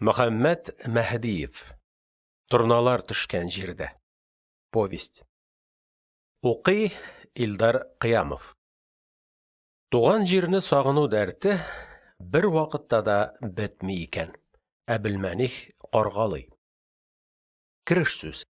Мөхәммәт Мәһдиев Торналар төшкән җирдә. Повесть. Укый Илдар Кыямов. Туган җирне сагыну дәрте бервакытта да бетми икән. Әбелмәних Каргалый. Кереш сүз.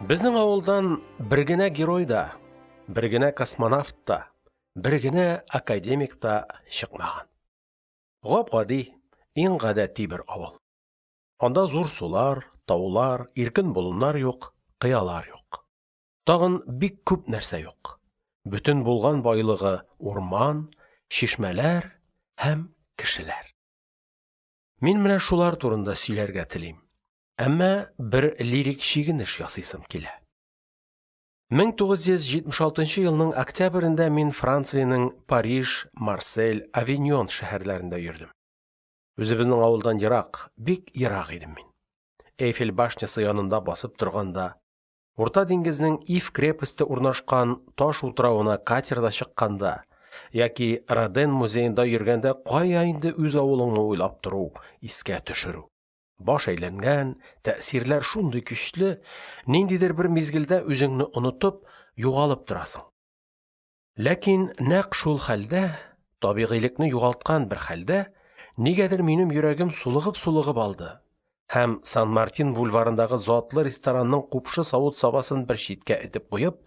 Безнең авылдан бер генә герой да, бер генә космонавт та, бер генә академик та чыкмаган. Гап-гади, иң гадәти бер авыл. Анда зур сулар, таулар, иркен болыннар юк, кыялар юк. Тагын бик күп нәрсә юк. Бөтен булган байлыгы – урман, чишмәләр һәм кешеләр. Мин менә шулар турында сөйләргә телим, әмма бер лирик чигенеш ясыйсым килә. 1976 елның октябрендә мин Франциянең Париж, Марсель, Авиньон шәһәрләрендә йөрдем. Үзебезнең авылдан ерак, бик ерак идем мин. Эйфель башнясы янында басып торганда, Урта диңгезнең Иф крепосте урнашкан таш утравына катерда чыкканда яки Роден музеенда йөргәндә кая инде үз авылыңны уйлап тору, искә төшерү! Баш әйләнгән, тәэсирләр шундый көчле, ниндидер бер мизгелдә үзеңне онытып, югалып торасың. Ләкин нәкъ шул хәлдә, табигыйлекне югалткан бер хәлдә, нигәдер минем йөрәгем сулыгып-сулыгып алды һәм, Сан-Мартин бульварындагы затлы ресторанның купшы савыт-сабасын бер читкә этеп куеп,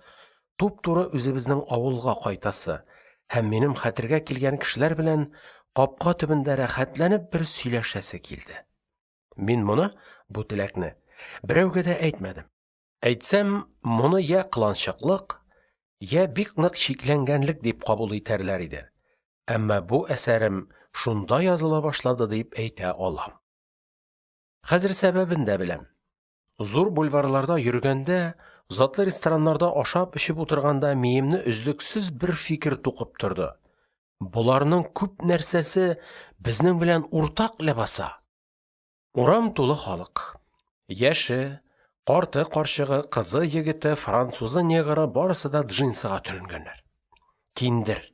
туп-туры үзебезнең авылга кайтасы һәм минем хәтергә килгән кешеләр белән капка төбендә рәхәтләнеп бер сөйләшәсе килде. Мин моны, бу теләкне, берәүгә дә әйтмәдем. Әйтсәм, моны йә кыланчыклык, йә бик нык чикләнгәнлек дип кабул итәрләр иде, әмма бу әсәрем шунда языла башлады дип әйтә алам. Хәзер сәбәбен дә беләм. Зур бульварларда йөргәндә, затлы рестораннарда ашап-эчеп утырганда миемне өзлексез бер фикер тукып торды: боларның күп нәрсәсе безнең белән уртак ләбаса! Урам тулы халык. Яше, карты-карчыгы, кызы-егете, французы-негры барысы да джинсыга төренгәннәр. Киндер.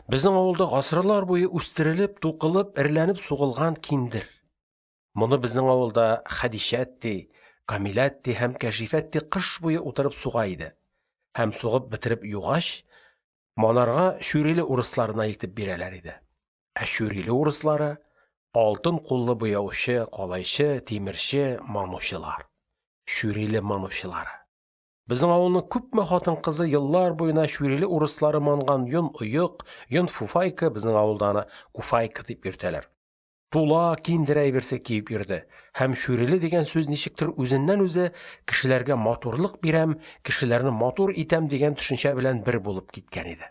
Безнең авылда гасырлар буе үстерелеп, тукылып, эрләнеп сугылган киндер. Моны безнең авылда Хәдичәтти, Камиләтти һәм Кәшифәтти кыш буе утырып суга иде һәм, сугып бетереп югач, манарга Чүриле урысларына илтеп бирәләр иде. Ә Чүриле урыслары – алтын куллы буяучы, калайчы, тимерче, манучылар. Чүриле манучылары. Безнең авылның күпме хатын-кызы еллар буена Чүриле урыслары манган йон оек, йон фуфайка (безнең авылда аны куфайка дип йөртәләр), тула, киндер әйберсе киеп йөрде һәм Чүриле дигән сүз ничектер үзеннән-үзе кешеләргә матурлык бирәм, кешеләрне матур итәм дигән төшенчә белән бер булып киткән иде.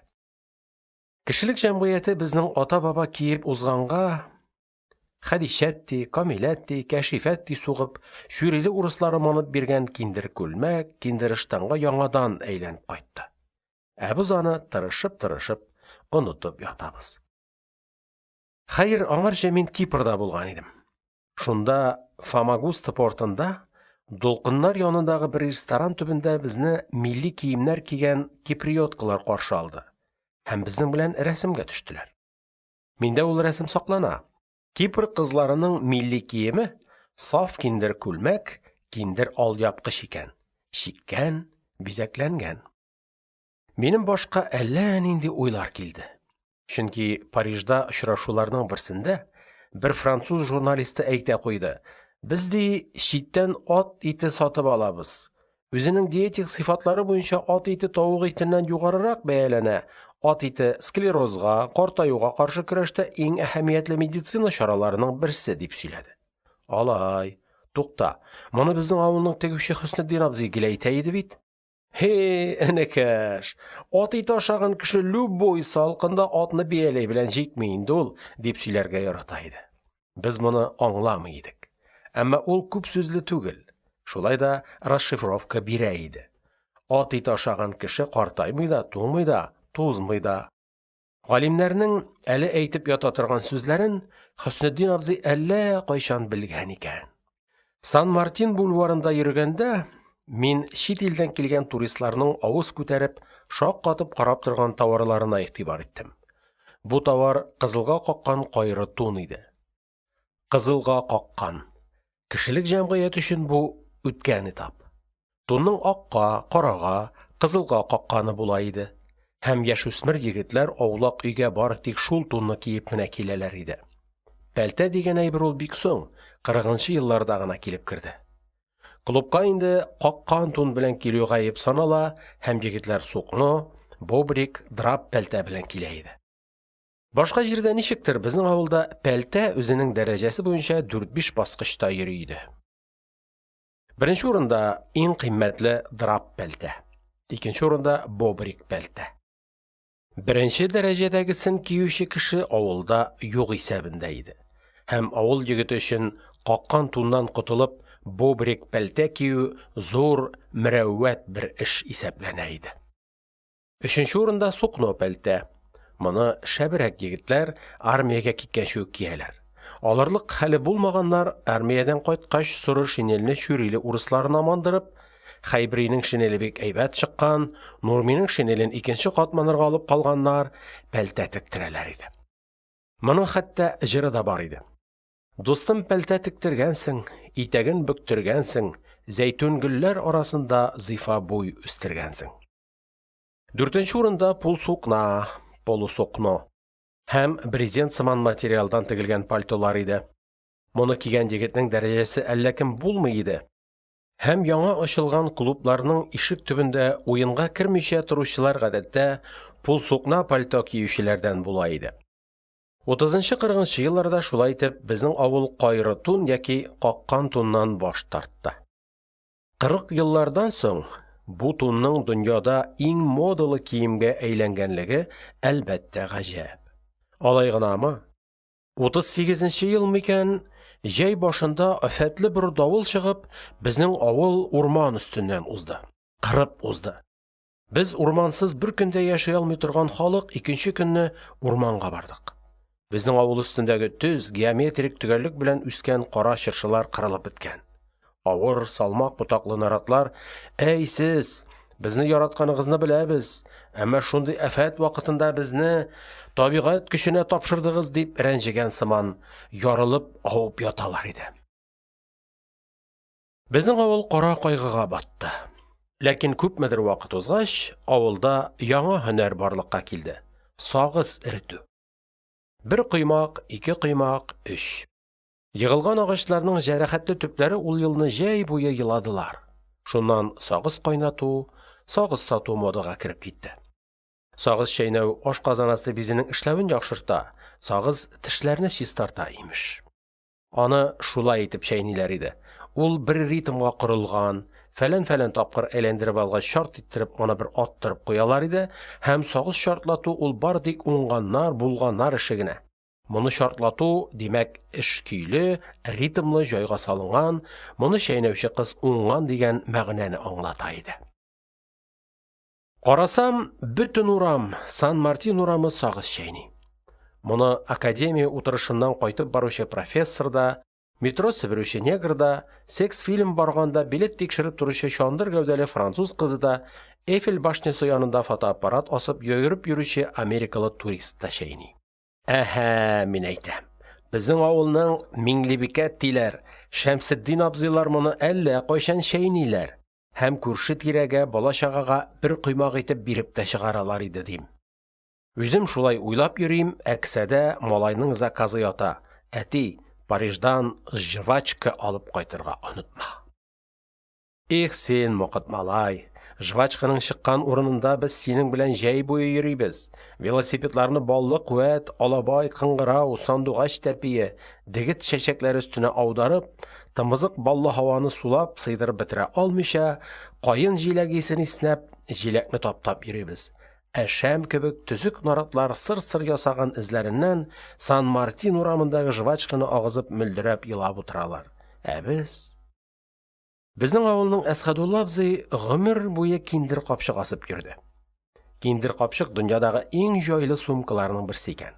Кешелек җәмгыяте безнең ата-баба киеп узганга Хәдичәтти, Камиләтти, Кәшифәтти сугып, Чүриле урыслары манып биргән киндер күлмәк, киндер ыштанга яңадан әйләнеп кайтты. Ә без аны тырышып-тырышып онытып ятабыз. Хәер, аңарчы мин Кипрда булган идем. Шунда Фамагуста портында, дулкыннар янындагы бер ресторан төбендә безне милли киемнәр кигән киприоткалар каршы алды һәм безнең белән рәсемгә төштеләр. Миндә ул рәсем саклана. Кипр кызларының милли киеме саф киндер күлмәк, киндер алъяпкыч икән, чиккән, бизәкләнгән. Минем башка әллә нинди уйлар килде. Чөнки Парижда очрашуларның берсендә бер француз журналисты әйтә куйды: без, ди, читтән ат ите сатып алабыз. Үзенең диетик сыйфатлары буенча ат ите тавык итеннән югарырак бәяләнә, ат ите склерозга, картаюга каршы көрәштә иң әһәмиятле медицина чараларының берсе, дип сөйләде. Алай, тукта, моны безнең авылның тегүче Хөснетдин абзый гел әйтә иде бит. Һи, энекәш, ат ите ашаган кеше любой салкында атны бияләй белән җикми инде ул, дип сөйләргә ярата иде. Без моны аңламый идек. Әмма ул күп сүзле түгел, шулай да расшифровка бирә иде: ат ите ашаган кеше картаймый да, туңмый да, тузмый да. Галимнәрнең әле әйтеп ята торган сүзләрен Хөснетдин абзый әллә кайчан белгән икән. Сан-Мартин бульварында йөргәндә, мин чит илдән килгән туристларның авыз күтәреп, шаккатып карап торган товарларына игътибар иттем: бу товар кызылга каккан кайры тун иде. Кызылга каккан – кешелек җәмгыяте өчен бу – үткән этап. Тунның акка, карага, кызылга какканы була иде һәм яшүсмер егетләр аулак өйгә бары тик шул тунны киеп кенә киләләр иде. Пәлтә дигән әйбер ул бик соң, кырыгынчы елларда гына килеп керде. Клубка инде каккан тун белән килү гаеп санала һәм егетләр сукно, бобрик, драп пәлтә белән килә иде. Башка җирдә ничектер, безнең авылда пәлтә үзенең дәрәҗәсе буенча дүрт-биш баскычта йөри иде. Беренче урында – иң кыйммәтле драп пәлтә, икенче урында – бобрик пәлтә. Беренче дәрәҗәдәгесен киюче кеше авылда юк исәбендә иде һәм авыл егете өчен каккан туннан котылып бобрик пәлтә кию зур, мөрәүвәт бер эш исәпләнә иде. Өченче урында – сукно пәлтә, моны шәбрәк егетләр армиягә киткәнче үк кияләр, алырлык хәле булмаганнар, армиядән кайткач, соры шинельне Чүриле урысларына мандырып, Хәйбринең шинеле бик әйбәт чыккан, Нурминың шинелен икенче кат манарга алып калганнар, пәлтә тектерәләр иде. Моның хәтта җыры да бар иде. Дустым, пәлтә тектергәнсең, Итәген бөктергәнсең, Зәйтүн гөлләр арасында Зифа буй үстергәнсең. Дүртенче урында пулсукна (полусукно) һәм брезент сыман материалдан тегелгән пальтолар иде. Моны кигән егетнең дәрәҗәсе әллә кем булмый иде һәм яңа ачылган клубларның ишек төбендә уенга кермичә торучылар гадәттә пулсукна пальто киючеләрдән була иде. Утызынчы-кырыгынчы елларда, шулай итеп, безнең авыл кайры тун яки каккан туннан баш тартты. 40 еллардан соң бу тунның дөньяда иң модалы киемгә әйләнгәнлеге, әлбәттә, гаҗәп. Алай гынамы, 38 нче елмы икән, җәй башында афәтле бер давыл чыгып, безнең авыл, урман өстеннән узды. Кырып узды. Без, урмансыз бер көн дә яши алмый торган халык, икенче көнне урманга бардык. Безнең авыл өстендәге төз, геометрик төгәллек белән үскән кара чыршылар кырылып беткән. Авыр, салмак ботаклы наратлар: «Әй сез, безне яратканыгызны беләбез, әмма шундый афәт вакытында безне табигать көченә тапшырдыгыз», – дип рәнҗегән сыман, ярылып авып яталар иде. Безнең авыл кара кайгыга батты. Ләкин күпмедер вакыт узгач, авылда яңа һөнәр барлыкка килде – сагыз эретү. Бер коймак, ике коймак, өч. Егылган агачларның җәрәхәтле төпләре ул елны җәй буе еладылар. Шуннан сагыз кайнату, сагыз сату модага кереп китте. Сагыз чәйнәү ашказаны асты бизенең эшләвен яхшырта, сагыз тешләрне чистарта, имеш. Аны шулай итеп чәйниләр иде: ул бер ритмга корылган, фәлән-фәлән тапкыр әйләндереп алгач, чарт иттереп аны бер аттырып куялар иде һәм сагыз чартлату ул бары тик уңганнар, булганнар эше генә, моны чартлату, димәк, эш көйле, ритмлы, җайга салынган, моны чәйнәүче кыз уңган дигән мәгънәне аңлата иде. Карасам, бөтен урам – Сан-Мартин урамы сагыз чәйни. Моны академия утырышыннан кайтып баручы профессор да, метро себерүче негр да, секс-фильм барганда билет тикшереп торучы чандыр гәүдәле француз кызы да, Эйфель башнясы янында фотоаппарат асып йөгереп йөрүче америкалы турист та чәйни. Әһә, мин әйтәм, безнең авылның Миңлебикәттиләр, Шәмсетдин абзыйлар моны әллә кайчан чәйниләр һәм күрше-тирәгә, бала-чагага бер коймак итеп биреп тә чыгаралар иде, дим. Үзем шулай уйлап йөрим, ә кесәдә малайның заказы ята: әти, Париждан жвачка алып кайтырга онытма. Их син, мокыт малай, жвачканың чыккан урынында без синең белән җәй буе йөрибез, велосипедларны баллы куәт, алабай, кыңгырау, сандугач тәпие, дегет чәчәкләре өстенә аударып, тымызык баллы һаваны сулап сыйдырып бетерә алмыйча, каен җиләге исен иснәп, җиләкне таптап йөрибез, ә шәм кебек төзек наратлар сыр-сыр ясаган эзләреннән Сан-Мартин урамындагы жвачканы агызып мөлдерәп елап утыралар. Ә без… Безнең авылның Әсхәдулла абзый гомер буе киндер капчык асып йөрде. Киндер капчык дөньядагы иң җайлы сумкаларның берсе икән.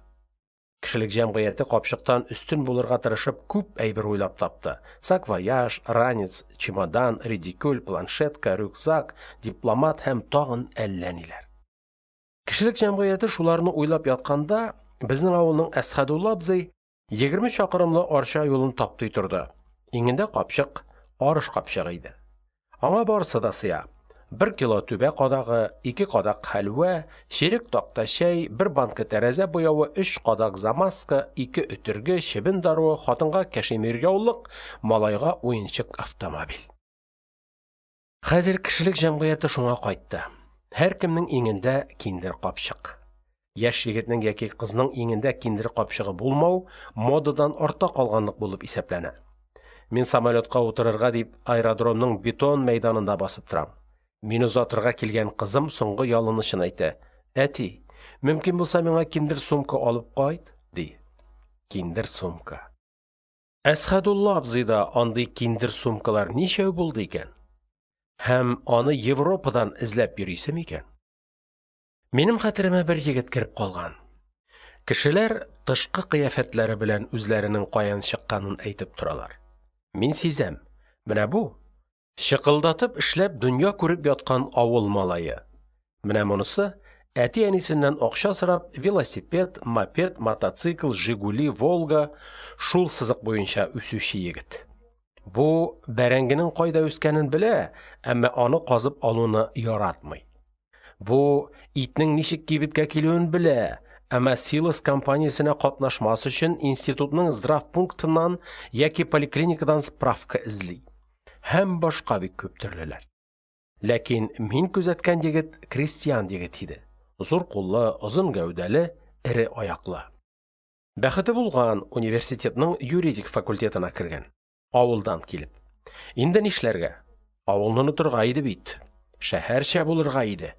Кешелек җәмгыяте капчыктан өстен булырга тырышып күп әйбер уйлап тапты: саквояж, ранец, чемодан, ридикюль, планшетка, рюкзак, дипломат һәм тагын әллә ниләр. Кешелек җәмгыяте шуларны уйлап ятканда, безнең авылның Әсхәдулла абзый 20 чакрымлы Арча юлын таптый торды: иңендә капчык, арыш капчыгы иде. Аңа барысы да сыя: бер кило түбә кадагы, ике кадак хәлвә, чирек такта чәй, бер банка тәрәзә буявы, өч кадак замазка, ике өтерге, чебен даруы, хатынга кәшимир яулык, малайга уенчык автомобиль. Хәзер кешелек җәмгыяте шуңа кайтты: һәркемнең иңендә киндер капчык. Яшь егетнең яки кызның иңендә киндер капчыгы булмау модадан артта калганлык булып исәпләнә. Мин самолётка утырырга дип аэродромның бетон мәйданында басып торам. Мине озатырга килгән кызым соңгы ялынычын әйтә: – Әти, мөмкин булса, миңа киндер сумка алып кайт, – ди. Киндер сумка… Әсхәдулла абзыйда андый киндер сумкалар ничәү булды икән? Һәм аны Европадан эзләп йөрисеме икән? Минем хәтеремә бер егет кереп калган. Кешеләр тышкы кыяфәтләре белән үзләренең каян чыкканын әйтеп торалар. Мин сизәм: менә бу – чыкылдатып эшләп дөнья күреп яткан авыл малае, менә монысы – әти-әнисеннән акча сорап, велосипед, мопед, мотоцикл, «Жигули», «Волга» – шул сызык буенча үсүче егет. Бу – бәрәңгенең кайда үскәнен белә, әмма аны казып алуны яратмый. Бу – итнең ничек кибеткә килүен белә, әмма силос кампаниясенә катнашмас өчен институтның здравпунктыннан яки поликлиникадан справка эзли. Һәм башка бик күп төрлеләр. Ләкин мин күзәткән егет крестьян егете иде: зур куллы, озын гәүдәле, эре аяклы. Бәхете булган – университетның юридик факультетына кергән. Авылдан килеп. Инде нишләргә? Авылны онытырга иде бит! Шәһәрчә булырга иде!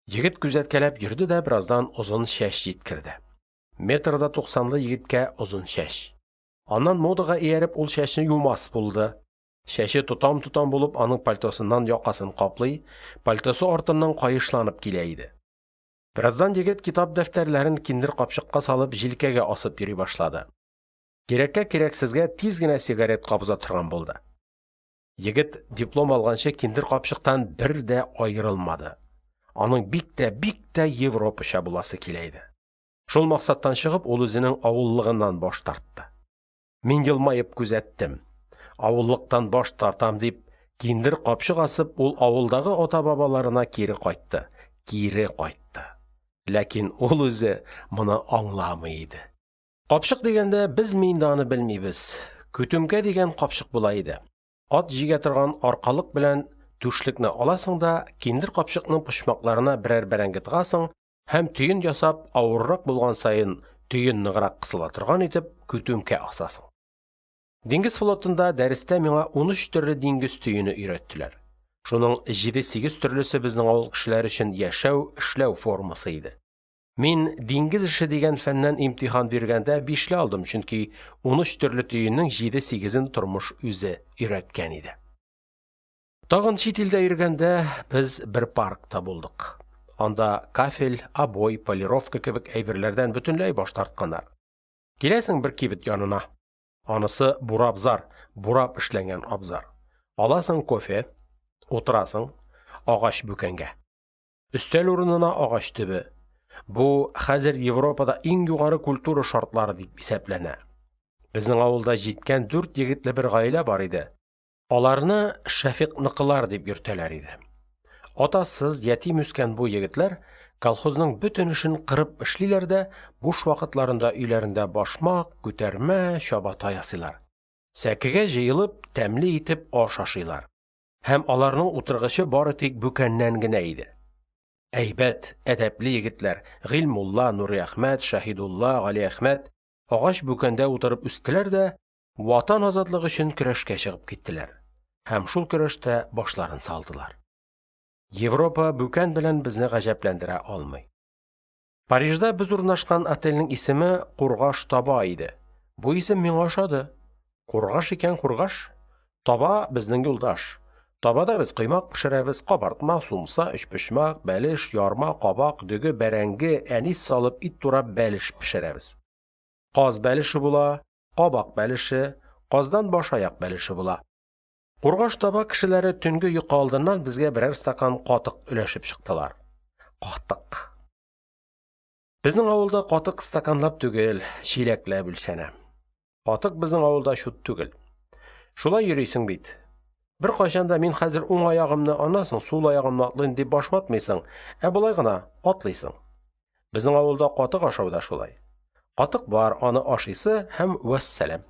Егет күзәткәләп йөрде дә бераздан озын чәч җиткерде. Метр да туксанлы егеткә озын чәч. Аннан модага ияреп ул чәчне юмас булды. Чәче тотам-тотам булып аның пальтосыннан якасын каплый, пальтосы артыннан каешланып килә иде. Бераздан егет китап-дәфтәрләрен киндер капчыкка салып җилкәгә асып йөри башлады. Кирәккә-кирәксезгә тиз генә сигарет кабыза торган булды. Егет диплом алганчы киндер капчыктан бер дә аерылмады. Аның бик тә, бик тә европача буласы килә иде. Шул максаттан чыгып, ул үзенең авыллыгыннан баш тартты. Мин елмаеп күзәттем: авыллыктан баш тартам дип, киндер капчык асып, ул авылдагы ата-бабаларына кире кайтты. Кире кайтты. Ләкин ул үзе моны аңламый иде. Капчык дигәндә, безме инде аны белмибез? Күтүмкә дигән капчык була иде. Ат җигә торган аркалык белән түшлекне аласың да киндер капчыкның почмакларына берәр бәрәңге тыгасың һәм төен ясап, авыррак булган саен төен ныграк кысыла торган итеп, күтүмкә асасың. Диңгез флотында дәрестә миңа 13 төрле диңгез төене өйрәттеләр. Шуның 7-8 төрлесе безнең авыл кешеләре өчен яшәү, эшләү формасы иде. Мин «Диңгез эше» дигән фәннән имтихан биргәндә «бишле» алдым, чөнки 13 төрле төеннең 7-8-ен тормыш үзе өйрәткән иде. Тагын чит илдә йөргәндә без бер паркта булдык. Анда кафель, обой, полировка кебек әйберләрдән бөтенләй баш тартканнар. Киләсең бер кибет янына. Анысы бурабзар, бурап эшләнгән абзар. Аласың кофе, утырасың агач бүкәнгә. Өстәл урынына агач төбе. Бу – хәзер Европада иң югары культура шартлары дип исәпләнә. Безнең авылда җиткән дүрт егетле бер гаилә бар иде. Аларны Шәфыйкныкылар дип йөртәләр иде. Атасыз, ятим үскән бу егетләр колхозның бөтен эшен кырып эшлиләр дә буш вакытларында өйләрендә башмак, күтәрмә, чабата ясыйлар. Сәкегә җыелып, тәмле итеп аш ашыйлар. Һәм аларның утыргычы бары тик бүкәннән генә иде. Әйбәт, әдәпле егетләр Гыйльмулла, Нуриәхмәт, Шәһидулла, Галиәхмәт агач бүкәндә утырып үстеләр дә Ватан азатлыгы өчен көрәшкә чыгып киттеләр. Һәм шул көрәштә башларын салдылар. Европа бүкән белән безне гаҗәпләндерә алмый. Парижда без урнашкан отельнең исеме «Кургаш таба» иде. Бу исем миңа ошады. Кургаш икән кургаш. Таба – безнең юлдаш. Табада без коймак пешерәбез, кабартма, сумса, өчпочмак, бәлеш, ярма, кабак, дөге, бәрәңге, әнис салып, ит турап бәлеш пешерәбез. Каз бәлеше була, кабак бәлеше, каздан баш-аяк бәлеше була. Кургаш таба кешеләре төнге йокы алдыннан безгә берәр стакан катык өләшеп чыктылар. Катык… Безнең авылда катык стаканлап түгел, чиләкләп үлчәнә. Катык безнең авылда чут түгел. Шулай йөрисең бит, беркайчан да мин хәзер уң аягымны, аннан соң сул аягымны атлыйм дип баш ватмыйсың, ә болай гына – атлыйсың. Безнең авылда катык ашау да шулай. Катык бар, аны ашыйсы һәм вәссәлам.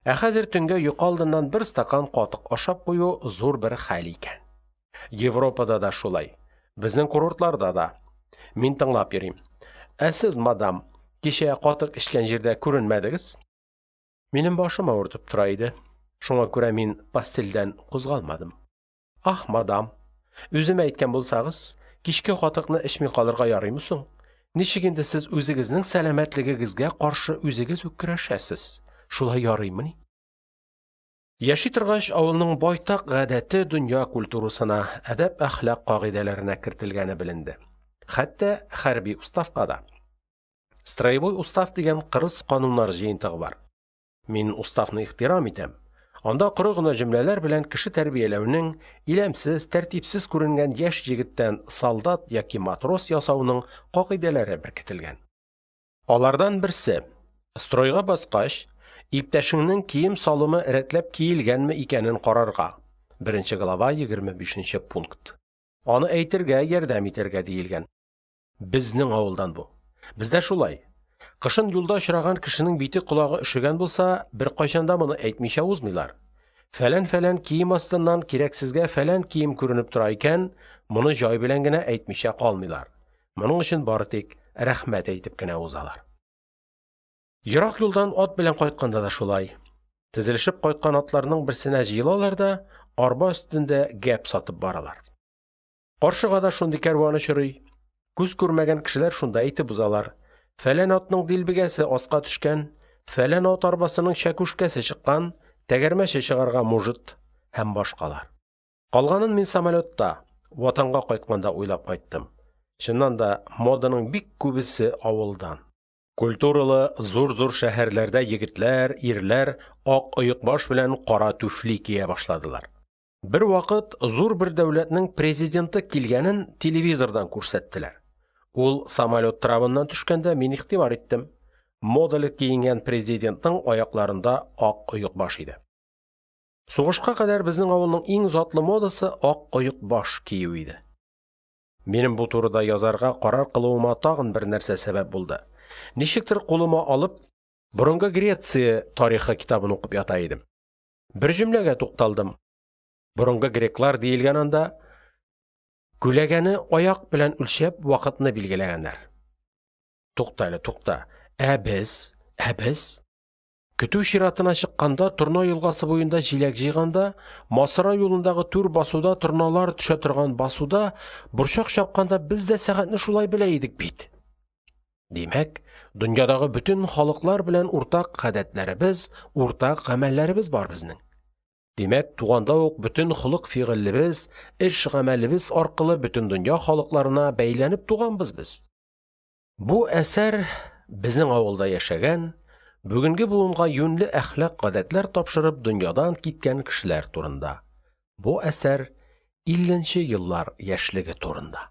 Ә хәзер төнгә йокы алдыннан бер стакан катык ашап кую зур бер хәл икән. Европада да шулай, безнең курортларда да. Мин тыңлап йөрим: – Ә сез, мадам, кичә катык эчкән җирдә күренмәдегез? Минем башым авыртып тора иде, шуңа күрә мин постельдән кузгалмадым. Ах, мадам, үземә әйткән булсагыз, кичке катыкны эчми калырга ярыймы соң? Ничек инде сез үзегезнең сәламәтлегегезгә каршы үзегез үк көрәшәсез? Шулай ярыймыни? Яши торгач, авылның байтак гадәте дөнья культурасына, әдәп-әхлак кагыйдәләренә кертелгәне беленде. Хәтта хәрби уставка да. Строевой устав дигән кырыс кануннар җыентыгы бар. Мин уставны ихтирам итәм. Анда коры гына җөмләләр белән кеше тәрбияләүнең, иләмсез, тәртипсез күренгән яшь егеттән солдат яки матрос ясауның кагыйдәләре беркетелгән. Алардан берсе: стройга баскач, иптәшеңнең кием-салымы рәтләп киелгәнме икәнен карарга (1 нче глава, 25 нче пункт), аны әйтергә, ярдәм итәргә диелгән. Безнең авылдан бу. Бездә шулай: кышын юлда очраган кешенең бите-колагы өшегән булса, беркайчан да моны әйтмичә узмыйлар; фәлән-фәлән кием астыннан кирәксезгә фәлән кием күренеп тора икән, моны җай белән генә әйтмичә калмыйлар, моның өчен бары тик рәхмәт әйтеп кенә узалар. Ерак юлдан ат белән кайтканда да шулай: тезелешеп кайткан атларның берсенә җыелалар да арба өстендә гәп сатып баралар. Каршыга да шундый кәрван очрый, күз күрмәгән кешеләр шунда әйтеп узалар: фәлән атның дилбегәсе аска төшкән, фәлән ат арбасының чәкүшкәсе чыккан, тәгәрмәче чыгарга мужыт һ.б. Калганын мин самолётта, Ватанга кайтканда уйлап кайттым. Чыннан да, моданың бик күбесе авылдан. Культуралы зур-зур шәһәрләрдә егетләр, ирләр ак оекбаш белән кара түфли кия башладылар. Бервакыт зур бер дәүләтнең президенты килгәнен телевизордан күрсәттеләр. Ул самолёт трабыннан төшкәндә, мин игътибар иттем: модалы киенгән президентның аякларында ак оекбаш иде. Сугышка кадәр безнең авылның иң затлы модасы ак оекбаш кию иде. Минем бу турыда язарга карар кылуыма тагын бер нәрсә сәбәп булды: ничектер кулыма алып Борынгы Греция тарихы китабын укып ята идем. Бер җөмләгә тукталдым. Борынгы греклар, диелгән анда, күләгәне аяк белән үлчәп вакытны билгеләгәннәр. Туктале, тукта, ә без, ә без? Көтү чиратына чыкканда, Торна елгасы буенда җиләк җыйганда, Масра юлындагы түр басуда торналар төшә торган басуда, борчак чапканда без дә сәгатьне шулай белә идек бит! Димәк, дөньядагы бөтен халыклар белән уртак гадәтләребез, уртак гамәлләребез бар безнең. Димәк, туганда ук бөтен холык-фигылебез, эш-гамәлебез аркылы бөтен дөнья халыкларына бәйләнеп туганбыз без. Бу әсәр – безнең авылда яшәгән, бүгенге буынга юньле әхлак-гадәтләр тапшырып дөньядан киткән кешеләр турында. Бу әсәр – илленче еллар яшьлеге турында.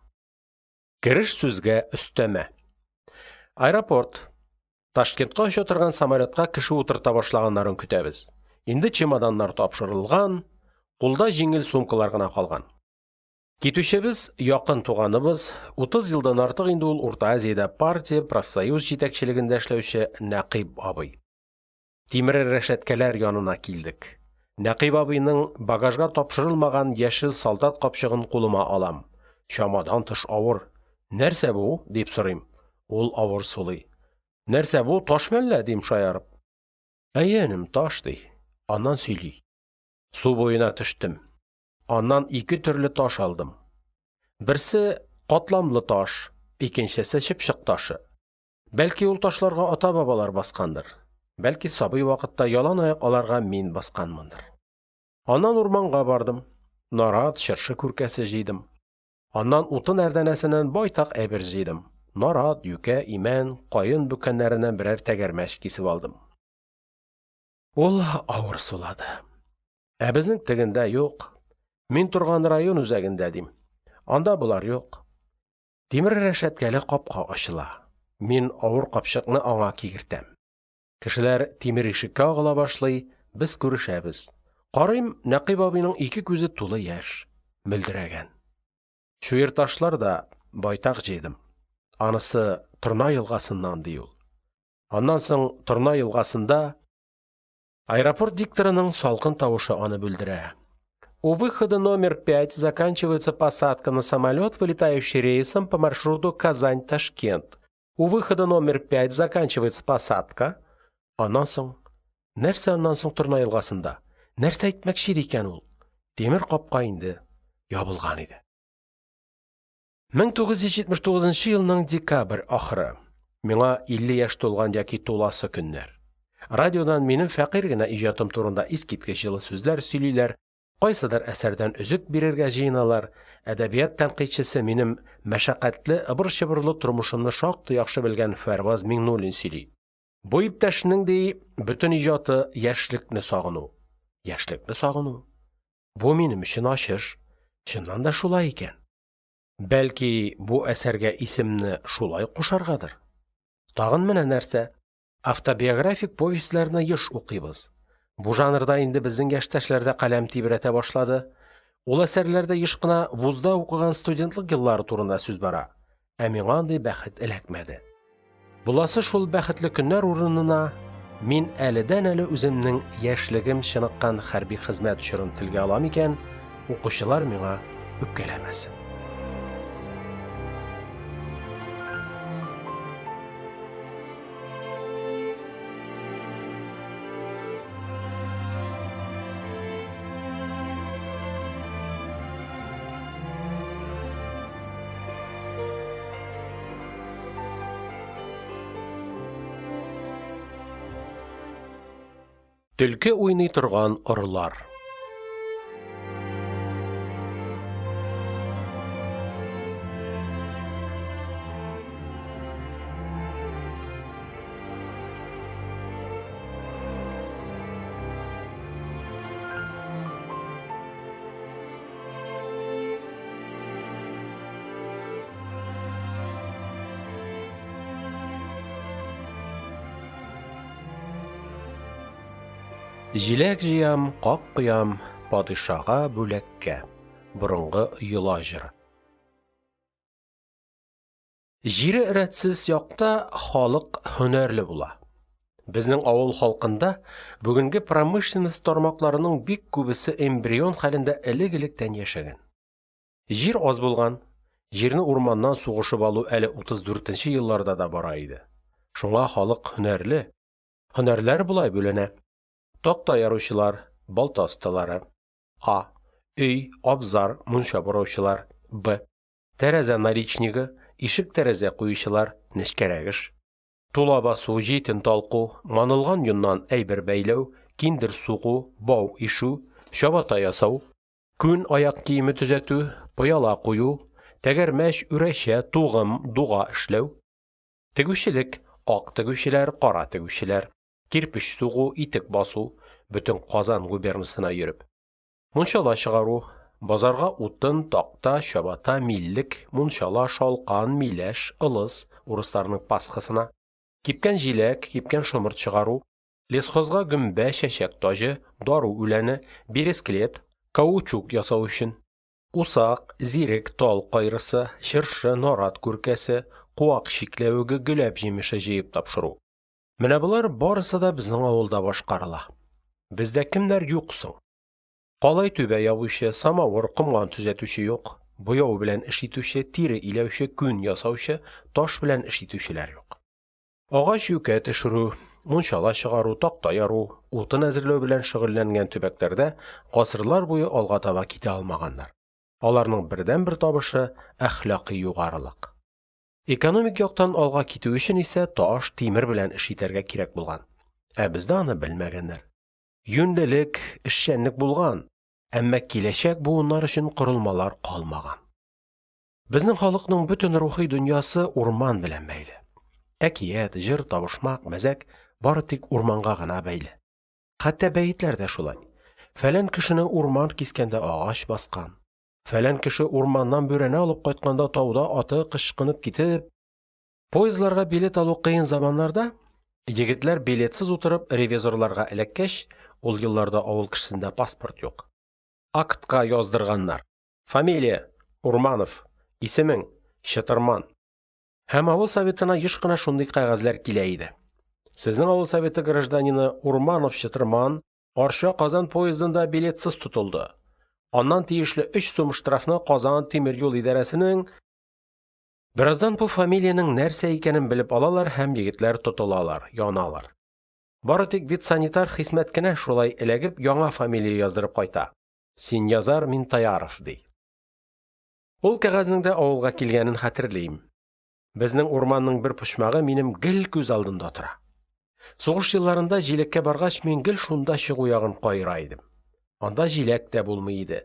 Кереш сүзгә өстәмә Аэропорт. Ташкентка оча торган самолётка кеше утырта башлаганнарын көтәбез. Инде чемоданнар тапшырылган, кулда җиңел сумкалар гына калган. Китүчебез – якын туганыбыз, 30 елдан артык инде ул Урта Азиядә партия, профсоюз җитәкчелегендә эшләүче Нәкыйп абый. Тимер рәшәткәләр янына килдек. Нәкыйп абыйның багажга тапшырылмаган яшел солдат капчыгын кулыма алам. Чамадан тыш авыр. – Нәрсә бу? – дип сорыйм. Ул авыр сулый. – Нәрсә бу, таш мәллә? – дим шаярып. – Әйе, энем, таш, – ди. Аннан сөйли. Су буена төштем. Аннан ике төрле таш алдым. Берсе – катламлы таш, икенчесе – чыпчык ташы. Бәлки, ул ташларга ата-бабалар баскандыр, бәлки, сабый вакытта яланаяк аларга мин басканмындыр. Аннан урманга бардым, нарат, чыршы күркәсе җыйдым. Аннан утын әрдәнәсеннән байтак әйбер җыйдым: нарат, юкә, имән, каен бүкәннәреннән берәр тәгәрмәч кисеп алдым. Ул авыр сулады.– Ә безнең тегендә юк, мин торган район үзәгендә, – дим, – анда болар юк. Тимер рәшәткәле капка ачыла, мин авыр капчыкны аңа кигертәм. Кешеләр тимер ишеккә агыла башлый, без күрешәбез. Карыйм, Нәкыйп абыйның ике күзе тулы яшь, мөлдерәгән. Чуерташлар да байтак җыйдым, анысы Торна елгасыннан, ди ул. Аннан соң Торна елгасында… Аэропорт дикторының салкын тавышы аны бүлдерә: – У выхода номер 5 заканчивается посадка на самолёт, вылетающий рейсом по маршруту Казань – Ташкент. У выхода номер 5 заканчивается посадка… Аннан соң… Нәрсә аннан соң Торна елгасында, нәрсә әйтмәкче иде икән ул? Тимер капка инде ябылган иде. 1979 елның декабрь ахыры, миңа 50 яшь тулган яки туласы көннәр. Радиодан минем фәкыйрь генә иҗатым турында искиткеч җылы сүзләр сөйлиләр, кайсыдыр әсәрдән өзек бирергә җыеналар, әдәбият тәнкыйтьчесе, минем мәшәкатьле, ыбыр-чыбырлы тормышымны шактый яхшы белгән Фәрваз Миңнуллин сөйли: бу иптәшнең, ди, бөтен иҗаты – яшьлекне сагыну. Яшьлекне сагыну? Бу минем өчен ачыш. Чыннан да шулай икән. Бәлки, бу әсәргә исемне шулай кушаргадыр? Тагын менә нәрсә: автобиографик повестьларны еш укыйбыз, бу жанрда инде безнең яшьтәшләр дә каләм тибрәтә башлады, ул әсәрләрдә еш кына вузда укыган студентлык еллары турында сүз бара, ә миңа андый бәхет эләкмәде. Буласы шул бәхетле көннәр урынына мин әледән-әле үземнең яшьлегем чыныккан хәрби хезмәт чорын телгә алам икән, укучылар миңа үпкәләмәсен. Төлке уйный торган орлар. Җиләк җыям, как коям Падишага бүләккә. Борынгы йола җыры. Җире рәтсез якта халык һөнәрле була. Безнең авыл халкында бүгенге промышленность тармакларының бик күбесе эмбрион хәлендә элек-электән яшәгән. Җир аз булган, җирне урманнан сугышып алу әле 34 нче елларда да бара иде. Шуңа халык һөнәрле. Һөнәрләр болай бүленә: такта яручылар, балта осталары; а) өй, абзар, мунча бураучылар; б) тәрәзә наличнигы, ишек-тәрәзә куючылар (нечкәрәк эш), тула басу, җитен талку, манылган йоннан әйбер бәйләү, киндер сугу, бау ишү, чабата ясау, күн аяк киеме төзәтү, пыяла кую, тәгәрмәч, үрәчә, тугым, дуга эшләү, тегүчелек (ак тегүчеләр, кара тегүчеләр), кирпеч сугу, итек басу (бөтен Казан губернасына йөреп), мунчала чыгару, базарга утын, такта, чабата, миллек, мунчала, шалкан, миләш, ылыс (урысларның пасхасына), кипкән җиләк, кипкән шомырт чыгару, лесхозга гөмбә, чәчәк таҗы, дару үләне, бересклет (каучук ясау өчен), усак, зирек, тал кайрысы, чыршы, нарат күркәсе, куак чикләвеге, гөләп җимеше җыеп тапшыру – менә болар барысы да безнең авылда башкарыла. Бездә кемнәр юк соң? Калай түбә ябучы, самавыр, комган төзәтүче юк, буяу белән эш итүче, тире иләүче, күн ясаучы, таш белән эш итүчеләр юк. Агач юкә төшерү, мунчала чыгару, такта яру, утын әзерләү белән шөгыльләнгән төбәкләрдә гасырлар буе алга таба китә алмаганнар. Аларның бердәнбер табышы – әхлакый югарылык. Экономик яктан алга китү өчен исә таш, тимер белән эш итәргә кирәк булган. Ә бездә аны белмәгәннәр. Юньлелек, эшчәнлек булган. әмма киләчәк буыннар өчен корылмалар калмаган. Безнең халыкның бөтен рухи дөньясы урман белән бәйле. Әкият, җыр, табышмак, мәзәк бары тик урманга гына бәйле. Хәтта бәетләр дә шулай: фәлән кешене урман кискәндә агач баскан, фәлән кеше урманнан бүрәнә алып кайтканда тауда аты ычкынып китеп… Поездларга билет алу кыен заманнарда, егетләр билетсыз утырып ревизорларга эләккәч (ул елларда авыл кешесендә паспорт юк), актка яздырганнар: фамилия – Урманов, исемең – Чытырман. Һәм авыл советына еш кына шундый кәгазьләр килә иде: Сезнең авыл советы гражданины Урманов Чытырман Арча – Казан поездында билетсыз тотылды, аннан тиешле өч сум штрафны Казан тимер юл идарәсенең… Бераздан бу фамилиянең нәрсә икәнен белеп алалар һәм егетләр тотылалар, яналар. Бары тик ветсанитар Хисмәт кенә шулай эләгеп яңа фамилия яздырып кайта: Синьязар Минтаяров, ди. Ул кәгазьнең дә авылга килгәнен хәтерлим. Безнең урманның бер почмагы минем гел күз алдында тора. Сугыш елларында җиләккә баргач, мин гел шунда чыгу ягын каера идем. Анда җиләк тә булмый иде.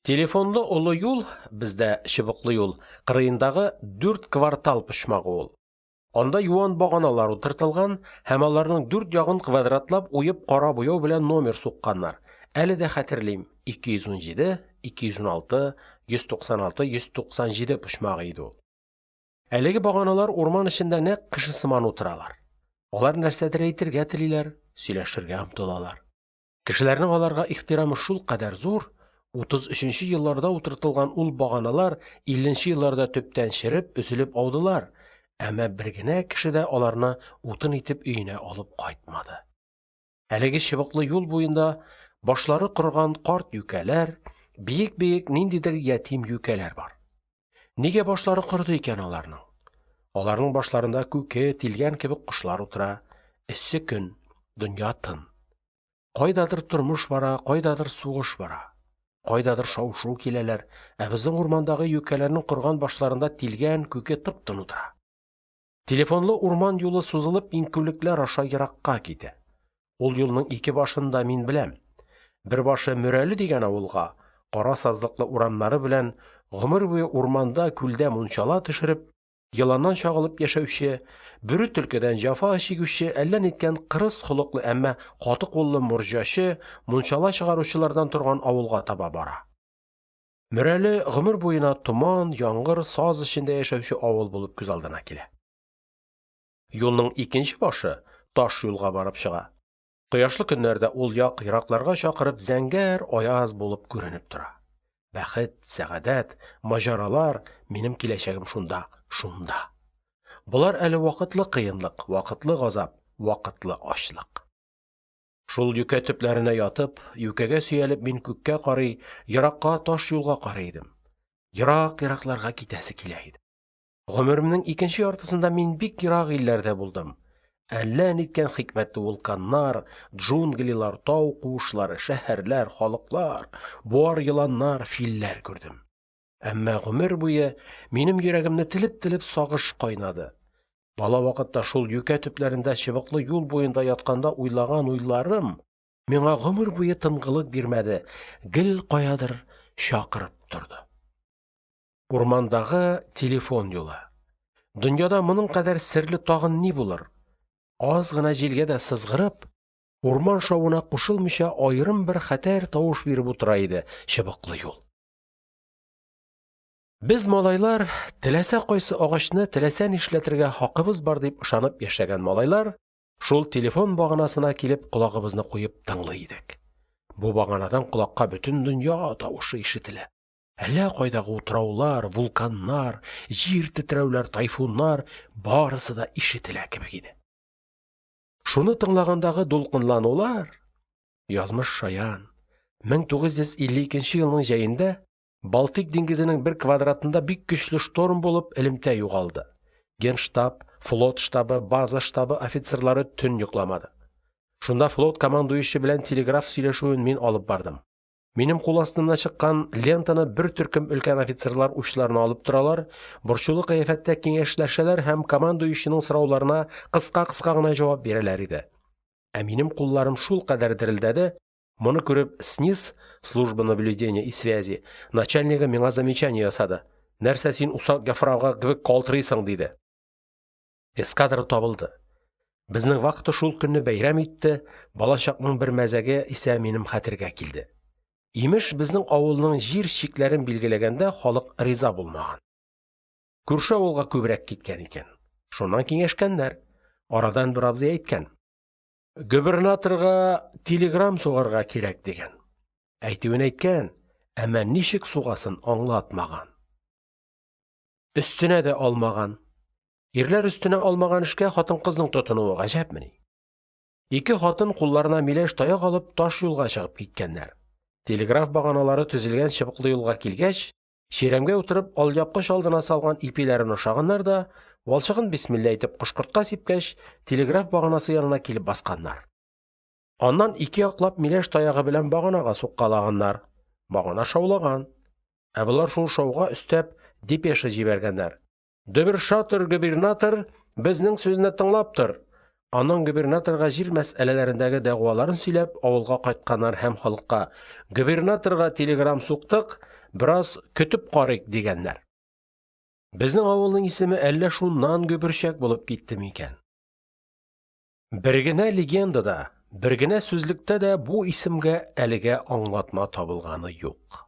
Телефонлы олы юл (бездә чыбыклы юл) кырыендагы дүрт квартал почмагы ул. Анда юан баганалар утыртылган һәм аларның дүрт ягын квадратлап уеп кара буяу белән номер сукканнар, әле дә хәтерлим: 217, 216, 196, 197 почмагы иде ул. Әлеге баганалар урман эчендә нәкъ кеше сыман утыралар, алар нәрсәдер әйтергә телиләр, сөйләшергә омтылалар. Кешеләрнең аларга ихтирамы шулкадәр зур, утыз өченче елларда утыртылган ул баганалар илленче елларда төптән череп, өзелеп аудылар, әмма бер генә кеше дә аларны утын итеп өенә алып кайтмады. Әлеге чыбыклы юл буенда башлары корыган карт юкәләр, биек-биек ниндидер ятим юкәләр бар. Нигә башлары корыды икән аларның? Аларның башларында күке, тилгән кебек кошлар утыра. Эссе көн, дөнья тын. Кайдадыр тормыш бара, кайдадыр сугыш бара. Кайдадыр шау-шу киләләр, ә безнең урмандагы юкәләрнең корган башларында тилгән, күке тып-тын утыра. Телефонлы урман юлы сузылып иңкүлекләр аша еракка китә. Ул юлның ике башын да мин беләм. Бер башы Мөрәле дигән авылга, кара сазлыклы урамнары белән, гомер буе урманда, күлдә мунчала төшереп, еланнан чагылып яшәүче, бүре-төлкедән җәфа чигүче, әллә ниткән кырыс холыклы, әмма каты куллы морҗачы, мунчала чыгаручылардан торган авылга таба бара. Мөрәле гомер буена томан, яңгыр, саз эчендә яшәүче авыл булып күз алдына килә. Юлның икенче башы таш юлга барып чыга. Кояшлы көннәрдә ул як, еракларга чакырып, зәңгәр аяз булып күренеп тора. Бәхет, сәгадәт, маҗаралар, минем киләчәгем шунда, шунда! Болар әле вакытлы кыенлык, вакытлы газап, вакытлы ачлык. Шул юкә төпләренә ятып, юкәгә сөялеп мин күккә карый, еракка, таш юлга карый идем. Ерак-еракларга китәсе килә иде. Гомеремнең икенче яртысында мин бик ерак илләрдә булдым. Әллә ниткән хикмәтле вулканнар, джунглилар, тау куышлары, шәһәрләр, халыклар, буар еланнар, филләр күрдем. Әмма гомер буе минем йөрәгемне телеп-телеп сагыш кайнады. Бала вакытта шул юкә төпләрендә чыбыклы юл буенда ятканда уйлаган уйларым миңа гомер буе тынгылык бирмәде, гел каядыр чакырып торды. Урмандагы телефон юлы. Дөньяда моның кадәр серле тагын ни булыр? Аз гына җилгә дә сызгырып, урман шавына кушылмыйча аерым бер хәтәр тавыш биреп утыра иде чыбыклы юл. Без, малайлар, теләсә кайсы агачны теләсә нишләтергә хакыбыз бар дип ышанып яшәгән малайлар, шул телефон баганасына килеп колагыбызны куеп тыңлый идек. Бу баганадан колакка бөтен дөнья тавышы ишетелә. Әллә кайдагы утраулар, вулканнар, җир тетрәүләр, тайфуннар – барысы да ишетелә кебек иде. Шуны тыңлагандагы дулкынланулар! Язмыш шаян: 1952 елның җәендә Балтыйк диңгезенең бер квадратында бик көчле шторм булып, элемтә югалды. Генштаб, флот штабы, база штабы офицерлары төн йокламады. Шунда флот командующие белән телеграф сөйләшүен мин алып бардым. Минем кул астыннан чыккан лентаны бер төркем өлкән офицерлар учларына алып торалар, борчулы кыяфәттә киңәшләшәләр һәм командующийның сорауларына кыска-кыска гына җавап бирәләр иде. Ә минем кулларым шулкадәр дерелдәде, Моны күреп, СНИС (Служба наблюдения и связи) начальнигы миңа замечание ясады: нәрсә син усак яфрагы кебек калтырыйсың, диде. Эскадра табылды, безнең вахта шул көнне бәйрәм итте, балачакның бер мәзәге исә минем хәтергә килде: имеш, безнең авылның җир чикләрен билгеләгәндә халык риза булмаган, күрше авылга күбрәк киткән икән. Шуннан киңәшкәннәр, арадан бер абзый әйткән: – Гөбернаторга тилиграм сугарга кирәк, – дигән. Әйтүен әйткән, әмма ничек сугасын аңлатмаган. Өстенә дә алмаган. Ирләр өстенә алмаган эшкә хатын-кызның тотынуы гаҗәпмени? Ике хатын, кулларына миләш таяк алып, таш юлга чыгып киткәннәр. Телеграф баганалары тезелгән чыбыклы юлга килгәч, чирәмгә утырып, алъяпкыч алдына салган ипиләрен ашаганнар да, валчыгын бисмилла әйтеп кош-кортка сипкәч, телеграф баганасы янына килеп басканнар. Аннан ике яклап миләш таягы белән баганага суккалаганнар. Багана шаулаган. Ә болар шул шауга өстәп депеша җибәргәннәр: Дөбер-шатыр, гөбернатор, безнең сүзне тыңлап тор. Аннан гөбернаторга җир мәсьәләләрендәге дәгъваларын сөйләп, авылга кайтканнар һәм халыкка: Гөбернаторга тилиграм суктык, бераз көтеп карыйк, дигәннәр. Безнең авылның исеме әллә шуннан Гөберчәк булып киттеме икән? Бер генә легендада, бер генә сүзлектә дә бу исемгә әлегә аңлатма табылганы юк.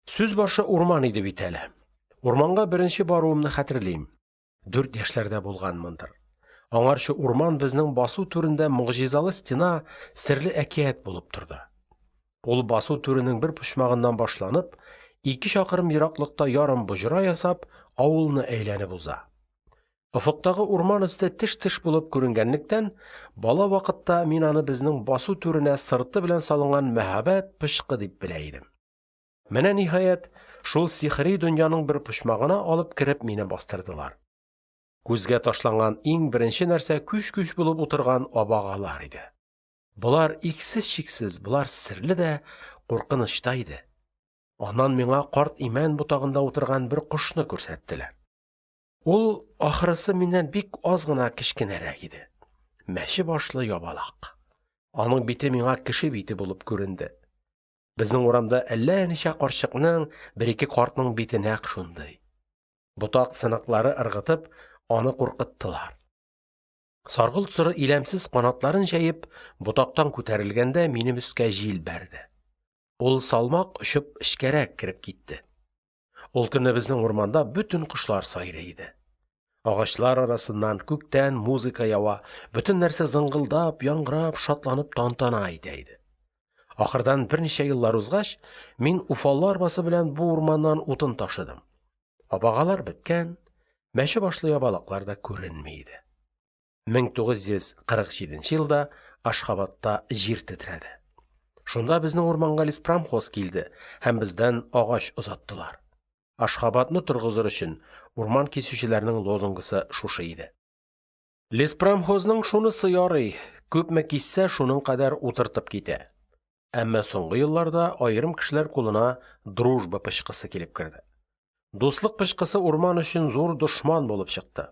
Сүз башы урман иде бит әле. Урманга беренче баруымны хәтерлим. 4 яшьләрдә булганмындыр. Аңарчы урман безнең басу түрендә могҗизалы стена, серле әкият булып торды. Ул басу түренең бер почмагыннан башланып, 2 чакрым ераклыкта ярым боҗра ясап, авылны әйләнеп уза. Офыктагы урман өсте теш-теш булып күренгәнлектән, бала вакытта мин аны безнең басу түренә сырты белән салынган мәһабәт пычкы дип белә идем. Менә, ниһаять, шул сихри дөньяның бер почмагына алып кереп мине бастырдылар. Күзгә ташланган иң беренче нәрсә күч-күч булып утырган абагалар иде. Болар иксез-чиксез, болар серле дә, куркыныч та иде. Аннан миңа карт имән ботагында утырган бер кошны күрсәттеләр. Ул, ахрысы, миннән бик аз гына кечкенәрәк иде. Мәче башлы ябалак. Аның бите миңа кеше бите булып күренде. Безнең урамда әллә ничә карчыкның, бер-ике картның бите нәкъ шундый. Ботак сыныклары ыргытып, аны куркыттылар. Саргылт-соры иләмсез канатларын җәеп, ботактан күтәрелгәндә, минем өскә җил бәрде. Ул салмак очып эчкәрәк кереп китте. Ул көнне безнең урманда бөтен кошлар сайрый иде. Агачлар арасыннан, күктән музыка ява, бөтен нәрсә зыңгылдап, яңгырап, шатланып тантана итә иде. Ахырдан берничә еллар узгач, мин уфалла арбасы белән бу урманнан утын ташыдым. Абагалар беткән, мәче башлы ябалаклар да күренми иде. 1947 елда Ашхабадта җир тетрәде. Шунда безнең урманга леспромхоз килде һәм бездән агач озаттылар. Ашхабадны торгызыр өчен урман кисүчеләрнең лозунгысы шушы иде. Леспромхозның шунысы ярый, күпме киссә, шуның кадәр утыртып китә. Әмма соңгы елларда аерым кешеләр кулына «Дружба» пычкысы килеп керде. Дуслык пычкысы урман өчен зур дошман булып чыкты.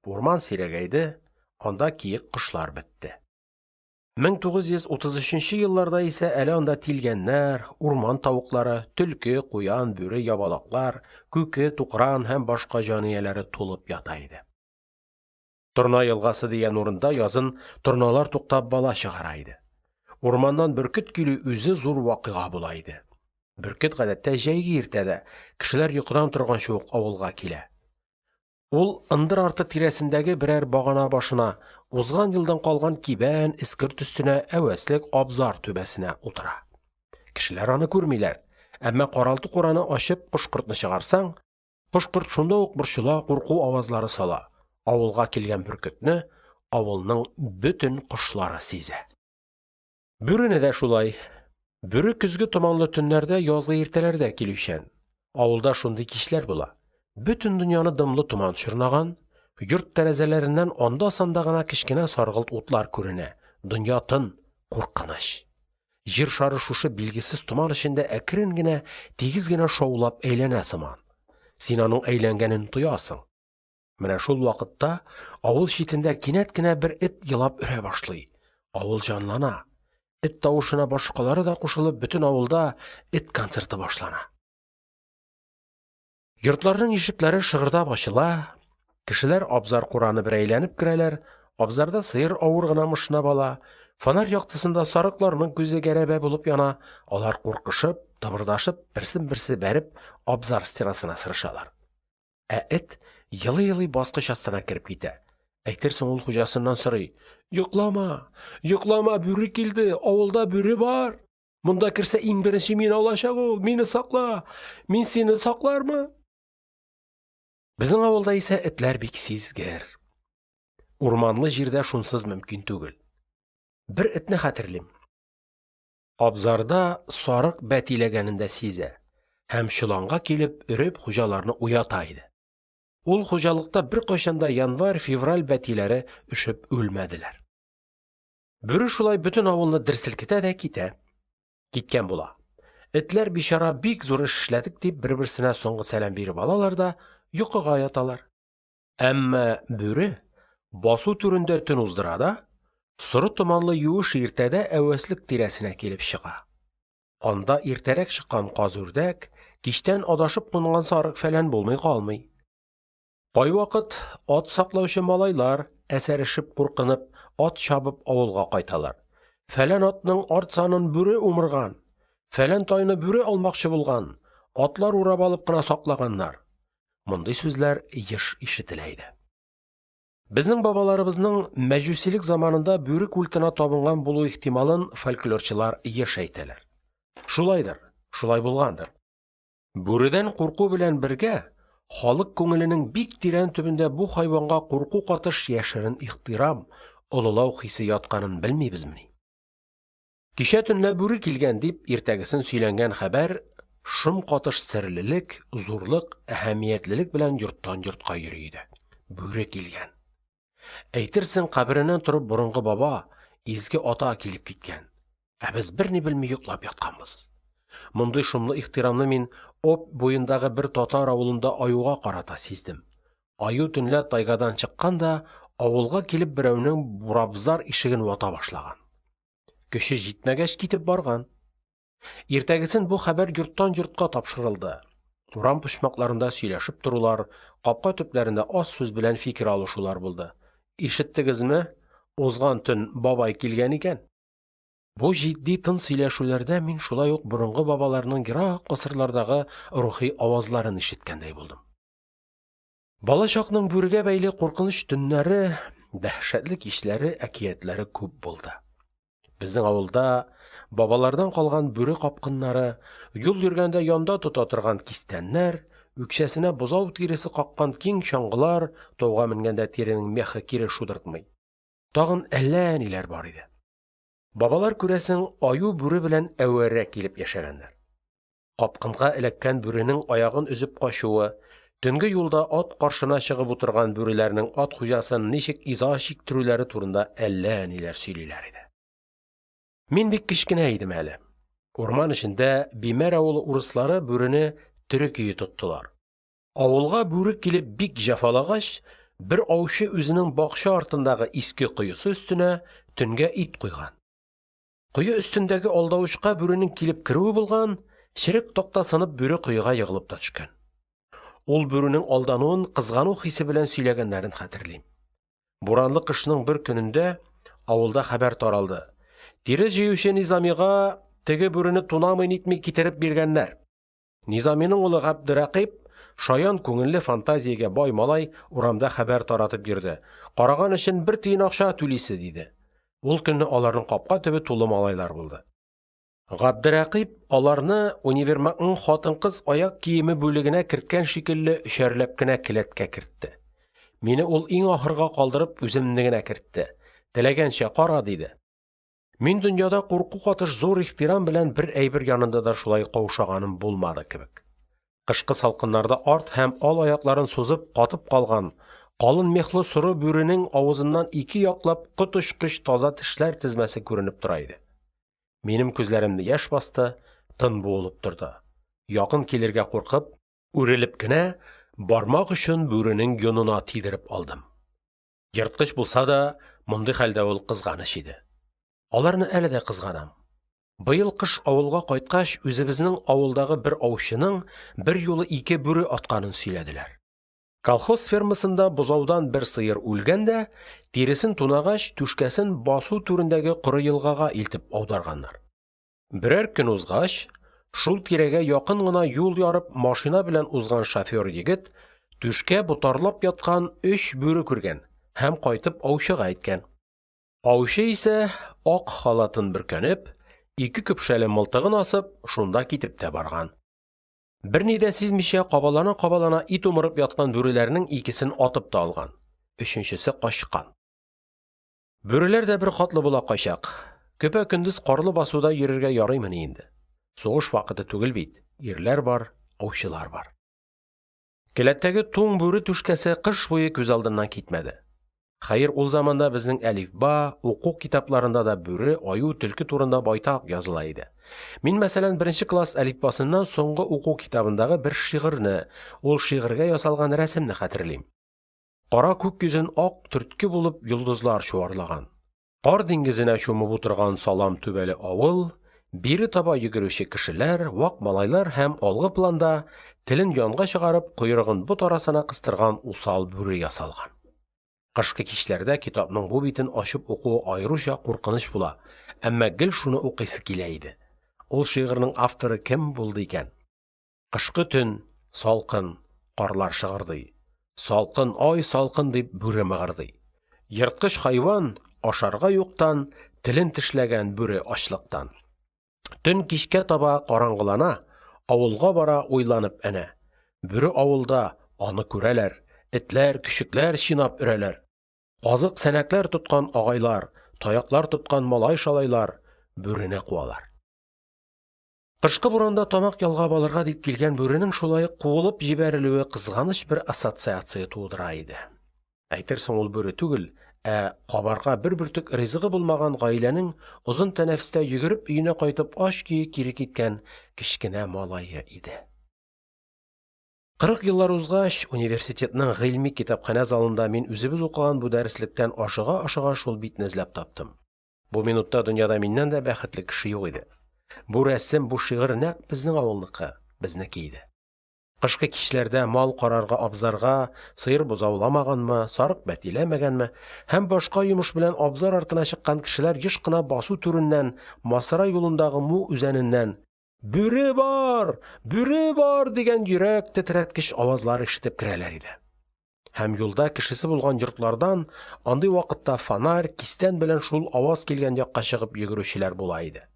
Урман сирәгәйде, анда киек кошлар бетте. 1933 елларда исә әле анда тилгәннәр, урман тавыклары, төлке, куян, бүре, ябалаклар, күке, тукран һәм башка җан ияләре тулып ята иде. Торна елгасы дигән урында язын торналар туктап бала чыгара иде. Урманнан бөркет килү үзе зур вакыйга була иде. Бөркет, гадәттә, җәйге иртәдә, кешеләр йокыдан торганчы ук авылга килә. Ул ындыр арты тирәсендәге берәр багана башына, узган елдан калган кибән, эскерт өстенә, әвеслек, абзар түбәсенә утыра. Кешеләр аны күрмиләр, әмма каралты-кураны ачып кош-кортны чыгарсаң, кош-корт шунда ук борчыла, курку авазлары сала, авылга килгән бөркетне авылның бөтен кошлары сизә. Бүрене дә шулай. Бүре көзге томанлы төннәрдә, язгы иртәләрдә килүчән. Авылда шундый кичләр була: бөтен дөньяны дымлы томан чорнаган, йорт тәрәзәләреннән анда-санда гына кечкенә саргылт утлар күренә, дөнья тын, куркыныч. Җир шары шушы билгесез томан эчендә әкрен генә, тигез генә шаулап әйләнә сыман. Син аның әйләнгәнен тоясың. Менә шул вакытта авыл читендә кинәт кенә бер эт елап өрә башлый, авыл җанлана. Эт тавышына башкалары да кушылып, бөтен авылда эт концерты башлана. Йортларның ишекләре шыгырдап ачыла, кешеләр абзар-кураны бер әйләнеп керәләр, абзарда сыер авыр гына мышнап ала, фонарь яктысында сарыкларның күзе гәрәбә булып яна, алар куркышып, тыбырдашып, берсен-берсе бәреп абзар стенасына сырышалар. Ә эт елый-елый баскыч астына кереп китә, әйтерсең ул хуҗасыннан сорый: «Йоклама, йоклама, бүре килде, авылда бүре бар, монда керсә, иң беренче мине алачак ул, мине сакла, мин сине саклармын!» Безнең авылда исә этләр бик сизгер. Урманлы җирдә шунсыз мөмкин түгел. Бер этне хәтерлим: абзарда сарык бәтиләгәнен дә сизә һәм чоланга килеп, өреп, хуҗаларны уята иде. Ул хуҗалыкта беркайчан да январь-февраль бәтиләре өшеп үлмәделәр. Бүре шулай бөтен авылны дер селкетә дә китә. Киткән була. Этләр, бичара, бик зур эш эшләдек дип, бер-берсенә соңгы сәлам биреп алалар да йокыга яталар. Әмма бүре басу түрендә төн уздыра да соры томанлы юеш иртәдә әвеслек тирәсенә килеп чыга. Анда иртәрәк чыккан каз-үрдәк, кичтән адашып кунган сарык-фәлән булмый калмый. Кайвакыт ат саклаучы малайлар, әсәрешеп-куркынып, ат чабып авылга кайталар: фәлән атның арт санын бүре умырган, фәлән тайны бүре алмакчы булган, атлар урап алып кына саклаганнар. Мондый сүзләр еш ишетелә иде. Безнең бабаларыбызның мәҗүсилек заманында бүре культына табынган булу ихтималын фольклорчылар еш әйтәләр. Шулайдыр, шулай булгандыр. Бүредән курку белән бергә халык күңеленең бик тирән төбендә бу хайванга курку катыш яшерен ихтирам, олылау хисе ятканын белмибезмени? Кичә төнлә бүре килгән дип, иртәгесен сөйләнгән хәбәр шом катыш серлелек, зурлык, әһәмиятлелек белән йорттан йортка йөри иде. Бүре килгән. Әйтерсең, кабереннән торып борынгы баба, изге ата килеп киткән. Ә без берни белми йоклап ятканбыз. Мондый шомлы ихтирамны мин Обь буендагы бер татар авылында аюга карата сиздем. Аю төнлә тайгадан чыккан да авылга килеп берәүнең бурабзар ишеген вата башлаган. Көче җитмәгәч, китеп барган. Иртәгесен бу хәбәр йорттан йортка тапшырылды. Урам почмакларында сөйләшеп торулар, капка төпләрендә аз сүз белән фикер алышулар булды. Ишеттегезме, узган төн бабай килгән икән. Бу җитди тын сөйләшүләрдә мин шулай ук борынгы бабаларның ерак гасырлардагы рухи авазларын ишеткәндәй булдым. Балачакның бүрегә бәйле куркыныч төннәре, дәһшәтле кичләре, әкиятләре күп булды. Безнең авылда бабалардан калган бүре капкыннары, юл йөргәндә янда тота торган кистәннәр, үкчәсенә бозау тиресе каккан киң чаңгылар (тауга менгәндә тиренең мехы кире шудыртмый), тагын әллә ниләр бар иде. Бабалар, күрәсең, аю-бүре белән әвәрә килеп яшәгәннәр. Капкынга эләккән бүренең аягын өзеп качуы, төнге юлда ат каршына чыгып утырган бүреләрнең ат хуҗасын ничек иза чиктерүләре турында әллә ниләр сөйлиләр иде. Мин бик кечкенә идем әле. Урман эчендә Бимәр авылы урыслары бүрене тере көе тоттылар. Авылга бүре килеп бик җәфалагач, бер аучы үзенең бакча артындагы иске коесы өстенә төнгә ит куйган. Кое өстендәге алдавычка бүренең килеп керүе булган, черек такта сынып бүре коега егылып та төшкән. Ул бүренең алдануын кызгану хисе белән сөйләгәннәрен хәтерлим. Буранлы кышның бер көнендә авылда хәбәр таралды: тире җыючы Низамига теге бүрене тунамый-нитми китереп биргәннәр. Низаминың улы Габдерәкыйп, шаян күңелле, фантазиягә бай малай, урамда хәбәр таратып йөрде: караган өчен бер тиен акча түлисе, диде. Ул көнне аларның капка төбе тулы малайлар булды. Габдерәкыйп аларны универмагның хатын-кыз аяк киеме бүлегенә керткән шикелле өчәрләп кенә келәткә кертте. Мине ул иң ахырга калдырып үземне генә кертте. Теләгәнчә кара, диде. Мин дөньяда курку катыш зур ихтирам белән бер әйбер янында да шулай каушаганым булмады кебек. Кышкы салкыннарда арт һәм ал аякларын сузып катып калган, калын мехлы соры бүренең авызыннан ике яклап коточкыч таза тешләр тезмәсе күренеп тора иде. Минем күзләремне яшь басты, тын буылып торды. Якын килергә куркып, үрелеп кенә, бармак очын бүренең йонына тидереп алдым. Ерткыч булса да, мондый хәлдә ул кызганыч иде. Аларны әле дә кызганам: быел кыш авылга кайткач, үзебезнең авылдагы бер аучының берьюлы ике бүре атканын сөйләделәр. Колхоз фермасында бозаудан бер сыер үлгән дә, тиресен тунагач, түшкәсен басу түрендәге коры елгага илтеп аударганнар. Берәр көн узгач, шул тирәгә якын гына юл ярып машина белән узган шофёр егет түшкә ботарлап яткан өч бүре күргән һәм кайтып аучыга әйткән. Аучы исә, ак халатын бөркәнеп, ике көпшәле мылтыгын асып, шунда китеп тә барган. Берни дә сизмичә кабалана-кабалана ит умырып яткан бүреләрнең икесен атып та алган, өченчесе качкан. Бүреләр дә беркатлы була кайчак: көпә-көндез карлы басуда йөрергә ярыймыни инде? Сугыш вакыты түгел бит, ирләр бар, аучылар бар. Келәттәге туң бүре түшкәсе кыш буе күз алдыннан китмәде. Хәер, ул заманда безнең «Әлифба», уку китапларында да бүре, аю, төлке турында байтак языла иде. Мин, мәсәлән, беренче класс «Әлифба»сыннан соңгы уку китабындагы бер шигырьне, ул шигырьгә ясалган рәсемне хәтерлим. Кара күк йөзен ак төртке булып йолдызлар чуарлаган. Кар диңгезенә чумып утырган салам түбәле авыл, бире таба йөгерүче кешеләр, вак малайлар һәм алгы планда, телен янга чыгарып, койрыгын бот арасына кыстырган усал бүре ясалган. Кышкы кичләрдә китапның бу битен ачып укуы аеруча куркыныч була, әмма гел шуны укыйсы килә иде. Ул шигырьнең авторы кем булды икән? Кышкы төн, салкын, карлар шыгырдый, Салкын, ай, салкын дип бүре мыгырдый. Ерткыч хайван, ашарга юктан, Телен тешләгән бүре ачлыктан. Төн кичкә таба караңгылана, Авылга бара уйланып әнә. Бүре авылда, аны күрәләр, Этләр, көчекләр чинап өрәләр. Казык-сәнәкләр тоткан агайлар, Таяклар тоткан малай-шалайлар Бүрене куалар. Кышкы буранда тамак ялгап алырга дип килгән бүренең шулай куылып җибәрелүе кызганыч бер ассоциация тудыра иде. Әйтерсең ул бүре түгел, ә кабарга бер бөртек ризыгы булмаган гаиләнең озын тәнәфестә йөгереп өенә кайтып ач көе кире киткән кечкенә малае иде. 40 еллар узгач, университетның гыйльми китапханә залында мин үзебез укыган бу дәреслектән ашыга-ашыга шул битне эзләп таптым. Бу минутта дөньяда миннән дә бәхетле кеше юк иде. Бу рәсем, бу шигырь нәкъ безнең авылныкы, безнеке иде. Кышкы кичләрдә мал карарга абзарга, сыер бозауламаганмы, сарык бәтиләмәгәнме һәм башка йомыш белән абзар артына чыккан кешеләр еш кына басу түреннән, Масра юлындагы Му үзәненнән «Бүре бар! Бүре бар!» дигән йөрәк тетрәткеч авазлар ишетеп керәләр иде. Һәм юлда кешесе булган йортлардан андый вакытта фонарь, кистән белән шул аваз килгән якка чыгып йөгерүчеләр була иде.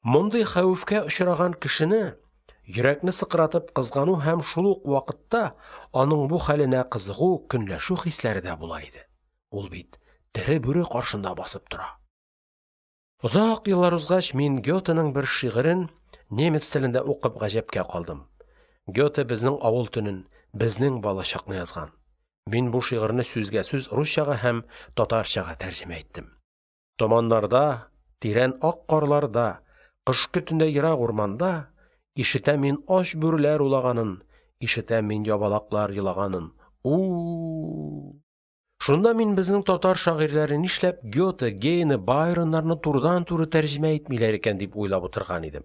Мондый хәвефкә очраган кешене йөрәкне сыкратып кызгану һәм шул ук вакытта аның бу хәленә кызыгу, көнләшү хисләре дә була иде. Ул бит тере бүре каршында басып тора. Озак еллар узгач, мин Гётеның бер шигырен немец телендә укып гаҗәпкә калдым. Гёте безнең авыл төнен, безнең балачакны язган. Мин бу шигырьне сүзгә-сүз русчага һәм татарчага тәрҗемә иттем. Томаннарда, тирән ак карларда, Кышкы төндә ерак урманда Ишетәм мин ач бүреләр улаганын, Ишетәм мин ябалаклар елаганын. У-у-у… Шунда мин безнең татар шагыйрьләре нишләп Гёте, Гейне, Байроннарны турыдан-туры тәрҗемә итмиләр икән дип уйлап утырган идем.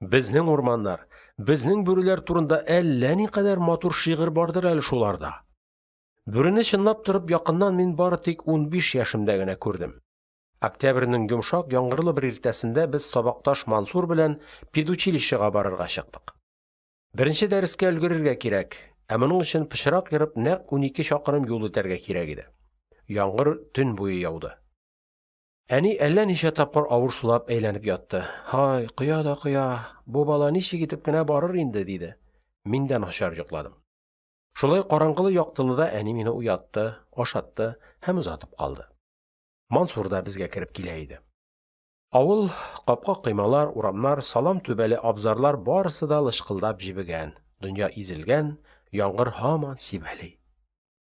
Безнең урманнар, безнең бүреләр турында әллә никадәр матур шигырь бардыр әле шуларда. Бүрене чынлап торып якыннан мин бары тик 15 яшемдә генә күрдем. Октябрьнең йомшак, яңгырлы бер иртәсендә без сабакташ Мансур белән педучилищега барырга чыктык. Беренче дәрескә өлгерергә кирәк, ә моның өчен пычрак ерып нәкъ 12 чакрым юл үтәргә кирәк иде. Яңгыр төн буе яуды. Әни әллә ничә тапкыр авыр сулап әйләнеп ятты. Һай, коя да коя, бу бала ничек итеп кенә барыр инде, диде. Мин дә начар йокладым. Шулай караңгылы-яктылыда әни мине уятты, ашатты һәм озатып калды. Мансур да безгә кереп килә иде. Авыл, капка-коймалар, урамнар, салам түбәле абзарлар барысы да лычкылдап җебегән, дөнья изелгән, яңгыр һаман сибәли.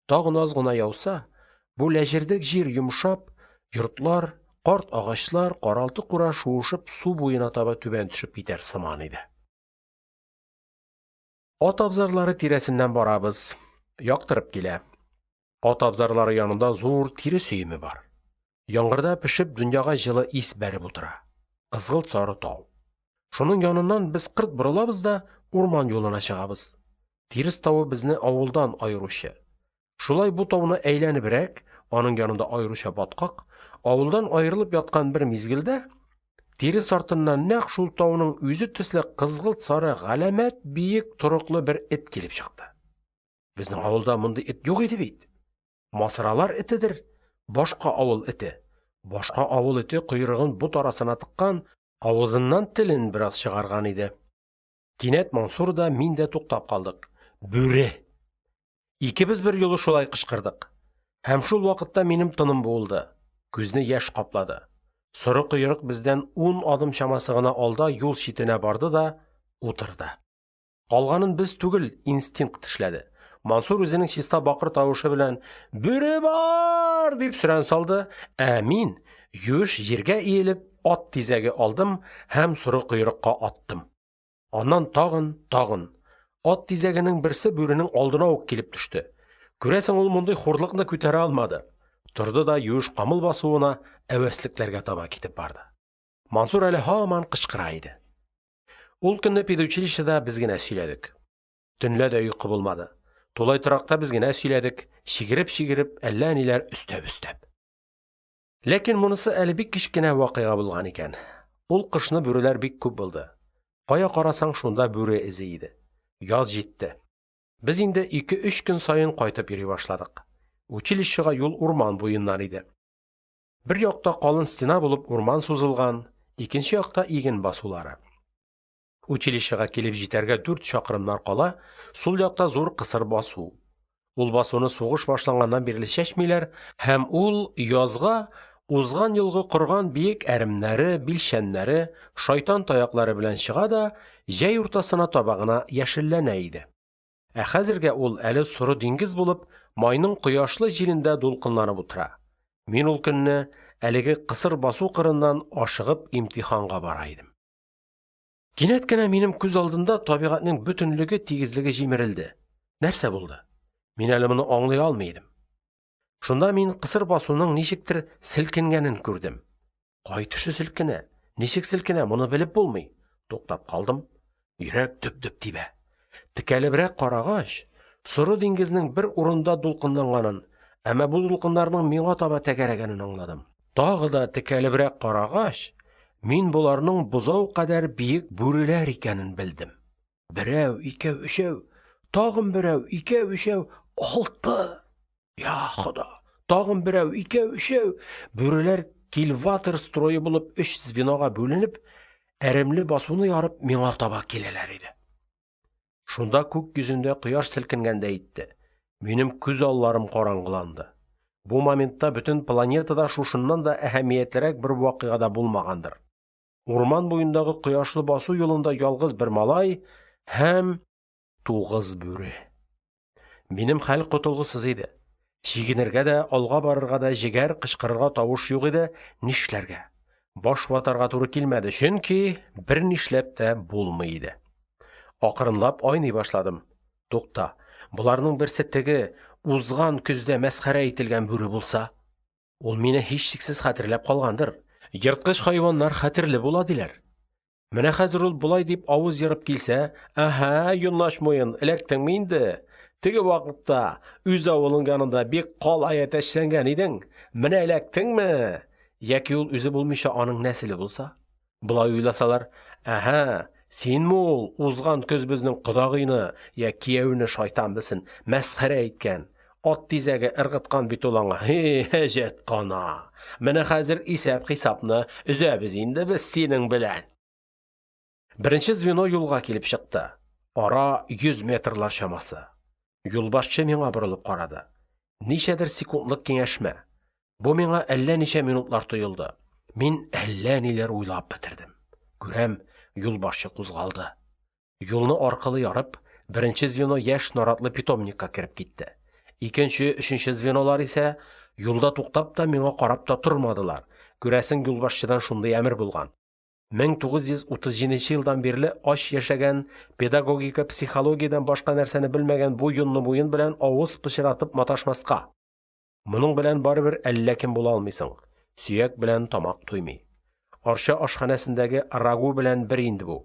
Тагын аз гына яуса, бу ләҗердек җир йомшап, йортлар, карт агачлар, каралты-кура шуышып су буена таба түбән төшеп китәр сыман иде. Ат абзарлары тирәсеннән барабыз, яктырып килә. Ат абзарлары янында зур тирес өеме бар. Яңгырда пешеп дөньяга җылы ис бәреп утыра. Кызгылт-сары тау. Шуның яныннан без кырт борылабыз да урман юлына чыгабыз. Тирес тавы безне авылдан аеручы. Шулай бу тауны әйләнебрәк (аның янында аеруча баткак) авылдан аерылып яткан бер мизгелдә тирес артыннан нәкъ шул тауның үзе төсле кызгылт-сары галәмәт биек торыклы бер эт килеп чыкты. Безнең авылда мондый эт юк иде бит! Масралар этедер, башка авыл эте. Башка авыл эте койрыгын бот арасына тыккан, авызыннан телен бераз чыгарган иде. Кинәт Мансур да, мин дә туктап калдык. Бүре! Икебез берьюлы шулай кычкырдык. Һәм шул вакытта минем тыным буылды, күзне яшь каплады. Соры койрык бездән ун адым чамасы гына алда юл читенә барды да утырды. Калганын без түгел, инстинкт эшләде. Мансур үзенең чиста бакыр тавышы белән: – Бүре ба-а-ар! – дип сөрән салды, ә мин, юеш җиргә иелеп, ат тизәге алдым һәм соры койрыкка аттым. Аннан тагын, тагын. Ат тизәгенең берсе бүренең алдына ук килеп төште. Күрәсең, ул мондый хурлыкны күтәрә алмады. Торды да юеш камыл басуына, әвеслекләргә таба китеп барды. Мансур әле һаман кычкыра иде. Ул көнне педучилищеда без генә сөйләдек. Төнлә дә йокы булмады. Тулай торакта без генә сөйләдек, чигереп-чигереп, әллә ниләр өстәп-өстәп. Ләкин монысы әле бик кечкенә вакыйга булган икән. Ул кышны бүреләр бик күп булды. Кая карасаң, шунда бүре эзе иде. Яз җитте. Без инде ике-өч көн саен кайтып йөри башладык. Училищега юл урман буеннан иде. Бер якта калын стена булып урман сузылган, икенче якта иген басулары. Училищега килеп җитәргә дүрт чакрымнар кала сул якта зур кысыр басу. Ул басуны сугыш башланганнан бирле чәчмиләр һәм ул язга узган елгы корган биек әремнәре, билчәннәре, шайтан таяклары белән чыга да җәй уртасына таба гына яшелләнә иде. Ә хәзергә ул әле соры диңгез булып майның кояшлы җилендә дулкынланып утыра. Мин ул көнне әлеге кысыр басу кырыннан ашыгып имтиханга бара идем. Кинәт кенә минем күз алдында табигатьнең бөтенлеге, тигезлеге җимерелде. Нәрсә булды? Мин әле моны аңлый алмый идем. Шунда мин кысыр басуның ничектер селкенгәнен күрдем. Кай төше селкенә, ничек селкенә, моны белеп булмый. Туктап калдым. Йөрәк дөп-дөп тибә. Текәлебрәк карагач, соры диңгезнең бер урында дулкынланганын, әмма бу дулкыннарның миңа таба тәгәрәгәнен аңладым. Тагы да текәлебрәк карагач, мин боларның бозау кадәр биек бүреләр икәнен белдем. Берәү, икәү, өчәү, тагын берәү, икәү, өчәү, алты! Я Хода! Тагын берәү, икәү, өчәү! Бүреләр кильватер строе булып өч звенога бүленеп, әремле басуны ярып миңа таба киләләр иде. Шунда күк йөзендә кояш селкенгәндәй итте, минем күз алларым караңгыланды. Бу моментта бөтен планетада шушыннан да әһәмиятлерәк бер вакыйга да булмагандыр. Урман буендагы кояшлы басу юлында ялгыз бер малай һәм тугыз бүре. Минем хәл котылгысыз иде. Чигенергә дә, алга барырга да җегәр, кычкырырга тавыш юк иде, нишләргә? Баш ватарга туры килмәде, чөнки бернишләп тә булмый иде. Акрынлап айный башладым. Тукта, боларның берсе теге, узган көздә мәсхәрә ителгән бүре булса? Ул мине һичшиксез хәтерләп калгандыр. Ерткыч хайваннар хәтерле була, диләр. Менә хәзер ул болай дип авыз ерып килсә: «Әһә, йонлач муен, эләктеңме инде? Теге вакытта үз авылың янында бик калай әтәчләнгән идең, менә эләктеңме?» Яки ул үзе булмыйча аның нәселе булса? Болай уйласалар: «Әһә, синме ул, узган көз безнең кодагыйны, йә кияүне, шайтан белсен, мәсхәрә иткән? Ат тизәге ыргыткан бит ул аңа, һи, әҗәткана! Менә хәзер исәп-хисапны өзәбез инде без синең белән!» Беренче звено юлга килеп чыкты. Ара йөз метрлар чамасы. Юлбашчы миңа борылып карады. Ничәдер секундлык киңәшмә. Бу миңа әллә ничә минутлар тоелды. Мин әллә ниләр уйлап бетердем. Күрәм, юлбашчы кузгалды. Юлны аркылы ярып, беренче звено яшь наратлы питомникка кереп китте. Икенче, өченче звенолар исә юлда туктап та, миңа карап та тормадылар. Күрәсең, юлбашчыдан шундый әмер булган. 1937 елдан бирле ач яшәгән, педагогика, психологиядән башка нәрсәне белмәгән бу йонлы муен белән авыз пычратып маташмаска. Моның белән барыбер әллә кем була алмыйсың. Сөяк белән тамак туймый. Арча ашханәсендәге рагу белән бер инде бу.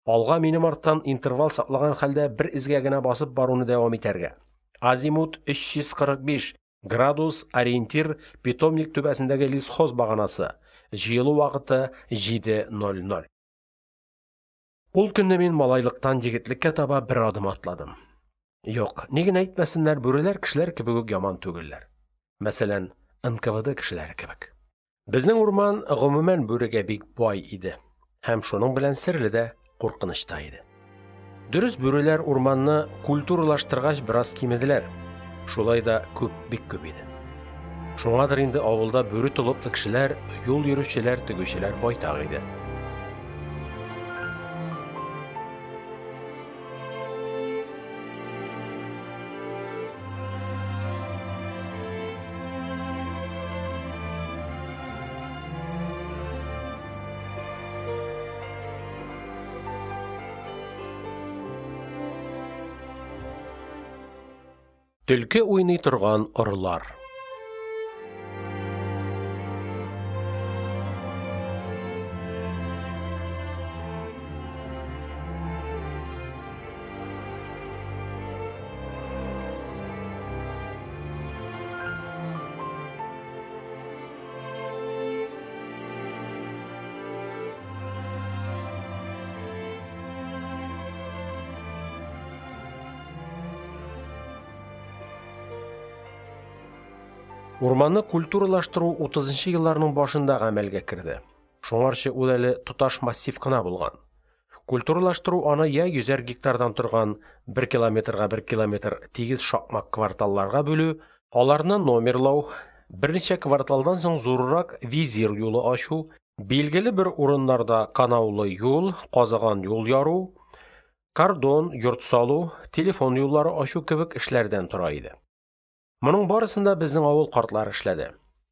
Алга, минем арттан интервал саклаган хәлдә бер эзгә генә басып баруны дәвам итәргә. Азимут 345, градус, ориентир – питомник түбәсендәге лесхоз баганасы, җыелу вакыты 7:00. Ул көнне мин малайлыктан егетлеккә таба бер адым атладым. Юк, ни генә әйтмәсеннәр, бүреләр кешеләр кебек үк яман түгелләр. Мәсәлән, НКВД кешеләре кебек. Безнең урман, гомумән, бүрегә бик бай иде һәм шуның белән серле дә, куркыныч та иде. Дөрес, бүреләр урманны культуралаштыргач бераз кимеделәр, шулай да күп, бик күп иде. Шуңадыр инде авылда бүре толыплы кешеләр, юл йөрүчеләр, тегүчеләр байтак иде. Төлке уйный торган орлар. Урманны культуралаштыру утызынчы елларның башында гамәлгә керде, шуңарчы ул әле тоташ массив кына булган. Культуралаштыру аны йә йөзәр гектардан торган (1 километрга 1 километр) тигез шакмак кварталларга бүлү, аларны номерлау, берничә кварталдан соң зуррак визир юлы ачу, билгеле бер урыннарда канаулы юл, казыган юл яру, кордон, йорт салу, телефон юллары ачу кебек эшләрдән тора иде. Моның барысын да безнең авыл картлары эшләде.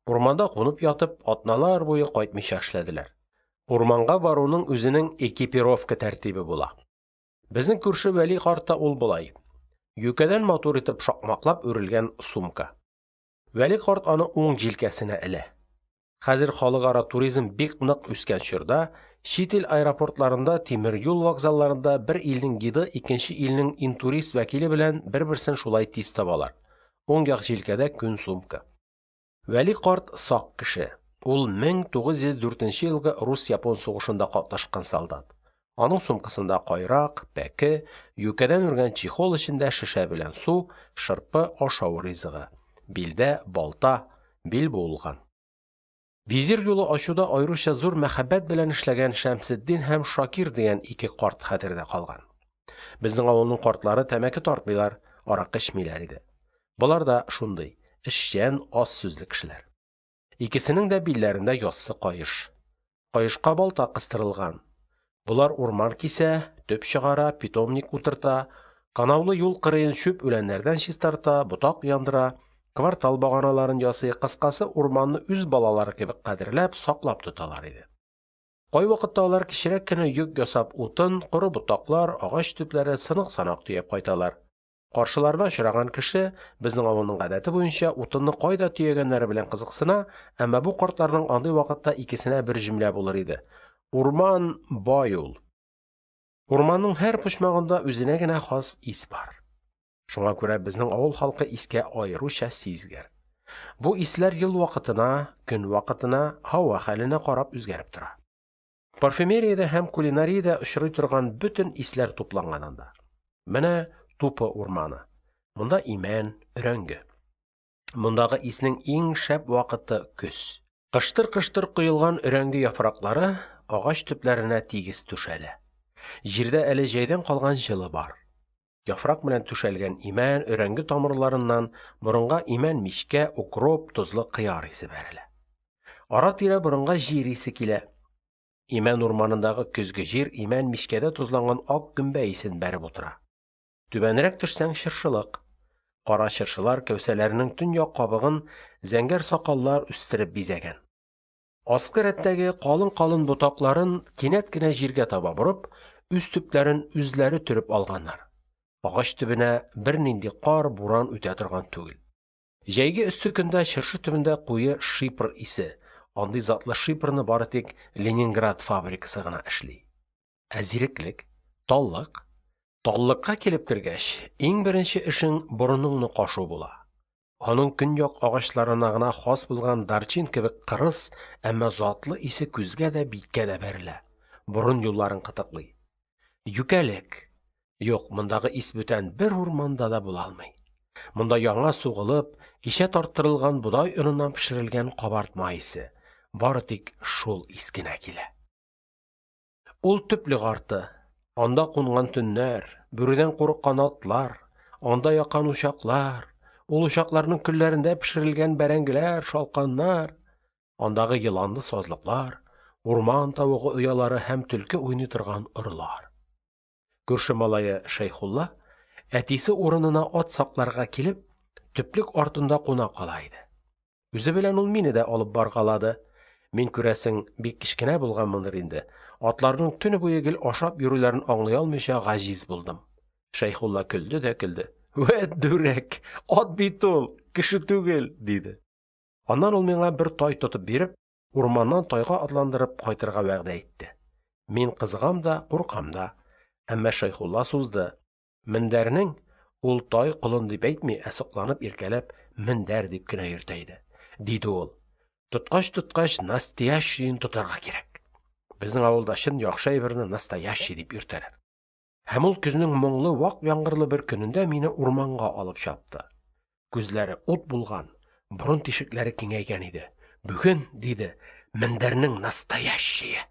Урманда кунып ятып, атналар буе кайтмыйча эшләделәр. Урманга баруның үзенең экипировка тәртибе була. Безнең күрше Вәли картта ул болай: юкәдән матур итеп шакмаклап үрелгән сумка. Вәли карт аны уң җилкәсенә элә. Хәзер халыкара туризм бик нык үскән чорда чит ил аэропортларында, тимер юл вокзалларында бер илнең гиды икенче илнең интурист вәкиле белән бер-берсен шулай тиз табалар. Уң як җилкәдә күн сумка. Вәли карт сак кеше, ул 1904 елгы рус-япон сугышында катнашкан солдат. Аның сумкасында кайрак, пәке, юкәдән үргән чехол эчендә шешә белән су, шырпы, ашау ризыгы. Билдә балта, бил буылган. Визир юлы ачуда аеруча зур мәхәббәт белән эшләгән Шәмсетдин һәм Шакир дигән ике карт хәтердә калган. Безнең авылның картлары тәмәке тартмыйлар, аракы эчмиләр иде. Болар да шундый, эшчән, аз сүзле кешеләр. Икесенең дә билләрендә яссы каеш. Каешка балта кыстырылган. Болар урман кисә, төп чыгара, питомник утырта, канаулы юл кырыен чүп үләннәрдән чистарта, ботак яндыра, квартал баганаларын ясый, кыскасы, урманны үз балалары кебек кадерләп, саклап тоталар иде. Кайвакытта алар кечерәк кенә йөк ясап утын, коры ботаклар, агач төпләре, сынык-санак төяп кайталар. Каршыларына очраган кеше, безнең авылның гадәте буенча, утынны кайда төягәннәре белән кызыксына, әмма бу картларның андый вакытта икесенә бер җөмлә булыр иде: Урман бай ул. Урманның һәр почмагында үзенә генә хас ис бар. Шуңа күрә безнең авыл халкы искә аеруча сизгер. Бу исләр ел вакытына, көн вакытына, һава хәленә карап үзгәреп тора. Парфюмериядә һәм кулинариядә очрый торган бөтен исләр тупланган анда. Менә Тупы урманы. Монда имән, өрәңге. Мондагы иснең иң шәп вакыты – көз. Кыштыр-кыштыр коелган өрәңге яфраклары агач төпләренә тигез түшәлә. Җирдә әле җәйдән калган җылы бар. Яфрак белән түшәлгән имән, өрәңге тамырларыннан борынга имән мичкә, укроп, тозлы кыяр исе бәрелә. Ара-тирә борынга җир исе килә. Имән урманындагы көзге җир имән мичкәдә тозланган ак гөмбә исен бәреп утыра. Түбәнрәк төшсәң – чыршылык. Кара чыршылар кәүсәләренең төньяк кабыгын зәңгәр сакаллар үстереп бизәгән. Аскы рәттәге калын-калын ботакларын кинәт кенә җиргә таба борып, үз төпләрен үзләре төреп алганнар. Агач төбенә бернинди кар, буран үтә торган түгел. Җәйге эссе көндә чыршы төбендә куе шипр исе, Андый затлы шипрны бары тик Ленинград фабрикасы гына эшли. Ә зиреклек, таллык? Таллыкка килеп кергәч, иң беренче эшең борыныңны кашу була, аның көньяк агачларына гына хас булган дарчин кебек кырыс, әмма затлы исе күзгә дә, биткә дә бәрелә, борын юлларын кытыклый. Юкәлек! Юк, мондагы ис бүтән бер урманда да була алмый. Монда яңа сугылып, кичә тарттырылган бодай оныннан пешерелгән кабартма исе – бары тик шул ис кенә килә. Ул төплек арты, анда кунган төннәр, бүредән курыккан атлар, анда яккан учаклар, ул учакларның көлләрендә пешерелгән бәрәңгеләр, шалканнар, андагы еланлы сазлыклар, урман тавыгы оялары һәм төлке уйный торган орлар. Күрше малае Шәйхулла, әтисе урынына ат сакларга килеп, төплек артында куна кала иде. Үзе белән ул мине дә алып баргалады. Мин, күрәсең, бик кечкенә булганмындыр инде, атларның төне буе гел ашап йөрүләрен аңлый алмыйча гаҗиз булдым. Шәйхулла көлде дә көлде. – Вәт дүрәк, ат бит ул, кеше түгел, – диде. Аннан ул миңа бер тай тотып биреп, урманнан тайга атландырып кайтырга вәгъдә итте. Мин кызыгам да, куркам да. Әмма Шәйхулла сузды. Мендәрнең (ул тай, колын дип әйтми, ә сокланып, иркәләп «мендәр» дип кенә йөртә иде), диде ул, тоткач-тоткач, настиящиен тотарга кирәк. Безнең авылда чын яхшы әйберне настоящий дип йөртәләр. Һәм ул көзнең моңлы, вак яңгырлы бер көнендә мине урманга алып чапты. Күзләре ут булган, борын тишекләре киңәйгән иде. Бүген, диде, мендәрнең настоящие.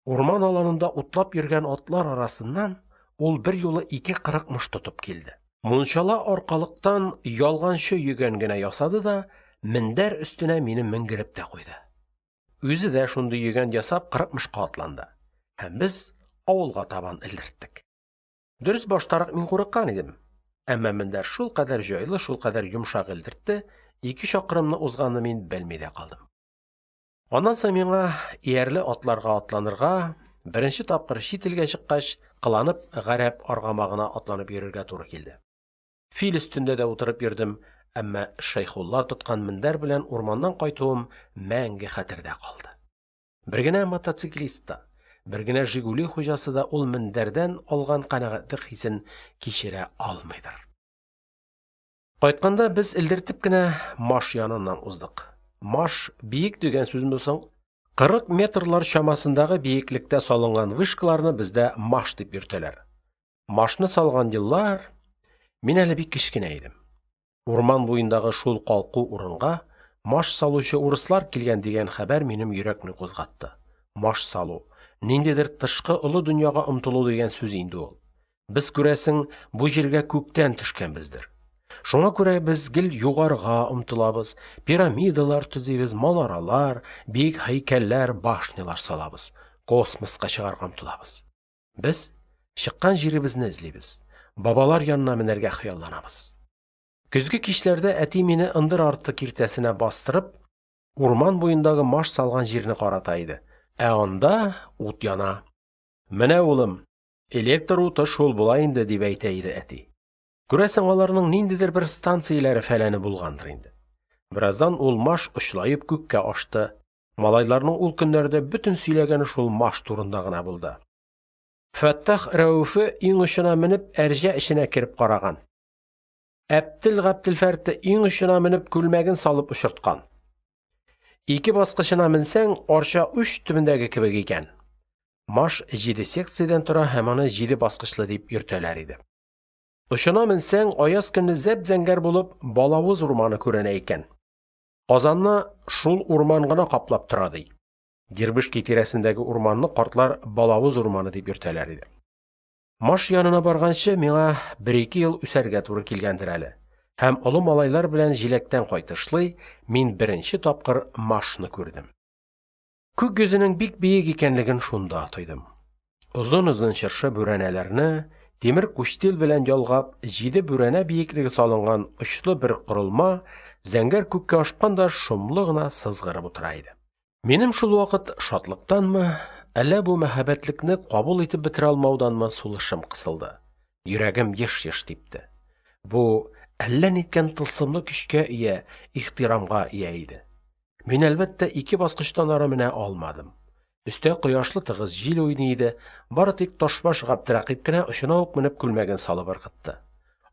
Урман аланында утлап йөргән атлар арасыннан ул берьюлы ике кырыкмыш тотып килде. Мунчала аркалыктан ялганчы йөгән генә ясады да мендәр өстенә мине менгереп тә куйды. Үзе дә шундый йөгән ясап кырыкмышка атланды. Һәм без авылга табан элдерттек. Дөрес, баштарак мин курыккан идем, әмма мендәр шулкадәр җайлы, шулкадәр йомшак элдертте, ике чакрымны узганны мин белми дә калдым. Аннан соң миңа иярле атларга атланырга, беренче тапкыр чит илгә чыккач, кыланып гарәп аргамагына атланып йөрергә туры килде. Фил өстендә дә утырып йөрдем, әмма Шәйхулла тоткан мендәр белән урманнан кайтуым мәңге хәтердә калды. Бер генә мотоциклист та, бер генә «Жигули» хуҗасы да ул мендәрдән алган канәгатьлек хисен кичерә алмыйдыр. Кайтканда без элдертеп кенә маш яныннан уздык. Маш биек дигән сүзме соң? 40 метрлар чамасындагы биеклектә салынган вышкаларны бездә маш дип йөртәләр. Машны салган еллар… Мин әле бик кечкенә идем. Урман буендагы шул калку урынга маш салучы урыслар килгән дигән хәбәр минем йөрәкне кузгатты. Маш салу – ниндидер тышкы олы дөньяга омтылу дигән сүз инде ул. Без, күрәсең, бу җиргә күктән төшкәнбездер. Шуңа күрә без гел югарыга омтылабыз, пирамидалар төзибез, манаралар, биек һәйкәлләр, башнялар салабыз, космоска чыгарга омтылабыз. Без чыккан җиребезне эзлибез, бабалар янына менәргә хыялланабыз. Көзге кичләрдә әти мине ындыр арты киртәсенә бастырып, урман буендагы маш салган җирне карата иде. Ә анда ут яна. Менә, улым, электр уты шул була инде, дип әйтә иде әти. Күрәсең, аларның ниндидер бер станцияләре-фәләне булгандыр инде. Бераздан ул маш очлаеп күккә ашты. Малайларның ул көннәрдә бөтен сөйләгәне шул маш турында гына булды. Фәттах Рәүфе иң очына менеп әрҗә эченә кереп караган. Әптел Гаптелфәрте иң очына менеп күлмәген салып очырткан. Ике баскычына менсәң, Арча уч төбендәге кебек икән. Маш җиде секциядән тора һәм аны җиде баскычлы дип йөртәләр иде. Очына менсәң, аяз көнне зәп-зәңгәр булып Балавыз урманы күренә икән. Казанны шул урман гына каплап тора, ди. Дербышки тирәсендәге урманны картлар Балавыз урманы дип йөртәләр иде. Маш янына барганчы, миңа бер-ике ел үсәргә туры килгәндер әле. Һәм олы малайлар белән җиләктән кайтышлый, мин беренче тапкыр машны күрдем. Күк йөзенең бик биек икәнлеген шунда тойдым. Озын-озын чыршы бүрәнәләрне тимер кучтил белән ялгап, җиде бүрәнә биеклеге салынган очлы бер корылма зәңгәр күккә ашкан да шомлы гына сызгырып утыра иде. Минем шул вакыт шатлыктанмы, әллә бу мәһабәтлекне кабул итеп бетерә алмауданмы сулышым кысылды, йөрәгем еш-еш типте. Бу әллә ниткән тылсымлы көчкә ия, ихтирамга ия иде. Мин, әлбәттә, ике баскычтан ары менә алмадым. Өстә кояшлы тыгыз җил уйный иде, бары тик ташбаш Габдерәкыйп кенә очына ук менеп күлмәген салып ыргытты.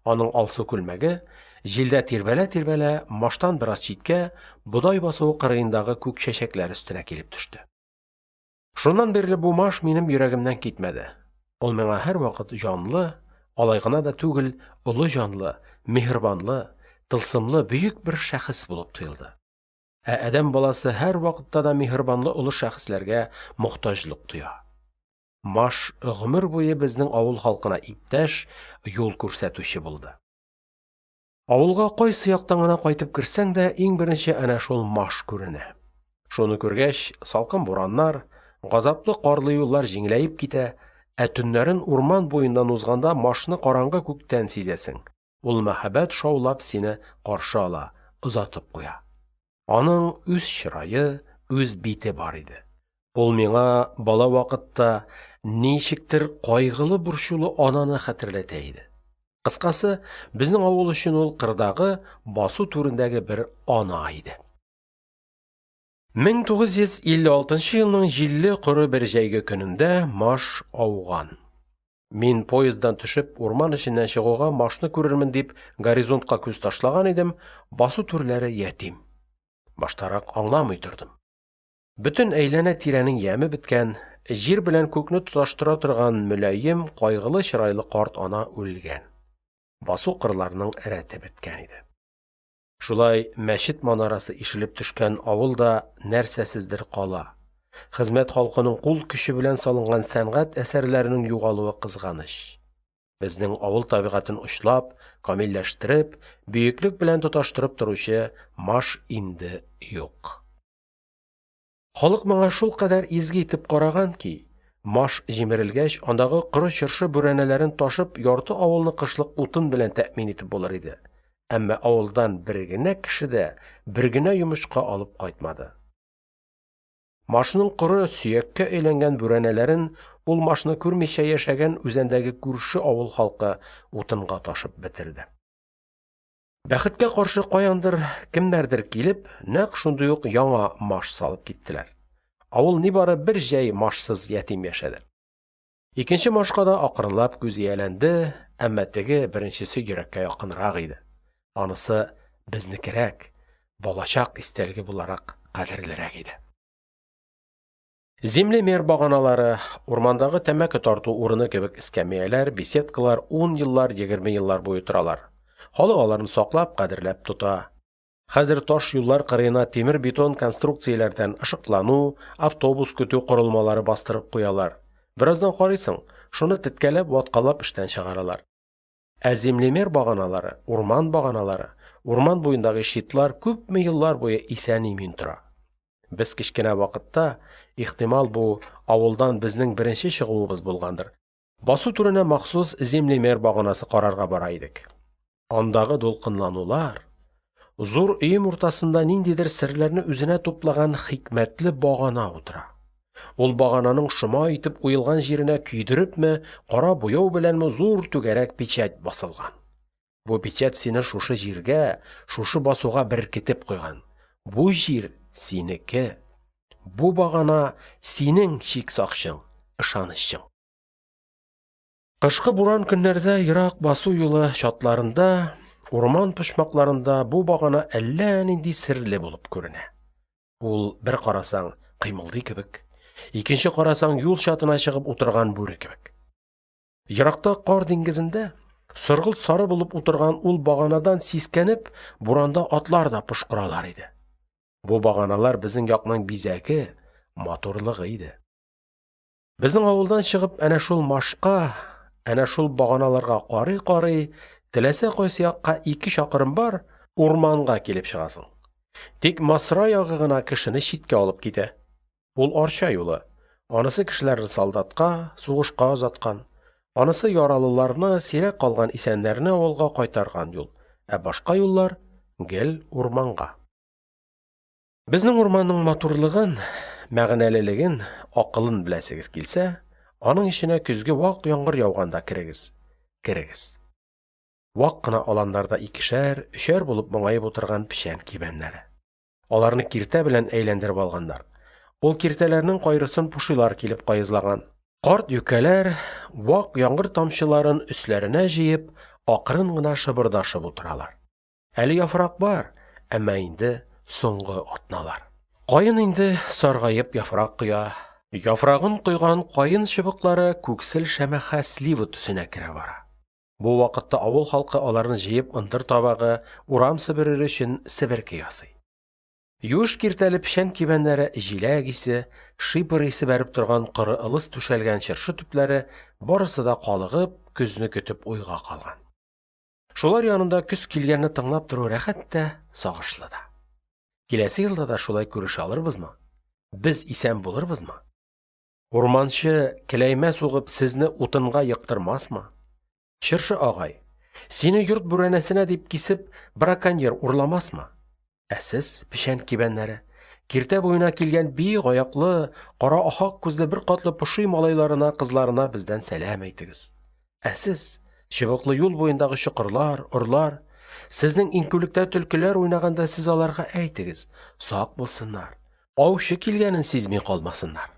Аның алсу күлмәге, җилдә тирбәлә-тирбәлә, маштан бераз читкә, бодай басуы кырыендагы күкчәчәкләр өстенә килеп төште. Шуннан бирле бу маш минем йөрәгемнән китмәде, ул миңа һәрвакыт җанлы, алай гына да түгел, олы җанлы, миһербанлы, тылсымлы, бөек бер шәхес булып тоелды. Ә адәм баласы һәрвакытта да миһербанлы олы шәхесләргә мохтаҗлык тоя. Маш гомер буе безнең авыл халкына иптәш, юл күрсәтүче булды. Авылга кайсы яктан гына кайтып керсәң дә, иң беренче әнә шул маш күренә. Шуны күргәч, салкын бураннар, газаплы карлы юллар җиңеләеп китә, ә төннәрен урман буеннан узганда машны караңгы күктән сизәсең, ул мәһабәт шаулап сине каршы ала, озатып куя. Аның үз чырае, үз бите бар иде. Ул миңа бала вакытта ничектер кайгылы-борчулы ананы хәтерләтә иде. Кыскасы, безнең авыл өчен ул кырдагы, басу түрендәге бер ана иде. 1956 елның җилле коры бер җәйге көнендә маш ауган. Мин поезддан төшеп, урман эченнән чыгуга машны күрермен дип горизонтка күз ташлаган идем, басу түрләре ятим. Баштарак аңламый тордым. Бөтен әйләнә-тирәнең яме беткән, җир белән күкне тоташтыра торган мөлаем, кайгылы чырайлы карт ана үлгән. Басу-кырларның рәте беткән иде. Шулай мәчет манарасы ишелеп төшкән авыл да нәрсәсездер кала. Хезмәт халкының кул көче белән салынган сәнгать әсәрләренең югалуы кызганыч. Безнең авыл табигатен очлап, камилләштереп, бөеклек белән тоташтырып торучы маш инде юк. Халык моңа шулкадәр изге итеп караган ки, маш җимерелгәч, андагы коры чыршы бүрәнәләрен ташып ярты авылны кышлык утын белән тәэмин итеп булыр иде, әмма авылдан бер генә кеше дә бер генә йомычка алып кайтмады. Машның коры, сөяккә әйләнгән бүрәнәләрен ул машны күрмичә яшәгән үзәндәге күрше авыл халкы утынга ташып бетерде. Бәхеткә каршы, каяндыр, кемнәрдер килеп, нәкъ шундый ук яңа маш салып киттеләр. Авыл нибары бер җәй машсыз ятим яшәде. Икенче машка да акрынлап күз ияләнде, әмма теге, беренчесе йөрәккә якынрак иде. Анысы безнекерәк, балачак истәлеге буларак кадерлерәк иде. Землемер баганалары, урмандагы тәмәке тарту урыны кебек эскәмияләр, беседкалар ун еллар, 20 еллар буе торалар. Халык аларны саклап, кадерләп тота. Хәзер таш юллар кырыена тимер-бетон конструкцияләрдән ышыклану, автобус көтү корылмалары бастырып куялар. Бераздан карыйсың – шуны теткәләп, ваткалап эштән чыгаралар. Ә землемер баганалары, урман баганалары, урман буендагы щитлар күпме еллар буе исән-имин тора. Без кечкенә вакытта, ихтимал, бу – авылдан безнең беренче чыгуыбыз булгандыр, басу түренә махсус землемер баганасы карарга бара идек. Андагы дулкынланулар! Зур өем уртасында ниндидер серләрне үзенә туплаган хикмәтле багана утыра. Ул багананың шома итеп уелган җиренә көйдерепме, кара буяу беләнме зур түгәрәк печать басылган. Бу печать сине шушы җиргә, шушы басуга беркетеп куйган. Бу җир – синеке, бу багана – синең чик сакчың, ышанычың. Кышкы буран көннәрдә ерак басу юлы чатларында, урман почмакларында бу багана әллә нинди серле булып күренә. Ул, бер карасаң, кыймылдый кебек, икенче карасаң, юл чатына чыгып утырган бүре кебек. Еракта кар диңгезендә соргылт-сары булып утырган ул баганадан сискәнеп, буранда атлар да пошкыралар иде. Бу баганалар безнең якның бизәге, матурлыгы иде. Безнең авылдан чыгып, әнә шул машка, әнә шул баганаларга карый-карый, теләсә кайсы якка ике чакрым бар, урманга килеп чыгасың. Тик Масра ягы гына кешене читкә алып китә. Ул Арча юлы, анысы кешеләрне солдатка, сугышка озаткан, анысы яралыларны, сирәк калган исәннәрне авылга кайтарган юл, ә башка юллар гел урманга. Безнең урманның матурлыгын, мәгънәлелеген, акылын беләсегез килсә, аның эченә көзге вак яңгыр яуганда керегез, керегез. Вак кына аланнарда икешәр, өчәр булып моңаеп утырган печән кибәннәре. Аларны киртә белән әйләндереп алганнар, ул киртәләрнең кайрысын пошилар килеп каезлаган. Карт юкәләр, вак яңгыр тамчыларын өсләренә җыеп, акрын гына шыбырдашып утыралар. Әле яфрак бар, әмма инде соңгы атналар. Каен инде саргаеп яфрак коя, яфрагын койган каен чыбыклары күксел-шәмәхә слива төсенә керә бара. Бу вакытта авыл халкы аларны җыеп ындыр табагы, урам себерер өчен себерке ясый. Юеш киртәле печән кибәннәре, җиләк исе, шипр исе бәреп торган коры ылыс түшәлгән чыршы төпләре – барысы да калыгып, көзне көтеп уйга калган. Шулар янында көз килгәнне тыңлап тору рәхәт тә, сагышлы да. Киләсе елда да шулай күрешә алырбызмы? Без исән булырбызмы? Урманчы, келәймә сугып, сезне утынга ектырмасмы? Чыршы агай, сине йорт бүрәнәсенә дип кисеп, браконьер урламасмы? Ә сез, печән кибәннәре, киртә буена килгән биек аяклы, кара ахак күзле беркатлы поши малайларына, кызларына бездән сәлам әйтегез. Ә сез, чыбыклы юл буендагы чокырлар, орлар, сезнең иңкүлектә төлкеләр уйнаганда сез аларга әйтегез: сак булсыннар, аучы килгәнен сизми калмасыннар.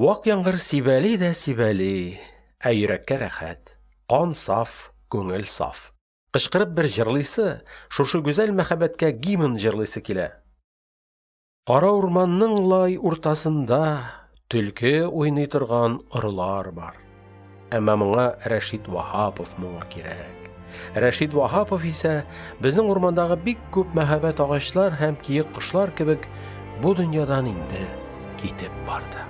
Вак яңгыр сибәли дә сибәли, ә йөрәккә рәхәт, кан саф, күңел саф. Кычкырып бер җырлыйсы, шушы гүзәл мәхәббәткә гимн җырлыйсы килә. Кара урманның лай уртасында Төлке уйный торган орлар бар. Әмма моңа Рәшит Ваһапов моңы кирәк. Рәшит Ваһапов исә, безнең урмандагы бик күп мәһабәт агачлар һәм киек кошлар кебек, бу дөньядан инде китеп барды.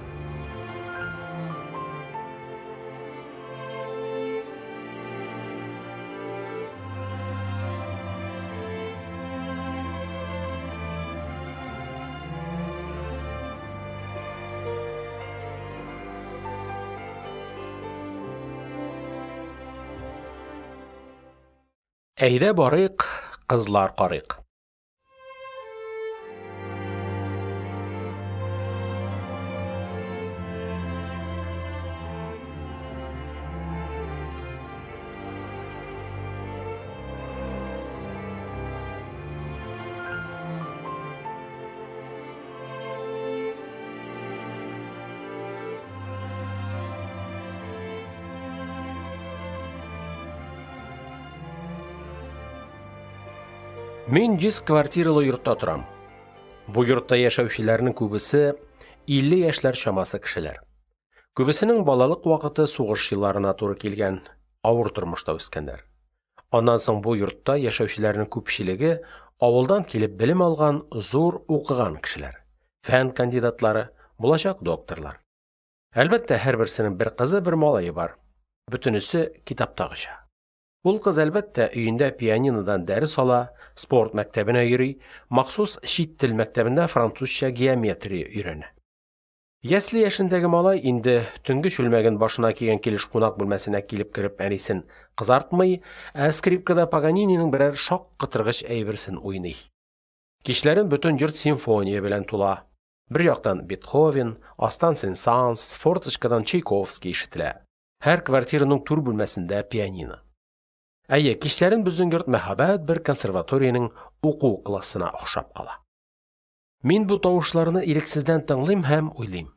Әйдә барыйк, кызлар карыйк. Мин 100 квартиралы йортта торам. Бу йортта яшәүчеләрнең күбесе – 50 яшьләр чамасы кешеләр. Күбесенең балалык вакыты сугыш елларына туры килгән, авыр тормышта үскәннәр. Аннан соң бу йортта яшәүчеләрнең күпчелеге – авылдан килеп белем алган, зур, укыган кешеләр: фән кандидатлары, булачак докторлар. Әлбәттә, һәрберсенең бер кызы, бер малае бар. Бөтенесе китаптагыча. Ул кыз, әлбәттә, өендә пианинодан дәрес ала, спорт мәктәбенә йөри, махсус чит тел мәктәбендә французча геометрия өйрәнә. Ясле яшендәге малай инде төнге чүлмәген башына кигән килеш кунак бүлмәсенә килеп кереп әнисен кызартмый, ә скрипкада Паганининың берәр шаккатыргыч әйберсен уйный. Кичләрен бөтен йорт симфония белән тула. Бер яктан – Бетховен, астан Сен-Санс, форточкадан Чайковский ишетелә. Һәр квартираның түр бүлмәсендә пианино. Әйе, кичләрен безнең йорт мәһабәт бер консерваториянең уку классына охшап кала. Мин бу тавышларны ирексездән тыңлыйм һәм уйлыйм: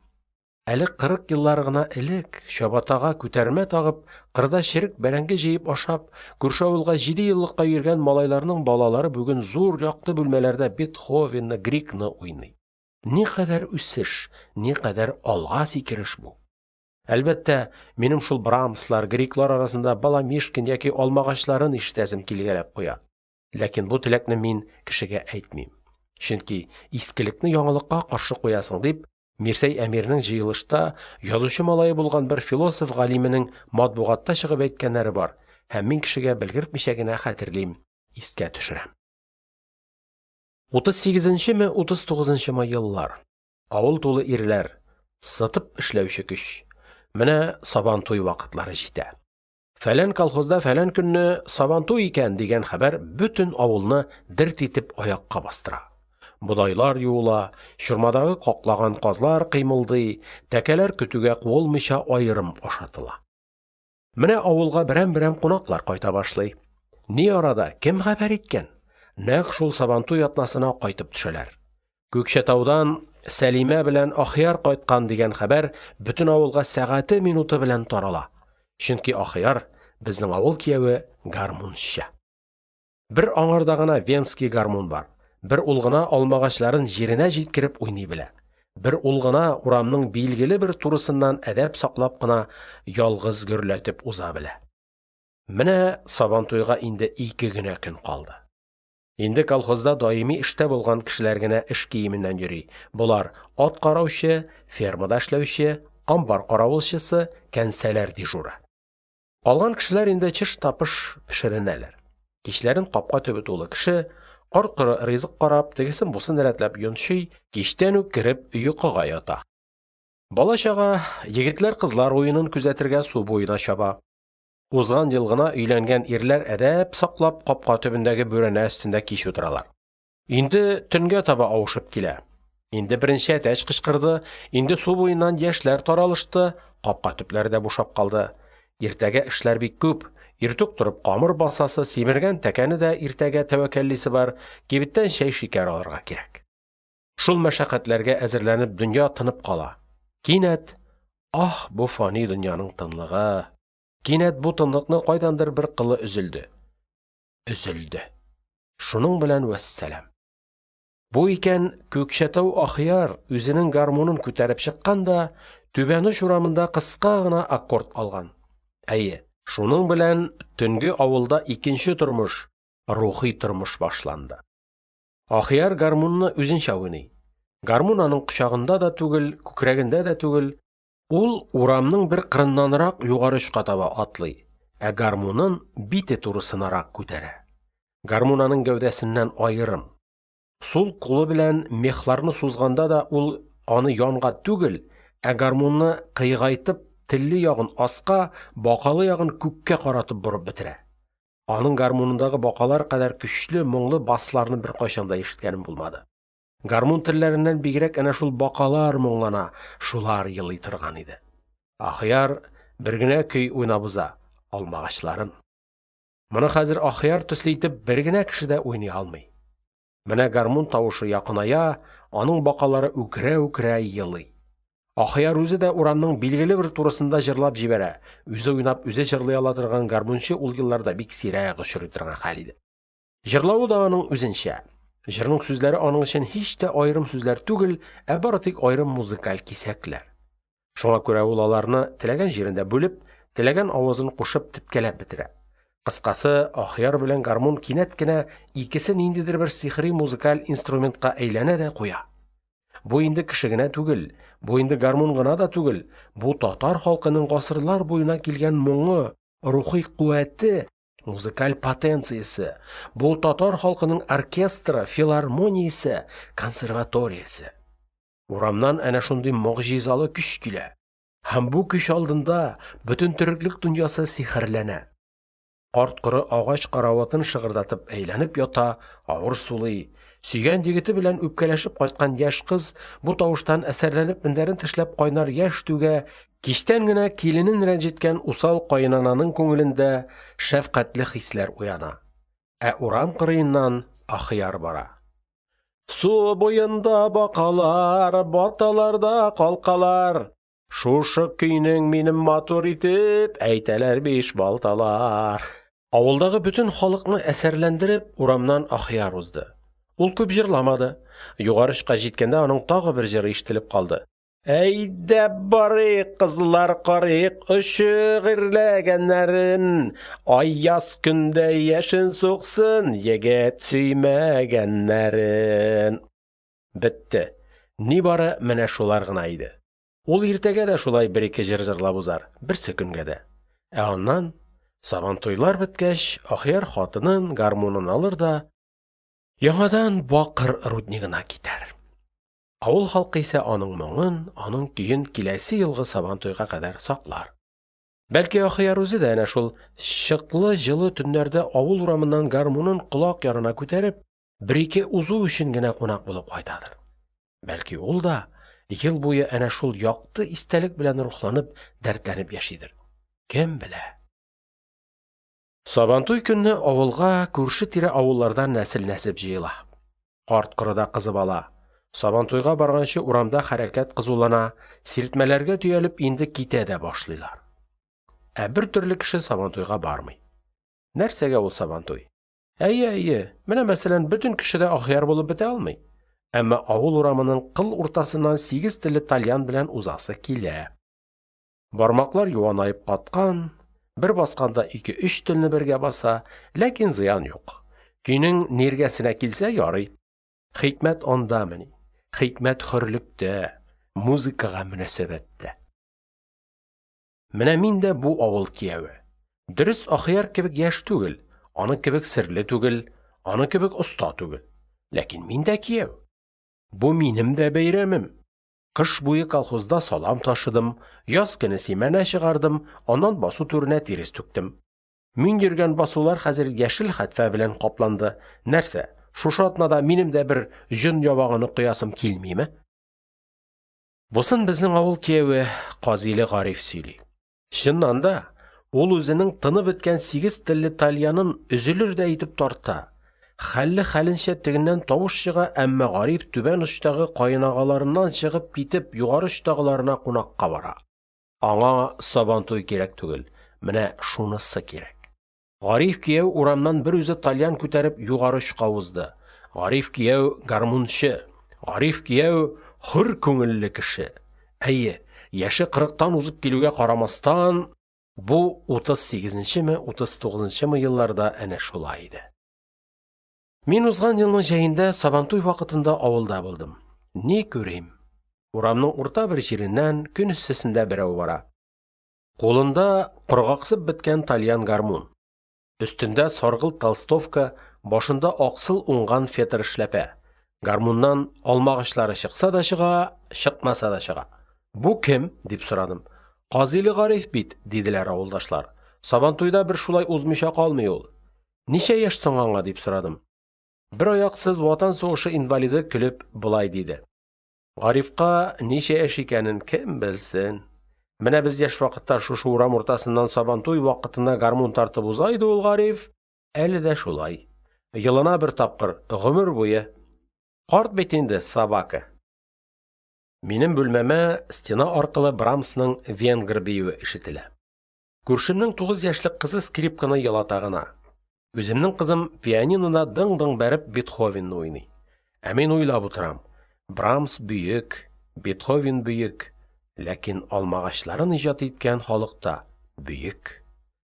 әле 40 еллар гына элек чабатага күтәрмә тагып, кырда черек бәрәңге җыеп ашап, күрше авылга җидееллыкка йөргән малайларның балалары бүген зур, якты бүлмәләрдә Бетховенны, Григны уйный. Никадәр үсеш, никадәр алга сикереш бу! Әлбәттә, минем шул Брамслар, Григлар арасында «Баламишкин» яки «Алмагачлары»н ишетәсем килгәләп куя. Ләкин бу теләкне мин кешегә әйтмим. Чөнки искелекне яңалыкка каршы куясың дип, Мирсәй Әмирнең җыелышта язучы малае булган бер философ галименең матбугатта чыгып әйткәннәре бар һәм мин кешегә белгертмичә генә хәтерлим, искә төшерәм. 38 нчеме, 39 нчымы еллар. Авыл тулы ирләр, сытып эшләүче көч. Менә Сабантуй вакытлары җитә. Фәлән колхозда фәлән көнне Сабантуй икән дигән хәбәр бөтен авылны дерт итеп аякка бастыра. Бодайлар юыла, чормадагы каклаган казлар кыймылдый, тәкәләр көтүгә куылмыйча аерым ашатыла. Менә авылга берәм-берәм кунаклар кайта башлый. Ни арада, кем хәбәр иткән? нәкъ шул Сабантуй атнасына кайтып төшәләр. Күкчәтаудан Сәлимә белән Ахияр кайткан дигән хәбәр бөтен авылга сәгате-минуты белән тарала, чөнки Ахияр – безнең авыл кияве, гармунчы. Бер аңарда гына венский гармун бар, бер ул гына «Алмагачлары»н җиренә җиткереп уйный белә, бер ул гына урамның билгеле бер турысыннан әдәп саклап кына ялгыз гөрләтеп уза белә. Менә Сабантуйга инде ике генә көн калды. Инде колхозда даими эштә булган кешеләр генә эш киеменнән йөри, болар: ат караучы, фермада эшләүче, амбар каравылчысы, кәнсәләр дежуры. Калган кешеләр инде чыш та пыш пешеренәләр. Кичләрен капка төбе тулы кеше, карт-коры ризык карап, тегесен-бусын рәтләп йончый, кичтән үк кереп йокыга ята. Бала-чага, егетләр-кызлар уенын күзәтергә су буена чаба. Узган ел гына өйләнгән ирләр әдәп саклап капка төбендәге бүрәнә өстендә кич утыралар. Инде төнгә таба авышып килә, инде беренче әтәч кычкырды, инде су буеннан яшьләр таралышты, капка төпләре дә бушап калды. Иртәгә эшләр бик күп, иртүк торып камыр басасы, симергән тәкәне дә иртәгә тәвәккәллисе бар, кибеттән чәй-шикәр алырга кирәк. Шул мәшәкатьләргә әзерләнеп дөнья тынып кала. Кинәт, аһ, бу фани дөньяның тынлыгы! Кинәт бу тынлыкның кайдандыр бер кылы өзелде. Өзелде. Шуның белән вәссәлам. Бу икән Күкчәтау Ахияр үзенең гармунын күтәреп чыккан да Түбән оч урамында кыска гына аккорд алган. Әйе, шуның белән төнге авылда икенче тормыш, рухи тормыш башланды. Ахияр гармунны үзенчә уйный. Гармун аның кочагында да түгел, күкрәгендә дә түгел, ул урамның бер кырыннанрак югары очка таба атлый, ә гармунын бите турысынарак күтәрә. Гармун аның гәүдәсеннән аерым. Сул кулы белән мехларны сузганда да ул аны янга түгел, ә гармунны кыйгайтып телле ягын аска, бакалы ягын күккә каратып борып бетерә. Аның гармунындагы бакалар кадәр көчле, моңлы басларны беркайчан да ишеткәнем булмады. Гармун телләреннән бигрәк әнә шул бакалар моңлана, шулар елый торган иде. Ахияр бер генә көй уйнап уза – «Алмагачлары»н. Моны хәзер Ахияр төсле итеп бер генә кеше дә уйный алмый. Менә гармун тавышы якыная, аның бакалары үкерә-үкерә елый. Ахияр үзе дә урамның билгеле бер турысында җырлап җибәрә, үзе уйнап үзе җырлый ала торган гармунчы ул елларда бик сирәк очрый торган хәл иде. Җырлавы да аның үзенчә. Җырның сүзләре аның өчен һич тә аерым сүзләр түгел, ә бары тик аерым музыкаль кисәкләр. Шуңа күрә ул аларны теләгән җирендә бүлеп, теләгән авазын кушып, теткәләп бетерә. Кыскасы, Ахияр белән гармун кинәт кенә икесе ниндидер бер сихри музыкаль инструментка әйләнә дә куя. Бу инде кеше генә түгел, бу инде гармун гына да түгел, бу татар халкының гасырлар буена килгән моңы, рухи куәте, музыкаль потенциясе, бу татар халкының оркестры, филармониясе, консерваториясе. Урамнан әнә шундый могҗизалы көч килә һәм бу көч алдында бөтен тереклек дөньясы сихерләнә. Карт-коры агач караватын шыгырдатып әйләнеп ята, авыр сулый. Сөйгән егете белән үпкәләшеп кайткан яшь кыз бу тавыштан әсәрләнеп мендәрен тешләп кайнар яшь түгә, кичтән генә киленен рәнҗеткән усал каенананың күңелендә шәфкатьле хисләр уяна. Ә урам кырыеннан Ахияр бара. Су буенда бакалар, Баталар да калкалар. Шушы көйнең минем матур итеп Әйтәләр бишбалталар. Авылдагы бөтен халыкны әсәрләндереп, урамнан Ахияр узды. Ул күп җырламады. Югары очка җиткәндә аның тагы бер җыры ишетелеп калды. Әйдәп барыйк, кызлар карыйк, Очык эрләгәннәрен. Аяз көндә яшен суксын, Егет сөймәгәннәрен. Бетте. Нибары менә шулар гына иде. Ул иртәгә дә шулай бер-ике җыр җырлап узар, берсекөнгә дә. Ә аннан, Сабантуйлар беткәч, Ахияр хатынын, гармунын алыр да яңадан бакыр руднигына китәр. Авыл халкы исә аның моңын, аның көен киләсе елгы Сабантуйга кадәр саклар. Бәлки, Ахияр үзе дә әнә шул чыклы җылы төннәрдә авыл урамыннан гармунын колак янына күтәреп, бер-ике узу өчен генә кунак булып кайтадыр. Бәлки, ул да ел буе әнә шул якты истәлек белән рухланып, дәртләнеп яшидер. Кем белә? Сабантуй көнне авылга күрше-тирә авыллардан нәсел-нәсәп җыела. Карт-коры да кызып ала. Сабантуйга барганчы урамда хәрәкәт кызулана, сиртмәләргә төялеп инде китә дә башлыйлар. Ә бер төрле кеше Сабантуйга бармый. Нәрсәгә ул Сабантуй? Әйе, әйе, менә, мәсәлән, бөтен кеше дә Ахияр булып бетә алмый, әмма авыл урамының кыл уртасыннан сигез телле тальян белән узасы килә. Бармаклар юанаеп каткан, бер басканда ике-өч телне бергә баса, ләкин зыян юк, көйнең ниргәсенә килсә ярый. Хикмәт андамыни, хикмәт хөрлектә, музыкага мөнәсәбәттә. Менә мин дә бу авыл кияве. Дөрес, Ахияр кебек яшь түгел, аның кебек серле түгел, аның кебек оста түгел. Ләкин мин дә кияү. Бу минем дә бәйрәмем. Кыш буе колхозда салам ташыдым, яз көне симәнә чыгардым, аннан басу түренә тирес түктем. Мин йөргән басулар хәзер яшел хәтфә белән капланды. Нәрсә, шушы атнада минем дә бер җон-ябаганы коясым килмиме? Бусын безнең авыл кияве Казиле Гариф сөйли. Чыннан да, ул үзенең тыны беткән сигез телле тальянын өзелердәй итеп тарта, хәлле-хәленчә тегеннән тавыш чыга, әмма Гариф түбән очтагы каенагаларыннан чыгып китеп югары очтагыларына кунакка бара. Аңа Сабантуй кирәк түгел, менә шунысы кирәк. Гариф кияү урамнан берүзе тальян күтәреп югары очка узды. Гариф кияү – гармунчы. Гариф кияү – хөр күңелле кеше. Әйе, яше кырыктан узып килүгә карамастан, бу утыз сигезенчеме, утыз тугызынчымы елларда әнә шулай иде. Мин узган елның җәендә Сабантуй вакытында авылда булдым. Ни күрим, урамның урта бер җиреннән көн эссесендә берәү бара. Кулында коргаксып беткән тальян гармун. Өстендә саргылт толстовка, башында аксыл уңган фетр эшләпә. Гармуннан алмагачлары чыкса да чыга, чыкмаса да чыга. «Бу кем?» – дип сорадым. «Казиле Гариф бит», – диделәр авылдашлар. «Сабантуйда бер шулай узмыйча калмый ул». «Ничә яшь соң аңа?» – дип сорадым. Бер аяксыз Ватан сугышы инвалиды көлеп болай диде: Гарифка ничә яшь икәнен кем белсен. Менә без яшь вакытта шушы урам уртасыннан Сабантуй вакытында гармун тартып уза иде ул Гариф, әле дә шулай. Елына бер тапкыр, гомер буе. Карт бит инде, собака. Минем бүлмәмә стена аркылы Брамсның «Венгр биюе» ишетелә. Күршемнең тугыз яшьлек кызы скрипканы елата гына. Үземнең кызым пианинода дың-дың бәреп Бетховенны уйный. Ә мин уйлап утырам: Брамс бөек, Бетховен бөек, ләкин «Алмагачлары»н иҗат иткән халык та бөек.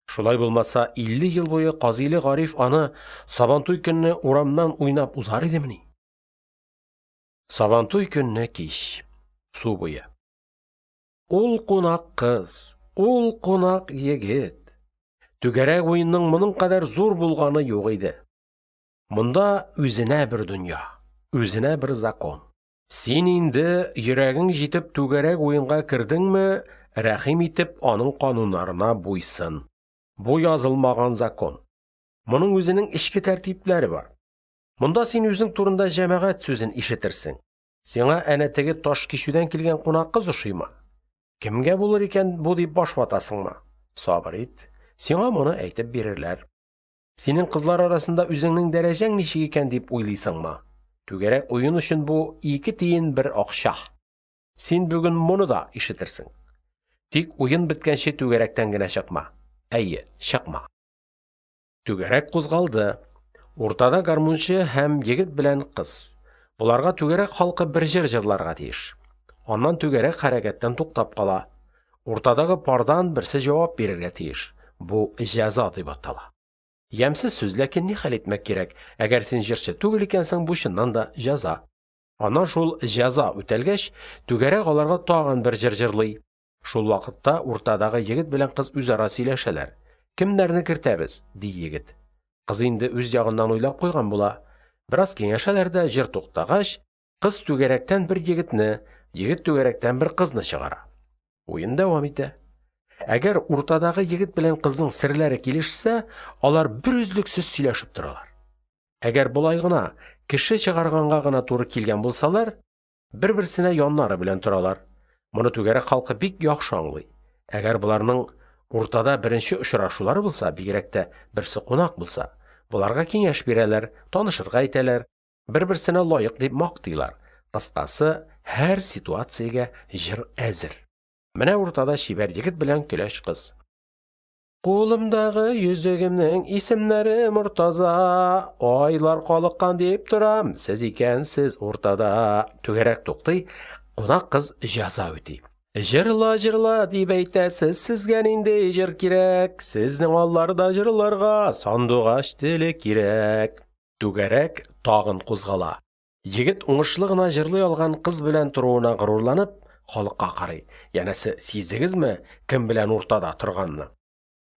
Шулай булмаса, 50 ел буе Казиле Гариф аны Сабантуй көнне урамнан уйнап узар идемени? Сабантуй көнне кич. Су буе. Ул кунак кыз, ул кунак егет! Түгәрәк уенның моның кадәр зур булганы юк иде. Монда үзенә бер дөнья, үзенә бер закон. Син инде йөрәгең җитеп түгәрәк уенга кердеңме, рәхим итеп аның кануннарына буйсын. Бу язылмаган закон. Моның үзенең эчке тәртипләре бар. Монда син үзең турында җәмәгать сүзен ишетерсең. Сиңа әнә теге Ташкичүдән килгән кунак кыз ошыймы? Кемгә булыр икән бу дип баш ватасыңмы? Сабыр ит, сиңа моны әйтеп бирерләр. Синең кызлар арасында үзеңнең дәрәҗәң ничек икән дип уйлыйсыңмы? Түгәрәк уен өчен бу ике тиен бер акча. Син бүген моны да ишетерсең. Тик уен беткәнче түгәрәктән генә чыкма. Әйе, чыкма. Түгәрәк кузгалды. Уртада гармунчы һәм егет белән кыз. Боларга түгәрәк халкы бер җыр җырларга тиеш. Аннан түгәрәк хәрәкәттән туктап кала. Уртадагы пардан берсе җавап бирергә тиеш. Бу җәза дип атала. Ямьсез сүз, ләкин нихәл итмәк кирәк, әгәр син җырчы түгел икәнсең, бу чыннан да җәза. Аннан шул җәза үтәлгәч, түгәрәк аларга тагын бер җыр җырлый. Шул вакытта уртадагы егет белән кыз үзара сөйләшәләр. «Кемнәрне кертәбез?» – ди егет. Кыз инде үз ягыннан уйлап куйган була. Бераз киңәшәләр дә, җыр туктагач, кыз түгәрәктән бер егетне, егет түгәрәктән бер кызны чыгара. Уен дәвам итә. Әгәр уртадагы егет белән кызның серләре килешсә, алар берөзлексез сөйләшеп торалар. Әгәр болай гына, кеше чыгарганга гына туры килгән булсалар, бер-берсенә яннары белән торалар. Моны түгәрәк халкы бик яхшы аңлый. Әгәр боларның Уртада беренче очрашулары булса, бигрәк тә берсе кунак булса, боларга киңәш бирәләр, танышырга әйтәләр, бер-берсенә лаек дип мактыйлар, кыскасы, һәр ситуациягә җыр әзер. Менә уртада чибәр егет белән көләч кыз. Кулымдагы йөзегемнең Исемнәре Мортаза. Айлар калыккан дип торам, Сез икәнсез уртада. Түгәрәк туктый, кунак кыз җәза үти. Җырла, җырла, дип әйтәсез, Сезгә нинди җыр кирәк? Сезнең алларда җырларга Сандугач теле кирәк. Түгәрәк тагын кузгала. Егет уңышлы гына җырлый алган кыз белән торуына горурланып, халыкка карый: янәсе, сиздегезме кем белән уртада торганны?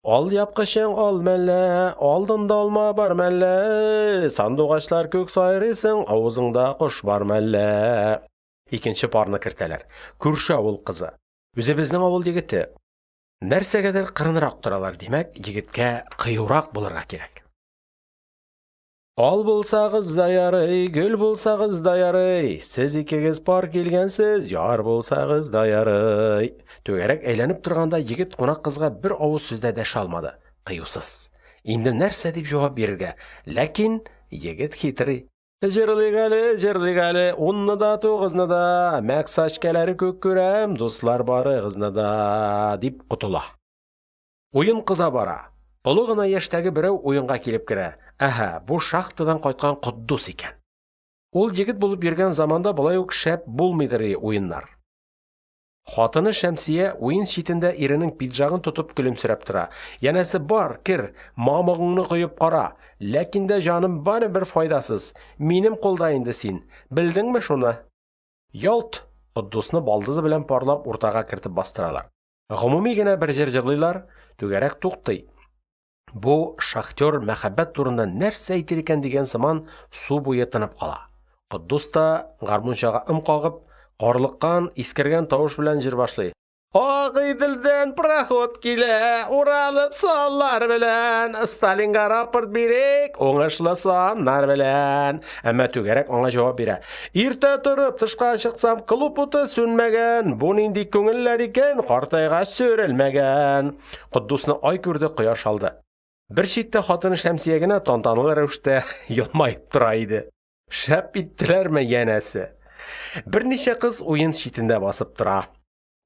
Алъяпкычың ал мәллә, Алдында алма бар мәллә, Сандугачлар күк сайрыйсың, Авызыңда кош бар мәллә? Икенче парны кертәләр. Күрше авыл кызы. Үзебезнең авыл егете. Нәрсәгәдер кырынрак торалар, димәк, егеткә кыюрак булырга кирәк. Ал булсагыз да ярый, гөл булсагыз да ярый, Сез икегез пар килгәнсез, яр булсагыз да ярый. Түгәрәк әйләнеп торганда егет кунак кызга бер авыз сүз дә дәшә алмады. Кыюсыз. Инде нәрсә дип җавап бирергә? Ләкин егет хитрый. Җырлыйк әле, җырлыйк әле, унны да, тугызны да, Мәк сачкәләре күк күрәм, дуслар, барыгызны да, дип котыла. Уен кыза бара. Олы гына яшьтәге берәү уенга килеп керә. Әһә, бу шахтадан кайткан Котдус икән. Ул егет булып йөргән заманда болай ук шәп булмыйдыр уеннар. Хатыны Шәмсия уен читендә иренең пиджагын тотып көлемсерәп тора. Янәсе, бар, кер, мамыгыңны коеп кара, ләкин дә, җаным, барыбер файдасыз, минем кулда инде син, белдеңме шуны? Ялт! Котдусны балдызы белән парлап уртага кертеп бастыралар. Гомуми генә бер җыр җырлыйлар, түгәрәк туктый. Бу шахтёр мәхәббәт турында нәрсә әйтер икән дигән сыман су буе тынып кала. Котдус та, гармунчыга ым кагып, карлыккан, искергән тавыш белән җыр башлый. Агыйделдән проход килә, Уралып саллар белән, Сталинга рапорт бирик, Уңышлы саннар белән. Әмма түгәрәк аңа җавап бирә. Иртә торып тышка чыксам, клуб уты сүнмәгән, бу нинди күңелләр икән, картайгач сүрелмәгән. Котдусны ай күрде, кояш алды. Бер читтә хатыны Шәмсия генә тантаналы рәвештә елмаеп тора иде. Шәп иттеләрме, янәсе. Берничә кыз уен читендә басып тора.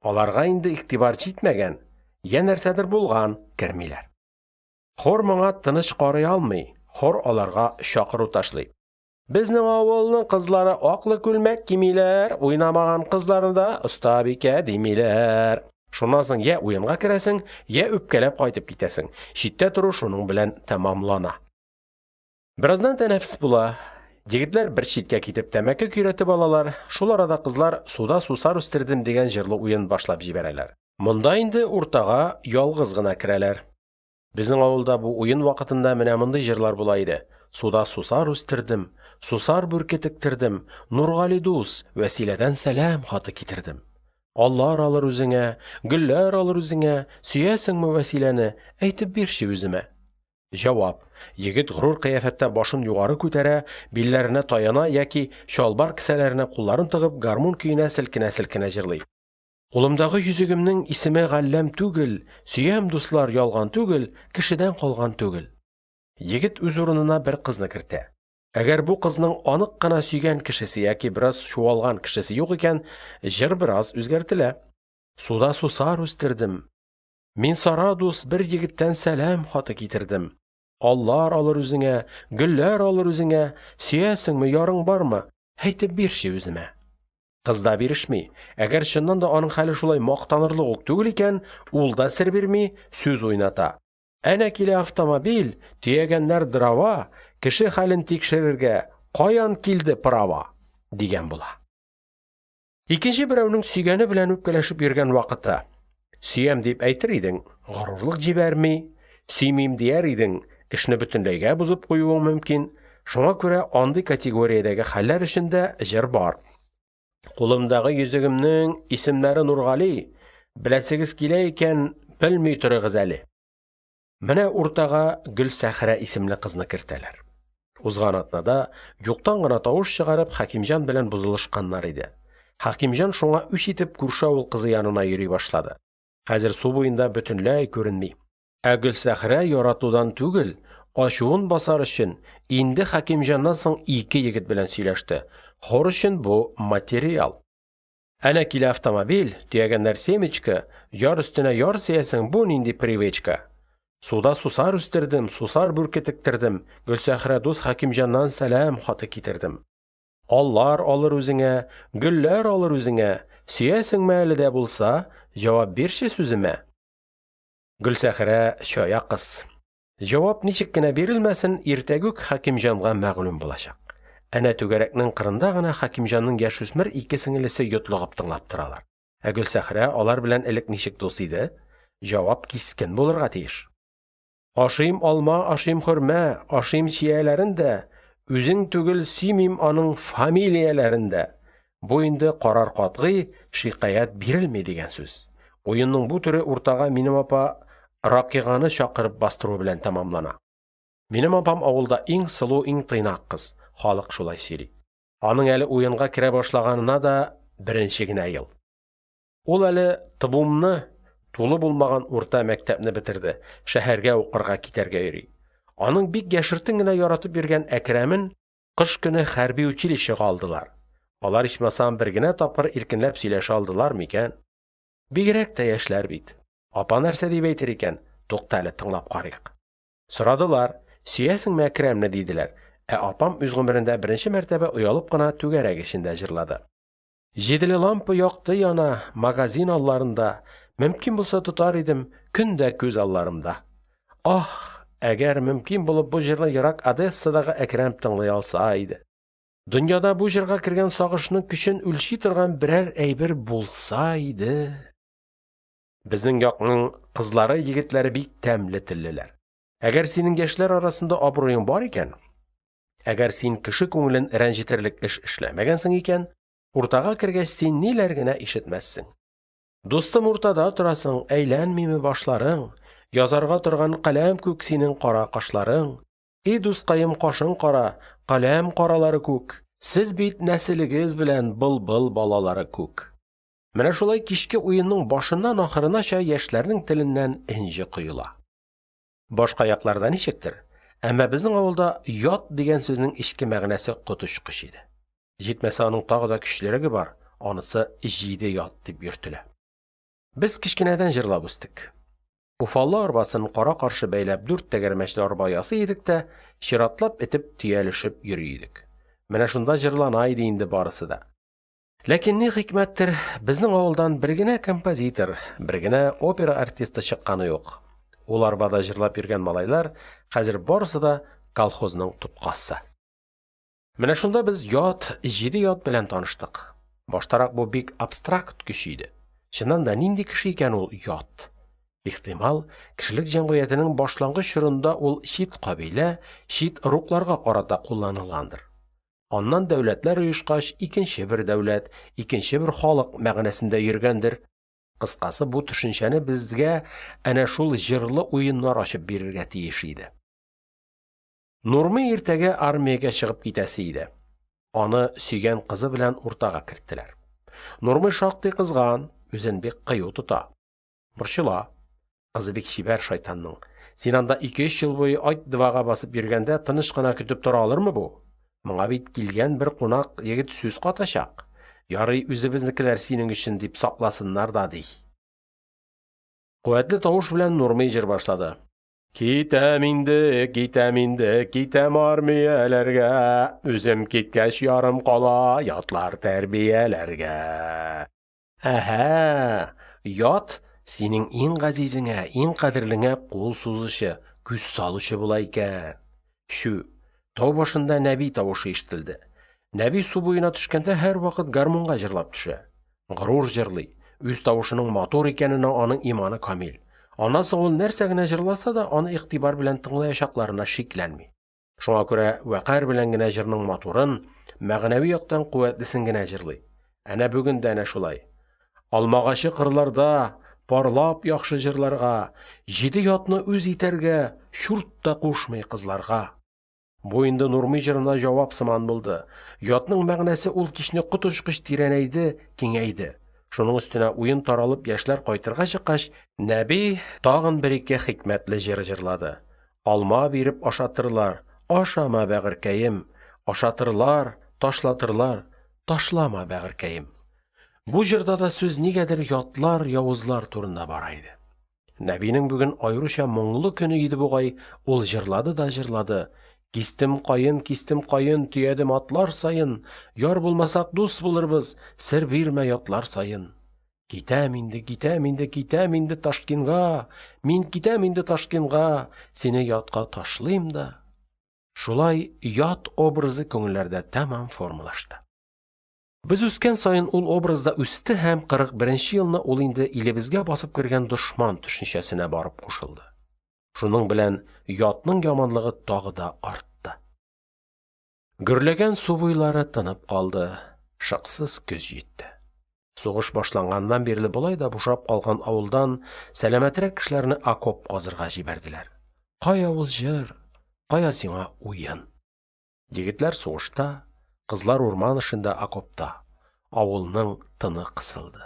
Аларга инде игътибар җитмәгән, йә нәрсәдер булган, кермиләр. Хор моңа тыныч карый алмый, хор аларга чакыру ташлый. Безнең авылның кызлары аклы күлмәк кимиләр, уйнамаган кызларны да остабикә димиләр. Шуннан соң йә уенга керәсең, йә үпкәләп кайтып китәсең. Читтә тору шуның белән тәмамлана. Бераздан тәнәфес була. Егетләр бер читкә китеп тәмәке көйрәтеп алалар, шул арада кызлар «Суда сусар үстердем» дигән җырлы уен башлап җибәрәләр. Монда инде уртага ялгыз гына керәләр. Безнең авылда бу уен вакытында менә мондый җырлар була иде: Суда сусар үстердем, Сусар бүрке тектердем, Нургали дус, Вәсиләдән сәлам хаты китердем. Аллар алыр үзеңә, Гөлләр алыр үзеңә, Сөясеңме Вәсиләне, Әйтеп бирче үземә. Җавап: Егет горур кыяфәттә башын югары күтәрә, билләренә таяна яки, чалбар кесәләренә кулларын тыгып, гармун көенә селкенә-селкенә җырлый. Кулымдагы йөзегемнең исеме Галләм түгел, Сөям, дуслар, ялган түгел, кешедән калган түгел. Егет үз урынына бер кызны кертә. Әгәр бу кызның анык кына сөйгән кешесе яки бераз чуалган кешесе юк икән, җыр бераз үзгәртелә. Суда сусар үстердем. Мин Сара дус бер егеттән сәлам хаты китердем. Аллар алыр үзеңә, гөлләр алыр үзеңә, Сөясеңме, ярың бармы, әйтеп бирче үземә. Кыз да бирешми. Әгәр чыннан да аның хәле шулай мактанырлык ук түгел икән, ул да сер бирми, сүз уйната. Әнә килә автомобиль, төягәннәр дрова, кеше хәлен тикшерергә каян килде права? дигән була. Икенче берәүнең сөйгәне белән үпкәләшеп йөргән вакыты. Сөям дип әйтер идең – горурлык җибәрми, сөймим дияр идең – эшне бөтенләйгә бозып куюың мөмкин. Шуңа күрә андый категориядәге хәлләр өчен дә җыр бар. Кулымдагы йөзегемнең исемнәре Нургали, беләсегез килә икән, белми торыгыз әле. Менә уртага Гөлсәхрә исемле кызны кертәләр. Узган атнада, юктан гына тавыш чыгарып, Хәкимҗан белән бозылышканнар иде. Хәкимҗан шуңа үч итеп күрше авыл кызы янына йөри башлады. Хәзер су буенда бөтенләй күренми. Ә Гөлсәхрә яратудан түгел, ачуын басар өчен инде Хәкимҗаннан соң ике егет белән сөйләште, хор өчен бу – материал. Әнә килә автомобиль, Төягәннәр семечка, Яр өстенә яр сөясең, Бу нинди привечка? Суда сусар үстердем, Сусар бүрке тектердем, Гөлсәхрә дус, Хәкимҗаннан Сәлам хаты китердем. Аллар алыр үзеңә, Гөлләр алыр үзеңә, Сөясеңме әле дә булса, Җавап бирче сүземә. Гөлсәхрә – чая кыз. Җавап ничек кенә бирелмәсен, иртәгүк Хәкимҗанга мәгълүм булачак. Әнә түгәрәкнең кырында гына Хәкимҗанның яшүсмер ике сеңлесе йотлыгып тыңлап торалар. Ә Гөлсәхрә алар белән элек ничек дус иде? Җавап кискен булырга тиеш. Ашыйм алма, ашыйм хөрмә, Ашыйм чияләрен дә, Үзен түгел, сөймим аның Фамилияләрен дә. Бу инде карар катгый, шикаять бирелми дигән сүз. Уенның бу төре уртага минем апа Ракиганы чакырып бастыру белән тәмамлана. Минем апам авылда иң сылу, иң тыйнак кыз, халык шулай сөйли. Аның әле уенга керә башлаганына да беренче генә ел. Ул әле ТБУМны (тулы булмаган урта мәктәпне) бетерде, шәһәргә укырга китәргә йөри. Аның бик яшертен генә яратып йөргән Әкрәмен кыш көне хәрби училищега алдылар. Алар, ичмасам, бер генә тапкыр иркенләп сөйләшә алдылармы икән? Бигрәк тә яшьләр бит. Апа нәрсә дип әйтер икән? Туктале, тыңлап карыйк. Сорадылар: сөясеңме Әкрәмне, диделәр. Ә апам үз гомерендә беренче мәртәбә оялып кына түгәрәк эчендә җырлады. Җиделе лампа якты яна Магазин алларында, Мөмкин булса тотар идем Көн дә күз алларымда. Аһ, әгәр мөмкин булып бу җырны ерак Одессадагы Әкрәм тыңлый алса иде. Дөньяда бу җырга кергән сагышның көчен үлчи торган берәр әйбер булса иде. Безнең якның кызлары, егетләре бик тәмле теллеләр. Әгәр синең яшьләр арасында абруең бар икән, әгәр син кеше күңелен рәнҗетерлек эш эшләмәгәнсең икән, уртага кергәч син ниләр генә ишетмәссең. Дустым, уртада торасың, әйләнмиме башларың, Язарга торган каләм күк синең кара кашларың. И дускаем, кашың кара, каләм каралары күк, Сез бит нәселегез белән былбыл балалары күк. Менә шулай кичке уенның башыннан ахырынача яшьләрнең теленнән энҗе коела. Башка якларда ничектер, әмма безнең авылда «ят» дигән сүзнең эчке мәгънәсе коточкыч иде. Җитмәсә, аның тагы да көчлерәге бар, анысы «җиде ят» дип йөртелә. Без кечкенәдән җырлап үстек. Уфалла арбасын кара-каршы бәйләп дүрт тәгәрмәчле арба ясый идек тә, чиратлап этеп, төялешеп йөри идек. Менә шунда җырлана иде инде барысы да. Ләкин ни хикмәттер, безнең авылдан бер генә композитор, бер генә опера артисты чыкканы юк. Ул арбада җырлап йөргән малайлар хәзер барысы да колхозның тоткасы. Менә шунда без ят, җиде ят белән таныштык. Баштарак бу бик абстракт көч иде. Чыннан да, нинди кеше икән ул ят? Ихтимал, кешелек җәмгыятенең башлангыч чорында ул чит кабилә, чит ыругларга карата кулланылгандыр. Аннан дәүләтләр оешкач, икенче бер дәүләт, икенче бер халык мәгънәсендә йөргәндер. Кыскасы, бу төшенчәне безгә әнә шул җырлы уеннар ачып бирергә тиеш иде. Нурмый иртәгә армиягә чыгып китәсе иде. Аны сөйгән кызы белән уртага керттеләр. Нурмый шактый кызган, үзен бик кыю тота. Борчыла. Кызы бик чибәр шайтанның. Син анда ике-өч ел буе айт-двага басып йөргәндә тыныч кына көтеп тора алырмы бу? Моңа бит килгән бер кунак егет сүз катачак. Ярый, үзебезнекеләр синең өчен дип сакласыннар да ди. Куәтле тавыш белән Нурмый җыр башлады. Китәм инде, китәм инде, китәм армияләргә. Үзем киткәч ярым кала ятлар тәрбияләргә. Әһә, ят синең иң газизеңә, иң кадерлеңә кул сузучы, күз салучы була икән. Чү, тау башында Нәби тавышы ишетелде. Нәби су буена төшкәндә һәрвакыт гармунга җырлап төшә. Горур җырлый, үз тавышының матур икәненә аның иманы камил. Аннан соң ул нәрсә генә җырласа да, аны игътибар белән тыңлаячакларына шикләнми. Шуңа күрә вәкарь белән генә җырның матурын, мәгънәви яктан куәтлесен генә җырлый. Әнә бүген дә әнә шулай. Алмагачы кырларда парлап яхшы җырларга, җиде ятны үз итәргә чурт та кушмый кызларга. Бу инде Нурмый җырына җавап сыман булды. Ятның мәгънәсе ул кичне коточкыч тирәнәйде, киңәйде. Шуның өстенә уен таралып яшьләр кайтырга чыккач, Нәби тагын бер-ике хикмәтле җыр җырлады: Алма биреп ашатырлар – Ашама, бәгырькәем, Ашатырлар, ташлатырлар – Ташлама, бәгырькәем. Бу җырда да сүз нигәдер ятлар, явызлар турында бара иде. Нәбинең бүген аеруча моңлы көне иде бугай, ул җырлады да җырлады: Кистем каен, кистем каен, Төядем атлар саен; Яр булмасак, дус булырбыз, Сер бирмә ятлар саен. Китәм инде, китәм инде, Китәм инде Ташкинга, Мин китәм инде Ташкинга, Сине ятка ташлыйм да. Шулай «ят» образы күңелләрдә тәмам формалашты. Без үскән саен ул образ да үсте һәм 41 нче елны ул инде илебезгә басып кергән дошман төшенчәсенә барып кушылды. Шуның белән «ят»ның яманлыгы тагы да артты. Гөрләгән су буйлары тынып калды, шыксыз көз җитте. Сугыш башланганнан бирле болай да бушап калган авылдан сәламәтрәк кешеләрне окоп казырга җибәрделәр. Кая ул җыр, кая сиңа уен! Егетләр сугышта, кызлар урман эшендә, окопта. Авылның тыны кысылды.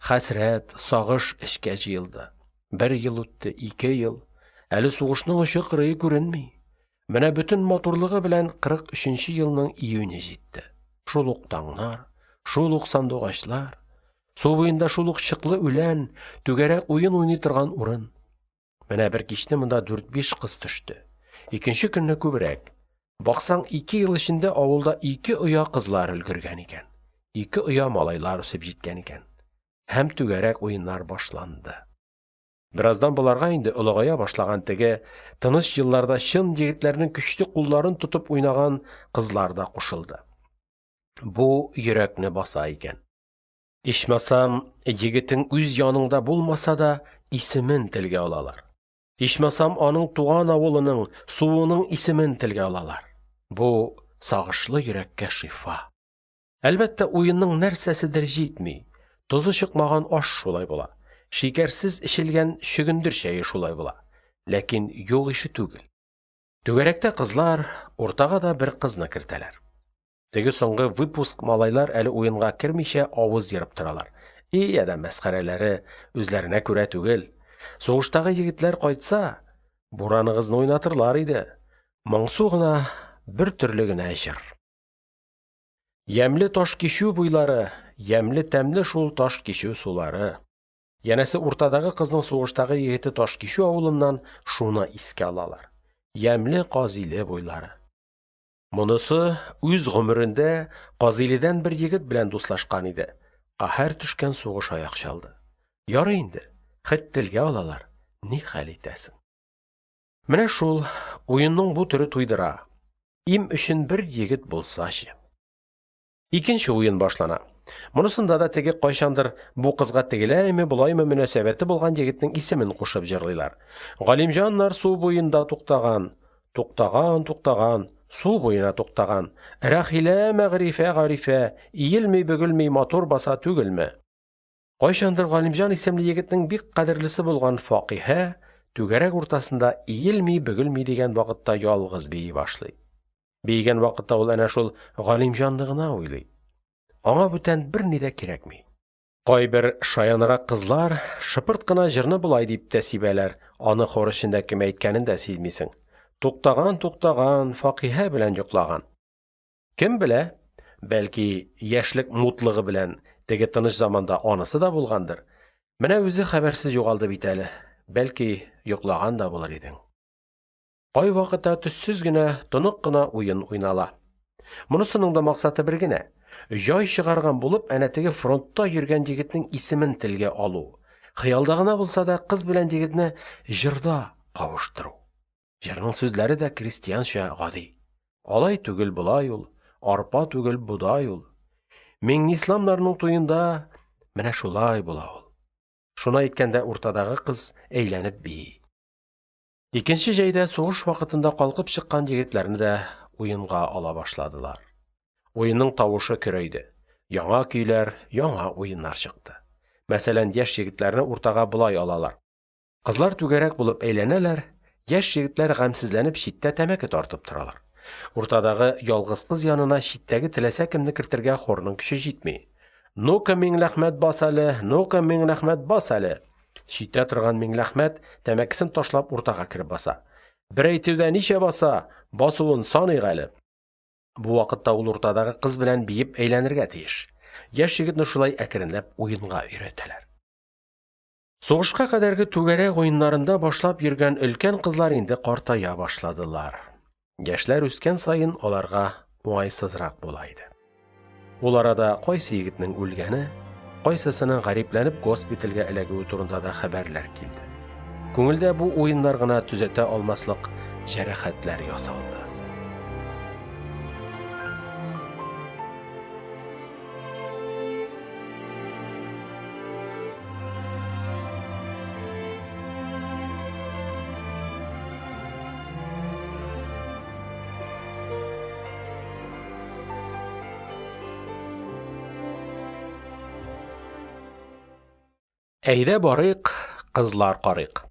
Хәсрәт, сагыш эчкә җыелды. Бер ел үтте, ике ел. Әле сугышның очы-кырые күренми. Менә бөтен матурлыгы белән 43 елның июне җитте. Шул ук таңнар, шул ук сандугачлар, су буенда шул ук чыклы үлән, түгәрәк уен уйный торган урын. Менә бер кичне монда дүрт-биш кыз төште. Икенче көнне күбрәк. Баксаң, ике ел эчендә авылда ике оя кызлар өлгергән икән, ике оя малайлар үсеп җиткән икән. Һәм түгәрәк уеннар башланды. Бераздан боларга инде олыгая башлаган теге, тыныч елларда чын егетләрнең көчле кулларын тотып уйнаган кызлар да кушылды. Бу йөрәкне баса икән. Ичмасам, егетең үз яныңда булмаса да, исемен телгә алалар. Ичмасам, аның туган авылының, суының исемен телгә алалар. Бу – сагышлы йөрәккә шифа. Әлбәттә, уенның нәрсәседер җитми. Тозы чыкмаган аш шулай була, шикәрсез эчелгән чөгендер чәе шулай була. Ләкин юк ише түгел. Түгәрәктә кызлар, уртага да бер кызны кертәләр. Теге соңгы выпуск малайлар әле уенга кермичә авыз ерып торалар. И адәм мәсхәрәләре, үзләренә күрә түгел. Сугыштагы егетләр кайтса, бураныгызны уйнатырлар иде. Моңсу гына, бертөрле генә җыр. Ямьле Ташкичү буйлары, Ямьле, тәмле шул Ташкичү сулары. Янәсе, уртадагы кызның сугыштагы егете Ташкичү авылыннан, шуны искә алалар. Ямьле Казиле буйлары. Монысы үз гомерендә Казиледән бер егет белән дуслашкан иде, каһәр төшкән сугыш аяк чалды. Ярый инде, хет телгә алалар, нихәл итәсең. Менә шул, уенның бу төре туйдыра. Им өчен бер егет булсачы. Икенче уен башлана. Монысында да теге кайчандыр бу кызга тегеләйме, болаймы мөнәсәбәте булган егетнең исемен кушып җырлыйлар. Галимҗаннар су буенда туктаган, Туктаган, туктаган, су буена туктаган. Рәхилә, Мәгърифә, Гарифә, Иелми, бөгелми матур баса түгелме? Кайчандыр Галимҗан исемле егетнең бик кадерлесе булган Факиһә түгәрәк уртасында иелми, бөгелми дигән вакытта ялгыз бии башлый. Биегән вакытта ул әнә шул Галимҗанны гына уйлый. Аңа бүтән берни дә кирәкми. Кайбер шаянрак кызлар шыпырт кына җырны болай дип тә сибәләр, аны хор эчендә кем әйткәнен дә сизмисең: Туктаган, туктаган, Факиһә белән йоклаган. Кем белә, бәлки, яшьлек мутлыгы белән теге тыныч заманда анысы да булгандыр, менә үзе хәбәрсез югалды бит әле, бәлки, йоклаган да булыр идең. Кайвакытта төссез генә, тонык кына уен уйнала. Монысының да максаты бер генә: җай чыгарган булып, әнә теге фронтта йөргән егетнең исемен телгә алу, хыялда гына булса да кыз белән егетне җырда кавыштыру. Җырның сүзләре дә крестьянча гади. Алай түгел, болай ул, арпа түгел, бодай ул. Миңнисламнарның туенда менә шулай була ул. Шуны әйткәндә уртадагы кыз әйләнеп бии. Икенче җәйдә сугыш вакытында калкып чыккан егетләрне дә уенга ала башладылар. Уенның тавышы көрәйде. Яңа көйләр, яңа уеннар чыкты. Мәсәлән, яшь егетләрне уртага болай алалар. Кызлар түгәрәк булып әйләнәләр, яшь егетләр гамьсезләнеп читтә тәмәке тартып торалар. Уртадагы ялгыз кыз янына читтәге теләсә кемне кертергә хорның көче җитми. Ну-ка, Миңлеәхмәт, бас әле, Ну-ка, Миңлеәхмәт, бас әле. Читтә торган Миңлеәхмәт тәмәкесен ташлап уртага кереп баса: Бер әйтүдә ничә баса, Басуын саныйк әле. Бу вакытта ул уртадагы кыз белән биеп әйләнергә тиеш. Яшь егетне шулай әкренләп уенга өйрәтәләр. Сугышка кадәрге түгәрәк уеннарында башлап йөргән өлкән кызлар инде картая башладылар. Яшьләр үскән саен, аларга уңайсызрак була иде. Ул арада кайсы егетнең үлгәне, кайсысының гарипләнеп госпитальгә эләгүе турында да хәбәрләр килде. Күңелдә бу уеннар гына төзәтә алмаслык җәрәхәтләр ясалды. Әйдә барыйк, кызлар карыйк.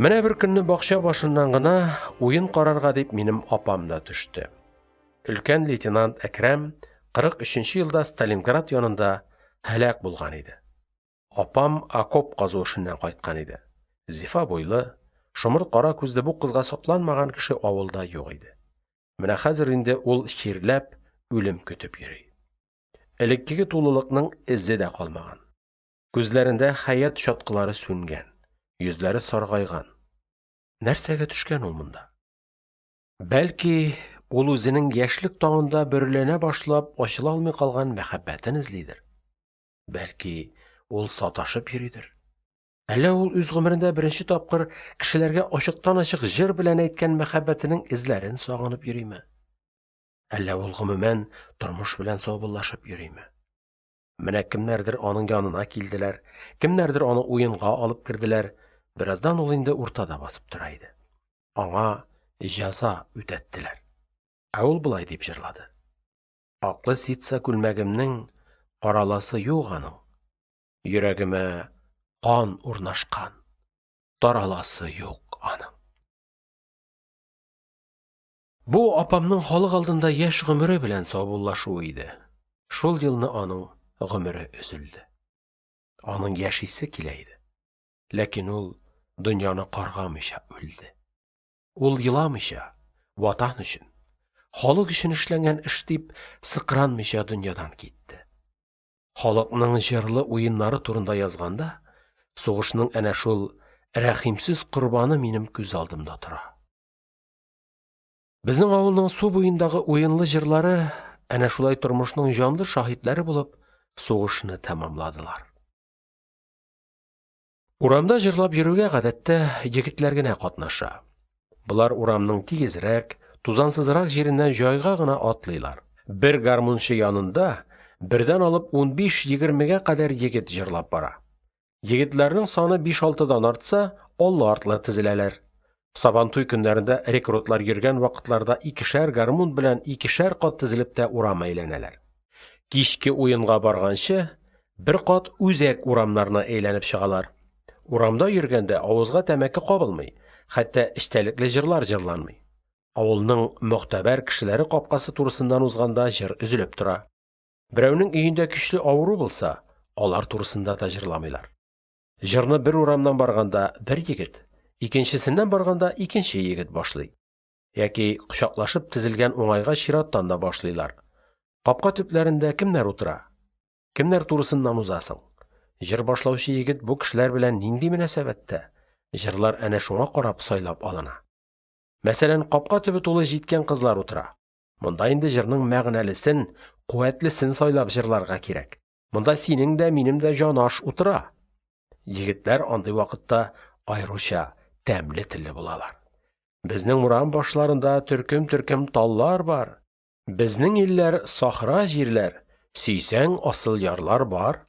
Менә беркөнне бакча башыннан гына уен карарга дип минем апам да төште. Өлкән лейтенант Әкрәм 43 нче елда Сталинград янында һәлак булган иде. Апам окоп казу эшеннән кайткан иде. Зифа буйлы, шомырт кара күзле бу кызга сокланмаган кеше авылда юк иде. Менә хәзер инде ул чирләп, үлем көтеп йөри. Элеккеге тулылыкның эзе дә калмаган. Күзләрендә хәят чаткылары сүнгән, йөзләре саргайган. Нәрсәгә төшкән ул монда? Бәлки, ул үзенең яшьлек таңында бөреләнә башлап ачыла алмый калган мәхәббәтен эзлидер? Бәлки, ул саташып йөридер? Әллә ул үз гомерендә беренче тапкыр кешеләргә ачыктан-ачык җыр белән әйткән мәхәббәтенең эзләрен сагынып йөриме? Әллә ул, гомумән, тормыш белән саубуллашып йөриме? Менә кемнәрдер аның янына килделәр, кемнәрдер аны уенга алып керделәр, бераздан ул инде уртада басып тора иде. Аңа җәза үтәттеләр. Ә ул болай дип җырлады: Аклы ситса күлмәгемнең Караласы юк аның. Йөрәгемә кан урнашкан, Тараласы юк аның. Бу – апамның халык алдында яшь гомере белән саубуллашуы иде. Шул елны аның гомере өзелде. Аның яшисе килә иде. Ләкин ул дөньяны каргамыйча үлде. Ул еламыйча, Ватан өчен, халык өчен эшләнгән эш дип сыкранмыйча дөньядан китте. Халыкның җырлы уеннары турында язганда, сугышның әнә шул рәхимсез корбаны минем күз алдымда тора. Безнең авылның су буендагы уенлы җырлары әнә шулай тормышның җанлы шаһитлары булып сугышны тәмамладылар. Урамда җырлап йөрүгә, гадәттә, егетләр генә катнаша. Болар урамның тигезрәк, тузансызрак җиреннән җайга гына атлыйлар. Бер гармунчы янында бердән алып 15–20гә кадәр егет җырлап бара. Егетләрнең саны биш-алтыдан артса, аллы-артлы тезеләләр. Сабантуй көннәрендә рекрутлар йөргән вакытларда икешәр гармун белән икешәр кат тезелеп тә урам әйләнәләр. Кичке уенга барганчы, бер кат үзәк урамнарны әйләнеп чыгалар. Урамда йөргәндә авызга тәмәке кабылмый, хәтта эчтәлекле җырлар җырланмый. Авылның могтәбәр кешеләре капкасы турысыннан узганда җыр өзелеп тора. Берәүнең өендә көчле авыру булса, алар турысында да җырламыйлар. Җырны бер урамнан барганда – бер егет, икенчесеннән барганда икенче егет башлый. Яки кочаклашып тезелгән уңайга чираттан да башлыйлар. Капка төпләрендә кемнәр утыра? Кемнәр турысыннан узасың? Җыр башлаучы егет бу кешеләр белән нинди мөнәсәбәттә? Җырлар әнә шуңа карап сайлап алына. Мәсәлән, капка төбе тулы җиткән кызлар утыра. Монда инде җырның мәгънәлесен, куәтлесен сайлап җырларга кирәк. Монда синең дә, минем дә җанаш утыра. Егетләр андый вакытта аеруча тәмле телле булалар. Безнең урам башларында төркем-төркем таллар бар. Безнең илләр – сахра җирләр, сөйсәң, асыл ярлар бар.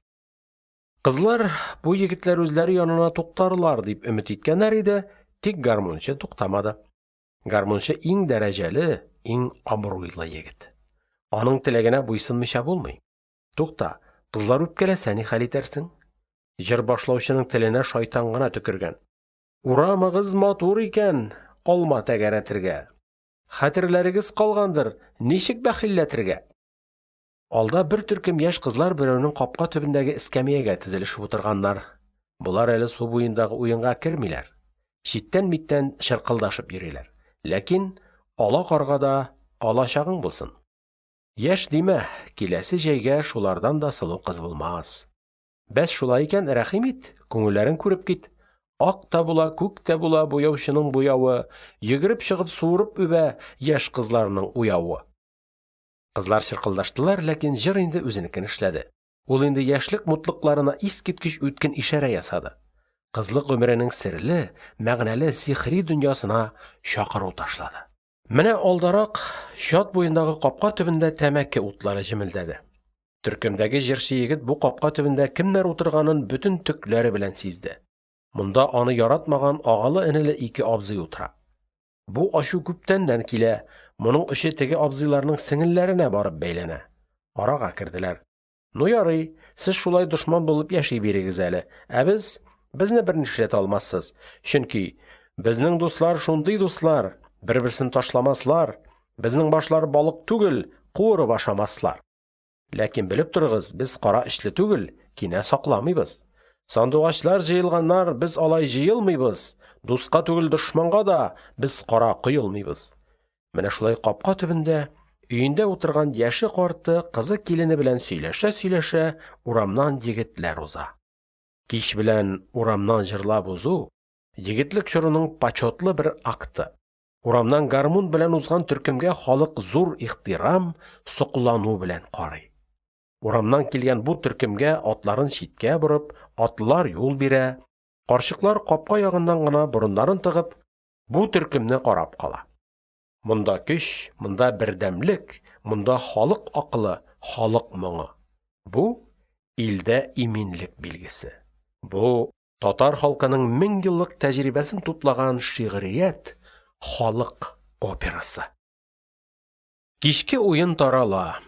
Кызлар бу егетләр үзләре янына туктарлар дип өмет иткәннәр иде, тик гармунчы туктамады. Гармунчы – иң дәрәҗәле, иң абруйлы егет. Аның теләгенә буйсынмыйча булмый. Тукта, кызлар үпкәләсә нихәл итәрсең? Җыр башлаучының теленә шайтан гына төкергән. Урамыгыз матур икән Алма тәгәрәтергә. Хәтерләрегез калгандыр, Ничек бәхилләтергә? Алда бер төркем яшь кызлар берәүнең капка төбендәге эскәмиягә тезелешеп утырганнар. Болар әле су буендагы уенга кермиләр. Читтән-миттән чыркылдашып йөриләр. Ләкин ала карга да алачагың булсын. Яшь димә, киләсе җәйгә шулардан да сылу кыз булмас. Бәс, шулай икән, рәхим ит, күңелләрен күреп кит. Ак та була, күк тә була буяучының буявы, йөгереп чыгып суырып үбә яшь кызларның уявы. Кызлар чыркылдаштылар, ләкин җыр инде үзенекен эшләде. Ул инде яшьлек мутлыкларына искиткеч үткен ишарә ясады. Кызлык гомеренең серле, мәгънәле, сихри дөньясына чакыру ташлады. Менә алдарак, чат буендагы капка төбендә тәмәке утлары җемелдәде. Төркемдәге җырчы егет бу капка төбендә кемнәр утырганын бөтен төкләре белән сизде. Монда аны яратмаган агалы-энеле ике абзый утыра. Бу ачу күптәннән килә, моның очы теге абзыйларның сеңелләренә барып бәйләнә. Арага керделәр. Ну, ярый, сез шулай дошман булып яши бирегез әле, ә без… безне бернишләтә алмассыз, чөнки безнең дуслар шундый дуслар, бер-берсен ташламаслар, безнең башлар балык түгел, куырып ашамаслар. Ләкин белеп торыгыз, без кара эчле түгел, кинә сакламыйбыз. Сандугачлар җыелганнар, без алай җыелмыйбыз, дуска түгел, дошманга да без кара коелмыйбыз. Менә шулай капка төбендә, өендә утырган яше-карты, кызы-килене белән сөйләшә-сөйләшә урамнан егетләр уза. Кич белән урамнан җырлап узу – егетлек чорының почётлы бер акты. Урамнан гармун белән узган төркемгә халык зур ихтирам, соклану белән карый. Урамнан килгән бу төркемгә атларын читкә борып, атлылар юл бирә, карчыклар капка ягыннан гына борыннарын тыгып, бу төркемне карап кала. Монда көч, монда бердәмлек, монда халык акылы, халык моңы. Бу – илдә иминлек билгесе. Бу Татар халкының меңьеллык тәҗрибәсен туплаган шигърият, халык операсы. Кичке уен тарала.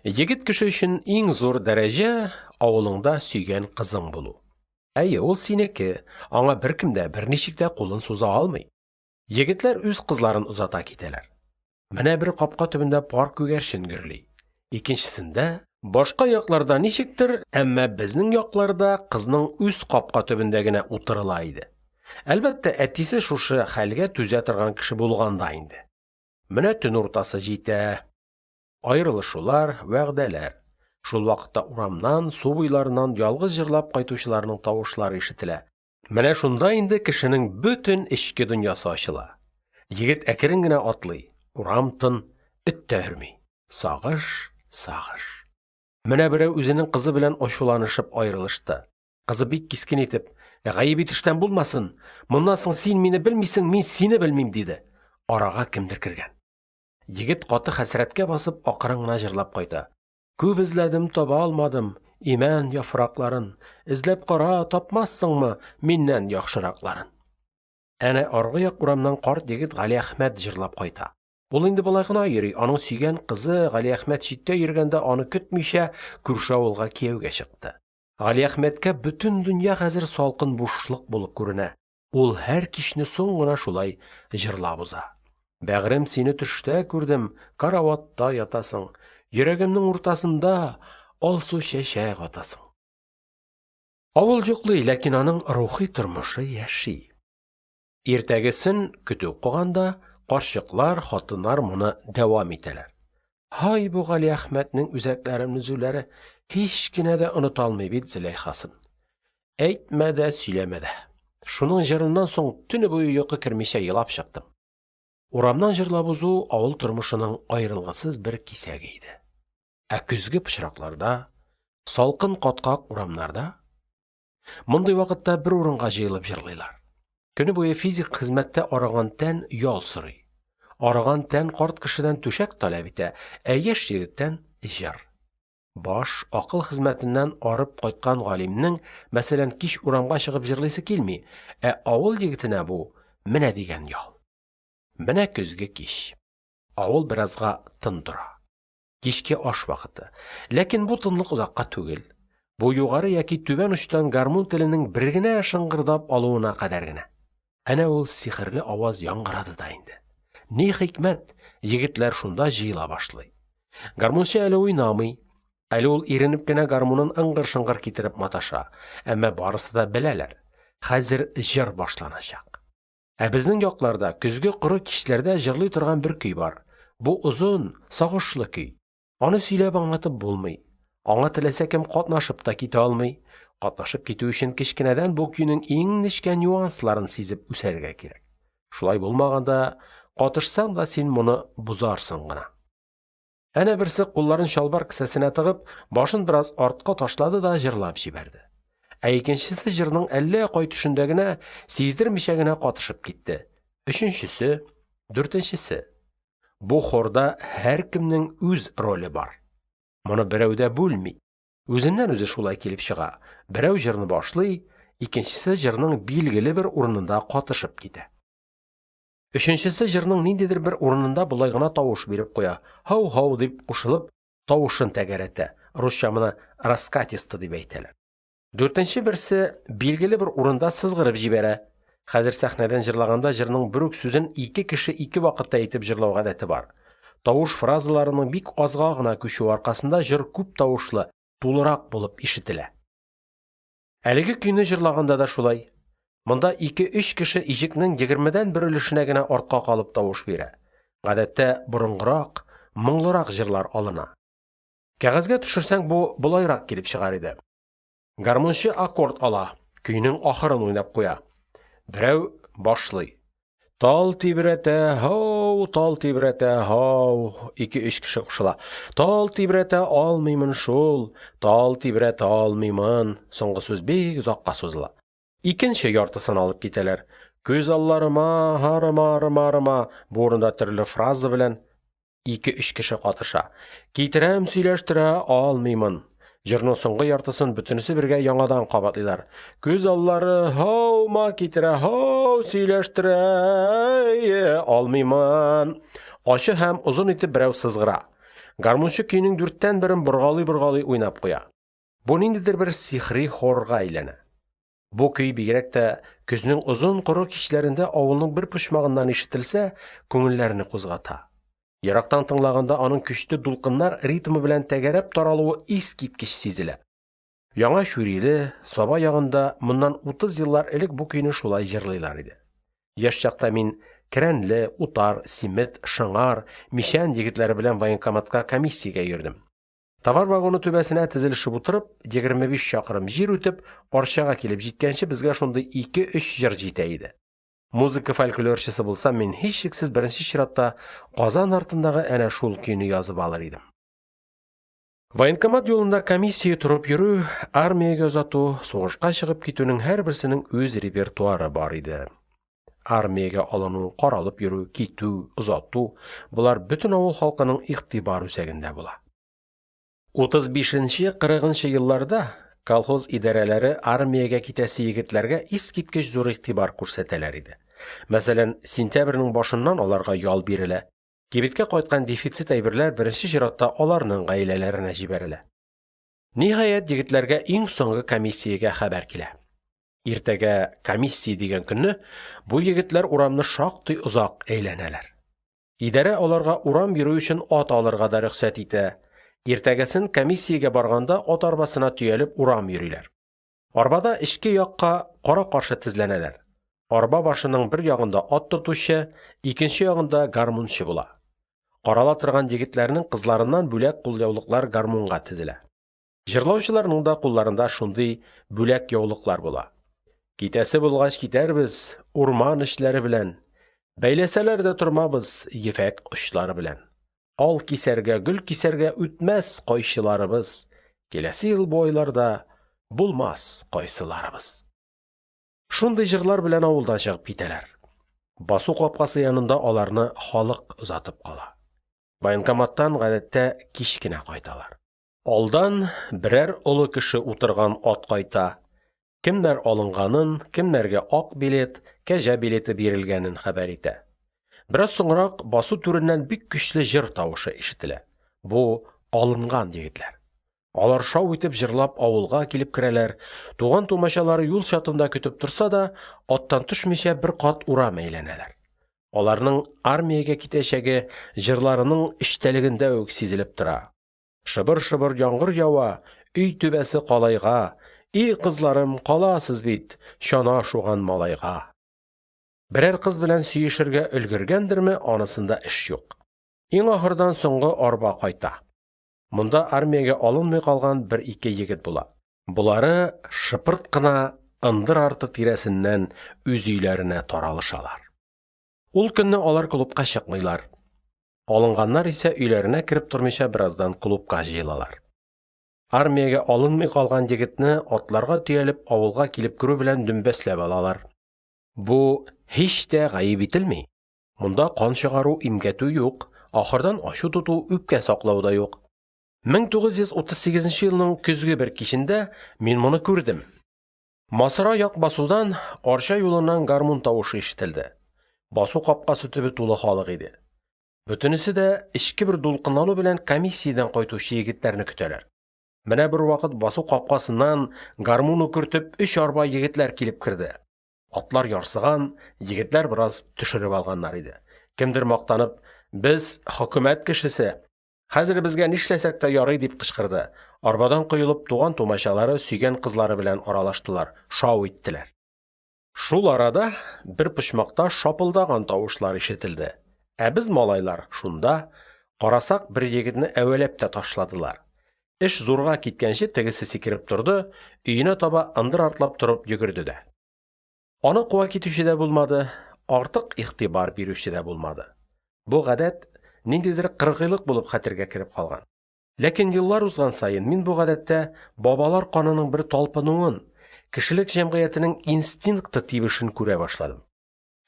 Егет кеше өчен иң зур дәрәҗә – авылыңда сөйгән кызың булу. Әйе, ул синеке, аңа беркем дә, берничек тә кулын суза алмый. Егетләр үз кызларын озата китәләр. Менә бер капка төбендә пар күгәрчен гөрли. Икенчесендә, башка якларда ничектер, әмма безнең якларда кызның үз капка төбендә генә утырыла иде. Әлбәттә, әтисе шушы хәлгә түзә торган кеше булганда инде. Менә төн уртасы җитә. Аерылышулар, вәгъдәләр. Шул вакытта урамнан, су буйларыннан ялгыз җырлап кайтучыларның тавышлары ишетелә. Менә шунда инде кешенең бөтен эчке дөньясы ачыла. Егет әкрен генә атлый, урам тын, эт тә өрми. Сагыш, сагыш. Менә берәү үзенең кызы белән ачуланышып аерылышты. Кызы бик кискен итеп: "Гаеп итештән булмасын, моннан соң син мине белмисең, мин сине белмим", – диде. Арага кемдер кергән. Егет каты хәсрәткә басып акрын гына җырлап кайта. Күп эзләдем, таба алмадым Имән яфракларын. Эзләп кара, тапмассыңмы Миннән яхшыракларын. Әнә аргы як урамнан карт егет Галиәхмәт җырлап кайта. Ул инде болай гына йөри, аның сөйгән кызы, Галиәхмәт читтә йөргәндә аны көтмичә, күрше авылга кияүгә чыкты. Галиәхмәткә бөтен дөнья хәзер салкын бушлык булып күренә. Ул һәр кичне соң гына шулай җырлап уза. Бәгърем, сине төштә күрдем, Караватта ятасың. Йөрәгемнең уртасында Алсу чәчәк атасың. Авыл йоклый, ләкин аның рухи тормышы яши. Иртәгесен көтү куганда карчыклар, хатыннар моны дәвам итәләр. Һай, бу Галиәхмәтнең үзәкләремне өзүләре, һич кенә дә оныта алмый бит Зөләйхасын. Әйтмә дә, сөйләмә дә. Шуның җырыннан соң төне буе йокы кермичә елап чыктым. Урамнан җырлап узу авыл тормышының аерылгысыз бер кисәге иде. Ә көзге пычракларда, салкын каткак урамнарда? Мондый вакытта бер урынга җыелып җырлыйлар. Көне буе физик хезмәттә арыган тән ял сорый. Арыган тән карт кешедән түшәк таләп итә, ә яшь егеттән – җыр. Баш, акыл хезмәтеннән арып кайткан галимнең, мәсәлән, кич урамга чыгып җырлыйсы килми, ә авыл егетенә бу – менә дигән ял. Менә көзге кич. Авыл беразга тын тора. Кичке аш вакыты. Ләкин бу тынлык озакка түгел. Бу югары яки түбән очтан гармун теленең бер генә шыңгырдап алуына кадәр генә. Әнә ул сихерле аваз яңгырады да инде. Ни хикмәт, егетләр шунда җыела башлый. Гармунчы әле уйнамый, әле ул иренеп кенә гармунын ыңгыр-шыңгыр китереп маташа, әмма барысы да беләләр: хәзер җыр башланачак. Ә безнең якларда көзге коры кичләрдә җырлый торган бер көй бар. Бу озын, сагышлы көй. Аны сөйләп аңлатып булмый, аңа теләсә кем катнашып та китә алмый, катнашып китү өчен кечкенәдән бу көйнең иң нечкә нюансларын сизеп үсәргә кирәк. Шулай булмаганда, катышсаң да син моны бозарсың гына. Әнә берсе, кулларын чалбар кесәсенә тыгып, башын бераз артка ташлады да җырлап җибәрде. Ә икенчесе җырның әллә кай төшендә генә, сиздермичә генә катышып китте. Өченчесе, дүртенчесе. Бу хорда һәркемнең үз роле бар. Моны берәү дә бүлми. Үзеннән-үзе шулай килеп чыга: берәү җырны башлый, икенчесе җырның билгеле бер урынында катышып китә. Өченчесе җырның ниндидер бер урынында болай гына тавыш биреп куя, «һау-һау» дип кушылып, тавышын тәгәрәтә (русча моны раскатисто дип әйтәләр). Дүртенче берсе билгеле бер урында сызгырып җибәрә (хәзер сәхнәдән җырлаганда җырның бер үк сүзен ике кеше ике вакытта әйтеп җырлау гадәте бар; тавыш фразаларының бик азга гына күчүе аркасында җыр күп тавышлы, тулырак булып ишетелә). Әлеге көйне җырлаганда да шулай: монда ике-өч кеше иҗекнең егермедән бер өлешенә генә артка калып тавыш бирә. Гадәттә, борынгырак, моңлырак җырлар алына. Кәгазьгә төшерсәң, бу болайрак килеп чыгар иде. Гармунчы аккорд ала, көйнең ахырын уйнап куя. Берәү башлый: Тал тибрәтә, һау, тал тибрәтә, һау. Ике-өч кеше кушыла. Тал тибрәтә алмыймын шул, тал тибрәтә алмыймын. Соңгы сүз бик озакка сузыла. Икенче яртысын алып китәләр. Күз алларыма, һарыма-рыма-рыма. Бу урында төрле фраза белән ике-өч кеше катыша. Китерәм сөйләштерә алмыймын. Җырның соңгы яртысын бөтенесе бергә яңадан кабатлыйлар. Күз аллары һау-ма китерә, һау, сөйләштерә алмыймын. Ачы һәм озын итеп берәү сызгыра. Гармунчы көйнең дүрттән берен боргалый-боргалый уйнап куя. Бу ниндидер бер сихри хорга әйләнә. Бу көй бигрәк тә көзнең озын коры кичләрендә авылның бер почмагыннан ишетелсә, күңелләрне кузгата. Ерактан тыңлаганда аның көчле дулкыннар ритмы белән тәгәрәп таралуы искиткеч сизелә. Яңа Чүриле, Саба ягында моннан 30 еллар элек бу көйне шулай җырлыйлар иде. Яшь чакта мин Керәнле, Утар, Симет, Шыңар, Мичән егетләре белән военкоматка комиссиягә йөрдем. Товар вагоны түбәсенә тезелешеп утырып, 25 чакрым җир үтеп, Арчага килеп җиткәнче безгә шундый ике-өч җыр җитә иде. Музыка фольклорчысы булсам, мин, һичшиксез, беренче чиратта Казан артындагы әнә шул көйне язып алыр идем. Военкомат юлында комиссия торып йөрү, армиягә озату, сугышка чыгып китүнең һәрберсенең үз репертуары бар иде. Армиягә алыну, каралып йөрү, китү, озату – болар бөтен авыл халкының игътибар үзәгендә була. 35 нче, 40 нчы елларда колхоз идарәләре армиягә китәсе егетләргә искиткеч зур игътибар күрсәтәләр иде. Мәсәлән, сентябрьнең башыннан аларга ял бирелә, кибеткә кайткан дефицит әйберләр беренче чиратта аларның гаиләләренә җибәрелә. Ниһаять, егетләргә иң соңгы комиссиягә хәбәр килә. Иртәгә комиссия дигән көнне бу егетләр урамны шактый озак әйләнәләр. Идарә аларга урам йөрү өчен ат алырга да рөхсәт итә. Иртәгесен комиссиягә барганда ат арбасына төялеп урам йөриләр. Арбада эчке якка кара-каршы тезләнәләр. Арба башының бер ягында ат тотучы, икенче ягында гармунчы була. Карала торган егетләрнең кызларыннан бүләк кулъяулыклар гармунга тезелә. Җырлаучыларның да кулларында шундый бүләк яулыклар була. Китәсе булгач китәрбез Урман эчләре белән, Бәйләсәләр дә тормабыз Ефәк очлары белән. Ал кисәргә, гөл кисәргә Үтмәс кайчыларыбыз, Киләсе ел бу айларда Булмас кайсыларыбыз. Шундый җырлар белән авылдан чыгып китәләр. Басу капкасы янында аларны халык озатып кала. Военкоматтан, гадәттә, кич кенә кайталар. Алдан берәр олы кеше утырган ат кайта, кемнәр алынганын, кемнәргә ак билет, кәҗә билеты бирелгәнен хәбәр итә. Бераз соңрак басу түреннән бик көчле җыр тавышы ишетелә. Бу – алынган егетләр. Алар шау итеп җырлап авылга килеп керәләр, туган-тумачалары юл чатында көтеп торса да, аттан төшмичә, бер кат урам әйләнәләр. Аларның армиягә китәчәге җырларының эчтәлегендә үк сизелеп тора: Шыбыр-шыбыр яңгыр ява, Өй түбәсе калайга, И кызларым, каласыз бит Чана шуган малайга. Берәр кыз белән сөешергә өлгергәндерме, анысында эш юк. Иң ахырдан соңгы арба кайта. Монда армиягә алынмый калган бер-ике егет була. Болары шыпырт кына ындыр арты тирәсеннән үз өйләренә таралышалар. Ул көнне алар клубка чыкмыйлар. Алынганнар исә өйләренә кереп тормыйча бераздан клубка җыелалар. Армиягә алынмый калган егетне атларга төялеп авылга килеп керү белән дөмбәсләп алалар. Бу һич тә гаеп ителми. Монда кан чыгару, имгәтү юк, ахырдан ачу тоту, үпкә саклау да юк. 1938 елның көзге бер кичендә мин моны күрдем. Масра як басудан, Арча юлыннан гармун тавышы ишетелде. Басу капкасы төбе тулы халык иде. Бөтенесе дә эчке бер дулкынлану белән комиссиядән кайтучы егетләрне көтәләр. Менә бервакыт басу капкасыннан гармун үкертеп өч арба егетләр килеп керде. Атлар ярсыган, егетләр бераз төшереп алганнар иде. Кемдер мактанып: «Без хөкүмәт кешесе, хәзер безгә нишләсәк тә ярый», – дип кычкырды. Арбадан коелып, туган-тумачалары, сөйгән кызлары белән аралаштылар, шау иттеләр. Шул арада бер почмакта шапылдаган тавышлар ишетелде, ә без, малайлар, шунда, карасак, бер егетне әвәләп тә ташладылар. Эш зурга киткәнче тегесе сикереп торды, өенә таба ындыр артлап торып йөгерде дә. Аны куа китүче дә булмады, артык игътибар бирүче дә булмады. Бу гадәт ниндидер кыргыйлык булып хәтергә кереп калган. Ләкин еллар узган саен мин бу гадәттә бабалар канының бер талпынуын, кешелек җәмгыятенең инстинкты тибешен күрә башладым.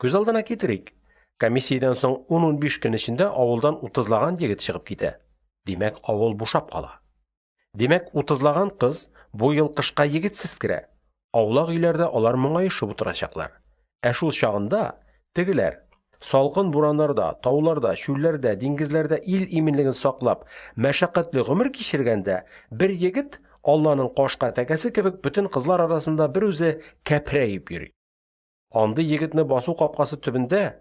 Күз алдына китерик, комиссиядән соң ун-унбиш көн эчендә авылдан утызлаган егет чыгып китә. Димәк, авыл бушап кала. Димәк, утызлаган кыз бу ел кышка егетсез керә, аулак өйләрдә алар моңаешып утырачаклар. Ә шул чагында тегеләр, салкын бураннарда, тауларда, чүлләрдә, диңгезләрдә ил иминлеген саклап, мәшәкатьле гомер кичергәндә, бер егет, Алланың кашка тәкәсе кебек, бөтен кызлар арасында берүзе кәпрәеп йөри. Андый егетне басу капкасы төбендә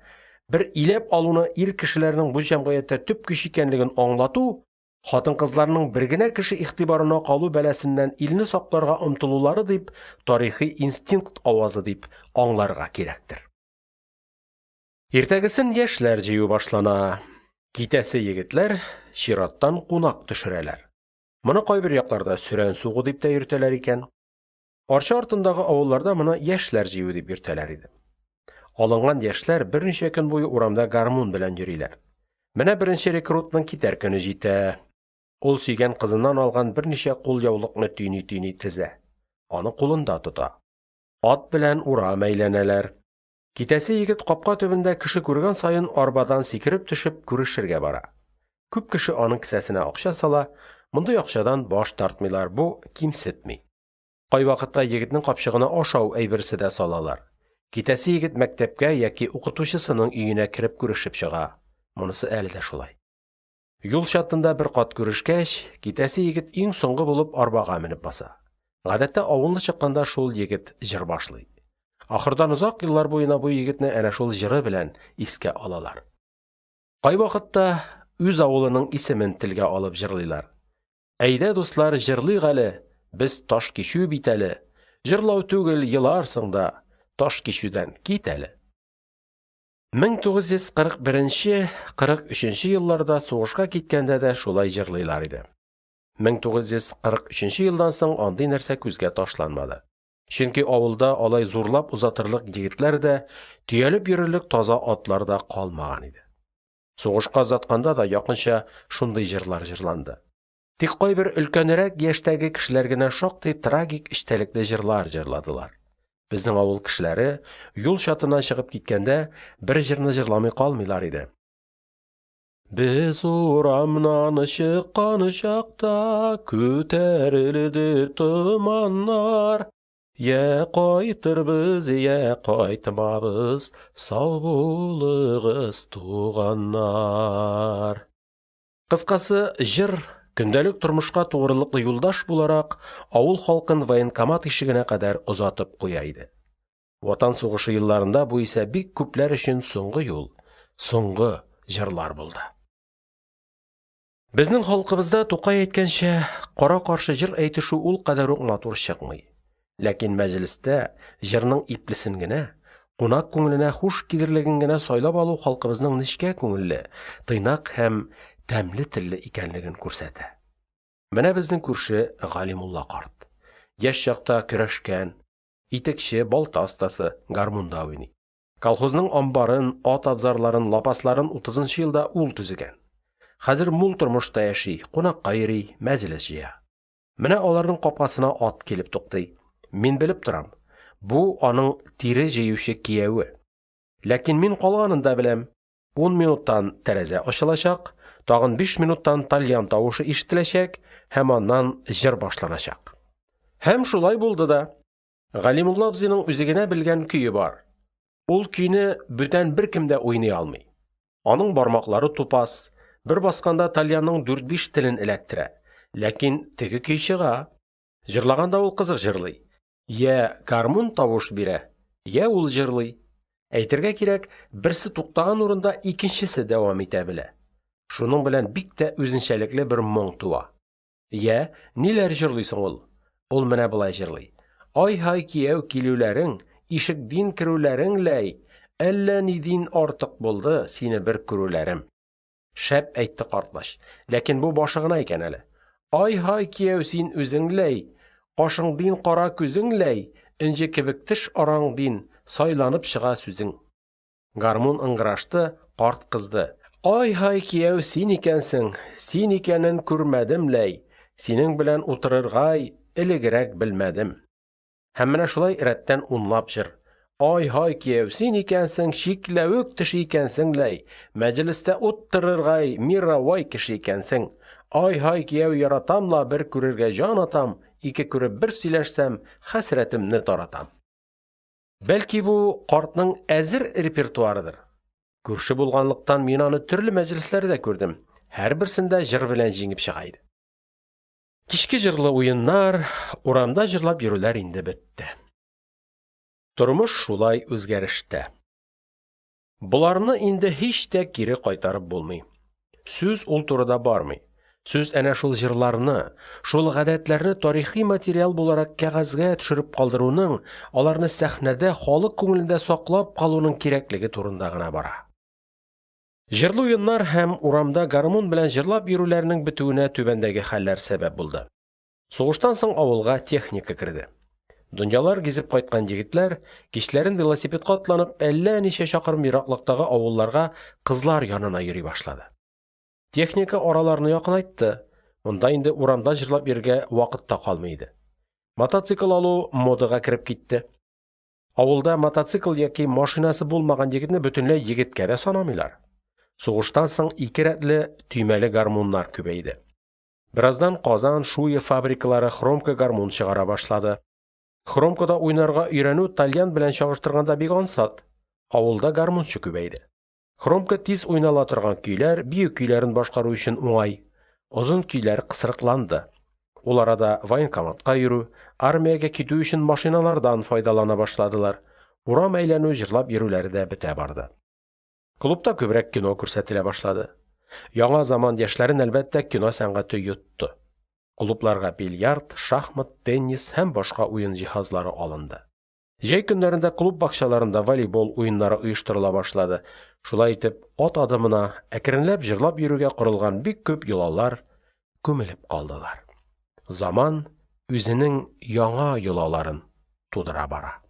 бер иләп алуны ир кешеләрнең бу җәмгыятьтә төп көч икәнлеген аңлату, хатын-кызларның бер генә кеше игътибарына калу бәласеннән илне сакларга омтылулары дип, тарихи инстинкт авазы дип аңларга кирәктер. Иртәгесен яшьләр җыю башлана. Китәсе егетләр чираттан кунак төшерәләр. Моны кайбер якларда сөрән сугу дип тә йөртәләр икән. Арча артындагы авылларда моны яшьләр җыю дип йөртәләр иде. Алынган яшьләр берничә көн буе урамда гармун белән йөриләр. Менә беренче рекрутның китәр көне җитә. Ул сөйгән кызыннан алган берничә кулъяулыкны төйни-төйни тезә. Аны кулында тота. Ат белән урам әйләнәләр. Китәсе егет капка төбендә кеше күргән саен арбадан сикереп төшеп күрешергә бара. Күп кеше аның кесәсенә акча сала, мондый акчадан баш тартмыйлар, бу кимсетми. Кайвакытта егетнең капчыгына ашау әйберсе дә салалар. Китәсе егет мәктәпкә яки укытучысының өенә кереп күрешеп чыга. Монысы әле дә шулай. Юл чатында бер кат күрешкәч, китәсе егет иң соңгы булып арбага менеп баса. Гадәттә, авылны чыкканда шул егет җыр башлый. Ахырдан озак еллар буена бу егетне әнә шул җыры белән искә алалар. Кайвакытта үз авылының исемен телгә алып җырлыйлар. Әйдә, дуслар, җырлыйк әле, Без Ташкичү бит әле. Җырлау түгел, еларсың да, Ташкичүдән кит әле. 1941-43 елларда сугышка киткәндә дә шулай җырлыйлар иде. 1943 елдан соң андый нәрсә күзгә ташланмады. Чөнки авылда алай зурлап озатырлык егетләр дә, төялеп йөрерлек таза атлар да калмаган иде. Сугышка озатканда да якынча шундый җырлар җырланды. Тик кайбер өлкәнрәк яшьтәге кешеләр генә шактый трагик эчтәлекле җырлар җырладылар. Безнең авыл кешеләре, юл чатыннан чыгып киткәндә, бер җырны җырламый калмыйлар иде. Без урамнан чыккан чакта, Күтәрелде томаннар. Йә кайтырбыз, йә кайтмабыз, Сау булыгыз, туганнар. Кыскасы, җыр, көндәлек тормышка турылыклы юлдаш буларак, авыл халкын военкомат ишегенә кадәр озатып куя иде. Ватан сугышы елларында бу исә бик күпләр өчен соңгы юл, соңгы җырлар булды. Безнең халкыбызда, Тукай әйткәнчә, кара-каршы җыр әйтешү ул кадәр үк матур чыкмый, ләкин мәҗлестә җырның иплесен генә, кунак күңеленә хуш килерлеген генә сайлап алу халкыбызның нечкә күңелле, тыйнак һәм тәмле телле икәнлеген күрсәтә. Менә безнең күрше Галимулла карт. Яшь чакта көрәшкән, итекче, балта остасы, гармунда уйный. Колхозның амбарын, ат абзарларын, лапасларын утызынчы елда ул төзегән. Хәзер мул тормышта яши, кунакка йөри, мәҗлес җыя. Менә аларның капкасына ат килеп туктый. Мин белеп торам: бу – аның тире җыючы кияве. Ләкин мин калганын да беләм: ун минуттан тәрәзә ачылачак, тагын биш минуттан тальян тавышы ишетеләчәк һәм аннан җыр башланачак. Һәм шулай булды да. Галимулла абзыйның үзе генә белгән көе бар. Ул көйне бүтән беркем дә уйный алмый. Аның бармаклары тупас, бер басканда тальянның дүрт-биш телен эләктерә, ләкин теге көй чыга. Җырлаганда ул кызык җырлый: йә гармун тавыш бирә, йә ул җырлый. Әйтергә кирәк, берсе туктаган урында икенчесе дәвам итә белә. Шуның белән бик тә үзенчәлекле бер моң туа. Йә, ниләр җырлый соң ул? Ул менә болай җырлый: Ай-һай, кияү, килүләрең, Ишекдин керүләрең-ләй, Әллә нидин артык булды Сине бер күрүләрем. Шәп әйтте картлач, ләкин бу башы гына икән әле. Ай-һай, кияү, син үзең-ләй, Кашыңдин кара күзең-ләй, Энҗе кебек теш араңдин Сайланып чыга сүзең. Гармун ыңгырашты, карт кызды: Ай-һай, кияү, син икәнсең, Син икәнен күрмәдем ләй, Синең белән утырыргай Элегерәк белмәдем. Һәм менә шулай рәттән унлап җыр. Ай-һай, кияү, син икәнсең, Чикләвек төше икәнсең ләй, Мәҗелестә уттырыргай Мирауай кеше икәнсең. Ай-һай, кияү, яратам ла, Бер күрергә җан атам, Ике күреп бер сөйләшсәм, Хәсрәтемне таратам. Бәлки бу – картның әзер репертуарыдыр? Күрше булганлыктан, мин аны төрле мәҗлесләрдә күрдем, һәрберсендә җыр белән җиңеп чыга иде. Кичке җырлы уеннар, урамда җырлап йөрүләр инде бетте. Тормыш шулай үзгәрештә. Боларны инде һич тә кире кайтарып булмый. Сүз ул турыда бармый. Сүз әнә шул җырларны, шул гадәтләрне тарихи материал буларак кәгазьгә төшереп калдыруның, аларны сәхнәдә, халык күңелендә саклап калуның кирәклеге турында гына бара. Җырлы уеннар һәм урамда гармун белән җырлап йөрүләрнең бетүенә түбәндәге хәлләр сәбәп булды. Сугыштан соң авылга техника керде. Дөньялар гизеп кайткан егетләр, кичләрен велосипедка атланып, әллә ничә чакрым ераклыктагы авылларга кызлар янына йөри башлады. Техника араларны якынайтты, монда инде урамда җырлап йөрергә вакыт та калмый иде. Мотоцикл алу модага кереп китте. Авылда мотоцикл яки машинасы булмаган егетне бөтенләй егеткә дә санамыйлар. Сугыштан соң ике рәтле төймәле гармуннар күбәйде. Бераздан Казан, Шуя фабрикалары хромка гармун чыгара башлады. Хромкада уйнарга өйрәнү тальян белән чагыштырганда бик ансат. Авылда гармунчы күбәйде. Хромка тиз уйнала торган көйләр, бию көйләрен башкару өчен уңай. Озын көйләр кысрыкланды. Ул арада военкоматка йөрү, армиягә китү өчен машиналардан файдалана башладылар. Урам әйләнү, җырлап йөрүләре дә бетә барды. Клубта күбрәк кино күрсәтелә башлады. Яңа заман яшьләрен, әлбәттә, кино сәнгате йотты. Клубларга бильярд, шахмат, теннис һәм башка уен җиһазлары алынды. Җәй көннәрендә клуб бакчаларында волейбол уеннары оештырыла башлады. Шулай итеп, ат адымына, әкренләп җырлап йөрүгә корылган бик күп йолалар күмелеп калдылар. Заман үзенең яңа йолаларын тудыра бара.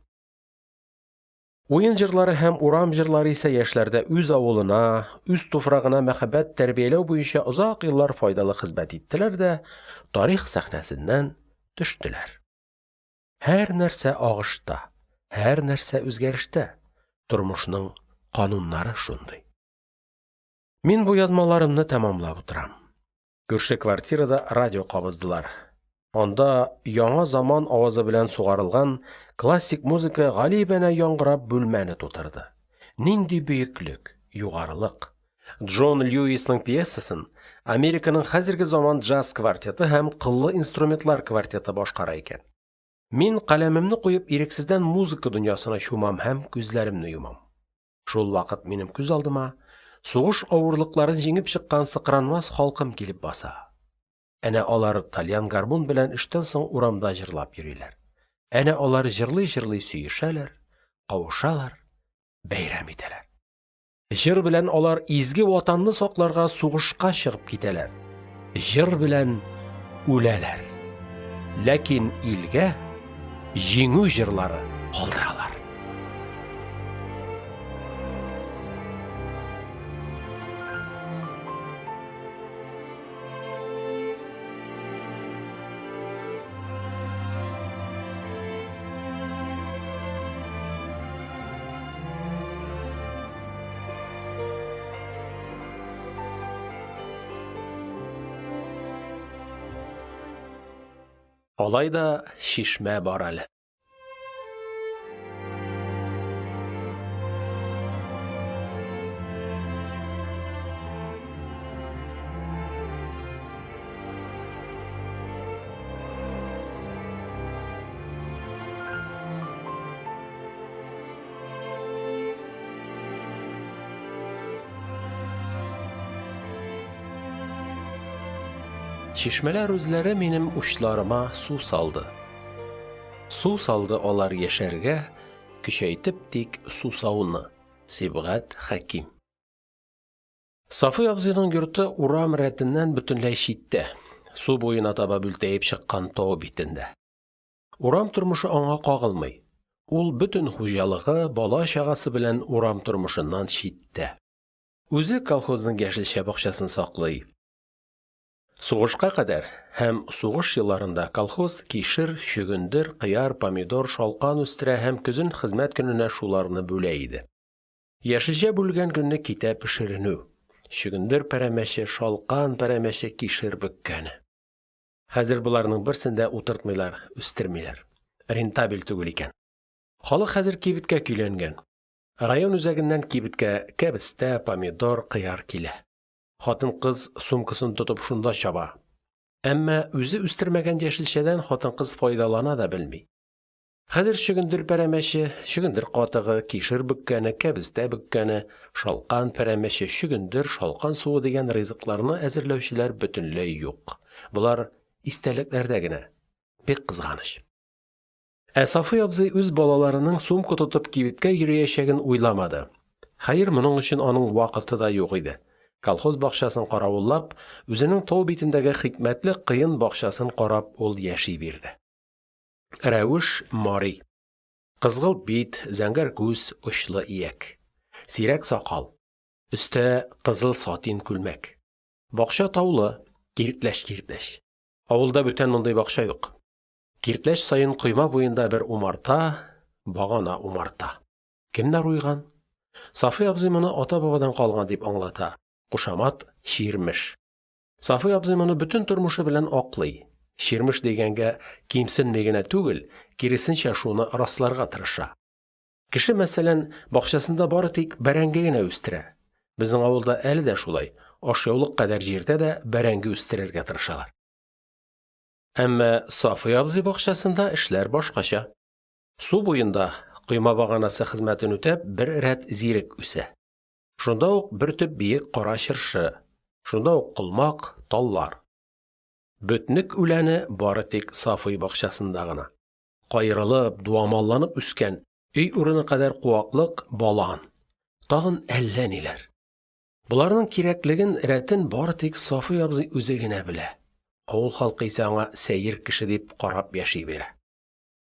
Уен җырлары һәм урам җырлары исә яшьләрдә үз авылына, үз туфрагына мәхәббәт тәрбияләү буенча озак еллар файдалы хезмәт иттеләр дә тарих сәхнәсеннән төштеләр. Һәрнәрсә агышта, һәрнәрсә үзгәрештә, тормышның кануннары шундый. Мин бу язмаларымны тәмамлап утырам. Күрше квартирада радио кабыздылар, анда яңа заман авазы белән сугарылган классик музыка галибанә яңгырап бүлмәне тутырды. Нинди бөеклек, югарылык! Джон Льюисның пьесасын Американың хәзерге заман джаз-квартеты һәм кыллы инструментлар квартеты башкара икән. Мин, каләмемне куеп, ирексездән музыка дөньясына чумам һәм күзләремне йомам. Шул вакыт минем күз алдыма сугыш авырлыкларын җиңеп чыккан сыкранмас халкым килеп баса. Әнә алар тальян гармун белән эштән соң урамда җырлап йөриләр. Әнә алар җырлый-җырлый сөешәләр, кавышалар, бәйрәм итәләр. Җыр белән алар изге Ватанны сакларга сугышка чыгып китәләр. Җыр белән үләләр. Ләкин илгә җиңү җырлары калдыралар. Алай да чишмә бар әле. Чишмәләр үзләре минем учларыма су салды. Су салды алар яшәргә, Көчәйтеп тик сусауны. Сибгат Хәким. Сафый абзыйның йорты урам рәтеннән бөтенләй читтә, су буена таба бүлтәеп чыккан тау битендә. Урам тормышы аңа кагылмый, ул бөтен хуҗалыгы, бала-чагасы белән урам тормышыннан читтә. Үзе колхозның яшелчә бакчасын саклый. Сугышка кадәр һәм сугыш елларында колхоз кишер, чөгендер, кыяр, помидор, шалкан үстерә һәм көзен хезмәт көненә шуларны бүлә иде. Яшелчә бүлгән көнне китә пешеренү: чөгендер пәрәмәче, шалкан пәрәмәче, кишер бөккәне. Хәзер боларның берсен дә утыртмыйлар, үстермиләр. Рентабель түгел икән. Халык хәзер кибеткә көйләнгән. Район үзәгеннән кибеткә кәбестә, помидор, кыяр килә. Хатын-кыз сумкасын тотып шунда чаба. Әмма үзе үстермәгән яшелчәдән хатын-кыз файдалана да белми. Хәзер чөгендер пәрәмәче, чөгендер катыгы, кишер бөккәне, кәбестә бөккәне, шалкан пәрәмәче, чөгендер, шалкан суы дигән ризыкларны әзерләүчеләр бөтенләй юк. Болар истәлекләрдә генә. Бик кызганыч. Ә Сафый абзый үз балаларының сумка тотып кибеткә йөриячәген уйламады. Хәер, моның өчен аның вакыты да юк иде. Колхоз бакчасын каравыллап, үзенең тау битендәге хикмәтле кыен бакчасын карап ул яши бирде. Рәвеш – мари. Кызгылт бит, зәңгәр күз, очлы ияк. Сирәк сакал. Өстә кызыл сатин күлмәк. Бакча таулы, киртләч-киртләч. Авылда бүтән мондый бакча юк. Киртләч саен койма буенда бер умарта, багана умарта. Кемнәр уйган? Сафый абзый моны ата-бабадан калган дип аңлата. Кушамат – чирмеш. Сафый абзый моны бөтен тормышы белән аклый. Чирмеш дигәнгә кимсенми генә түгел, киресенчә, шуны расларга тырыша. Кеше, мәсәлән, бакчасында бары тик бәрәңге генә үстерә. Безнең авылда әле дә шулай, ашъяулык кадәр җирдә дә бәрәңге үстерергә тырышалар. Әмма Сафый абзый бакчасында эшләр башкача. Су буенда, койма баганасы хезмәтен үтәп, бер рәт зирек үсә. Шунда ук бер төп биек кара чыршы, шунда ук колмак, таллар. Бөтнек үләне бары тик Сафый бакчасында гына. Каерылып, дуамалланып үскән, өй урыны кадәр куаклык – балан. Тагын әллә ниләр. Боларның кирәклеген, рәтен бары тик Сафый абзый үзе генә белә, авыл халкы исә аңа сәер кеше дип карап яши бирә.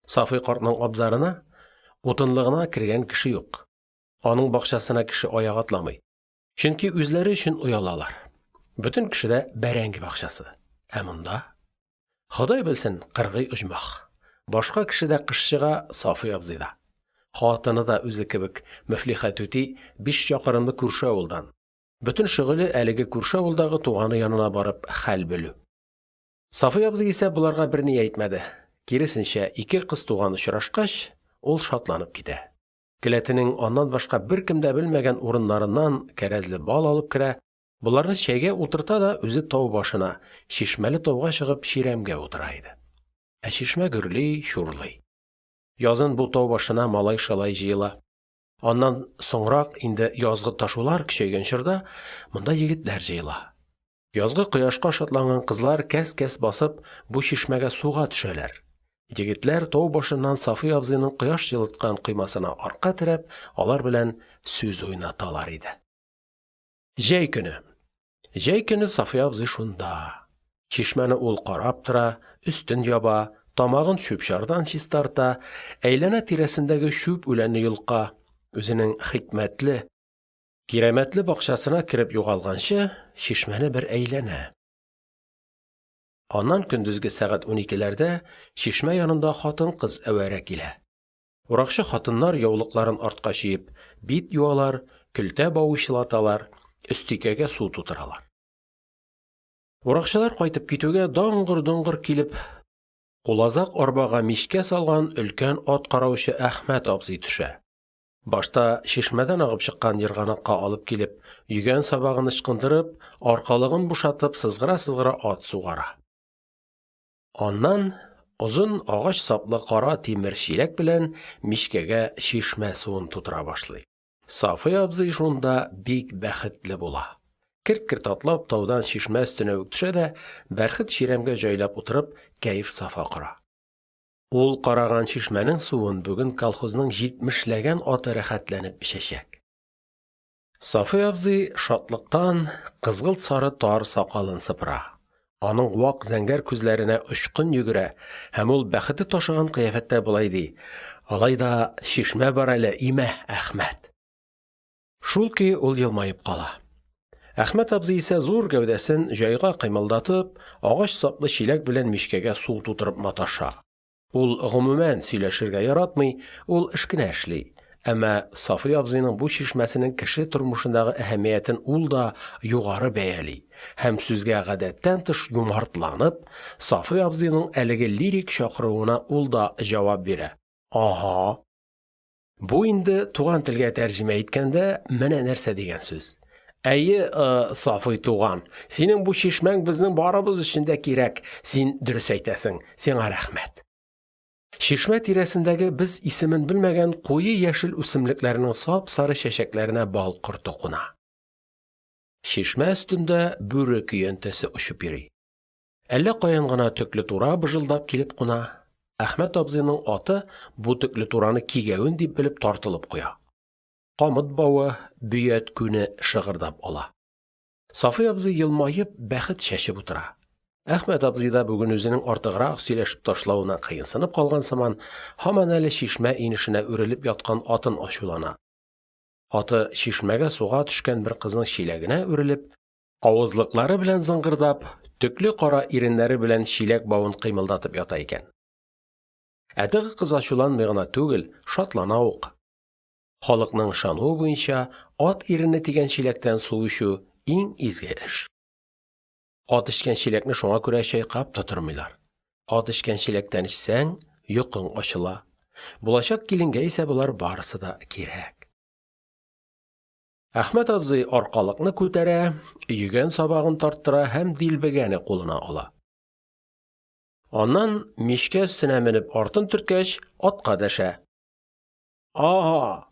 Сафый картның абзарына, утынлыгына кергән кеше юк. Аның бакчасына кеше аяк атламый. Чөнки үзләре өчен оялалар. Бөтен кешедә бәрәңге бакчасы. Ә монда? Ходай белсен, кыргый оҗмах. Башка кешедә кыш чыга, Сафый абзыйда. Хатыны да үзе кебек, Мөфлихә түти, биш чакрымлы күрше авылдан. Бөтен шөгыле – әлеге күрше авылдагы туганы янына барып хәл белү. Сафый абзый исә боларга берни әйтмәде, киресенчә, ике кыз туган очрашкач, ул шатланып китә, келәтенең аннан башка беркем дә белмәгән урыннарыннан кәрәзле бал алып керә, боларны чәйгә утырта да үзе тау башына – чишмәле тауга чыгып чирәмгә утыра иде. Ә чишмә гөрли, чурлый. Язын бу тау башына малай-шалай җыела. Аннан соңрак, инде язгы ташулар көчәйгән чорда, монда егетләр җыела. Язгы кояшка шатланган кызлар кәс-кәс басып бу чишмәгә суга төшәләр, егетләр, тау башыннан Сафый абзыйның кояш җылыткан коймасына арка терәп, алар белән сүз уйнаталар иде. Җәй көне. Җәй көне Сафый абзый шунда. Чишмәне ул карап тора, өстен яба, тамагын чүп-чардан чистарта, әйләнә-тирәсендәге чүп үләнне йолка, үзенең хикмәтле, Кирәмәтле бакчасына кереп югалганчы, чишмәне бер әйләнә. Аннан көндезге сәгать уникеләрдә чишмә янында хатын-кыз әвәрә килә. Уракчы хатыннар, яулыкларын артка чөеп, бит юалар, көлтә бавы чылаталар, өстикәгә су тутыралар. Уракчылар кайтып китүгә, даңгыр-доңгыр килеп, кулазак арбага мичкә салган өлкән ат караучы Әхмәт абзый төшә. Башта чишмәдән агып чыккан ерганакка алып килеп, йөгән сабагын ычкындырып, аркалыгын бушатып, сызгыра-сызгыра ат сугара. Аннан озын агач саплы кара тимер чиләк белән мичкәгә чишмә суын тутыра башлый. Сафый абзый шунда бик бәхетле була. Керт-керт атлап таудан чишмә өстенә үк төшә дә бәрхет чирәмгә җайлап утырып кәеф-сафа кора. Ул караган чишмәнең суын бүген колхозның җитмешләгән аты рәхәтләнеп эчәчәк. Сафый абзый шатлыктан кызгылт-сары тар сакалын сыпыра, аның вак зәңгәр күзләренә очкын йөгерә һәм ул бәхете ташыган кыяфәттә болай ди: – Алай да чишмә бар әле, име, Әхмәт? Шул көе ул елмаеп кала. Әхмәт абзый исә зур гәүдәсен җайга кыймылдатып, агач саплы чиләк белән мичкәгә су тутырып маташа. Ул, гомумән, сөйләшергә яратмый, ул эш кенә эшли, әмма Сафый абзыйның бу чишмәсенең кеше тормышындагы әһәмиятен ул да югары бәяли һәм сүзгә гадәттән тыш юмартланып, Сафый абзыйның әлеге лирик чакыруына ул да җавап бирә: – Ага. Бу инде туган телгә тәрҗемә иткәндә менә нәрсә дигән сүз: әйе, ы, Сафый туган, синең бу чишмәң безнең барыбыз өчен дә кирәк, син дөрес әйтәсең, сиңа рәхмәт. Чишмә тирәсендәге без исемен белмәгән куе яшел үсемлекләрнең сап-сары чәчәкләренә бал корты куна. Чишмә өстендә бүре көянтәсе очып йөри. Әллә каян гына төклетура быжылдап килеп куна, Әхмәт абзыйның аты бу төклетураны кигәвен дип белеп тартылып куя. Камыт бавы, бөят күне шыгырдап ала. Сафый абзый елмаеп, бәхет чәчеп утыра. Әхмәт абзый да бүген үзенең артыграк сөйләшеп ташлавыннан кыенсынып калган сыман, һаман әле чишмә инешенә үрелеп яткан атын ачулана. Аты чишмәгә суга төшкән бер кызның чиләгенә үрелеп, Авызлыклары белән зыңгырдап, төкле кара иреннәре белән чиләк бавын кыймылдатып ята икән. Ә теге кыз ачуланмый гына түгел, шатлана ук. Халыкның ышануы буенча, ат ирене тигән чиләктән су эчү – иң изге эш. Ат эчкән чиләкне шуңа күрә чайкап та тормыйлар. Ат эчкән чиләктән эчсәң, йокың ачыла. Булачак киленгә исә болар барысы да кирәк. Әхмәт абзый аркалыкны күтәрә, йөгән сабагын тарттыра һәм дилбегәне кулына ала. Аннан, мичкә өстенә менеп артын төрткәч, атка дәшә. Ага!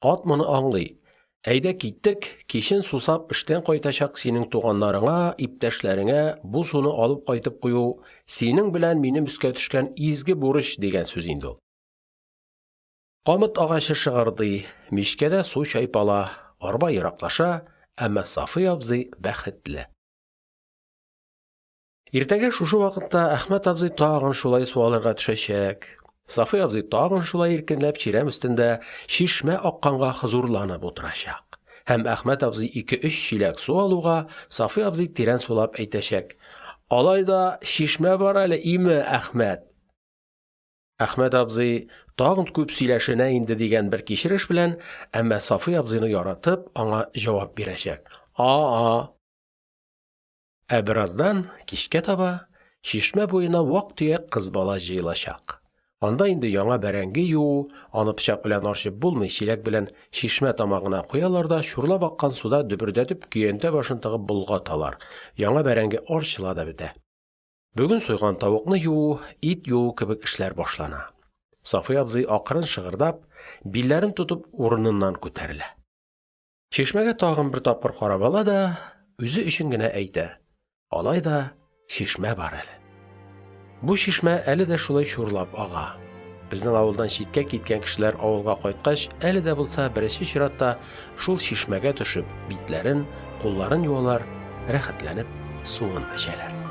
Ат моны аңлый. Әйдә киттек, кичен сусап эштән кайтачак синең туганнарыңа, иптәшләреңә бу суны алып кайтып кую синең белән минем өскә төшкән изге бурыч дигән сүз инде ул. Камыт агачы шыгырдый, мичкәдә су чайпала, арба ераклаша, әмма Сафый абзый бәхетле. Иртәгә шушы вакытта Әхмәт абзый тагын шулай су алырга төшәчәк, Сафый абзый тагын шулай иркенләп чирәм өстендә чишмә акканга хозурланып утырачак. Һәм Әхмәт абзый ике-өч чиләк су алуга, Сафый абзый тирән сулап әйтәчәк: – Алай да чишмә бар әле, име, Әхмәт? Әхмәт абзый тагын күп сөйләшенә инде дигән бер кичереш белән, әмма Сафый абзыйны яратып, аңа җавап бирәчәк. А-а. Ә бераздан, кичкә таба, чишмә буена вак-төяк кыз бала җыелачак. Анда инде яңа бәрәңге юу (аны пычак белән арчып булмый, чиләк белән чишмә тамагына куялар да чурлап аккан суда дөбердәтеп көянтә башын тыгып болгаталар), яңа бәрәңге арчыла да бетә. Бүген суйган тавыкны юу, ит юу кебек эшләр башлана. Сафый абзый акрын шыгырдап, билләрен тотып урыныннан күтәрелә. Чишмәгә тагын бер тапкыр карап ала да үзе өчен генә әйтә: алай да чишмә бар әле. Бу чишмә әле дә шулай чурлап ага. Безнең авылдан читкә киткән кешеләр авылга кайткач, әле дә булса беренче чиратта шул чишмәгә төшеп, битләрен, кулларын юалар, рәхәтләнеп суын эчәләр.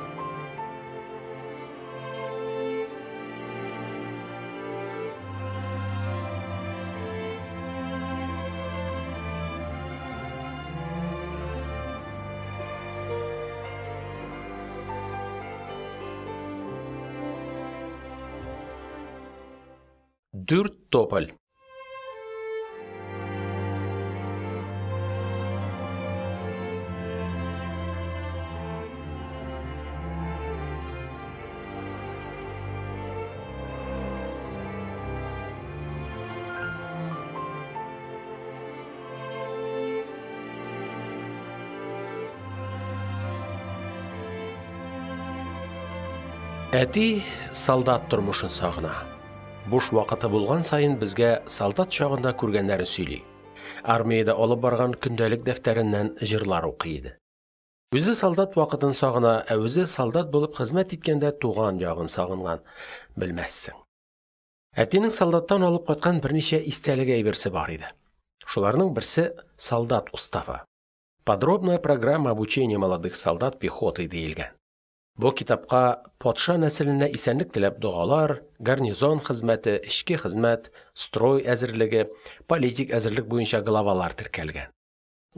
Дүрт тополь. Әти солдат тормышын сагына. Буш вакыты булган саен безгә солдат чагында күргәннәрен сөйли, армиядә алып барган көндәлек дәфтәреннән җырлар укый иде. Үзе солдат вакытын сагына, ә үзе солдат булып хезмәт иткәндә туган ягын сагынган, белмәссең. Әтинең солдаттан алып кайткан берничә истәлек әйберсе бар иде. Шуларның берсе – солдат уставы. «Подробная программа обучения молодых солдат пехоты» диелгән. Бу китапка патша нәселенә исәнлек теләп догалар, гарнизон хезмәте, эчке хезмәт, строй әзерлеге, политик әзерлек буенча главалар теркәлгән.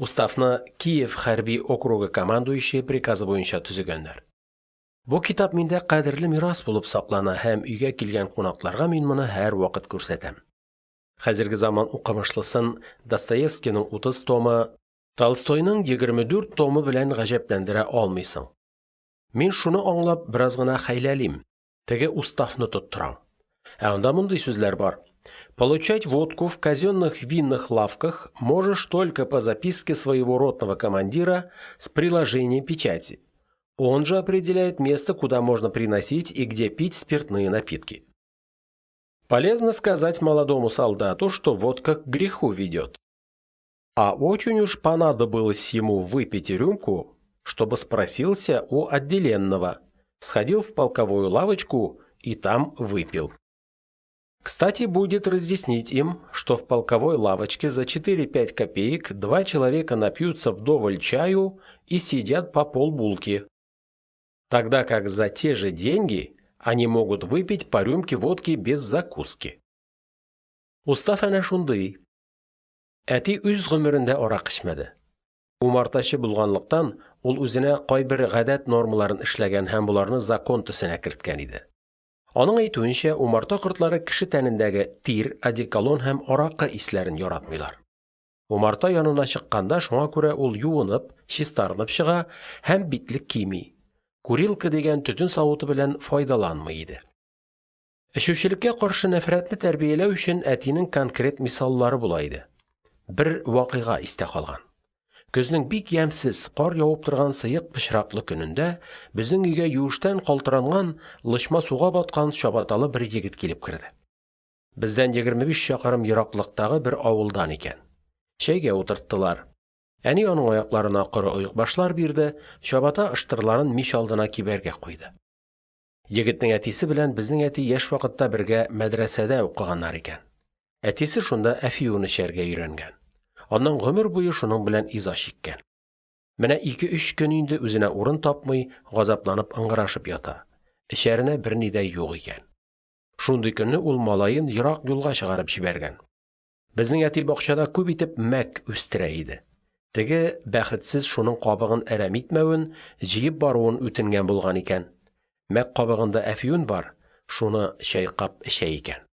Уставны Киев хәрби округы командующие приказы буенча төзегәннәр. Бу китап миндә кадерле мирас булып саклана һәм өйгә килгән кунакларга мин моны һәрвакыт күрсәтәм. Хәзерге заман укымышлысын Достоевскийның 30 томы, Толстойның 24 томы белән гаҗәпләндерә алмыйсың. Мин шуны аңлап бераз гына хәйләлим, теге уставны тоттырам. Ә анда мондый сүзләр бар: Получать водку в казённых винных лавках можешь только по записке своего ротного командира с приложением печати. Он же определяет место, куда можно приносить и где пить спиртные напитки. Полезно сказать молодому солдату, что водка к греху ведет. А очень уж понадобилось ему выпить рюмку, чтобы спросился у отделенного, сходил в полковую лавочку и там выпил. Кстати, будет разъяснить им, что в полковой лавочке за 4-5 копеек два человека напьются вдоволь чаю и съедят по полбулки, тогда как за те же деньги они могут выпить по рюмке водки без закуски. Устав әнә шундый. Әти үз гомерендә аракы эчмәде. Умартачы булганлыктан, ул үзенә кайбер гадәт нормаларын эшләгән һәм боларны закон төсенә керткән иде. Аның әйтүенчә, умарта кортлары кеше тәнендәге тир, одеколон һәм аракы исләрен яратмыйлар. Умарта янына чыкканда шуңа күрә ул юынып, чистарынып чыга һәм битлек кими, курилка дигән төтен савыты белән файдаланмый иде. Эчүчелеккә каршы нәфрәтне тәрбияләү өчен әтинең конкрет мисаллары була иде. Бер вакыйга истә калган. Көзнең бик ямьсез, кар явып торган сыек пычраклы көнендә безнең өйгә юештән калтыранган, лычма суга баткан чабаталы бер егет килеп керде. Бездән 25 чакрым ераклыктагы бер авылдан икән. Чәйгә утырттылар. Әни аның аякларына коры оекбашлар бирде, чабата ыштырларын мич алдына кибәргә куйды. Егетнең әтисе белән безнең әти яшь вакытта бергә мәдрәсәдә укыганнар икән. Әтисе шунда әфиун эчәргә өйрәнгән. Аннан гомер буе шуның белән иза чиккән. Менә ике-өч көн инде үзенә урын тапмый, газапланып ыңгырашып ята. Эчәренә берни дә юк икән. Шундый көнне ул малаен ерак юлга чыгарып җибәргән. Безнең әти бакчада күп итеп мәк үстерә иде. Теге бәхетсез шуның кабыгын әрәм итмәвен, җыеп баруын үтенгән булган икән. Мәк кабыгында әфиун бар, шуны чайкап эчә икән.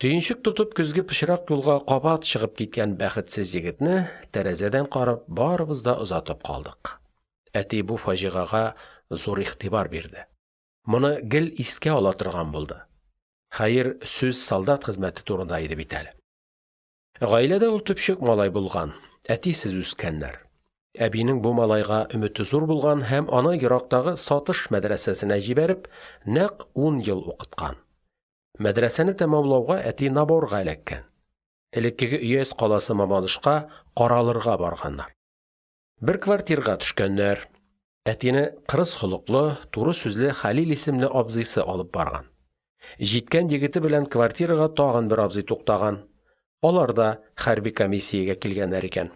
Төенчек тотып көзге пычрак юлга кабат чыгып киткән бәхетсез егетне, тәрәзәдән карап, барыбыз да озатып калдык. Әти бу фаҗигагә зур игътибар бирде, моны гел искә ала торган булды. Хәер, сүз солдат хезмәте турында иде бит әле. Гаиләдә ул төпчек малай булган, әтисез үскәннәр. Әбинең бу малайга өмете зур булган һәм аны ерактагы Сатыш мәдрәсәсенә җибәреп, нәкъ ун ел укыткан. Мәдрәсәне тәмамлауга әти наборга эләккән. Элеккеге өяз каласы Мамадышка каралырга барганнар. Бер квартирга төшкәннәр. Әтине кырыс холыклы, туры сүзле Хәлил исемле абзыйсы алып барган. Җиткән егете белән квартирага тагын бер абзый туктаган. Алар да хәрби комиссиягә килгәннәр икән.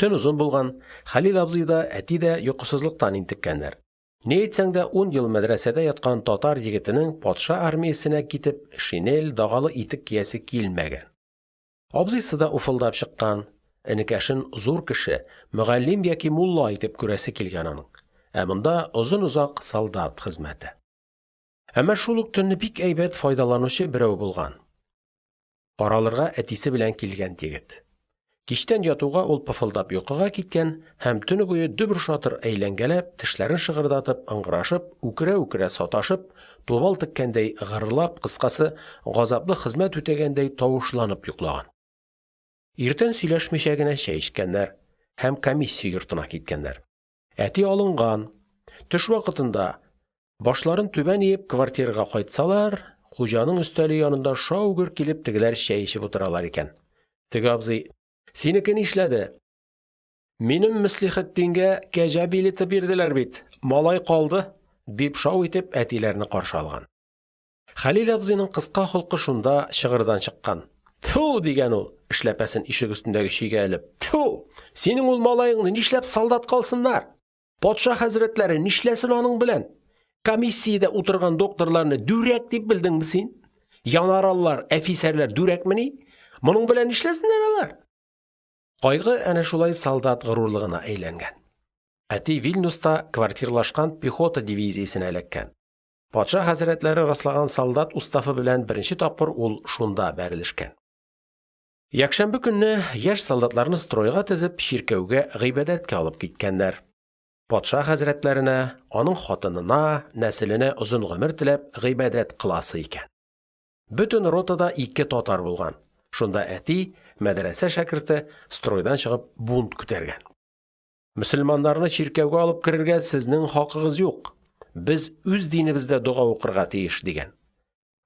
Төн озын булган, Хәлил абзый да, әти дә йокысызлыктан интеккәннәр. Ни әйтсәң дә, ун ел мәдрәсәдә яткан татар егетенең патша армиясенә китеп шинель, дагалы итек киясе килмәгән. Абзыйсы да уфылдап чыккан: энекәшен зур кеше, мөгаллим яки мулла итеп күрәсе килгән аның, ә монда озын-озак солдат хезмәте. Әмма шул ук төнне бик әйбәт файдаланучы берәү булган: каралырга әтисе белән килгән егет. Кичтән ятуга ул пыфылдап йокыга киткән һәм төне буе дөбер-шатыр әйләнгәләп, тешләрен шыгырдатып, ыңгырашып, үкерә-үкерә саташып, тубал теккәндәй гырлап, кыскасы, газаплы хезмәт үтәгәндәй тавышланып йоклаган. Иртән сөйләшмичә генә чәй эчкәннәр һәм комиссия йортына киткәннәр. Әти алынган. Төш вакытында, башларын түбән иеп, квартирага кайтсалар, хуҗаның өстәле янында шау-гөр килеп тегеләр чәй эчеп утыралар икән. Теге абзый: – Синеке нишләде? Минем Мөслихетдингә кәҗә билеты бирделәр бит, малай калды, – дип шау итеп әтиләрне каршы алган. Хәлил абзыйның кыска холкы шунда чыгырдан чыккан: – Тфү, – дигән ул, эшләпәсен ишек өстендәге чөйгә элеп, – тфү, синең ул малаеңны нишләп солдатка алсыннар? Патша хәзрәтләре нишләсен аның белән? Комиссиядә утырган докторларны дүрәк дип белдеңме син? Янараллар, әфисәрләр дүрәкмени? Моның белән нишләсеннәр алар? Кайгы әнә шулай солдат горурлыгына әйләнгән. Әти Вильнюста квартирлашкан пехота дивизиясенә эләккән. Патша хәзрәтләре раслаган солдат уставы белән беренче тапкыр ул шунда бәрелешкән. Якшәмбе көнне яшь солдатларны стройга тезеп, чиркәүгә гыйбадәткә алып киткәннәр. Патша хәзрәтләренә, аның хатынына, нәселенә озын гомер теләп гыйбадәт кыласы икән. Бөтен ротада ике татар булган. Шунда әти, мәдрәсә шәкерте, стройдан чыгып бунт күтәргән. Мөселманнарны чиркәүгә алып керергә сезнең хакыгыз юк. Без үз динебездә дога укырга тиеш, дигән.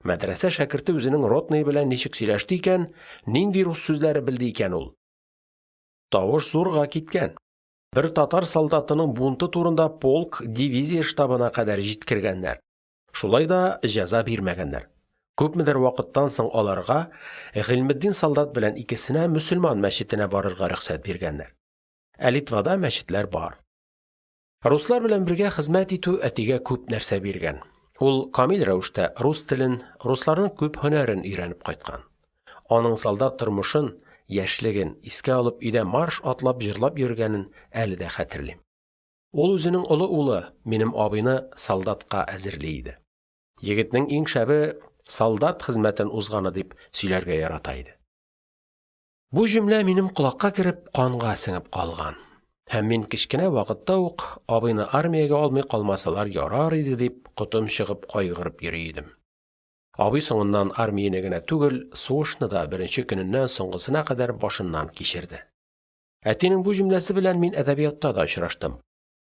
Мәдрәсә шәкерте үзенең ротные белән ничек сөйләште икән, нинди рус сүзләре белде икән ул? Тавыш зурга киткән. Бер татар солдатының бунты турында полк, дивизия штабына кадәр җиткергәннәр. Шулай да җәза бирмәгәннәр. Күпмедер вакыттан соң аларга, Гыйльметдин солдат белән икесенә, мөселман мәчетенә барырга рөхсәт биргәннәр. Ә Литвада мәчетләр бар. Руслар белән бергә хезмәт итү әтигә күп нәрсә биргән. Ул камил рәвештә рус телен, русларның күп һөнәрен өйрәнеп кайткан. Аның солдат тормышын, яшьлеген искә алып өйдә марш атлап җырлап йөргәнен әле дә хәтерлим. Ул үзенең олы улы, минем абыйны солдатка әзерли иде. Егетнең иң шәбе – солдат хезмәтен узганы дип сөйләргә ярата иде. Бу җөмлә минем колакка кереп, канга сеңеп калган, һәм мин кечкенә вакытта ук, абыйны армиягә алмый калмасалар ярар иде дип, котым чыгып кайгырып йөри идем. Абый соңыннан армияне генә түгел, сугышны да беренче көненнән соңгысына кадәр башыннан кичерде. Әтинең бу җөмләсе белән мин әдәбиятта да очраштым.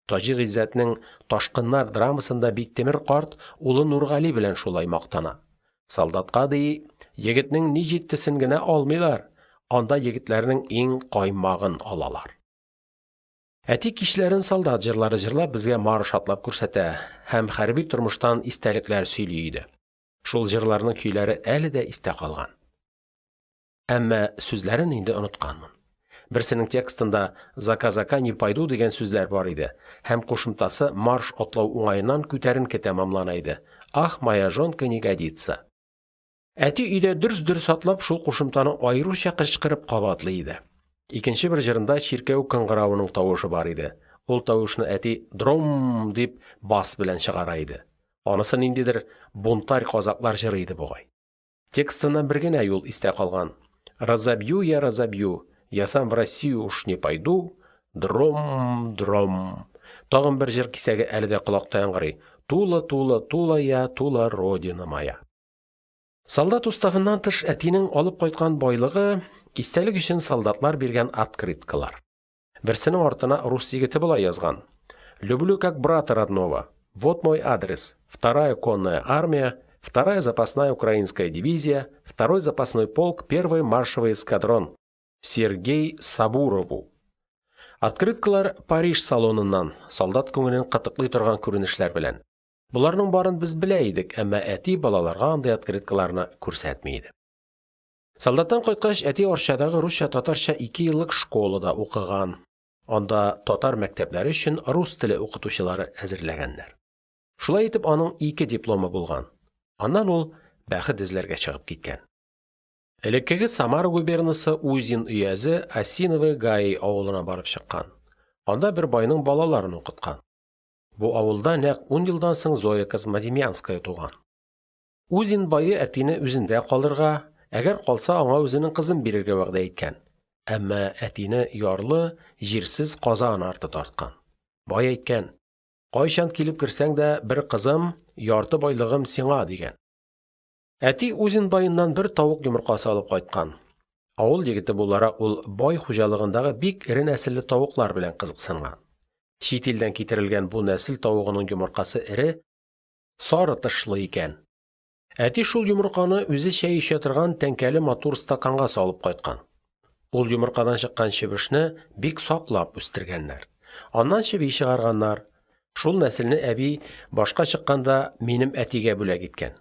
Таҗи Гыйззәтнең «Ташкыннар» драмасында Биктимер карт улы Нургали белән шулай мактана. Солдатка, ди, егетнең ни җиттесен генә алмыйлар, анда егетләрнең иң каймагын алалар. Әти кичләрен солдат җырлары җырлап безгә марш атлап күрсәтә һәм хәрби тормыштан истәлекләр сөйли иде. Шул җырларның көйләре әле дә истә калган. Әмма сүзләрен инде онытканмын. Берсенең текстында «За казака не пойду» дигән сүзләр бар иде һәм кушымтасы марш атлау уңаеннан күтәренке тәмамлана иде: Ах, моя жёнка не годится. Әти өйдә дөрс-дөрс атлап шул кушымтаны аеруча кычкырып кабатлый иде. Икенче бер җырында чиркәү кыңгыравының тавышы бар иде. Ул тавышны әти «дром!» дип бас белән чыгара иде. Анысы ниндидер бунтарь казаклар җыры иде бугай. Текстыннан бер генә юл истә калган: Разобью я, разобью, Я сам в Россию уж не пойду, Дром, дром… Тагын бер җыр кисәге әле дә колакта яңгырый: Тула, Тула, Тула я, Тула – Родина моя. Солдат уставыннан тыш әтинең алып кайткан байлыгы – истәлек өчен солдатлар биргән открыткалар. Берсенең артына рус егете болай язган: «Люблю как брата родного. Вот мой адрес: 2-я конная армия, 2-я запасная украинская дивизия, 2-й запасной полк, 1-й маршевый эскадрон. Сергей Сабурову». Открыткалар Париж салоныннан, солдат күңелен кытыклый торган күренешләр белән. Боларның барын без белә идек, әмма әти балаларга андый открыткаларны күрсәтми иде. Солдаттан кайткач, әти Арчадагы русча-татарча икееллык школада укыган, анда татар мәктәпләре өчен рус теле укытучылары әзерләгәннәр. Шулай итеп, аның ике дипломы булган. Аннан ул бәхет эзләргә чыгып киткән. Элеккеге Самара губернасы Узин өязе Осиновые Гаи авылына барып чыккан, анда бер байның балаларын укыткан. Бу авылда нәкъ ун елдан соң Зоя Космодемьянская туган. Узин бае әтине үзендә калырга, әгәр калса, аңа үзенең кызын бирергә вәгъдә иткән, әмма әтине ярлы, җирсез Казан арты тарткан. Бай әйткән: «Кайчан килеп керсәң дә, бер кызым, ярты байлыгым сиңа», – дигән. Әти Узин баеннан бер тавык йомыркасы алып кайткан. Авыл егете буларак, ул бай хуҗалыгындагы бик эре нәселле тавыклар белән кызыксынган. Чит илдән китерелгән бу нәсел тавыгының йомыркасы эре, сары тышлы икән. Әти шул йомырканы үзе чәй эчә торган тәңкәле матур стаканга салып кайткан. Ул йомыркадан чыккан чебешне бик саклап үстергәннәр. Аннан чеби чыгарганнар. Шул нәселне әби, башка чыкканда, минем әтигә бүләк иткән.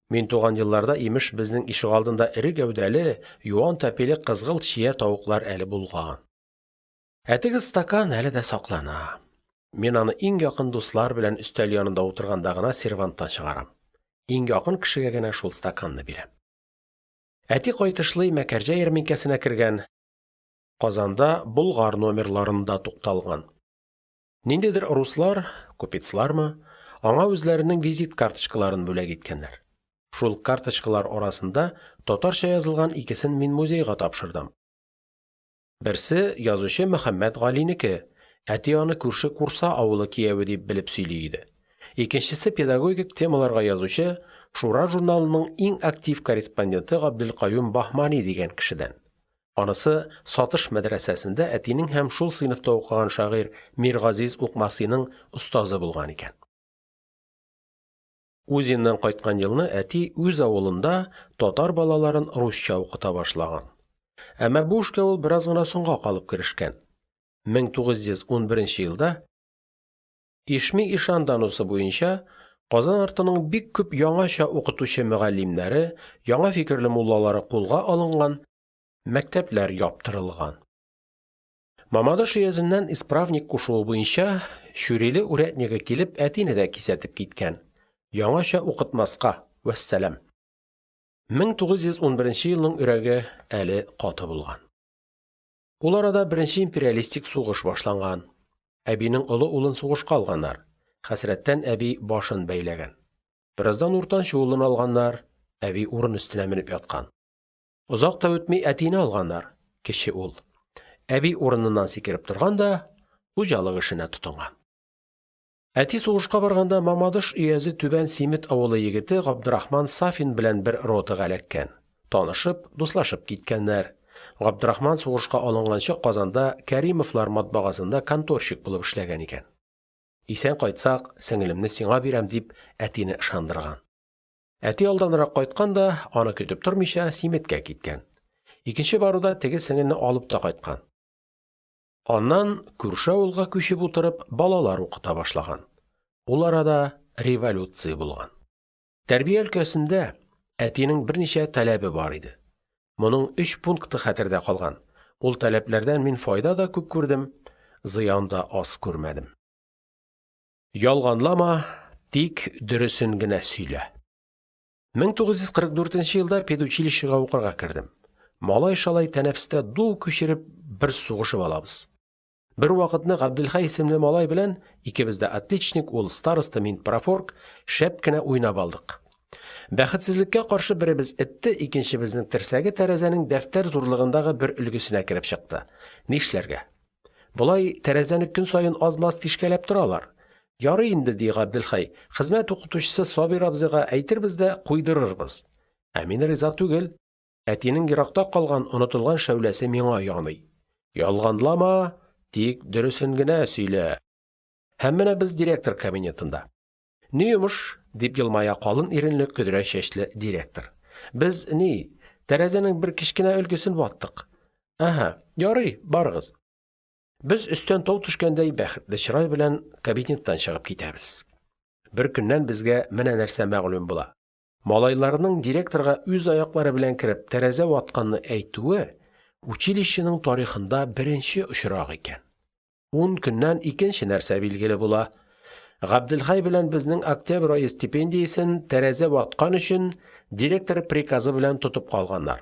Мин туган елларда, имеш, безнең ишегалдында эре гәүдәле, юан тәпиле кызгылт чия тавыклар әле булган. Ә теге стакан әле дә саклана. Мин аны иң якын дуслар белән өстәл янында утырганда гына серванттан чыгарам. Иң якын кешегә генә шул стаканны бирәм. Әти кайтышлый Мәкәрҗә ярминкәсенә кергән, Казанда Болгар номерларында тукталган. Ниндидер руслар, купецлармы, аңа үзләренең визит карточкаларын бүләк иткәннәр. Шул карточкалар арасында татарча язылган икесен мин музейга тапшырдым. Берсе – язучы Мөхәммәт Галинеке, әти аны күрше Курса авылы кияве дип белеп сөйли иде. Икенчесе – педагогик темаларга язучы, «Шура» журналының иң актив корреспонденты Габделкаюм Баһмани дигән кешедән. Анысы Сатыш мәдрәсәсендә әтинең һәм шул сыйныфта укыган шагыйрь Миргазиз Укмасыйның остазы булган икән. Узиннан кайткан елны әти үз авылында татар балаларын русча укыта башлаган. Әмма бу эшкә ул бераз гына соңга калып керешкән. 1911 елда Ишми ишан доносы буенча Казан артының бик күп яңача укытучы мөгаллимнәре, яңа фикерле муллалары кулга алынган, мәктәпләр яптырылган. Мамадыш өязеннән исправник кушуы буенча Чүриле уряднигы килеп әтине дә кисәтеп киткән: яңача укытмаска, вәссәлам. 1911 елның өрәге әле каты булган. Ул арада беренче империалистик сугыш башланган. Әбинең олы улын сугышка алганнар. Хәсрәттән әби башын бәйләгән. Бераздан уртанчы улын алганнар, әби урын өстенә менеп яткан. Озак та үтми әтине алганнар, кече ул. Әби урыныннан сикереп торган да хуҗалык эшенә тотынган. Әти сугышка барганда Мамадыш өязе Түбән Симет авылы егете Габдрахман Сафин белән бер ротага эләккән. Танышып, дуслашып киткәннәр. Габдрахман сугышка алынганчы Казанда Кәримовлар матбагасында конторщик булып эшләгән икән. Исән кайтсак, сеңлемне сиңа бирәм, дип әтине ышандырган. Әти алданрак кайткан да, аны көтеп тормыйча, Симеткә киткән. Икенче баруда теге сеңелне алып та кайткан. Аннан күрше авылга күчеп утырып, балалар укыта башлаган. Ул арада революция булган. Тәрбия өлкәсендә әтинең берничә таләбе бар иде. Моның өч пункты хәтердә калган. Ул таләпләрдән мин файда да күп күрдем, зыян да аз күрмәдем. Ялганлама, тик дөресен генә сөйлә. 1944 елда педучилищега укырга кердем. Малай-шалай тәнәфестә ду күчереп бер сугышып алабыз. Бервакытны Габделхәй исемле малай белән (икебез дә отличник, ул староста, мин профорг) шәп кенә уйнап алдык. Бәхетсезлеккә каршы, беребез этте, икенчебезнең терсәге тәрәзәнең дәфтәр зурлыгындагы бер өлгесенә кереп чыкты. Нишләргә? Болай тәрәзәне көн саен аз-маз тишкәләп торалар. Ярый инде, ди Габделхәй, хезмәт укытучысы Сабир абзыйга әйтербез дә куйдырырбыз. Ә мин риза түгел. Әтинең еракта калган, онытылган шәүләсе миңа яный: ялганлама, тик дөресен генә сөйлә. Һәм менә без директор кабинетында. – Ни йомыш? – дип елмая калын иренле, көдрә чәчле директор. – Без, ни, тәрәзәнең бер кечкенә өлгесен ваттык. – Әһә, ярый, барыгыз. Без өстән тау төшкәндәй бәхетле чырай белән кабинеттан чыгып китәбез. Бер көннән безгә менә нәрсә мәгълүм була: малайларның директорга үз аяклары белән кереп тәрәзә ватканны әйтүе училищеның тарихында беренче очрак икән. Ун көннән икенче нәрсә билгеле була: Габделхәй белән безнең октябрь ае стипендиясен, тәрәзә ваткан өчен, директор приказы белән тотып калганнар.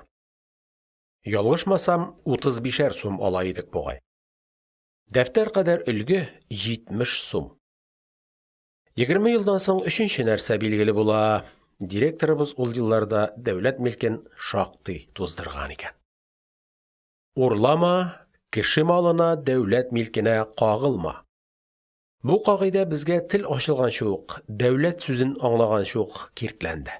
Ялгышмасам, 35 әр сум ала идек бугай. Дәфтәр кадәр өлге – 70 сум. 20 елдан соң өченче нәрсә билгеле була: директорыбыз ул елларда дәүләт милкен шактый туздырган икән. Урлама, кеше малына, дәүләт милкенә кагылма! Бу кагыйдә безгә тел ачылганчы ук, «дәүләт» сүзен аңлаганчы ук киртләнде.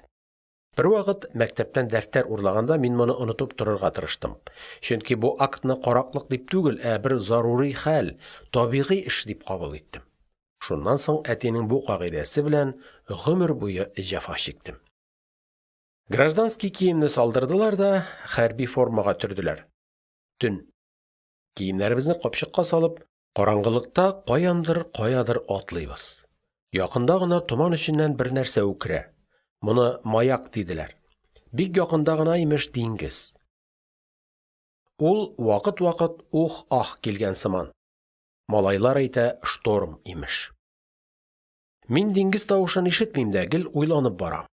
Бервакыт мәктәптән дәфтәр урлаганда мин моны онытып торырга тырыштым, чөнки бу актны караклык дип түгел, ә бер зарури хәл, табигый эш дип кабул иттем. Шуннан соң әтинең бу кагыйдәсе белән гомер буе җәфа чиктем. Гражданский киемне салдырдылар да хәрби формага төрделәр. Төн. Киемнәребезне капчыкка салып, караңгылыкта каяндыр каядыр атлыйбыз. Якында гына томан эченнән бер нәрсә үкерә. Моны маяк диделәр. Бик якында гына, имеш, диңгез. Ул вакыт-вакыт ух-ах килгән сыман. Малайлар әйтә, шторм, имеш. Мин диңгез тавышын ишетмим дә, гел уйланып барам.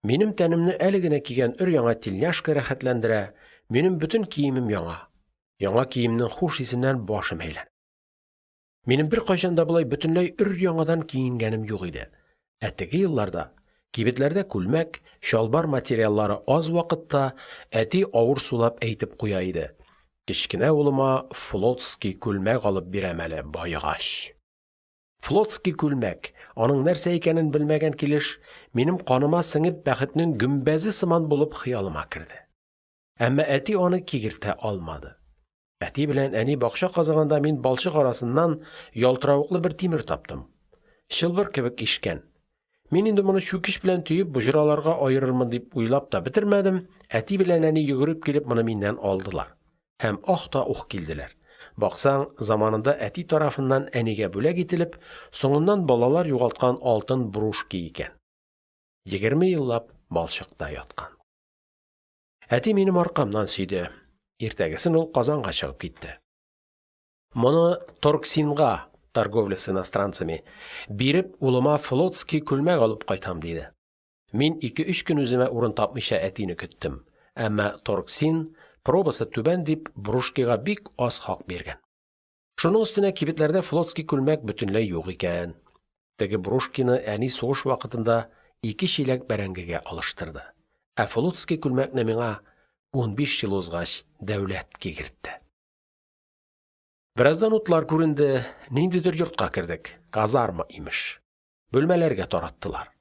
Минем тәнемне әле генә кигән өр-яңа тельняшка рәхәтләндерә, минем бөтен киемем яңа. Яңа киемнең хуш исеннән башым әйләнә. Минем беркайчан да болай бөтенләй өр-яңадан киенгәнем юк иде. Ә теге елларда, кибетләрдә күлмәк, чалбар материаллары аз вакытта, әти авыр сулап әйтеп куя иде: – Кечкенә улыма флотский күлмәк алып бирәм әле, баегач. Флотский күлмәк, аның нәрсә икәнен белмәгән килеш, минем каныма сеңеп, бәхетнең гөмбәзе сыман булып хыялыма керде. Әмма әти аны кигертә алмады. Әти белән әни бакча казыганда мин балчык арасыннан ялтыравыклы бер тимер таптым. Чылбыр кебек ишкән. Мин инде моны чүкеч белән төеп боҗраларга аерырмын дип уйлап та бетермәдем, әти белән әни йөгереп килеп моны миннән алдылар. Һәм ах та ух килделәр. Баксаң, заманында әти тарафыннан әнигә бүләк ителеп, соңыннан балалар югалткан алтын брушки икән. 20 еллап балчыкта яткан. Әти минем аркамнан сөйде. Иртәгесен ул Казанга чыгып китте. Моны Торгсинга (торговля с иностранцами) биреп, улыма флотский күлмәк алып кайтам, диде. Мин ике-өч көн үземә урын тапмыйча әтине көттем, әмма Торгсин, пробасы түбән дип, брушкига бик аз хак биргән. Шуның өстенә кибетләрдә флотский күлмәк бөтенләй юк икән. Теге брушкины әни сугыш вакытында ике чиләк бәрәңгегә алыштырды. Ә флотский күлмәкне миңа 15 ел узгач дәүләт кигертте. Бераздан утлар күренде, ниндидер йортка кердек, казарма, имеш. Бүлмәләргә тараттылар.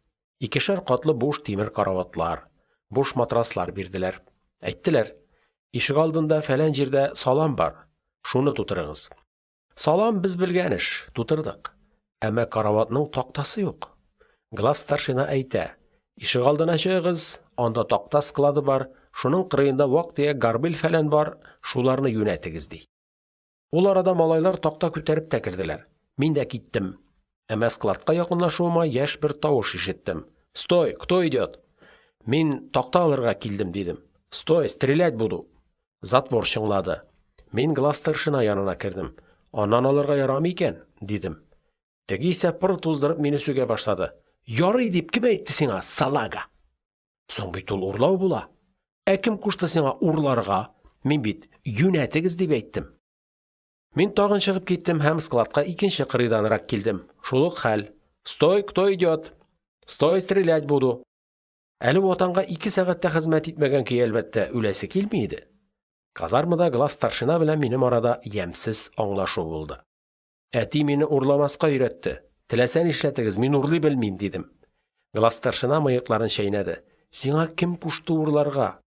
Икешәр катлы буш тимер караватлар, буш матраслар бирделәр. Әйттеләр: ишегалдында фәлән җирдә салам бар, шуны тутырыгыз. Салам – без белгән эш, тутырдык. Әмма караватның тактасы юк. Главстаршина әйтә: ишегалдына чыгыгыз, анда такта склады бар, шуның кырыенда вак-төяк горбыль-фәлән бар, шуларны юнәтегез, ди. Ул арада малайлар такта күтәреп тә керделәр. Мин дә киттем. Әмма складка якынлашуыма яшь бер тавыш ишеттем: – Стой, кто идёт? Мин такта алырга килдем, дидем. – Стой, стрелять буду! Затвор чыңлады. Мин главстаршина янына кердем. Аннан алырга ярамый икән, дидем. Теге исә пыр туздырып мине сүгә башлады: – Ярый дип кем әйтте сиңа, салага? Соң бит ул урлау була. Ә кем кушты сиңа урларга? Мин бит юнәтегез дип әйттем. Мин тагын чыгып киттем һәм складка икенче кырыйданрак килдем. Шул ук хәл. Стой, кто идёт? Стой, стрелять буду! Әле Ватанга 2 сәгать тә хезмәт итмәгән көе, әлбәттә, үләсе килми иде. Казармада главстаршина белән минем арада ямьсез аңлашу булды: – Әти мине урламаска өйрәтте, теләсә нишләтегез, мин урлый белмим, – дидем. Главстаршина мыекларын чәйнәде: – Сиңа кем кушты урларга,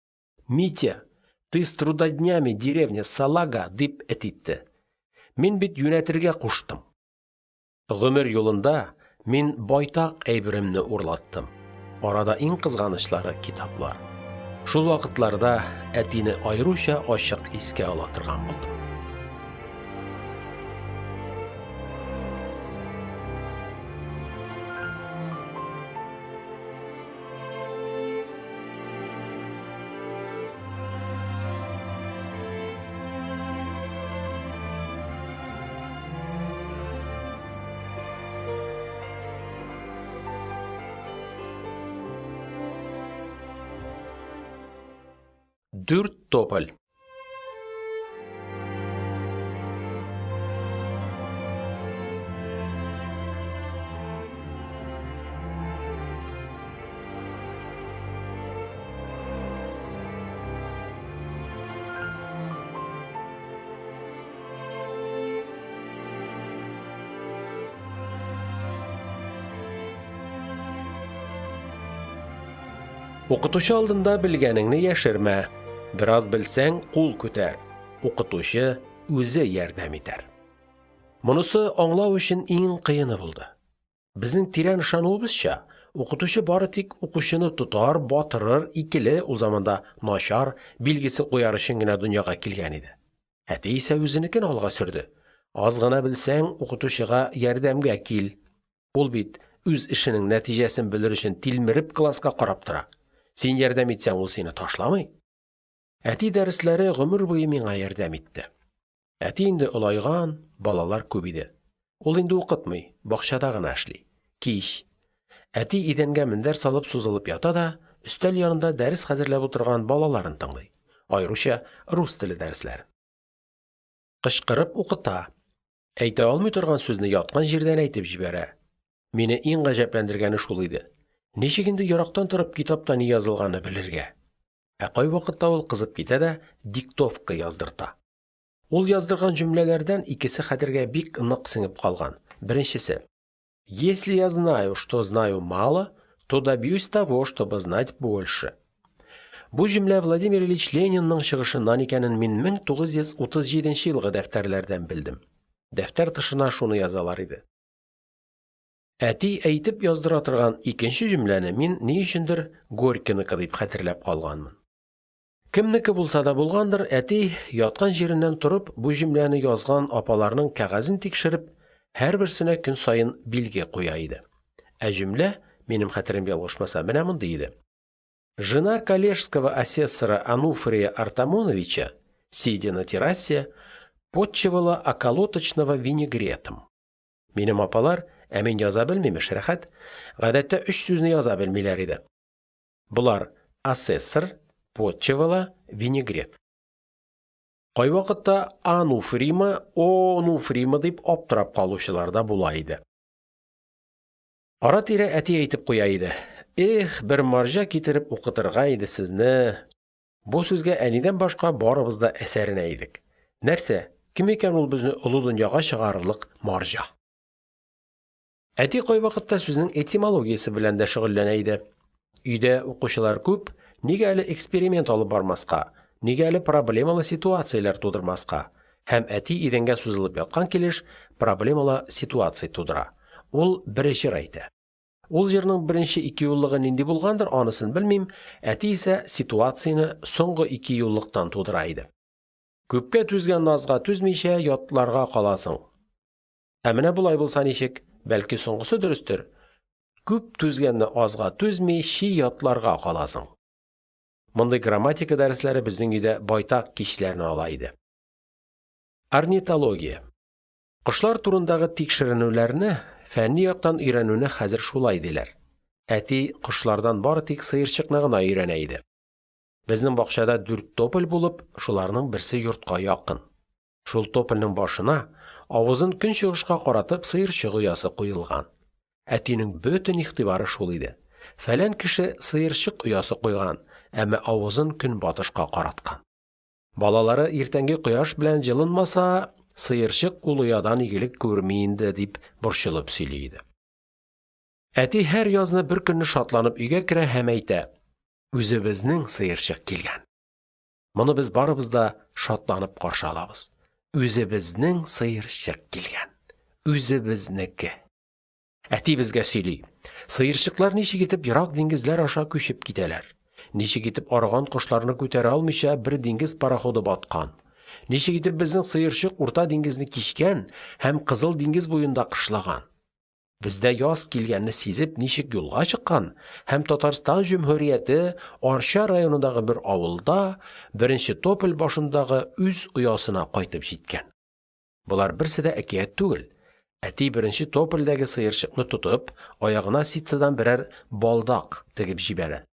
Митя, ты с трудоднями, деревня, салага, – дип эт итте. Мин бит юнәтергә куштым. Гомер юлында мин байтак әйберемне урлаттым, арада иң кызганычлары – китаплар. Шул вакытларда әтине аеруча ачык искә ала торган булдым. Дүрт тополь. Укытучы алдында белгәнеңне яшермә, бераз белсәң, кул күтәр, укытучы үзе ярдәм итәр. Монысы аңлау өчен иң кыены булды. Безнең тирән ышануыбызча, укытучы бары тик укучыны тотар, батырыр, «икеле» (ул заманда «начар») билгесе куяр өчен генә дөньяга килгән иде. Әти исә үзенекен алга сөрде: аз гына белсәң, укытучыга ярдәмгә кил, ул бит үз эшенең нәтиҗәсен белер өчен тилмереп класска карап тора, син ярдәм итсәң, ул сине ташламый. Әти дәресләре гомер буе миңа ярдәм итте. Әти инде олайган, балалар күп иде. Ул инде укытмый, бакчада гына эшли. Кич. Әти идәнгә мендәр салып сузылып ята да өстәл янында дәрес хәзерләп утырган балаларын тыңлый. Аеруча рус теле дәресләрен. Кычкырып укыта. Әйтә алмый торган сүзне яткан җирдән әйтеп җибәрә. Мине иң гаҗәпләндергәне шул иде: ничек инде ерактан торып китапта ни язылганны белергә? Ә кайвакытта ул кызып китә дә диктовка яздырта. Ул яздырган җөмләләрдән икесе хәтергә бик нык сеңеп калган. Беренчесе: «Если я знаю, что знаю мало, то добьюсь того, чтобы знать больше». Бу җөмлә Владимир Ильич Ленинның чыгышыннан икәнен мин 1937 елгы дәфтәрләрдән белдем. Дәфтәр тышына шуны язалар иде. Әти әйтеп яздыра торган икенче җөмләне мин ни өчендер Горькийныкы дип хәтерләп калганмын. Кемнеке булса да булгандыр, әти, яткан җиреннән торып, бу җөмләне язган апаларның кәгазен тикшереп, һәрберсенә көн саен билге куя иде. Ә җөмлә, минем хәтерем ялгышмаса, менә мондый иде: Жена коллежского асессора Онуфрия Артамоновича, сидя на террасе, потчевала околоточного винегретом. Минем апалар (ә мин яза белмим, эш рәхәт!) гадәттә өч сүзне яза белмиләр иде. Болар: асессор, потчевала, винегрет. Кайвакытта Ануфриймы, Онуфриймы дип аптырап калучылар да була иде. Ара-тирә әти әйтеп куя иде: – Их, бер марҗа китереп укытырга иде сезне… Бу сүзгә әнидән башка барыбыз да әсәренә идек: нәрсә, кем икән ул безне олы дөньяга чыгарырлык марҗа? Әти кайвакытта сүзнең этимологиясе белән дә шөгыльләнә иде. Өйдә укучылар күп, нигә әле эксперимент алып бармаска, нигә әле проблемалы ситуацияләр тудырмаска? Һәм әти идәнгә сузылып яткан килеш проблемалы ситуация тудыра. Ул бер җыр әйтә. Ул җырның беренче икеюллыгы нинди булгандыр, анысын белмим, әти исә ситуацияне соңгы икеюллыктан тудыра иде. Күпкә түзгән назга түзмичә, ятларга каласың. Ә менә болай булса ничек? Бәлки, соңгысы дөрестер: күп түзгәнне азга түзми, чи ятларга каласың. Мондый грамматика дәресләре безнең өйдә байтак кичләрне ала иде. Орнитология. Кошлар турындагы тикшеренүләрне, фәнни яктан өйрәнүне хәзер шулай диләр. Әти кошлардан бары тик сыерчыкны гына өйрәнә иде. Безнең бакчада дүрт тополь булып, шуларның берсе йортка якын. Шул топольнең башына, авызын көнчыгышка каратып, сыерчык оясы куелган. Әтинең бөтен игътибары шул иде. Фәлән кеше сыерчык оясы куйган, әмма авызын көнбатышка караткан. Балалары иртәнге кояш белән җылынмаса, сыерчык ул оядан игелек күрми инде, дип борчылып сөйли иде. Әти һәр язны бер көнне шатланып өйгә керә һәм әйтә: – Үзебезнең сыерчык килгән! Моны без барыбыз да шатланып каршы алабыз: үзебезнең сыерчык килгән, үзебезнеке! Әти безгә сөйли: сыерчыклар ничек итеп ерак диңгезләр аша күчеп китәләр, ничек итеп арыган кошларны күтәрә алмыйча бер диңгез пароходы баткан, ничек итеп безнең сыерчык Урта диңгезне кичкән һәм Кызыл диңгез буенда кышлаган, бездә яз килгәнне сизеп ничек юлга чыккан һәм Татарстан җөмһүрияте Арча районындагы бер авылда, беренче тополь башындагы үз оясына кайтып җиткән. Болар берсе дә әкият түгел, әти беренче топольдәге сыерчыкны тотып, аягына ситсыдан берәр «балдак» тегеп җибәрә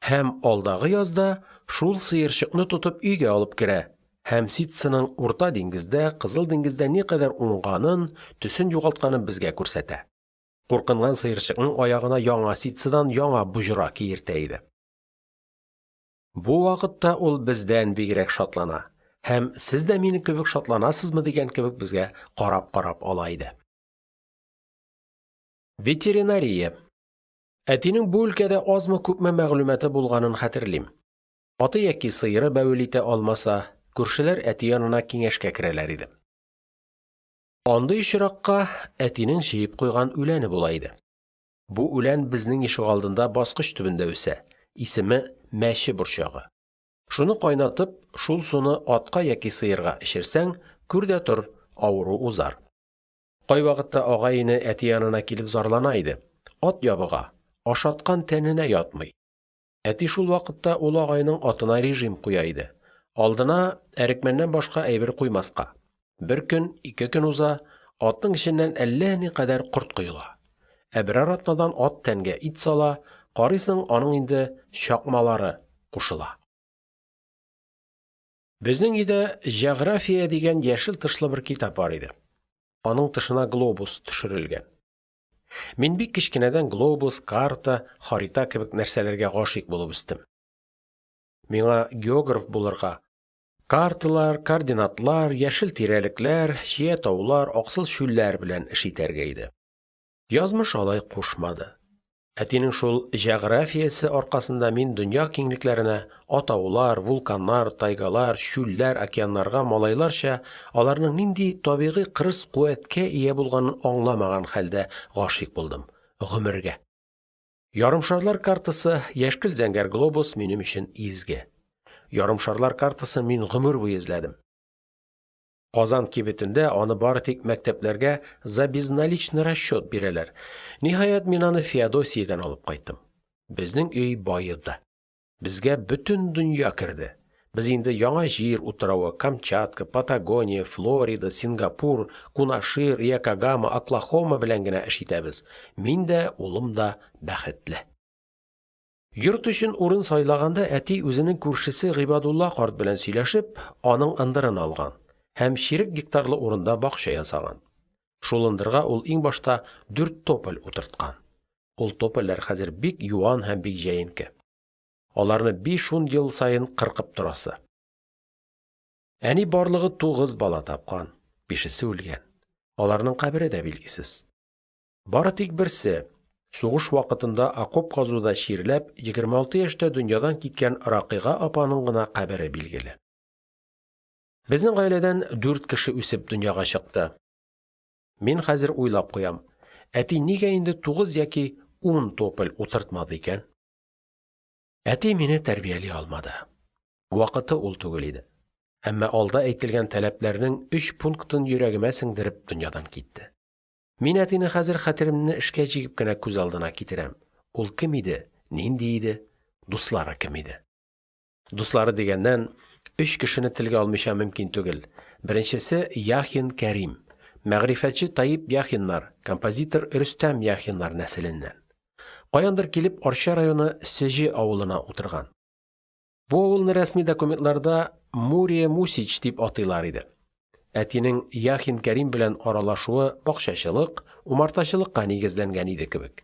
һәм алдагы язда шул сыерчыкны тотып өйгә алып керә һәм ситсының Урта диңгездә, Кызыл диңгездә никадәр уңганын, төсен югалтканын безгә күрсәтә, куркынган сыерчыкның аягына яңа ситсыдан яңа боҗра киертә иде. Бу вакытта ул бездән бигрәк шатлана һәм, сез дә минем кебек шатланасызмы дигән кебек, безгә карап-карап ала иде. Ветеринария Әтинең бу өлкәдә азмы-күпме мәгълүматы булганын хәтерлим. Аты яки сыеры бәвел итә алмаса, күршеләр әти янына киңәшкә керәләр иде. Андый очракка әтинең җыеп куйган үләне була иде. Бу үлән безнең ишегалдында баскыч төбендә үсә, исеме – мәче борчагы. Шуны кайнатып, шул суны атка яки сыерга эчерсәң, күр дә тор, авыру узар. Кайвакытта агай-эне әти янына килеп зарлана иде: ат ябыга, ашаткан тәненә ятмый. Әти шул вакытта ул агайның атына режим куя иде: алдына әрекмәннән башка әйбер куймаска. Бер көн, ике көн уза, атның эченнән әллә никадәр корт коела. Ә берәр атнадан ат тәнгә ит сала, карыйсың, аның инде чакмалары кушыла. Безнең өйдә «Җәгърафия» дигән яшел тышлы бер китап бар иде. Аның тышына глобус төшерелгән. Мин бик кечкенәдән глобус, карта, харита кебек нәрсәләргә гашыйк булып үстем. Миңа географ булырга, карталар, координатлар, яшел тирәлекләр, чия таулар, аксыл чүлләр белән эш итәргә иде. Язмыш алай кушмады. Әтинең шул «җәгърафиясе» аркасында мин дөнья киңлекләренә, атаулар, вулканнар, тайгалар, чүлләр, океаннарга малайларча, аларның нинди табигый кырыс куәткә ия булганын аңламаган хәлдә гашыйк булдым. Гомергә. Ярымшарлар картасы, яшькелт-зәңгәр глобус минем өчен изге. Ярымшарлар картасын мин гомер буе эзләдем. Казан кибетендә аны бары тик мәктәпләргә за безналичный расчёт бирәләр. Ниһаять, мин аны Феодосиядән алып кайттым. Безнең өй баеды. Безгә бөтен дөнья керде. Без инде Яңа Җир утравы, Камчатка, Патагония, Флорида, Сингапур, Кунашир, Иокогама, Оклахома белән генә эш итәбез. Мин дә, улым да бәхетле. Йорт өчен урын сайлаганда, әти, үзенең күршесе Гыйбадулла карт белән сөйләшеп, аның ындырын алган һәм чирек гектарлы урында бакча ясаган. Шул ындырга ул иң башта дүрт тополь утырткан. Ул топольләр хәзер бик юан һәм бик җәенке. Аларны 5-10 ел саен кыркып торасы. Әни барлыгы тугыз бала тапкан, бишесе үлгән. Аларның кабере дә билгесез. Бары тик берсе – сугыш вакытында окоп казуда чирләп, 26 яшьтә дөньядан киткән Ракига апаның гына кабере билгеле. Безнең гаиләдән дүрт кеше үсеп дөньяга чыкты. Мин хәзер уйлап куям: әти нигә инде тугыз яки ун тополь утыртмады икән? Әти мине тәрбияли алмады. Вакыты ул түгел иде. Әмма алда әйтелгән таләпләрнең өч пунктын йөрәгемә сеңдереп дөньядан китте. Мин әтине хәзер хәтеремне эшкә җигеп кенә күз алдына китерәм: ул кем иде, нинди иде, дуслары кем иде? Дуслары дигәннән, өч кешене телгә алмыйча мөмкин түгел. Беренчесе – Яхин Кәрим, мәгърифәтче Таиб Яхиннар, композитор Рөстәм Яхиннар нәселеннән. Каяндыр килеп Арча районы Сеҗе авылына утырган. Бу авылны рәсми документларда Мурия Мусич дип атыйлар иде. Әтинең Яхин Кәрим белән аралашуы бакчачылык, умартачылыкка нигезләнгән иде кебек.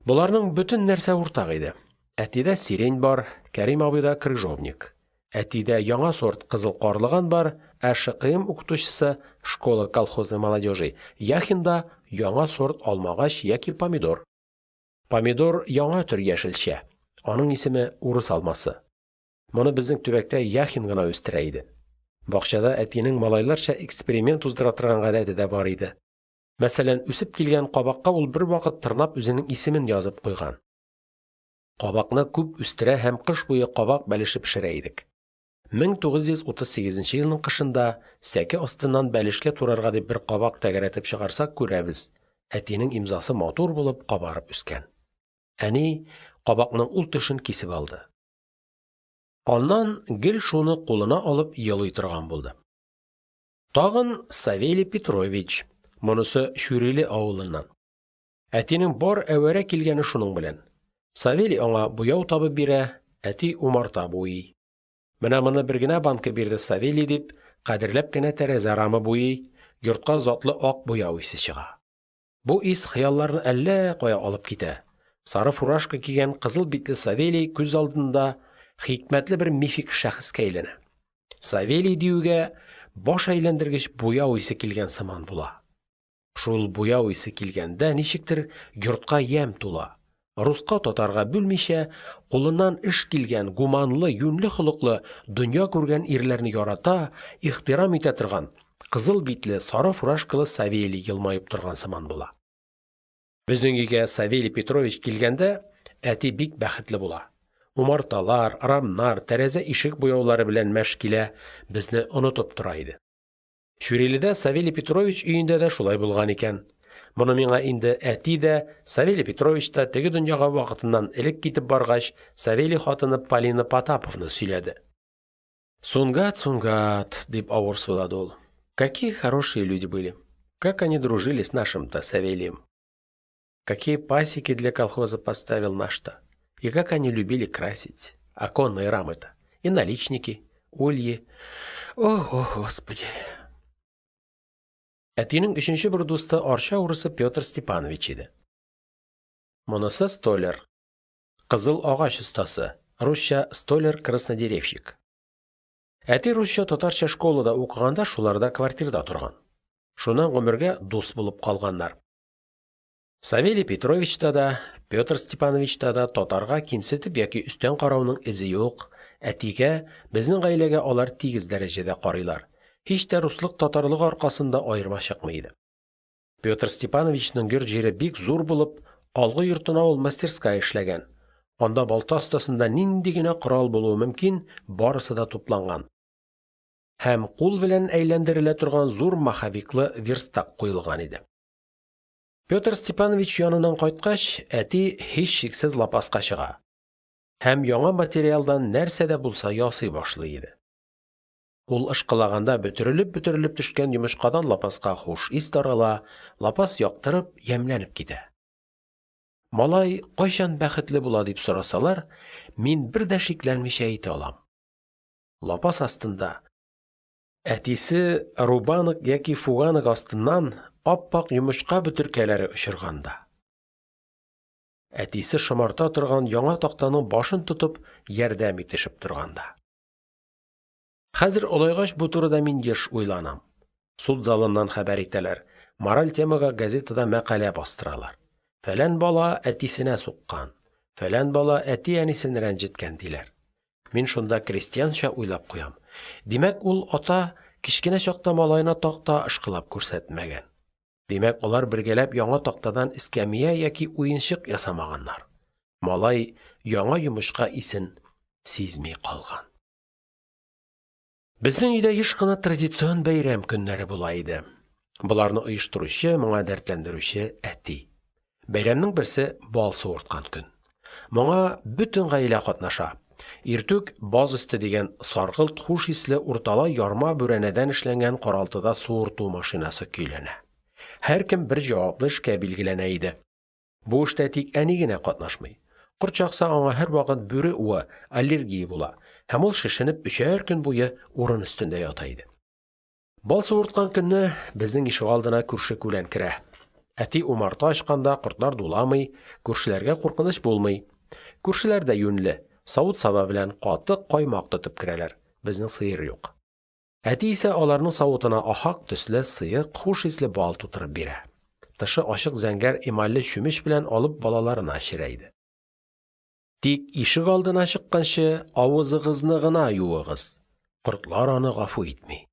Боларның бөтен нәрсә уртак иде: әтидә сирень бар, Кәрим абыйда – крыжовник; әтидә яңа сорт кызыл карлыган бар, ә ШКМ укытучысы (Школа колхозной молодежи) Яхинда яңа сорт алмагач яки помидор. Помидор – яңа төр яшелчә, аның исеме – «урыс алмасы». Моны безнең төбәктә Яхин гына үстерә иде. Бакчада әтинең малайларча эксперимент уздыра торган гадәте дә бар иде. Мәсәлән, үсеп килгән кабакка ул бервакыт тырнап үзенең исемен язып куйган. Кабакны күп үстерә һәм кыш буе кабак бәлеше пешерә идек. 1938 елның кышында сәке астыннан бәлешкә турарга дип бер кабак тәгәрәтеп чыгарсак күрәбез: әтинең имзасы матур булып, кабарып үскән. Әни кабакның ул төшен кисеп алды. Аннан гел шуны кулына алып елый торган булды. Тагын Савелий Петрович, монысы Чүриле авылыннан. Әтинең бар әвәрә килгәне шуның белән. Савелий аңа буяу табып бирә, әти умарта буйый. Менә моны бер генә банка бирде Савелий дип, кадерләп кенә тәрәзә рамы буйый, йортка затлы ак буяу исе чыга. Бу ис хыялларны әллә кая алып китә, сары фуражка кигән, кызыл битле Савелий күз алдында хикмәтле бер мифик шәхескә әйләнә. Савелий диюгә, баш әйләндергеч буяу исе килгән сыман була. Шул буяу исе килгәндә, ничектер, йортка ямь тула, руска-татарга бүлмичә, кулыннан эш килгән, гуманлы, юньле холыклы, дөнья күргән ирләрне ярата, ихтирам итә торган, кызыл битле, сары фуражкалы Савелий елмаеп торган сыман була. Безнең өйгә Савелий Петрович килгәндә, әти бик бәхетле була: умарталар, рамнар, тәрәзә-ишек буяулары белән мәш килә, безне онытып тора иде. Чүриледә Савелий Петрович өендә дә шулай булган икән. Моны миңа инде әти дә, Савелий Петрович та теге дөньяга вакытыннан элек китеп баргач, Савелий хатыны Полина Потаповна сөйләде. «Сунгат, Сунгат, – дип авыр сулады ул. – Какие хорошие люди были. Как они дружили с нашим-то Савелием. Какие пасеки для колхоза поставил наш-то. И как они любили красить. Оконные рамы-то. И наличники, ульи. Ох, ох, господи». Әтинең өченче бер дусты Арча урысы Пётр Степанович иде. Монысы столяр, кызыл агач остасы, русча столяр-краснодеревщик. Әти русча-татарча школада укыганда шуларда квартирда торган. Шуннан гомергә дус булып калганнар. Савелий Петровичта да, Пётр Степановичта да татарга кимсетеп яки өстән карауның эзе юк, әтигә, безнең гаиләгә алар тигез дәрәҗәдә карыйлар, һич тә руслык-татарлык аркасында аерма чыкмый иде. Пётр Степановичның йорт-җире бик зур булып, алгы йортына ул мастерская эшләгән, анда балта остасында нинди генә корал булуы мөмкин – барысы да тупланган һәм кул белән әйләндерелә торган зур маховиклы верстак куелган иде. Пётр Степанович яныннан кайткач, әти һичшиксез лапаска чыга һәм яңа материалдан нәрсә дә булса ясый башлый иде. Ул ышкылаганда бөтерелеп-бөтерелеп төшкән йомычкадан лапаска хуш ис тарала, лапас яктырып, ямьләнеп китә. Малай кайчан бәхетле була дип сорасалар, мин бер дә шикләнмичә әйтә алам: лапас астында, әтисе рубанок яки фуганок астыннан ап-ак йомычка бөтеркәләре очырганда, әтисе шомарта торган яңа тактаның башын тотып ярдәм итешеп торганда. Хәзер олайгач бу турыда мин еш уйланам. Суд залыннан хәбәр итәләр, мораль темага газетада мәкалә бастыралар: фәлән бала әтисенә суккан, фәлән бала әти-әнисен рәнҗеткән, диләр. Мин шунда крестьянча уйлап куям: димәк, ул ата кечкенә чакта малаена такта ышкылап күрсәтмәгән, димәк, алар бергәләп яңа тактадан эскәмия яки уенчык ясамаганнар, малай яңа йомычка исен сизми калган. Безнең өйдә еш кына традицион бәйрәм көннәре була иде. Боларны оештыручы, моңа дәртләндерүче – әти. Бәйрәмнең берсе – бал суырткан көн. Моңа бөтен гаилә катнаша. Иртүк «баз өсте» дигән саргылт хуш исле урталай ярма бүрәнәдән эшләнгән каралтыда суырту машинасы көйләнә. Һәркем бер җаваплы эшкә билгеләнә иде. Бу эштә тик әни генә катнашмый. Корт чакса, аңа һәрвакыт бүре уы (аллергия) була һәм ул шешенеп өчәр көн буе урын өстендә ята иде. Бал суырткан көнне безнең ишегалдына күрше-күлән керә. Әти умарта ачканда, кортлар дуламый, күршеләргә куркыныч булмый; күршеләр дә юньле – савыт-саба белән катык, каймак тотып керәләр (безнең сыер юк). Әти исә аларның савытына ахак төсле, сыек, хуш исле бал тутырып бирә, тышы ачык зәңгәр эмальле чүмеч белән алып балаларына эчерә иде. Тик ишегалдына чыкканчы авызыгызны гына юыгыз, кортлар аны гафу итми.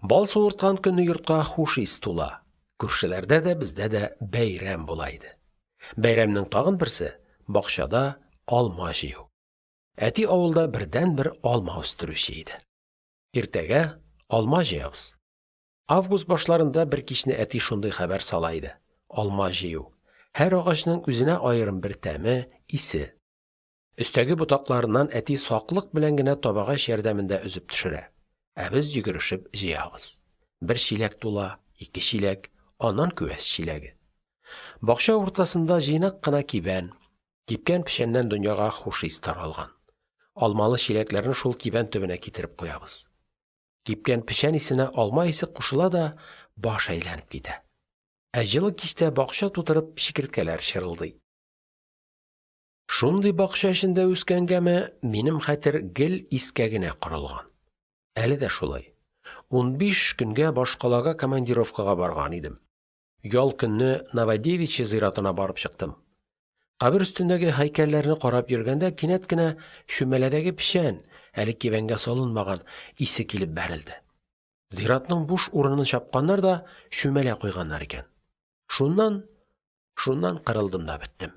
Бал суырткан көнне йортка хуш ис тула, күршеләрдә дә, бездә дә бәйрәм була иде. Бәйрәмнең тагын берсе – бакчада алма җыю. Әти авылда бердәнбер алма үстерүче иде. Иртәгә алма җыябыз. Август башларында бер кичне әти шундый хәбәр сала иде: алма җыю – һәр агачның үзенә аерым бер тәме, исе. Өстәге ботакларыннан әти саклык белән генә табагач ярдәмендә өзеп төшерә, ә без йөгерешеп җыябыз. Бер чиләк тула, ике чиләк, аннан куәс чиләге. Бакча уртасында җыйнак кына кибән, кипкән печәннән дөньяга хуш ис таралган. Алмалы чиләкләрне шул кибән төбенә китереп куябыз. Кипкән печән исенә алма исе кушыла да баш әйләнеп китә. Ә җылы кичтә бакча тутырып чикерткәләр чырылдый. Шундый бакча эчендә үскәнгәме, минем хәтер гел искә генә корылган. Әле дә шулай. 15 көнгә башкалага командировкага барган идем. Ял көнне Новодевичье зиратына барып чыктым. Кабер өстендәге һәйкәлләрне карап йөргәндә, кинәт кенә чүмәләдәге печән (әле кибәнгә салынмаган) исе килеп бәрелде. Зиратның буш урынын чапканнар да чүмәлә куйганнар икән. Шуннан, шуннан кырылдым да беттем.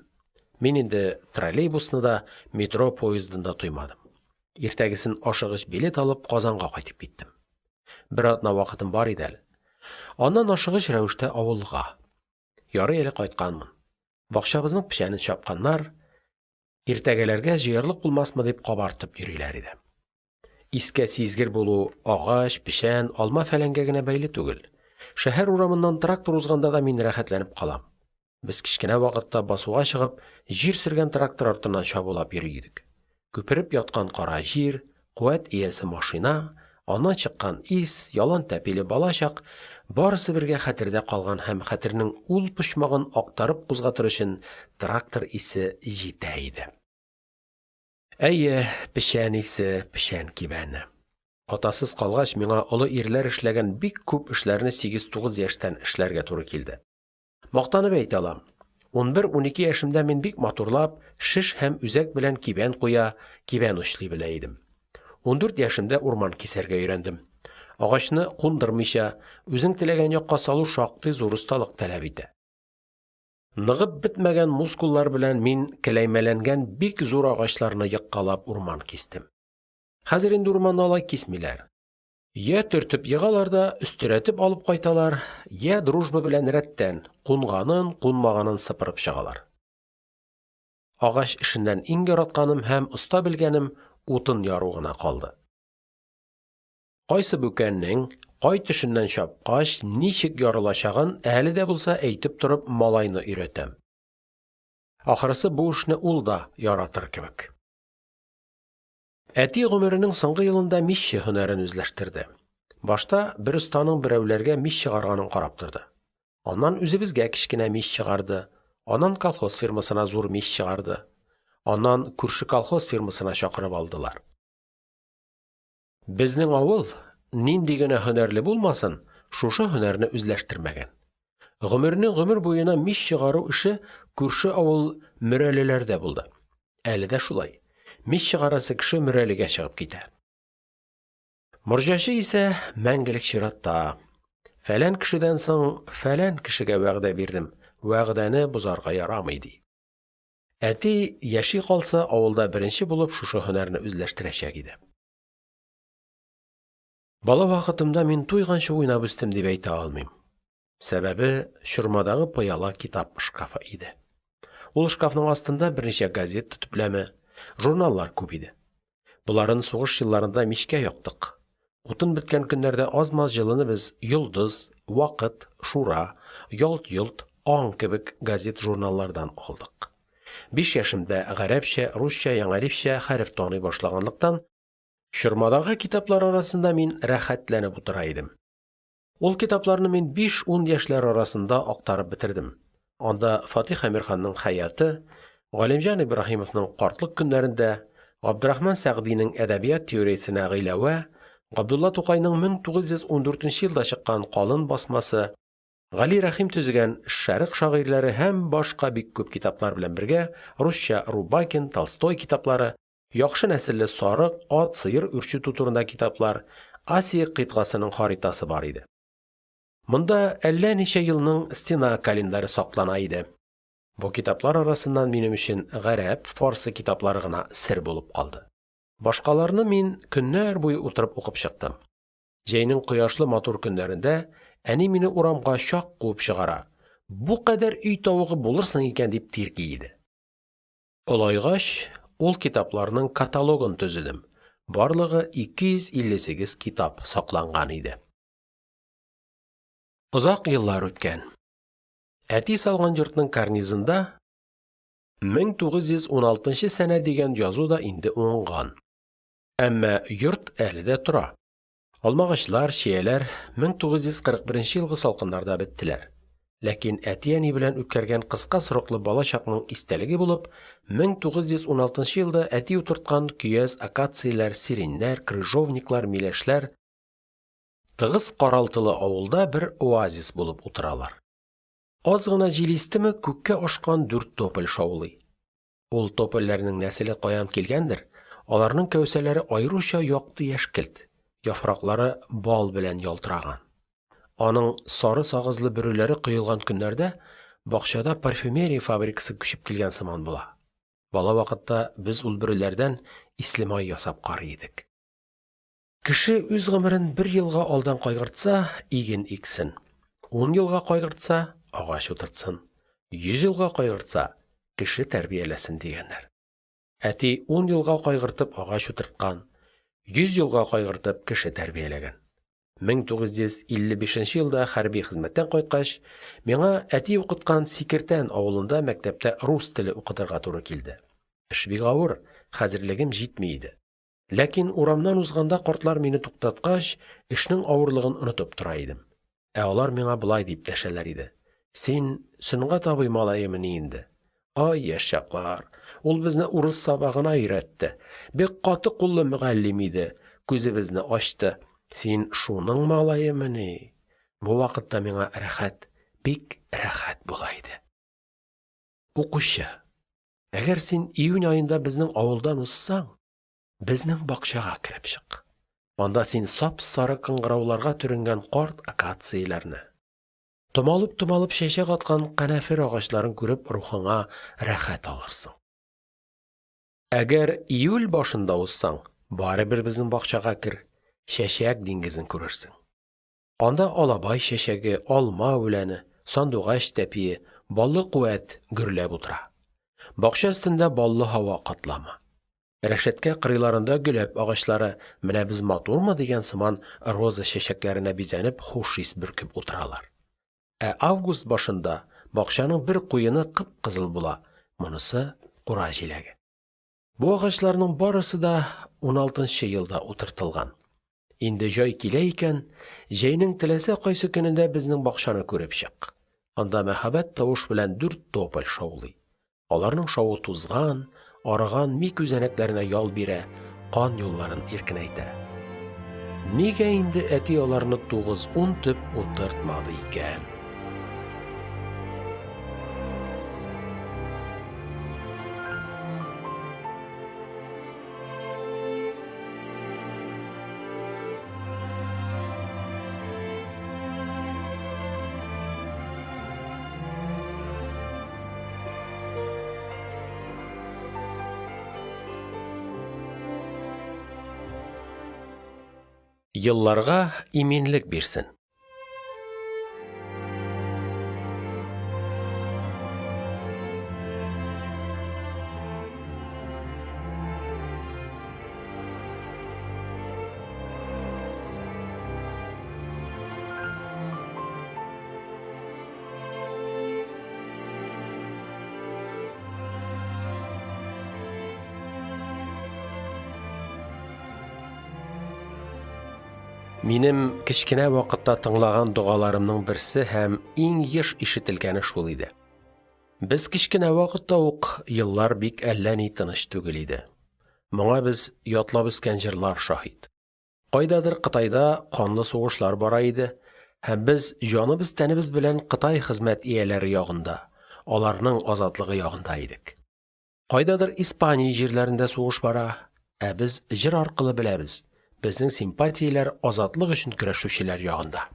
Мин инде троллейбусны да, метро поездын да тоймадым. Иртәгесен ашыгыч билет алып Казанга кайтып киттем. Бер атна вакытым бар иде әле. Аннан ашыгыч рәвештә авылга. Ярый әле кайтканмын. Бакчабызның печәнен чапканнар, иртәгәләргә җыярлык булмасмы дип кабартып йөриләр иде. Искә сизгер булу агач, печән, алма-фәләнгә генә бәйле түгел. Шәһәр урамыннан трактор узганда да мин рәхәтләнеп калам. Без кечкенә вакытта басуга чыгып, җир сөргән трактор артыннан чабулап йөри идек. Күпереп яткан кара җир, куәт иясе машина, аннан чыккан ис, ялан тәпиле балачак – барысы бергә хәтердә калган һәм хәтернең ул почмагын актарып кузгатыр өчен трактор исе җитә иде. Әйе, печән исе, печән кибәне. Атасыз калгач, миңа олы ирләр эшләгән бик күп эшләрне 8-9 яшьтән эшләргә туры килде. Мактанып әйтә алам: 11-12 яшемдә мин бик матурлап, шеш һәм үзәк белән кибән куя, кибән очлый белә идем. 14 яшемдә урман кисәргә өйрәндем. Агачны кундырмыйча, үзең теләгән якка салу шактый зур осталык таләп итә. Ныгып бетмәгән мускуллар белән мин келәймәләнгән бик зур агачларны еккалап урман кистем. Хәзер инде урманны алай кисмиләр. Йә төртеп егалар да өстерәтеп алып кайталар, йә «Дружба» белән рәттән – кунганын, кунмаганын сыпырып чыгалар. Агач эшеннән иң яратканым һәм оста белгәнем утын яру гына калды. Кайсы бүкәннең, кай төшеннән чапкач, ничек ярылачагын әле дә булса әйтеп торып малайны өйрәтәм. Ахрысы, бу эшне ул да яратыр кебек. Әти гомеренең соңгы елында мичче һөнәрен үзләштерде. Башта бер останың берәүләргә мич чыгарганын карап торды. Аннан үзебезгә кечкенә мич чыгарды, аннан колхоз фермасына зур мич чыгарды. Аннан күрше колхоз фермасына чакырып алдылар. Безнең авыл, нинди генә һөнәрле булмасын, шушы һөнәрне үзләштермәгән. Гомернең гомер буена мич чыгару эше күрше авыл Мөрәлеләрдә булды. Әле дә шулай. Мич чыгарасы кеше Мөрәлегә чыгып китә. Морҗачы исә мәңгелек чиратта. Фәлән кешедән соң фәлән кешегә вәгъдә бирдем, вәгъдәне бозарга ярамый, ди. Әти, яши калса, авылда беренче булып шушы һөнәрне үзләштерәчәк иде. Бала вакытымда мин туйганчы уйнап үстем дип әйтә алмыйм. Сәбәбе – чормадагы пыяла китап шкафы иде. Ул шкафның астында берничә газета төпләме, журналлар күп иде. Боларын сугыш елларында мичкә яктык. Утын беткән көннәрдә аз-маз җылыны без «Йолдыз», «Вакыт», «Шура», «Ялт-йолт», «Аң» кебек газета-журналлардан алдык. Биш яшемдә гарәпчә, русча, яңалифчә хәреф таный башлаганлыктан, чормадагы китаплар арасында мин рәхәтләнеп утыра идем. Ул китапларны мин 5–10 яшьләр арасында актарып бетердем, анда Фатих Әмирханның «Хәят»ы, Галимҗан Ибраһимовның «Картлык көннәрендә», Габдрахман Сәгъдинең әдәбият теориясенә гыйлавә, Габдулла Тукайның 1914 елда чыккан калын басмасы, Гали Рәхим төзегән «Шәрык шагыйрьләре» һ.б. бик күп китаплар белән бергә русча Рубакин, Толстой китаплары, яхшы нәселле сарык, ат, сыер үрчетү турында китаплар, Асия кыйтгасының харитасы бар иде. Монда әллә ничә елның стена календаре саклана иде. Бу китаплар арасыннан минем өчен гарәп, фарсы китаплары гына сер булып калды. Башкаларны мин көннәр буе утырып укып чыктым. Җәйнең кояшлы матур көннәрендә әни мине урамга чак куып чыгара, бу кадәр өй тавыгы булырсың икән дип тирги иде. Олайгач ул китапларның каталогын төзедем, барлыгы 258 китап сакланган иде. Озак еллар үткән. Әти салган йортның карнизында 1916 сәнә дигән язу да инде уңган. Әмма йорт әле дә тора. Алмагачлар, чияләр 1941 елгы салкыннарда беттеләр. Ләкин әти-әни белән үткәргән кыска сроклы балачакның истәлеге булып 1916 елда әти утырткан көяз акацияләр, сиреньнәр, крыжовниклар, миләшләр тыгыз каралтылы авылда бер оазис булып утыралар. Аз гына җил истеме, күккә ашкан дүрт тополь шаулый. Ул топольләрнең нәселе каян килгәндер, аларның кәүсәләре аеруча якты яшькелт, яфраклары бал белән ялтыраган. Аның сары сагызлы бөреләре коелган көннәрдә бакчада парфюмерия фабрикасы күчеп килгән сыман була. Бала вакытта без ул бөреләрдән ислемай ясап карый идек. Кеше үз гомерен бер елга алдан кайгыртса – иген иксен, ун елга кайгыртса – агач утыртсын, йөз елга кайгыртса – кеше тәрбияләсен дигәннәр. Әти ун елга кайгыртып агач утырткан, йөз елга кайгыртып кеше тәрбияләгән. 1955 елда хәрби хезмәттән кайткач, миңа әти укыткан Сикертән авылында мәктәптә рус теле укытырга туры килде. Эш бик авыр, хәзерлегем җитми иде. Ләкин урамнан узганда картлар мине туктаткач, эшнең авырлыгын онытып тора идем. Ә алар миңа болай дип дәшәләр иде: – Син Сөнгать абый малаемыни инде? Ай, яшь чаклар, ул безне урыс сабагына өйрәтте, бик каты куллы мөгаллим иде, күзебезне ачты, син шуның малаемыни? Бу вакытта миңа рәхәт, бик рәхәт була иде. Укучы, әгәр син июнь аенда безнең авылдан узсаң, безнең бакчага кереп чык. Анда син сап-сары кыңгырауларга төренгән карт акацияләрне, томалып-томалып чәчәк аткан канәфер агачларын күреп рухыңа рәхәт алырсың. Әгәр июль башында узсаң, барыбер безнең бакчага кер, чәчәк диңгезен күрерсең. Анда алабай чәчәге, алма үләне, сандугач тәпие, баллы куәт гөрләп утыра. Бакча өстендә баллы һава катламы. Рәшәткә кырыйларында гөләп агачлары «менә без матурмы» дигән сыман роза чәчәкләренә бизәнеп хуш ис бөркеп утыралар. Ә август башында бакчаның бер куены кып-кызыл була – монысы кура җиләге. Бу агачларның барысы да уналтынчы елда утыртылган. Инде җай килә икән, җәйнең теләсә кайсы көнендә безнең бакчаны күреп чык. Анда мәһабәт тавыш белән дүрт тополь шаулый. Аларның шавы тузган, арыган ми күзәнәкләренә ял бирә, кан юлларын иркенәйтә. Нигә инде әти аларны тугыз-ун төп утыртмады икән? Елларга иминлек бирсен! Минем кечкенә вакытта тыңлаган догаларымның берсе һәм иң еш ишетелгәне шул иде. Без кечкенә вакытта ук еллар бик әллә ни тыныч түгел иде. Моңа без ятлап үскән җырлар шаһит. Кайдадыр Кытайда канлы сугышлар бара иде һәм без җаныбыз-тәнебез белән Кытай хезмәт ияләре ягында, аларның азатлыгы ягында идек. Кайдадыр Испания җирләрендә сугыш бара, ә без җыр аркылы беләбез: безнең симпатияләр азатлык өчен көрәшүчеләр ягында.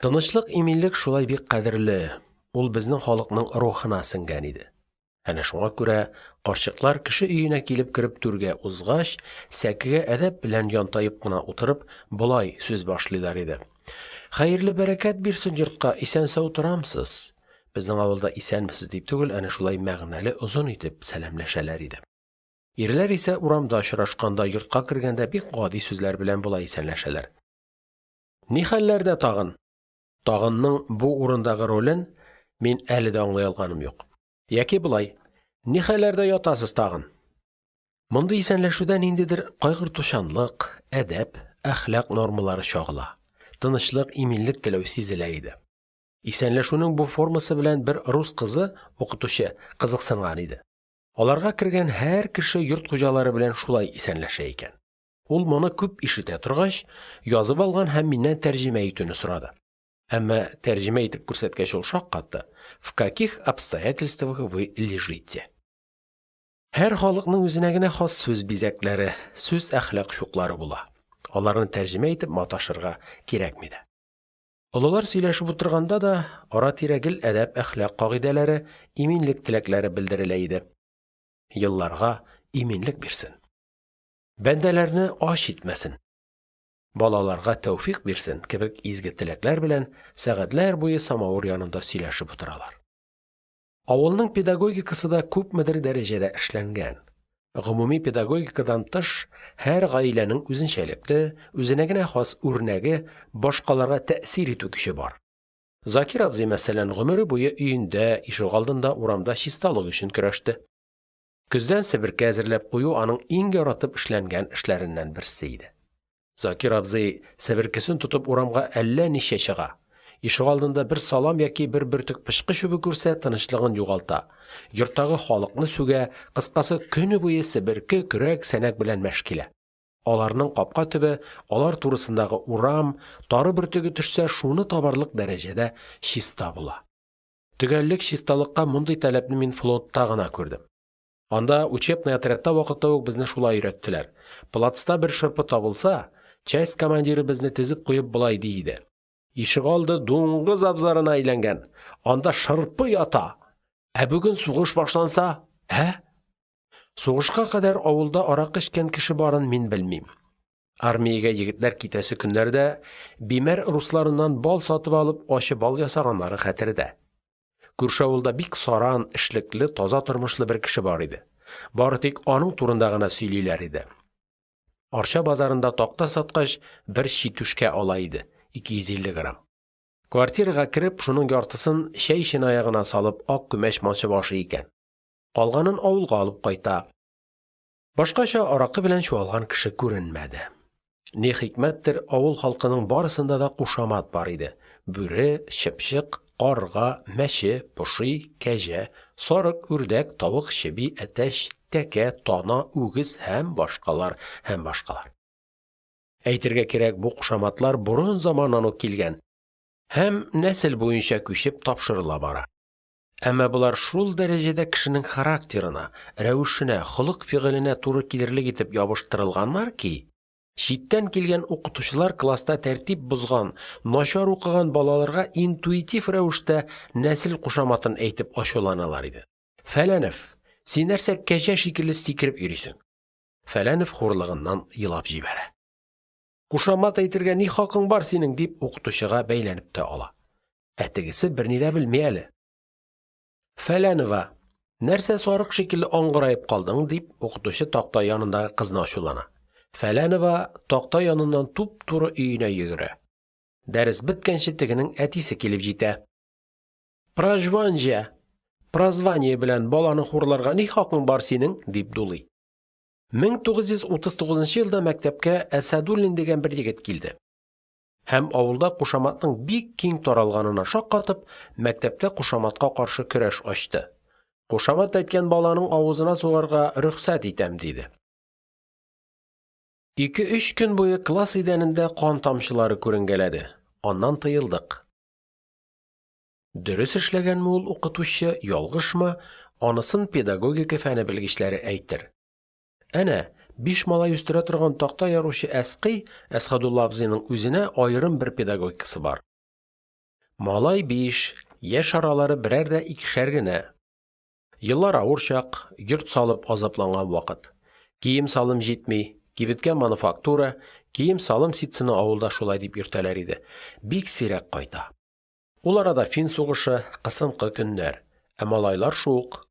Тынычлык, иминлек шулай бик кадерле, ул безнең халыкның рухына сеңгән иде. Әнә шуңа күрә карчыклар кеше өенә килеп кереп түргә узгач, сәкегә әдәп белән янтаеп кына утырып, болай сүз башлыйлар иде: – Хәерле бәрәкәт бирсен йортка, исән-сау торамсыз? Безнең авылда «исәнмесез» дип түгел, әнә шулай мәгънәле, озын итеп сәламләшәләр иде. Ирләр исә урамда очрашканда, йортка кергәндә бик гади сүзләр белән болай исәнләшәләр: – Нихәлләрдә тагын? «Тагын»ның бу урындагы ролен мин әле дә аңлый алганым юк. Яки болай: Нихәлләрдә ятасыз тагын? Мондый исәнләшүдә ниндидер кайгыртучанлык, әдәп, әхлак нормалары чагыла, тынычлык, иминлек теләү сизелә иде. Исәнләшүнең бу формасы белән бер рус кызы (укытучы) кызыксынган иде. Аларга кергән һәр кеше йорт хуҗалары белән шулай исәнләшә икән. Ул моны күп ишетә торгач, язып алган һәм миннән тәрҗемә итүне сорады. Әмма тәрҗемә итеп күрсәткәч ул шаккатты: «В каких обстоятельствах вы лежите?» Һәр халыкның үзенә генә хас сүз бизәкләре, сүз-әхлак чуклары була. Аларны тәрҗемә итеп маташырга кирәкми дә. Олылар сөйләшеп утырганда да ара-тирә гел әдәп-әхлак кагыйдәләре, иминлек теләкләре белдерелә иде. Елларга иминлек бирсен! Бәндәләрне ач итмәсен! Балаларга тәүфыйк бирсен! Кебек изге теләкләр белән сәгатьләр буе самавыр янында сөйләшеп утыралар. Авылның педагогикасы да күпмедер дәрәҗәдә эшләнгән. Гомуми педагогикадан тыш, һәр гаиләнең үзенчәлекле, үзенә генә хас үрнәге, башкаларга тәэсир итү көче бар. Закир абзый, мәсәлән, гомере буе өендә, ишегалдында, урамда чисталык өчен көрәште. Көздән себерке әзерләп кую аның иң яратып эшләнгән эшләреннән берсе иде. Закир абзый себеркесен тотып урамга әллә ничә чыга, ишегалдында бер салам яки бер бөртек пычкы чүбе күрсә, тынычлыгын югалта, йорттагы халыкны сүгә, кыскасы, көне буе себерке, көрәк, сәнәк белән мәш килә. Аларның капка төбе, алар турысындагы урам, тары бөртеге төшсә, шуны табарлык дәрәҗәдә чиста була. Төгәллек, чисталыкка мондый таләпне мин флотта гына күрдем. Анда учебный отрядта вакытта ук безне шулай өйрәттеләр: плацта бер шырпы табылса, часть командиры безне тезеп куеп болай ди иде: – Ишегалды дуңгыз абзарына әйләнгән, анда шырпы ята, ә бүген сугыш башланса, ә? Сугышка кадәр авылда аракы эчкән кеше барын мин белмим. Армиягә егетләр китәсе көннәрдә Бимәр русларыннан бал сатып алып ачы бал ясаганнары хәтердә. Күрше авылда бик саран, эшлекле, таза тормышлы бер кеше бар иде. Бары тик аның турында гына сөйлиләр иде. Арча базарында такта саткач, бер читүшкә ала иде (250 грамм). Квартирага кереп, шуның яртысын чәй чынаягына салып ак күмәч манчып ашый икән. Калганын авылга алып кайта. Башкача аракы белән чуалган кеше күренмәде. Ни хикмәттер, авыл халкының барысында да кушамат бар иде: бүре, чыпчык, карга, мәче, поши, кәҗә, сарык, үрдәк, тавык, чеби, әтәч, тәкә, тана, үгез һ.б., һ.б. Әйтергә кирәк, бу кушаматлар борын заманнан ук килгән һәм нәсел буенча күчеп тапшырыла бара. Әмма болар шул дәрәҗәдә кешенең характерына, рәвешенә, холык-фигыленә туры килерлек итеп ябыштырылганнар ки, читтән килгән укытучылар класста тәртип бозган, начар укыган балаларга интуитив рәвештә нәсел кушаматын әйтеп ачуланалар иде: – Фәләнев, син нәрсә кәҗә шикелле сикереп йөрисең? Фәләнев хурлыгыннан елап җибәрә. – Кушамат әйтергә ни хакың бар синең? – дип, укытучыга бәйләнеп тә ала. Ә тегесе берни дә белми әле. – Фәләнева, нәрсә сарык шикелле аңгыраеп калдың? – дип, укытучы такта янындагы кызны ачулана. Фәләнева такта яныннан туп-туры өенә йөгерә. Дәрес беткәнче тегенең әтисе килеп җитә. – Праҗванҗә (прозвание) белән баланы хурларга ни хакың бар синең? – дип дулый. 1939 елда мәктәпкә Әсәдуллин дигән бер егет килде һәм, авылда кушаматның бик киң таралганына шаккатып, мәктәптә кушаматка каршы көрәш ачты: кушамат әйткән баланың авызына сугарга рөхсәт итәм, диде. Ике-өч көн буе класс идәнендә кан тамчылары күренгәләде, аннан тыелдык. Дөрес эшләгәнме ул укытучы, ялгышмы – анысын педагогика фәне белгечләре әйтер. Әнә биш малай үстерә торган такта яручы Әскый (Әсхәдулла абзыйның) үзенә аерым бер педагогикасы бар. Малай биш, яшь аралары берәр дә икешәр генә. Еллар авыр чак, йорт салып азапланган вакыт. Кием-салым җитми, кибеткә мануфактура (кием-салым ситсыны авылда шулай дип йөртәләр иде) бик сирәк кайта. Ул арада фин сугышы, кысынкы көннәр, ә малайлар шук.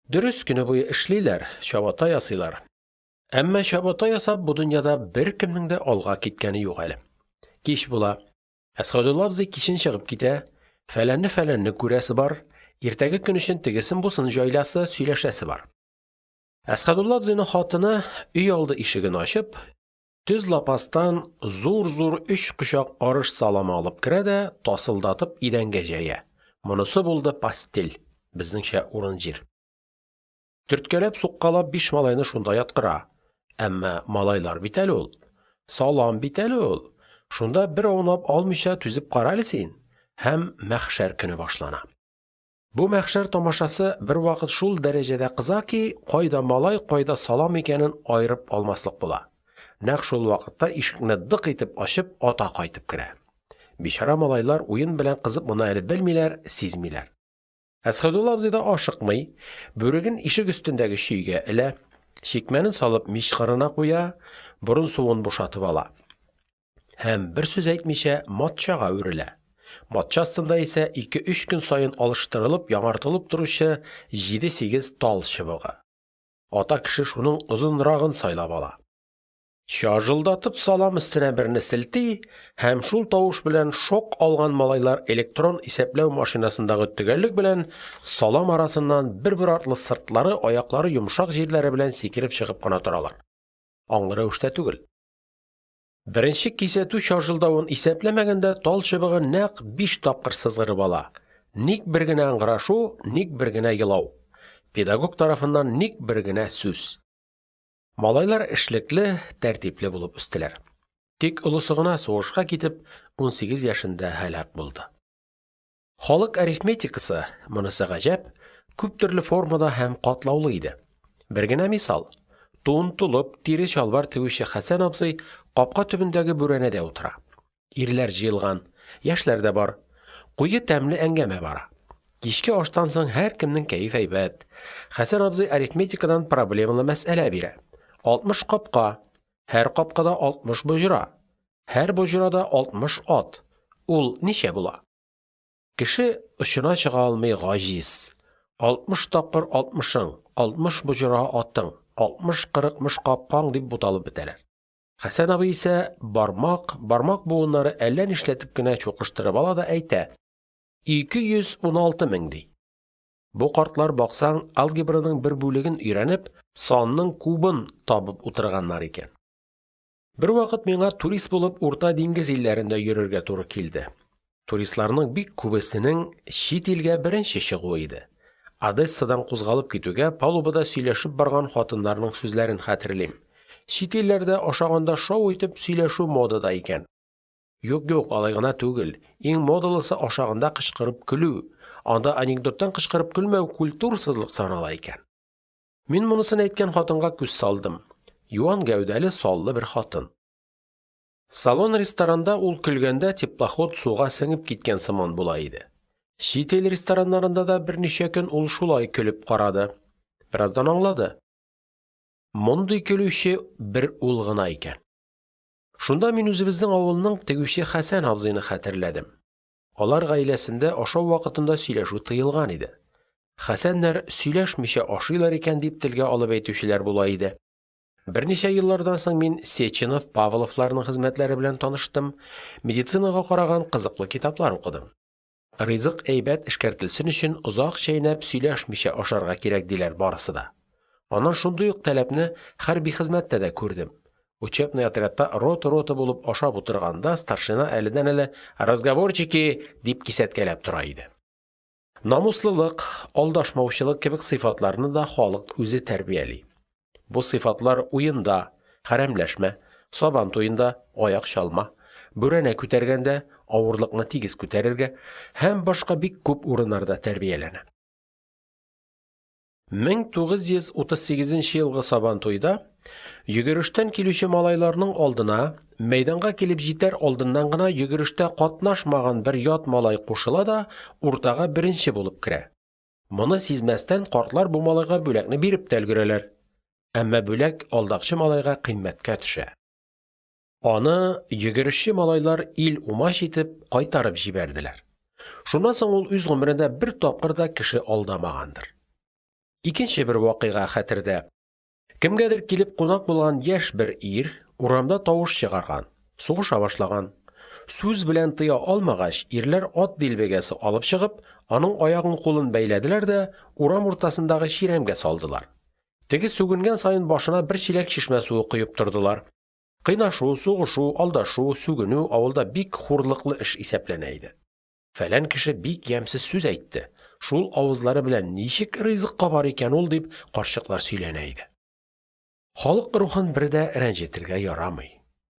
Дөрес, көне буе эшлиләр, чабата ясыйлар. Әмма чабата ясап бу дөньяда беркемнең дә алга киткәне юк әле. Кич була. Әсхәдулла абзый кичен чыгып китә, фәләнне-фәләнне күрәсе бар, иртәге көн өчен тегесен-бусын җайласы, сөйләшәсе бар. Әсхәдулла абзыйның хатыны, өйалды ишеген ачып, төз лапастан зур-зур өч кочак арыш саламы алып керә дә тасылдатып идәнгә җәя: монысы булды постель (безнеңчә урын-җир). Төрткәләп-суккалап биш малайны шунда яткыра. Әмма малайлар бит әле ул! Салам бит әле ул! Шунда бер аунап алмыйча түзеп кара әле син! Һәм мәхшәр көне башлана. Бу мәхшәр тамашасы бервакыт шул дәрәҗәдә кыза ки, кайда малай, кайда салам икәнен аерып алмаслык була. Нәкъ шул вакытта ишекне дык итеп ачып, ата кайтып керә. Бичара малайлар уен белән кызып моны әле белмиләр, сизмиләр. Әсхәдулла абзый да ашыкмый, бүреген ишек өстендәге чөйгә элә, чикмәнен салып мич кырына куя, борын суын бушатып ала. Һәм бер сүз әйтмичә матчага үрелә. Матча астында исә ике-өч көн саен алыштырылып, яңартылып торучы җиде-сигез тал чыбыгы. Ата кеше шуның озынрагын сайлап ала. Чажылдатып салам өстенә берне селти, һәм шул тавыш белән шок алган малайлар электрон исәпләү машинасындагы төгәллек белән салам арасыннан бер-бер артлы сыртлары, аяклары йомшак җирләре белән сикереп чыгып кына торалар. Аңлы рәвештә түгел. Беренче кисәтү чажылдавын исәпләмәгәндә, тал чыбыгы нәкъ биш тапкыр сызгырып ала. Ник бер генә ыңгырашу, ник бер генә елау. Педагог тарафыннан ник бер генә сүз. Малайлар эшлекле, тәртипле булып үстеләр. Тик олысы гына сугышка китеп, 18 яшендә һәлак булды. Халык арифметикасы, монысы гаҗәп, күптөрле формада һәм катлаулы иде. Бер генә мисал: тун, толып, тире чалбар тегүче Хәсән абзый капка төбендәге бүрәнәдә утыра. Ирләр җыелган, яшьләр дә бар. Куе тәмле әңгәмә бара. Кичке аштан соң һәркемнең кәеф әйбәт. Хәсән абзый арифметикадан проблемалы мәсьәлә бирә. 60 капка, һәр капкада 60 боҗра, һәр боҗрада 60 ат. Ул ничә була? Кеше очына чыга алмый гаҗиз: 60 тапкыр алтмышың, 60 боҗра атың, 60-кырыкмыш капкаң, дип буталып бетәләр. Хәсән абый исә бармак, бармак буыннары әллә нишләтеп кенә чукыштырып ала да әйтә: 216 мең, ди. Бу картлар, баксаң, алгебраның бер бүлеген өйрәнеп, санның кубын табып утырганнар икән. Бервакыт миңа турист булып Урта диңгез илләрендә йөрергә туры килде. Туристларның бик күбесенең чит илгә беренче чыгуы иде. Одессадан кузгалып китүгә палубада сөйләшеп барган хатыннарның сүзләрен хәтерлим. Чит илләрдә ашаганда шау итеп сөйләшү модада икән. Юк-юк, алай гына түгел, иң модалысы ашаганда кычкырып көлү, анда анекдоттан кычкырып көлмәү культурасызлык санала икән. Мин монысын әйткән хатынга күз салдым. Юан гәүдәле, саллы бер хатын. Салон-ресторанда ул көлгәндә теплоход суга сеңеп киткән сыман була иде. Чит ил рестораннарында да берничә көн ул шулай көлеп карады. Бераздан аңлады: мондый көлүче бер ул гына икән. Шунда мин үзебезнең авылның тегүче Хәсән абзыйны хәтерләдем. Алар гаиләсендә ашау вакытында сөйләшү тыелган иде. Хәсәннәр сөйләшмичә ашыйлар икән дип телгә алып әйтүчеләр була иде. Берничә еллардан соң мин Сеченов, Павловларның хезмәтләре белән таныштым, медицинага караган кызыклы китаплар укыдым. Ризык әйбәт эшкәртелсен өчен озак чәйнәп, сөйләшмичә ашарга кирәк, диләр барысы да. Аннан шундый ук таләпне хәрби хезмәттә дә күрдем: учебный отрядта рота-рота булып ашап утырганда старшина әледән-әле: – Разговорчики! – дип кисәткәләп тора иде. Намуслылык, алдашмаучылык кебек сыйфатларны да халык үзе тәрбияли. Бу сыйфатлар уенда (хәрәмләшмә), Сабан туенда (аяк чалма), бүрәнә күтәргәндә (авырлыкны тигез күтәрергә) һәм башка бик күп урыннарда тәрбияләнә. 1938 елгы Сабантуйда йөгерештән килүче малайларның алдына, мәйданга килеп җитәр алдыннан гына йөгерештә катнашмаган бер ят малай кушыла да уртага беренче булып керә. Моны сизмәстән картлар бу малайга бүләкне биреп тә өлгерәләр. Әмма бүләк алдакчы малайга кыйммәткә төшә. Аны йөгерешче малайлар ил-умач итеп, кайтарып җибәрделәр. Шуннан соң ул үз гомерендә бер тапкыр да кеше алдамагандыр. Икенче бер вакыйга хәтердә: кемгәдер килеп кунак булган яшь бер ир урамда тавыш чыгарган, сугыша башлаган. Сүз белән тыя алмагач, ирләр ат дилбегәсе алып чыгып, аның аягын-кулын бәйләделәр дә урам уртасындагы чирәмгә салдылар. Теге сүгенгән саен башына бер чиләк чишмә суы коеп тордылар. Кыйнашу, сугышу, алдашу, сүгенү авылда бик хурлыклы эш исәпләнә иде. Фәлән кеше бик ямьсез сүз әйтте, шул авызлары белән ничек ризык кабар икән ул, дип, карчыклар сөйләнә иде. Халык рухын бер дә рәнҗетергә ярамый.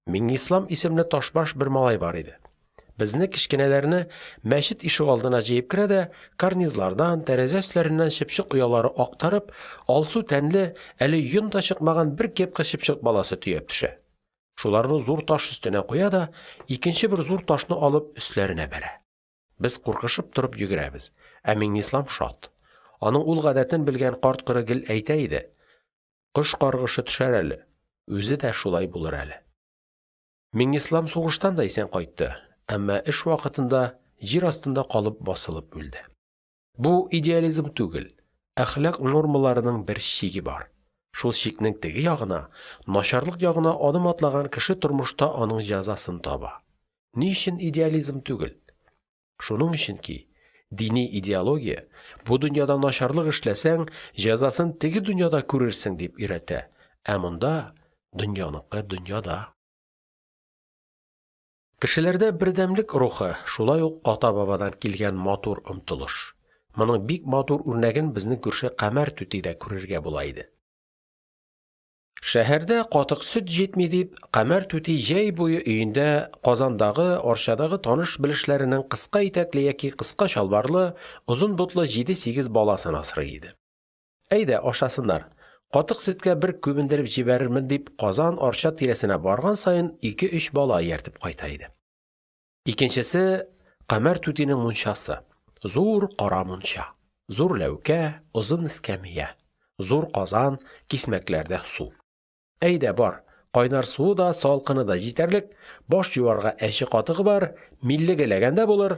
Миңнислам исемле ташбаш бер малай бар иде. Безне, кечкенәләрне, мәчет ишегалдына җыеп керә дә, карнизлардан, тәрәзә өсләреннән чыпчык оялары актарып, алсу тәнле, әле йон да чыкмаган бер кепка чыпчык баласы төяп төшә. Шуларны зур таш өстенә куя да икенче бер зур ташны алып өсләренә бәрә. Без куркышып торып йөгерәбез, ә Миңнислам шат. Аның ул гадәтен белгән карт-коры гел әйтә иде: «Кош каргышы төшәр әле, үзе дә шулай булыр әле». Миңнислам сугыштан да исән кайтты, әмма эш вакытында җир астында калып басылып үлде. Бу – идеализм түгел, әхлак нормаларының бер чиге бар. Шул чикнең теге ягына, начарлык ягына адым атлаган кеше тормышта аның җәзасын таба. Ни өчен идеализм түгел? Шуның өчен ки, дини идеология, бу дөньяда начарлык эшләсәң, җәзасын теге дөньяда күрерсең, дип өйрәтә, ә монда дөньяныкы дөньяда. Кешеләрдә бердәмлек рухы – шулай ук ата-бабадан килгән матур омтылыш. Моның бик матур үрнәген безнең күрше Камәр түтидә күрергә була иде. Шәһәрдә катык-сөт җитми дип, Камәр түти җәй буе өендә Казандагы, Арчадагы таныш-белешләренең кыска итәкле яки кыска чалбарлы, озын ботлы җиде-сигез баласын асрый иде. Әйдә, ашасыннар, катык-сөткә бер күбендереп җибәрермен дип, Казан, Арча тирәсенә барган саен ике-өч бала ияртеп кайта иде. Икенчесе – Камәр түтинең мунчасы. Зур кара мунча. Зур ләүкә, озын эскәмия. Зур казан, кисмәкләрдә су. Әйдә бар, кайнар суы да, салкыны да җитәрлек, баш юарга әче катыгы бар, миллеге ләгәндә булыр,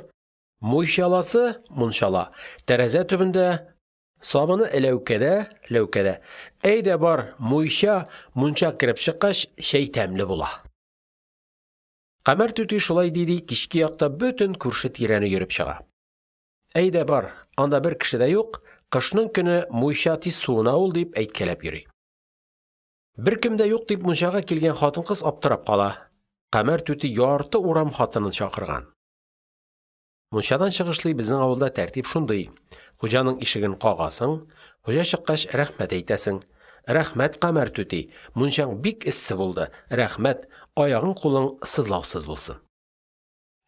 муйчаласы (мунчала) тәрәзә төбендә, сабыны эләүкәдә (ләүкәдә), әйдә бар, муйча (мунча) кереп чыккач, чәй тәмле була. Камәр түти шулай ди-ди кичке якта бөтен күрше-тирәне йөреп чыга. Әйдә бар, анда бер кеше дә юк, кышның көне муйча тиз суына ул, дип әйткәләп йөри. Беркем дә юк дип мунчага килгән хатын-кыз аптырап кала: Камәр түти ярты урам хатынын чакырган. Мунчадан чыгышлый безнең авылда тәртип шундый: хуҗаның ишеген кагасың, хуҗа чыккач, рәхмәт әйтәсең: – Рәхмәт, Камәр түти, мунчаң бик эссе булды, рәхмәт, аягың-кулың сызлаусыз булсын.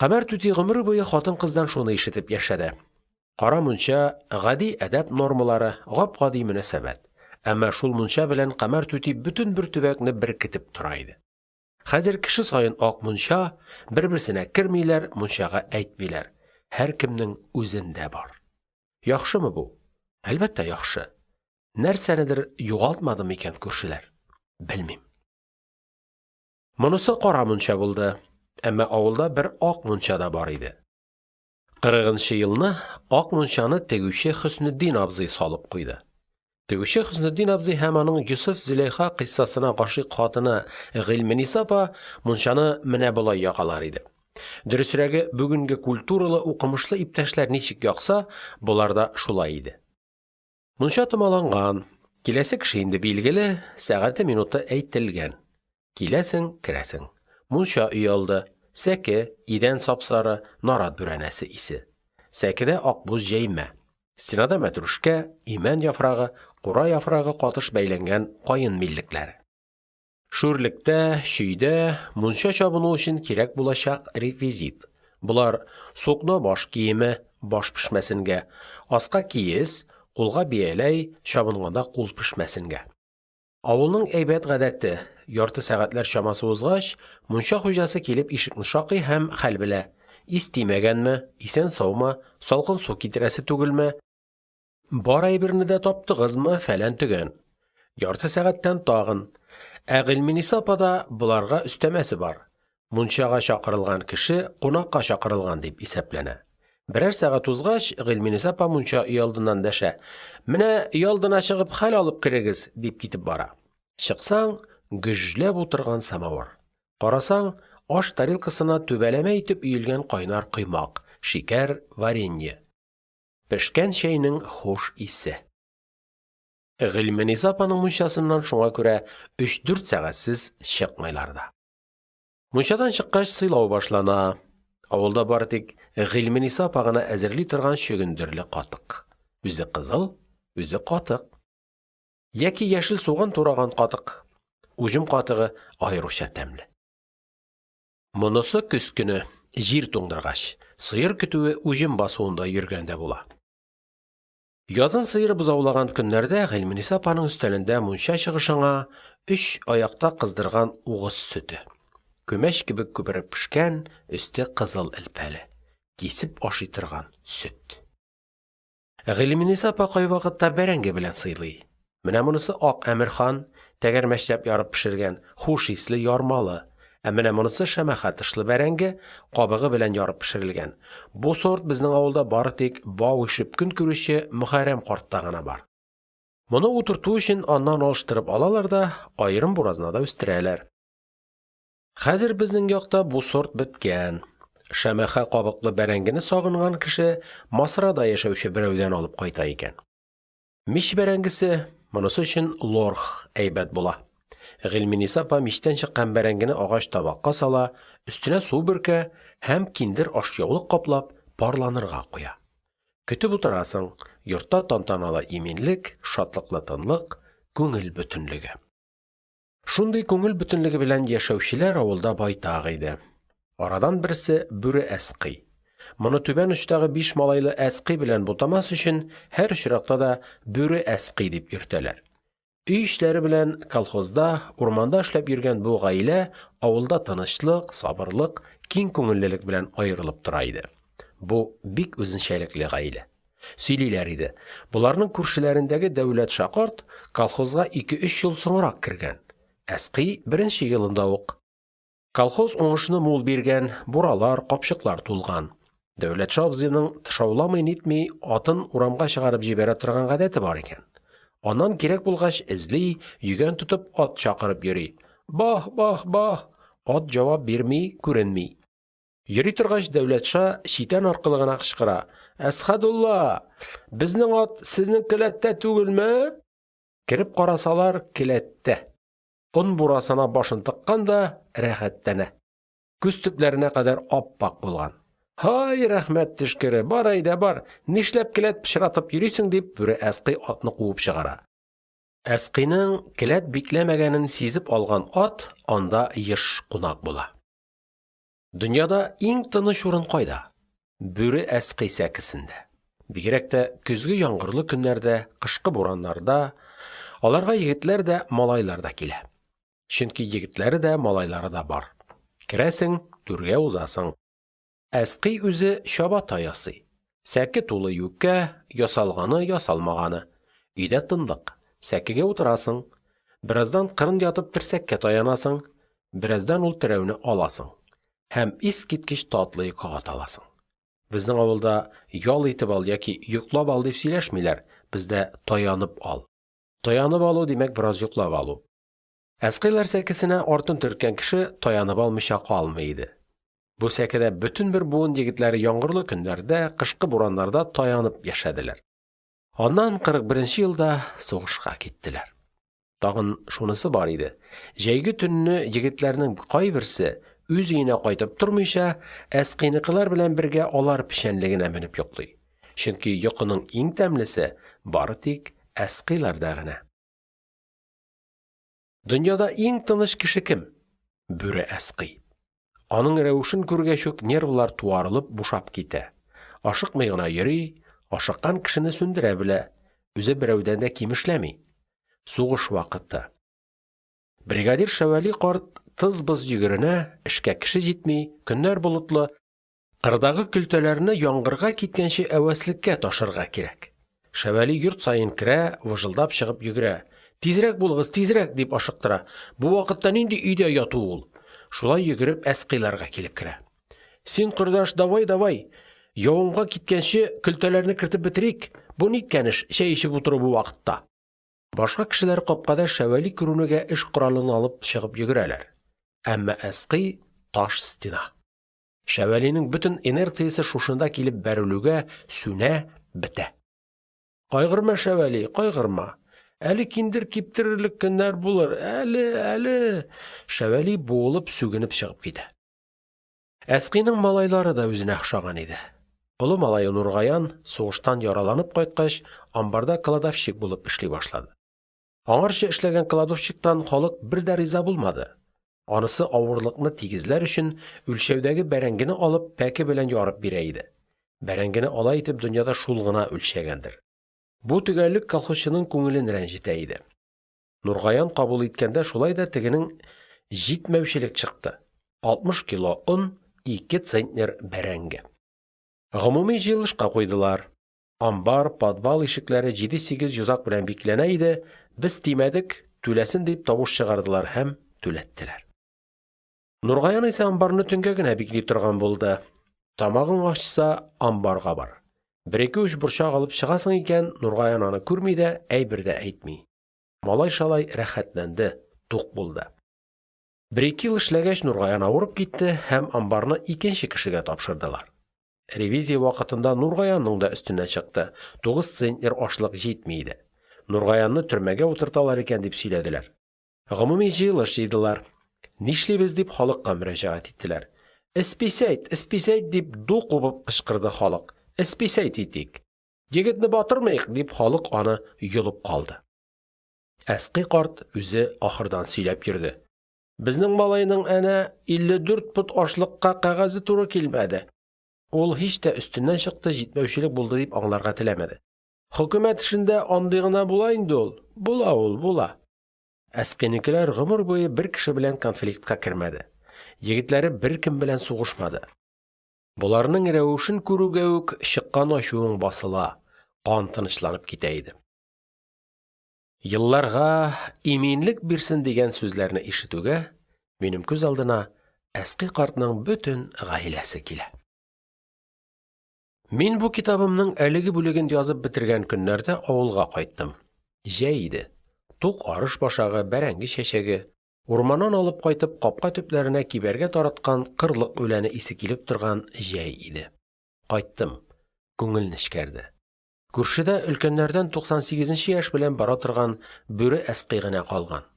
Камәр түти гомере буе хатын-кыздан шуны ишетеп яшәде. Кара мунча, гади әдәп нормалары, гап-гади мөнәсәбәт. Әмма шул мунча белән Камәр түти бөтен бер төбәкне беркетеп тора иде. Хәзер кеше саен ак мунча, бер-берсенә кермиләр, мунчага әйтмиләр. Һәркемнең үзендә бар. Яхшымы бу? Әлбәттә, яхшы. Нәрсәнедер югалтмады микән күршеләр? Белмим. Монысы кара мунча булды, әмма авылда бер ак мунча да бар иде. Кырыгынчы елны ак мунчаны тегүче Хөснетдин абзый салып куйды. Тегүче Хөснетдин абзый һәм аның Йосыф-Зөләйха кыйссасына гашыйк хатыны Гыйльмениса апа мунчаны менә болай ягалар иде. Дөресрәге, бүгенге культуралы, укымышлы иптәшләр ничек якса, болар да шулай иде. Мунча томаланган. Киләсе кеше инде билгеле, сәгате-минуты әйтелгән. Киләсең, керәсең. Мунча өйалды, сәке, идән сап-сары, нарат бүрәнәсе исе. Сәкедә акбүз җәймә. Стенада мәтрүшкә, имән яфрагы, кура яфрагы катыш бәйләнгән каен миллекләре. Шүрлектә, чөйдә – мунча чабыну өчен кирәк булачак реквизит. Болар: сукно баш киеме (баш пешмәсенгә), аска киез, кулга бияләй (чабынганда кул пешмәсенгә). Авылның әйбәт гадәте: ярты сәгатьләр чамасы узгач, мунча хуҗасы килеп ишекне шакый һәм хәл белә: ис тимәгәнме, исән-саумы, салкын су китерәсе түгелме, бар әйберне дә таптыгызмы, фәлән-төгән. Ярты сәгатьтән тагын. Ә Гыйльмениса апада боларга өстәмәсе бар: мунчага чакырылган кеше кунакка чакырылган дип исәпләнә. Берәр сәгать узгач, Гыйльмениса апа мунча өйалдыннан дәшә: – Менә өйалдына чыгып хәл алып керегез, – дип китеп бара. Чыксаң – гөжләп утырган самавыр. Карасаң – аш тарелкасына түбәләмә итеп өелгән кайнар коймак, шикәр, варенье. Пешкән чәйнең хуш исе. Гыйльмениса апаның мунчасыннан шуңа күрә 3-4 сәгатьсез чыкмыйлар да. Мунчадан чыккач, сыйлау башлана. Авылда бары тик Гыйльмениса апа гына әзерли торган чөгендерле катык. Үзе кызыл, үзе катык. Яки яшел суган тураган катык. Уҗым катыгы аеруча тәмле. Монысы көз көне, җир туңдыргач, сыер көтүе уҗым басуында йөргәндә була. Язын сыер бозаулаган көннәрдә Гыйльмениса апаның өстәлендә мунча чыгышыңа өч аякта кыздырган угыз сөте. Күмәч кебек күпереп пешкән, өсте кызыл элпәле. Кисеп ашый торган сөт. Гыйльмениса апа кайвакытта бәрәңге белән сыйлый. Менә монысы ак әмерхан, тәгәрмәчләп ярып пешергән, хуш исле, ярмалы. Ә менә монысы шәмәхә тышлы бәрәңге, кабыгы белән ярып пешерелгән. Бу сорт безнең авылда бары тик бау ишеп көн күрүче Мөхәррәм картта гына бар. Моны утырту өчен аннан алыштырып алалар да аерым буразнада үстерәләр. Хәзер безнең якта бу сорт беткән. Шәмәхә кабыклы бәрәңгене сагынган кеше Масрада яшәүче берәүдән алып кайта икән. Мич бәрәңгесе, монысы өчен лорх әйбәт була. Гыйльмениса апа мичтән чыккан бәрәңгене агач табакка сала, өстенә су бөркә һәм, киндер ашъяулык каплап, парланырга куя. Көтеп утырасың – йортта тантаналы иминлек, шатлыклы тынлык, күңел бөтенлеге. Шундый күңел бөтенлеге белән яшәүчеләр авылда байтак иде. Арадан берсе – Бүре Әскый. Моны түбән очтагы биш малайлы Әскый белән бутамас өчен һәр очракта да Бүре Әскый дип йөртәләр. Өй эчләре белән колхозда, урманда эшләп йөргән бу гаилә авылда тынычлык, сабырлык, киң күңеллелек белән аерылып тора иде. Бу – бик үзенчәлекле гаилә. Сөйлиләр иде: боларның күршеләрендәге Дәүләтша карт колхозга ике-өч ел соңрак кергән, Әскый – беренче елында ук. Колхоз уңышны мул биргән, буралар, капчыклар тулган. Дәүләтша абзыйның тышауламый-нитми атын урамга чыгарып җибәрә торган гадәте бар икән. Аннан кирәк булгач эзли, йөгән тотып ат чакырып йөри: – Баһ, баһ, баһ! Ат җавап бирми, күренми. Йөри торгач, Дәүләтша читән аркылы гына кычкыра: – Әсхәдулла, безнең ат сезнең келәттә түгелме? Кереп карасалар – келәттә. Он бурасына башын тыккан да рәхәтләнә. Күз төпләренә кадәр ап-ак булган. – Һай, рәхмәт төшкере, бар әйдә, бар, нишләп келәт пычратып йөрисең, – дип, Бүре Әскый атны куып чыгара. Әскыйнең келәт бикләмәгәнен сизеп алган ат анда еш кунак була. Дөньяда иң тыныч урын кайда? Бүре Әскый сәкесендә. Бигрәк тә көзге яңгырлы көннәрдә, кышкы бураннарда. Аларга егетләр дә, малайлар да килә. Чөнки егетләре дә, малайлары да бар. Керәсең, түргә узасың. Әскый үзе чабата ясый. Сәке тулы юкә, ясалганы, ясалмаганы. Өйдә тынлык. Сәкегә утырасың. Бераздан кырын ятып терсәккә таянасың. Бераздан ул терәүне аласың. Һәм искиткеч татлы йокыга таласың. Безнең авылда ял итеп ал яки йоклап ал дип сөйләшмиләр, бездә таянып ал. Таянып алу, димәк, бераз йоклап алу. Әскыйләр сәкесенә артын төрткән кеше таянып алмыйча калмый иде. Бу сәкедә бөтен бер буын егетләре яңгырлы көннәрдә, кышкы бураннарда таянып яшәделәр. Аннан 41 нче елда сугышка киттеләр. Тагын шунысы бар иде: җәйге төнне егетләрнең кайберсе, үз өенә кайтып тормыйча, Әскыйнекеләр белән бергә алар печәнлегенә менеп йоклый, чөнки йокының иң тәмлесе бары тик Әскыйләрдә генә. Дөньяда иң тыныч кеше кем? Бүре Әскый. Аның рәвешен күргәч үк нервлар туарылып, бушап китә. Ашыкмый гына йөри, ашыккан кешене сүндерә белә, үзе берәүдән дә ким эшләми. Сугыш вакыты. Бригадир Шәвәли карт тыз-быз йөгеренә, эшкә кеше җитми, көннәр болытлы, кырдагы көлтәләрне яңгырга киткәнче әвеслеккә ташырга кирәк. Шәвәли йорт саен керә, выжылдап чыгып йөгерә: – Тизрәк булыгыз, тизрәк, – дип ашыктыра, – бу вакытта нинди өйдә яту ул? Шулай йөгереп Әскыйләргә килеп керә: – Син, кордаш, давай, давай, явымга киткәнче көлтәләрне кертеп бетерик, бу ниткән эш, чәй эчеп утыру бу вакытта? Башка кешеләр капкада Шәвәли күренүгә эш коралын алып чыгып йөгерәләр, әмма Әскый – таш стена. Шәвәлинең бөтен инерциясе шушында килеп бәрелүгә сүнә, бетә. Кайгырма, Шәвәли, кайгырма, әле киндер киптерерлек көннәр булыр, әле, әле… Шәвәли буылып, сүгенеп чыгып китә. Әскыйнең малайлары да үзенә охшаган иде. Олы малае Нургаян, сугыштан яраланып кайткач, амбарда кладовщик булып эшли башлады. Аңарчы эшләгән кладовщиктан халык бер дә риза булмады. Анысы авырлыкны тигезләр өчен, үлчәүдәге бәрәңгене алып, пәке белән ярып бирә иде. Бәрәңгене алай итеп дөньяда шул гына үлчәгәндер. Бу төгәллек колхозчының күңелен рәнҗетә иде. Нургаян кабул иткәндә шулай да тегенең җитмәүчелек чыкты: 60 кило он, 2 центнер бәрәңге. Гомуми җыелышка куйдылар. Амбар, подвал ишекләре 7-8 йозак белән бикләнә иде, без тимәдек, түләсен дип тавыш чыгардылар һәм түләттеләр. Нургаян исә амбарны төнгә генә бикли торган булды. Тамагың ачса – амбарга бар. Бер-ике уч борчак алып чыгасың икән, Нургаян аны күрми дә, әйбер дә әйтми. Малай-шалай рәхәтләнде, тук булды. Бер-ике ел эшләгәч, Нургаян авырып китте һәм амбарны икенче кешегә тапшырдылар. Ревизия вакытында Нургаянның да өстеннән чыкты: 9 центнер ашлык җитми иде. Нургаянны төрмәгә утырталар икән дип сөйләделәр. Гомуми җыелыш җыйдылар. Нишлибез дип халыкка мөрәҗәгать иттеләр. Эсписәйт, эсписәйт, дип ду кубып кычкырды халык. Эсписәйт итик. Егетне батырмыйк, дип халык аны йолып калды. Әскый карт үзе ахырдан сөйләп йөрде. Безнең малайның әнә 54 пот ашлыкка кәгазе туры килмәде. Ул һич тә өстеннән чыкты, җитмәүчелек булды дип аңларга теләмәде. Хөкүмәт эшендә андый гына була инде ул. Була ул, була. Әскыйнекеләр гомер буе бер кеше белән конфликтка кермәде. Егетләре беркем белән сугышмады. Боларның рәвешен күрүгә үк чыккан ачуың басыла, кан тынычланып китә иде. Елларга иминлек бирсен дигән сүзләрне ишетүгә, минем күз алдына Әскый картның бөтен гаиләсе килә. Мин бу китабымның әлеге бүлеген язып бетергән көннәрдә авылга кайттым. Җәй иде. Тук арыш башагы, бәрәңге чәчәге, урманнан алып кайтып капка төпләренә кибәргә тараткан кырлык үләне исе килеп торган җәй иде. Кайттым. Күңел нечкәрде. Күршедә өлкәннәрдән 98 нче яшь белән бара торган Бүре Әскый генә калган.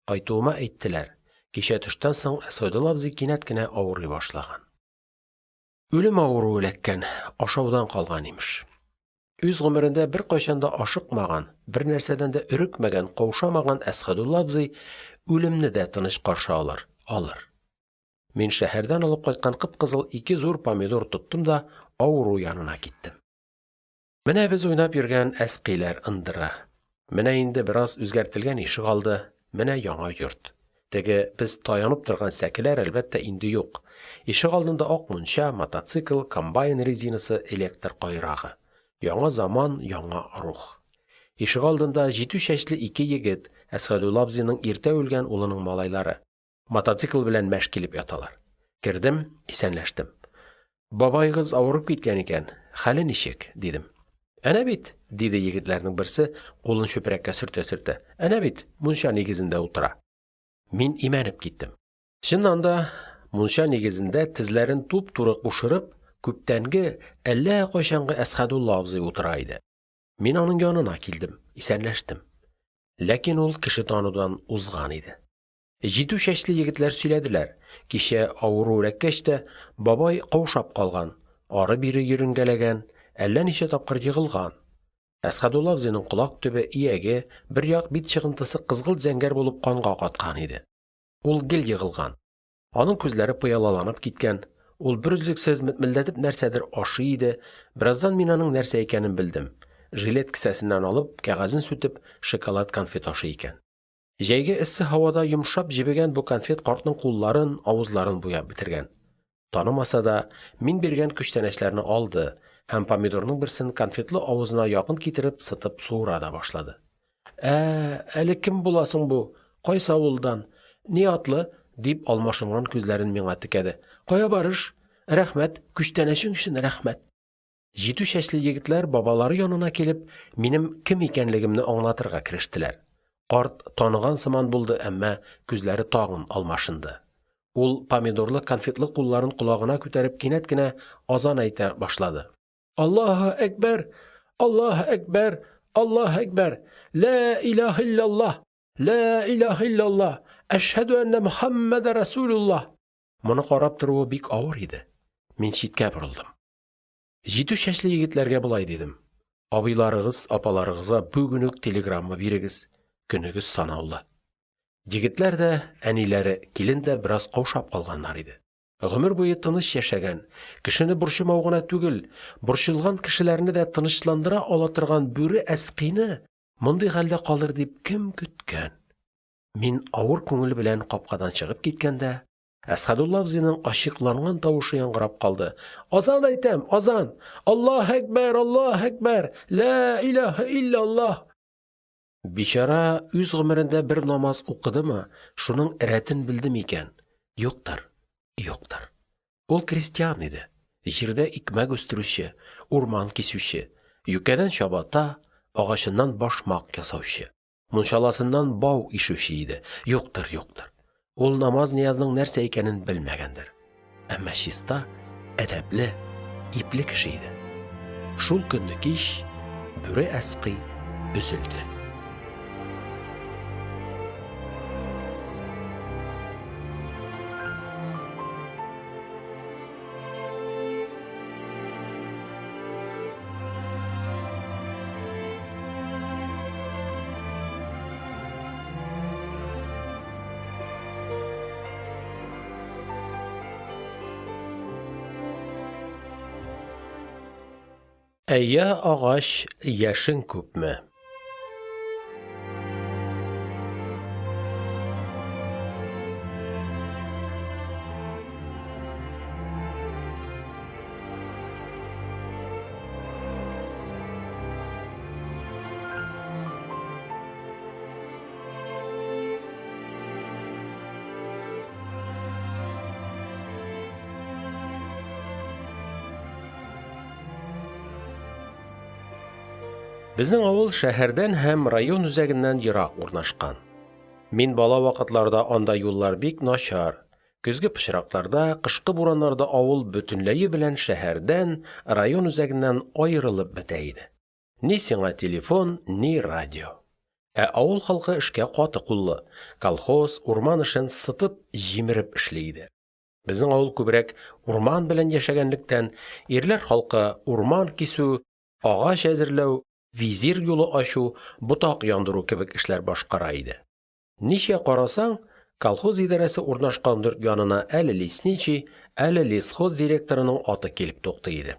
Кайтуыма әйттеләр: кичә төштән соң Әсхәдулла абзый кинәт кенә авырый башлаган. Үлем авыруы эләккән, ашаудан калган, имеш. Үз гомерендә беркайчан да ашыкмаган, бернәрсәдән дә өрекмәгән, каушамаган Әсхәдулла абзый үлемне дә тыныч каршы алыр, алыр. Мин шәһәрдән алып кайткан кып-кызыл ике зур помидор тоттым да авыру янына киттем. Менә без уйнап йөргән Әскыйләр ындыры. Менә инде бераз үзгәртелгән ишегалды, менә яңа йорт. Теге, без таянып торган сәкеләр, әлбәттә, инде юк. Ишегалдында ак мунча, мотоцикл, комбайн резинасы, электр кайрагы. Яңа заман, яңа рух. Ишегалдында җитү чәчле ике егет, Әсхәдулла абзыйның иртә үлгән улының малайлары. Мотоцикл белән мәш килеп яталар. Кердем, исәнләштем. – Бабаегыз авырып киткән икән, хәле ничек? – дидем. – Әнә бит, – диде егетләрнең берсе, кулын чүпрәккә сөртә-сөртә, – әнә бит, мунча нигезендә утыра. Мин имәнеп киттем. Чыннан да, мунча нигезендә тезләрен туп-туры кушырып, күптәнге, әллә кайчангы Әсхәдулла абзый утыра иде. Мин аның янына килдем, исәнләштем. Ләкин ул кеше танудан узган иде. Җитү чәчле егетләр сөйләделәр: кичә, авыру эләккәч тә, бабай каушап калган, ары-бире йөренгәләгән, әллә ничә тапкыр егылган. Әсхәдулла абзыйның колак төбе, ияге, бер як бит чыгынтысы кызгылт-зәңгәр булып канга каткан иде. Ул гел егылган. Аның күзләре пыялаланып киткән, ул берөзлексез метмелдәтеп нәрсәдер ашый иде, бераздан мин аның нәрсә икәнен белдем: жилет кесәсеннән алып, кәгазен сүтеп, шоколад конфет ашый икән. Җәйге эссе һавада йомшап җебегән бу конфет картның кулларын, авызларын буяп бетергән. Танымаса да, мин биргән күчтәнәчләрне алды һәм помидорның берсен конфетлы авызына якын китереп сытып суыра да башлады. – Ә-ә, әле кем була соң бу, кайсы авылдан, ни атлы? – дип, алмашынган күзләрен миңа текәде.– Кая барыш? Рәхмәт, күчтәнәчең өчен рәхмәт. Җитү чәчле егетләр, бабалары янына килеп, минем кем икәнлегемне аңлатырга керештеләр. Карт таныган сыман булды, әмма күзләре тагын алмашынды. Ул помидорлы, конфетлы кулларын колагына күтәреп кинәт кенә азан әйтә башлады: – Аллаһе әкбәр, Аллаһе әкбәр, Аллаһе әкбәр, лә илаһе иллялаһ, лә илаһе иллялаһ, әшһәде әннә Мөхәммәде рәсүлуллаһ. Моны карап торуы бик авыр иде, мин читкә борылдым. Җитү чәчле егетләргә болай дидем: – Абыйларыгыз, апаларыгызга бүген үк телеграмма бирегез, көнегез санаулы. Егетләр дә, әниләре – килен дә бераз каушап калганнар иде. Гомер буе тыныч яшәгән, кешене борчымау гына түгел, борчылган кешеләрне дә тынычландыра ала торган Бүре Әскыйне мондый хәлдә калыр дип кем көткән? Мин авыр күңел белән капкадан чыгып киткәндә, Әсхәдулла абзыйның ачигъланган тавышы яңгырап калды: – Азан әйтәм, азан! Аллаһе әкбәр, аллаһе әкбәр, лә илаһе иллялаһ! Бичара, үз гомерендә бер намаз укыдымы, шуның рәтен белдеме икән? Юктыр, юктыр. Ул крестьян иде, җирдә икмәк үстерүче, урман кисүче, юкәдән чабата, агачыннан башмак ясаучы. Мунчаласыннан бау ишүче иде. Юктыр, юктыр. Ул намаз-ниязның нәрсә икәнен белмәгәндер. Әмма чиста, әдәпле, ипле кеше иде. Шул көнне кич Бүре Әскый өзелде. Әйа агач, яшең күпме? Безнең авыл шәһәрдән һәм район үзәгеннән ерак урнашкан. Мин бала вакытларда анда юллар бик начар, көзге пычракларда, кышкы бураннарда авыл бөтенләе белән шәһәрдән, район үзәгеннән аерылып бетә иде. Ни сиңа телефон, ни радио. Ә авыл халкы эшкә каты куллы, колхоз, урман эшен сытып, җимереп эшли иде. Безнең авыл күбрәк урман белән яшәгәнлектән, ирләр халкы урман кисү, агач әзерләү, визир юлы ачу, ботак яндыру кебек эшләр башкара иде. Ничә карасаң, колхоз идарәсе урнашкан йорт янына әле лесничий, әле лесхоз директорының аты килеп туктый иде.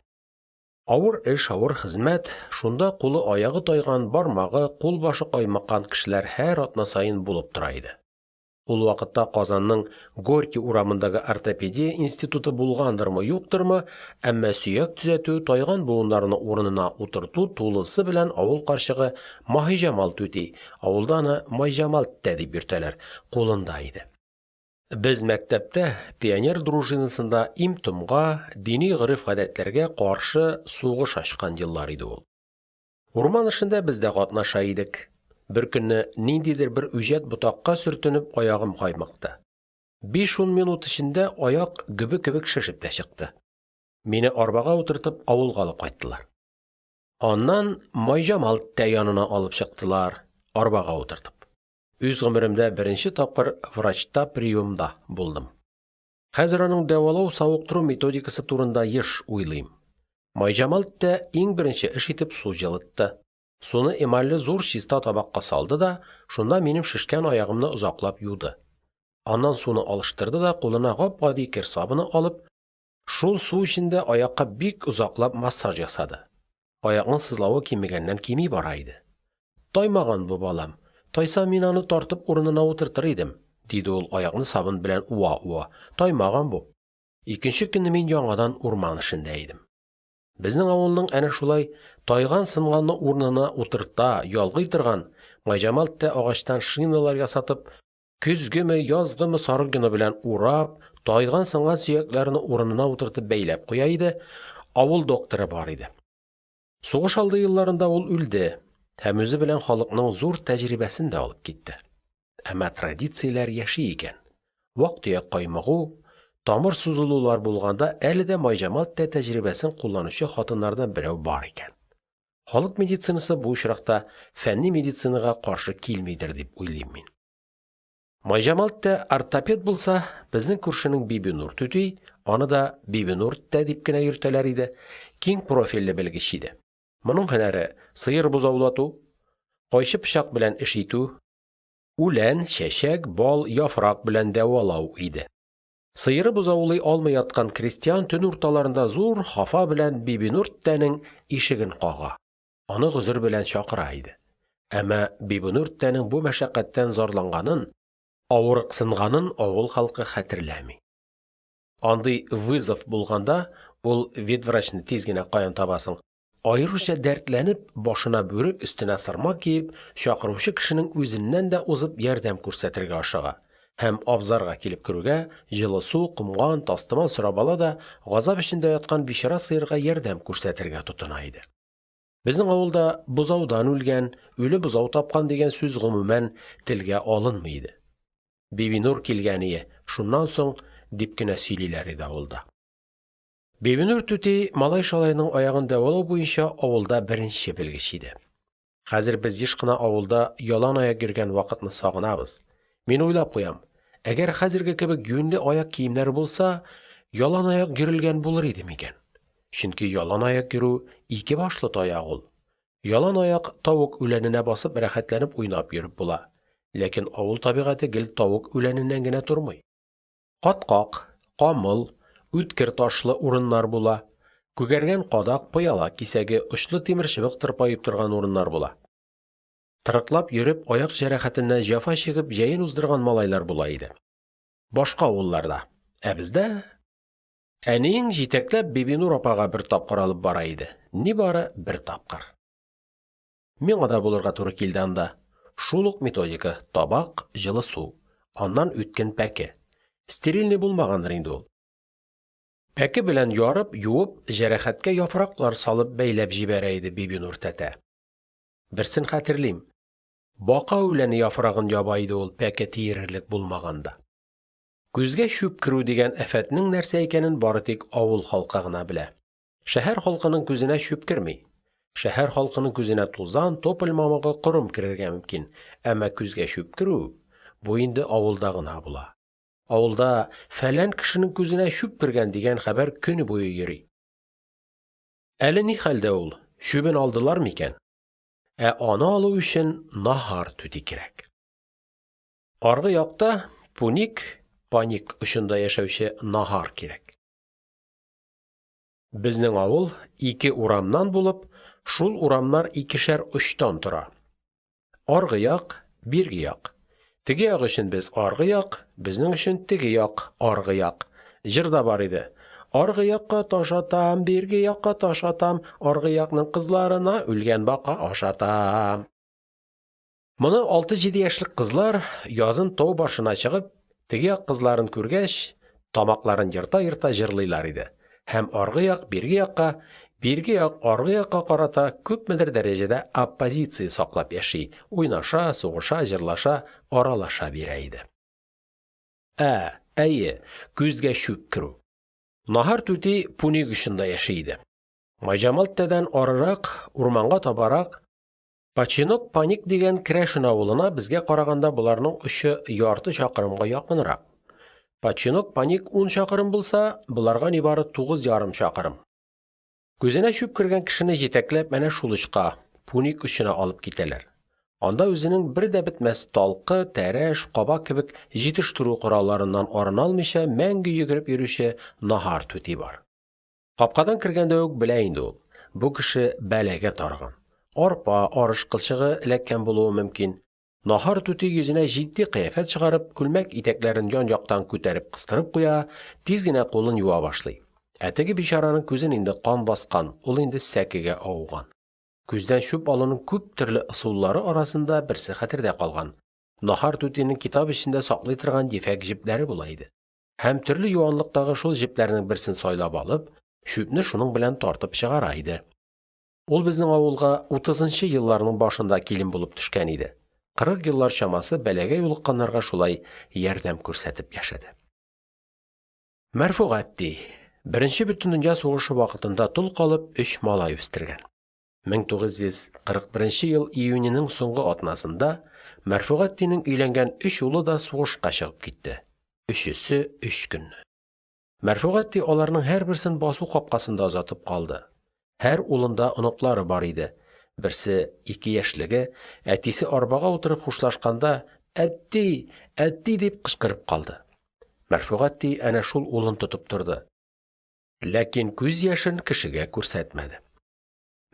Авыр эш, авыр хезмәт, шунда кулы-аягы тайган, бармагы, кулбашы каймыккан кешеләр һәр атна саен булып тора иде. Ул вакытта Казанның Горький урамындагы ортопедия институты булгандырмы, юктырмы, әмма сөяк төзәтү, тайган буыннарны урынына утырту тулысы белән авыл карчыгы Маһиҗамал түти (авылда аны Майҗамалттә дип йөртәләр) кулында иде. Без мәктәптә, пионер дружинасында им-томга, дини гореф-гадәтләргә каршы сугыш ачкан еллар иде ул. Урман эшендә без дә катнаша идек. Беркөнне ниндидер бер үҗәт ботакка сөртенеп аягым каймыкты. Биш-ун минут эчендә аяк гөбе кебек шешеп тә чыкты. Мине арбага утыртып авылга алып кайттылар. Аннан Майҗамалттә янына алып чыктылар, арбага утыртып. Үз гомеремдә беренче тапкыр врачта приёмда булдым. Хәзер аның дәвалау-савыктыру методикасы турында еш уйлыйм. Майҗамалттә иң беренче эш итеп су җылытты. Суны эмальле зур чиста табакка салды да шунда минем шешкән аягымны озаклап юды. Аннан суны алыштырды да, кулына гап-гади кер сабыны алып, шул су эчендә аякка бик озаклап массаж ясады. Аякның сызлавы кимегәннән-кими бара иде. – Таймаган бу, балам, тайса, мин аны тартып урынына утыртыр идем, – диде ул, аякны сабын белән уа-уа, – Таймаган бу. Икенче көнне мин яңадан урман эшендә идем. Безнең авылның әнә шулай тайган-сынганны урынына утырта, ялгый торган, Майҗамалттә агачтан шиналар ясатып, көзгеме, язгымы сарык йоны белән урап, тайган-сынган сөякләрне урынына утыртып бәйләп куя иде, авыл докторы бар иде. Сугыш алды елларында ул үлде һәм үзе белән халыкның зур тәҗрибәсен дә алып китте. Әмма традицияләр яши икән: вак-төяк каймыгу, тамыр сузылулар булганда әле дә Майҗамалттә тәҗрибәсен кулланучы хатыннардан берәү бар икән. Халык медицинасы бу очракта фәнни медицинага каршы килмидер дип уйлыйм мин. Майҗамалттә ортопед булса, безнең күршенең Бибинур түти (аны да Бибинурттә дип кенә йөртәләр иде) киң профильле белгеч иде. Моның һөнәре – сыер бозаулату, кайчы-пычак белән эш итү, үлән, чәчәк, бал, яфрак белән дәвалау иде. Сыеры бозаулый алмый яткан крестьян төн урталарында зур хафа белән Бибинурттәнең ишеген кага, аны гозер белән чакыра иде. Әмма Бибинурттәнең бу мәшәкатьтән зарланганын, авырыксынганын авыл халкы хәтерләми. Андый «вызов» булганда (ул ветврачны тиз генә каян табасың?) аеруча дәртләнеп, башына бүрек, өстенә сырма киеп, чакыручы кешенең үзеннән дә узып ярдәм күрсәтергә ашыга һәм абзарга килеп керүгә җылы су, комган, тастымал сорап ала да газап эчендә яткан бичара сыерга ярдәм күрсәтергә тотына иде. Безнең авылда «бозаудан үлгән», «үле бозау тапкан» дигән сүз, гомумән, телгә алынмый иде. Бибинур килгәние, шуннан соң, дип кенә сөйлиләр иде авылда. Бибинур түти малай-шалайның аягын дәвалау буенча авылда беренче белгеч иде. Хәзер без еш кына авылда яланаяк йөргән вакытны сагынабыз. Мин уйлап куям: әгәр хәзерге кебек юньле аяк киемнәре булса, яланаяк йөрелгән булыр иде микән? Чөнки яланаяк йөрү – ике башлы таяк ул. Яланаяк тавык үләненә басып рәхәтләнеп уйнап йөреп була. Ләкин авыл табигате гел тавык үләненнән генә тормый. Каткак, камыл, үткер ташлы урыннар була, күгәргән кадак, пыяла кисәге, очлы тимерчыбык тырпаеп торган урыннар була. Тырыклап йөреп, аяк җәрәхәтеннән җәфа чигеп җәен уздырган малайлар була иде. Башка авылларда. Ә бездә… Әниең җитәкләп Бибинур апага бер тапкыр алып бара иде, нибары бер тапкыр. Миңа да булырга туры килде анда. Шул ук методика: табак, җылы су. Аннан үткен пәке. Стерильный булмагандыр инде ул. Пәке белән ярып, юып, җәрәхәткә яфраклар салып бәйләп җибәрә иде Бибинур тәтә. Берсен хәтерлим: бака үләне яфрагын яба иде ул пәке тиерерлек булмаганда. Күзгә чүп керү дигән афәтнең нәрсә икәнен бары тик авыл халкы гына белә. Шәһәр халкының күзенә чүп керми. Шәһәр халкының күзенә тузан, тополь мамыгы, корым керергә мөмкин, әмма күзгә чүп керү – бу инде авылда гына була. Авылда «фәлән кешенең күзенә чүп кергән» дигән хәбәр көне буе йөри. Әле ни хәлдә ул, чүбен алдылармы икән? Ә аны алу өчен Наһар түти кирәк. Аргы якта, Пуник (Поник) очында яшәүче Наһар кирәк. Безнең авыл ике урамнан булып, шул урамнар икешәр очтан тора: аргы як, бирге як. Теге як өчен без – аргы як, безнең өчен теге як – аргы як. Җыр да бар иде: Аргы якка таш атам, бирге якка таш атам, Аргы якның кызларына үлгән бака ашатам. Моны 6-7 яшьлек кызлар, язын тау башына чыгып, теге як кызларын күргәч, тамакларын ерта-ерта җырлыйлар иде һәм аргы як бирге якка, бирге як аргы якка карата күпмедер дәрәҗәдә оппозиция саклап яши, уйнаша, сугыша, җырлаша, аралаша бирә иде. Ә, әйе, күзгә чүп керү. Наһар түти Пуник очында яши иде. Майҗамалттәдән арырак, урманга табарак Починок Поник дигән керәшен авылына безгә караганда боларның очы ярты чакрымга якынрак: Починок Поник ун чакрым булса, боларга нибары 9,5 чакрым. Күзенә чүп кергән кешене җитәкләп әнә шул очка – Пуник очына алып китәләр, анда үзенең бер дә бетмәс талкы, тәрәш, каба кебек җитештерү коралларыннан арына алмыйча мәңге йөгереп йөрүче Наһар түти бар. Капкадан кергәндә үк белә инде ул: бу кеше бәлагә тарыган, арпа, арыш кылчыгы эләккән булуы мөмкин. Наһар түти йөзенә җитди кыяфәт чыгарып, күлмәк итәкләрен ян-яктан күтәреп кыстырып куя, тиз генә кулын юа башлый, ә теге бичараның күзен инде кан баскан, ул инде сәкегә ауган. Күздән чүп алуның күп төрле ысуллары арасында берсе хәтердә калган: Наһар түтинең китап эчендә саклый торган ефәк җепләре була иде һәм төрле юанлыктагы шул җепләрнең берсен сайлап алып, чүпне шуның белән тартып чыгара иде. Ул безнең авылга утызынчы елларның башында килен булып төшкән иде, 40 еллар чамасы бәлагә юлыкканнарга шулай ярдәм күрсәтеп яшәде. Мәрфугатти, Беренче бөтендөнья сугышы вакытында тол калып, өч малай үстергән. 1941 ел июненең соңгы атнасында Мәрфугаттинең өйләнгән өч улы да сугышка чыгып китте. Өчесе өч көнне. Мәрфугатти аларның һәрберсен басу капкасында озатып калды. Һәр улында оныклары бар иде. Берсе – ике яшьлеге – әтисе арбага утырып хушлашканда «Әт-ти, әт-ти!» дип кычкырып калды. Мәрфугатти әнә шул улын тотып торды. Ләкин күз яшен кешегә күрсәтмәде.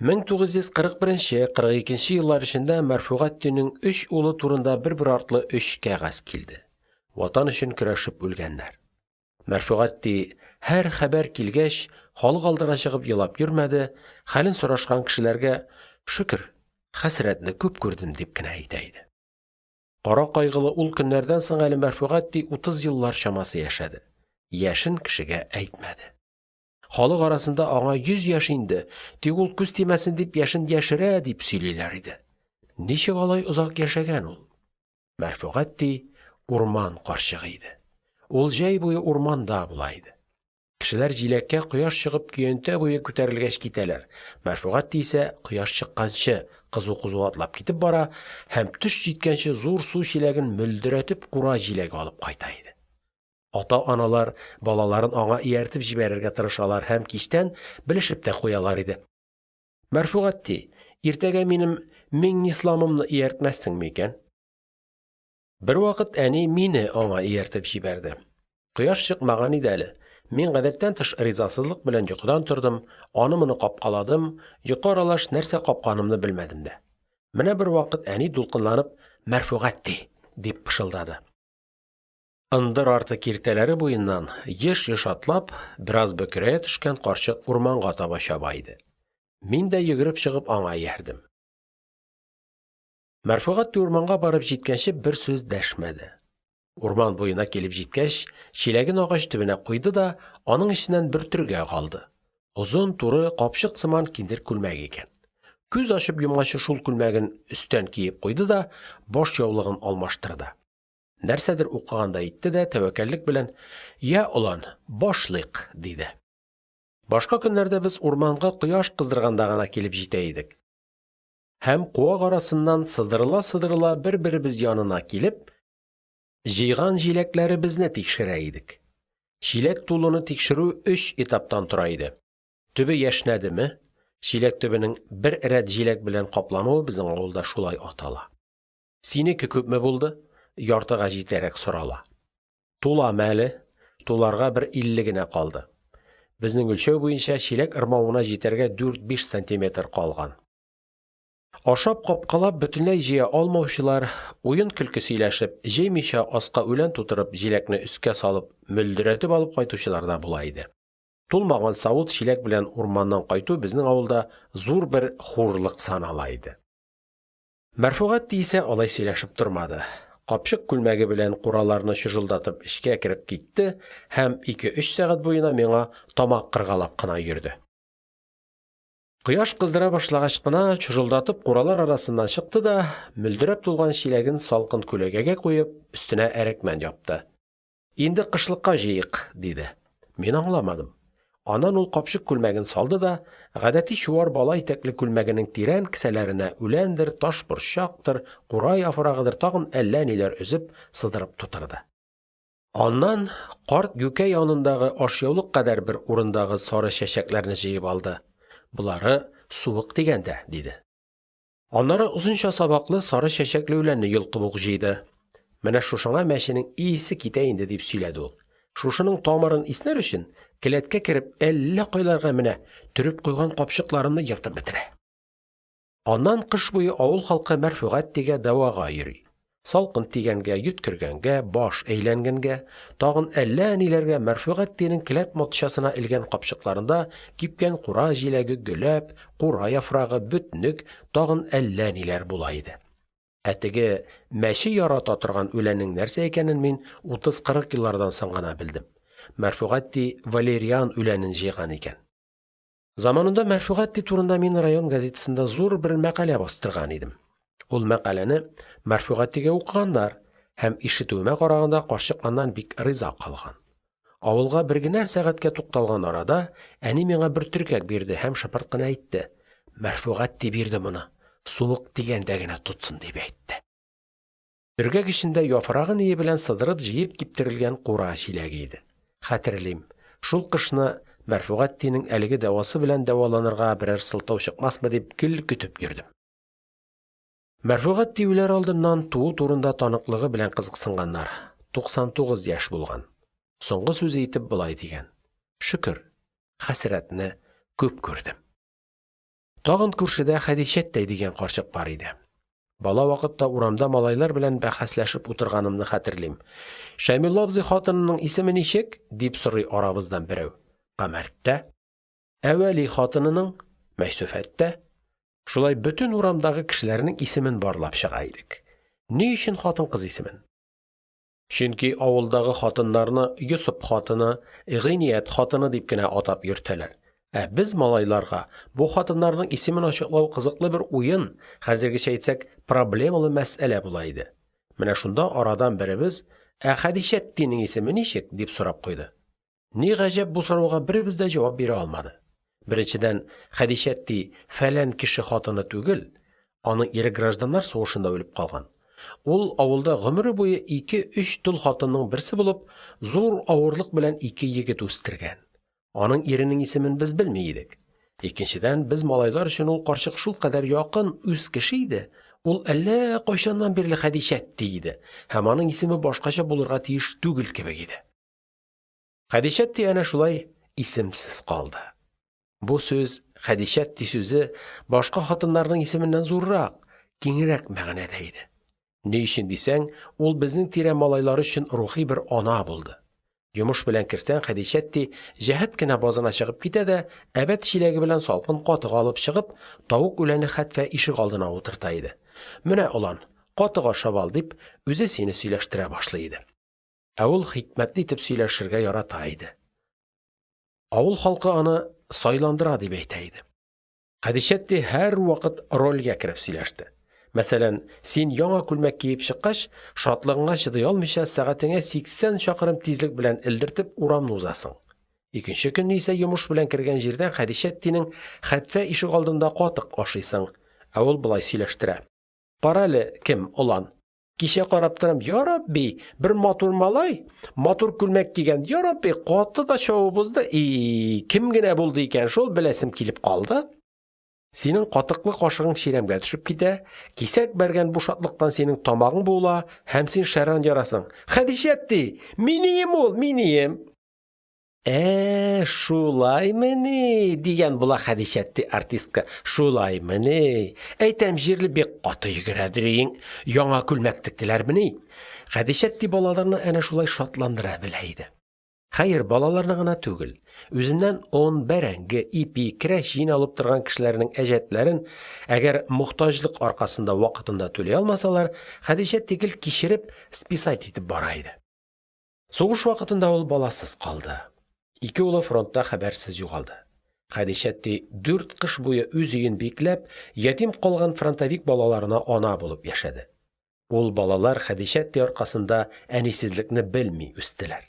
1941–42 еллар эчендә Мәрфугаттинең өч улы турында бер-бер артлы өч кәгазь килде: Ватан өчен көрәшеп үлгәннәр. Мәрфугатти, һәр хәбәр килгәч, халык алдына чыгып елап йөрмәде, хәлен сорашкан кешеләргә: «Шөкер, хәсрәтне күп күрдем», – дип кенә әйтә иде. Кара кайгылы ул көннәрдән соң әле Мәрфугатти утыз еллар чамасы яшәде, яшен кешегә әйтмәде. Халык арасында аңа 100 яшь инде, тик ул күз тимәсен дип яшен яшерә, дип сөйлиләр иде. Ничек алай озак яшәгән ул? Мәрфугатти урман карчыгы иде. Ул җәй буе урманда була иде. Кешеләр җиләккә кояш чыгып көянтә буе күтәрелгәч китәләр, Мәрфугатти исә кояш чыкканчы кызу-кызу атлап китеп бара һәм төш җиткәнче зур су чиләген мөлдерәтеп кура җиләге алып кайта иде. Ата-аналар балаларын аңа ияртеп җибәрергә тырышалар һәм кичтән белешеп тә куялар иде: – Мәрфугатти, иртәгә минем Миңнисламымны ияртмәссеңме икән? Бервакыт әни мине аңа ияртеп җибәрде. Кояш чыкмаган иде әле, мин гадәттән тыш ризасызлык белән йокыдан тордым, аны-моны капкаладым, йокы аралаш нәрсә капканымны белмәдем дә. Менә бервакыт әни дулкынланып: – Мәрфугатти! – дип пышылдады. Ындыр арты киртәләре буеннан, еш-еш атлап, бераз бөкрәя төшкән карчык урманга таба чаба иде. Мин дә йөгереп чыгып аңа иярдем. Мәрфугатти урманга барып җиткәнче бер сүз дәшмәде. Урман буена килеп җиткәч, чиләген агач төбенә куйды да аның эченнән бер төргәк алды. Озын, туры, капчык сыман киндер күлмәк икән. Күз ачып йомганчы шул күлмәген өстән киеп куйды да баш яулыгын алмаштырды. Нәрсәдер укыгандай итте дә тәвәккәллек белән: – Йә, олан, башлыйк, – диде. Башка көннәрдә без урманга кояш кыздырганда гына килеп җитә идек һәм куак арасыннан сыдырыла-сыдырыла бер-беребез янына килеп, җыйган җиләкләребезне тикшерә идек. Чиләк тулуны тикшерү өч этаптан тора иде: төбе яшьнәдеме (чиләк төбенең бер рәт җиләк белән каплануы безнең авылда шулай атала), синеке күпме булды (яртыга җитәрәк сорала), туламы әле (туларга бер 50 генә калды (безнең үлчәү буенча чиләк ырмавына җитәргә 4–5 см калган). Ашап капкалап бөтенләй җыя алмаучылар, уен-көлке сөйләшеп, җыймыйча, аска үлән тутырып, җиләкне өскә салып, мөлдерәтеп алып кайтучылар да була иде. Тулмаган савыт, чиләк белән урманнан кайту безнең авылда зур бер хурлык санала иде. Мәрфугатти исә алай сөйләшеп тормады, капчык күлмәге белән кураларны чожылдатып эчкә кереп китте һәм ике-өч сәгать буена миңа тамак кыргалап кына йөрде. Кояш кыздыра башлагач кына, чожылдатып куралар арасыннан чыкты да, мөлдерәп тулган чиләген салкын күләгәгә куеп, өстенә әрекмән япты: – Инде кышлыкка җыйыйк, – диде. Мин аңламадым. Аннан ул капчык күлмәген салды да гадәти чуар бала итәкле күлмәгенең тирән кесәләренә үләндер, ташборчактыр, кура яфрагыдыр – тагын әллә ниләр өзеп, сыдырып тутырды. Аннан карт юкә янындагы ашъяулык кадәр бер урындагы сары чәчәкләрне җыеп алды: болары суык тигәндә, диде. Аннары озынча сабаклы, сары чәчәкле үләнне йолкып ук җыйды: менә шушыңа мәченең исе китә инде, дип сөйләде ул, шушының тамырын иснәр өчен, келәткә кереп әллә кайларга менә, төреп куйган капчыкларымны ертып бетерә. Аннан кыш буе авыл халкы Мәрфугаттигә дәвага йөри: салкын тигәнгә, йөткергәнгә, баш әйләнгәнгә, тагын әллә ниләргә Мәрфугаттинең келәт матчасына элгән капчыкларында кипкән кура җиләге, гөләп, кура яфрагы, бөтнек, тагын әллә ниләр була иде. Ә теге мәче ярата торган үләннең нәрсә икәнен мин 30–40 еллардан соң гына белдем: Мәрфугатти валериан үләнен җыйган икән. Заманында Мәрфугатти турында мин район газетасында зур бер мәкалә бастырган идем. Ул мәкаләне Мәрфугаттигә укыганнар һәм, ишетүемә караганда, карчык аннан бик риза калган. Авылга бер генә сәгатькә тукталган арада әни миңа бер төргәк бирде һәм шыпырт кына әйтте: – Мәрфугатти бирде моны, суык тигәндә генә тотсын дип әйтте. Төргәк эчендә яфрагы-ние белән сыдырып җыеп киптерелгән кура җиләге иде. Хәтерлим, шул кышны Мәрфугаттинең әлеге дәвасы белән дәваланырга берәр сылтау чыкмасмы дип гел көтеп йөрдем. Мәрфугатти үләр алдыннан туу турында таныклыгы белән кызыксынганнар: 99 яшь булган. Соңгы сүзе итеп болай дигән: – Шөкер, хәсрәтне күп күрдем. Тагын күршедә Хәдичәтти дигән карчык бар иде. Бала вакытта урамда малайлар белән бәхәсләшеп утырганымны хәтерлим. – Шәймулла абзый хатынының исеме ничек? – дип сорый арабыздан берәү. – Камәрттә. – Ә Вәли хатынының? – Мәйсүфәттә. Шулай бөтен урамдагы кешеләрнең исемен барлап чыга идек. Ни өчен хатын-кыз исемен? Чөнки авылдагы хатыннарны Йосып хатыны, Гыйният хатыны дип кенә атап йөртәләр, ә без, малайларга, бу хатыннарның исемен ачыклау кызыклы бер уен, хәзергечә әйтсәк, проблемалы мәсьәлә була иде. Менә шунда арадан беребез: – Ә Хәдичәттинең исеме ничек? – дип сорап куйды. Ни гаҗәп, бу сорауга беребез дә җавап бирә алмады. Беренчедән, Хәдичәтти «фәлән кеше хатыны» түгел, аның ире гражданнар сугышында үлеп калган. Ул, авылда гомере буе ике-өч тол хатынның берсе булып, зур авырлык белән ике егет үстергән. Аның иренең исемен без белми идек. Икенчедән, без малайлар өчен ул карчык шулкадәр якын, үз кеше иде, ул әллә кайчаннан бирле Хәдичәтти иде һәм аның исеме башкача булырга тиеш түгел кебек иде. Хәдичәтти әнә шулай исемсез калды. Бу сүз, Хәдичәтти сүзе, башка хатыннарның исеменнән зуррак, киңрәк мәгънәдә иде. Ни өчен дисәң, ул безнең тирә малайлары өчен рухи бер ана булды. Йомыш белән керсәң, Хәдичәтти җәһәт кенә базына чыгып китә дә, әбәт чиләге белән салкын катык алып чыгып, тавык үләнле хәтфә ишегалдына утырта иде. – Менә, олан, катык ашап ал, – дип, үзе сине сөйләштерә башлый иде. Ә ул хикмәтле итеп сөйләшергә ярата иде. Авыл халкы аны «сайландыра» дип әйтә иде. Хәдичәтти һәрвакыт рольгә кереп сөйләште. Мәсәлән, син яңа күлмәк киеп чыккач, шатлыгыңа чыдый алмыйча, сәгатеңә 80 чакрым тизлек белән элдертеп, урамны узасың. Икенче көнне исә йомыш белән кергән җирдән Хәдичәттинең хәтфә ишегалдында катык ашыйсың, ә ул болай сөйләштерә: – Карале, кем, олан, кичә карап торам, ярабби, бер матур малай, матур күлмәк кигән, ярабби, каты да чабып узды, и-и, кем генә булды икән шул, беләсем килеп калды. Синең катыклы кашыгың чирәмгә төшеп китә, кисәк бәргән бу шатлыктан синең тамагың буыла һәм син шәрран ярасың: – Хәдичәтти, минием ул, минием! – Ә-ә, шулаймыни, – дигән була Хәдичәтти артистка, – шулаймыни, әйтәм җирле, бик каты йөгерәдериең, яңа күлмәк тектеләрмени? Хәдичәтти балаларны әнә шулай шатландыра белә иде. Хәер, балаларны гына түгел, үзеннән он, бәрәңге, ипи, крәчин алып торган кешеләрнең әҗәтләрен, әгәр мохтаҗлык аркасында вакытында түли алмасалар, Хәдичәтти гел кичереп, списать итеп бара иде. Сугыш вакытында ул баласыз калды. Ике улы фронтта хәбәрсез югалды. Хәдичәтти дүрт кыш буе үз өен бикләп, ятим калган фронтовик балаларына ана булып яшәде. Ул балалар Хәдичәтти аркасында әнисезлекне белми үстеләр.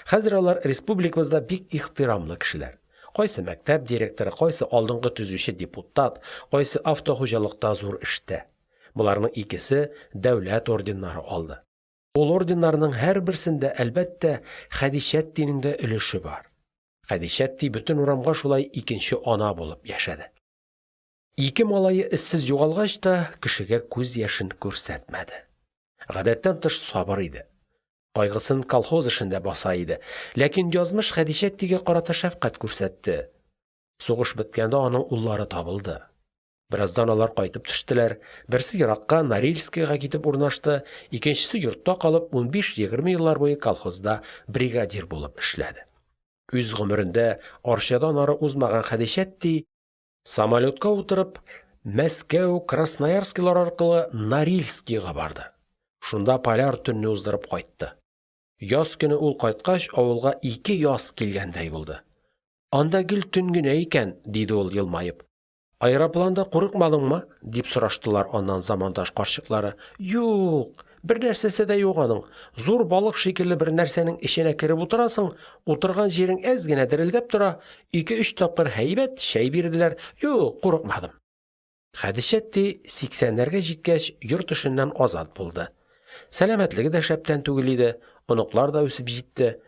Хәзер алар республикабызда бик ихтирамлы кешеләр. Кайсы мәктәп директоры, кайсы алдынгы төзүче-депутат, кайсы автохуҗалыкта зур эштә. Боларның икесе дәүләт орденнары алды. Ул орденнарның һәрберсендә, әлбәттә, Хәдичәттинең дә өлеше бар. Хәдичәтти бөтен урамга шулай икенче ана булып яшәде. Ике малае эзсез югалгач та, кешегә күз яшен күрсәтмәде. Гадәттән тыш сабыр иде. Кайгысын колхоз эшендә баса иде. Ләкин язмыш Хәдичәттигә карата шәфкать күрсәтте: сугыш беткәндә аның уллары табылды. Бераздан алар кайтып төштеләр, берсе еракка, Норильскига китеп урнашты, икенчесе йортта калып, 15–20 еллар буе колхозда бригадир булып эшләде. Үз гомерендә Арчадан ары узмаган Хәдичәтти, самолётка утырып, Мәскәү, Красноярскилар аркылы Норильскига барды, шунда поляр төнне уздырып кайтты. Яз көне ул кайткач, авылга ике яз килгәндәй булды. – Анда гел төн генә икән, – диде ул, елмаеп. – Аэропланда курыкмадыңмы? – дип сораштылар аннан замандаш карчыклары. – Юк, бернәрсәсе дә юк аның, зур балык шикелле бер нәрсәнең эченә кереп утырасың, утырган җирең әз генә дерелдәп тора, ике-өч тапкыр һәйбәт чәй бирделәр, юк, курыкмадым. Хәдичәтти сиксәннәргә җиткәч йорт эшеннән азат булды, сәламәтлеге дә шәптән түгел иде, оныклар да үсеп җитте.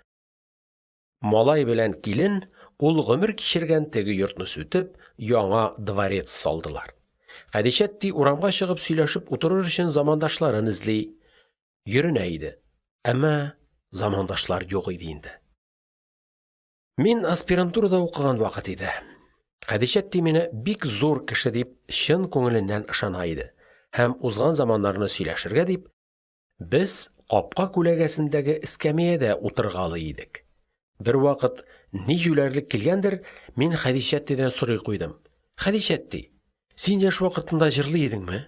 Малай белән килен, ул гомер кичергән теге йортны сүтеп, яңа дворец салдылар. Хәдичәтти урамга чыгып сөйләшеп утырыр өчен замандашларын эзли, йөренә иде, әмма замандашлар юк иде инде. Мин аспирантурада укыган вакыт иде. Хәдичәтти мине бик зур кеше дип чын күңеленнән ышана иде һәм, узган заманнарны сөйләшергә дип, без капка күләгәсендәге эскәмиядә утыргалый идек. Бервакыт, ни җүләрлек килгәндер, мин Хәдичәттидән сорый куйдым: – Хәдичәтти, син яшь вакытында җырлый идеңме?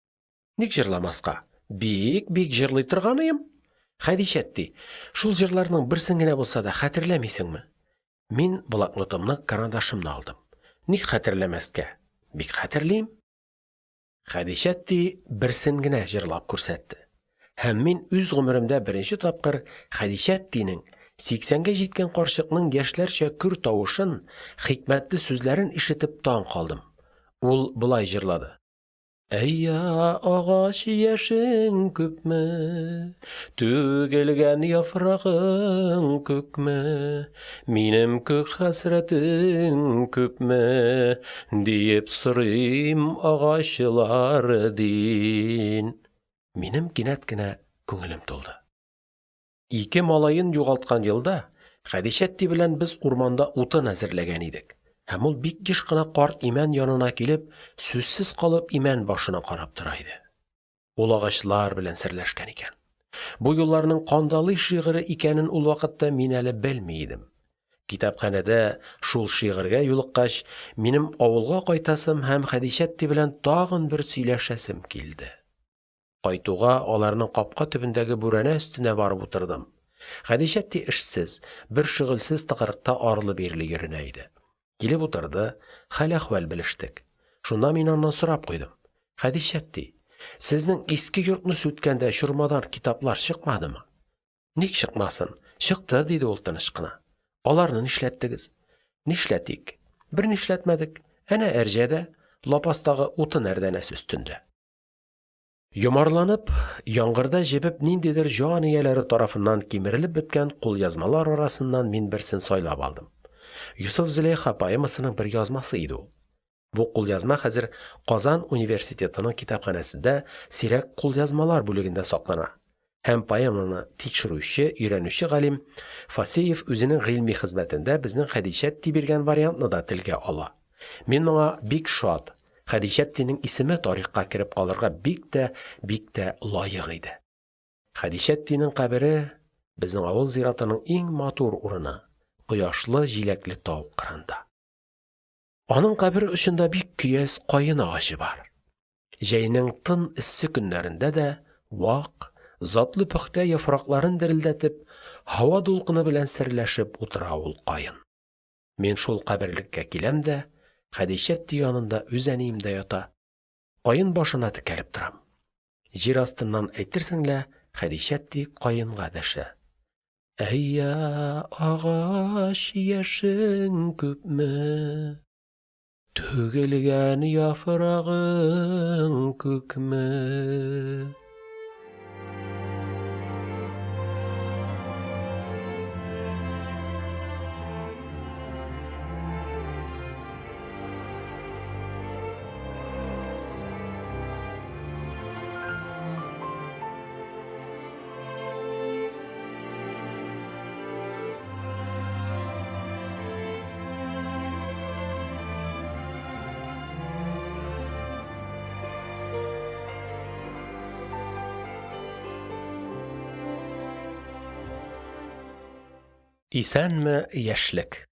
– Ник җырламаска, бик, бик җырлый торганыем. Хәдичәтти, шул җырларның берсен генә булса да хәтерләмисеңме? Мин блокнотымны, карандашымны алдым. Ник хәтерләмәскә, бик хәтерлим. Хәдичәтти берсен генә җырлап күрсәтте. Һәм мин үз гомеремдә беренче тапкыр Хәдичәттинең, сиксәнгә җиткән карчыкның яшьләрчә көр тавышын, хикмәтле сүзләрен ишетеп таң калдым. Ул болай җырлады: Әя агач, яшең күпме, Түгелгән яфрагың күпме, Минем күк хәсрәтең күпме, Диеп сорыйм агачлардин. Минем кинәт кенә күңелем тулды. Ике малаен югалткан елда Хәдичәтти белән без урманда утын әзерләгән идек, һәм ул бик еш кына карт имән янына килеп, сүзсез калып имән башына карап тора иде. Ул агачлар белән серләшкән икән. Бу юлларның Кандалый шигыре икәнен ул вакытта мин әле белми идем. Китапханәдә шул шигырьгә юлыккач, минем авылга кайтасым һәм Хәдичәтти белән тагын бер сөйләшәсем килде. Кайтуга аларның капка төбендәге бүрәнә өстенә барып утырдым. Хәдичәтти эшсез, бер шөгыльсез тыкрыкта арлы-бирле йөренә иде. Килеп утырды, хәл-әхвәл белештек. Шунда мин аннан сорап куйдым: – Хәдичәтти, сезнең иске йортны сүткәндә чормадан китаплар чыкмадымы? – Ник чыкмасын, чыкты, – диде ул тыныч кына. – Аларны нишләттегез? – Нишләтик, бернишләтмәдек, әнә әрҗәдә, лапастагы утын әрдәнәсе өстендә. Йомарланып, яңгырда җебеп ниндидер җан ияләре тарафыннан кимерелеп беткән кулъязмалар арасыннан мин берсен сайлап алдым. «Йосыф-Зөләйха» поэмасының бер язмасы иде ул. Бу кулъязма хәзер Казан университетының китапханәсендә сирәк кулъязмалар бүлегендә саклана һәм поэманы тикшерүче, өйрәнүче галим Фасеев үзенең гыйльми хезмәтендә безнең Хәдичәтти биргән вариантны да телгә ала. Мин моңа бик шат, Хәдичәттинең исеме тарихка кереп калырга бик тә, бик тә лаек иде. Хәдичәттинең кабере безнең авыл зиратының иң матур урыны – кояшлы, җиләкле тау кырында. Аның кабере очында бик көяз каен агачы бар. Җәйнең тын эссе көннәрендә дә вак, затлы пөхтә яфракларын дерелдәтеп, һава дулкыны белән серләшеп утыра ул каен. Мин шул каберлеккә киләм дә, Хәдичәтти янында үз әнием дә ята, каен башына текәлеп торам. Җир астыннан әйтерсең лә Хәдичәтти каенга дәшә. Әя агач, яшең күпме, Түгелгән яфрагың күкме? Исәнме, яшьлек!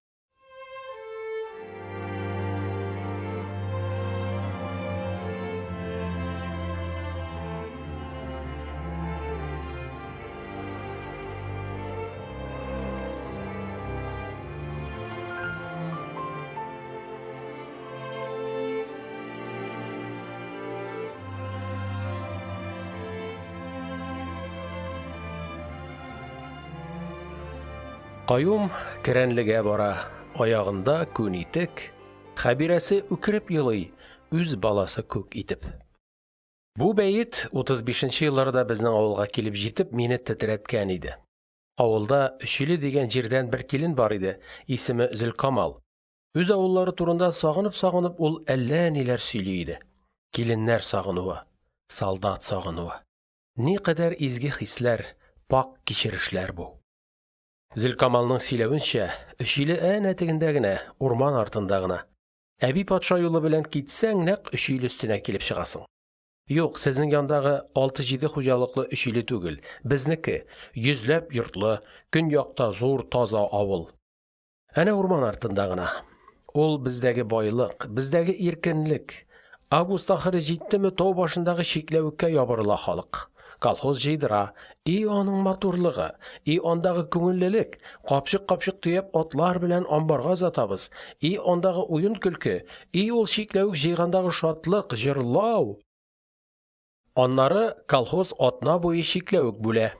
Каюм Керәнлегә бара, Аягында күн итек, Хәбирәсе үкереп елый, Үз баласы күк итеп. Бу бәет 35 нче елларда безнең авылга килеп җитеп мине тетрәткән иде. Авылда Өчиле дигән җирдән бер килен бар иде, исеме Зөлкамал. Үз авыллары турында сагынып-сагынып ул әллә ниләр сөйли иде. Киленнәр сагынуы, солдат сагынуы. Никадәр изге хисләр, пакь кичерешләр бу! Зөлкамалның сөйләвенчә, Өчиле әнә тегендә генә, урман артында гына. Әби патша юлы белән китсәң, нәкъ Өчиле өстенә килеп чыгасың. Юк, сезнең яндагы 6-7 хуҗалыклы Өчиле түгел, безнеке, йөзләп йортлы, көньякта зур, таза авыл. Әнә урман артында гына. Ул бездәге байлык, бездәге иркенлек. Август ахыры җиттеме, тау башындагы чикләвеккә ябырыла халык. Колхоз җыйдыра. И аның матурлыгы, и андагы күңеллелек, капчык-капчык төяп атлар белән амбарга озатабыз, и андагы уен-көлке, и ул чикләвек җыйгандагы шатлык, җырлау! Аннары колхоз атна буе чикләвек бүлә.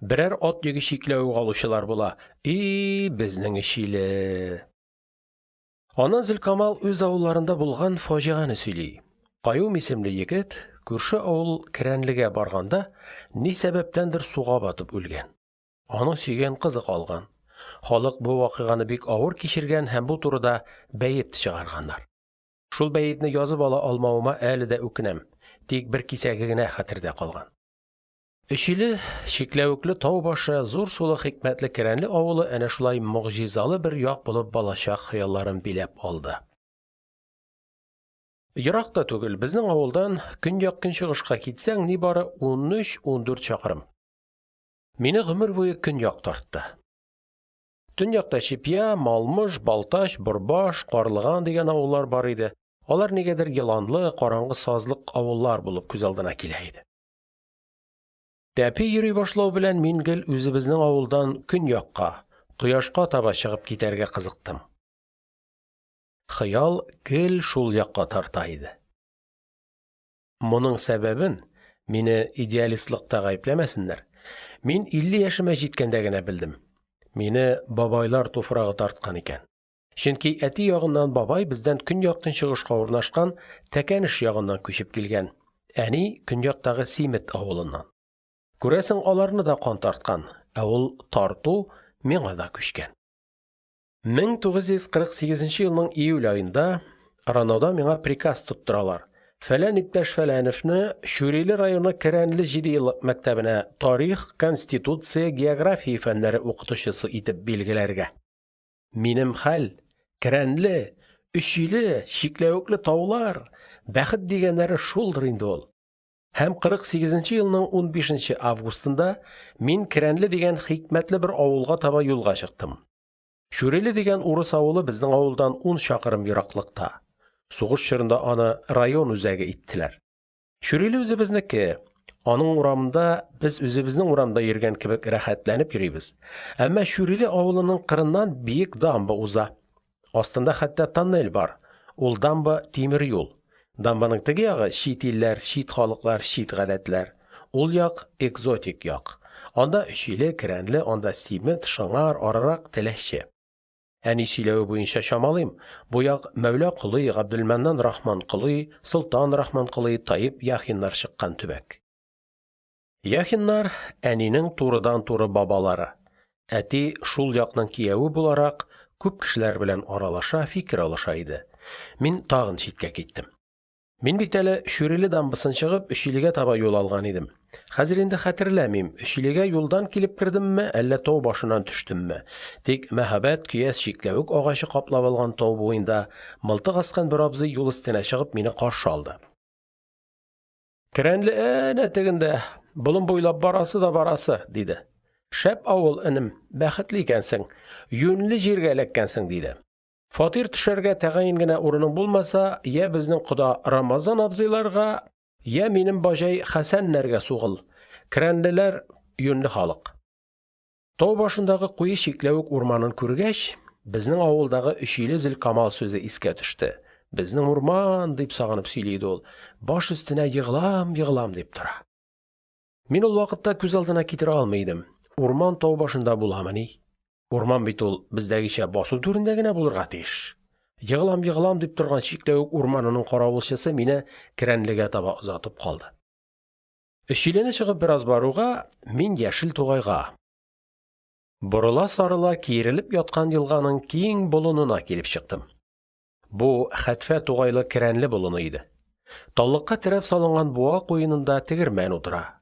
Берәр ат йөге чикләвек алучылар була. И-и, безнең Өчиле! Аннан Зөлкамал үз авылларында булган фаҗигане сөйли: Каюм исемле егет күрше авыл Керәнлегә барганда ни сәбәптәндер суга батып үлгән. Аның сөйгән кызы калган. Халык бу вакыйганы бик авыр кичергән һәм бу турыда бәет чыгарганнар. Шул бәетне язып ала алмавыма әле дә үкенәм, тик бер кисәге генә хәтердә калган. Өчиле, чикләвекле тау башы, зур сулы хикмәтле Керәнле авылы әнә шулай могҗизалы бер як булып балачак хыялларын биләп алды. Ерак та түгел, безнең авылдан көньяк-көнчыгышка китсәң, нибары 13-14 чакрым. Мине гомер буе көньяк тартты. Төньякта Чепья, Малмыж, Балтач, Борбаш, Карлыган дигән авыллар бар иде, алар нигәдер еланлы, караңгы сазлык авыллар булып күз алдына килә иде. Тәпи йөри башлау белән мин гел үзебезнең авылдан көньякка, кояшка таба чыгып китәргә кызыктым. Хыял гел шул якка тарта иде. Моның сәбәбен, мине идеалистлыкта гаепләмәсеннәр, мин 50 яшемә җиткәндә генә белдем: мине бабайлар туфрагы тарткан икән. Чөнки әти ягыннан бабай бездән көньяк-көнчыгышка урнашкан Тәкәнеш ягыннан күчеп килгән, әни – көньяктагы Симет авылыннан. Күрәсең, аларны да кан тарткан, ә ул тарту миңа да күчкән. 1948 елның июль аенда ронода миңа приказ тоттыралар: фәлән иптәш фәләневне Чүриле районы Керәнле җидееллык мәктәбенә тарих, конституция, география фәннәре укытучысы итеп билгеләргә. Минем хәл, Керәнле, Өчиле, чикләвекле таулар, бәхет дигәннәре шулдыр инде ул! Һәм 48 нче елның 15 нче августында мин Керәнле дигән хикмәтле бер авылга таба юлга чыктым. Чүриле дигән урыс авылы безнең авылдан ун чакрым ераклыкта. Сугыш чорында аны район үзәге иттеләр. Чүриле үзебезнеке, аның урамында без үзебезнең урамда йөргән кебек рәхәтләнеп йөрибез. Әмма Чүриле авылының кырыннан биек дамба уза. Астында хәтта тоннель бар, ул дамба – тимер юл. Дамбаның теге ягы – чит илләр, чит халыклар, чит гадәтләр. Ул як – экзотик як. Анда Өчиле, Керәнле, анда Симет, Шыңар, арырак – Теләче. Әни сөйләве буенча чамалыйм, бу як Мәүла Колый, Габделмәннан Рахманколый, Солтан Рахманколый, Таиб Яхиннар чыккан төбәк. Яхиннар – әнинең турыдан-туры бабалары, әти, шул якның кияве буларак, күп кешеләр белән аралаша, фикер алыша иде. Мин тагын читкә киттем. Мин бит әле Чүриле дамбасын чыгып, Өчилегә таба юл алган идем, хәзер инде хәтерләмим, Өчилегә юлдан килеп кердемме, әллә тау башыннан төштемме, тик мәһабәт көяз чикләвек агачы каплап алган тау буенда мылтык аскан бер абзый юл өстенә чыгып мине каршы алды. – Керәнле әнә тегендә, болын буйлап барасы да барасы, – диде. – Шәп авыл, энем, бәхетле икәнсең, юньле җиргә эләккәнсең, – диде. Фатир төшәргә тәгаен генә урының булмаса, йә безнең кода Рамазан абзыйларга, йә минем баҗай Хәсәннәргә сугыл, Керәнлеләр – юньле халык. Тау башындагы куе чикләвек урманын күргәч, безнең авылдагы Өчиле Зөлкамал сүзе искә төште: безнең урман, дип сагынып сөйли иде ул, баш өстенә егылам-егылам дип тора. Мин ул вакытта күз алдына китерә алмый идем: урман тау башында буламыни? Урман бит ул, бездәгечә, басу түрендә генә булырга тиеш. Егылам-егылам дип торган чикләвек урманының каравылчысы мине Керәнлегә таба озатып калды. Өчилене чыгып бераз баруга, мин яшел тугайга, борыла-сарыла киерелеп яткан елганың киң болынына килеп чыктым. Бу хәтфә тугайлы Керәнле болыны иде. Таллыкка терәп салынган буа куенында тегермән утыра.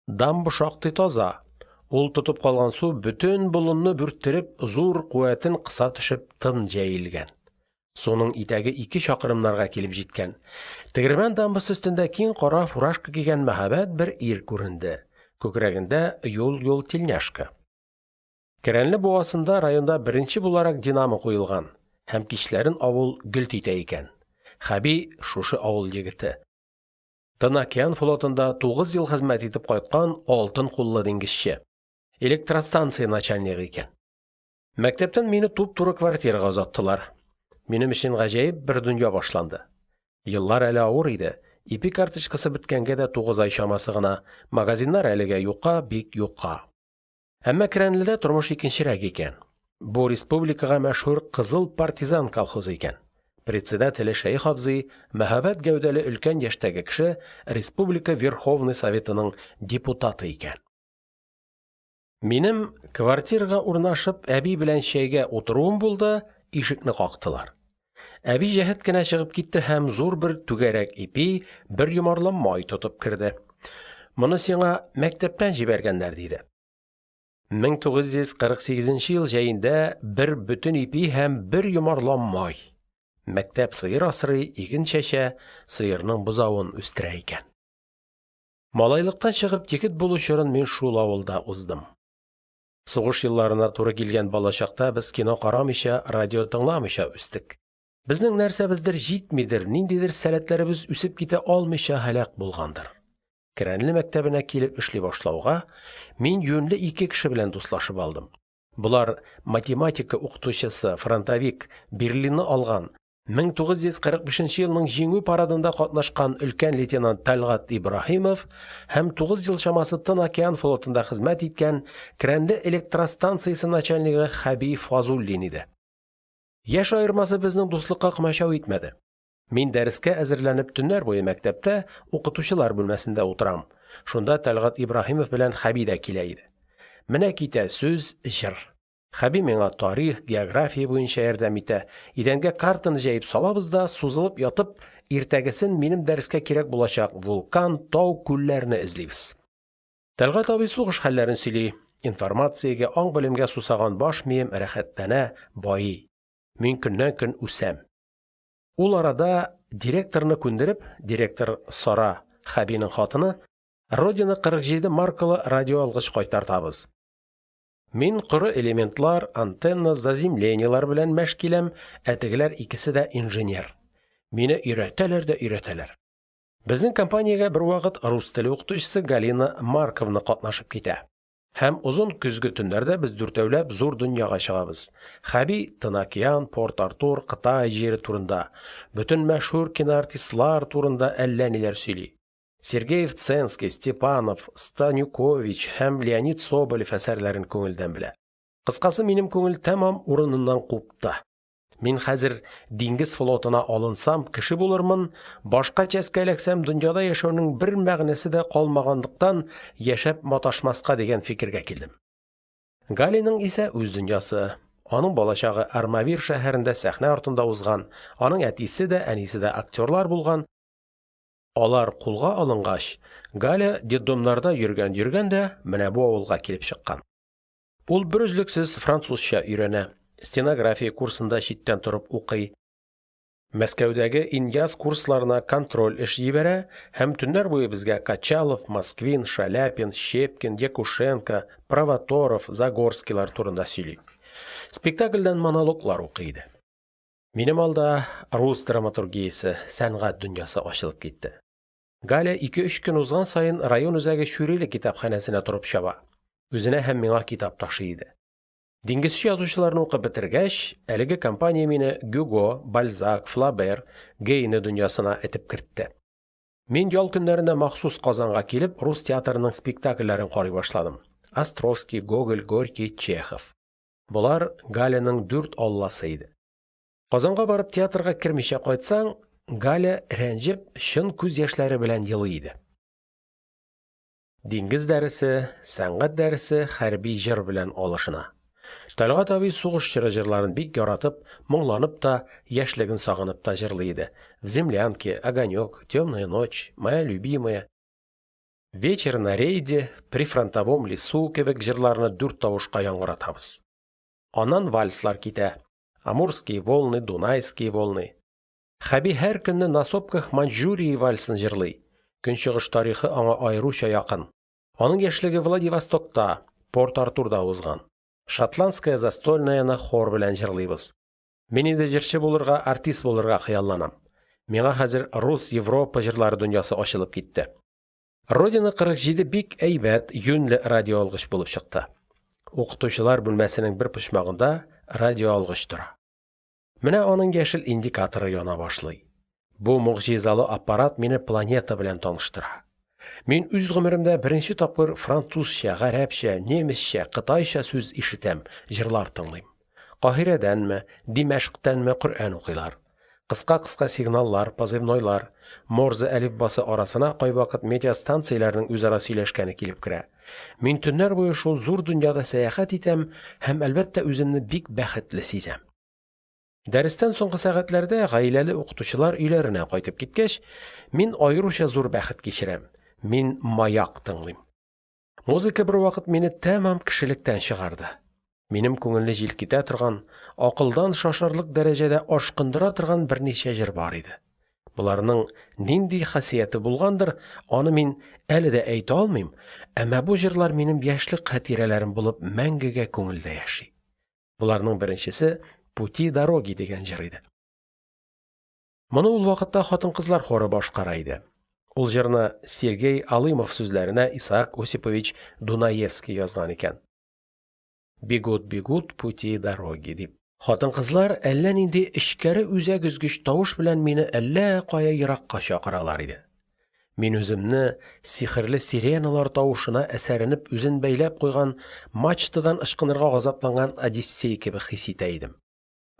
Дамба шактый таза, ул тотып калган су бөтен болынны бүрттереп, зур куәтен кыса төшеп тын җәелгән. Суның итәге ике чакрымнарга килеп җиткән. Тегермән дамбасы өстендә киң кара фуражка кигән мәһабәт бер ир күренде. Күкрәгендә юл-юл тельняшка. Керәнле буасында районда беренче буларак динамо куелган һәм кичләрен авыл гөлт итә икән. Хәби – шушы авыл егете. Тын океан флотында 9 ел хезмәт итеп кайткан алтын куллы диңгезче. Электростанция начальнигы икән. Мәктәптән мине туп-туры квартирага озаттылар. Минем өчен гаҗәеп бер дөнья башланды. Еллар әле авыр иде, ипи карточкасы беткәнгә дә 9 ай чамасы гына, магазиннар әлегә юка, бик юка. Әмма Керәнледә тормыш икенчерәк икән. Бу республикага мәшһүр «Кызыл партизан» колхозы икән. Председателе Шәех абзый, мәһабәт гәүдәле өлкән яшьтәге кеше, республика Верховный Советының депутаты икән. Минем, квартирага урнашып, әби белән чәйгә утыруым булды, ишекне кактылар. Әби җәһәт кенә чыгып китте һәм зур бер түгәрәк ипи, бер йомарлам май тотып керде. Моны сиңа мәктәптән җибәргәннәр, диде. 1948 ел җәендә бер бөтен ипи һәм бер йомарлам май! Мәктәп сыер асрый, иген чәчә, сыерның бозавын үстерә икән. Малайлыктан чыгып егет булу чорын мин шул авылда уздым. Сугыш елларына туры килгән балачакта без кино карамыйча, радио тыңламыйча үстек. Безнең нәрсәбездер җитмидер, ниндидер сәләтләребез үсеп китә алмыйча һәлак булгандыр. Керәнле мәктәбенә килеп эшли башлауга, мин юньле ике кеше белән дуслашып алдым. Болар – математика укытучысы, фронтовик, Берлинны алган, 1945 елның Җиңү парадында катнашкан өлкән лейтенант Тәлгать Ибраһимов һәм 9 ел чамасы Тын океан флотында хезмәт иткән Керәнле электростанциясе начальнигы Хәби Фазуллин иде. Яшь аермасы безнең дуслыкка комачау итмәде. Мин дәрескә әзерләнеп төннәр буе мәктәптә, укытучылар бүлмәсендә утырам. Шунда Тәлгать Ибраһимов белән Хәби дә килә иде. Менә китә сүз, җыр. Хәби миңа тарих, география буенча ярдәм итә. Идәнгә картаны җәеп салабыз да, сузылып ятып, иртәгесен минем дәрескә кирәк булачак вулкан, тау, күлләрне эзлибез. Тәлгать абый сугыш хәлләрен сөйли. Информациягә, аң-белемгә сусаган баш мием рәхәтләнә, байый. Мин көннән-көн үсәм. Ул арада директорны күндереп, директор Сара – Хәбинең хатыны, «Родина-47» маркалы радиоалгыч кайтартабыз. Мин коры элементлар, антенна, заземлениеләр белән мәш киләм, ә тегеләр икесе дә инженер. Мине өйрәтәләр дә өйрәтәләр. Безнең компаниягә бервакыт рус теле укытучысы Галина Марковна катнашып китә. Һәм озын көзге төннәрдә без дүртәүләп зур дөньяга чыгабыз. Хәби Тын океан, Порт-Артур, Кытай җире турында, бөтен мәшһүр киноартистлар турында әллә ниләр сөйли. Сергеев-Ценский, Степанов, Станюкович һәм Леонид Соболев әсәрләрен күңелдән белә. Кыскасы, минем күңел тәмам урыныннан купты, мин хәзер диңгез флотына алынсам, кеше булырмын, башка частька эләксәм, дөньяда яшәүнең бер мәгънәсе дә калмаганлыктан, яшәп маташмаска дигән фикергә килдем. Галяның исә үз дөньясы: аның балачагы Армавир шәһәрендә сәхнә артында узган, аның әтисе дә, әнисе дә актёрлар булган, алар кулга алынгач, Галя детдомнарда йөргән-йөргән дә менә бу авылга килеп чыккан. Ул берөзлексез французча өйрәнә, стенография курсында читтән торып укый, Мәскәүдәге «Иняз» курсларына контроль эш җибәрә һәм төннәр буе безгә Качалов, Москвин, Шаляпин, Щепкин, Якушенко, Провоторов, Загорскийлар турында сөйли, спектакльдән монологлар укый иде. Минем алда рус драматургиясе, сәнгать дөньясы ачылып китте. Галя ике-өч көн узган саен район үзәге Чүриле китапханәсенә торып чаба, үзенә һәм миңа китап ташый иде. Диңгезче язучыларны укып бетергәч, әлеге компания мине Гюго, Бальзак, Флобер, Гейне дөньясына этеп кертте. Мин ял көннәрендә махсус Казанга килеп, рус театрының спектакльләрен карый башладым: Островский, Гоголь, Горький, Чехов. Болар – Галяның дүрт алласы иде. Казанга барып театрга кермичә кайтсаң, Галя, рәнҗеп, чын күз яшьләре белән елый иде. Диңгез дәресе, сәнгать дәресе хәрби җыр белән алышына. Тәлгать абый сугыш чоры җырларын бик яратып, моңланып та, яшьлеген сагынып та җырлый иде: В землянке, Огонёк, Тёмная ночь, Моя любимая, Вечер на рейде, В прифронтовом лесу кебек җырларны дүрт тавышка яңгыратабыз. Аннан вальслар китә: Амурские волны, Дунайские волны. Хәби һәр көнне «На сопках Маньчжурии» вальсын җырлый, Көнчыгыш тарихы аңа аеруча якын, аның яшьлеге Владивостокта, Порт-Артурда узган. «Шотландская застольная»ны хор белән җырлыйбыз. Мин инде җырчы булырга, артист булырга хыялланам. Миңа хәзер рус, Европа җырлары дөньясы ачылып китте. «Родина-47» бик әйбәт, юньле радиоалгыч булып чыкты. Укытучылар бүлмәсенең бер почмагында радиоалгыч тора. Менә аның яшел индикаторы яна башлый. Бу могҗизалы аппарат мине планета белән таныштыра. Мин үз гомеремдә беренче тапкыр французча, гарәпчә, немецчә, кытайча сүз ишетәм, җырлар тыңлыйм. Каһирәдәнме, Димәшкътәнме Коръән укыйлар. Кыска-кыска сигналлар, позывнойлар, Морзе әлифбасы арасына кайвакыт метеостанцияләрнең үзара сөйләшкәне килеп керә. Мин төннәр буе шул зур дөньяда сәяхәт итәм һәм, әлбәттә, үземне бик бәхетле сизәм. Дәрестән соңгы сәгатьләрдә, гаиләле укытучылар өйләренә кайтып киткәч, мин аеруча зур бәхет кичерәм: мин «Маяк» тыңлыйм. Музыка бервакыт мине тәмам кешелектән чыгарды. Минем күңелне җилкетә торган, акылдан шашарлык дәрәҗәдә ашкындыра торган берничә җыр бар иде. Боларның нинди хасияте булгандыр, аны мин әле дә әйтә алмыйм, әмма бу җырлар минем яшьлек хатирәләрем булып мәңгегә күңелдә яши. Боларның беренчесе «Пути-дороги» дигән җыр иде. Моны ул вакытта хатын-кызлар хоры башкара иде. Ул җырны Сергей Алымов сүзләренә Исаак Осипович Дунаевский язган икән. Бегут, бегут пути-дороги дип, хатын-кызлар әллә нинди эчкәре үзәк өзгеч тавыш белән мине әллә кая еракка чакыралар иде. Мин үземне сихерле сиреналар тавышына әсәренеп үзен бәйләп куйган мачтадан ычкынырга газапланган Одиссей кебек хис итә идем.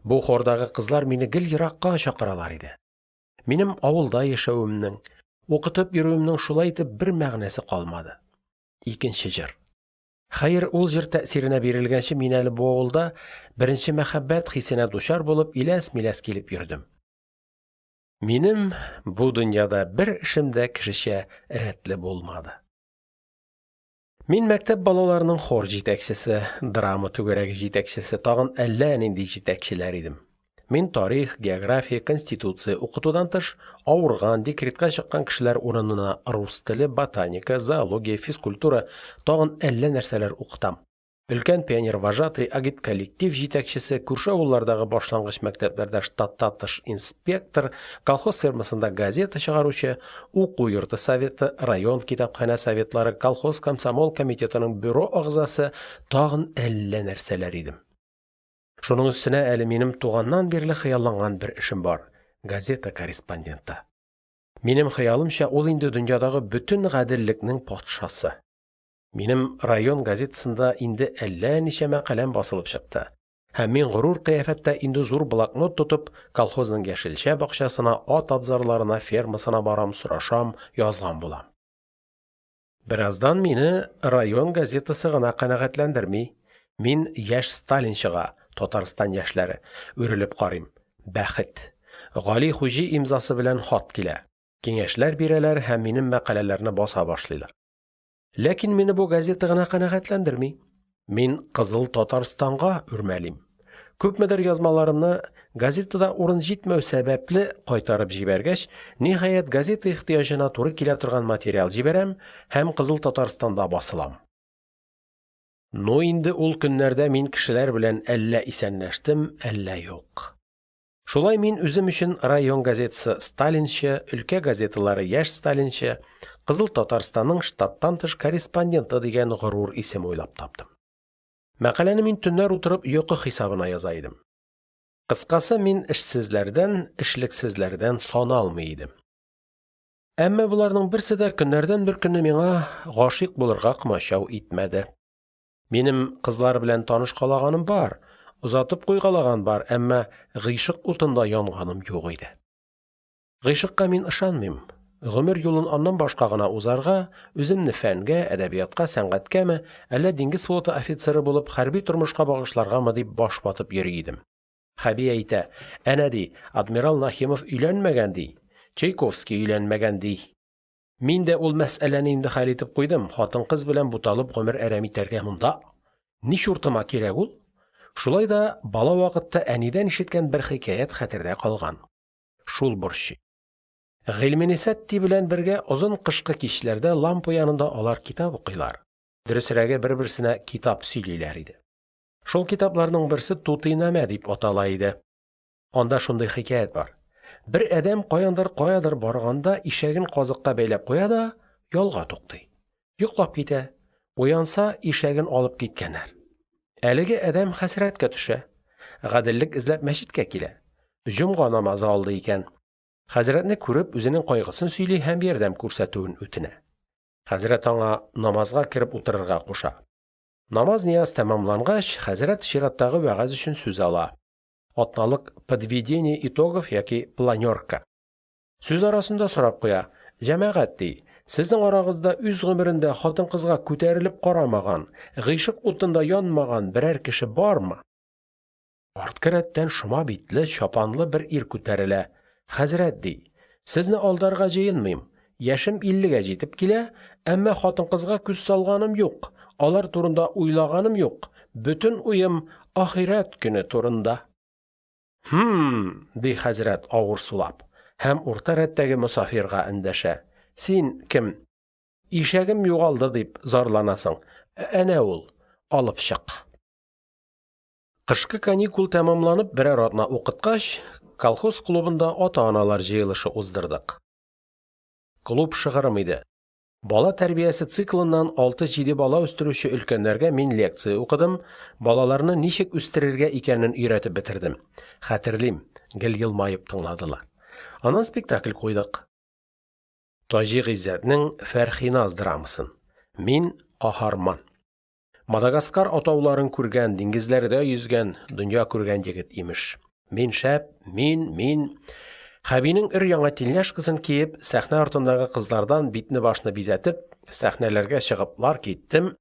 Бу хордагы кызлар мине гел еракка чакыралар иде. Минем авылда яшәвемнең, укытып йөрүемнең шулай итеп бер мәгънәсе калмады. Икенче җыр. Хәер, ул җыр тәэсиренә бирелгәнче мин әле бу авылда беренче мәхәббәт хисенә дучар булып иләс-миләс килеп йөрдем. Минем бу дөньяда бер эшем дә кешечә рәтле булмады. Мин мәктәп балаларының хор җитәкчесе, драма түгәрәге җитәкчесе, тагын әллә нинди җитәкчеләр идем. Мин тарих, география, конституция укытудан тыш, авырган, декретка чыккан кешеләр урынына рус теле, ботаника, зоология, физкультура, тагын әллә нәрсәләр укытам. Өлкән пионервожатый, агитколлектив җитәкчесе, күрше авыллардагы башлангыч мәктәпләрдә штаттан тыш инспектор, колхоз фермасында газета чыгаручы, уку йорты советы, район китапханә советлары, колхоз комсомол комитетының бюро әгъзасы, тагын әллә нәрсәләр идем. Шуның өстенә әле минем туганнан бирле хыялланган бер эшем бар – газета корреспонденты. Минем хыялымча, ул инде дөньядагы бөтен гаделлекнең патшасы. Минем район газетасында инде әллә ничә мәкаләм басылып чыкты һәм мин горур кыяфәттә инде зур блокнот тотып колхозның яшелчә бакчасына, ат абзарларына, фермасына барам, сорашам, язган булам. Бераздан мине район газетасы гына канәгатьләндерми, мин «Яшь сталинчы»га (Татарстан яшьләре) үрелеп карыйм – бәхет – Гали Хуҗи имзасы белән хат килә, киңәшләр бирәләр һәм минем мәкаләләрне баса башлыйлар. Ләкин мине бу газета гына канәгатьләндерми, мин «Кызыл Татарстан»га үрмәлим. Күпмедер язмаларымны, газетада урын җитмәү сәбәпле, кайтарып җибәргәч, ниһаять, газета ихтыяҗына туры килә торган материал җибәрәм һәм «Кызыл Татарстан»да басылам. Ну инде ул көннәрдә мин кешеләр белән әллә исәнләштем, әллә юк. Шулай мин үзем өчен район газетасы «Сталинчы», өлкә газеталары «Яшь сталинчы», «Кызыл Татарстан»ның штаттан тыш корреспонденты дигән горур исем уйлап таптым. Мәкаләне мин төннәр утырып йокы хисабына яза идем. Кыскасы, мин эшсезләрдән, эшлексезләрдән саналмый идем. Әмма боларның берсе дә көннәрдән бер көнне миңа гашыйк булырга комачау итмәде. Минем кызлар белән танышкалаганым бар, озатып куйгалаган бар, әмма гыйшык утында янганым юк иде. Гыйшыкка мин ышанмыйм, гомер юлын аннан башка гына узарга, үземне фәнгә, әдәбиятка, сәнгатькәме, әллә диңгез флоты офицеры булып хәрби тормышка багышларгамы дип баш ватып йөри идем. Хәби әйтә, әнә, ди, адмирал Нахимов өйләнмәгән, ди, Чайковский өйләнмәгән, ди. Мин дә ул мәсьәләне инде хәл итеп куйдым, хатын-кыз белән буталып гомер әрәм итәргә монда ни чуртыма кирәк ул? Шулай да бала вакытта әнидән ишеткән бер хикәят хәтердә калган. Шул борчый. Гыйльменисатти белән бергә озын кышкы кичләрдә лампа янында алар китап укыйлар, дөресрәге, бер-берсенә китап сөйлиләр иде. Шул китапларның берсе «Тутыйнамә» дип атала иде. Анда шундый хикәят бар. Бер адәм каяндыр каядыр барганда ишәген казыкка бәйләп куя да ялга туктый. Йоклап китә. Уянса, ишәген алып киткәннәр. Әлеге адәм хәсрәткә төшә. Гаделлек эзләп мәчеткә килә. Җомга намазы алды икән. Хәзрәтне күреп, үзенең кайгысын сөйли һәм ярдәм күрсәтүен үтенә. Хәзрәт аңа намазга кереп утырырга куша. Намаз-нияз тәмамлангач, хәзрәт чираттагы вәгазь өчен сүз ала. Атналык «подведение итогов» яки «планёрка». Сүз арасында сорап куя: «Җәмәгать, – ди, – сезнең арагызда үз гомерендә хатын-кызга күтәрелеп карамаган, гыйшык утында янмаган берәр кеше бармы?» Арткы рәттән шома битле, чапанлы бер ир күтәрелә: – Хәзрәт, – ди, – сезне алдарга җыенмыйм, яшем 50гә җитеп килә, әмма хатын-кызга күз салганым юк, алар турында уйлаганым юк, бөтен уем ахирәт көне турында. – Һм, – ди хәзрәт, авыр сулап, һәм урта рәттәге мосафирга эндәшә: – Син, кем, ишәгем югалды дип зарланасың, әнә ул, алып чык. Кышкы каникул тәмамланып, берәр атна укыткач, колхоз клубында ата-аналар җыелышы уздырдык. Клуб шыгрым иде. Бала тәрбиясе циклыннан 6-7 бала үстерүче өлкәннәргә мин лекция укыдым, балаларны ничек үстерергә икәнен өйрәтеп бетердем. Хәтерлим, гел елмаеп тыңладылар. Аннан спектакль куйдык. Таҗи Гыйззәтнең «Фәрхиназ» драмасын. Мин – каһарман. Мадагаскар атауларын күргән, диңгезләрдә йөзгән, дөнья күргән егет, имеш. Мин шәп, мин, мин… Хәбинең өр-яңа тельняшкасын киеп, сәхнә артындагы кызлардан битне-башны бизәтеп, сәхнәләргә чыгыплар киттем,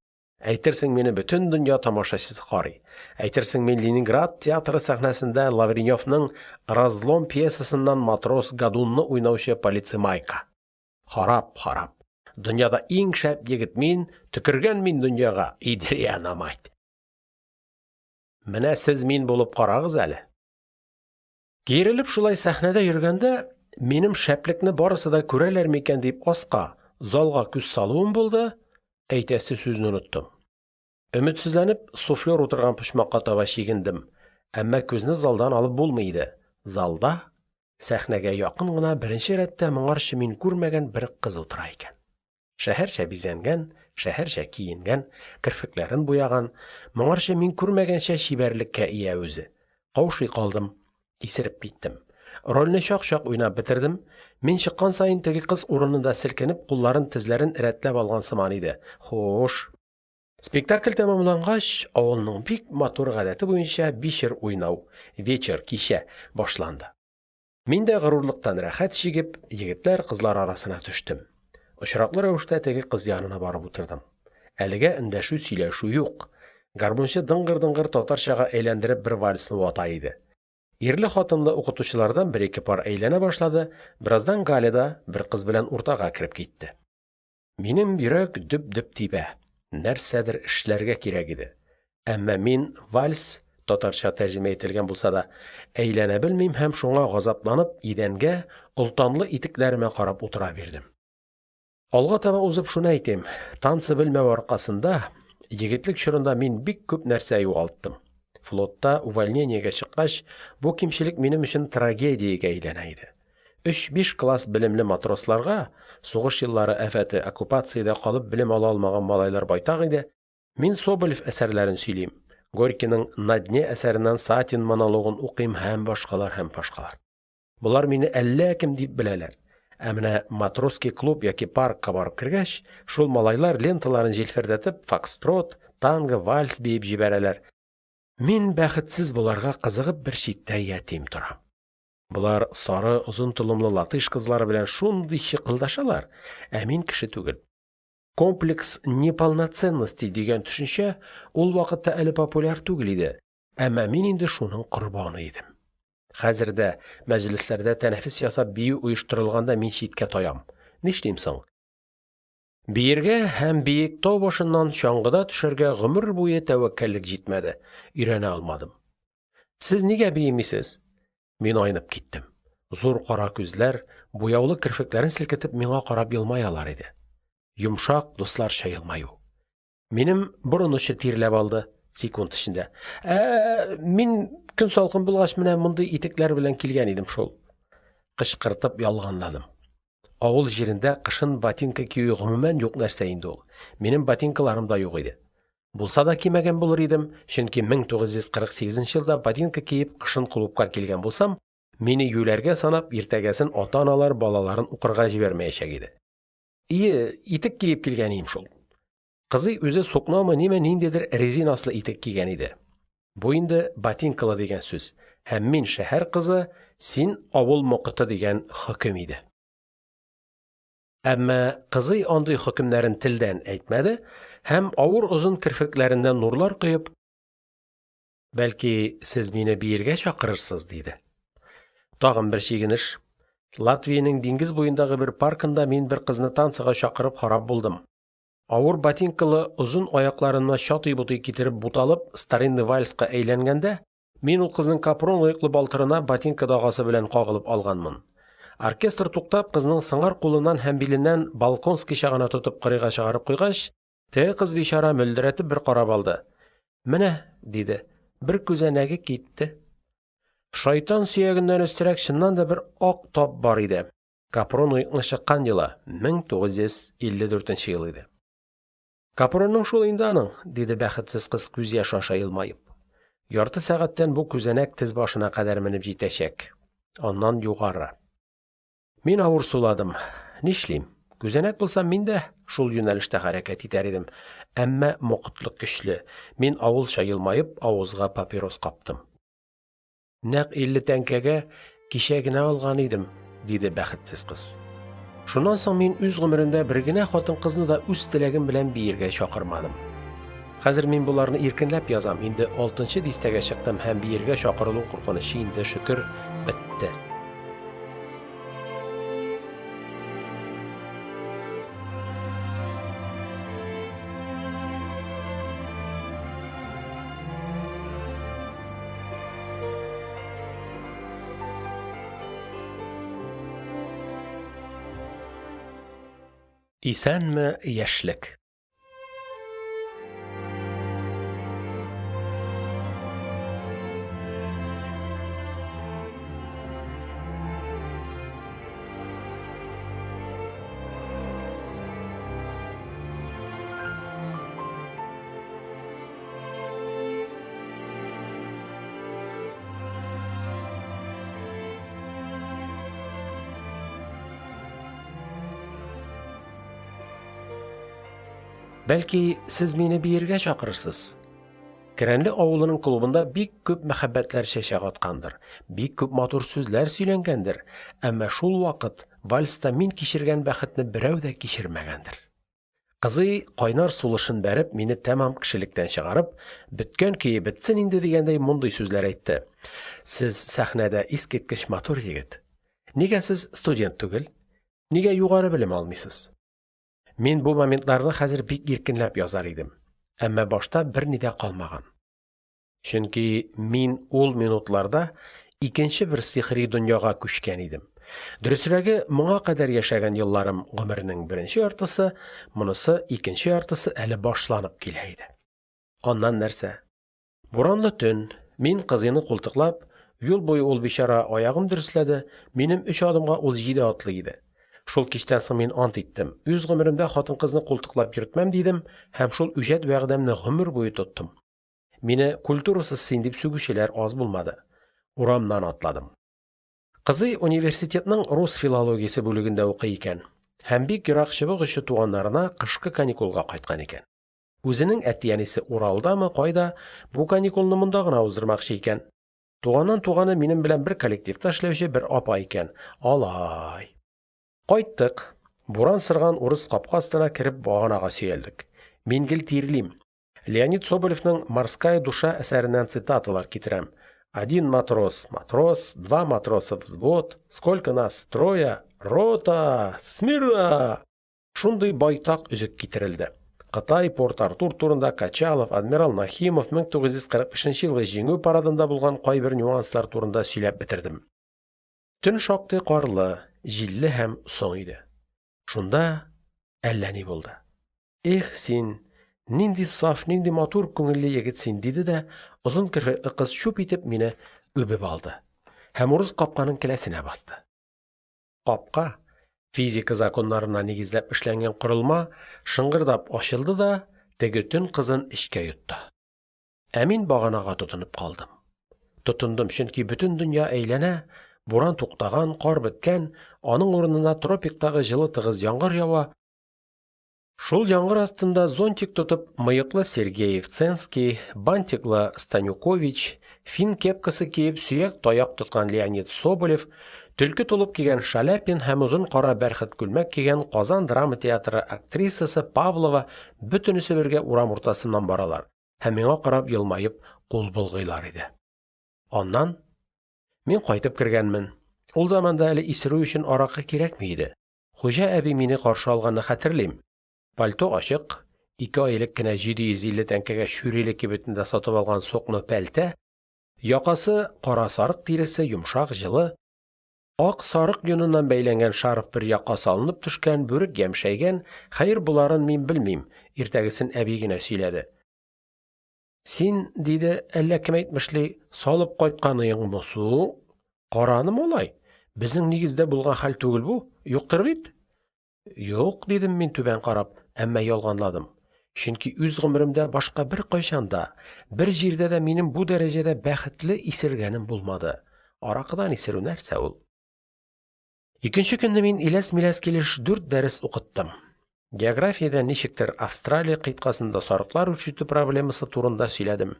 әйтерсең мине бөтен дөнья тамашачысы карый, әйтерсең мин Ленинград театры сәхнәсендә Лавренёвның «Разлом» пьесасыннан матрос Годунны уйнаучы Полицеймако. Харап, харап! Дөньяда иң шәп егет мин, төкергән мин дөньяга, идриянамайть. Менә сез мин булып карагыз әле. Киерелеп шулай сәхнәдә йөргәндә, минем шәплекне барысы да күрәләрме икән дип аска, залга күз салуым булды, әйтәсе сүзне оныттым. Өметсезләнеп, суфлёр утырган почмакка таба чигендем, әмма күзне залдан алып булмый иде: залда, сәхнәгә якын гына беренче рәттә моңарчы мин күрмәгән бер кыз утыра икән. Шәһәрчә бизәнгән, шәһәрчә киенгән, керфекләрен буяган, моңарчы мин күрмәгәнчә чибәрлеккә ия үзе. Каушый калдым, исереп киттем. Рольне чак-чак уйнап бетердем, мин чыккан саен, теге кыз урынында селкенеп, кулларын, тезләрен рәтләп алган сыман иде, хуш… Спектакль тәмамлангач, авылның бик матур гадәте буенча бичер уйнау (вечер, кичә) башланды. Мин дә, горурлыктан рәхәт чигеп, егетләр, кызлар арасына төштем, очраклы рәвештә теге кыз янына барып утырдым. Әлегә эндәшү, сөйләшү юк, гармунчы дыңгыр-дыңгыр татарчага әйләндереп бер вальсны вата иде. Ирле-хатынлы укытучылардан бер-ике пар әйләнә башлады, бераздан Галя да бер кыз белән уртага кереп китте. Минем йөрәк дөп-дөп тибә, нәрсәдер эшләргә кирәк иде, әмма мин вальс (татарча тәрҗемә ителгән булса да) әйләнә белмим һәм шуңа газапланып, идәнгә, олтанлы итекләремә карап утыра бирдем. Алга таба узып шуны әйтим, танцы белмәү аркасында егетлек чорында мин бик күп нәрсә югалттым, флотта увольнениегә чыккач, бу кимчелек минем өчен трагедиягә әйләнә иде. Өч-биш класс белемле матросларга (сугыш еллары афәте, оккупациядә калып белем ала алмаган малайлар байтак иде) мин Соболев әсәрләрен сөйлим, Горькийның «На дне» әсәреннән Сатин монологын укыйм һ.б., һ.б. Болар мине әллә кем дип беләләр, ә менә матросский клуб яки паркка барып кергәч, шул малайлар, ленталарын җилфердәтеп, фокстрот, танго, вальс биеп җибәрәләр, мин, бәхетсез, боларга кызыгып бер читтә ятим торам. Болар сары, озын толымлы латыш кызлары белән шундый чикылдашалар, ә мин кеше түгел. Комплекс неполноценности дигән төшенчә ул вакытта әле популяр түгел иде, әмма мин инде шуның корбаны идем. Хәзер дә мәҗлесләрдә тәнәфес ясап бию оештырылганда мин читкә таям. Нишлим соң? Биергә һәм биек тау башыннан чаңгыда төшәргә гомер буе тәвәккәллек җитмәде, өйрәнә алмадым. – Сез нигә биемисез? Мин айнып киттем. Зур кара күзләр, буяулы керфекләрен селкетеп, миңа карап елмаялар иде. Йомшак, дусларча елмаю. Минем борын очы тирләп алды. Секунд эчендә. – Ә-ә, мин көн салкын булгач, менә мондый итекләр белән килгән идем шул. Кычкыртып ялганладым. Авыл җирендә кышын ботинка кию гомумән юк нәрсә инде ул. Минем ботинкаларым да юк иде. Булса да кимәгән булыр идем, чөнки 1948 елда ботинка киеп кышын клубка килгән булсам, мине юләргә санап, иртәгесен ата-аналар балаларын укырга җибәрмәячәк иде. Ие, итек киеп килгән ием шул. Кызый үзе сукномы, ниме, ниндидер резин аслы итек кигән иде. Бу инде ботинкалы дигән сүз һәм мин – шәһәр кызы, син – авыл мокыты дигән хөкем иде. Әмма кызый андый хөкемнәрен телдән әйтмәде һәм, авыр озын керфекләреннән нурлар коеп: – Бәлки, сез мине биергә чакырырсыз? – диде. Тагын бер чигенеш: Латвиянең диңгез буендагы бер паркында мин бер кызны танцыга чакырып харап булдым. Авыр ботинкалы озын аякларымны чатый-ботый китереп буталып старинный вальска әйләнгәндә, мин ул кызның капрон оеклы балтырына ботинка дагасы белән кагылып алганмын. Оркестр туктап, кызның сыңар кулыннан һәм биленнән Болконскийча гына тотып кырыйга чыгарып куйгач, теге кыз, бичара, мөлдерәтеп бер карап алды: – Менә, – диде, – бер күзәнәге китте. Шайтан сөягеннән өстерәк чыннан да бер ак тап бар иде, капрон оекның чыккан елы – 1954 ел иде. – Капронның шул инде аның, – диде бәхетсез кыз, күз яше аша елмаеп. Ярты сәгатьтән бу күзәнәк тез башына кадәр менеп җитәчәк, аннан югары. Мин авыр суладым. Нишлим, күзәнәк булсам, мин дә шул юнәлештә хәрәкәт итәр идем, әмма мокытлык көчле, мин, авылча елмаеп, авызга папирос каптым. – Нәкъ 50 тәңкәгә кичә генә алган идем, – диде бәхетсез кыз. Шуннан соң мин үз гомеремдә бер генә хатын-кызны да үз теләгем белән биергә чакырмадым. Хәзер мин боларны иркенләп язам, инде алтынчы дистәгә чыктым һәм биергә чакырылу куркынычы инде, шөкер, бетте. Исәнме, яшьлек! Бәлки, сез мине биергә чакырырсыз? Керәнле авылының клубында бик күп мәхәббәтләр чәчәк аткандыр, бик күп матур сүзләр сөйләнгәндер, әмма шулвакыт вальста мин кичергән бәхетне берәү дә кичермәгәндер. Кызый, кайнар сулышын бәреп, мине тәмам кешелектән чыгарып, беткән көе бетсен инде дигәндәй мондый сүзләр әйтте: – Сез сәхнәдә искиткеч матур егет. Нигә сез студент түгел, нигә югары белем алмыйсыз? Мин бу моментларны хәзер бик иркенләп язар идем, әмма башта берни дә калмаган. Чөнки мин ул минутларда икенче бер сихри дөньяга күчкән идем, дөресрәге, моңа кадәр яшәгән елларым – гомернең беренче яртысы, монысы – икенче яртысы әле башланып килә иде. Аннан нәрсә? Буранлы төн, мин кызыйны култыклап, юл буе ул, бичара, аягын дөресләде, минем өч адымга ул җиде атлый иде. Шул кичтән соң мин ант иттем: үз гомеремдә хатын-кызны култыклап йөртмәм, дидем һәм шул үҗәт вәгъдәмне гомер буе тоттым. Мине культурасыз син дип сүгүчеләр аз булмады. Урамнан атладым. Кызый университетның рус филологиясе бүлегендә укый икән һәм бик ерак чыбык очы туганнарына кышкы каникулга кайткан икән. Үзенең әти-әнисе Уралдамы, кайда, бу каникулны монда гына уздырмакчы икән. Туганнан туганы минем белән бер коллективта эшләүче бер апа икән. Алай. Кайттык. Буран сырган урыс капка астына кереп баганага сөялдек. Мин гел тирлим. Леонид Соболевның «Морская душа» әсәреннән цитаталар китерәм: Один матрос – матрос, два матроса – взвод, сколько нас – трое, рота, смирно! Шундый байтак өзек китерелде: Кытай, Порт-Артур турында, Качалов, адмирал Нахимов, 1945 елгы Җиңү парадында булган кайбер нюанслар турында сөйләп бетердем. Төн шактый карлы, җилле һәм соң иде. Шунда әллә ни булды. «Их син, нинди саф, нинди матур күңелле егет син», – диде дә озын керфекле кыз чуп итеп мине үбеп алды һәм урыс капканың келәсенә басты. Капка – физика законнарына нигезләп эшләнгән корылма – шыңгырдап ачылды да теге төн кызын эчкә йотты. Ә мин баганага тотынып калдым. Тотындым, чөнки бөтен дөнья әйләнә, буран туктаган, кар беткән, аның урынына тропиктагы җылы тыгыз яңгыр ява, шул яңгыр астында зонтик тотып мыеклы Сергеев-Ценский, бантиклы Станюкович, фин кепкасы киеп сөяк таяк тоткан Леонид Соболев, төлке толып кигән Шаляпин һәм озын кара бәрхет күлмәк кигән Казан драма театры актрисасы Павлова бөтенесе бергә урам уртасыннан баралар һәм миңа карап елмаеп кул болгыйлар иде. Аннан мин кайтып кергәнмен, ул заманда әле исерү өчен аракы кирәкми иде, хуҗа әби мине каршы алганны хәтерлим. Пальто ачык, ике ай элек кенә 750 тәңкәгә Чүриле кибетендә сатып алган сукно пәлтә, якасы кара сарык тиресе, йомшак, җылы, ак сарык йоныннан бәйләнгән шарф бер якка салынып төшкән, бүрек ямьшәйгән, хәер, боларын мин белмим, иртәгесен әби генә сөйләде. Син, диде, әллә кем әйтмешли, салып кайтканыеңмы суң? Кара аны, малай, безнең нигездә булган хәл түгел бу, юктыр бит? Юк, дидем мин түбән карап, әмма ялганладым. Чөнки үз гомеремдә башка беркайчан да, бер җирдә дә минем бу дәрәҗәдә бәхетле исергәнем булмады. Аракыдан исерү нәрсә ул? Икенче көнне мин иләс-миләс килеш дүрт дәрес укыттым. Географиядән ничектер Австралия кыйтгасында сарыклар үрчетү проблемасы турында сөйләдем.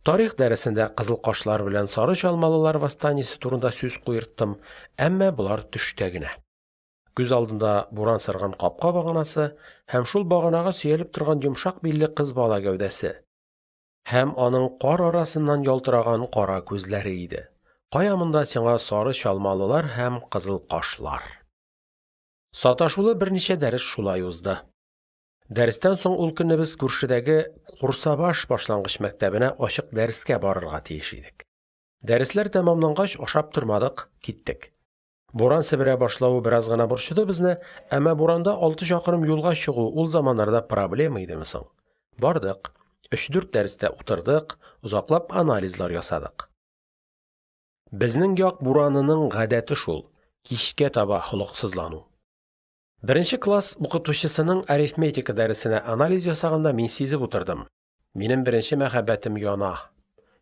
Тарих дәресендә кызылкашлар белән сары чалмалылар восстаниесе турында сүз куерттым, әмма болар төштә генә. Күз алдында буран сырган капка баганасы һәм шул баганага сөялеп торган йомшак билле кыз бала гәүдәсе һәм аның кар арасыннан ялтыраган кара күзләре иде. Кая монда сиңа сары чалмалылар һәм кызылкашлар! Саташулы берничә дәрес шулай узды. Дәрестән соң ул көнне без күршедәге Курсабаш башлангыч мәктәбенә ачык дәрескә барырга тиеш идек. Дәресләр тәмамлангач, ашап тормадык, киттек. Буран себерә башлавы бераз гына борчыды безне, әмма буранда алты чакрым юлга чыгу ул заманнарда проблема идеме соң? Бардык, өч-дүрт дәрестә утырдык, озаклап анализлар ясадык. Безнең як буранының гадәте шул: кичкә таба холыксызлану. Беренче класс укытучысының арифметика дәресенә анализ ясаганда мин сизеп утырдым: минем беренче мәхәббәтем яна.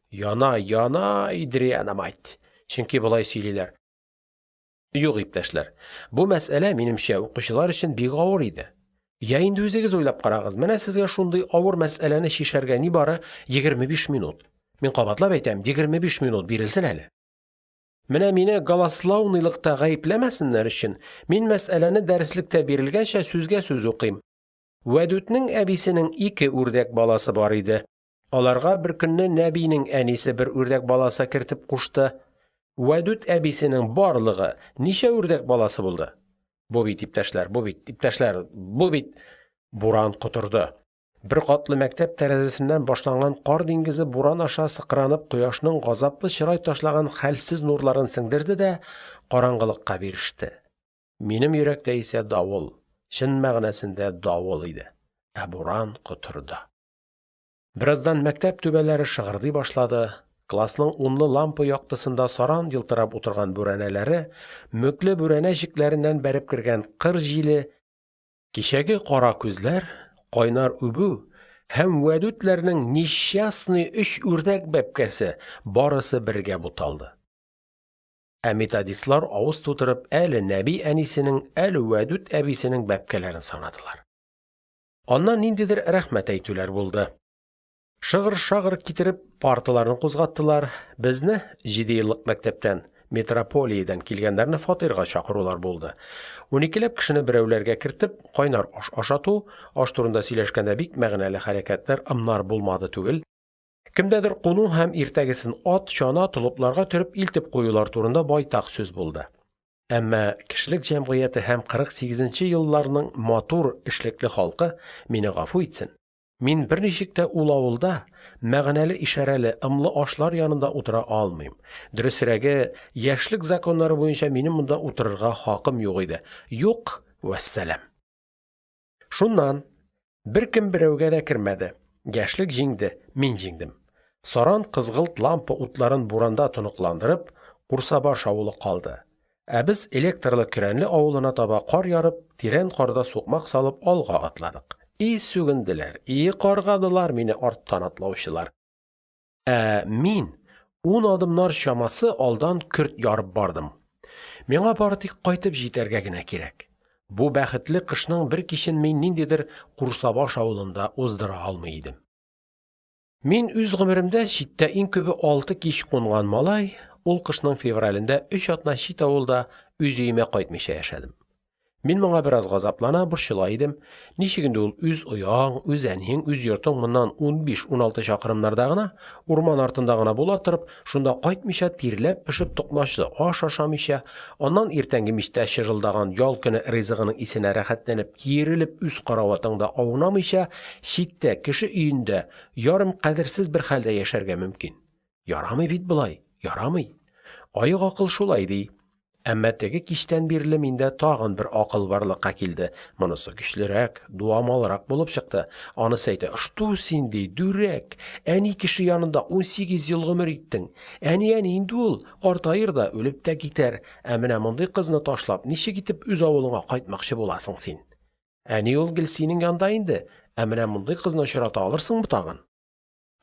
Яна, яна, идриянамайть, чөнки болай сөйлиләр: Юк, иптәшләр, бу мәсьәлә, минемчә, укучылар өчен бик авыр иде. Йә инде үзегез уйлап карагыз, менә сезгә шундый авыр мәсьәләне чишәргә нибары 25 минут, мин кабатлап әйтәм, 25 минут бирелсен әле. Менә мине голаслауныйлыкта гаепләмәсеннәр өчен, мин мәсьәләне дәреслектә бирелгәнчә сүзгә-сүз укыйм: Вәдүтнең әбисенең ике үрдәк баласы бар иде, аларга беркөнне Нәбинең әнисе бер үрдәк баласы кертеп кушты. Вәдүт әбисенең барлыгы ничә үрдәк баласы булды? Бу бит, иптәшләр, бу бит, иптәшләр, бу бит… Буран котырды. Беркатлы мәктәп тәрәзәсеннән башланган кар диңгезе буран аша сыкранып кояшның газаплы чырай ташлаган хәлсез нурларын сеңдерде дә караңгылыкка биреште. Минем йөрәктә исә давыл, чын мәгънәсендә давыл иде. Ә буран котырды. Бераздан мәктәп түбәләре шыгырдый башлады, классның унлы лампа яктысында саран елтырап утырган бүрәнәләре, мүкле бүрәнә җекләреннән бәреп кергән кыр җиле, кичәге кара күзләр, кайнар үбү һәм Вәдүтләрнең несчастный өч үрдәк бәбкәсе – барысы бергә буталды. Ә методистлар авыз тутырып әле Нәби әнисенең, әле Вәдүт әбисенең бәбкәләрен санадылар. Аннан ниндидер рәхмәт әйтүләр булды. Шыгыр-шагыр китереп парталарны кузгаттылар, безне, җидееллык мәктәптән – метрополиядән килгәннәрне фатирга чакырулар булды, уникеләп кешене берәүләргә кертеп, кайнар аш ашату (аш турында сөйләшкәндә бик мәгънәле хәрәкәтләр, ымнар булмады түгел), кемдәдер куну һәм иртәгесен ат, чана, толыпларга төреп илтеп куюлар турында байтак сүз булды. Әмма кешелек җәмгыяте һәм 48 нче елларның матур, эшлекле халкы мине гафу итсен, мин берничек тә ул авылда, мәгънәле ишарәле, ымлы ашлар янында утыра алмыйм, дөресрәге, яшьлек законнары буенча минем монда утырырга хакым юк иде, юк, вәссәлам! Шуннан, беркем берәүгә дә кермәде, яшьлек җиңде, мин җиңдем. Саран кызгылт лампа утларын буранда тоныкландырып, Курсабаш авылы калды, ә без электрлы Керәнле авылына таба кар ярып, тирән карда сукмак салып алга атладык. И сүгенделәр, и каргадылар мине арттан атлаучылар. Ә мин ун адымнар чамасы алдан көрт ярып бардым. Миңа бары тик кайтып җитәргә генә кирәк. Бу бәхетле кышның бер кичен мин ниндидер Курсабаш авылында уздыра алмый идем. Мин, үз гомеремдә читтә иң күбе алты кич кунган малай, ул кышның февралендә өч атна чит авылда, үз өемә кайтмыйча яшәдем. Мин моңа бераз газаплана, борчыла идем: ничек инде ул үз ояң, үз әниең, үз йортың моннан 15–16 чакрымнарда гына, урман артында гына була торып, шунда кайтмыйча, тирләп-пешеп токмачлы аш ашамыйча, аннан иртәнге мичтә чыжылдаган ял көне ризыгының исенә рәхәтләнеп, киерелеп үз караватыңда аунамыйча, читтә, кеше өендә, ярым кадерсез бер хәлдә яшәргә мөмкин? Ярамый бит болай, ярамый. Аек акыл шулай ди. Әмма теге кичтән бирле миндә тагын бер акыл барлыкка килде, монысы көчлерәк, дуамалрак булып чыкты, анысы әйтә: шту син, ди, дүрәк, әни кеше янында 18 ел гомер иттең, әни әни инде ул, картаер да, үлеп тә китәр, ә менә мондый кызны ташлап ничек итеп үз авылыңа кайтмакчы буласың син? Әни ул гел синең янда инде, ә менә мондый кызны очрата алырсыңмы тагын?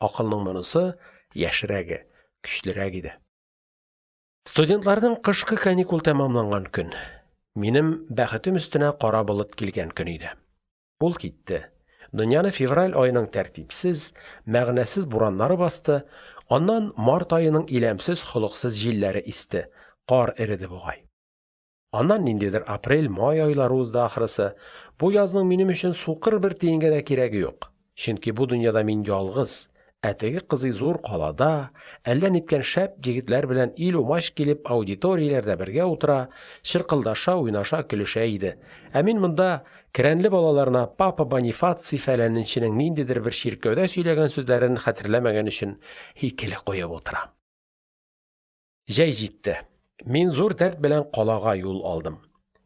Акылның монысы, яшьрәге, көчлерәк иде. Студентларның кышкы каникул тәмамланган көн, минем бәхетем өстенә кара болыт килгән көн иде. Ул китте, дөньяны февраль аеның тәртипсез, мәгънәсез бураннары басты, аннан март аеның иләмсез, холыксыз җилләре исте, кар эреде бугай. Аннан ниндидер апрель, май айлары узды, ахрысы. Бу язның минем өчен сукыр бер тиенгә дә кирәге юк, чөнки бу дөньяда мин ялгыз, ә теге кызый зур калада, әллә ниткән шәп егетләр белән ил-умач килеп аудиторияләрдә бергә утыра, чыркылдаша, уйнаша, көлешә иде, ә мин монда Керәнле балаларына папа Бонифаций фәләненченең ниндидер бер чиркәүдә сөйләгән сүзләрен хәтерләмәгән өчен икеле куеп утырам. Җәй җитте. Мин зур дәрт белән калага юл алдым.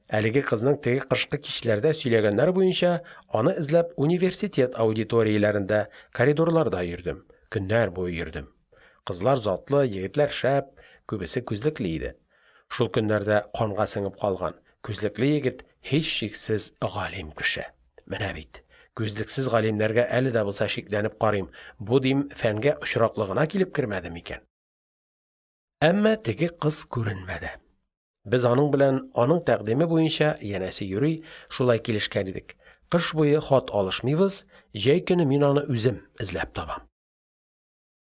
Әлеге кызның теге кышкы кичләрдә сөйләгәннәре буенча, аны эзләп университет аудиторияләрендә, коридорларда йөрдем, көннәр буе йөрдем. Кызлар затлы, егетләр шәп, күбесе күзлекле иде. Шул көннәрдә канга сеңеп калган: күзлекле егет – һичшиксез, галим кеше. Менә бит, күзлексез галимнәргә әле дә булса шикләнеп карыйм, бу, дим, фәнгә очраклы гына килеп кермәде микән? Әмма теге кыз күренмәде. Без аның белән, аның тәкъдиме буенча, янәсе юри, шулай килешкән идек. Кыш буе хат алышмыйбыз, җәй көне мин аны үзем эзләп табам.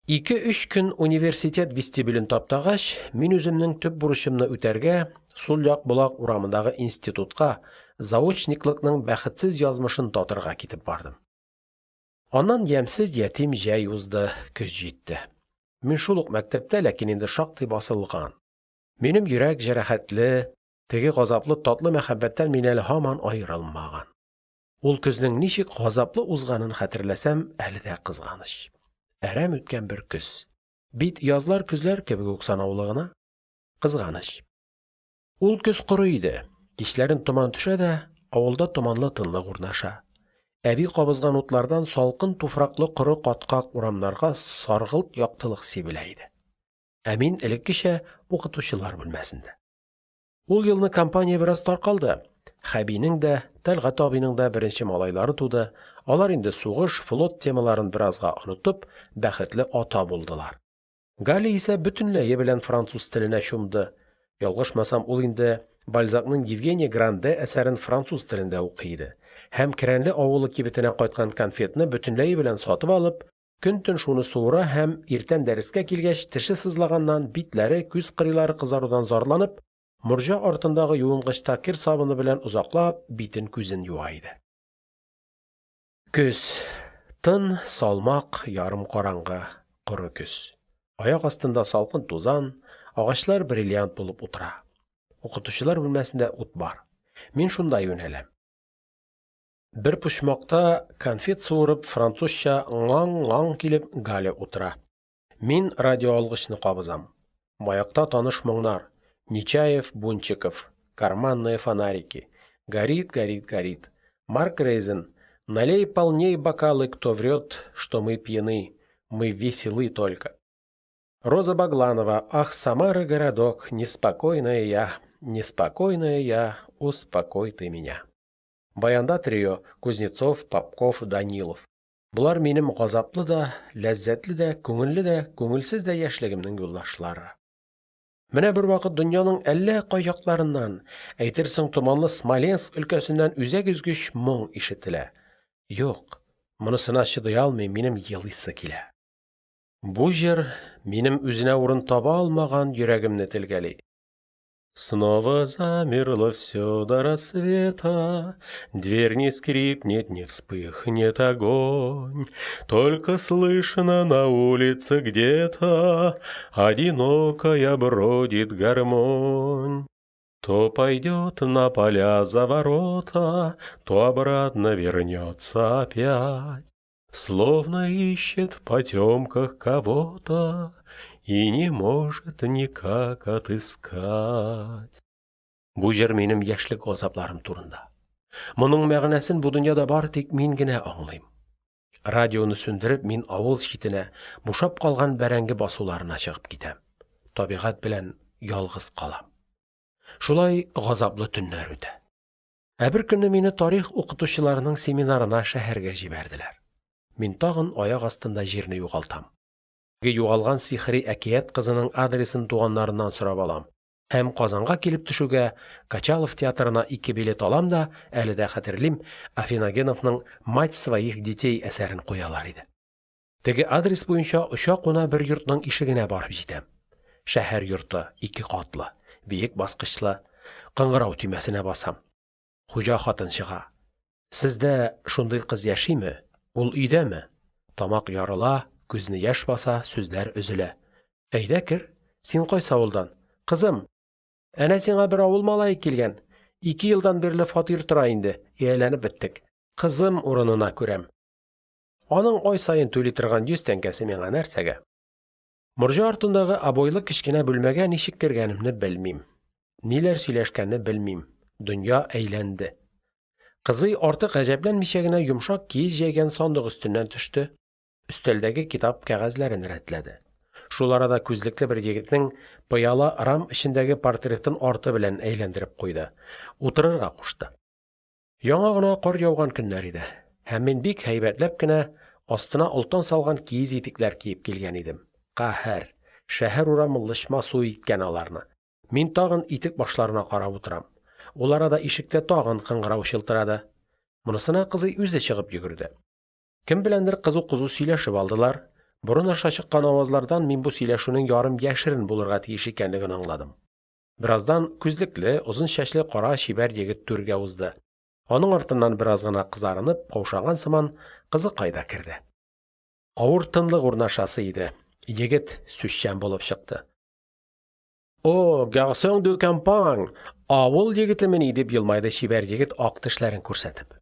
Ике-өч көн университет вестибюлен таптагач, мин үземнең төп бурычымны үтәргә – Сулъяк Болак урамындагы институтка, заочниклыкның бәхетсез язмышын татырга китеп бардым. Аннан ямьсез, ятим җәй узды, көз җитте. Мин шул ук мәктәптә, ләкин инде шактый басылган. Минем йөрәк җәрәхәтле, теге газаплы татлы мәхәббәттән мин әле һаман аерылмаган. Ул көзнең ничек газаплы узганын хәтерләсәм, әле дә кызганыч. Әрәм үткән бер көз. Бит язлар көзләр кебек үк санаулы гына. Кызганыч. Ул көз коры иде, кичләрен томан төшә дә, авылда томанлы тынлык урнаша. Әби кабызган утлардан салкын туфраклы коры каткак урамнарга саргылт яктылык сибелә иде. Ә мин, элеккечә, укытучылар бүлмәсендә. Ул елны компания бераз таркалды: Хәбинең дә, Тәлгать абыйның да беренче малайлары туды, алар инде сугыш, флот темаларын беразга онытып, бәхетле ата булдылар. Галя исә бөтенләе белән француз теленә чумды, ялгышмасам, ул инде Бальзакның «Евгения Гранде» әсәрен француз телендә укый иде һәм, Керәнле авылы кибетенә кайткан конфетны бөтенләе белән сатып алып, көн-төн шуны суыра һәм, иртән дәрескә килгәч, теше сызлаганнан, битләре, күз кырыйлары кызарудан зарланып, морҗа артындагы юынгычта кер сабыны белән озаклап битен-күзен юа иде. Көз. Тын, салмак, ярым караңгы, коры көз. Аяк астында салкын тузан, агачлар бриллиант булып утыра. Укытучылар бүлмәсендә ут бар. Мин шунда юнәләм. Бер почмакта, конфет суырып, французча «ңаң-ңаң» килеп, Галя утыра. Мин радиоалгычны кабызам. «Маяк»та таныш моңнар: Нечаев, Бунчиков: «Карманные фонарики», «Горит, горит, горит», Марк Рейзен: «Налей полней бокалы, кто врет, что мы пьяны, мы веселы только». Роза Багланова: «Ах, Самара-городок, неспокойная я, неспокойная я, успокой ты меня». Баянда трио: Кузнецов, Попков, Данилов. Болар минем газаплы да, ләззәтле дә, күңелле дә, күңелсез дә яшьлегемнең юлдашлары. Менә бервакыт дөньяның әллә кай якларыннан, әйтерсең томанлы Смоленск өлкәсеннән үзәк өзгеч моң ишетелә. Юк, монысына чыдый алмыйм, минем елыйсы килә. Бу җыр минем үзенә урын таба алмаган йөрәгемне телгәли. Снова замерло все до рассвета, Дверь не скрипнет, не вспыхнет огонь, Только слышно на улице где-то Одинокая бродит гармонь. То пойдет на поля за ворота, То обратно вернется опять, Словно ищет в потемках кого-то И не может никак отыскать. Бу җыр минем яшьлек газапларым турында. Моның мәгънәсен бу дөньяда бары тик мин генә аңлыйм. Радионы сүндереп, мин авыл читенә, бушап калган бәрәңге басуларына чыгып китәм. Табигать белән ялгыз калам. Шулай газаплы төннәр үтә. Ә беркөнне мине тарих укытучыларының семинарына шәһәргә җибәрделәр. Мин тагын аяк астында җирне югалтам. Теге югалган сихри әкият кызының адресын туганнарыннан сорап алам һәм, Казанга килеп төшүгә, Качалов театрына ике билет алам да, әле дә хәтерлим, Афиногеновның «Мать своих детей» әсәрен куялар иде. Теге адрес буенча оча-куна бер йортның ишегенә барып җитәм. Шәһәр йорты, ике катлы, биек баскычлы. Кыңгырау төймәсенә басам. Хуҗа хатын чыга. – Сездә шундый кыз яшиме, ул өйдәме? Тамак ярыла, күзне яшь баса, сүзләр өзелә. – Әйдә, кер. Син кайсы авылдан? Кызым, әнә сиңа бер авыл малае килгән. Ике елдан бирле фатир тора инде, ияләнеп беттек. Кызым урынына күрәм. Аның ай саен түли торган 100 тәңкәсе миңа нәрсәгә? Морҗа артындагы обойлы кечкенә бүлмәгә ничек кергәнемне белмим. Ниләр сөйләшкәнне белмим. Дөнья әйләнде. Кызый артык гаҗәпләнмичә генә йомшак киез җәйгән сандык өстеннән төште, өстәлдәге китап-кәгазьләрен рәтләде. Шул арада күзлекле бер егетнең пыяла рам эчендәге портретын арты белән әйләндереп куйды. Утырырга кушты. Яңа гына кар яуган көннәр иде, һәм мин бик һәйбәтләп кенә, астына олтан салган киез итекләр киеп килгән идем. Каһәр, шәһәр урамы лычма су иткән аларны. Мин тагын итек башларына карап утырам. Ул арада ишектә тагын кыңгырау чылтырады. Монысына кызый үзе чыгып йөгерде. Кем беләндер кызу-кызу сөйләшеп алдылар, борын аша чыккан авазлардан мин бу сөйләшүнең ярым яшерен булырга тиеш икәнлеген аңладым. Бераздан күзлекле, озын чәчле кара чибәр егет түргә узды, аның артыннан бераз гына кызарынып, каушаган сыман, кызыкай да керде. Авыр тынлык урнашасы иде – егет сүзчән булып чыкты: – О, гарсон дө кампань, авыл егетемени? – дип елмайды чибәр егет, ак тешләрен күрсәтеп.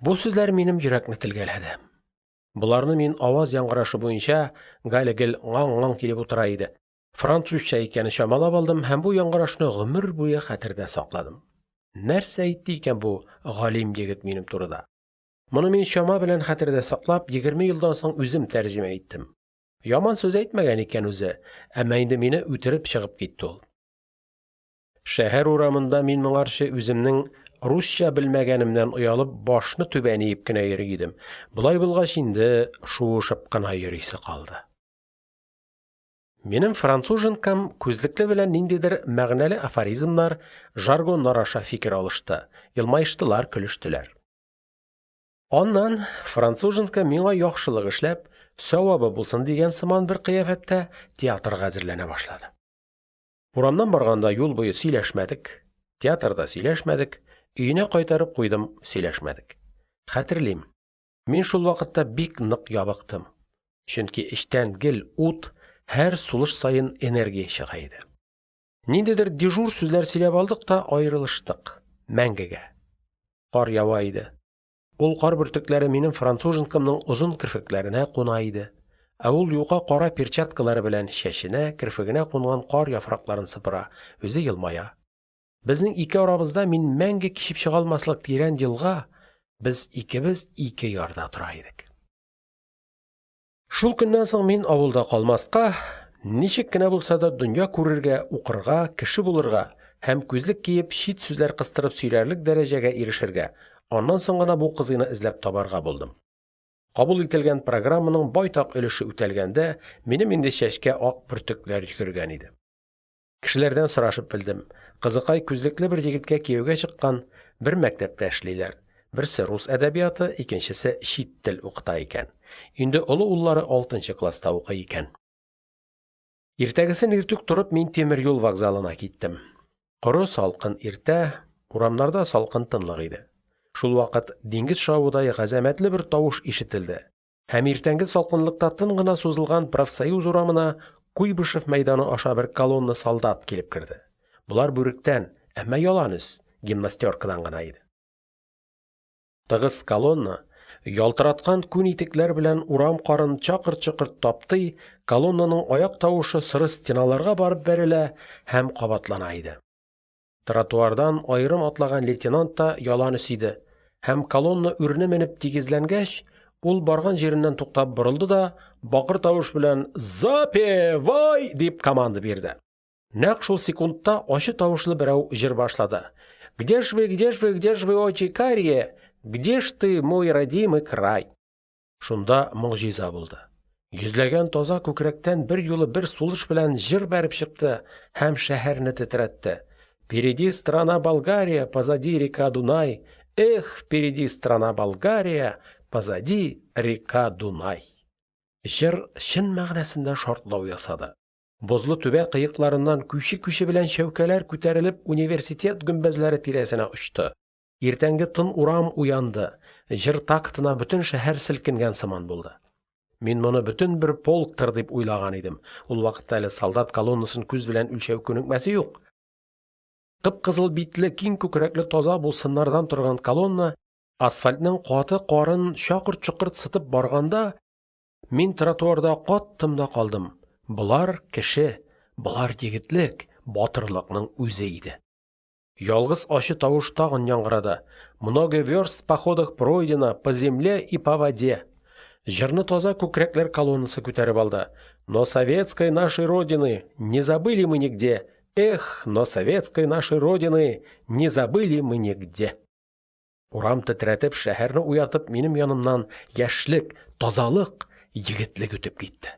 Бу сүзләр минем йөрәкне телгәләде. Боларны мин аваз яңгырашы буенча (Галя гел «ңаң-ңаң» килеп утыра иде) французча икәнен чамалап алдым һәм бу яңгырашны гомер буе хәтердә сакладым. Нәрсә әйтте икән бу галим егет минем турыда? Моны мин чама белән хәтердә саклап, 20 елдан соң үзем тәрҗемә иттем. Яман сүз әйтмәгән икән үзе, әмма инде мине үтереп чыгып китте ул. Шәһәр урамында мин моңарчы үземнең русча белмәгәнемнән оялып башны түбән иеп кенә йөри идем, болай булгач, инде шуышып кына йөрисе калды. Минем француженкам күзлекле белән ниндидер мәгънәле афоризмнар, жаргоннар аша фикер алышты, елмаештылар, көлештеләр. Аннан француженка миңа яхшылык эшләп, савабы булсын дигән сыман бер кыяфәттә театрга әзерләнә башлады. Урамнан барганда юл буе сөйләшмәдек, театрда сөйләшмәдек, өенә кайтарып куйдым – сөйләшмәдек. Хәтерлим, мин шул вакытта бик нык ябыктым, чөнки эчтән гел ут, һәр сулыш саен энергия чыга иде. Ниндидер дежур сүзләр сөйләп алдык та аерылыштык. Мәңгегә. Кар ява иде. Ул кар бөртекләре минем француженкамның озын керфекләренә куна иде, ә ул юка кара перчаткалары белән чәченә, керфегенә кунган кар яфракларын сыпыра, үзе елмая. Безнең ике арабызда мин мәңге кичеп чыга алмаслык тирән елга, без икебез ике ярда тора идек. Шул көннән соң мин авылда калмаска, ничек кенә булса да дөнья күрергә, укырга, кеше булырга һәм күзлек киеп чит сүзләр кыстырып сөйләрлек дәрәҗәгә ирешергә, аннан соң гына бу кызыйны эзләп табарга булдым. Кабул ителгән программаның байтак өлеше үтәлгәндә, минем инде чәчкә ак бөртекләр йөгергән иде. Кешеләрдән сорашып белдем: кызыкай күзлекле бер егеткә кияүгә чыккан, бер мәктәптә эшлиләр, берсе рус әдәбияты, икенчесе чит тел укыта икән, инде олы уллары алтынчы класста укый икән. Иртәгесен иртүк торып мин тимер юл вокзалына киттем. Коры салкын иртә, урамнарда салкын тынлык иде. Шулвакыт диңгез шавыдай газамәтле бер тавыш ишетелде һәм иртәнге салкынлыкта тын гына сузылган Профсоюз урамына Куйбышев мәйданы аша бер колонна солдат килеп керде. Болар бүректән, әмма яланөс, гимнастёркадан гына иде. Тыгыз колонна, ялтыраткан күн итекләр белән урам карын чакорт-чокырт таптый, колоннаның аяк тавышы соры стеналарга барып бәрелә һәм кабатлана иде. Тротуардан аерым атлаган лейтенант та яланөс иде һәм, колонна үрне менеп тигезләнгәч, ул барган җиреннән туктап борылды да бакыр тавыш белән «Запевай!» дип команда бирде. Нәкъ шул секундта ачы тавышлы берәү җыр башлады: Где ж вы, где ж вы, где ж вы, очи карие, Где ж ты, мой родимый край? Шунда могҗиза булды: йөзләгән таза күкрәктән берьюлы бер сулыш белән җыр бәреп чыкты һәм шәһәрне тетрәтте: Впереди страна Болгария, Позади река Дунай. Эх, впереди страна Болгария, Позади река Дунай. Җыр чын мәгънәсендә шартлау ясады, бозлы түбә кыекларыннан күче-күче белән чәүкәләр күтәрелеп университет гөмбәзләре тирәсенә очты, иртәнге тын урам уянды, җыр тактына бөтен шәһәр селкенгән сыман булды. Мин моны бөтен бер полктыр дип уйлаган идем (ул вакытта әле солдат колоннасын күз белән үлчәү күнекмәсе юк). Кып-кызыл битле, киң күкрәкле таза бу сыннардан торган колонна асфальтның каты карын чакорт-чокырт сытып барганда, мин тротуарда каттым да калдым: болар – кеше, болар егетлек, батырлыкның үзе иде. Ялгыз ачы тавыш тагын яңгырады: Много верст в походах пройдено По земле и по воде. Җырны таза күкрәкләр колоннасы күтәреп алды: Но советской нашей Родины Не забыли мы нигде, Эх, но советской нашей Родины Не забыли мы нигде. Урам тетрәтеп, шәһәрне уятып, минем янымнан яшьлек, тазалык, егетлек үтеп китте.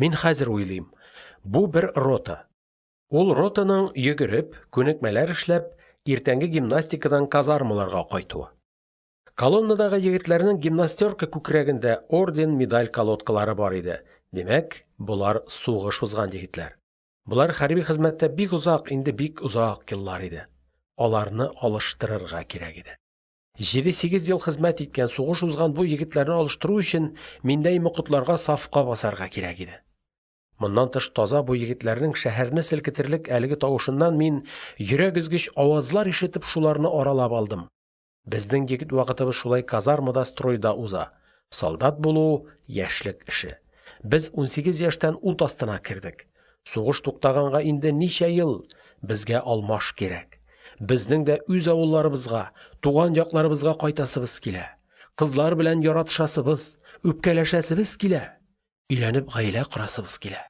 Мин хәзер уйлыйм: бу – бер рота. Ул ротаның йөгереп, күнекмәләр эшләп, иртәнге гимнастикадан казармаларга кайтуы. Колоннадагы егетләрнең гимнастёрка күкрәгендә орден, медаль колодкалары бар иде, димәк, болар сугыш узган егетләр, болар хәрби хезмәттә бик озак, инде бик озак еллар иде. Аларны алыштырырга кирәк иде. Җиде-сигез ел хезмәт иткән, сугыш узган бу егетләрне алыштыру өчен миндәй мокытларга сафка басарга кирәк иде. Моннан тыш, таза бу егетләрнең шәһәрне селкетерлек әлеге тавышыннан мин йөрәк өзгеч авазлар ишетеп, шуларны аралап алдым: безнең егет вакытыбыз шулай казармада стройда уза, солдат булу – яшьлек эше, без 18 яшьтән ут астына кердек, сугыш туктаганга инде ничә ел, безгә алмаш кирәк, безнең дә үз авылларыбызга, туган якларыбызга кайтасыбыз килә, кызлар белән яратышасыбыз, үпкәләшәсебез килә, өйләнеп гаилә корасыбыз килә.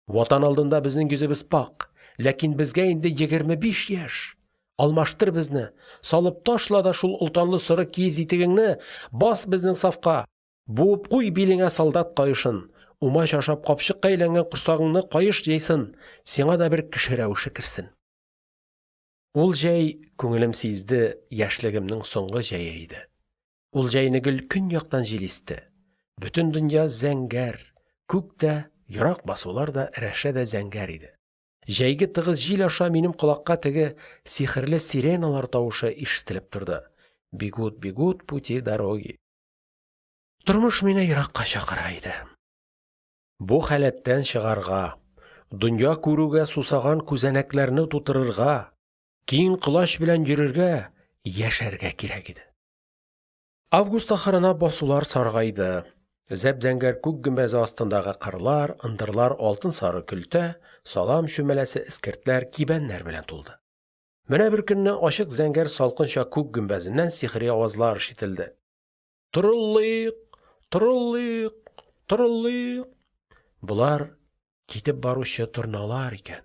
Ватан алдында безнең йөзебез пакь, ләкин безгә инде 25 яшь! Алмаштыр безне, салып ташла да шул олтанлы соры киез итегеңне, бас безнең сафка, буып куй билеңә солдат каешын, умач ашап капчыкка әйләнгән корсагыңны каеш җыйсын, сиңа да бер кеше рәвеше керсен. Ул җәй, күңелем сизде, яшьлегемнең соңгы җәе иде. Ул җәйне гел көньяктан җил исте, бөтен дөнья зәңгәр, күк тә, ерак басулар да, рәшә дә зәңгәр иде. Җәйге тыгыз җил аша минем колакка теге сихерле сиреналар тавышы ишетелеп торды: Бегут, бегут пути-дороги. Тормыш мине еракка чакыра иде. Бу халәттән чыгарга, дөнья күрүгә сусаган күзәнәкләрне тутырырга, киң колач белән йөрергә, яшәргә кирәк иде. Август ахырына басулар саргайды, зәп-зәңгәр күк гөмбәзе астындагы кырлар, ындырлар алтын-сары көлтә, салам чүмәләсе, эскертләр, кибәннәр белән тулды. Менә беркөнне ачык зәңгәр салкынча күк гөмбәзеннән сихри авазлар ишетелде: Торыллыйк, торыллыйк, торыллыйк. Болар китеп баручы торналар икән.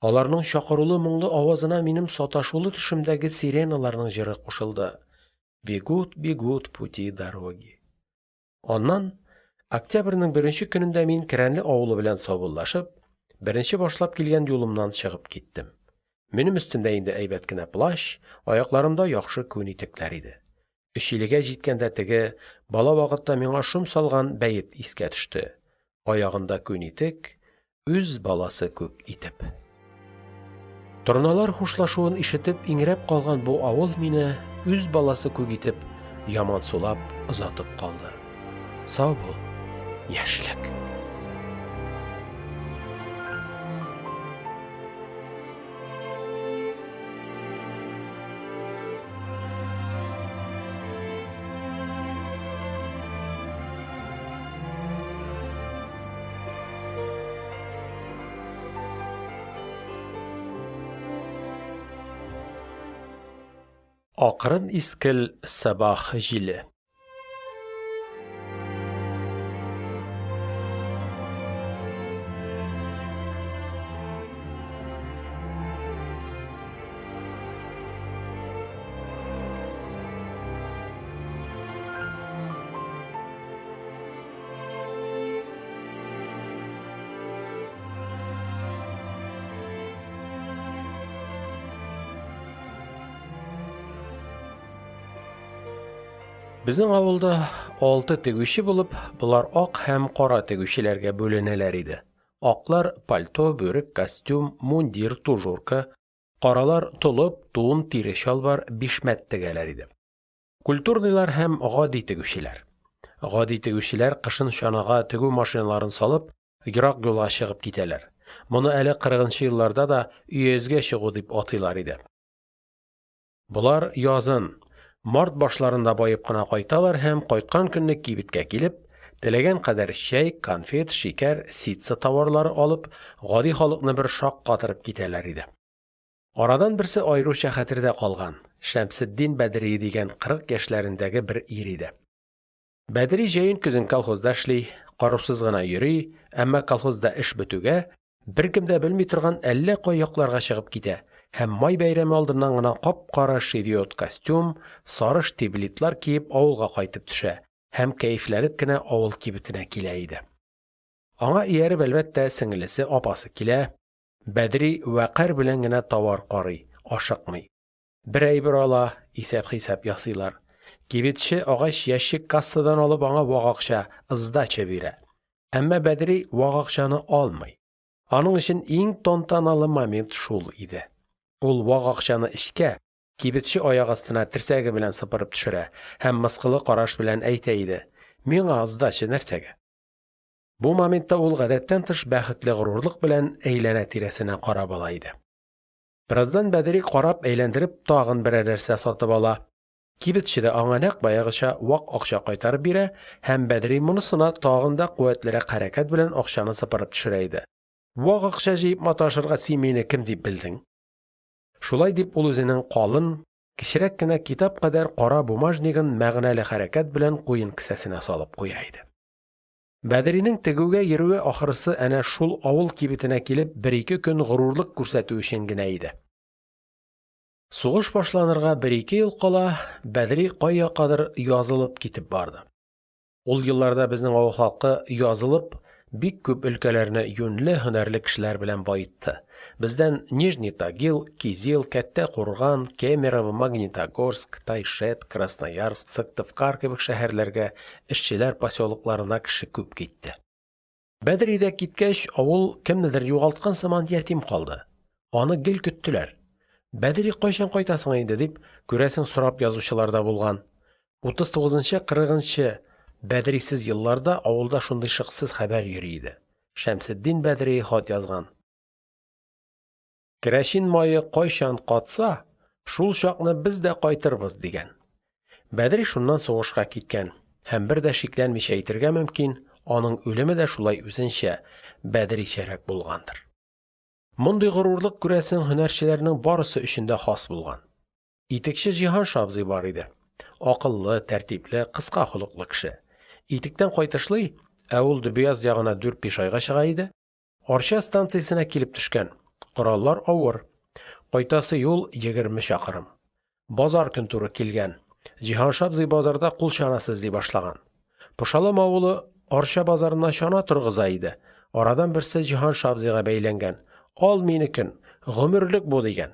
Аларның чакырулы моңлы авазына минем саташулы төшемдәге сиреналарның җыры кушылды: Бегут, бегут пути-дороги. Аннан, октябрьнең беренче көнендә мин Керәнле авылы белән саубуллашып, беренче башлап килгән юлымнан чыгып киттем. Минем өстемдә инде әйбәт кенә плащ, аякларымда яхшы күн итекләр иде. Өчилегә җиткәндә теге, бала вакытта миңа шом салган бәет искә төште: Аягында күн итек, үз баласы күк итеп. Торналар хушлашуын ишетеп иңрәп калган бу авыл мине үз баласы күк итеп, ямансулап озатып калды. Сау бул, яшьлек! Акрын искел, сәбах җиле! Безнең авылда алты тегүче булып, болар ак һәм кара тегүчеләргә бүленәләр иде. Аклар – пальто, бүрек, костюм, мундир, тужурка, каралар толып, тун, тире чалбар, бишмәт тегәләр иде. Культурныйлар һәм гади тегүчеләр. Гади тегүчеләр кышын чанага тегү машиналарын салып, ерак юлга чыгып китәләр. Моны әле кырыгынчы елларда да «өязгә чыгу» дип атыйлар иде. Болар язын, март башларында баеп кына кайталар һәм, кайткан көнне кибеткә килеп, теләгән кадәр чәй, конфет, шикәр, ситсы товарлары алып, гади халыкны бер шаккатырып китәләр иде. Арадан берсе аеруча хәтердә калган: Шәмсетдин Бәдрие дигән 40 яшьләрендәге бер ир иде. Бәдри җәен-көзен колхозда эшли, карусыз гына йөри, әмма колхозда эш бетүгә, беркем дә белми торган әллә кай якларга чыгып китә һәм май бәйрәме алдыннан гына кап-кара шевиот костюм, сары штиблетлар киеп авылга кайтып төшә һәм кәефләнеп кенә авыл кибетенә килә иде. Аңа ияреп, әлбәттә, сеңлесе, апасы килә. Бәдри вәкарь белән генә товар карый, ашыкмый. Бер әйбер ала, исәп-хисап ясыйлар. Кибетче агач ящик кассадан алып аңа вак акча – «ыздача» бирә, әмма Бәдри вак акчаны алмый, аның өчен иң тантаналы момент шул иде. Ул вак акчаны эчкә, кибетче аяк астына терсәге белән сыпырып төшерә һәм мыскыллы караш белән әйтә иде: – Миңа ыздача нәрсәгә? Бу моментта ул гадәттән тыш бәхетле горурлык белән әйләнә-тирәсенә карап ала иде. Бераздан Бәдри карап, әйләндереп тагын берәр нәрсә сатып ала. Кибетче дә аңа нәкъ баягыча вак акча кайтарып бирә һәм Бәдри монысына тагын да куәтлерәк хәрәкәт белән акчаны сыпырып төшерә иде. Вак акча җыеп маташырга син мине кем дип белдең? Шулай дип ул үзенең калын, кечерәк кенә китап кадәр кара бумажнигын мәгънәле хәрәкәт белән куен кесәсенә салып куя иде. Бәдринең тегүгә йөрүе ахрысы әнә шул авыл кибетенә килеп бер-ике көн горурлык күрсәтү өчен генә иде. Сугыш башланырга бер-ике ел кала Бәдри кай яккадыр язылып китеп барды. Ул елларда безнең авыл халкы «язылып» бик күп өлкәләрне юньле, һөнәрле кешеләр белән баетты: бездән Нижний Тагил, Кизил, Кәттә-Курган, Кемерово, Магнитогорск, Тайшет, Красноярск, Сыктывкар кебек шәһәрләргә, эшчеләр посёлокларына кеше күп китте. Бәдри дә киткәч, авыл, кемнедер югалткан сыман, ятим калды. Аны гел көттеләр. «Бәдри, кайчан кайтасың инде?» дип, күрәсең, сорап язучылар да булган. 39–40 нчы Бәдрисез елларда авылда шундый шыксыз хәбәр йөри иде: Шәмсетдин Бәдрие хат язган: «Крәчин мае кайчан катса, шул чакны без дә кайтырбыз», – дигән. Бәдри шуннан сугышка киткән һәм, бер дә шикләнмичә әйтергә мөмкин, аның үлеме дә шулай үзенчә, Бәдричәрәк булгандыр. Мондый горурлык, күрәсең, һөнәрчеләрнең барысы өчен дә хас булган. Итекче Җиһанша абзый бар иде. Акыллы, тәртипле, кыска холыклы кеше. Итектән кайтышлый (ә ул Дөбьяз ягына дүрт-биш айга чыга иде) Арча станциясенә килеп төшкән. Кораллар авыр. Кайтасы юл – 20 чакрым. Базар көн туры килгән. Җиһанша абзый базарда кул чанасы эзли башлаган. Пошалым авылы Арча базарына чана торгыза иде, арадан берсе Җиһанша абзыйга бәйләнгән: – Ал минекен, гомерлек бу, – дигән.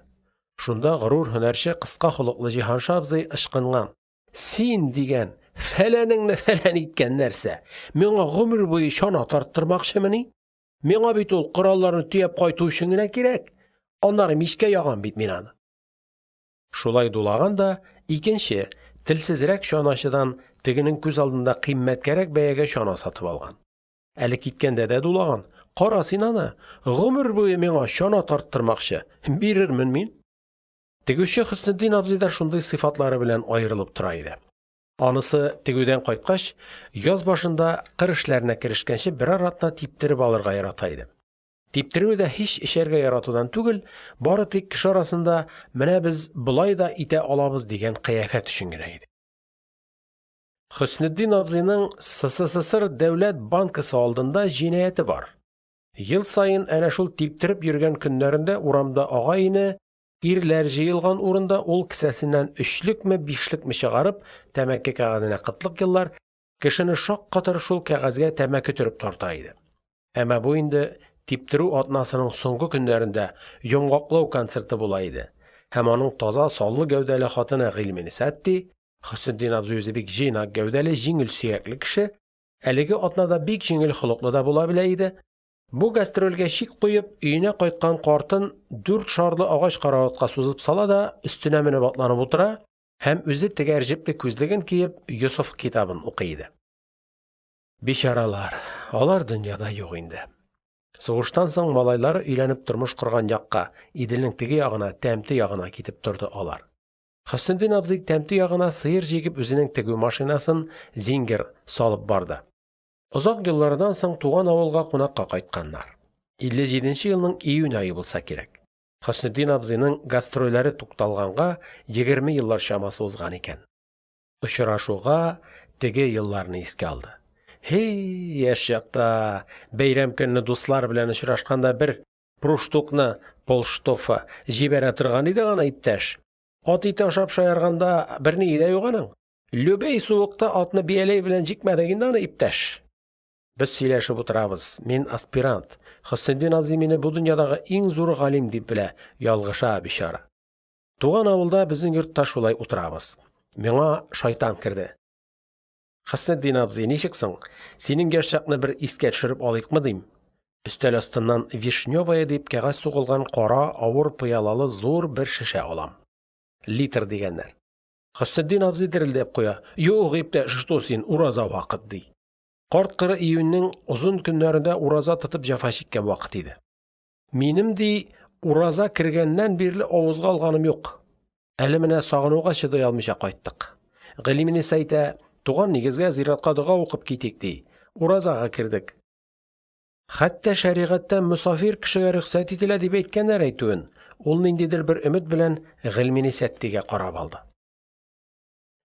Шунда горур һөнәрче, кыска холыклы Җиһанша абзый ычкынган: – Син, – дигән, – фәләнеңне фәлән иткән нәрсә, миңа гомер буе чана тарттырмакчымыни? Миңа бит ул коралларны төяп кайту өчен генә кирәк, аннары мичкә ягам бит мин аны. Шулай дулаган да икенче, телсезрәк чаначыдан тегенең күз алдында кыйммәткәрәк бәягә чана сатып алган. Әле киткәндә дә дулаган: – Кара син аны, гомер буе миңа чана тарттырмакчы, бирермен мин. Тегүче Хөснетдин абзый да шундый сыйфатлары белән аерылып тора иде. Анысы, тегүдән кайткач, яз башында кыр эшләренә керешкәнче берәр атна типтереп алырга ярата иде. Типтерүе дә һич эчәргә яратудан түгел, бары тик кеше арасында «менә без болай да итә алабыз» дигән кыяфәт өчен генә иде. Хөснетдин абзыйның СССР Дәүләт банкысы алдында җинаяте бар. Ел саен әнә шул типтереп йөргән көннәрендә урамда агай-эне, ирләр җыелган урында ул кесәсеннән өчлекме, бишлекме чыгарып (тәмәке кәгазенә кытлык еллар), кешене шаккатырып шул кәгазьгә тәмәке төреп тарта иде. Әмма бу инде типтерү атнасының соңгы көннәрендә йомгаклау концерты була иде һәм аның таза, саллы гәүдәле хатыны Гыйльменисатти (Хөснетдин абзый үзе бик җыйнак гәүдәле, җиңел сөякле кеше, әлеге атнада бик җиңел холыклы да була белә иде) бу гастрольгә чик куеп, өенә кайткан картын дүрт шарлы агач караватка сузып сала да өстенә менеп атланып утыра һәм үзе тегәрҗепле күзлеген киеп Йосыф китабын укый иде. Бичаралар, алар дөньяда юк инде. Сугыштан соң малайлары өйләнеп тормыш корган якка, Иделнең теге ягына, Тәмте ягына китеп торды алар. Хөснетдин абзый Тәмте ягына сыер җигеп үзенең тегү машинасын «Зингер» салып барды. Озак еллардан соң туган авылга кунакка кайтканнар. 57 нче елның июнь ае булса кирәк. Хөснетдин абзыйның гастрольләре тукталганга 20 еллар чамасы узган икән. Очрашуга теге елларны искә алды. – Һи-и, яшь чакта, бәйрәм көнне дуслар белән очрашканда бер пруштукны (полштофа) җибәрә торган идек аны, иптәш. Ат ите ашап шаярганда берние дә юк аның. Лүбәй суыкта атны бияләй белән җикмәдек инде аны, иптәш. Без сөйләшеп утырабыз, мин аспирант, Хөснетдин абзый мине бу дөньядагы иң зур галим дип белә, ялгыша, бичара. Туган авылда, безнең йортта шулай утырабыз. Миңа шайтан керде: – Хөснетдин абзый, ничек соң, синең яшь чакны бер искә төшереп алыйкмы, дим. Өстәл астыннан «Вишневая» дип кәгазь сугылган кара, авыр пыялалы зур бер шешә алам. Литр дигәннәр. Хөснетдин абзый дерелдәп куя: – Юк, иптәш, шту син, ураза вакыт, – ди. Карт-коры июньнең озын көннәрендә ураза тотып җәфа чиккән вакыт иде. Минем, ди, ураза кергәннән бирле авызга алганым юк. Әле менә сагынуга чыдый алмыйча кайттык. Гыйльмениса әйтә, туган нигезгә, зиратка дога укып китик, ди. Уразага кердек. Хәтта шәригатьтә мосафир кешегә рөхсәт ителә дип әйткәннәр әйтүен, ул ниндидер бер өмет белән Гыйльменисаттигә карап алды.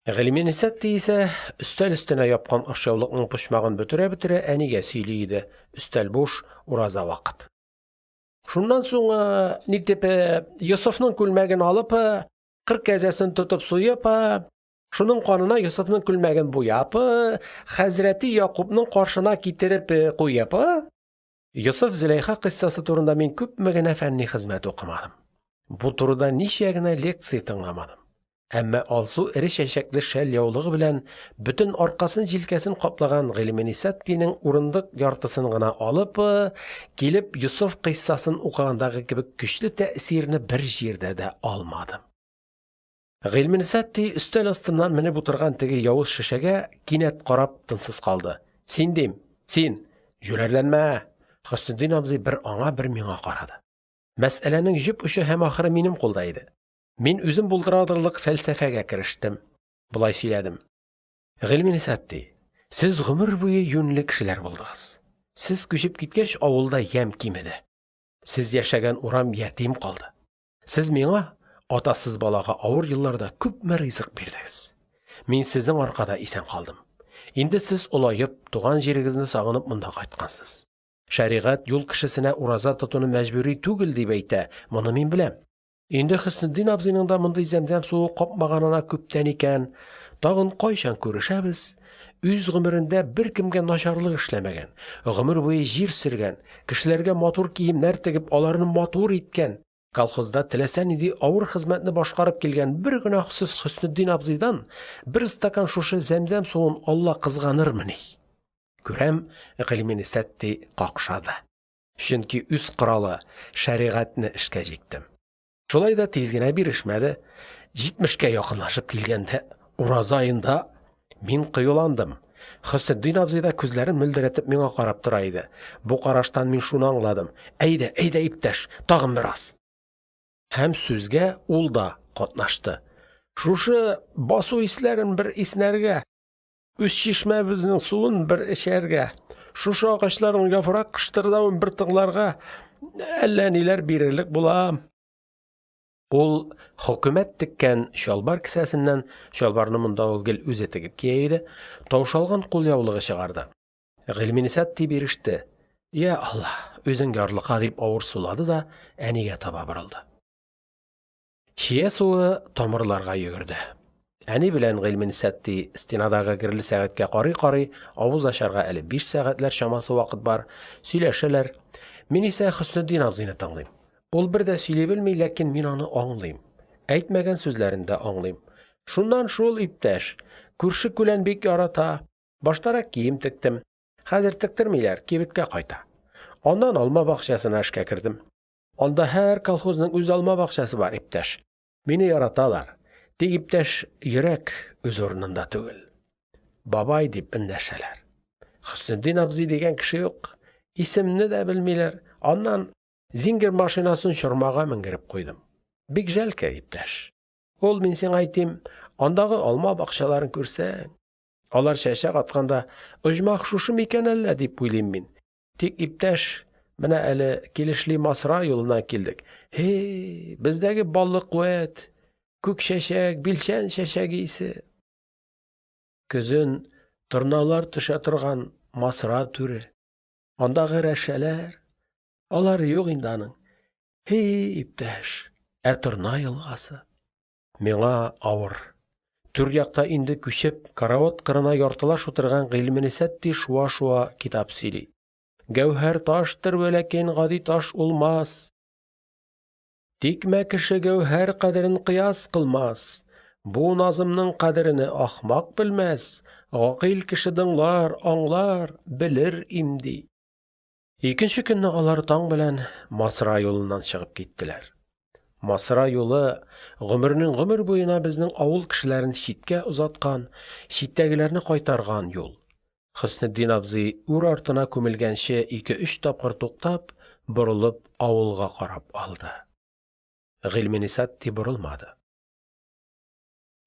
Гыйльменисатти исә өстәл өстенә япкан ашъяулыкның почмагын бөтерә-бөтерә әнигә сөйли иде (өстәл буш, ураза вакыт): – Шуннан суң-ы, нитеп-е, Йосыфның күлмәген алып-ы, кыр кәҗәсен тотып суеп-ы, шуның канына Йосыфның күлмәген буяп-ы, хәзрәти Якупның каршына китереп-е куеп-ы… Йосыф-Зөләйха кыйссасы турында мин күпме генә фәнни хезмәт укымадым, бу турыда ничә генә лекция тыңламадым, әмма алсу эре чәчәкле шәльяулыгы белән бөтен аркасын-җилкәсен каплаган Гыйльменисаттинең урындык яртысын гына алып-ы килеп Йосыф кыйссасын укыгандагы кебек көчле тәэсирне бер җирдә дә алмадым. Гыйльменисатти өстәл астыннан менеп утырган теге явыз шешәгә кинәт карап тынсыз калды: – Син, дим, син, җүләрләнмә, Хөснетдин абзый бер аңа, бер миңа карады. Мәсьәләнең җеп очы һәм ахыры минем кулда иде. Мин үзем булдыра алырлык фәлсәфәгә керештем. Болай сөйләдем: – Гыйльменисатти, сез гомер буе юньле кешеләр булдыгыз. Сез күчеп киткәч, авылда ямь кимеде. Сез яшәгән урам ятим калды. Сез миңа, атасыз балага, авыр елларда күпме ризык бирдегез. Мин сезнең аркада исән калдым. Инде сез олаеп, туган җирегезне сагынып монда кайткансыз. Шәригать юл кешесенә ураза тотуны мәҗбүри түгел дип әйтә, моны мин беләм. Инде Хөснетдин абзыйның да мондый зәмзәм суы капмаганына күптән икән, тагын кайчан күрешәбез? Үз гомерендә беркемгә начарлык эшләмәгән, гомер буе җир сөргән, кешеләргә матур киемнәр тегеп, аларны матур иткән, колхозда теләсә нинди авыр хезмәтне башкарып килгән бер гөнаһсыз Хөснетдин абзыйдан бер стакан шушы зәмзәм суын Алла кызганырмыни? Күрәм, Гыйльменисатти какшады. Чөнки үз коралы – шәригатьне эшкә җиктем. Шулай да тиз генә бирешмәде. Җитмешкә якынлашып килгәндә, ураза аенда мин кыюландым. Хөснетдин абзый да күзләрен мөлдерәтеп миңа карап тора иде. Бу караштан мин шуны аңладым: әйдә, әйдә, иптәш, тагын бераз. Һәм сүзгә ул да катнашты: – Шушы басу исләрен бер иснәргә, үз чишмәбезнең суын бер эчәргә, шушы агачларның яфрак кыштырдавын бер тыңларга әллә ниләр бирерлек булам. Ул хөкүмәт теккән чалбар кесәсеннән (чалбарны монда ул гел үзе тегеп кия иде) таушалган кулъяулыгы чыгарды. Гыйльменисатти биреште: – Йа Алла, үзең ярлыка, – дип авыр сулады да әнигә таба борылды. Чия суы тамырларга йөгерде. Әни белән Гыйльменисатти стенадагы герле сәгатькә карый-карый (авыз ачарга әле биш сәгатьләр чамасы вакыт бар) сөйләшәләр, мин исә Хөснетдин абзыйны тыңлыйм. Ул бер дә сөйли белми, ләкин мин аны аңлыйм. Әйтмәгән сүзләрен дә аңлыйм. Шуннан шул, иптәш, күрше-күлән бик ярата. Баштарак кием тектем. Хәзер тектермиләр, кибеткә кайта. Аннан алма бакчасына эшкә кердем. Анда һәр колхозның үз алма бакчасы бар, иптәш. Мине яраталар. Тик, иптәш, йөрәк үз урынында түгел. Бабай дип эндәшәләр. Хөснетдин абзый дигән кеше юк. Исемне дә белмиләр. Аннан «Зингер» машинасын чормага менгереп куйдым. Бик жәлке, иптәш. Ул, мин сиңайтим, андагы алма бакчаларын күрсәң. Алар чәчәк атканда, оҗмах шушы микән әллә дип уйлыйм мин. Тик, иптәш, менә әле килешли Масра юлыннан килдек. Һи-и, бездәге баллы куәт, күк чәчәк, билчән чәчәге исе. Көзен торналар төшә торган Масра түре, андагы рәшәләр, алары юк инде аның. Һи-и, иптәш, ә Торна елгасы? Миңа авыр. Түр якта инде күчеп карават кырына яртылаш утырган Гыйльменисатти шуа-шуа китап сөйли: – Гәүһәр таштыр, вәләкин гади таш улмас. Тикмә кеше гәүһәр кадерен кыяс кылмас. Бу назымның кадерене ахмак белмәс, Гакыйль кеше дыңлар, аңлар, белер имди. Икенче көнне алар таң белән Масра юлыннан чыгып киттеләр. Масра юлы – гомернең гомер буена безнең авыл кешеләрен читкә озаткан, читтәгеләрне кайтарган юл. Хөснетдин абзый үр артына күмелгәнче ике-өч тапкыр туктап, борылып авылга карап алды. Гыйльменисатти борылмады.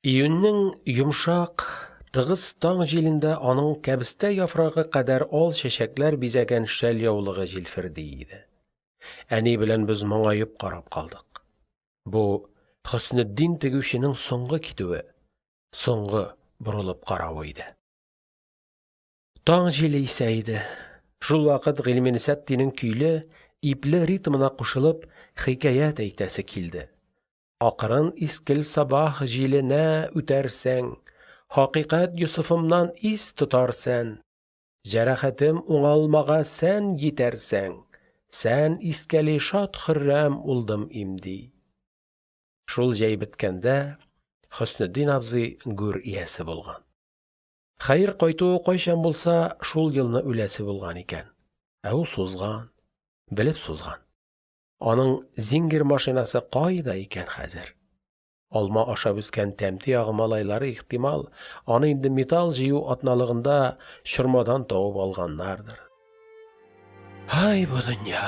Июньнең йомшак, тыгыз таң җилендә аның кәбестә яфрагы кадәр ал чәчәкләр бизәгән шәльяулыгы җилферди иде. Әни белән без моңаеп карап калдык. Бу – Хөснетдин тегүченең соңгы китүе, соңгы борылып каравы иде. Таң җиле исә иде, шулвакыт Гыйльменисаттинең көйле, ипле ритмына кушылып хикәят әйтәсе килде: Акрын искел сәбах җиленә үтәрсән, Хакыйкать Йосыфымнан ис тотарсән, Җәрәхәтем уңалмага сән йитәрсән, Сән искәли шат-хөррәм улдым имди. Шул җәй беткәндә Хөснетдин абзый гүр иясе булган. Хәер, кайтуы кайчан булса, шул елны үләсе булган икән, ә ул сузган, белеп сузган. Аның «Зингер» машинасы кайда икән хәзер? Алма ашап үскән Тәмте ягы малайлары, ихтимал, аны инде металл җыю атналыгында чормадан табып алганнардыр. Һай, бу дөнья,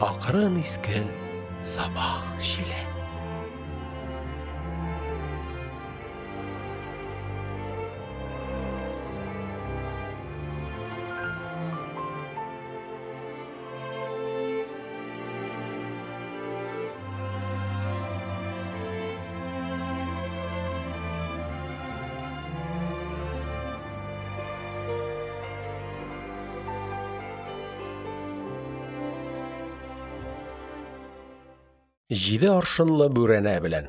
акрын искел сәбах җиле! Җиде аршынлы бүрәнә белән.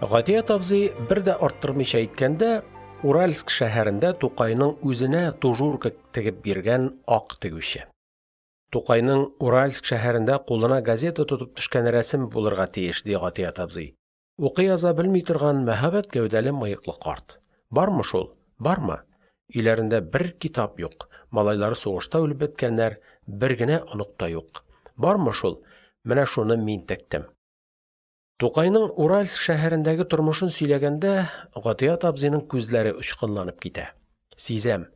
Гатият абзый, бер дә арттырмыйча әйткәндә, Уральск шәһәрендә Тукайның үзенә тужурка тегеп биргән ак тегүче. Тукайның Уральск шәһәрендә кулына газета тотып төшкән рәсеме булырга тиеш, ди Гатият абзый. Укый-яза белми торган мәһабәт гәүдәле мыеклы карт. Бармы шул, бармы? Өйләрендә бер китап юк, малайлары сугышта үлеп беткәннәр, бер генә онык та юк. Бармы шул? Менә шуны мин тектем. Тукайның Уральск шәһәрендәге тормышын сөйләгәндә, Гатият абзыйның күзләре очкынланып китә. Сизәм: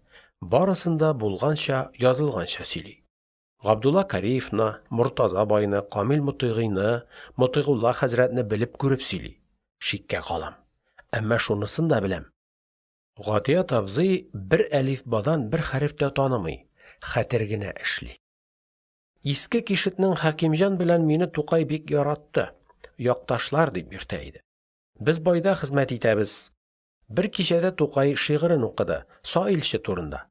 барысын да булганча, язылганча сөйли. Габдулла Кариевны, Мортаза байны, Камил Мотыйгыйны, Мотыйгулла хәзрәтне белеп-күреп сөйли. Шиккә калам. Әмма шунысын да беләм: Гатият абзый бер әлифбадан бер хәреф тә танымый, хәтер генә эшли. Иске Кишетнең Хәкимҗан белән мине Тукай бик яратты, якташлар дип йөртә иде. Без байда хезмәт итәбез. Бер кичәдә Тукай шигырен укыды, саилче турында.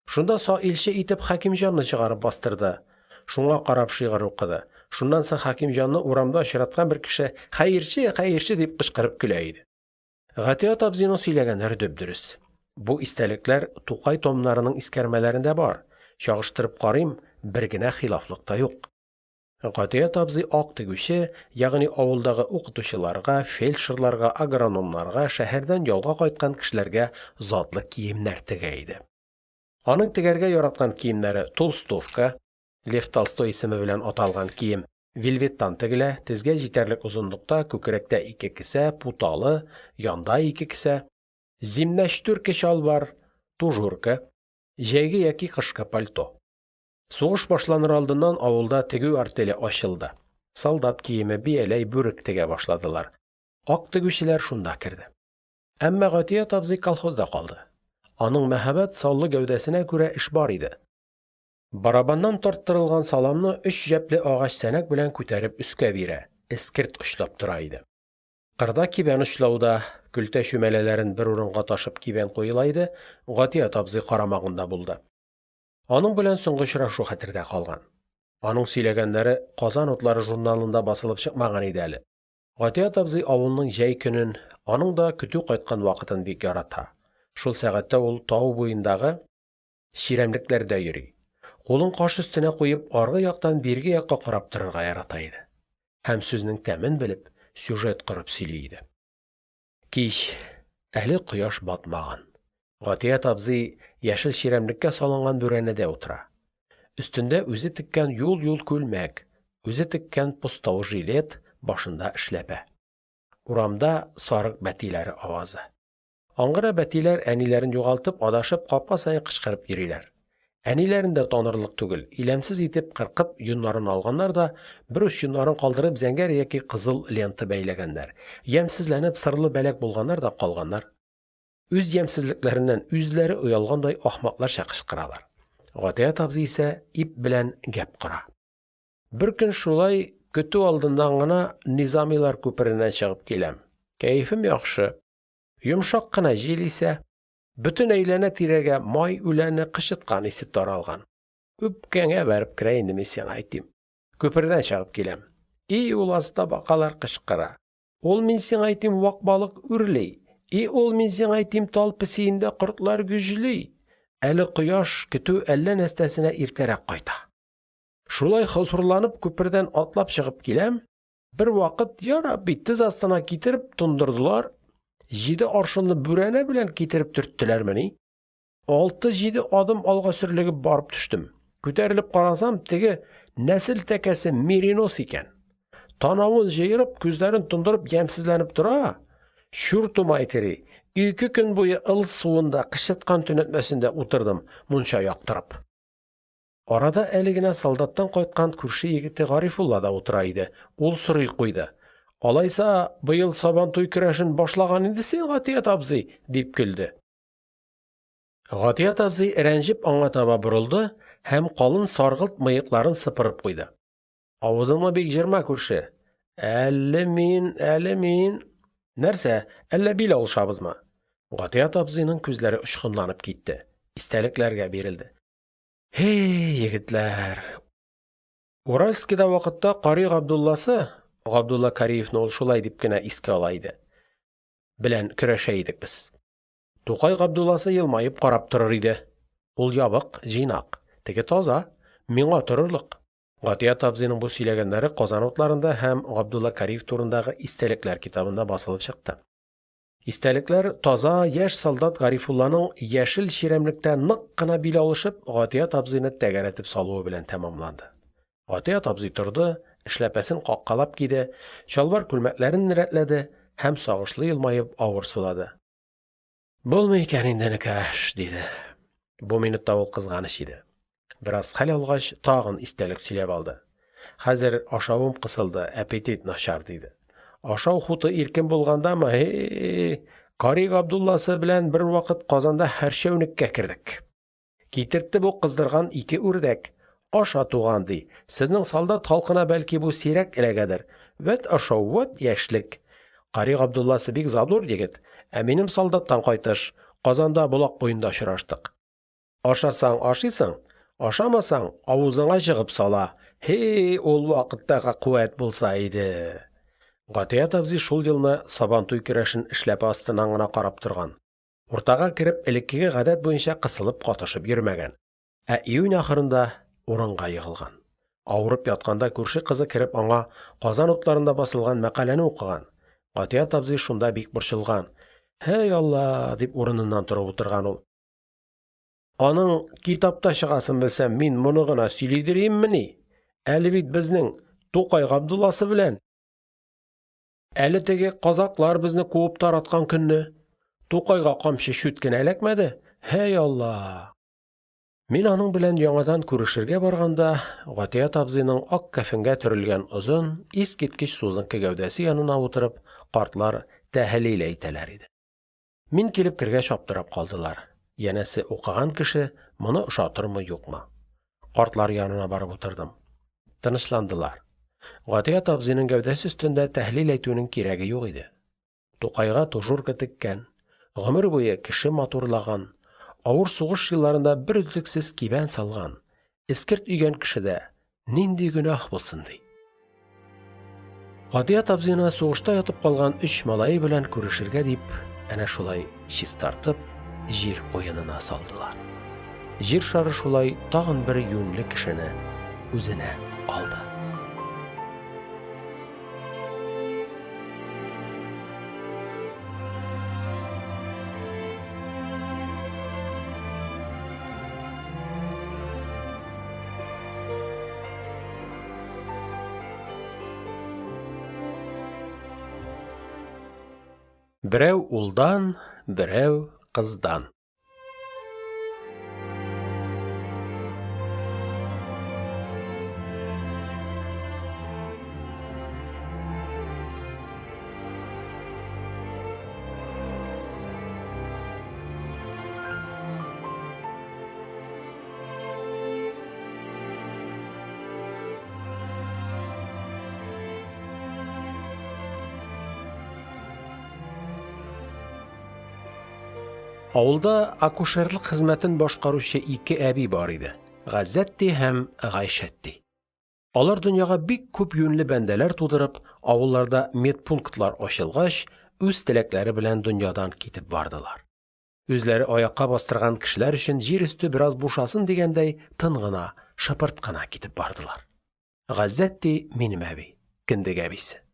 Шунда саилче итеп Хәкимҗанны чыгарып бастырды, шуңа карап шигырь укыды. Шуннан соң Хәкимҗанны урамда очраткан бер кеше «Хәерче, хәерче!» дип кычкырып көлә иде. Гатият абзыйның сөйләгәннәре дөп-дөрес. Бу истәлекләр Тукай томнарының искәрмәләрендә бар, чагыштырып карыйм, бер генә хилафлык та юк. Гатият абзый ак тегүче, ягъни авылдагы укытучыларга, фельдшерларга, агрономнарга, шәһәрдән ялга кайткан кешеләргә затлы киемнәр тегә иде. Аның тегәргә яраткан киемнәре толстовка (Лев Толстой исеме белән аталган кием), вельветтан тегелә, тезгә җитәрлек озынлыкта, күкрәктә ике кесә, путалы, янда ике кесә, зимнәчтүркә-чалбар, тужурка, җәйге яки кышкы пальто. Сугыш башланыр алдыннан авылда тегү артеле ачылды, солдат киеме, бияләй, бүрек тегә башладылар. Ак тегүчеләр шунда керде. Әмма Гатият абзый колхозда калды. Аның мәһабәт саллы гәүдәсенә күрә эш бар иде. Барабаннан тарттырылган саламны өч җәпле агач сәнәк белән күтәреп өскә бирә, эскерт очлап тора иде. Кырда кибән очлауда (көлтә чүмәләләрен бер урынга ташып кибән куела иде) Гатият абзый карамагында булды. Аның белән соңгы очрашу хәтердә калган. Аның сөйләгәннәре «Казан утлары» журналында басылып чыкмаган иде әле. Гатият абзый авылның җәй көнен, аның да көтү кайткан вакытын бик ярата, шул сәгатьтә ул тау буендагы чирәмлекләрдә йөри, кулын каш өстенә куеп, аргы яктан бирге якка карап торырга ярата иде һәм сүзнең тәмен белеп, сюжет корып сөйли иде. Кич, әле кояш батмаган, Гатият абзый яшел чирәмлеккә салынган бүрәнәдә утыра, өстендә үзе теккән юл-юл күлмәк, үзе теккән постау жилет, башында эшләпә. Урамда сарык бәтиләре авазы. Аңгыра бәтиләр, әниләрен югалтып, адашып, капка саен кычкырып йөриләр. Әниләрен дә танырлык түгел, иләмсез итеп кыркып йоннарын алганнар да, бер уч йоннарын калдырып, зәңгәр яки кызыл лента бәйләгәннәр, ямьсезләнеп, сырлы бәләк булганнар да калганнар. Үз ямьсезлекләреннән үзләре оялгандай ахмакларча кычкыралар. Гатият абзый исә ип белән гәп кора. Беркөн шулай көтү алдыннан гына Низамилар күпереннән чыгып киләм. Кәефем яхшы. Йомшак кына җил исә, бөтен әйләнә-тирәгә май үләне, кычыткан исе таралган. Үпкәңә бәреп керә инде, мин сиңа әйтим. Күпердән чыгып киләм. И ул аста бакалар кычкыра. Ул, мин сиңа әйтим, вак балык үрли. И ул, мин сиңа әйтим, тал песиендә кортлар гөжли. Әле кояш, көтү әллә нәстәсенә иртәрәк кайта. Шулай хозурланып күпердән атлап чыгып киләм, бервакыт, ярабби, тез астына китереп тондырдылар, җиде аршынлы бүрәнә белән китереп төрттеләрмени. Алты-җиде адым алга сөрлегеп барып төштем. Күтәрелеп карасам, теге нәсел тәкәсе меринос икән. Танавын җыерып, күзләрен тондырып ямьсезләнеп тора, чурту матери, ике көн буе ылыс суында, кычыткан төнәтмәсендә утырдым, мунча яктырып. Арада әле генә солдаттан кайткан күрше егете Гарифулла да утыра иде, ул сорый куйды: – Алайса, быел Сабантуй көрәшен башлаган инде син, Гатият абзый? – дип көлде. Гатият абзый рәнҗеп аңа таба борылды һәм калын саргылт мыекларын сыпырып куйды: – Авызыңны бик җырма, күрше, әле мин, әле мин… Нәрсә, әллә бил алышабызмы? Гатият абзыйның күзләре очкынланып китте, истәлекләргә бирелде. – Һи-и, егетләр, Уральскида вакытта Кари Габдулласы (Габдулла Кариевны ул шулай дип кенә искә ала иде) белән көрәшә идек без. Тукай Габдулласы елмаеп карап торыр иде: ул ябык, җыйнак, теге таза, миңа торырлык. Гатият абзыйның бу сөйләгәннәре «Казан утлары»нда һәм Габдулла Кариев турындагы истәлекләр китабында басылып чыкты. Истәлекләр таза, яшь солдат Гарифулланың яшел чирәмлектә нык кына бил алышып, Гатият абзыйны тәгәрәтеп салуы белән тәмамланды. Гатият абзый торды, эшләпәсен каккалап киде, чалбар-күлмәкләрен рәтләде һәм сагышлы елмаеп авыр сулады. – Булмый икән инде, энекәш, – диде. Бу минутта ул кызганыч иде. Бераз хәл алгач, тагын истәлек сөйләп алды: – Хәзер ашавым кысылды, әпитит начар, – диде. – Ашау хуты иркен булгандамы, һи-и, Кари Габдулласы белән бервакыт Казанда хәрчәүнеккә кердек. Китертте бу кыздырган ике үрдәк. Аша, туган, ди, сезнең солдат халкына, бәлки, бу сирәк эләгәдер. Вәт ашау, вәт яшьлек. Кари Габдулласы бик задур егет, ә минем солдаттан кайтыш, Казанда Болак буенда очраштык. Ашасаң – ашыйсың, ашамасаң – авызыңа җыгып сала, һи-и, ул вакыттагы куәт булса иде. Гатият абзый шул елны Сабантуй көрәшен эшләпә астыннан гына карап торган, уртага кереп элеккеге гадәт буенча кысылып-катышып йөрмәгән, ә июнь ахырында урынга егылган. Авырып ятканда күрше кызы кереп аңа «Казан утлары»нда басылган мәкаләне укыган, Гатият абзый шунда бик борчылган: һәй Алла, дип урыныннан торып утырган ул. Аның китапта чыгасын белсәм, мин моны гына сөйлидериеммени? Әле бит безнең Тукай Габдулласы белән, әле теге казаклар безне куып тараткан көнне… Тукайга камчы чүт кенә эләкмәде, һәй Алла… Мин аның белән яңадан күрешергә барганда, Гатият абзыйның ак кәфенгә төрелгән озын, искиткеч сузынкы гәүдәсе янына утырып, картлар тәһлил әйтәләр иде. Мин килеп кергәч аптырап калдылар: янәсе, укыган кеше, моны ошатырмы-юкмы? Картлар янына барып утырдым. Тынычландылар. Гатият абзыйның гәүдәсе өстендә тәһлил әйтүнең кирәге юк иде. Тукайга тужурка теккән, гомер буе кеше матурлаган, авыр сугыш елларында берөзлексез кибән салган, эскерт өйгән кешедә нинди гөнаһ булсын ди? Гатият абзыйны сугышта ятып калган өч малае белән күрешергә дип әнә шулай чистартып җир куенына салдылар. Җир шары шулай тагын бер юньле кешене үзенә алды. Берәү – улдан, берәү – кыздан. Авылда акушерлык хезмәтен башкаручы ике әби бар иде: Газзәтти һәм Гайшәтти. Алар дөньяга бик күп юньле бәндәләр тудырып, авылларда медпунктлар ачылгач, үз теләкләре белән дөньядан китеп бардылар. Үзләре аякка бастырган кешеләр өчен җир өсте бераз бушасын дигәндәй, тын гына, шыпырт кына китеп бардылар. Газзәтти – минем әби, кендек әбисе.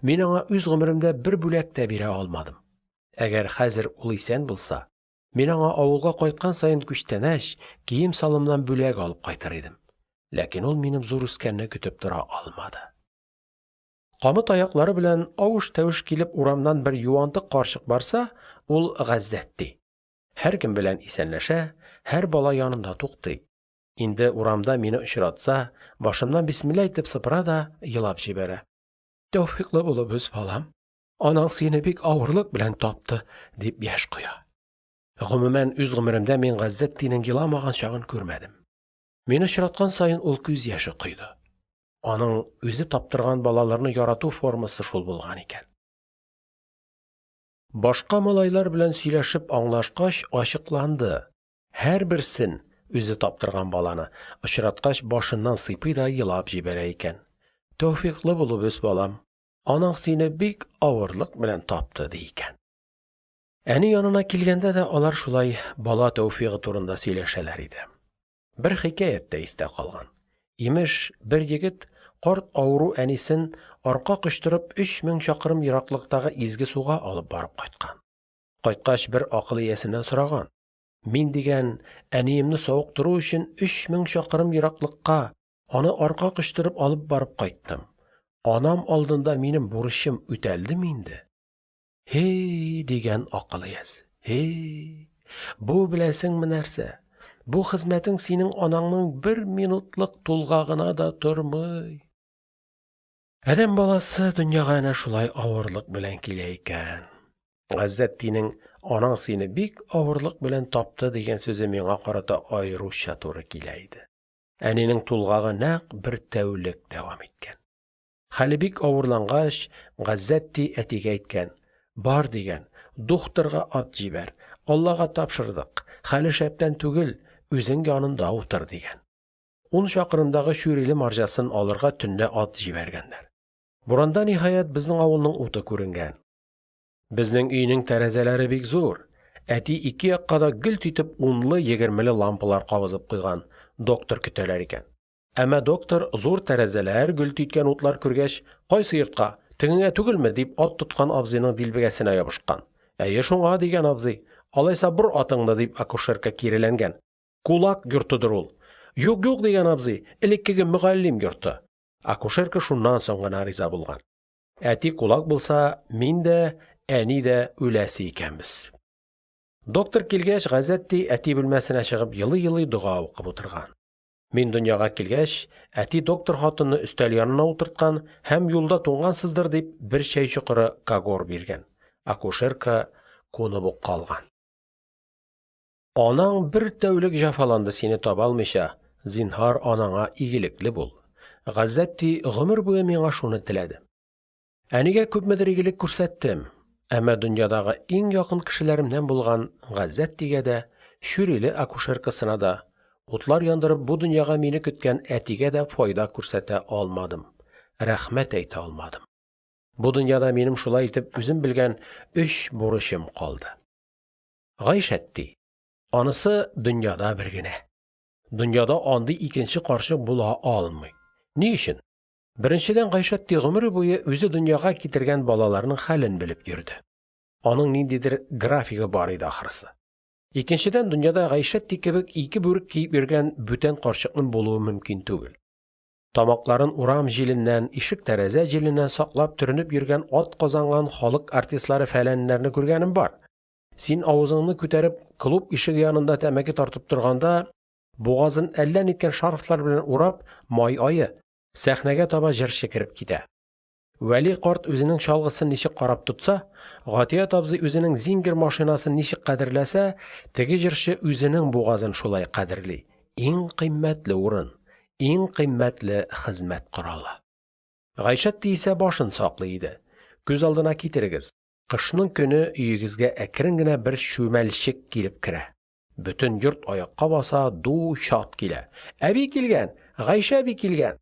Мин аңа үз гомеремдә бер бүләк тә бирә алмадым. Әгәр хәзер ул исән булса, мин аңа авылга кайткан саен күчтәнәч, кием-салымнан бүләк алып кайтыр идем. Ләкин ул минем зур үскәнне көтеп тора алмады. Камыт аяклары белән авыш-тәвеш килеп урамнан бер юантык карчык барса, ул Газзәтти. Һәркем белән исәнләшә, һәр бала янында туктый. Инде урамда мине очратса, башымнан бисмилла әйтеп сыпыра да елап җибәрә: – Тәүфыйклы булып үс, балам, анаң сине бик авырлык белән тапты, – дип яшь коя. Гомумән, үз гомеремдә мин Газзәттинең еламаган чагын күрмәдем. Мине очраткан саен ул күз яше койды. Аның үзе таптырган балаларны ярату формасы шул булган икән. Башка малайлар белән сөйләшеп аңлашкач ачыкланды: һәрберсен (үзе таптырган баланы) очраткач башыннан сыйпый да елап җибәрә икән: – Тәүфыйклы булып үс, балам, анаң сине бик авырлык белән тапты, – ди икән. Әни янына килгәндә дә алар шулай бала тәүфыйгы турында сөйләшәләр иде. Бер хикәят тә истә калган. Имеш, бер егет карт авыру әнисен арка кочтырып 3000 чакрым ераклыктагы изге суга алып барып кайткан. Кайткач, бер акыл иясеннән сораган: «Мин, – дигән, – әниемне савыктыру өчен 3000 чакрым ераклыкка аны арка кочтырып алып барып кайттым. Анам алдында минем бурычым үтәлдеме инде?» «Һи-и, – дигән акыл иясе, – һи-и, бу беләсеңме нәрсә, бу хезмәтең синең анаңның бер минутлык тулгагына да тормый». Адәм баласы дөньяга әнә шулай авырлык белән килә икән. Газзәттинең «анаң сине бик авырлык белән тапты» дигән сүзе миңа карата аеруча туры килә иде. Әнинең тулгагы нәкъ бер тәүлек дәвам иткән. Хәле бик авырлангач, Газзәтти әтигә әйткән: «Бар, – дигән, – духтырга ат җибәр, Аллага тапшырдык, хәле шәптән түгел, үзең янында утыр», – дигән. Ун чакрымдагы Чүриле марҗасын алырга төнлә ат җибәргәннәр. Буранда, ниһаять, безнең авылның уты күренгән. Безнең өйнең тәрәзәләре бик зур, әти ике якка да гөлт итеп унлы, егермеле лампалар кабызып куйган – доктор көтәләр икән. Әмма доктор, зур тәрәзәләр, гөлт иткән утлар күргәч: – Кайсы йортка, тегеңә түгелме? – дип, ат тоткан абзыйның дилбегәсенә ябышкан. – Әйе, шуңа, – дигән абзый. – Алайса, бор атыңны, – дип, акушерка киреләнгән. – Кулак йортыдыр ул. – Юк, юк, – дигән абзый, – элеккеге мөгаллим йорты. Акушерка шуннан соң гына риза булган. Әти кулак булса, мин дә, әни дә үләсе икәнбез. Доктор килгәч, Газзәтти әти бүлмәсенә чыгып елый-елый дога укып утырган. Мин дөньяга килгәч, әти доктор хатынны өстәл янына утырткан һәм, юлда туңгансыздыр дип, бер чәй чокыры кагор биргән. Акушерка кунып ук калган. Анаң бер тәүлек җәфаланды сине таба алмыйча, зинһар, анаңа игелекле бул. Газзәтти гомер буе миңа шуны теләде. Әнигә күпмедер игелек күрсәттем. Әмма дөньядагы иң якын кешеләремнән булган Газзәттигә дә, Чүриле акушеркасына да, утлар яндырып бу дөньяга мине көткән әтигә дә файда күрсәтә алмадым, рәхмәт әйтә алмадым. Бу дөньяда минем шулай итеп үзем белгән өч бурычым калды. Гайшәтти: анысы дөньяда бер генә. Дөньяда андый икенче карчык була алмый. Ни өчен? Беренчедән, Гайшәтти гомере буе үзе дөньяга китергән балаларның хәлен белеп йөрде. Аның ниндидер графигы бар иде ахрысы. Икенчедән, дөньяда Гайшәтти кебек ике бүрек киеп йөргән бүтән карчыкның булуы мөмкин түгел. Тамакларын урам җиленнән, ишек-тәрәзә җиленнән саклап төренеп йөргән атказанган халык артистлары-фәләннәрне күргәнем бар. Син авызыңны күтәреп клуб ишеге янында тәмәке тартып торганда, бугазын әллә ниткән шарфлар белән урап, май ае, сәхнәгә таба җырчы кереп китә. Вәли карт үзенең чалгысын ничек карап тотса, Гатият абзый үзенең «Зингер» машинасын ничек кадерләсә, теге җырчы үзенең бугазын шулай кадерли: иң кыйммәтле урын, иң кыйммәтле хезмәт коралы. Гайшәтти исә башын саклый иде. Күз алдына китерегез: кышның көне өегезгә әкрен генә бер чүмәлчек килеп керә. Бөтен йорт аякка баса, ду, чат килә: – Әби килгән, Гайшә әби килгән!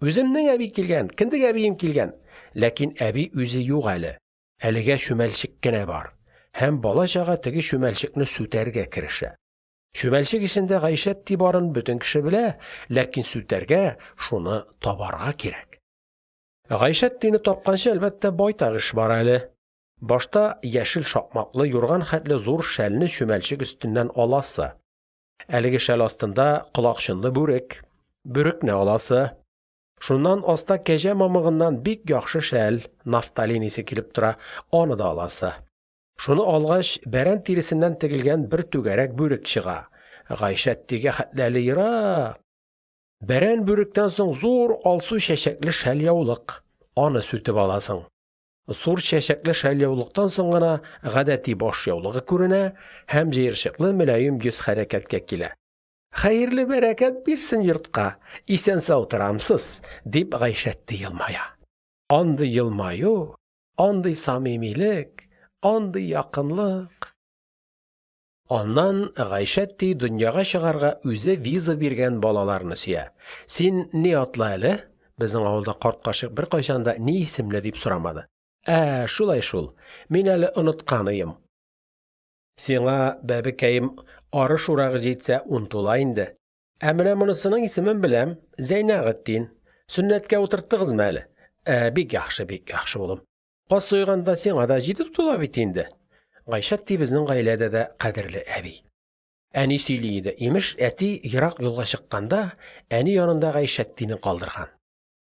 Үземнең әби килгән, кендек әбием килгән! Ләкин әби үзе юк әле, әлегә чүмәлчек кенә бар һәм бала-чага теге чүмәлчекне сүтәргә керешә. Чүмәлчек эчендә Гайшәтти барын бөтен кеше белә, ләкин сүтәргә, шуны табарга кирәк. Гайшәттине тапканчы, әлбәттә, байтак эш бар әле. Башта яшел шакмаклы, юрган хәтле зур шәлне чүмәлчек өстеннән аласы. Әлеге шәл астында колакчынлы бүрек. Бүрекне аласы. Шуннан аста кәҗә мамыгыннан бик яхшы шәл (нафталин исе килеп тора), аны да аласы. Шуны алгач, бәрән тиресеннән тегелгән бер түгәрәк бүрек чыга. Гайшәттигә хәтле әле ерак! Бәрән бүректән соң зур алсу чәчәкле шәльяулык. Аны сүтеп аласың. Зур чәчәкле шәльяулыктан соң гына гадәти баш яулыгы күренә һәм җыерчыклы мөлаем йөз хәрәкәткә килә. – Хәерле бәрәкәт бирсен йортка, исән-сау торамсыз? – дип, Гайшәтти елмая. Андый елмаю, андый самимилек, андый якынлык… Аннан Гайшәтти дөньяга чыгарга үзе виза биргән балаларны сөя: – Син ни атлы әле? (Безнең авылда карт-карчык беркайчан да «ни исемле?» дип сорамады.) Ә, шулай шул, мин әле онытканыем. Сиңа, бәбекәем, арыш урагы җитсә, ун тула инде. Ә менә монысының исемен беләм: Зәйнәгытдин. Сөннәткә утырттыгызмы әле? Ә, бик яхшы, бик яхшы, улым. Каз суйганда сиңа да җиде тула бит инде. Гайшәтти безнең гаиләдә дә кадерле әби. Әни сөйли иде: имеш, әти, ерак юлга чыкканда, әни янында Гайшәттине калдырган.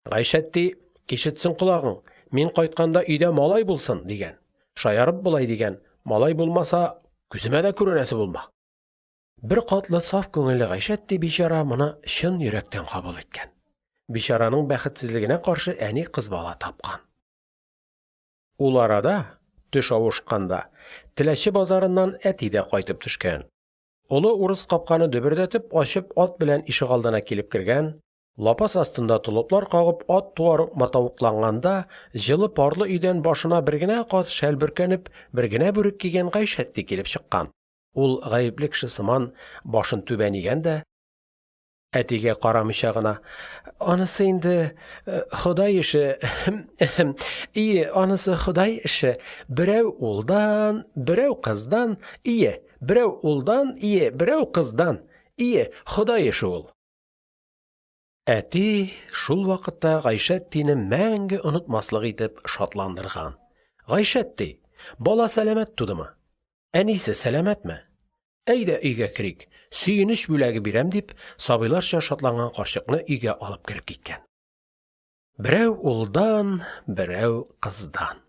Гайшәтти, ишетсен колагың, мин кайтканда өйдә малай булсын, дигән. Шаярып болай дигән, малай булмаса, күземә дә күренәсе булма. Беркатлы, саф күңелле Гайшәтти, бичара, моны чын йөрәктән кабул иткән. Бичараның бәхетсезлегенә каршы, әни кыз бала тапкан. Ул арада, төш авышканда, Теләче базарыннан әти дә кайтып төшкән. Олы урыс капканы дөбердәтеп ачып ат белән ишегалдына килеп кергән, лапас астында толыплар кагып ат туарып матавыкланганда, җылы, парлы өйдән башына бер генә кат шәл бөркәнеп, бер генә бүрек кигән Гайшәтти килеп чыккан. Ул, гаепле кеше сыман, башын түбән игән дә, әтигә карамыйча гына: – Анысы инде Ходай эше, эһем-эһем, ие, анысы Ходай эше, берәү – улдан, берәү – кыздан, ие, берәү – улдан, ие, берәү – кыздан, ие, Ходай эше ул. Әти шул вакытта Гайшәттине мәңге онытмаслык итеп шатландырган: – Гайшәтти, бала сәламәт тудымы? Әнисе сәламәтме? Әйдә өйгә керик, сөенеч бүләге бирәм, – дип, сабыйларча шатланган карчыкны өйгә алып кереп киткән. Берәү – улдан, берәү – кыздан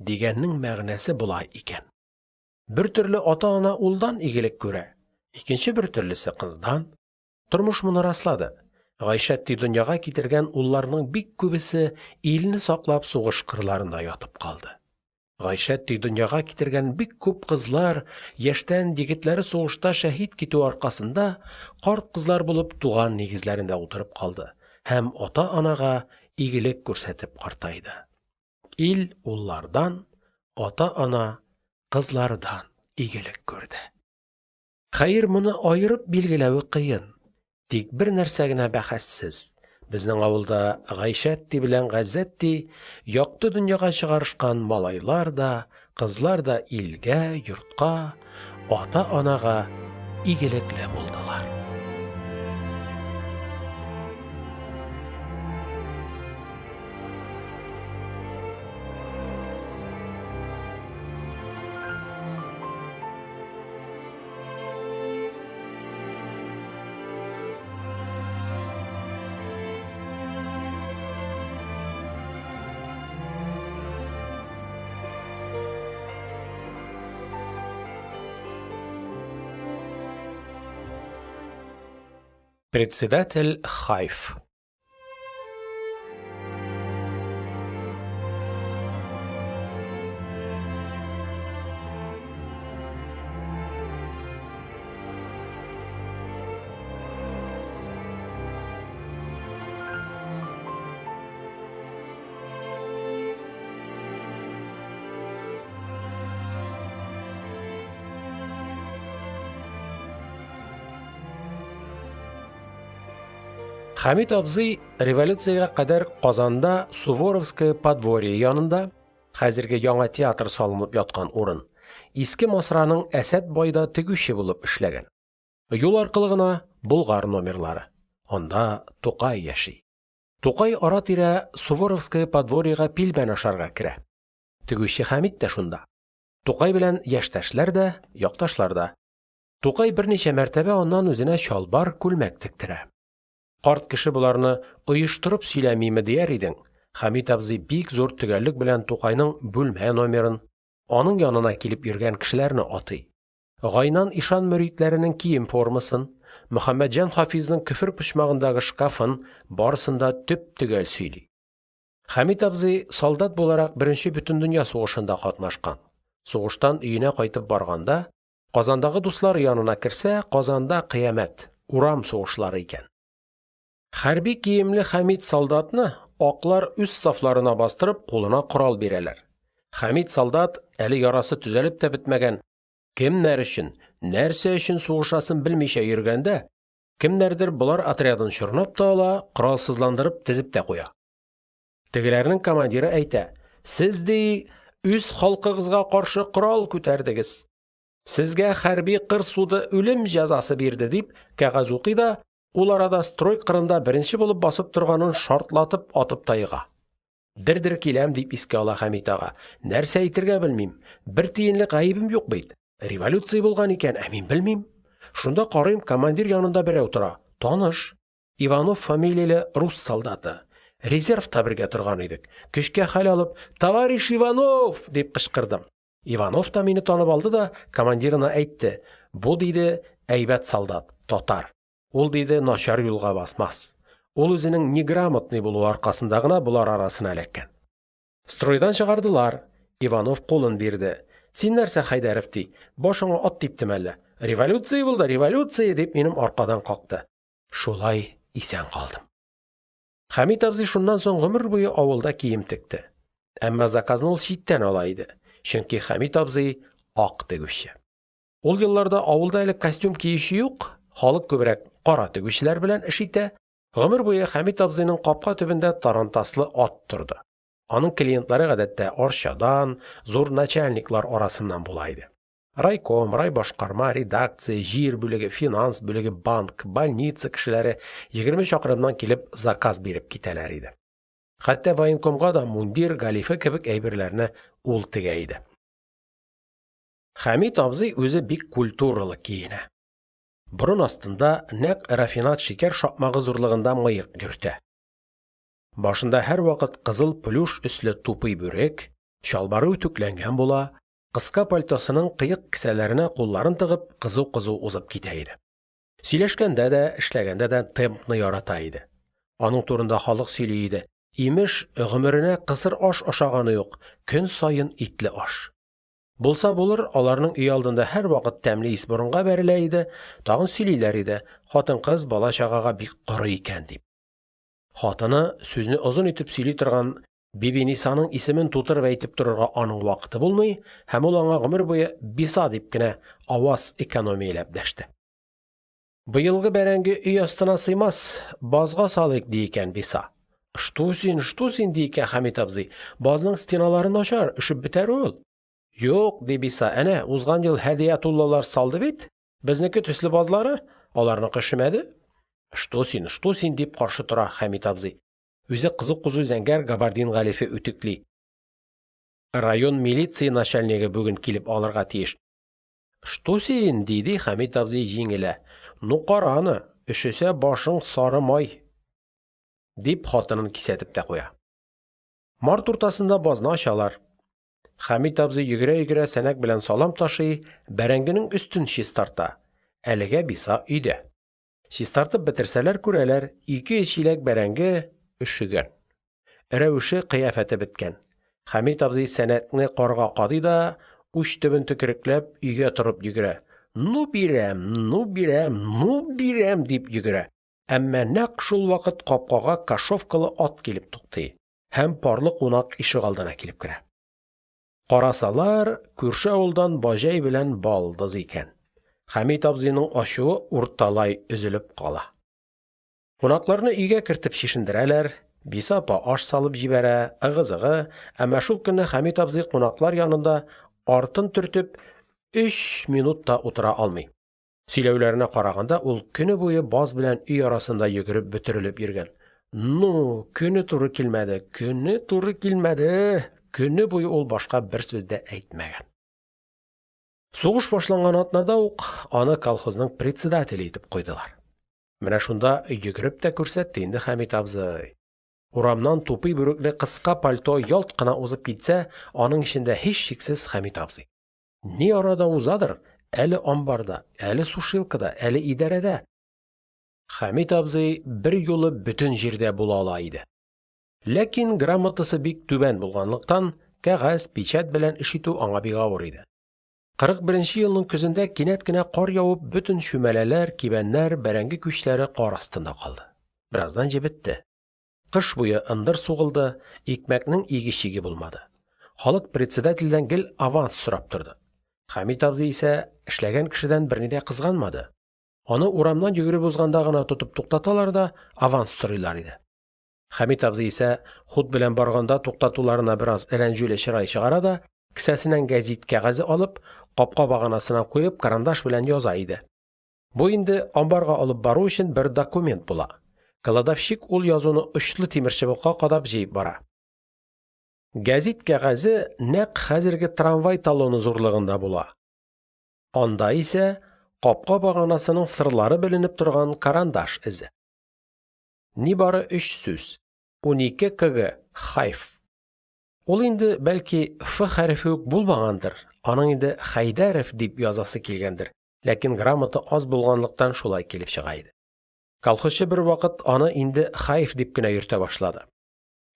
дигәннең мәгънәсе болай икән. Бер төрле ата-ана улдан игелек күрә, икенче бер төрлесе – кыздан. Тормыш моны раслады: Гайшәтти дөньяга китергән улларның бик күбесе илне саклап сугыш кырларында ятып калды. Гайшәтти дөньяга китергән бик күп кызлар яшьтән егетләре сугышта шәһит китү аркасында карт кызлар булып туган нигезләрендә утырып калды һәм ата-анага игелек күрсәтеп картайды. Ил – уллардан, Ата-ана кызлардан игелек күрде. Хәер, моны аерып билгеләве кыен, тик бер нәрсә генә бәхәссез: безнең авылда Гайшәтти белән Газзәтти якты дөньяга чыгарышкан малайлар да, кызлар да илгә, йортка, ата-анага игелекле булдылар. Председатель Хайф Хәмит абзый революциягә кадәр Казанда Суворовское подворье янында (хәзерге яңа театр салынып яткан урын) Иске Масраның Әсәт байда тегүче булып эшләгән. Юл аркылы гына – Болгар номерлары. Анда Тукай яши. Тукай ара-тирә Суворовское подворьега пилмән ашарга керә. Тегүче Хәмит тә шунда. Тукай белән яшьтәшләр дә, якташлар да. Тукай берничә мәртәбә аннан үзенә чалбар, күлмәк тектерә. Карт кеше боларны оештырып сөйләмиме дияр идең, Хәмит абзый бик зур төгәллек белән Тукайның бүлмә номерын, аның янына килеп йөргән кешеләрне атый. Гайнан ишан мөритләренең кием формасын, Мөхәммәтҗан Хафизның көфер почмагындагы шкафын – барысын да төп-төгәл сөйли. Хәмит абзый солдат буларак Беренче бөтендөнья сугышында катнашкан, сугыштан өенә кайтып барганда, Казандагы дуслары янына керсә, Казанда кыямәт – урам сугышлары икән. Хәрби киемле Хәмит солдатны аклар үз сафларына бастырып, кулына корал бирәләр. Хәмит солдат, әле ярасы төзәлеп тә бетмәгән, кемнәр өчен, нәрсә өчен сугышасын белмичә йөргәндә, кемнәрдер болар отрядын чорнап та ала, коралсызландырып тезеп тә куя. Тегеләрнең командиры әйтә: «Сез, – ди, – үз халкыгызга каршы корал күтәрдегез. Сезгә хәрби кыр суды үлем җәзасы бирде», – дип кәгазь укый да, ул арада строй кырында беренче булып басып торганын шартлатып атып та ега. Дер-дер киләм, дип искә ала Хәмит ага, нәрсә әйтергә белмим, бер тиенлек гаебем юк бит, революция булган икән, ә мин белмим. Шунда карыйм, командир янында берәү тора, таныш, Иванов фамилияле рус солдаты, резервта бергә торган идек, көчкә хәл алып: – Товарищ Иванов! – дип кычкырдым. Иванов та мине танып алды да командирына әйтте: бу, диде, әйбәт солдат, татар, ул, диде, начар юлга басмас, ул үзенең неграмотный булуы аркасында гына болар арасына эләккән. Стройдан чыгардылар, Иванов кулын бирде: – Син нәрсә, Хәйдәрев, – ди, – башыңа ат типтеме әллә? Революция булды, революция, – дип, минем аркадан какты. Шулай исән калдым. Хәмит абзый шуннан соң гомер буе авылда кием текте. Әмма заказны ул читтән ала иде, чөнки Хәмит абзый – ак тегүче. Ул елларда авылда әле костюм киюче юк, халык күбрәк кара тегүчеләр белән эш итә, гомер буе Хәмит абзыйның капка төбендә тарантаслы ат торды. Аның клиентлары, гадәттә, Арчадан, зур начальниклар арасыннан була иде. Райком, райбашкарма, редакция, җир бүлеге, финанс бүлеге, банк, больница кешеләре 20 чакрымнан килеп заказ биреп китәләр иде. Хәтта военкомга да мундир, галифе кебек әйберләрне ул тегә иде. Хәмит абзый үзе бик культуралы киенә. Борын астында нәкъ рафинад шикәр шакмагы зурлыгында мыек йөртә. Башында һәрвакыт кызыл плюш өсле тупый бүрек, чалбары үтүкләнгән була, кыска пальтосының кыек кесәләренә кулларын тыгып, кызу-кызу узып китә иде. Сөйләшкәндә дә, эшләгәндә дә темпны ярата иде. Аның турында халык сөйли иде: имеш, гомеренә кысыр аш ашаганы юк, көн саен итле аш. Булса булыр, аларның өй алдында һәрвакыт тәмле ис борынга бәрелә иде, тагын сөйлиләр иде: хатын-кыз, бала-чагага бик коры икән дип. Хатыны – сүзне озын итеп сөйли торган Бибинисаның исемен тутырып әйтеп торырга аның вакыты булмый, һәм ул аңа гомер буе «Биса» дип кенә аваз экономияләп дәште. Быелгы бәрәңге өй астына сыймас, базга салыйк, ди икән Биса. Шту син, шту син, ди икән Хәмит абзый, базның стеналары начар, өшеп бетәр ул. Юк, ди Биса, әнә узган ел Һәдиятуллалар салды бит, безнеке төсле базлары, аларныкы өшемәде. Шту син, шту син, дип каршы тора Хәмит абзый. Үзе кызу-кызу зәңгәр габардин галифе үтүкли. Район милиция начальнигы бүген килеп алырга тиеш. Шту син, ди-ди, Хәмит абзый җиңелә. Ну, кара аны, өшесә, башың сары май, дип, хатынын кисәтеп тә куя. Март уртасында базны ачалар. Хәмит абзый йөгерә-йөгерә сәнәк белән салам ташый, бәрәңгенең өстен чистарта. Әлегә Биса өйдә. Чистартып бетерсәләр, күрәләр: 200 чиләк бәрәңге өшегән. Рәвеше, кыяфәте беткән. Хәмит абзый сәнәкне карга кадый да, уч төбен төкерекләп, өйгә торып йөгерә. Ну бирәм, ну бирәм, ну бирәм, дип йөгерә. Әмма нәкъ шулвакыт капкага кошёвкалы ат килеп туктый, һәм парлы кунак ишегалдына килеп керә. Карасалар, күрше авылдан баҗай белән балдыз икән. Хәмит абзыйның ачуы урталай өзелеп кала. Кунакларны өйгә кертеп чишендерәләр, Биса апа аш салып җибәрә, ыгы-зыгы, әмма шул көнне Хәмит абзый кунаклар янында артын төртеп өч минут та утыра алмый. Сөйләүләренә караганда, ул көне буе баз белән өй арасында йөгереп бөтерелеп йөргән. Ну, көне туры килмәде, көне туры килмәде, көне буе ул башка бер сүз дә әйтмәгән. Сугыш башланган атнада ук аны колхозның председателе итеп куйдылар. Менә шунда йөгереп тә күрсәтте инде Хәмит абзый. Урамнан тупый бүрекле кыска пальто ялт кына узып китсә, аның эчендә һичшиксез Хәмит абзый. Ни арада узадыр, әле амбарда, әле сушилкада, әле идарәдә. Хәмит абзый берьюлы бөтен җирдә була ала иде. Ләкин грамотасы бик түбән булганлыктан, кәгазь, печать белән эш итү аңа бик авыр иде. 41 нче елның көзендә кинәт кенә кар явып, бөтен чүмәләләр, кибәннәр, бәрәңге күчләре кар астында калды. Бераздан җебетте. Кыш буе ындыр сугылды, икмәкнең иге-чиге булмады. Халык председательдән гел аванс сорап торды. Хәмит абзый исә эшләгән кешедән берни дә кызганмады. Аны урамнан йөгереп узганда гына тотып туктаталар да аванс сорыйлар иде. Хәмит абзый исә хут белән барганда туктатуларына бераз рәнҗүле чырай чыгара да, кесәсеннән гәзит кәгазе алып, капка баганасына куеп, карандаш белән яза иде. Бу инде амбарга алып бару өчен бер документ була. Кладовщик ул язуны очлы тимерчыбыкка кадап җыеп бара. Гәзит кәгазе нәкъ хәзерге трамвай талоны зурлыгында була. Анда исә капка баганасының сырлары беленеп торган карандаш эзе. Нибары өч сүз: 12 кг, Хайф. Ул инде, бәлки, «Ф» хәрефе үк булмагандыр, аның инде «Хәйдәрев» дип язасы килгәндер, ләкин грамота аз булганлыктан шулай килеп чыга иде. Колхозчы бервакыт аны инде Хайф дип кенә йөртә башлады.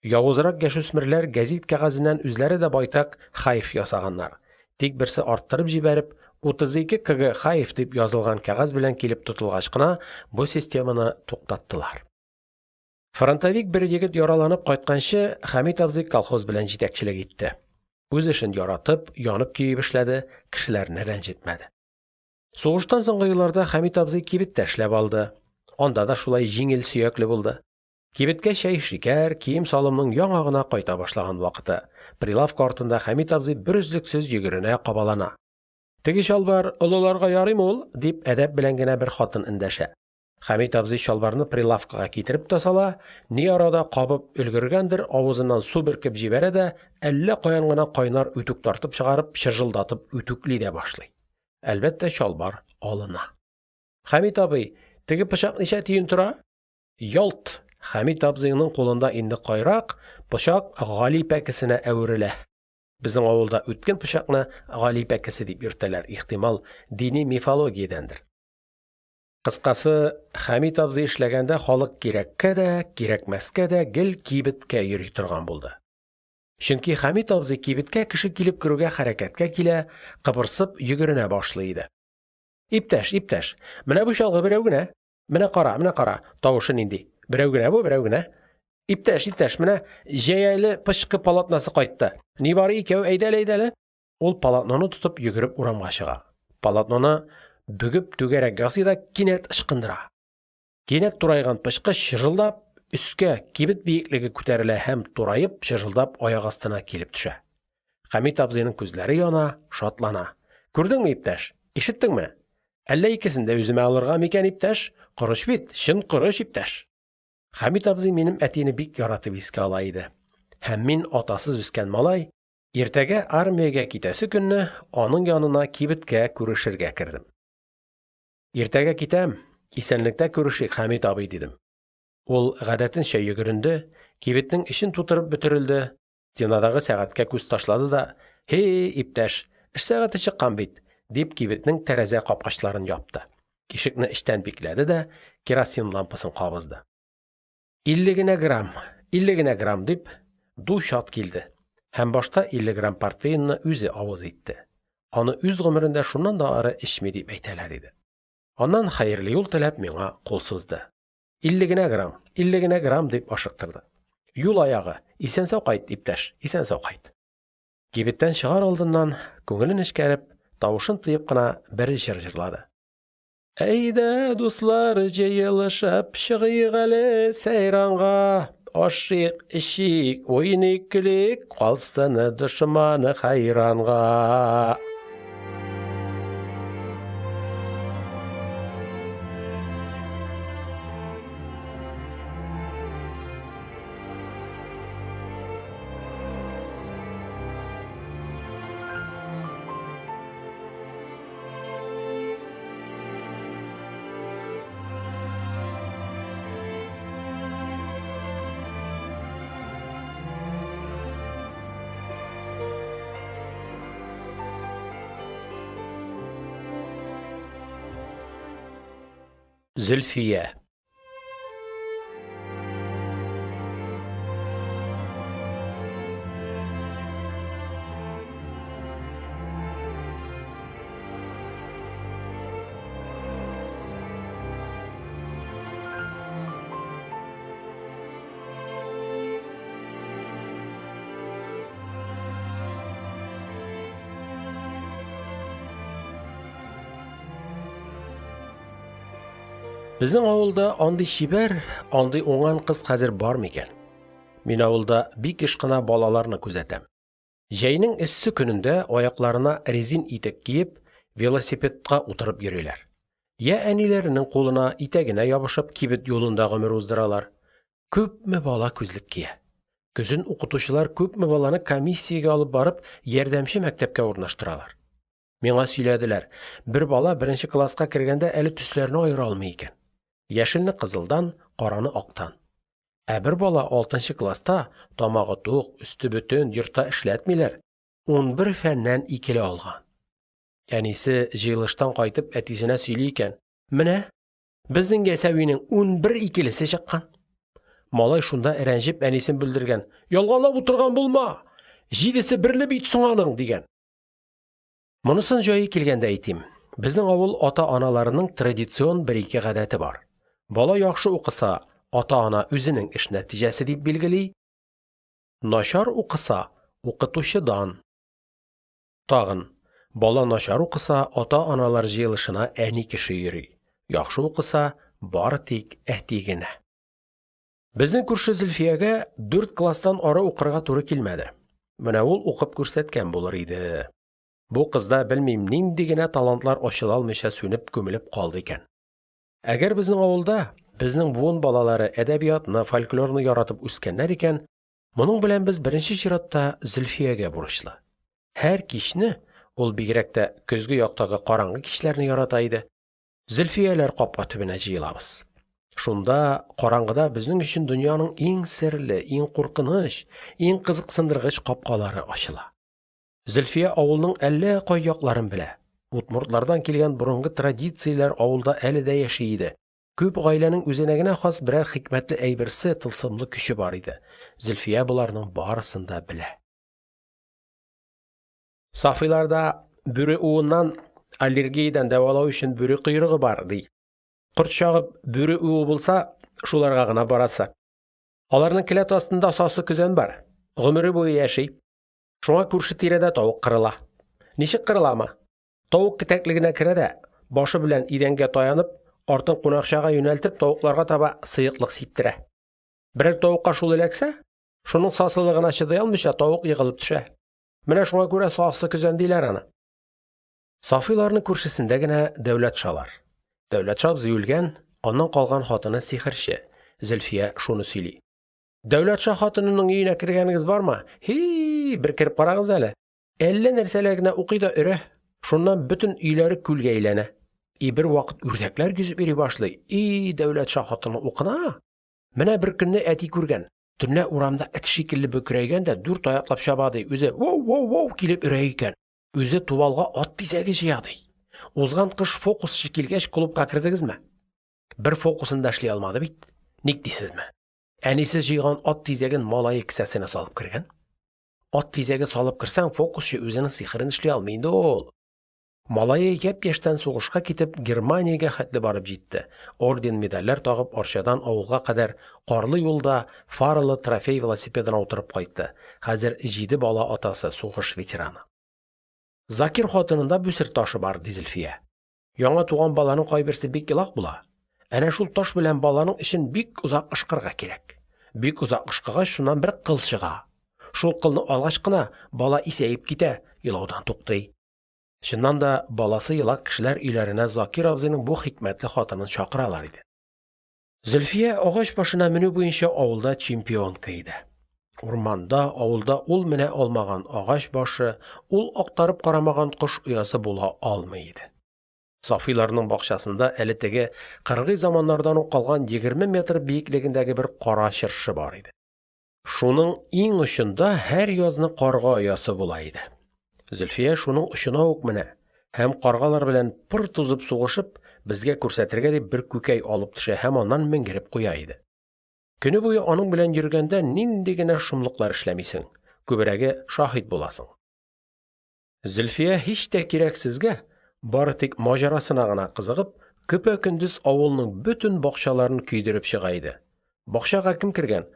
Явызрак яшүсмерләр гәзит кәгазеннән үзләре дә байтак «Хайф» ясаганнар, тик берсе арттырып җибәреп 32 кг Хайф дип язылган кәгазь белән килеп тотылгач кына бу системаны туктаттылар. Фронтовик бер егет яраланып кайтканчы Хәмит абзый колхоз белән җитәкчелек итте. Үз эшен яратып, янып-көеп эшләде, кешеләрне рәнҗетмәде. Сугыштан соңгы елларда Хәмит абзый кибеттә эшләп алды. Анда да шулай җиңел сөякле булды. Кибеткә чәй-шикәр, кием-салымның яңа гына кайта башлаган вакыты. Прилавка артында Хәмит абзый берөзлексез йөгеренә-кабалана. – Теге чалбар олыларга ярыймы ул? – дип, әдәп белән генә бер хатын эндәшә. Хәмит абзый чалбарны прилавкага китереп тә сала, ни арада кабып өлгергәндер, авызыннан су бөркеп җибәрә дә әллә каян гына кайнар үтүк тартып чыгарып, чыжылдатып үтүкли дә башлый. Әлбәттә, чалбар алына. Хәмит абый, теге пычак ничә тиен тора? Ялт! Хәмит абзыйның кулында инде кайрак, пычак Гали пәкесенә әверелә. Безнең авылда үткен пычакны Гали пәкесе дип йөртәләр, ихтимал, дини мифологиядәндер. Кыскасы, Хәмит абзый эшләгәндә халык кирәккә дә, кирәкмәскә дә гел кибеткә йөри торган булды. Чөнки Хәмит абзый кибеткә кеше килеп керүгә хәрәкәткә килә, кыбырсып йөгеренә башлый иде. – Иптәш, иптәш, менә бу чалгы берәү генә. Менә кара, менә кара, тавышы нинди. Берәү генә бу, берәү генә. Иптәш, иптәш, менә җәяле пычкы полотносы кайтты, нибары икәү, әйдәле, әйдәле. Ул полотноны тотып йөгереп урамга чыга, полотноны бөгеп түгәрәк ясый да кинәт ычкындыра. Кинәт турайган пычкы, чыжылдап, өскә – кибет биеклеге күтәрелә һәм, тураеп, чыжылдап аяк астына килеп төшә. Хәмит абзыйның күзләре яна, шатлана: – Күрдеңме, иптәш, ишеттеңме, әллә икесен дә үземә алыргамы икән, иптәш, корыч бит, чын корыч, иптәш. Хәмит абзый минем әтине бик яратып искә ала иде, һәм мин, атасыз үскән малай, иртәгә армиягә китәсе көнне аның янына кибеткә күрешергә кердем. – Иртәгә китәм, исәнлектә күрешик, Хәмит абый, – дидем. Ул гадәтенчә йөгеренде, кибетнең эчен тутырып бөтерелде, стенадагы сәгатькә күз ташлады да: – Һи-и, иптәш, эш сәгате чыккан бит, – дип, кибетнең тәрәзә капкачларын япты, ишекне эчтән бикләде дә керосин лампасын кабызды. – 50 генә грамм, 50 генә грамм, – дип, ду-чат килде һәм башта 50 грамм портвейнны үзе авыз итте (аны үз гомерендә шуннан да ары эчми дип әйтәләр иде). Аннан, хәерле юл теләп, миңа кул сузды. – 50 генә грамм, 50 генә грамм, – дип ашыктырды. – Юл аягы, исән-сау кайт, иптәш, исән-сау кайт. Кибеттән чыгар алдыннан, күңеле нечкәреп, тавышын тыеп кына бер җыр җырлады. Әйдә, дуслар, җыелышып чыгыйк әле сәйранга. Ашыйк, эчик, уйныйк, көлик, калсын дошман хәйранга. Зөлфия Безнең авылда андый чибәр, андый уңган кыз хәзер бармы икән? Мин авылда бик еш кына балаларны күзәтәм. Җәйнең эссе көнендә аякларына резин итек киеп, велосипедка утырып йөриләр, йә әниләренең кулына, итәгенә ябышып кибет юлында гомер уздыралар. Күпме бала күзлек кия? Көзен укытучылар күпме баланы комиссиягә алып барып ярдәмче мәктәпкә урнаштыралар. Миңа сөйләделәр, бер бала беренче класска кергәндә әле төсләрне аера алмый икән: яшелне – кызылдан, караны – актан. Ә бер бала алтынчы класста (тамагы тук, өсте бөтен, йортта эшләтмиләр) 11 фәннән «икеле» алган. Әнисе җыелыштан кайтып әтисенә сөйли икән: – Менә, безнең Ясәвинең 11 «икеле»се чыккан. Малай шунда рәнҗеп әнисен бүлдергән: – Ялганлап утырган булма, җидесе берле бит соң аның, – дигән. Монысын җае килгәндә әйтим: безнең авыл ата-аналарының традицион бер-ике гадәте бар: бала яхшы укыса – ата-ана үзенең эш нәтиҗәсе дип билгели, начар укыса – укытучыдан. Тагын, бала начар укыса, ата-аналар җыелышына әни кеше йөри, яхшы укыса – бары тик әти генә. Безнең күрше Зөлфиягә дүрт класстан ары укырга туры килмәде, менә ул укып күрсәткән булыр иде. Бу кызда, белмим, нинди генә талантлар ачыла алмыйча сүнеп, күмелеп калды икән? Әгәр безнең авылда безнең буын балалары әдәбиятны, фольклорны яратып үскәннәр икән, моның белән без беренче чиратта Зөлфиягә бурычлы. Һәр кичне (ул бигрәк тә көзге яктагы караңгы кичләрне ярата иде) Зөлфияләр капка төбенә җыелабыз. Шунда, караңгыда безнең өчен дөньяның иң серле, иң куркыныч, иң кызыксындыргыч капкалары ачыла. Зөлфия авылның әллә кай якларын белә, удмуртлардан килгән борынгы традицияләр авылда әле дә яши иде, күп гаиләнең үзенә генә хас берәр хикмәтле әйберсе, тылсымлы көче бар иде. Зөлфия боларның барысын да белә. Сафыйларда бүре уыннан, аллергиядән дәвалау өчен бүре койрыгы бар, ди. Корт чагып, бүре уы булса, шуларга гына барасы. Аларның келәт астында сасы көзән бар, гомере буе яши. Шуңа күрше-тирәдә тавык кырыла. Ничек кырыламы? Тавык кетәклегенә керә дә, башы белән идәнгә таянып, артын кунакчага юнәлтеп, тавыкларга таба сыеклык сиптерә. Берәр тавыкка шул эләксә, шуның сасылыгына чыдый алмыйча, тавык егылып төшә. Менә шуңа күрә сасы көзән диләр аны. Сафыйларның күршесендә генә Дәүләтшалар. Дәүләтша абзый үлгән, аннан калган хатыны сихерче, Зөлфия шуны сөйли. – Дәүләтша хатынының өенә кергәнегез бармы? Һи-и, бер кереп карагыз әле. Әллә нәрсәләр генә укый да өрә. Шуннан бөтен өйләре күлгә әйләнә. И бервакыт үрдәкләр йөзеп йөри башлый. И, Дәүләтша хатыны укына. Менә беркөнне әти күргән. Төнлә урамда эт шикелле бөкрәйгән дә дүрт аяклап чаба, ди, үзе «воу-воу-воу» килеп өрә икән. Үзе тубалга ат тизәге җыя, ди. Узган кыш фокусчы килгәч, клубка кердегезме? Бер фокусын да эшли алмады бит. Ник дисезме? Әнисе җыйган ат тизәген малае кесәсенә салып кергән. Ат тизәге салып керсәң, фокусчы үзенең сихерен эшли алмый инде ул. Малае япь-яшьтән сугышка китеп, Германиягә хәтле барып җитте, орден-медальләр тагып Арчадан авылга кадәр карлы юлда фаралы трофей велосипедына утырып кайтты, хәзер җиде бала атасы, сугыш ветераны. Закир хатынында бүсер ташы бар, ди Зөлфия. Яңа туган баланың кайберсе бик елак була. Әнә шул таш белән баланың эчен бик озак ышкырга кирәк. Бик озак ышкыгач, шуннан бер кыл чыга. Шул кылны алгач кына бала исәеп китә, елаудан туктый. Чыннан да, баласы елак кешеләр өйләренә Закир абзыйның бу хикмәтле хатынын чакыралар иде. Зөлфия агач башына менү буенча авылда чемпионка иде. Урманда, авылда ул менә алмаган агач башы, ул актарып карамаган кош оясы була алмый иде. Сафыйларның бакчасында әле теге кыргый заманнардан ук калган 20 метр биеклегендәге бер кара чыршы бар иде. Шуның иң очында һәр язны карга оясы була иде. Зөлфия шуның очына ук менә һәм, каргалар белән пыр тузып сугышып, безгә күрсәтергә дип бер күкәй алып төшә һәм аннан менгереп куя иде. Көне буе аның белән йөргәндә нинди генә шомлыклар эшләмисең, күбрәге шаһит буласың. Зөлфия һич тә кирәксезгә, бары тик маҗарасына гына кызыгып, көпә-көндез авылның бөтен бакчаларын көйдереп чыга иде. Бакчага кем кергән?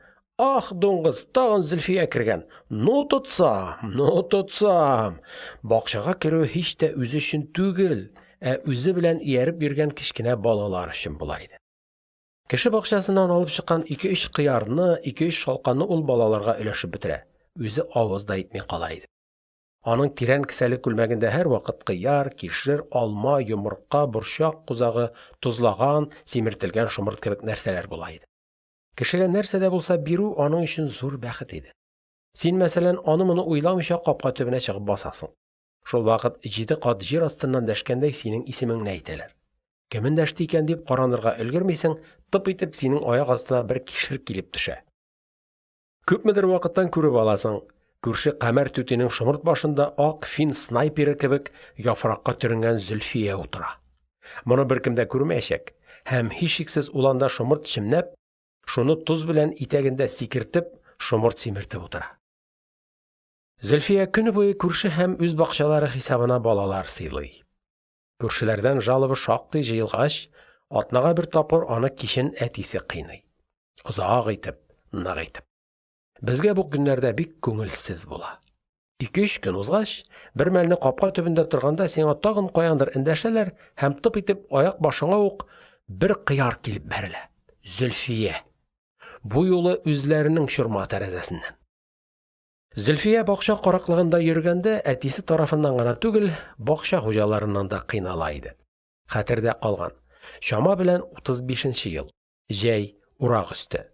Ах, дуңгыз, тагын Зөлфия кергән! Ну тотсам, ну тотсам! Бакчага керүе һич тә үзе өчен түгел, ә үзе белән ияреп йөргән кечкенә балалар өчен була иде. Кеше бакчасыннан алып чыккан ике-өч кыярны, ике-өч шалканны ул балаларга өләшеп бетерә, үзе авыз да итми кала иде. Аның тирән кесәле күлмәгендә һәрвакыт кыяр, кишер, алма, йомырка, борчак кузагы, тозлаган, симертелгән шомырт кебек нәрсәләр була иде. Кешегә нәрсә дә булса бирү аның өчен зур бәхет иде. Син, мәсәлән, аны-моны уйламыйча капка төбенә чыгып басасың. Шулвакыт җиде кат җир астыннан дәшкәндәй синең исемеңне әйтәләр. Кем эндәште икән дип каранырга өлгермисең, тып итеп синең аяк астына бер кишер килеп төшә. Күпмедер вакыттан күреп аласың: күрше Камәр түтинең шомырт башында ак фин снайперы кебек яфракка төренгән Зөлфия утыра. Моны беркем дә күрмәячәк һәм, һичшиксез, ул анда шомырт чемнәп, шуны тоз белән итәгендә сикертеп, шомырт симертеп утыра. Зөлфия көне буе күрше һәм үз бакчалары хисабына балалар сыйлый. Күршеләрдән жалоба шактый җыелгач, атнага бер тапкыр аны кичен әтисе кыйный. Озак итеп, нык итеп. Безгә бу көннәрдә бик күңелсез була. Ике-өч көн узгач, бер мәлне капка төбендә торганда сиңа тагын каяндыр эндәшәләр һәм тып итеп аяк башыңа ук бер кыяр килеп бәрелә. Зөлфия. Бу юлы үзләренең чорма тәрәзәсеннән. Зөлфия бакча караклыгында йөргәндә әтисе тарафыннан гына түгел, бакча хуҗаларыннан да кыйнала иде. Хәтердә калган: чама белән 35 нче ел, җәй, урак өсте.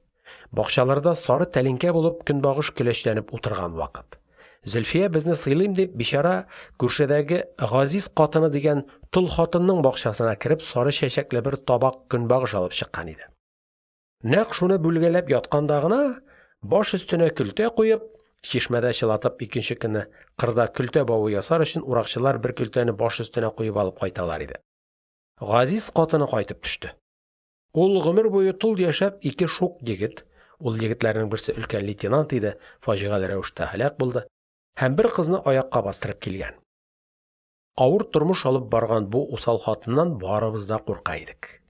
Бакчаларда сары тәлинкә булып көнбагыш көләчләнеп утырган вакыт. Зөлфия безне сыйлыйм дип, бичара, күршедәге Газиз катыны дигән тол хатынның бакчасына кереп сары чәчәкле бер табак көнбагыш алып чыккан иде. Нәкъ шуны бүлгәләп ятканда гына, баш өстенә көлтә куеп, чишмәдә чылатып икенче көнне кырда көлтә бавы ясар өчен уракчылар бер көлтәне баш өстенә куеп алып кайталар иде. Газиз катыны кайтып төште. Ул гомер буе тол яшәп ике шук егет (ул егетләрнең берсе өлкән лейтенант иде, фаҗигале рәвештә һәлак булды) һәм бер кызны аякка бастырып килгән. Авыр тормыш алып барган бу усал хатыннан барыбыз да курка идек.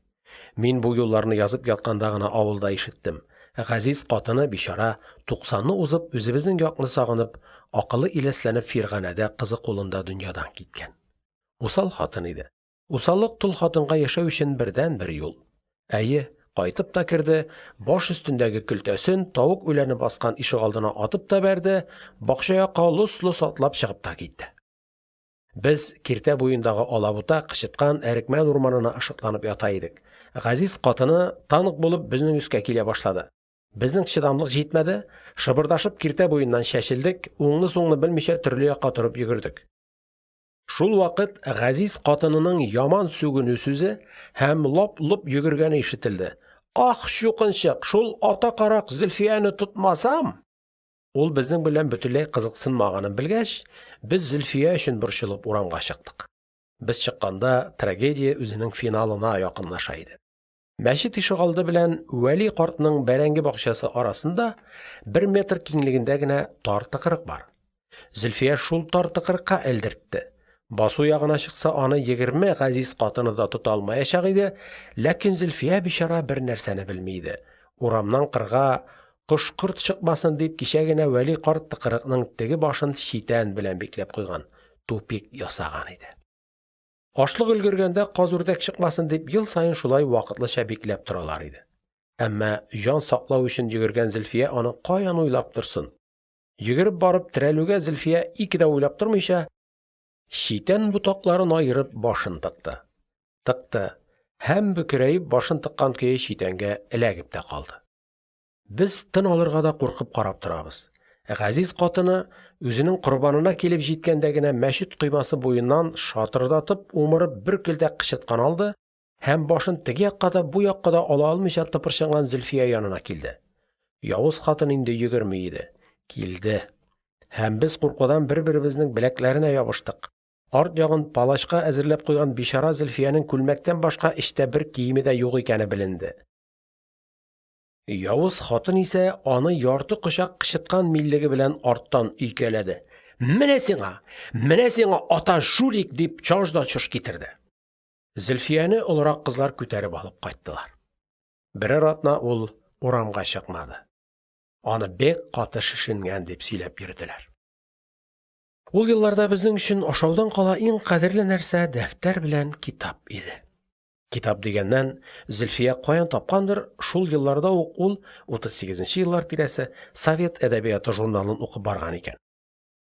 Мин бу юлларны язып ятканда гына авылда ишеттем. «Газиз катыны», бичара, туксанны узып, үзебезнең якны сагынып, акылы иләсләнеп Фирганәдә кызы кулында дөньядан киткән. Усал хатын иде, усаллык – тол хатынга яшәү өчен бердәнбер юл. Әйе, кайтып та керде, баш өстендәге көлтәсен тавык үләне баскан ишегалдына атып та бәрде, бакча якка лас-лос атлап чыгып та китте. Без киртә буендагы алабута, кычыткан, әрекмән урманына ышыкланып ята идек, «газиз катыны», танк булып, безнең өскә килә башлады. Безнең чыдамлык җитмәде, шыбырдашып киртә буеннан чәчелдек, уңны-сулны белмичә төрле якка торып йөгердек. Шулвакыт «газиз катыны»ның яман сүгенү сүзе һәм лап-лоп йөгергәне ишетелде: – Ах, чукынчык, шул ата карак Зөлфияне тотмасам… Ул безнең белән бөтенләй кызыксынмаганын белгәч, без Зөлфия өчен борчылып урамга чыктык. Без чыкканда, трагедия үзенең финалына якынлаша иде. Мәчет ишегалды белән Вәли картның бәрәңге бакчасы арасында бер метр киңлегендә генә тар тыкрык бар. Зөлфия шул тар тыкрыкка элдертте, басу ягына чыкса, аны 20 «газиз катыны» да тота алмаячак иде, ләкин Зөлфия, бичара, бернәрсәне белми иде: урамнан кырга кош-корт чыкмасын дип, кичә генә Вәли карт тыкрыкның теге башын читән белән бикләп куйган, тупик ясаган иде. Ашлык өлгергәндә каз-үрдәк чыкмасын дип ел саен шулай вакытлыча бикләп торалар иде. Әмма җан саклау өчен йөгергән Зөлфия аны каян уйлап торсын? Йөгереп барып терәлүгә Зөлфия, ике дә уйлап тормыйча, читән ботакларын аерып башын тыкты. Тыкты һәм бөкрәеп башын тыккан көе читәнгә эләгеп тә калды. Без тын алырга да куркып карап торабыз. «Газиз катыны» үзенең корбанына килеп җиткәндә генә мәчет коймасы буеннан шатырдатып умырып бер көлтә кычыткан алды һәм башын теге якка да, бу якка да ала алмыйча тыпырчынган Зөлфия янына килде. Явыз хатын инде йөгерми иде. Килде. Һәм без куркудан бер-беребезнең беләкләренә ябыштык. Арт ягын палачка әзерләп куйган бичара Зөлфиянең күлмәктән башка эчтә бер киеме дә юк икәне беленде. Явыз хатын исә аны ярты кочак кычыткан миллеге белән арттан өйкәләде: – Менә сиңа, менә сиңа, ата жулик, – дип чаж да чож китерде. Зөлфияне олырак кызлар күтәреп алып кайттылар. Берәр атна ул урамга чыкмады. Аны бик каты шешенгән дип сөйләп йөрделәр. Ул елларда безнең өчен ашаудан кала иң кадерле нәрсә дәфтәр белән китап иде. Китап дигәннән, Зөлфия каян тапкандыр, шул елларда ук ул (38 нче еллар тирәсе) «Совет әдәбияты» журналын укып барган икән.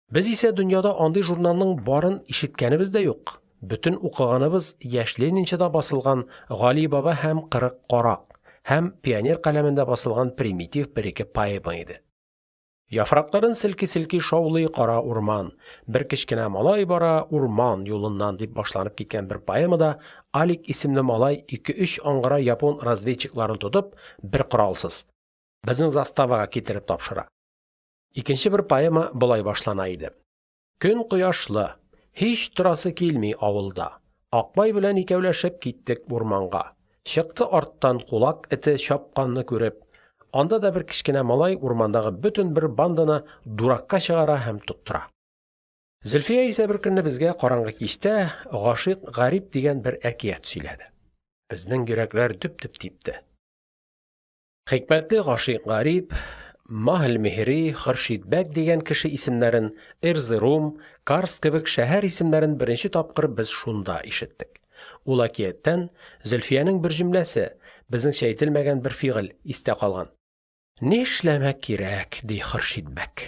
Без исә дөньяда андый журналның барын ишеткәнебез дә юк, бөтен укыганыбыз «Яшь ленинчы»да басылган «Гали баба һәм кырык карак» һәм «Пионер каләме»ндә басылган примитив бер-ике поэма иде. Яфракларын селки-селки шаулый кара урман, Бер кечкенә малай бара урман юлыннан, дип башланып киткән бер поэмада Алик исемле малай ике-өч аңгыра япон разведчикларын тотып (бер коралсыз!) безнең заставага китереп тапшыра. Икенче бер поэма болай башлана иде: Көн кояшлы, һич торасы килми авылда, Акбай белән икәүләшеп киттек урманга. Чыкты арттан кулак эте чапканны күреп. Анда да бер кечкенә малай урмандагы бөтен бер банданы «дуракка чыгара» һәм тоттыра. Зөлфия исә беркөнне безгә караңгы кичтә «Гашыйк гарип» дигән бер әкият сөйләде. Безнең йөрәкләр дөп-дөп типте. Хикмәтле Гашыйк гарип, Маһелмиһри, Хөршидбәк дигән кеше исемнәрен, Эрзерум, Карс кебек шәһәр исемнәрен беренче тапкыр без шунда ишеттек. Ул әкияттән Зөлфиянең бер җөмләсе, безнеңчә әйтелмәгән бер фигыль истә калган: – Нишләмәк кирәк, – ди Хөршидбәк.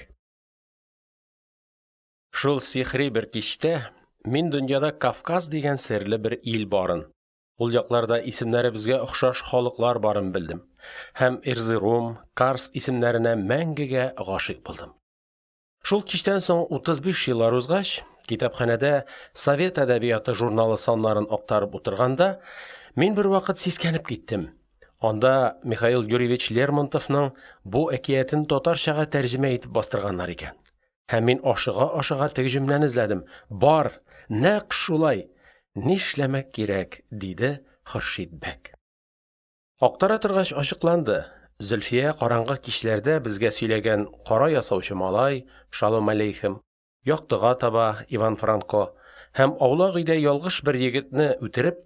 Шул сихри бер кичтә мин дөньяда Кавказ дигән серле бер ил барын, ул якларда исемнәре безгә охшаш халыклар барын белдем һәм Эрзерум, Карс исемнәренә мәңгегә гашыйк булдым. Шул кичтән соң 35 еллар узгач, китапханәдә «Совет әдәбияты» журналы саннарын актарып утырганда, мин бервакыт сискәнеп киттем: анда Михаил Юрьевич Лермонтовның бу әкиятен татарчага тәрҗемә итеп бастырганнар икән. Һәм мин ашыга-ашыга теге җөмләне эзләдем. Бар, нәкъ шулай: «Нишләмәк кирәк, – диде Хөршидбәк.» Актара торгач ачыкланды: Зөлфия караңгы кичләрдә безгә сөйләгән «Кара ясаучы малай» (Шолом-Алейхем), «Яктыга таба» (Иван Франко) һәм аулак өйдә ялгыш бер егетне үтереп,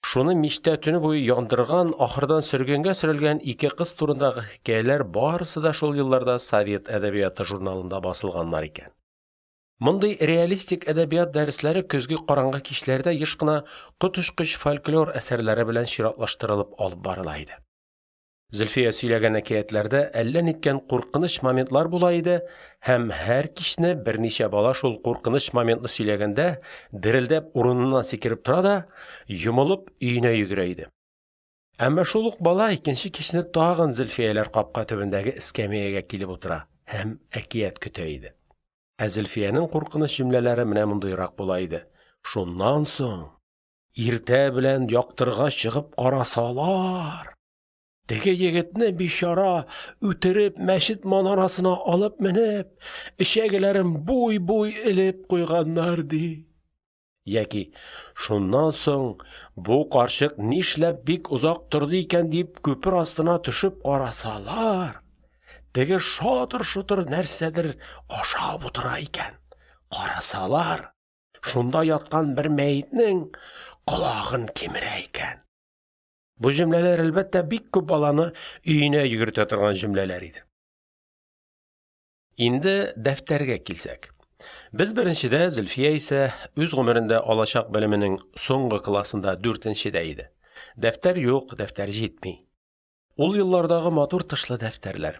Шуны мичтә төне буе яндырган, ахырдан сөргенгә сөрелгән ике кыз турындагы хикәяләр барысы да шул елларда «Совет әдәбияты» журналында басылганнар икән. Мондый реалистик әдәбият дәресләре көзге караңгы кичләрдә еш кына коточкыч фольклор әсәрләре белән чиратлаштырылып алып барыла иде. Зөлфия сөйләгән әкиятләрдә әллә ниткән куркыныч моментлар була иде һәм һәр кичне берничә бала шул куркыныч моментны сөйләгәндә дерелдәп урыныннан сикереп тора да, йомылып, өенә йөгерә иде. Әмма шул ук бала икенче кичне тагын Зөлфияләр капка төбендәге эскәмиягә килеп утыра һәм әкият көтә иде. Ә Зөлфиянең куркыныч җөмләләре менә мондыйрак була иде: – Шуннан соң, иртә белән яктыргач чыгып карасалар, теге егетне, бичара, үтереп, мәчет манарасына алып менеп, эчәгеләрен буй-буй элеп куйганнар, ди. Яки: – Шуннан соң, бу карчык нишләп бик озак торды икән дип, күпер астына төшеп карасалар, теге шатыр-шотыр нәрсәдер ашап утыра икән, карасалар, шунда яткан бер мәетнең колагын кимерә икән. Бу җөмләләр, әлбәттә, бик күп баланы өенә йөгертә торган җөмләләр иде. Инде дәфтәргә килсәк. Без беренчедә, Зөлфия исә үз гомерендә алачак белеменең соңгы классында дүртенчедә иде. Дәфтәр юк, дәфтәр җитми. Ул еллардагы матур тышлы дәфтәрләр.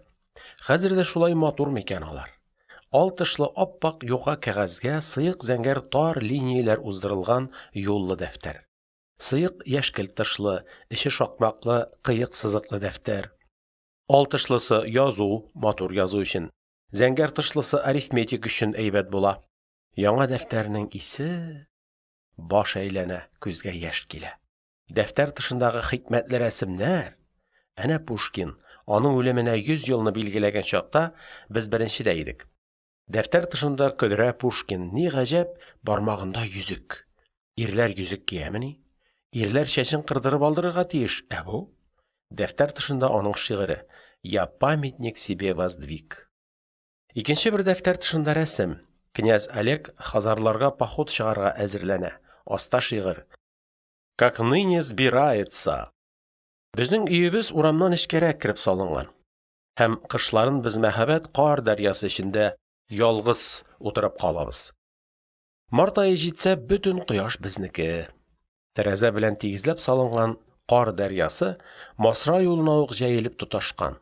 Хәзер дә шулай матурмы икән алар? Ал тышлы ап-ак юка кәгазьгә сыек зәңгәр тар линияләр уздырылган юллы дәфтәр. Сыек яшькелт тышлы, эче шакмаклы, кыек сызыклы дәфтәр. Ал тышлысы язу, матур язу өчен. Зәңгәр тышлысы арифметика өчен әйбәт була. Яңа дәфтәрнең исе… Баш әйләнә, күзгә яшь килә. Дәфтәр тышындагы хикмәтле рәсемнәр! Әнә Пушкин, аның үлеменә 100 елны билгеләгән чакта без беренчедә идек. Дәфтәр тышында көдрә Пушкин, ни гаҗәп, бармагында йөзек. Ирләр йөзек киямени? Ирләр чәчен кырдырып алдырырга тиеш, ә бу? Дәфтәр тышында аның шигыре: Я памятник себе воздвиг. Икенче бер дәфтәр тышында рәсем: князь Олег хазарларга поход чыгарга әзерләнә, аста шигырь: Как ныне сбирается. Безнең өебез урамнан эчкәрәк кереп салынган, һәм кышларын без мәһабәт кар дәрьясы эчендә ялгыз утырып калабыз. Март ае җитсә, бөтен кояш безнеке. Тәрәзә белән тигезләп салынган кар дәрьясы Масра юлына ук җәелеп тоташкан,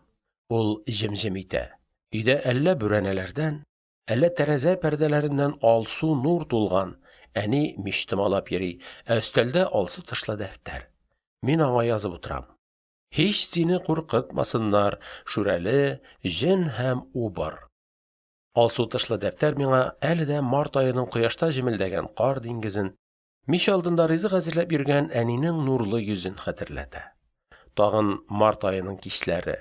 ул җем-җем итә, өйдә әллә бүрәнәләрдән, әллә тәрәзә пәрдәләреннән алсу нур тулган, әни мич томалап йөри, ә өстәлдә алсу тышлы дәфтәр. Мин аңа язып утырам. Һич сине куркытмасыннар, Шүрәле, җен һәм убыр. Алсу тышлы дәфтәр миңа әле дә март аеның кояшта җемелдәгән кар диңгезен, мич алдында ризык әзерләп йөргән әнинең нурлы йөзен хәтерләтә. Тагын март аеның кичләре.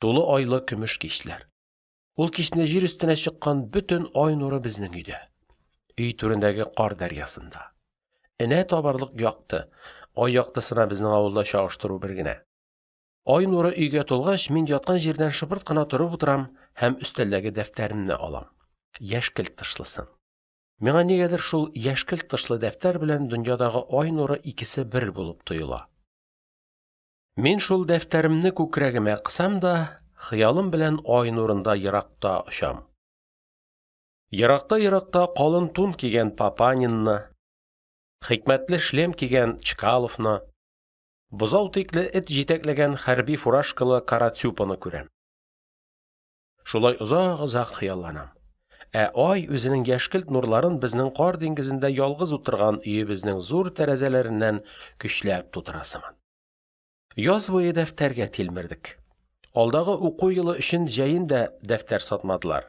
Тулы айлы көмеш кичләр. Ул кичне җир өстенә чыккан бөтен ай нуры безнең өйдә. Өй түрендәге кар дәрьясында. Энә табарлык якты. Ай яктысына безнең авылда чагыштыру бер генә. Ай нуры өйгә тулгач, мин яткан җирдән шыпырт кына торып утырам һәм өстәлдәге дәфтәремне алам. Яшькелт тышлысын. Миңа нигәдер шул яшькелт тышлы дәфтәр белән дөньядагы ай нуры икесе бер булып тоела. Мин шул дәфтәремне күкрәгемә кысам да, хыялым белән ай нурында еракта очам. Еракта-еракта калын тун кигән Папанинны, хикмәтле шлем кигән Чкаловны, бозау тикле эт җитәкләгән хәрби фуражкалы Карацюпаны күрәм. Шулай озак-озак хыялланам. Ә ай үзенең яшькелт нурларын безнең кар диңгезендә ялгыз утырган өебезнең зур тәрәзәләреннән көчләп тутыра сыман. Яз буе дәфтәргә тилмердек. Алдагы уку елы өчен җәен дә дәфтәр сатмадылар.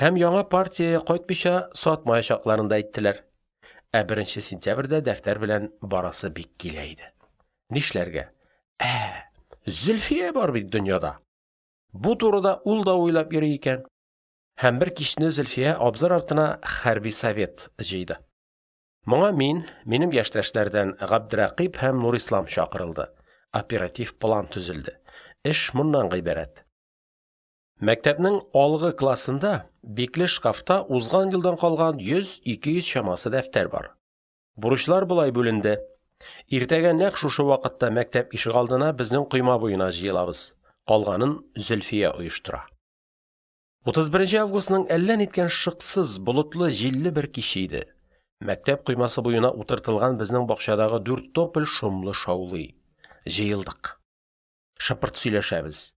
Һәм яңа партия кайтмыйча сатмаячакларын да әйттеләр. Ә беренче сентябрьдә дәфтәр белән барасы бик килә иде. Нишләргә? Ә, Зөлфия бар бит дөньяда! Бу турыда ул да уйлап йөри икән. Һәм бер кичне Зөлфия абзар артына хәрби совет җыйды. Моңа мин, минем яшьтәшләрдән Габдерәкыйп һәм Нурислам чакырылды. Оператив план төзелде. Эш моннан гыйбарәт. Мәктәпнең алгы классында бикле шкафта узган елдан калган 100–200 чамасы дәфтәр бар. Бурычлар болай бүленде. Иртәгә нәкъ шушы вакытта мәктәп ишегалдына, безнең койма буена җыелабыз, калганын Зөлфия оештыра. 31 августның әллә ниткән шыксыз, болытлы, җилле бер киче иде, мәктәп коймасы буена утыртылган безнең бакчадагы дүрт тополь шомлы шаулый. Җыелдык. Шыпырт сөйләшәбез.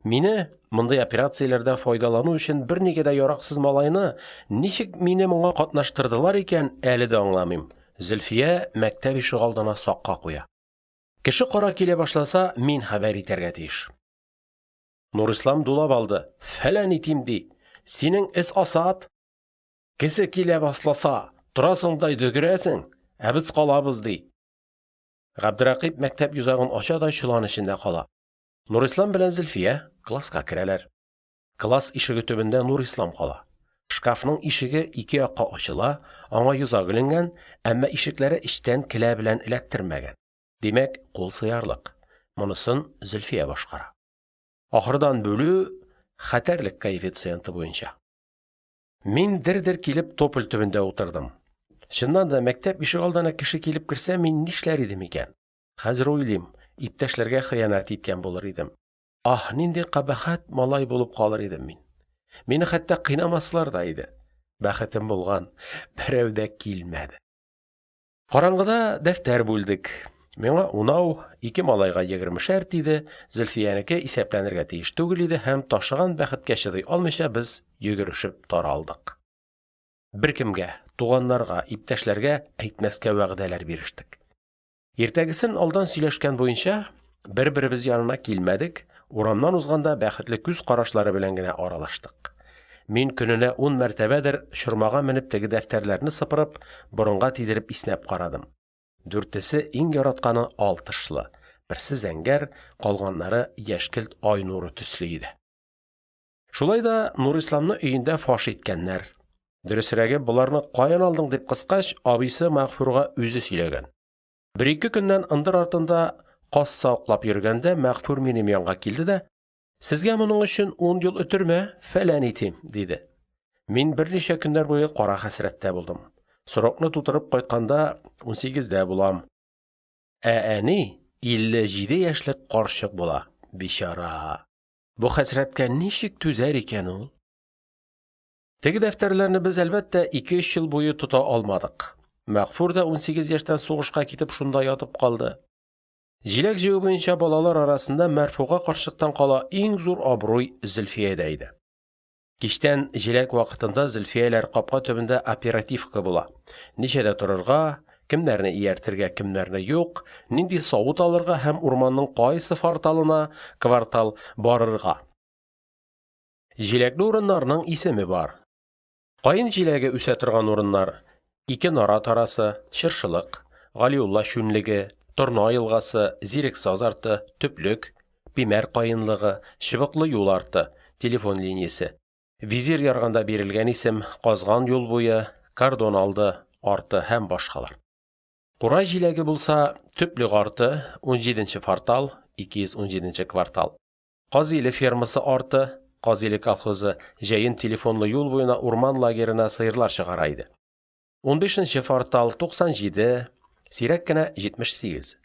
Мине, мондый операцияләрдә файдалану өчен бернигә дә яраксыз малайны, ничек мине моңа катнаштырдылар икән, әле дә аңламыйм, Зөлфия мәктәп ишегалдына сакка куя. Кеше-кара килә башласа, мин хәбәр итәргә тиеш. Нурислам дулап алды: фәлән итим, ди, синең эс асат, кесе килә басласа, торасың да йөгерәсең, ә без калабыз, ди. Габдерәкыйп мәктәп йозагын ача да чолан эчендә кала. Нурислам белән Зөлфия класска керәләр. Класс ишеге төбендә Нурислам кала. Шкафның ишеге ике якка ачыла, аңа йозак эленгән, әмма ишекләре эчтән келә белән эләктермәгән. Димәк, кул сыярлык. Монысын Зөлфия башкара. Ахырдан бүлү – хәтәрлек коэффициенты буенча. Мин дер-дер килеп тополь төбендә утырдым. Чыннан да, мәктәп ишегалдына кеше килеп керсә, мин нишләр идем икән? Хәзер уйлыйм, иптәшләргә хыянәт иткән булыр идем. Аһ, нинди кабахәт малай булып калыр идем мин. Мине хәтта кыйнамаслар да иде. Бәхетем булган, берәү дә килмәде. Караңгыда дәфтәр бүлдек. Миңа унау, ике малайга егермешәр тиде, Зөлфиянеке исәпләнергә тиеш түгел иде һәм, ташыган бәхеткә чыдый алмыйча, без йөгерешеп таралдык. Беркемгә – туганнарга, иптәшләргә әйтмәскә вәгъдәләр бирештек. Иртәгесен, алдан сөйләшкән буенча, бер-беребез янына килмәдек, урамнан узганда бәхетле күз карашлары белән генә аралаштык. Мин көненә ун мәртәбәдер чормага менеп теге дәфтәрләрне сыпырып, борынга тидереп иснәп карадым. Дүртесе иң яратканы ал тышлы, берсе зәңгәр, калганнары яшькелт ай нуры төсле иде. Шулай да Нурисламны өендә фаш иткәннәр. Дөресрәге, боларны каян алдың дип кыскач, абыйсы Мәгъфурга үзе сөйләгән. Бер-ике көннән ындыр артында каз саклап йөргәндә Мәгъфур минем янга килде дә: «Сезгә моның өчен ун ел өтермә, фәлән итим», – диде. Мин берничә көннәр буе кара хәсрәттә булдым. Срокны тутырып кайтканда 18дә булам. Ә әни 57 яшьлек карчык була, бичара. Бу хәсрәткә ничек түзәр икән ул? Теге дәфтәрләрне без, әлбәттә, ике-өч ел буе тота алмадык. Мәгъфур да 18 яшьтән сугышка китеп шунда ятып калды. Җиләк җыю буенча балалар арасында Мәрфуга карчыктан кала иң зур абруй Зөлфиядә иде. Кичтән җиләк вакытында Зөлфияләр капка төбендә оперативка була. Ничәдә торырга, кемнәрне ияртергә, кемнәрне юк, нинди савыт алырга һәм урманның кайсы фарталына (квартал) барырга. Җиләкле урыннарның исеме бар. Каен җиләге үсә торган урыннар: Ике нарат арасы, Чыршылык, Галиулла чүнлеге, Торна елгасы, Зирексаз арты, Төплек, Пимәр каенлыгы, Чыбыклы юл арты (телефон линиясе), Визир ярганда бирелгән исем, Казган юл буе, Кордон алды (арты) һ.б. Кура җиләге булса: Төплек арты, 17 нче фартал (217 нче квартал), Казиле фермасы арты (Казиле колхозы җәен телефонлы юл буена урман лагерена сыерлар чыгара иде), 15 нче фартал, 97, сирәк кенә 78.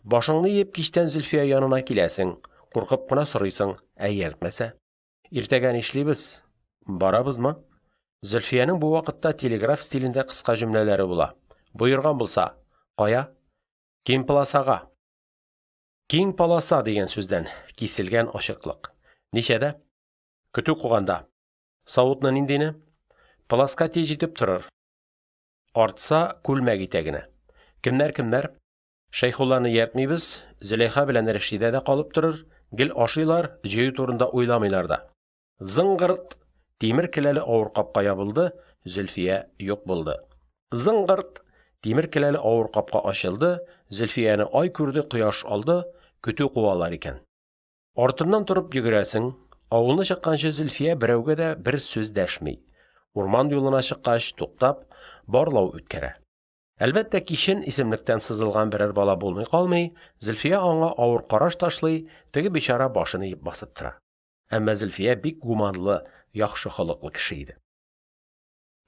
Башыңны иеп кичтән Зөлфия янына киләсең, куркып кына сорыйсың, ә ияртмәсә? Иртәгә нишлибез, барабызмы? Зөлфиянең бу вакытта телеграф стилендә кыска җөмләләре була: Боерган булса. Кая? Кимпласага. Киң полоса дигән сүздән, киселгән ачыклык. Ничәдә? Көтү куганда. Савытны ниндине? Пласкати җитеп торыр. Артса, күлмәк итәгенә. Кемнәр, кемнәр? Шәйхулланы ияртмибез, Зөләйха белән Рәшидә дә калып торыр, гел ашыйлар, җыю турында уйламыйлар да. Зыңгырт! Тимер келәле авыр капка ябылды, Зөлфия юк булды. Зыңгырт! Тимер келәле авыр капка ачылды, Зөлфияне ай күрде, кояш алды, көтү куалар икән. Артыннан торып йөгерәсең, авылны чыкканчы Зөлфия берәүгә дә бер сүз дәшми. Урман юлына чыккач, туктап, барлау үткәрә. Әлбәттә, кичен исемлектән сызылган берәр бала булмый калмый, Зөлфия аңа авыр караш ташлый, теге бичара башын иеп басып тора. Әмма Зөлфия бик гуманлы, яхшы холыклы кеше иде.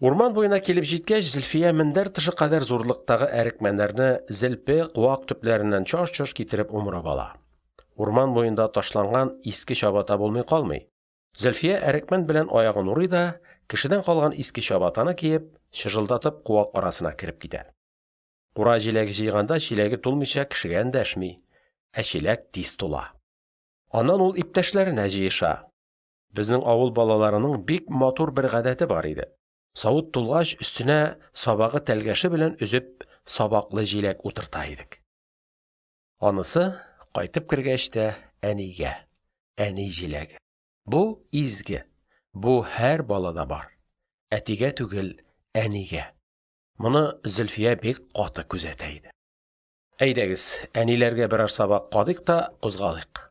Урман буена килеп җиткәч, Зөлфия мендәр тышы кадәр зурлыктагы әрекмәннәрне зелпе, куак төпләреннән чаж-чож китереп умырып ала. Урман буенда ташланган иске чабата булмый калмый, Зөлфия әрекмән белән аягын урый да, кешедән калган иске чабатаны киеп, чыжылдатып куак арасына кереп китә. Кура җиләге җыйганда чиләге тулмыйча кешегә эндәшми, ә чиләк тиз тула. Аннан ул иптәшләренә җыеша. Безнең авыл балаларының бик матур бер гадәте бар иде: савыт тулгач, өстенә сабагы-тәлгәше белән өзеп сабаклы җиләк утырта идек. Анысы, кайтып кергәч тә, әнигә. Әни җиләге. Бу – изге, бу – һәр балада бар. Әтигә түгел, әнигә. Моны Зөлфия бик каты күзәтә иде. Әйдәгез, әниләргә берәр сабак кадыйк та кузгалыйк.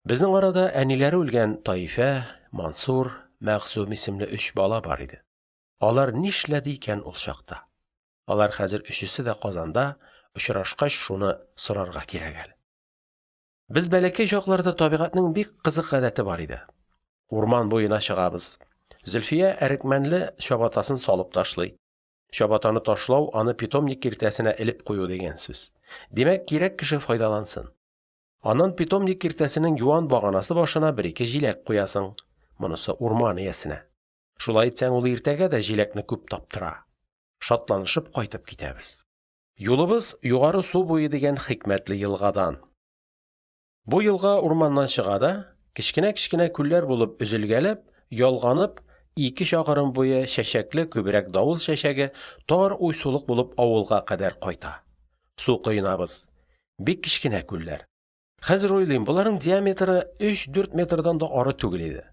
Безнең арада әниләре үлгән Таифә, Мансур, Мәгъсум исемле өч бала бар иде. Алар нишләде икән ул чакта? Алар хәзер өчесе дә Казанда, очрашкач шуны сорарга кирәк әле. Без бәләкәй чакларда табигатьнең бик кызык гадәте бар иде. Урман буена чыгабыз. Зөлфия әрекмәнле чабатасын салып ташлый. Чабатаны ташлау – аны питомник киртәсенә элеп кую дигән сүз. Димәк, кирәк кеше файдалансын. Аннан питомник киртәсенең юан баганасы башына бер-ике җиләк куясың. Монысы урман иясенә. Шулай итсәң, ул иртәгә дә җиләкне күп таптыра. Шатланышып кайтып китәбез. Юлыбыз Югары су буе дигән хикмәтле елгадан. Бу елга урманнан чыга да, кечкенә-кечкенә күлләр булып өзелгәләп, ялганып, ике чакрым буе чәчәкле (күбрәк давыл чәчәге) тар уйсулык булып авылга кадәр кайта. Су коенабыз. Бик кечкенә күлләр. Хәзер уйлыйм, боларның диаметры 3-4 метрдан да ары түгел иде.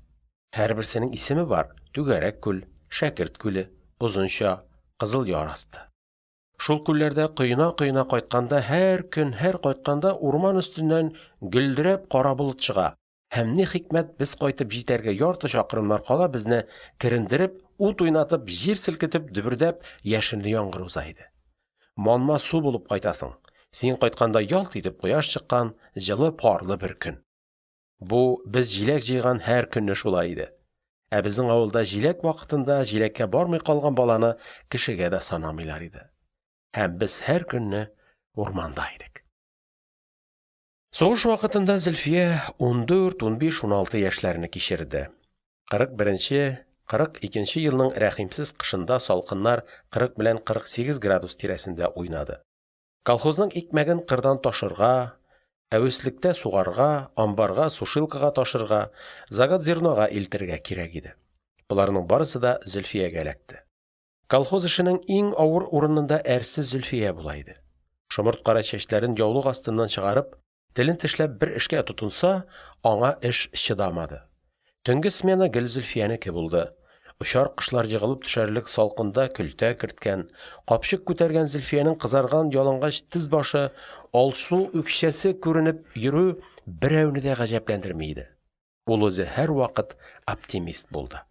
Һәрберсенең исеме бар: Түгәрәк күл, Шәкерт күле, Озынча, Кызыл Яр асты. Шул күлләрдә коена-коена кайтканда һәр көн, һәр кайтканда урман өстеннән гөлдерәп кара болыт чыга һәм ни хикмәт без кайтып җитәргә ярты чакрымнар кала безне керендереп, ут уйнатып, җир селкетеп, дөбердәп яшенле яңгыр уза иде. Манма су булып кайтасың, син кайтканда ялт итеп кояш чыккан, җылы, парлы бер көн. Бу без җиләк җыйган һәр көнне шулай иде. Ә безнең авылда җиләк вакытында җиләккә бармый калган баланы кешегә дә санамыйлар иде. Һәм без һәр көнне урманда идек. Сугыш вакытында Зөлфия 14, 15, 16 яшьләрне кичерде. 41, 42 елның рәхимсез кышында салкыннар 40 белән 48 градус тирәсендә уйнады. Колхозның икмәген кырдан ташырга, әвеслектә сугарга, амбарга, сушилкага ташырга, заготзернога илтергә кирәк иде. Боларның барысы да Зөлфиягә эләкте. Колхоз эшенең иң авыр урынында әрсез Зөлфия була иде. Шомырт кара чәчләрен яулык астыннан чыгарып, телен тешләп бер эшкә тотынса, аңа эш чыдамады. Төнге смена гел Зөлфиянеке булды. Очар кошлар егылып төшәрлек салкында көлтә керткән, капчык күтәргән Зөлфиянең кызарган ялангач тез башы, алсу үкчәсе күренеп йөрү берәүне дә гаҗәпләндерми иде. Ул үзе һәрвакыт оптимист булды.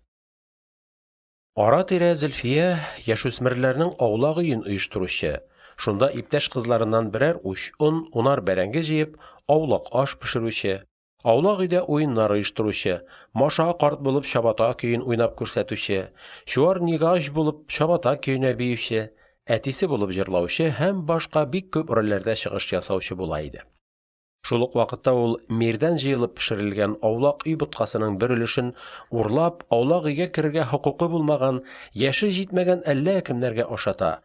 Ара-тирә Зөлфия яшүсмерләрнең аулак өен оештыручы, шунда иптәш кызларыннан берәр уч он, унар бәрәңге җыеп, аулак аш пешерүче, аулак өйдә уеннар оештыручы, Маша карт булып чабата көен уйнап күрсәтүче, Чуар Нигаҗ булып чабата көенә биюче, әтисе булып җырлаучы һәм башка бик күп рольләрдә чыгыш ясаучы була иде. Шул ук вакытта ул мирдән җыелып пешерелгән аулак өй боткасының бер өлешен урлап, аулак өйгә керергә хокукы булмаган, яше җитмәгән әллә кемнәргә ашата,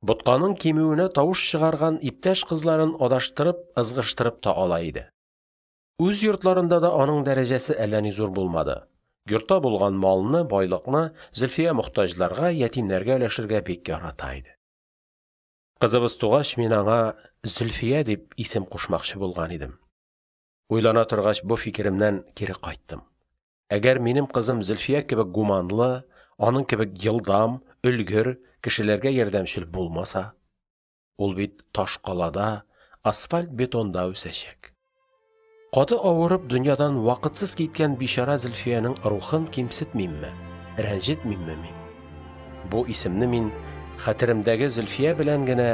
ботканың кимүенә тавыш чыгарган иптәш кызларын адаштырып, ызгыштырып та ала иде. Үз йортларында да аның дәрәҗәсе әллә ни зур булмады. Йортта булган малны, байлыкны Зөлфия мохтаҗларга, ятимнәргә өләшергә бик ярата иде. Кызыбыз тугач, мин аңа Зөлфия дип исем кушмакчы булган идем. Уйлана торгач, бу фикеремнән кире кайттым. Әгәр минем кызым Зөлфия кебек гуманлы, аның кебек елдам, өлгер, кешеләргә ярдәмчел булмаса? Ул бит таш калада, асфальт-бетонда үсәчәк. Каты авырып, дөньядан вакытсыз киткән бичара Зөлфиянең рухын кимсетмимме, рәнҗетмимме мин? Бу исемне мин хәтеремдәге Зөлфия белән генә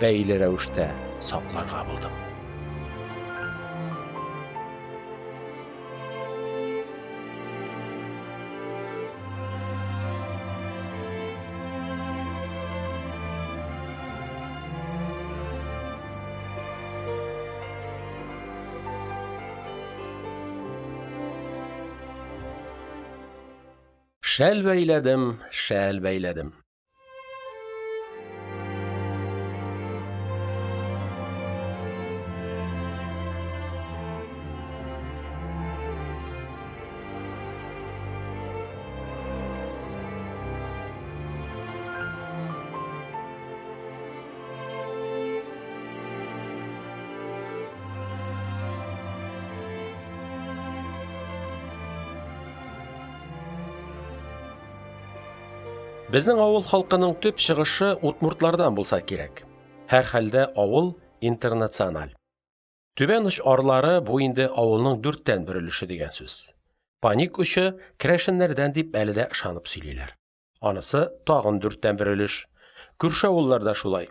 бәйле рәвештә сакларга булдым. Шәл бәйләдем, шәл бәйләдем. Безнең авыл халкының төп чыгышы удмуртлардан булса кирәк, һәрхәлдә, авыл – интернациональ. Түбән оч арлары – бу инде авылның дүрттән бер өлеше дигән сүз. Поник очы керәшеннәрдән дип әле дә ышанып сөйлиләр. Анысы – тагын дүрттән бер өлеш. Күрше авыллар да шулай.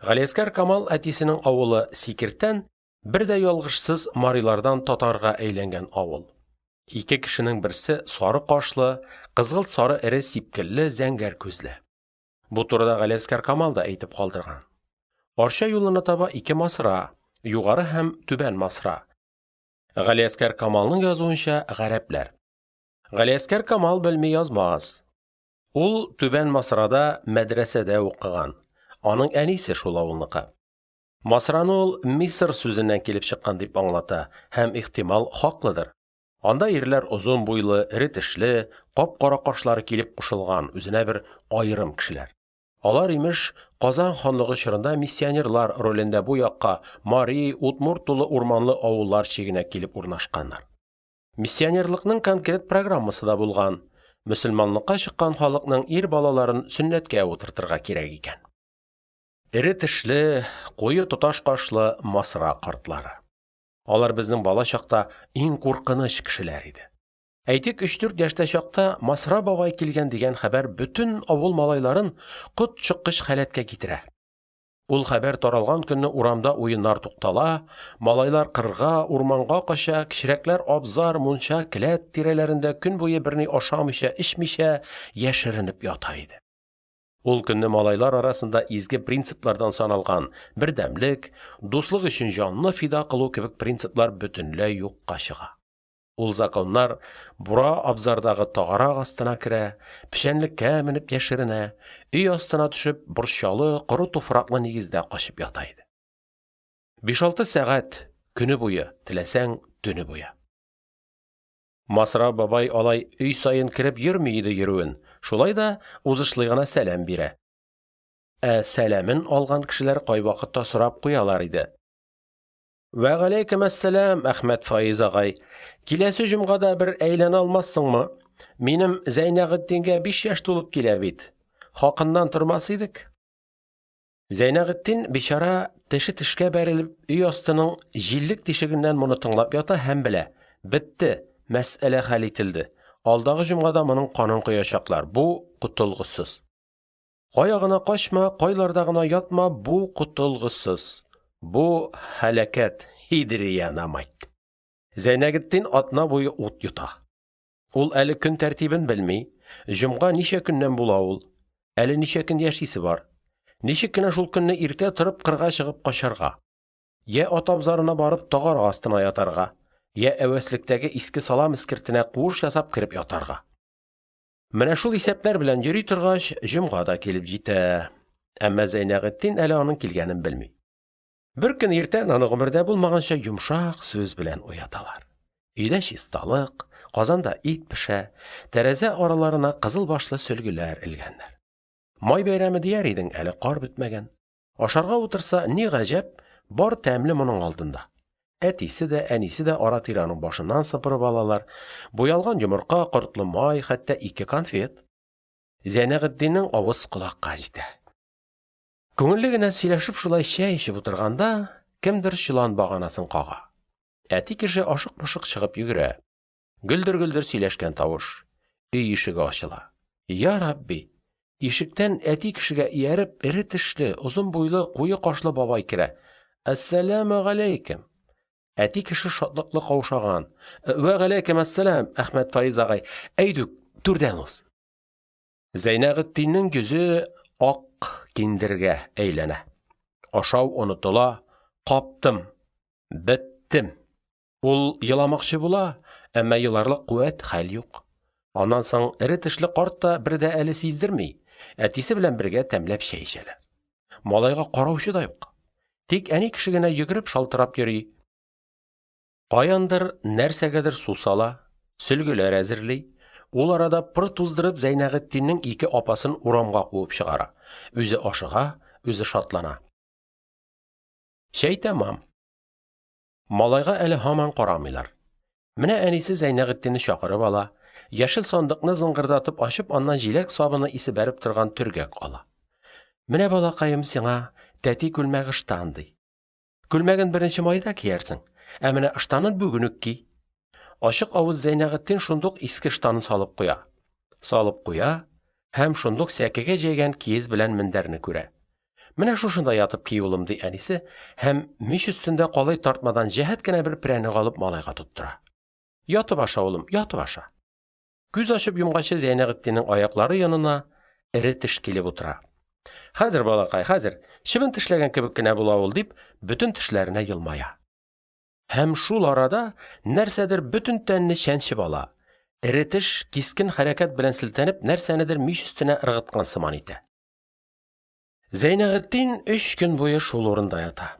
Галиәсгар Камал әтисенең авылы Сикертән – бер дә ялгышсыз марилардан татарга әйләнгән авыл. Ике кешенең берсе сары кашлы, кызгылт-сары эре сипкелле, зәңгәр күзле. Бу турыда Галиәсгар Камал да әйтеп калдырган. Арча юлына таба ике Масра – Югары һәм Түбән Масра. Галиәсгар Камалның язуынча, гарәпләр. Галиәсгар Камал белми язмас. Ул Түбән Масрада мәдрәсәдә укыган, аның әнисе шул авылныкы. Масраны ул «Мисыр» сүзеннән килеп чыккан дип аңлата һәм, ихтимал, хаклыдыр. Анда ирләр озын буйлы, эре тешле, кап-кара кашлары килеп кушылган, үзенә бер аерым кешеләр. Алар, имеш, Казан ханлыгы чорында миссионерлар ролендә бу якка, мари, удмурт тулы урманлы авыллар чигенә килеп урнашканнар. Миссионерлыкның конкрет программасы да булган: мөселманлыкка чыккан халыкның ир балаларын сөннәткә утыртырга кирәк икән. Эре тешле, куе тоташ кашлы Масра картлары. Алар безнең балачакта иң куркыныч кешеләр иде. Әйтик, өч-дүрт яшьтә чакта «Масра бабай килгән» дигән хәбәр бөтен авыл малайларын котчыккыч халәткә китерә. Ул хәбәр таралган көнне урамда уеннар туктала, малайлар кырга, урманга кача, кечерәкләр абзар, мунча, келәт тирәләрендә көн буе берни ашамыйча-эчмичә яшеренеп ята иде. Ул көнне малайлар арасында изге принциплардан саналган бердәмлек, дуслык өчен җанны фида кылу кебек принциплар бөтенләй юкка чыга. Ул законнар бура абзардагы тагарак астына керә, печәнлеккә менеп яшеренә, өй астына төшеп, борчалы, коры туфраклы нигездә качып ята иде. Биш-алты сәгать, көне буе, теләсәң – төне буе. Масра бабай алай өй саен кереп йөрми иде йөрүен, шулай да узышлый гына сәлам бирә. Ә сәламен алган кешеләр кайвакытта сорап куялар иде: – Вәгаләйкем әссәлам, Әхмәтфаиз агай, киләсе җомгада бер әйләнә алмассыңмы, минем Зәйнәгытдингә биш яшь тулып килә бит, хакыннан тормас идек. Зәйнәгытдин, бичара, теше тешкә бәрелеп, өй астының җиллек тишегеннән моны тыңлап ята һәм белә: бетте, мәсьәлә хәл ителде, алдагы җомгада моның канын коячаклар, бу – котылгысыз. Кая гына качма, кайларда гына ятма, бу – котылгысыз, бу – һәлакәт, идриянамайть. Зәйнәгытдин атна буе ут йота. Ул әле көн тәртибен белми, җомга ничә көннән була ул, әле ничә көн яшисе бар, ничек кенә шул көнне иртә торып кырга чыгып качарга, йә ат абзарына барып тагарак астына ятарга, йә әвеслектәге иске салам эскертенә куыш ясап кереп ятарга. Менә шул исәпләр белән йөри торгач, җомга да килеп җитә, әмма Зәйнәгытдин әле аның килгәнен белми. Беркөн иртән аны гомердә булмаганча йомшак сүз белән уяталар. Өйдә чисталык, казанда ит пешә, тәрәзә араларына кызыл башлы сөлгеләр элгәннәр. Май бәйрәме дияр идең, әле кар бетмәгән. Ашарга утырса, ни гаҗәп, бар тәмле моның алдында. Әтисе дә, әнисе дә ара-тирә аның башыннан сыпырып алалар, буялган йомырка, кортлы май, хәтта ике конфет. Зәйнәгытдиннең авыз колакка җитә. Күңелле генә сөйләшеп шулай чәй эчеп утырганда, кемдер чолан баганасын кага. Әти кеше ашык-пошык чыгып йөгерә. Гөлдер-гөлдер сөйләшкән тавыш. Өй ишеге ачыла. Йа Рабби! Ишектән әти кешегә ияреп, эре тешле, озын буйлы, куе кашлы бабай керә. Әссәламегаләйкем! Әти кеше шатлыклы каушаган. Вәгаләйкем әссәлам, Әхмәтфаиз агай, әйдүк, түрдән уз. Зәйнәгытдиннең йөзе ак киндергә әйләнә. Ашау онытыла, каптым, беттем. Ул еламакчы була, әмма еларлык куәт, хәл юк. Аннан соң, эре тешле карт та бер дә әле сиздерми, әтисе белән бергә тәмләп чәй эчәләр. Малайга караучы да юк. Тик әни кеше генә йөгереп, шалтырап йөри: каяндыр, нәрсәгәдер су сала, сөлгеләр әзерли, ул арада пыр туздырып Зәйнәгытдиннең ике апасын урамга куып чыгара, үзе ашыга, үзе шатлана. Чәй тәмам. Малайга әле һаман карамыйлар. Менә әнисе Зәйнәгытдинне чакырып ала, яшел сандыкны зыңгырдатып ачып, аннан җиләк сабыны исе бәреп торган төргәк ала. Менә, балакаем, сиңа тәти күлмәк-ыштан, ди. Күлмәген беренче майда киярсең, ә менә ыштанын бүген үк ки. Ачык авыз Зәйнәгытдин шундук иске ыштанын салып куя. Салып куя һәм шундук сәкегә җәйгән киез белән мендәрне күрә. Менә шушында ятып ки, улым, ди әнисе һәм мич өстендә калай тартмадан җәһәт кенә бер прәннек алып малайга тоттыра. Ятып аша, улым, ятып аша. Күз ачып йомганчы Зәйнәгытдиннең аяклары янына эре теш килеп утыра. Хәзер, балакай, хәзер, чебен тешләгән кебек кенә була ул, дип, бөтен тешләренә елмая. Һәм шул арада нәрсәдер бөтен тәнне чәнчеп ала, эре теш, кискен хәрәкәт белән селтәнеп, нәрсәнедер мич өстенә ыргыткан сыман итә. Зәйнәгытдин өч көн буе шул урында ята.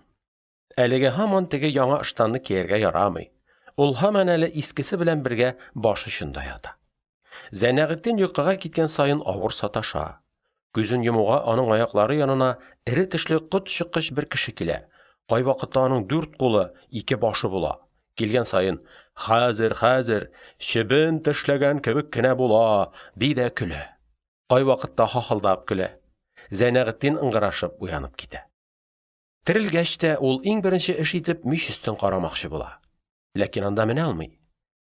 Әлегә һаман теге яңа ыштанны кияргә ярамый, ул һаман әле искесе белән бергә баш очында ята. Зәйнәгытдин йокыга киткән саен авыр саташа. Күзен йомуга аның аяклары янына эре тешле котчыккыч бер кеше килә, кайвакытта аның дүрт кулы, ике башы була. Килгән саен: «Хәзер, хәзер, чебен тешләгән кебек кенә була», – ди дә көлә. Кайвакытта хахылдап көлә. Зәйнәгытдин ыңгырашып уянып китә. Терелгәч тә, ул иң беренче эш итеп мич өстен карамакчы була. Ләкин анда менә алмый.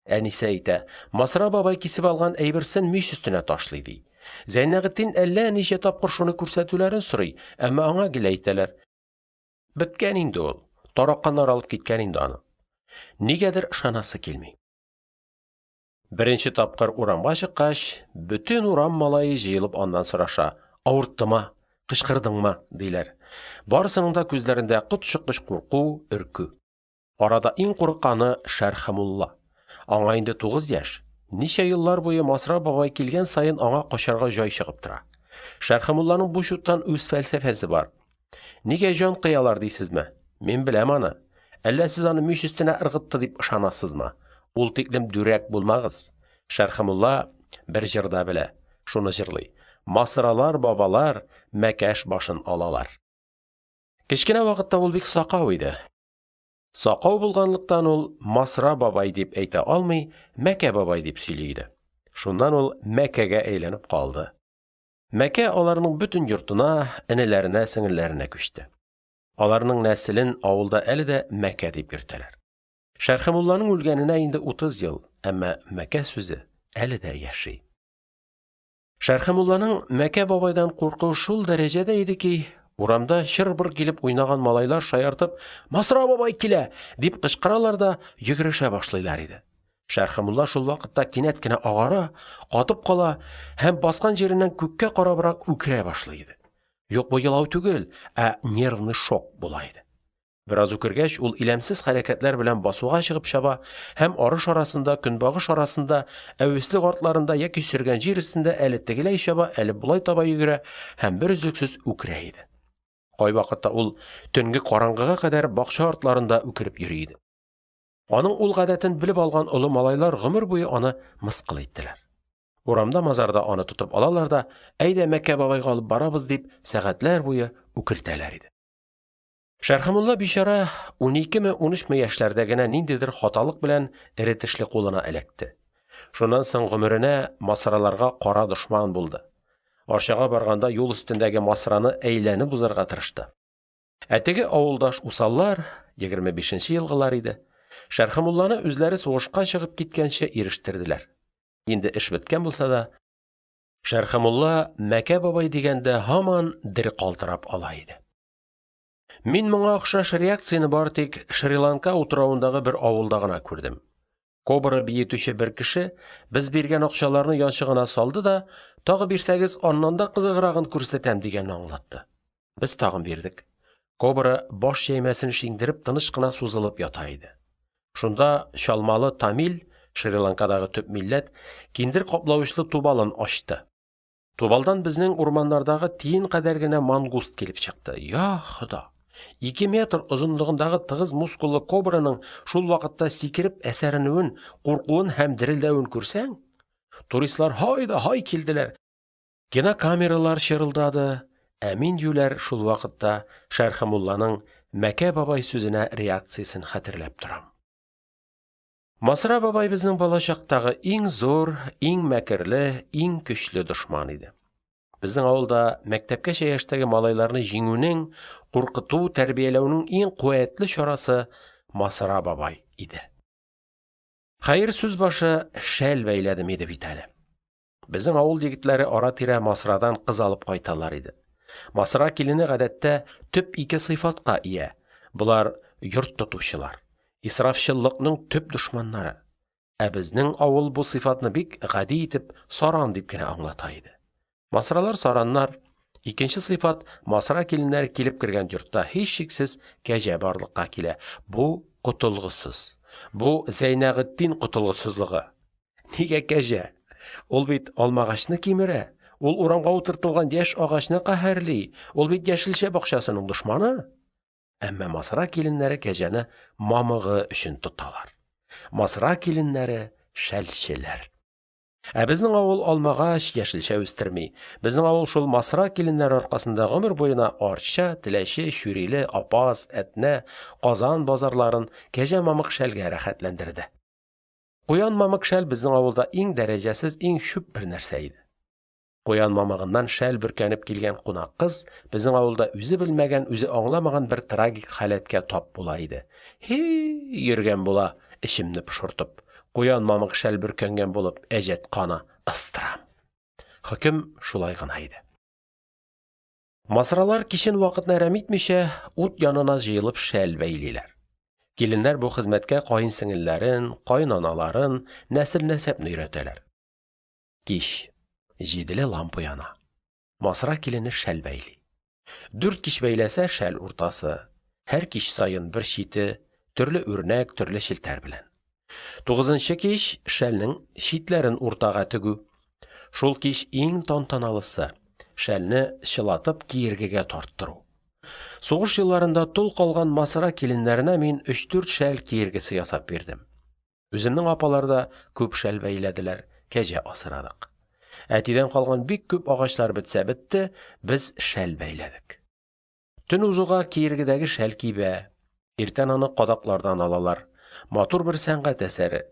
Әнисе әйтә, Масра бабай кисеп алган әйберсен мич өстенә ташлый, ди. Зәйнәгытдин әллә ничә тапкыр шуны күрсәтүләрен сорый, әмма аңа гел әйтәләр: беткән инде ул, тараканнар алып киткән инде аны. Нигәдер ышанасы килми. Беренче тапкыр урамга чыккач, бөтен урам малае җыелып аннан сораша: авырттымы, кычкырдыңмы? – диләр. Барысының да күзләрендә котчыккыч курку, өркү. Арада иң курыкканы Шәрхемулла. Аңа инде 9 яшь, ничә еллар буе Масра бабай килгән саен аңа качарга җай чыгып тора. Шәрхемулланың бу чуттан үз фәлсәфәсе бар. Нигә җан кыялар дисезме? Мин беләм аны. Әллә сез аны мич өстенә ыргытты дип ышанасызмы? Ул тиклем дүрәк булмагыз. Шәрхемулла бер җыр да белә, шуны җырлый: Масралар, бабалар Мәкәш башын алалар. Кечкенә вакытта ул бик сакау иде. Сакау булганлыктан ул «Масра бабай» дип әйтә алмый, «Мәкә бабай» дип сөйли иде. Шуннан ул «Мәкә»гә әйләнеп калды. Мәкә аларның бөтен йортына, энеләренә, сеңелләренә күчте. Аларның нәселен авылда әле дә Мәкә дип йөртәләр. Шәрхемулланың үлгәненә инде 30 ел, әмма «Мәкә» сүзе әле дә яши. Шәрхемулланың Мәкә бабайдан куркуы шул дәрәҗәдә иде ки, урамда чыр-быр килеп уйнаган малайлар шаяртып «Масра бабай килә!» дип кычкыралар да йөгерешә башлыйлар иде. Шәрхемулла шул вакытта кинәт кенә агара, катып кала һәм баскан җиреннән күккә карабрак үкерә башлый иде. Юк, бу елау түгел, ә нервный шок була иде. Бераз үкергәч, ул иләмсез хәрәкәтләр белән басуга чыгып чаба һәм арыш арасында, көнбагыш арасында, әвеслек артларында яки сөргән җир өстендә әле тегеләй чаба, әле болай таба йөгерә һәм берөзлексез үкерә иде. Кайвакытта ул төнге караңгыга кадәр бакча артларында үкереп йөри иде. Аның ул гадәтен белеп алган олы малайлар гомер буе аны мыскыл иттеләр. Урамда-мазарда аны тотып алалар да, әйдә Мәкә бабайга алып барабыз дип, сәгатьләр буе үкертәләр иде. Шәрхемулла бичара уникеме, унөчме яшьләрдә генә ниндидер хаталык белән эре тешле кулына эләкте. Шуннан соң гомеренә Масраларга кара дошман булды. Арчага барганда юл өстендәге Масраны әйләнеп узарга тырышты. Ә теге авылдаш усаллар, 25 нче елгылар иде, Шәрхемулланы үзләре сугышка чыгып киткәнче ирештерделәр. Инде эш беткән булса да, Шәрхемулла Мәкә бабай дигәндә һаман дер калтырап ала иде. Мин моңа охшаш реакцияне бары тик Шри-Ланка утравындагы бер авылда гына күрдем. Кобра биетүче бер кеше без биргән акчаларны янчыгына салды да, тагы бирсәгез, аннан да кызыграгын күрсәтәм дигәнне аңлатты. Без тагын бирдек. Кобра баш җәймәсен шиңдереп тыныч кына сузылып ята иде. Шунда чалмалы тамиль Шри-Ланкадагы төп милләт, киндер каплавычлы тубалын ачты, тубалдан безнең урманнардагы тиен кадәр генә мангуст килеп чыкты, йа Хода, 2 метр озынлыгындагы тыгыз мускуллы кобраның шул вакытта сикереп әсәренүен, куркуын һәм дерелдәвен күрсәң… Туристлар һай да һай килделәр, кинокамералар чырылдады, ә мин, юләр, шул вакытта Шәрхемулланың «Мәкә бабай» сүзенә реакциясен хәтерләп торам. Масра бабай безнең балачактагы иң зур, иң мәкерле, иң көчле дошман иде. Безнең авылда мәктәпкәчә яшьтәге малайларны җиңүнең, куркыту, тәрбияләүнең иң куәтле чарасы Масра бабай иде. Хәер, сүз башы «шәл бәйләдем» иде бит әле. Безнең авыл егетләре ара-тирә Масрадан кыз алып кайталар иде. Масра килене, гадәттә, төп ике сыйфатка ия: болар – йорт тотучылар, исрафчыллыкның төп дошманнары. Ә безнең авыл бу сыйфатны бик гади итеп «саран» дип кенә аңлата иде. Масралар – сараннар, икенче сыйфат – Масра киленнәре килеп кергән йортта, һичшиксез, кәҗә барлыкка килә, бу – котылгысыз, бу – Зәйнәгытдин котылгысызлыгы. Нигә кәҗә? Ул бит алмагачны кимерә, ул урамга утыртылган яшь агачны каһәрли, ул бит яшелчә бакчасының дошманы! Әмма Масра киленнәре кәҗәне мамыгы өчен тоталар. Масра киленнәре – шәлчеләр. Ә безнең авыл алмагач, яшелчә үстерми, безнең авыл шул Масра киленнәре аркасында гомер буена Арча, Теләче, Чүриле, Апаз, Әтнә, Казан базарларын кәҗә мамык шәлгә рәхәтләндерде. Куян мамык шәл безнең авылда иң дәрәҗәсез, иң чүп бер нәрсә иде. Куян мамыгыннан шәл бөркәнеп килгән кунак кыз безнең авылда үзе белмәгән, үзе аңламаган бер трагик халәткә тап була иде: һи-и, йөргән була, эчемне пошыртып, куян мамык шәл бөркәнгән булып, әҗәткана, ыстырам! Хөкем шулай гына иде. Масралар кичен вакытны әрәм итмичә, ут янына җыелып шәл бәйлиләр. Киленнәр бу хезмәткә каенсеңелләрен, каенаналарын, нәсел-нәсәпне өйрәтәләр. Кич. Җиделе лампа яна. Масра килене шәл бәйли. Дүрт кич бәйләсә – шәл уртасы, һәр кич саен бер чите, төрле үрнәк, төрле челтәр белән. Тугызынчы кич – шәлнең читләрен уртага тегү. Шул кич иң тантаналысы – шәлне чылатып киергегә тарттыру. Сугыш елларында тол калган Масра киленнәренә мин өч-дүрт шәл киергесе ясап бирдем. Үземнең апалар да күп шәл бәйләделәр, кәҗә асрадык. Әтидән калган бик күп агачлар бетсә бетте, без шәл бәйләдек. Төн узуга киергедәге шәл кибә, иртән аны кадаклардан алалар. Матур бер сәнгать әсәре.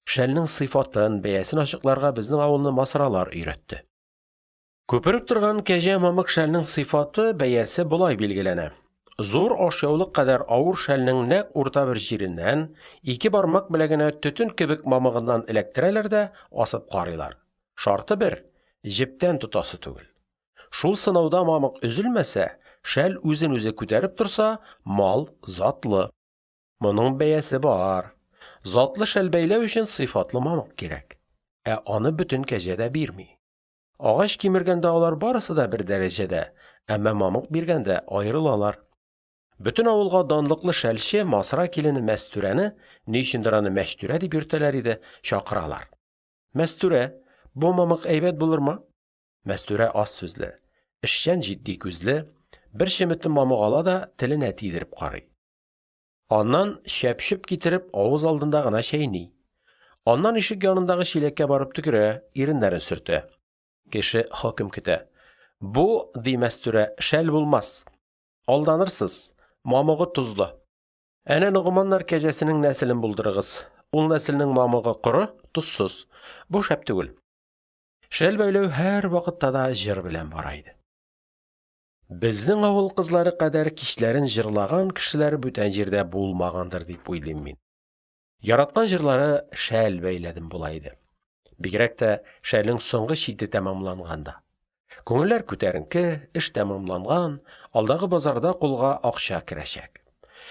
Шәлнең сыйфатын, бәясен ачыкларга безнең авылны масралар өйрәтте. Күпереп торган кәҗә мамык шәлнең сыйфаты, бәясе болай билгеләнә: зур ашъяулык кадәр авыр шәлнең нәкъ урта бер җиреннән ике бармак белән генә төтен кебек мамыгыннан эләктерәләр дә асып карыйлар. Шарты бер – җептән тотасы түгел. Шул сынауда мамык өзелмәсә, шәл үзен үзе күтәреп торса, мал затлы. Моның бәясе бар. Затлы шәл бәйләү өчен сыйфатлы мамык кирәк. Ә аны бөтен кәҗә дә бирми. Агач кимергәндә алар барысы да бер дәрәҗәдә, әмма мамык биргәндә аерылалар. Бөтен авылга данлыклы шәлче – Масра килене Мәстүрәне (ни өчендер аны Мәчтүрә дип йөртәләр иде) чакыралар. – Мәстүрә, бу мамык әйбәт булырмы? Мәстүрә аз сүзле, эшчән җитди күзле, бер чеметем мамык ала да теленә тидереп карый. Аннан чәп-чөп китереп авыз алдында гына чәйни. Аннан ишек янындагы чиләккә барып төкерә, иреннәрен сөртә. Кеше хөкем көтә. – Бу, – ди Мәстүрә, – шәл булмас. Алданырсыз, мамыгы тозлы. Әнә Ногманнар кәҗәсенең нәселен булдырыгыз. Ул нәселнең мамыгы коры, тозсыз. Бу шәп түгел. Шәл бәйләү һәрвакытта да җыр белән бара иде. Безнең авыл кызлары кадәр кичләрен җырлаган кешеләр бүтән җирдә булмагандыр дип уйлыйм мин. Яраткан җырлары «Шәл бәйләдем» була иде. Бигрәк тә шәлнең соңгы чите тәмамланганда. Күңелләр күтәренке, эш тәмамланган, алдагы базарда кулга акча керәчәк.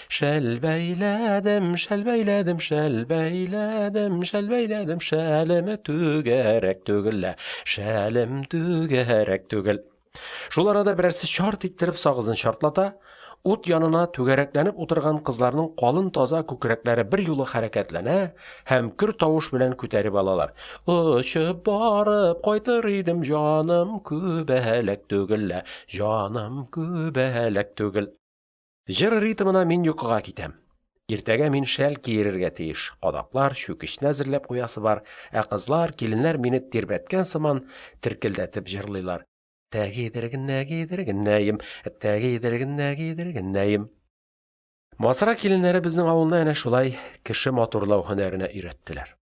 Шәл бәйләдем, шәл бәйләдем, шәл бәйләдем, шәл бәйләдем, шәлем түгәрәк түгел лә, шәлем түгәрәк түгел. Шул арада берәрсе чарт иттереп сагызын чартлата. ут янына түгәрәкләнеп утырган кызларның калын таза күкрәкләре берьюлы хәрәкәтләнә һәм көр тавыш белән күтәреп алалар: Очып барып кайтыр идем, Җаным күбәләк түгел лә, Җаным күбәләк түгел. Җыр ритмына мин йокыга китәм. Иртәгә мин шәл киерергә тиеш, кадаклар, чүкечне әзерләп куясы бар, ә кызлар, киленнәр мине тирбәткән сыман теркелдәтеп җырлыйлар: Тәгидер генә, гидер генәем, Тәгидер генә, гидер генәем. Масра киленнәре безнең авылны әнә шулай кеше матурлау һөнәренә өйрәттеләр.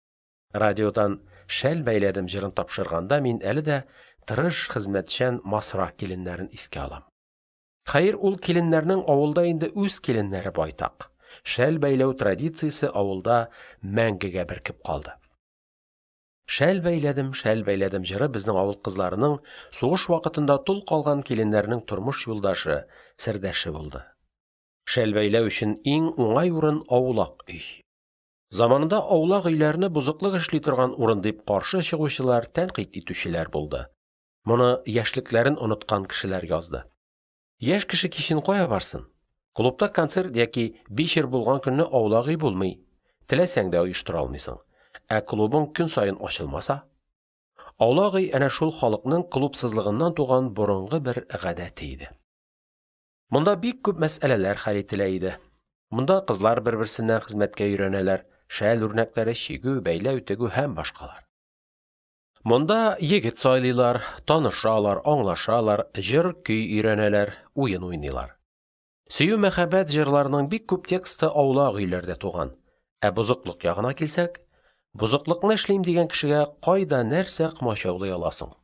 Радиодан «Шәл бәйләдем» җырын тапшырганда, мин әле дә тырыш, хезмәтчән Масра киленнәрен искә алам. Хәер, ул киленнәрнең авылда инде үз киленнәре байтак, шәл бәйләү традициясе авылда мәңгегә беркеп калды. «Шәл бәйләдем, шәл бәйләдем» җыры безнең авыл кызларының, сугыш вакытында тол калган киленнәрнең тормыш юлдашы, сердәше булды. Шәл бәйләү өчен иң уңай урын – аулак өй. Заманында аулак өйләрне бозыклык эшли торган урын дип каршы чыгучылар, тәнкыйть итүчеләр булды. Моны яшьлекләрен оныткан кешеләр язды. Яшь кеше кичен кая барсын? Клубта концерт яки бичер булган көнне аулак өй булмый, теләсәң дә оештыра алмыйсың. Ә клубың көн саен ачылмаса? Аулак өй әнә шул халыкның клубсызлыгыннан туган борынгы бер гадәте иде. Монда бик күп мәсьәләләр хәл ителә иде. Монда кызлар бер-берсеннән хезмәткә өйрәнәләр, шәл үрнәкләре, чигү, бәйләү, тегү һәм башкалар. Монда егет сайлыйлар, танышалар, аңлашалар, җыр-көй өйрәнәләр, уен уйныйлар. Сөю-мәхәббәт җырларының бик күп тексты аулак өйләрдә туган. Ә бозыклык ягына килсәк, бозыклыкны эшлим дигән кешегә кайда нәрсә комачаулый ала соң?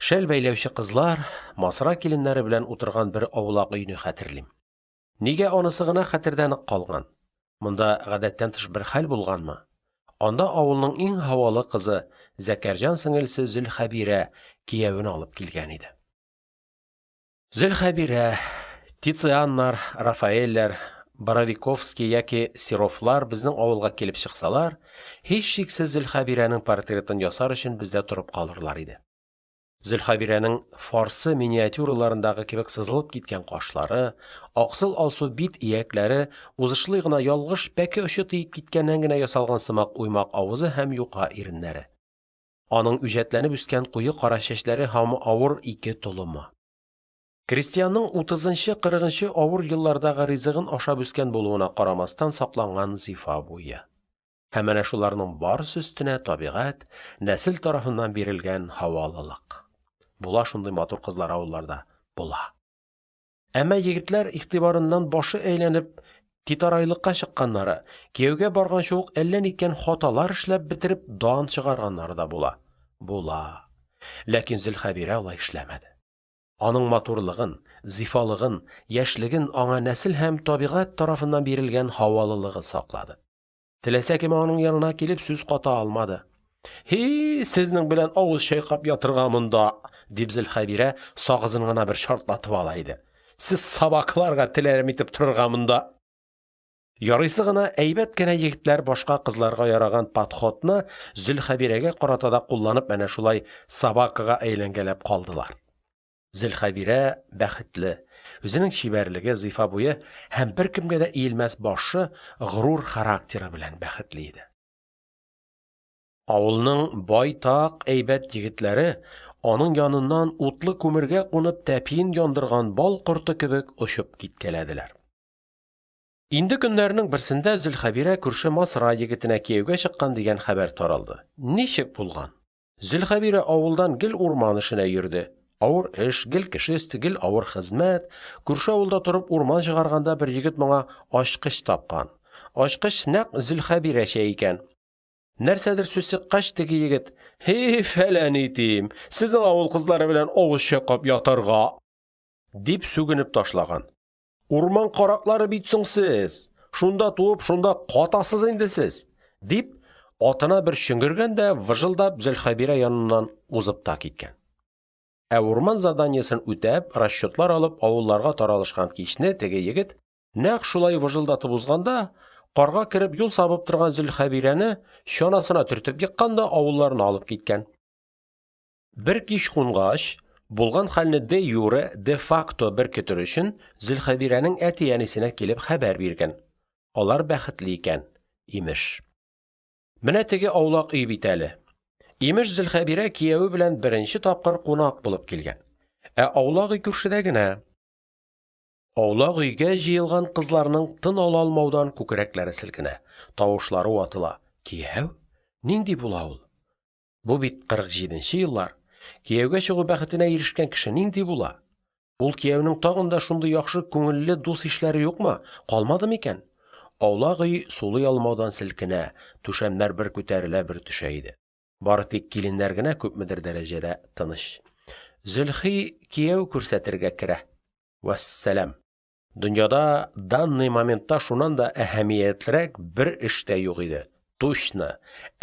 Шәл бәйләүче кызлар, Масра киленнәре белән утырган бер аулак өйне хәтерлим. Нигә анысы гына хәтердә нык калган? Монда гадәттән тыш бер хәл булганмы? Анда авылның иң һавалы кызы – Зәкәрҗан сеңелесе Зөлхәбирә киявен алып килгән иде. Зөлхәбирә, Тицианнар, Рафаэльләр, Боровиковский яки Серовлар безнең авылга килеп чыксалар, һичшиксез, Зөлхәбирәнең портретын ясар өчен бездә торып калырлар иде. Зөлхәбирәнең фарсы миниатюраларындагы кебек сызылып киткән кашлары, аксыл-алсу бит-иякләре, узышлый гына ялгыш пәке очы тиеп киткәннән генә ясалган сымак уймак авызы һәм юка иреннәре. Аның үҗәтләнеп үскән куе кара чәчләре һәм авыр ике толымы. Крестьянның утызынчы-кырыгынчы авыр еллардагы ризыгын ашап үскән булуына карамастан сакланган зифа буе. Һәм әнә шуларның барысы өстенә табигать, нәсел тарафыннан бирелгән һавалылык. Була шундый матур кызлар авылларда, була. Әмма егетләр игътибарыннан башы әйләнеп титарайлыкка чыкканнары, кияүгә барганчы ук әллә ниткән хаталар эшләп бетереп дан чыгарганнары да була. Була. Ләкин Зөлхәбирә алай эшләмәде. Аның матурлыгын, зифалыгын, яшьлеген аңа нәсел һәм табигать тарафыннан бирелгән һавалылыгы саклады. Теләсә кем аның янына килеп сүз ката алмады. – Һи-и, сезнең белән авыз чайкап ятырга монда, – дип Зөлхәбирә сагызын гына бер шартлатып ала иде. – Сез собакаларга тел әрәм итеп торырга монда. Ярыйсы гына әйбәт кенә егетләр башка кызларга яраган подходны Зөлхәбирәгә карата да кулланып әнә шулай собакага әйләнгәләп калдылар. Зөлхәбирә бәхетле, үзенең чибәрлеге, зифа буе һәм беркемгә дә иелмәс башы, горур характеры белән бәхетле иде. Авылның байтак әйбәт егетләре аның яныннан утлы күмергә кунып тәпиен яндырган бал корты кебек очып киткәләделәр. Инде көннәрнең берсендә Зөлхәбирә күрше Масра егетенә кияүгә чыккан дигән хәбәр таралды. Ничек булган? Зөлхәбирә авылдан гел урман эшенә йөрде. Авыр эш, гел кеше өсте, гел авыр хезмәт. Күрше авылда торып урман чыгарганда бер егет моңа ачкыч тапкан. Ачкыч нәкъ Зөлхәбирәчә икән. Нәрсәдер сүз чыккач, теге егет: – Һи, фәлән итим, сезнең авыл кызлары белән авыз чайкап ятарга! – дип сүгенеп ташлаган. Урман караклары бит соң сез! Шунда туып, шунда катасыз инде сез! – дип, атына бер чөңгергән дә выжылдап Зөлхәбирә яныннан узып та киткән. Ә урман заданиесен үтәп, расчетлар алып, авылларга таралышкан кичне теге егет нәкъ шулай выжылдатып узганда, карга кереп юл сабып торган Зөлхәбирәне чанасына төртеп еккан да авылларына алып киткән. Бер кич кунгач, Булган хәлне де-юре, де-факто беркетер өчен Зөлхәбирәнең әти-әнисенә килеп хәбәр биргән: алар бәхетле икән, имеш. Менә теге аулак өй бит әле. Имеш, Зөлхәбирә кияве белән беренче тапкыр кунак булып килгән. Ә аулак өй күршедә генә. Аулак өйгә җыелган кызларның тын ала алмаудан күкрәкләре селкенә, тавышлары ватыла: кияү? Нинди була ул? Бу бит 47 нче еллар, кияүгә чыгу бәхетенә ирешкән кеше нинди була? Ул кияүнең тагын да шундый яхшы күңелле дус-ишләре юкмы, калмадымы икән? Аулак өй сулый алмаудан селкенә, түшәмнәр бер күтәрелә, бер төшә иде. Бары тик киленнәр генә күпмедер дәрәҗәдә тыныч. Зөлхи кияү күрсәтергә керә. Вәссәлам. Дөньяда данный моментта шуннан да әһәмиятлерәк бер эш тә юк иде. Тучны.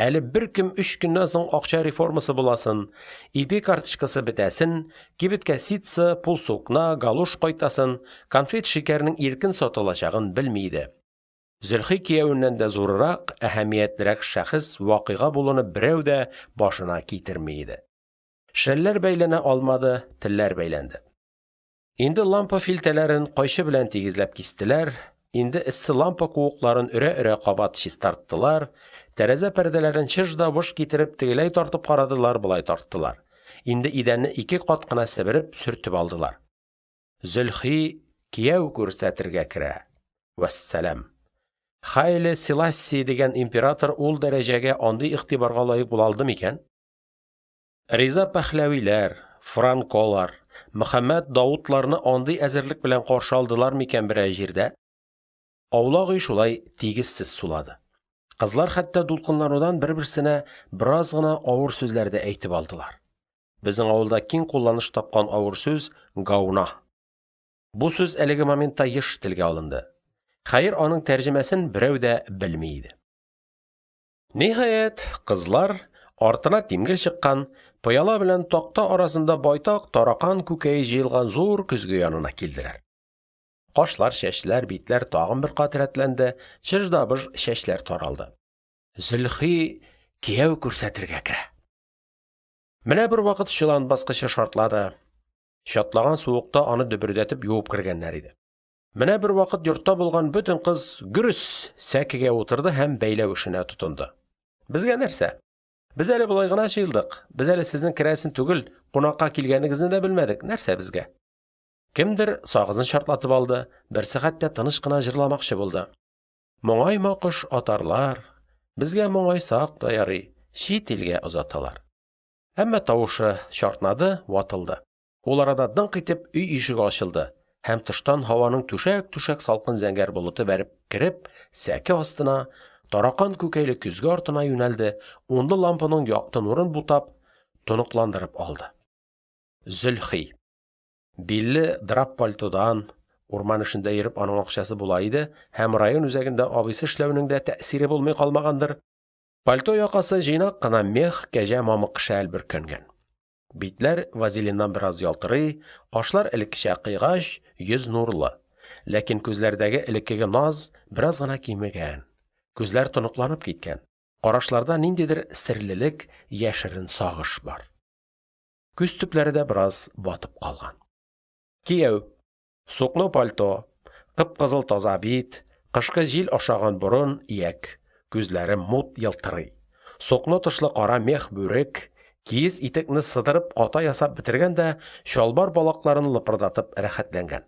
Әле беркем өч көннән соң акча реформасы буласын, ипи карточкасы бетәсен, кибеткә ситсы, пулсукна, галош кайтасын, конфет-шикәрнең иркен сатылачагын белми иде. Зөлхи киявеннән дә зуррак, әһәмиятлерәк шәхес, вакыйга булуны берәү дә башына китерми иде. Шәлләр бәйләнә алмады, телләр бәйләнде. Инде лампа филтәләрен кайчы белән тигезләп кистеләр, инде эссе лампа куыкларын өрә-өрә кабат чистарттылар, тәрәзә пәрдәләрен чыж да выж китереп тегеләй тартып карадылар, болай тарттылар. Инде идәнне ике кат кына себереп, сөртеп алдылар. Зөлхи кияү күрсәтергә керә. Вәссәлам. Хайле Селассие дигән император ул дәрәҗәгә, андый игътибарга лаек була алды микән? Риза Пәхләвиләр, Франколар, Мөхәммәт Даутларны андый әзерлек белән каршы алдылар микән берәр җирдә? Аулак өй шулай тигезсез сулады. Кызлар хәтта дулкынланудан бер-берсенә бераз гына авыр сүзләр дә әйтеп алдылар. Безнең авылда киң кулланыш тапкан авыр сүз – гауна. Бу сүз әлеге моментта еш телгә алынды. Хәер, аның тәрҗемәсен берәү дә белми иде. Ниһаять, кызлар, артына тимгел чыккан, пыяла белән такта арасында байтак таракан күкәе җыелган зур көзге янына килделәр. Кашлар, чәчләр, битләр тагын бер кат рәтләнде, чыж да быж чәчләр таралды. Зөлхи кияү күрсәтергә керә. Менә бервакыт чолан баскычы шартлады. Чатлаган суыкта аны дөбердәтеп юып кергәннәр иде. Менә бервакыт йортта булган бөтен кыз гөрес! Сәкегә утырды һәм бәйләү эшенә тотынды. Безгә нәрсә? Без әле болай гына җыелдык. Без әле сезнең керәсен түгел, кунакка килгәнегезне дә белмәдек. Нәрсә безгә? Кемдер сагызын чартлатып алды, берсе хәтта тыныч кына җырламакчы булды. Моңайма, кош, атарлар, безгә моңайсак та ярый, чит илгә озаталар. Әмма тавышы чартнады, ватылды. Ул арада дыңк итеп өй ишеге ачылды һәм тыштан һаваның түшәк-түшәк салкын зәңгәр болыты бәреп кереп, сәке астына, таракан күкәйле көзге артына юнәлде, унлы лампаның якты нурын бутап, тоныкландырып алды. Зөлхи. Билле драп пальтодан, урман эшендә йөреп аның акчасы була иде һәм район үзәгендә абыйсы эшләүнең дә тәэсире булмый калмагандыр, пальто якасы җыйнак кына мех, кәҗә мамык шәл бөркәнгән. Битләр вазелиннан бераз ялтырый, кашлар элеккечә кыйгач, йөз нурлы. Ләкин күзләрдәге элеккеге наз бераз гына кимегән, күзләр тоныкланып киткән, карашларда ниндидер серлелек, яшерен сагыш бар. Күз төпләре дә бераз батып калган. Кияү. Сукно пальто, кып-кызыл таза бит, кышкы җил ашаган борын, ияк. Күзләре мут елтырый. Сукно тышлы кара мех бүрек, киез итекне сыдырып ката ясап бетергән дә чалбар балакларын лыпырдатып рәхәтләнгән.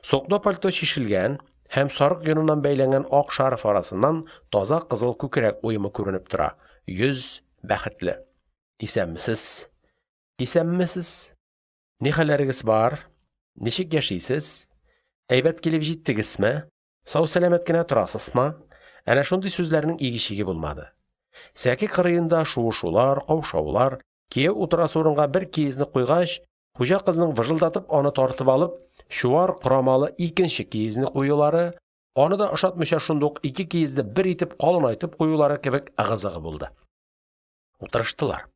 Сукно пальто чишелгән һәм сарык йоныннан бәйләнгән ак шарф арасыннан таза кызыл күкрәк уемы күренеп тора. Йөз бәхетле. Исәнмесез. Исәнмесез. Ни хәлләрегез бар? Ничек яшисез? Әйбәт килеп җиттегезме? Сау-сәламәт кенә торасызмы? Әнә шундый сүзләрнең иге-чиге булмады. Сәке кырыенда шуышулар, каушаулар, кияү утырасы урынга бер киезне куйгач, хуҗа кызның выжылдатып аны тартып алып, чуар корамалы икенче киезне куюлары, аны да ошатмыйча шундук ике киезне бер итеп калынайтып куюлары кебек ыгы-зыгы булды. Утырыштылар.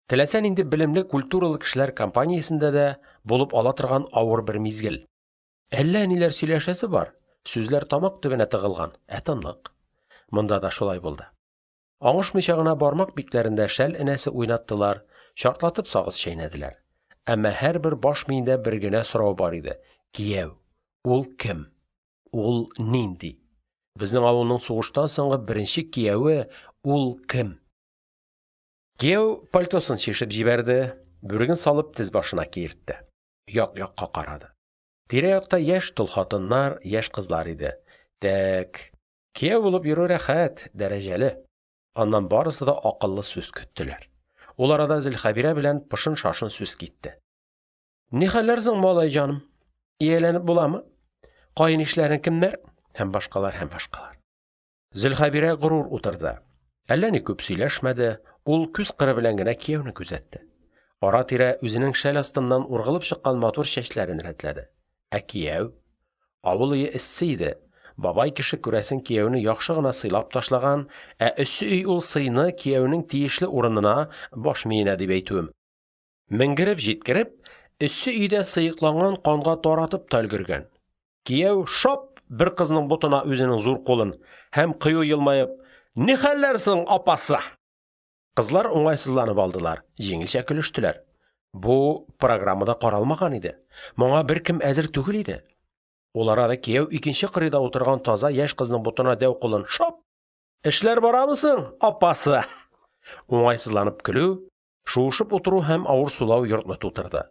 Теләсә нинди белемле, культуралы кешеләр компаниясендә дә булып ала торган авыр бер мизгел. Әллә ниләр сөйләшәсе бар, сүзләр тамак төбенә тыгылган, ә тынлык. Монда да шулай булды. Аңышмыйча гына бармак битләрендә шәл энәсе уйнаттылар, чартлатып сагыз чәйнәделәр. әмма һәрбер баш миендә бер генә сорау бар иде: кияү – ул кем, ул нинди? Безнең авылның сугыштан соңгы беренче кияве ул кем? Кияү пальтосын чишеп җибәрде, бүреген салып тез башына киертте. Як-якка карады. Тирә-якта яшь тол хатыннар, яшь кызлар иде. Тәк, кияү булып йөрү рәхәт, дәрәҗәле. Аннан барысы да акыллы сүз көттеләр. Ул арада Зөлхәбирә белән пышын-шашын сүз китте. – Нихәлләр соң, малай җаным? Ияләнеп буламы? Каенишләрең кемнәр? Һәм башкалар, һәм башкалар. Зөлхәбирә горур утырды. Әллә ни күп сөйләшмәде, ул күз кыры белән генә кияүне күзәтте. Ара-тирә үзенең шәл астыннан ургылып чыккан матур чәчләрен рәтләде. Ә кияү? Авыл өе эссе иде. Бабай кеше, күрәсең, кияүне яхшы гына сыйлап ташлаган, ә эссе өй ул сыйны кияүнең тиешле урынына (баш миенә дип әйтүем) менгереп җиткереп, эссе өйдә сыекланган канга таратып та өлгергән. Кияү – шап! – бер кызның ботына үзенең зур кулын һәм, кыю елмаеп: – Нихәлләр соң, апасы? Кызлар уңайсызланып алдылар, җиңелчә көлештеләр. Бу – программада каралмаган иде, моңа беркем әзер түгел иде. Ул арада кияү икенче кырыйда утырган таза яшь кызның ботына дәү кулын шап! Эшләр барамы соң, апасы? Уңайсызланып көлү, шуышып утыру һәм авыр сулау йортны тутырды.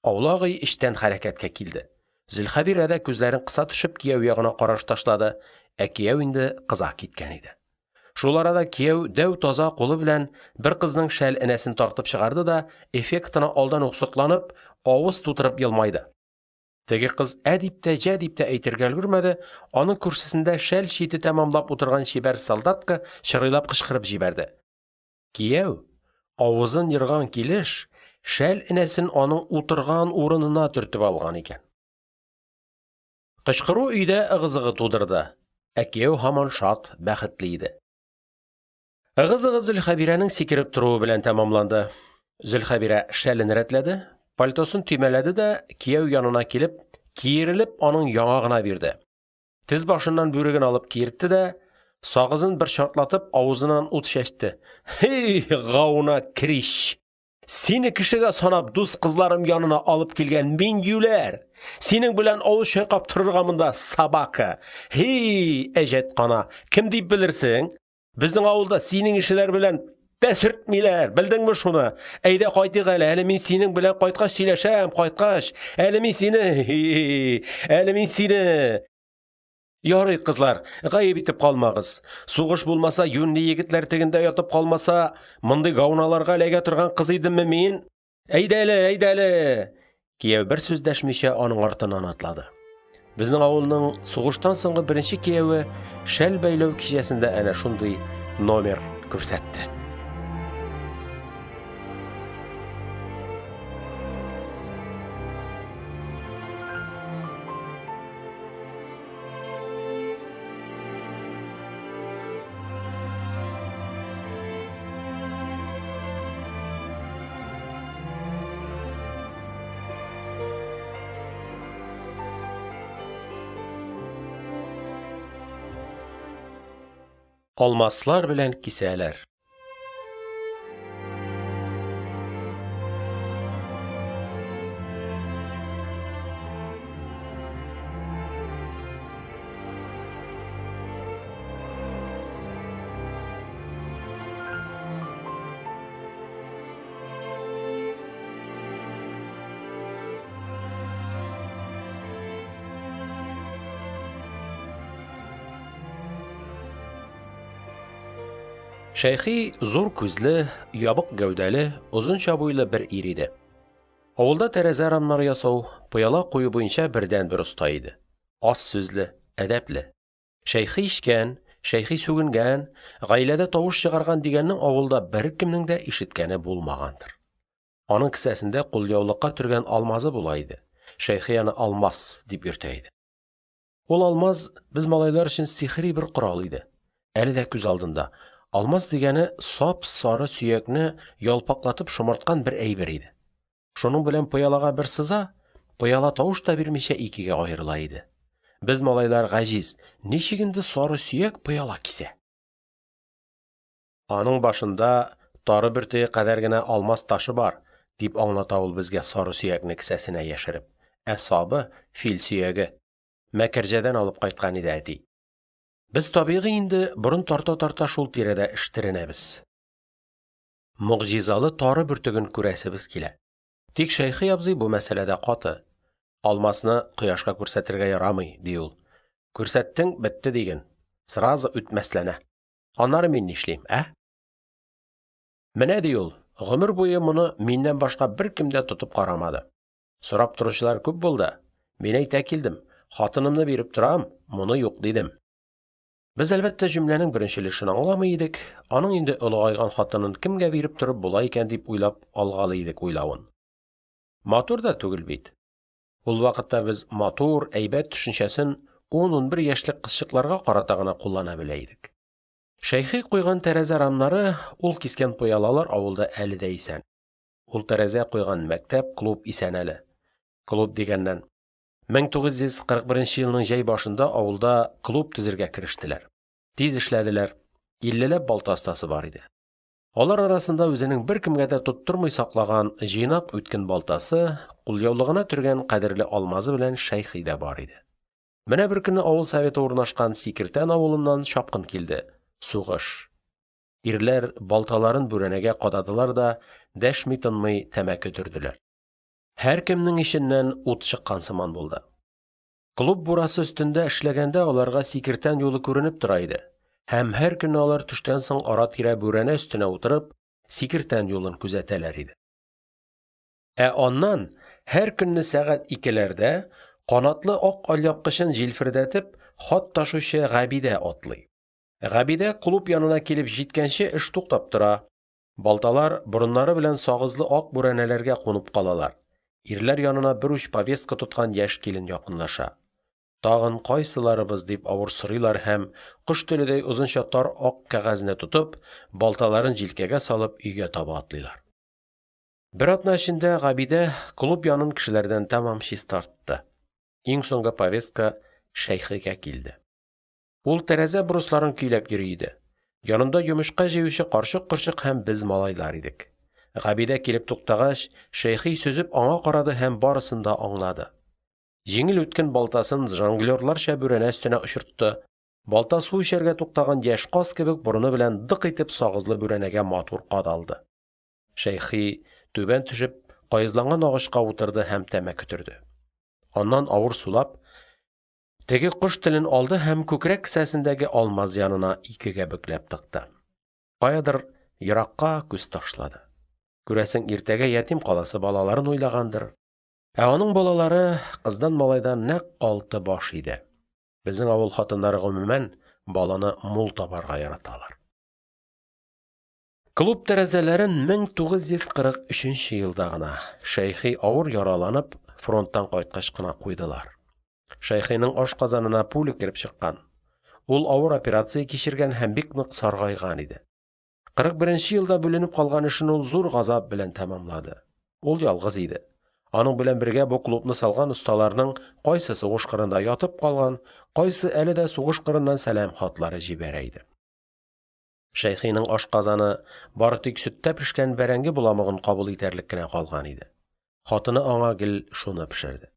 Аулак өй эчтән хәрәкәткә килде. Зөлхәбирә дә күзләрен кыса төшеп кияү ягына караш ташлады, ә кияү инде кыза киткән иде. Шул арада кияү дәү таза кулы белән бер кызның шәл энәсен тартып чыгарды да, эффектына алдан ук сокланып, авыз тутырып елмайды. Теге кыз ә дип тә, җә дип тә әйтергә өлгермәде, аның күршесендә шәл чите тәмамлап утырган чибәр солдатка чырыйлап кычкырып җибәрде. Кияү, авызын ерган килеш, шәл энәсен аның утырган урынына төртеп алган икән. Кычкыру өйдә ыгы-зыгы тудырды, ә кияү һаман шат, бәхетле иде. Ыгы-зыгы Зөлхәбирәнең сикереп торуы белән тәмамланды. Зөлхәбирә шәлен рәтләде, пальтосын төймәләде дә, кияү янына килеп, киерелеп аның яңагына бирде. Тез башыннан бүреген алып киертте дә, сагызын бер чартлатып, авызыннан ут чәчте. – Һи, гауна крич! Сине кешегә санап дус кызларым янына алып килгән мин юләр! Синең белән авыз чайкап торырга монда, собака! Һи, әҗәткана, кем дип белерсең? Безнең авылда синең ишеләр белән тә сөртмиләр, белдеңме шуны? Әйдә кайтыйк әле, әле мин синең белән кайткач сөйләшәм, кайткач. Әле мин сине, һи, әле мин сине. Ярый, кызлар, гаеп итеп калмагыз. Сугыш булмаса, юньле егетләр тегендә ятып калмаса, мондый гауналарга эләгә торган кыз идемме мин? Әйдә әле, әйдә әле! Кияү бер сүз дәшмичә аның артыннан атлады. Безнең авылның сугыштан соңгы беренче кияве шәл бәйләү кичәсендә әнә шундый номер күрсәтте. Алмаслар белән кисәләр. Шәйхи зур күзле, ябык гәүдәле, озынча буйлы бер ир иде. Авылда тәрәзә рамнары ясау, пыяла кую буенча бердәнбер оста иде. Аз сүзле, әдәпле. Шәйхи эчкән, Шәйхи сүгенгән, гаиләдә тавыш чыгарган дигәнне авылда беркемнең дә ишеткәне булмагандыр. Аның кесәсендә кулъяулыкка төргән алмазы була иде, Шәйхи аны «алмас» дип йөртә иде. Ул алмаз без малайлар өчен сихри бер корал иде. Әле дә күз алдында: алмаз дигәне сап-сары сөякне ялпаклатып шомарткан бер әйбер иде. Шуның белән пыялага бер сыза, пыяла тавыш та бирмичә икегә аерыла иде. Без, малайлар, гаҗиз: ничек инде сары сөяк пыяла кисә? Аның башында тары бөртеге кадәр генә алмаз ташы бар, дип аңлата ул безгә, сары сөякне кесәсенә яшереп, – ә сабы – фил сөяге, Мәкәрҗәдән алып кайткан иде әти. Без, табигый инде, борын тарта-тарта шул тирәдә эштеренәбез. Могҗизалы тары бөртеген күрәсебез килә. Тик Шәйхи абзый бу мәсьәләдә каты: – Алмасны кояшка күрсәтергә ярамый, – ди ул. – Күрсәттең – бетте диген, сразы үтмәсләнә. Аннары мин нишлим, ә? Менә, ди ул, гомер буе моны миннән башка беркем дә тотып карамады. Сорап торучылар күп булды, мин әйтә килдем, хатынымны биреп торам, моны юк, дидем. Без, әлбәттә, җөмләнең беренче өлешен аңламый идек, аның инде олыгайган хатынын кемгә биреп торып була икән дип уйлап алгалый идек уйлавын. Матур да түгел бит. Ул вакытта без «матур», «әйбәт» төшенчәсен 10-11 яшьлек кызчыкларга карата гына куллана белә идек. Шәйхи куйган тәрәзә рамнары, ул кискән пыялалар авылда әле дә исән. Ул тәрәзә куйган мәктәп, клуб исән әле. Клуб дигәннән. 1941 елның җәй башында авылда клуб төзергә керештеләр. Тиз эшләделәр. Иллеләп балта остасы бар иде. Алар арасында үзенең беркемгә дә тоттырмый саклаган җыйнак үткен балтасы, кулъяулыгына төргән кадерле алмазы белән Шәйхи дә бар иде. Менә беркөнне авыл советы урнашкан Сикертән авылыннан чапкын килде: сугыш. Ирләр балталарын бүрәнәгә кададылар да дәшми-тынмый тәмәке төрделәр. Һәркемнең эченнән ут чыккан сыман булды. Клуб бурасы өстендә эшләгәндә аларга Сикертән юлы күренеп тора иде һәм һәр көнне алар төштән соң ара-тирә бүрәнә өстенә утырып Сикертән юлын күзәтәләр иде. Ә аннан һәр көнне сәгать икеләрдә канатлы ак алъяпкычын җилфердәтеп хат ташучы Габидә атлый. Габидә клуб янына килеп җиткәнче эш туктап тора, балталар борыннары белән сагызлы ак бүрәнәләргә кунып калалар, ирләр янына бер уч повестка тоткан яшь килен якынлаша. Тагын кайсыларыбыз, дип авыр сорыйлар һәм, кош теледәй озынча тар ак кәгазьне тотып, балталарын җилкәгә салып, өйгә таба атлыйлар. Бер атна эчендә Габидә клуб янын кешеләрдән тәмам чистартты. Иң соңгы повестка Шәйхигә килде. Ул тәрәзә борысларын көйләп йөри иде. Янында йомычка җыючы карчык-корчык һәм без малайлар идек. Габидә килеп туктагач, Шәйхи сөзеп аңа карады һәм барысын да аңлады. Җиңел үткен балтасын жонглёрларча бүрәнә өстенә очыртты. Балта су эчәргә туктаган яшь каз кебек борыны белән дык итеп сагызлы бүрәнәгә матур кадалды. Шәйхи, түбән төшеп, каезланган агачка утырды һәм тәмәке төрде. Аннан авыр сулап, теге кош телен алды һәм күкрәк кесәсендәге алмаз янына икегә бөкләп тыкты. Каядыр еракка күз ташлады. Күрәсең, иртәгә ятим каласы балаларын уйлагандыр. Ә аның балалары кыздан-малайдан нәкъ алты баш иде. Безнең авыл хатыннары, гомумән, баланы мул табарга яраталар. Клуб тәрәзәләрен 1943 елда гына, Шәйхи авыр яраланып фронттан кайткач кына куйдылар. Шәйхинең ашказанына пуля кереп чыккан, ул авыр операция кичергән һәм бик нык саргайган иде. 41 нче елда бүленеп калган эшен ул зур газап белән тәмамлады. Ул ялгыз иде. Аның белән бергә бу клубны салган осталарның кайсы сугыш кырында ятып калган, кайсы әле дә сугыш кырыннан сәлам хатлары җибәрә иде. Шәйхинең ашказаны бары тик сөттә пешкән бәрәңге боламыгын кабул итәрлек кенә калган иде. Хатыны аңа гел шуны пешерде.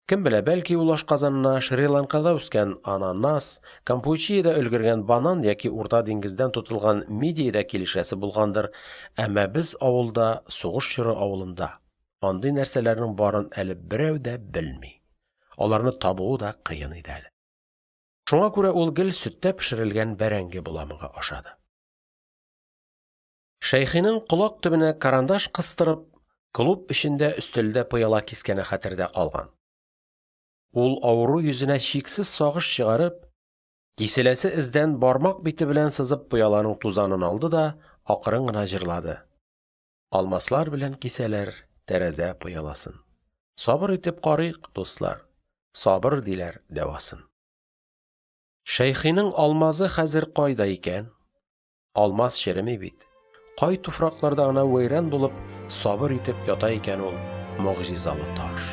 Кем белә, бәлки, ул ашказанына Шри-Ланкада үскән ананас, Кампучиядә өлгергән банан яки Урта диңгездән тотылган мидия дә килешәсе булгандыр, әмма без авылда, сугыш чоры авылында, андый нәрсәләрнең барын әле берәү дә белми, аларны табуы да кыен иде әле. Шуңа күрә ул гел сөттә пешерелгән бәрәңге боламыгы ашады. Шәйхинең колак төбенә карандаш кыстырып, клуб эчендә өстәлдә пыяла кискәне хәтердә калган. Ул авыру йөзенә чиксез сагыш чыгарып, киселәсе эздән бармак бите белән сызып пыяланың тузанын алды да акрын гына җырлады. Алмаслар белән кисәләр тәрәзә пыяласын. Сабыр итеп карыйк, дуслар, сабыр диләр дәвасын. Шәйхинең алмазы хәзер кайда икән? Алмаз череми бит. Кай туфракларда гына вәйран булып, сабыр итеп ята икән ул могҗизалы таш?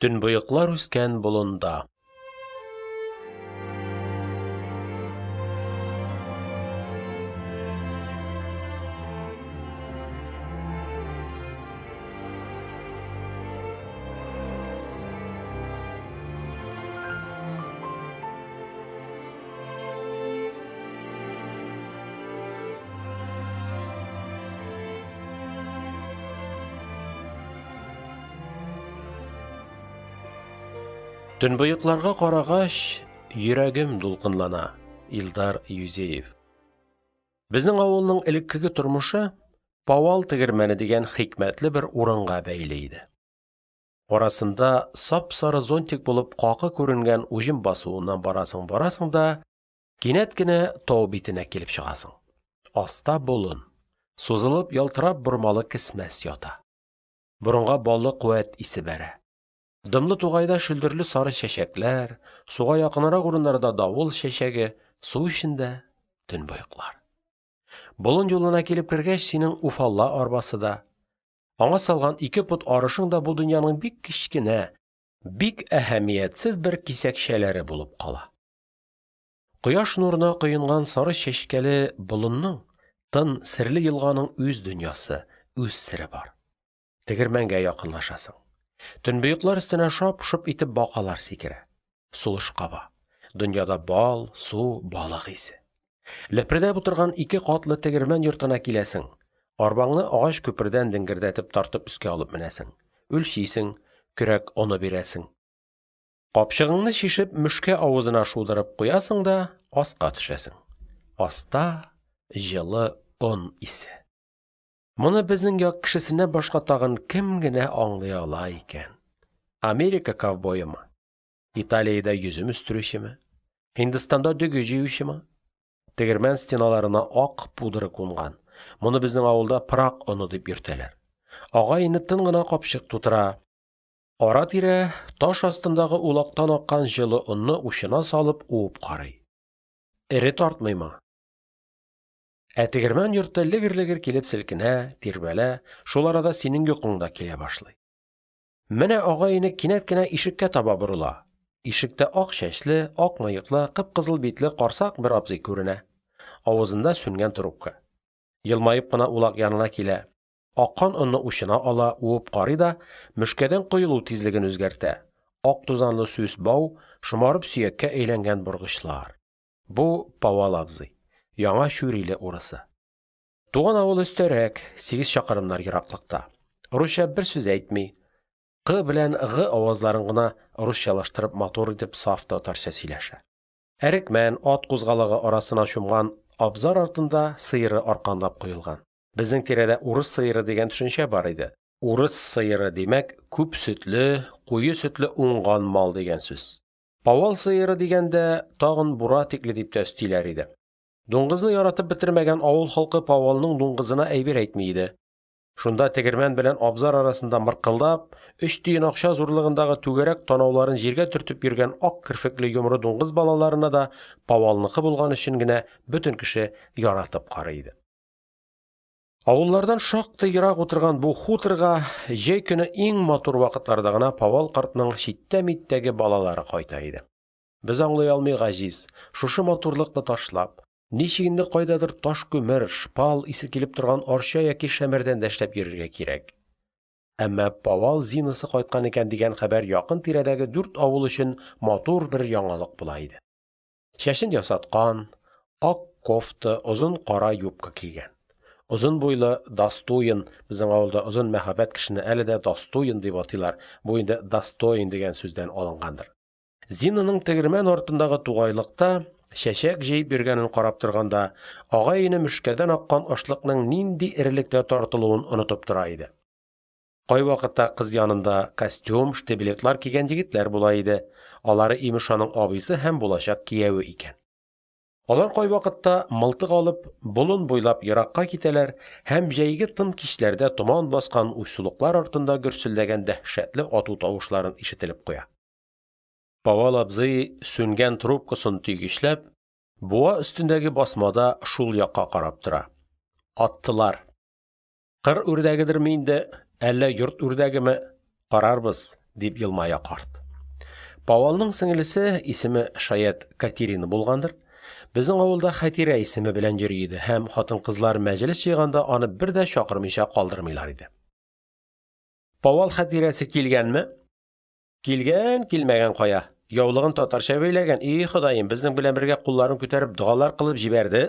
Төнбоеклар үскән болында. Төнбоекларга карагач, йөрәгем дулкынлана (Илдар Юзеев). Безнең авылның элеккеге тормышы Пауал тегермәне дигән хикмәтле бер урынга бәйле иде. Арасында сап-сары зонтик булып какы күренгән уҗым басуыннан барасың-барасың да кинәт кенә тау битенә килеп чыгасың: аста болын, сузылып, ялтырап бормалы Кесмәс ята. Борынга баллы куәт исе бәрә. Дымлы тугайда шөлдерле сары чәчәкләр, суга якынрак урыннарда давыл чәчәге, су эчендә – төнбоеклар. Болын юлына килеп кергәч, синең «уфалла» арбасы да, аңа салган ике пот арышың да бу дөньяның бик кечкенә, бик әһәмиятсез бер кисәкчәләре булып кала. Кояш нурына коенган сары чәчкәле болынның, тын, серле елганың үз дөньясы, үз сере бар. Тегермәнгә якынлашасың. Төнбоеклар өстенә шап-шоп итеп бакалар сикерә. Сулыш каба. Дөньяда бал, су, балык исе. Лепердәп утырган ике катлы тегермән йортына киләсең, арбаңны агач күпердән деңгердәтеп тартып өскә алып менәсең, үлчисең, көрәк оны бирәсең. Капчыгыңны чишеп мөшкә авызына шудырып куясың да аска төшәсең. Аста җылы он исе. Моны безнең як кешесеннән башка тагын кем генә аңлый ала икән? Америка ковбоемы? Италиядә йөзем үстерүчеме? Һиндстанда дөге җыючымы? Тегермән стеналарына ак пудра кунган. Моны безнең авылда пырак оны дип йөртәләр. Агай-эне тын гына капчык тутыра. Ара-тирә таш астындагы улактан аккан җылы онны учына салып уып карый. Эре тартмыймы? Ә тегермән йорты легер-легер килеп селкенә, тирбәлә, шул арада синең йокың да килә башлый. Менә агай-эне кинәт кенә ишеккә таба борыла. Ишектә ак чәчле, ак мыеклы, кып-кызыл битле карсак бер абзый күренә. Авызында сүнгән трубка. Елмаеп кына улак янына килә. Аккан онны учына ала, уып карый да мөшкәдән коелу тизлеген үзгәртә. Ак тузанлы сүс бау, шомарып сөяккә әйләнгән боргычлар. Бу – Пауал абзый, Яңа Чүриле урысы. Туган авылы өстәрәк, сигез чакрымнар ераклыкта. Русча бер сүз әйтми, «к» белән «г» авазларын гына русчалаштырып матур итеп саф татарча сөйләшә. Әрекмән, ат кузгалагы арасына чумган абзар артында сыеры арканлап куелган. Безнең тирәдә «урыс сыеры» дигән төшенчә бар иде. Урыс сыеры, димәк, күп сөтле, куе сөтле уңган мал дигән сүз. Пауал сыеры дигәндә, тагын бура тикле дип тә өстиләр иде. Дуңгызны яратып бетермәгән авыл халкы Пауалның дуңгызына әйбер әйтми иде. Шунда тегермән белән абзар арасында мыркылдап, өч тиен акча зурлыгындагы түгәрәк танауларын җиргә төртеп йөргән ак керфекле йомры дуңгыз балаларына да Пауалныкы булган өчен генә бөтен кеше яратып карый иде. Авыллардан шактый ерак утырган бу хуторга җәй көне иң матур вакытларда гына Пауал картның читтә-миттәге балалары кайта иде. Без аңлый алмый гаҗиз: шушы матурлыкны ташлап, ничек инде кайдадыр ташкүмер, шпал исе килеп торган Арча яки Шәмәрдәндә эшләп йөрергә кирәк? Әмма Пауал Зинасы кайткан икән дигән хәбәр якын-тирәдәге дүрт авыл өчен матур бер яңалык була иде. Чәчен ясаткан, ак кофта, озын кара юбка кигән. Озын буйлы, дастуен (безнең авылда озын мәһабәт кешене әле дә дастуен дип атыйлар, бу инде «достоин» дигән сүздән алынгандыр). Зинаның тегермән артындагы тугайлыкта чәчәк җыеп йөргәнен карап торганда, агай-эне мөшкәдән аккан ашлыкның нинди эрелектә тартылуын онытып тора иде. Кайвакытта кыз янында костюм, штиблетлар кигән егетләр була иде, алары, имеш, аның абыйсы һәм булачак кияве икән. Алар кайвакытта, мылтык алып, болын буйлап еракка китәләр һәм җәйге тын кичләрдә томан баскан уйсулыклар артында гөрселдәгән дәһшәтле ату тавышлары ишетелеп куя. Пауал абзый, сүнгән трубкасын төйгечләп, буа өстендәге басмада шул якка карап тора. Аттылар. Кыр үрдәгедерме инде, әллә йорт үрдәгеме – карарбыз. дип елмая карт. Пауалның сеңлесе, исеме, шаять, Катерина булгандыр, безнең авылда Хәтирә исеме белән йөри иде һәм хатын-кызлар мәҗлес җыйганда аны бер дә чакырмыйча калдырмыйлар иде. Пауал Хәтирәсе килгәнме? Килгән, килмәгән кая, яулыгын татарча бәйләгән, и Ходаем, безнең белән бергә кулларын күтәреп догалар кылып җибәрде.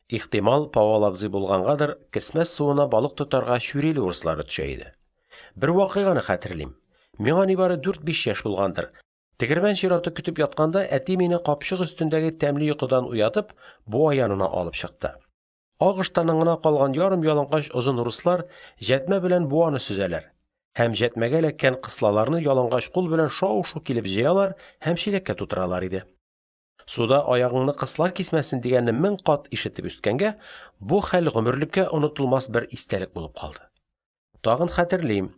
Ихтимал, Пауал абзый булгангадыр, Кесмәс суына балык тотарга Чүриле урыслары төшә иде. Бер вакыйганы хәтерлим: миңа нибары дүрт-биш яшь булгандыр, тегермән чираты көтеп ятканда, әти мине капчык өстендәге тәмле йокыдан уятып, буа янына алып чыкты. Ак ыштаннан гына калган ярым ялангач озын урыслар җәтмә белән буаны сөзәләр һәм җәтмәгә эләккән кыслаларны ялангач кул белән шау-шу килеп җыялар һәм чиләккә тутыралар иде. Суда аягыңны кысла кисмәсен дигәнне 1000 кат ишетеп үскәнгә, бу хәл гомерлеккә онытылмас бер истәлек булып калды. Тагын хәтерлим,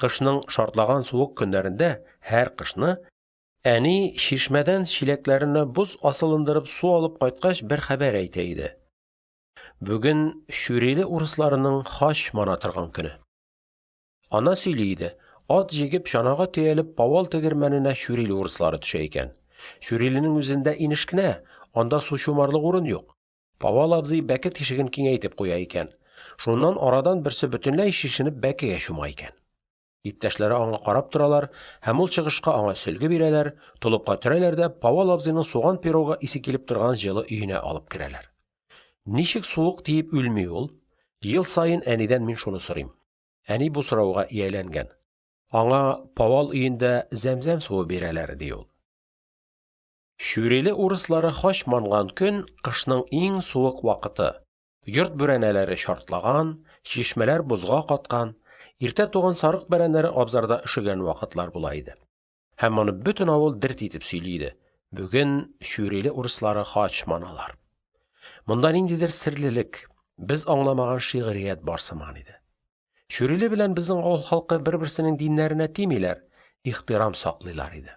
кышның шартлаган суык көннәрендә – һәр кышны – әни чишмәдән чиләкләренә боз асылындырып су алып кайткач бер хәбәр әйтә иде: бүген Чүриле урысларының хач мана торган көне. Аннан сөйли иде: ат җигеп, чанага төялеп Пауал тегермәненә Чүриле урыслары төшә икән. Чүриленең үзендә инеш кенә, анда су чумарлык урын юк. Пауал абзый бәке тишеген киңәйтеп куя икән. Шуннан арадан берсе бөтенләй чишенеп бәкегә чума икән. Иптәшләре аңа карап торалар һәм ул чыгышка аңа сөлге бирәләр, толыпка төрәләр дә Пауал абзыйның суган пирогы исе килеп торган җылы өенә алып керәләр. Ничек суык тиеп үлми ул? Ел саен әнидән мин шуны сорыйм. Әни бу сорауга ияләнгән. Аңа Пауал өендә зәмзәм суы бирәләр, ди ул. Чүриле урыслары хач манган көн – кышның иң суык вакыты, йорт бүрәнәләре чартлаган, чишмәләр бозга каткан, иртә туган сарык бәрәннәре абзарда өшегән вакытлар була иде. Һәм моны бөтен авыл дерт итеп сөйли иде: бүген Чүриле урыслары хач маналар. Монда ниндидер серлелек, без аңламаган шигърият бар сыман иде. Чүриле белән безнең авыл халкы бер-берсенең диннәренә тимиләр, ихтирам саклыйлар иде.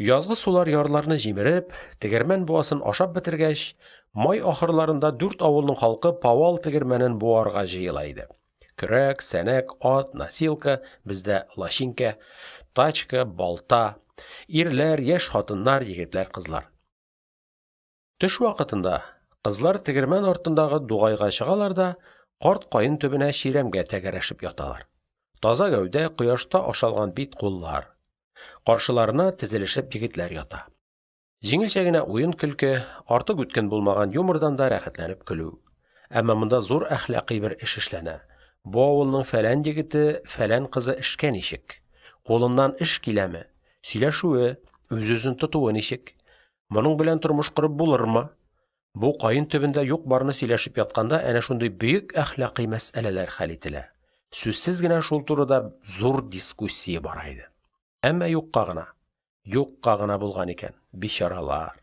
Язгы сулар ярларны җимереп, тегермән буасын ашап бетергәч, май ахырларында дүрт авылның халкы Пауал тегермәнен буарга җыела иде. Көрәк, сәнәк, ат, носилка (бездә лачинкә), тачка, балта. Ирләр, яшь хатыннар, егетләр, кызлар. Төш вакытында кызлар тегермән артындагы дугайга чыгалар да карт каен төбенә чирәмгә тәгәрәшеп яталар. Таза гәүдә, кояшта ашалган бит-куллар. Каршыларына тезелешеп егетләр ята. Җиңелчә генә уен-көлке, артык үткен булмаган юмордан да рәхәтләнеп көлү. Әмма монда зур әхлакый бер эш эшләнә: бу авылның фәлән егете, фәлән кызы эшкә ничек, кулыннан эш киләме, сөйләшүе, үз-үзен тотуы ничек, моның белән тормыш корып булырмы? Бу каен төбендә юк-барны сөйләшеп ятканда әнә шундый бөек әхлакый мәсьәләләр хәл ителә, сүзсез генә шул турыда зур дискуссия бара иде. Әмма юкка гына, юкка гына булган икән, бичаралар.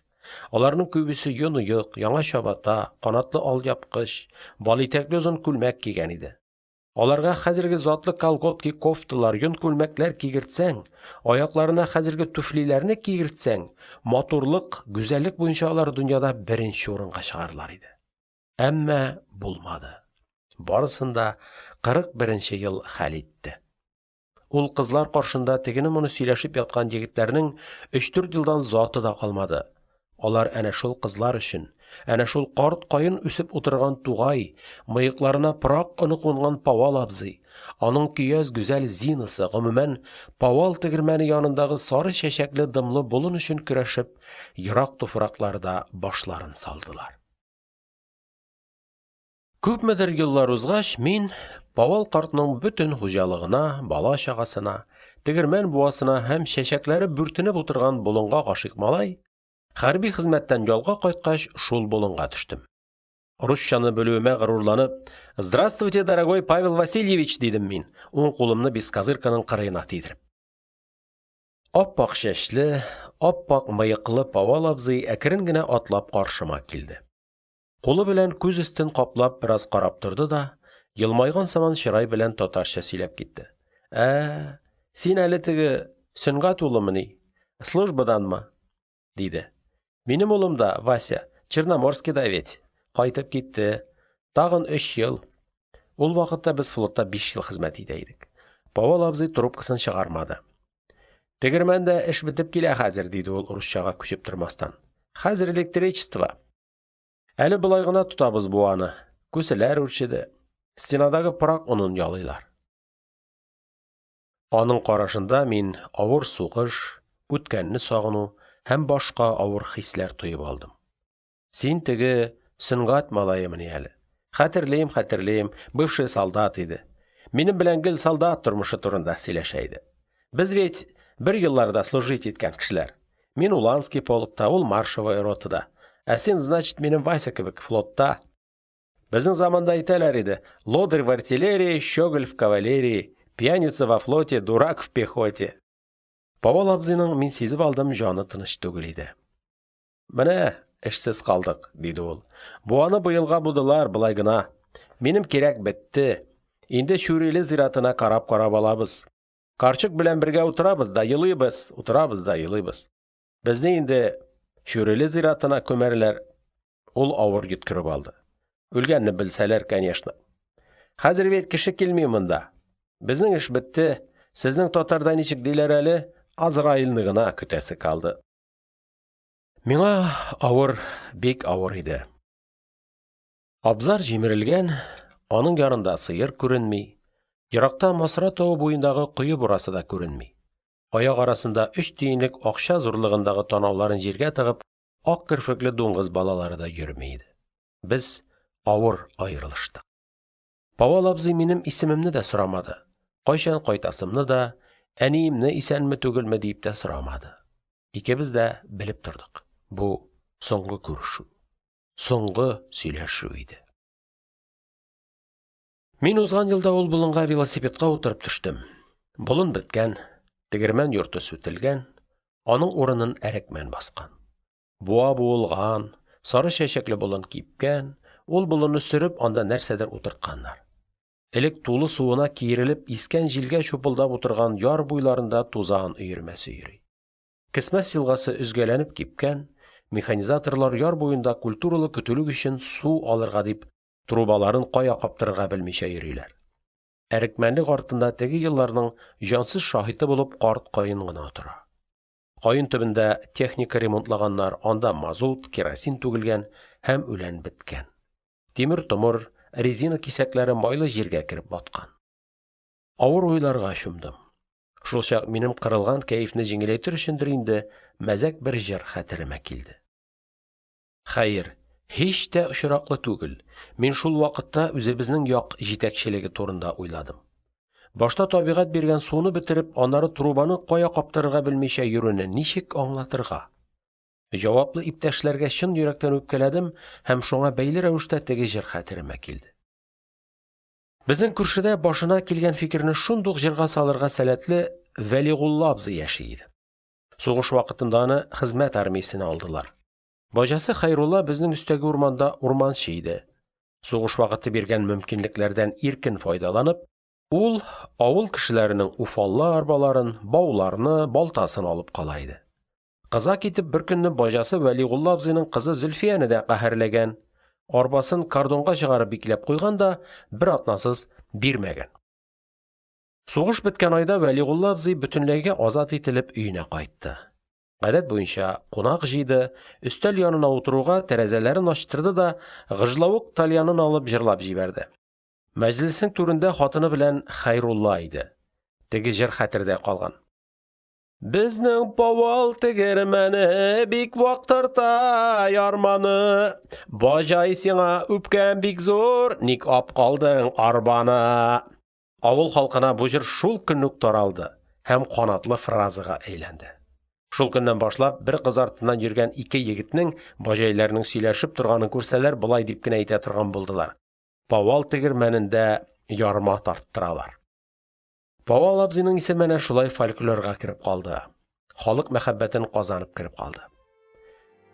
Аларның күбесе йон оек, яңа чабата, канатлы алъяпкыч, балитәкле озын күлмәк кигән иде. Аларга хәзерге затлы колготки, кофталар, йон күлмәкләр кигертсәң, аякларына хәзерге туфлиләрне кигертсәң, матурлык, гүзәллек буенча алар дөньяда беренче урынга чыгарлар иде. Әмма булмады. Барысын да 41 нче ел хәл итте. Ул кызлар каршында тегене-моны сөйләшеп яткан егетләрнең өч-дүрт елдан заты да калмады. Алар әнә шул кызлар өчен, әнә шул карт каен үсеп утырган тугай, мыекларына пырак оны кунган Пауал абзый, аның көяз, гүзәл Зинасы, гомумән, Пауал тегермәне янындагы сары чәчәкле дымлы болын өчен көрәшеп, ерак туфракларда башларын салдылар. Күпмедер еллар узгач, мин, Пауал картның бөтен хуҗалыгына, бала-чагасына, тегермән буасына һәм чәчәкләре бүртенеп утырган болынга гашыйк малай, хәрби хезмәттән ялга кайткач, шул болынга төштем. Русчаны белүемә горурланып: – Здравствуйте, дорогой Павел Васильевич, – дидем мин, уң кулымны бескозырканың кырыена тидереп. Ап-ак чәчле, ап-ак мыеклы Пауал абзый әкрен генә атлап каршыма килде. Кулы белән күз өстен каплап бераз карап торды да елмайган сыман чырай белән татарча сөйләп китте: – Ә-ә, син әле теге Сөнгат улымыни, службаданмы? – диде. – Минем улым да, Вася, Черноморскида веть. Кайтып китте. Тагын өч ел. Ул вакытта без флотта биш ел хезмәт итә идек. Пауал абзый трубкасын чыгармады. Тегермәндә эш бетеп килә хәзер, – диде ул, русчага күчеп тормастан, – хәзер электричество. Әле болай гына тотабыз буаны, күселәр үрчеде, стенадагы пырак онын ялыйлар. Аның карашында мин авыр сугыш, үткәнне сагыну һәм башка авыр хисләр тоеп алдым.– Син теге Сөнгат малаемыни әле? Хәтерлим, хәтерлим, бывший солдат иде. Минем белән гел солдат тормышы турында сөйләшә иде. Без веть бер елларда служить иткән кешеләр, мин уланский полкта, ул маршевая ротада, ә син, значит, минем Вася кебек, флотта. Безнең заманда әйтәләр иде: лодырь в артиллерии, щеголь в кавалерии, пьяница во флоте, дурак в пехоте. Пауал абзыйның, мин сизеп алдым, җаны тыныч түгел иде. – Менә эшсез калдык, – диде ул. – Буаны быелга будылар, болай гына. Минем кирәк бетте, инде Чүриле зиратына карап карап алабыз. Карчык белән бергә утырабыз да елыйбыз, утырабыз да елыйбыз. Безне инде Чүриле зиратына күмәрләр. Ул авыр йөткереп алды. Үлгәнне белсәләр, конечно. Хәзер веть кеше килми монда. Безнең эш бетте, сезнең татарда ничек диләр әле, Азраилны гына көтәсе калды. Миңа авыр, бик авыр иде. Абзар җимерелгән, аның янында сыер күренми, еракта Масра тавы буендагы кое бурасы да күренми, аяк арасында өч тиенлек акча зурлыгындагы танауларын җиргә тыгып ак керфекле дуңгыз балалары да йөрми иде. Без авыр аерылыштык. Пауал абзый минем исемемне дә сорамады, кайчан кайтасымны да, әниемне исәнме-түгелме дип тә сорамады. Икебез дә белеп тордык: бу – соңгы күрешү, соңгы сөйләшү иде. Мин узган елда ул болынга велосипедка утырып төштем. Болын беткән, тегермән йорты сүтелгән, аның урынын әрекмән баскан. Буа буылган, сары чәчәкле болын кипкән, ул болынны сөреп, анда нәрсәдер утыртканнар. Элек тулы суына киерелеп искән җилгә чупылдап утырган яр буйларында тузан өермәсе йөри. Кесмәс елгасы өзгәләнеп кипкән, механизаторлар яр буенда культуралы көтүлек өчен су алырга дип трубаларын кая каптырырга белмичә йөриләр. Әрекмәнлек артында теге елларның җансыз шаһиты булып карт каен гына тора. Каен төбендә техника ремонтлаганнар, анда мазут, керосин түгелгән һәм үлән беткән. Тимер-томыр, резина кисәкләре майлы җиргә кереп баткан. Авыр уйларга чумдым. Шулчак минем кырылган кәефне җиңеләйтер өчендер инде, мәзәк бер җыр хәтеремә килде. Хәер, һич тә очраклы түгел, мин шул вакытта үзебезнең як җитәкчелеге турында уйладым. Башта табигать биргән суны бетереп, аннары трубаны кая каптырырга белмичә йөрүне ничек аңлатырга? Җаваплы иптәшләргә чын йөрәктән үпкәләдем һәм шуңа бәйле рәвештә теге җыр хәтеремә килде. Безнең күршедә башына килгән фикерне шундук җырга салырга сәләтле Вәлигулла абзый яши иде. Сугыш вакытында аны хезмәт армиясенә алдылар. Баҗасы Хәйрулла безнең өстәге урманда урманчы иде. Сугыш вакыты биргән мөмкинлекләрдән иркен файдаланып, ул авыл кешеләренең «уфалла» арбаларын, бауларны, балтасын алып кала иде. Кыза китеп, беркөнне баҗасы Вәлигулла абзыйның кызы Зөлфияне дә каһәрләгән: арбасын кордонга чыгарып бикләп куйган да бер атнасыз бирмәгән. Сугыш беткән айда Вәлигулла абзый бөтенләйгә азат ителеп өенә кайтты. Гадәт буенча кунак җыйды, өстәл янына утыруга, тәрәзәләрен ачтырды да гыжлавык тальянын алып җырлап җибәрде. Мәҗлеснең түрендә хатыны белән Хәйрулла иде. Теге җыр хәтердә калган. Безнең Пауал тегермәне бик вак тарта ярманы. Баҗай, сиңа үпкәм бик зур, ник апкалдың арбаны? Авыл халкына бу җыр шул көнне үк таралды һәм канатлы фразага әйләнде. Шул көннән башлап бер кыз артыннан йөргән ике егетнең, баҗайларның сөйләшеп торганын күрсәләр, болай дип кенә әйтә торган булдылар: Пауал тегермәнендә ярма тарттыралар. Пауал абзыйның исеме әнә шулай фольклорга кереп калды, халык мәхәббәтен казанып кереп калды.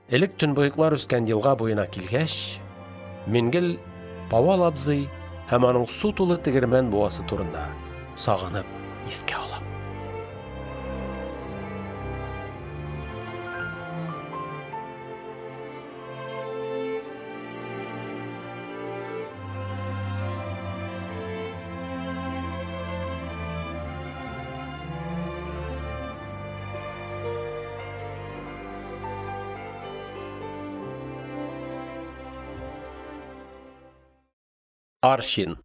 Элек төнбоеклар үскән елга буена килгәч, мин гел Пауал абзый һәм аның су тулы тегермән буасы турында сагынып искә алам. Арчин.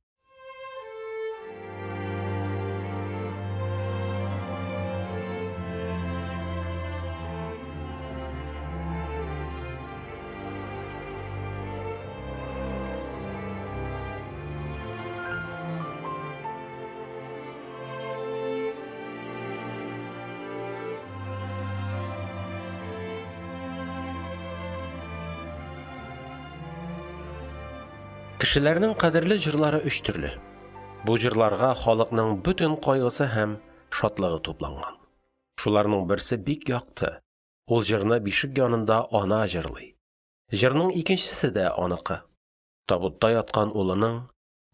Кешеләрнең кадерле җырлары өч төрле. Бу җырларга халыкның бөтен кайгысы һәм шатлыгы тупланган. Шуларның берсе бик якты, ул җырны бишек янында ана җырлый. Җырның икенчесе дә аныкы: табутта яткан улының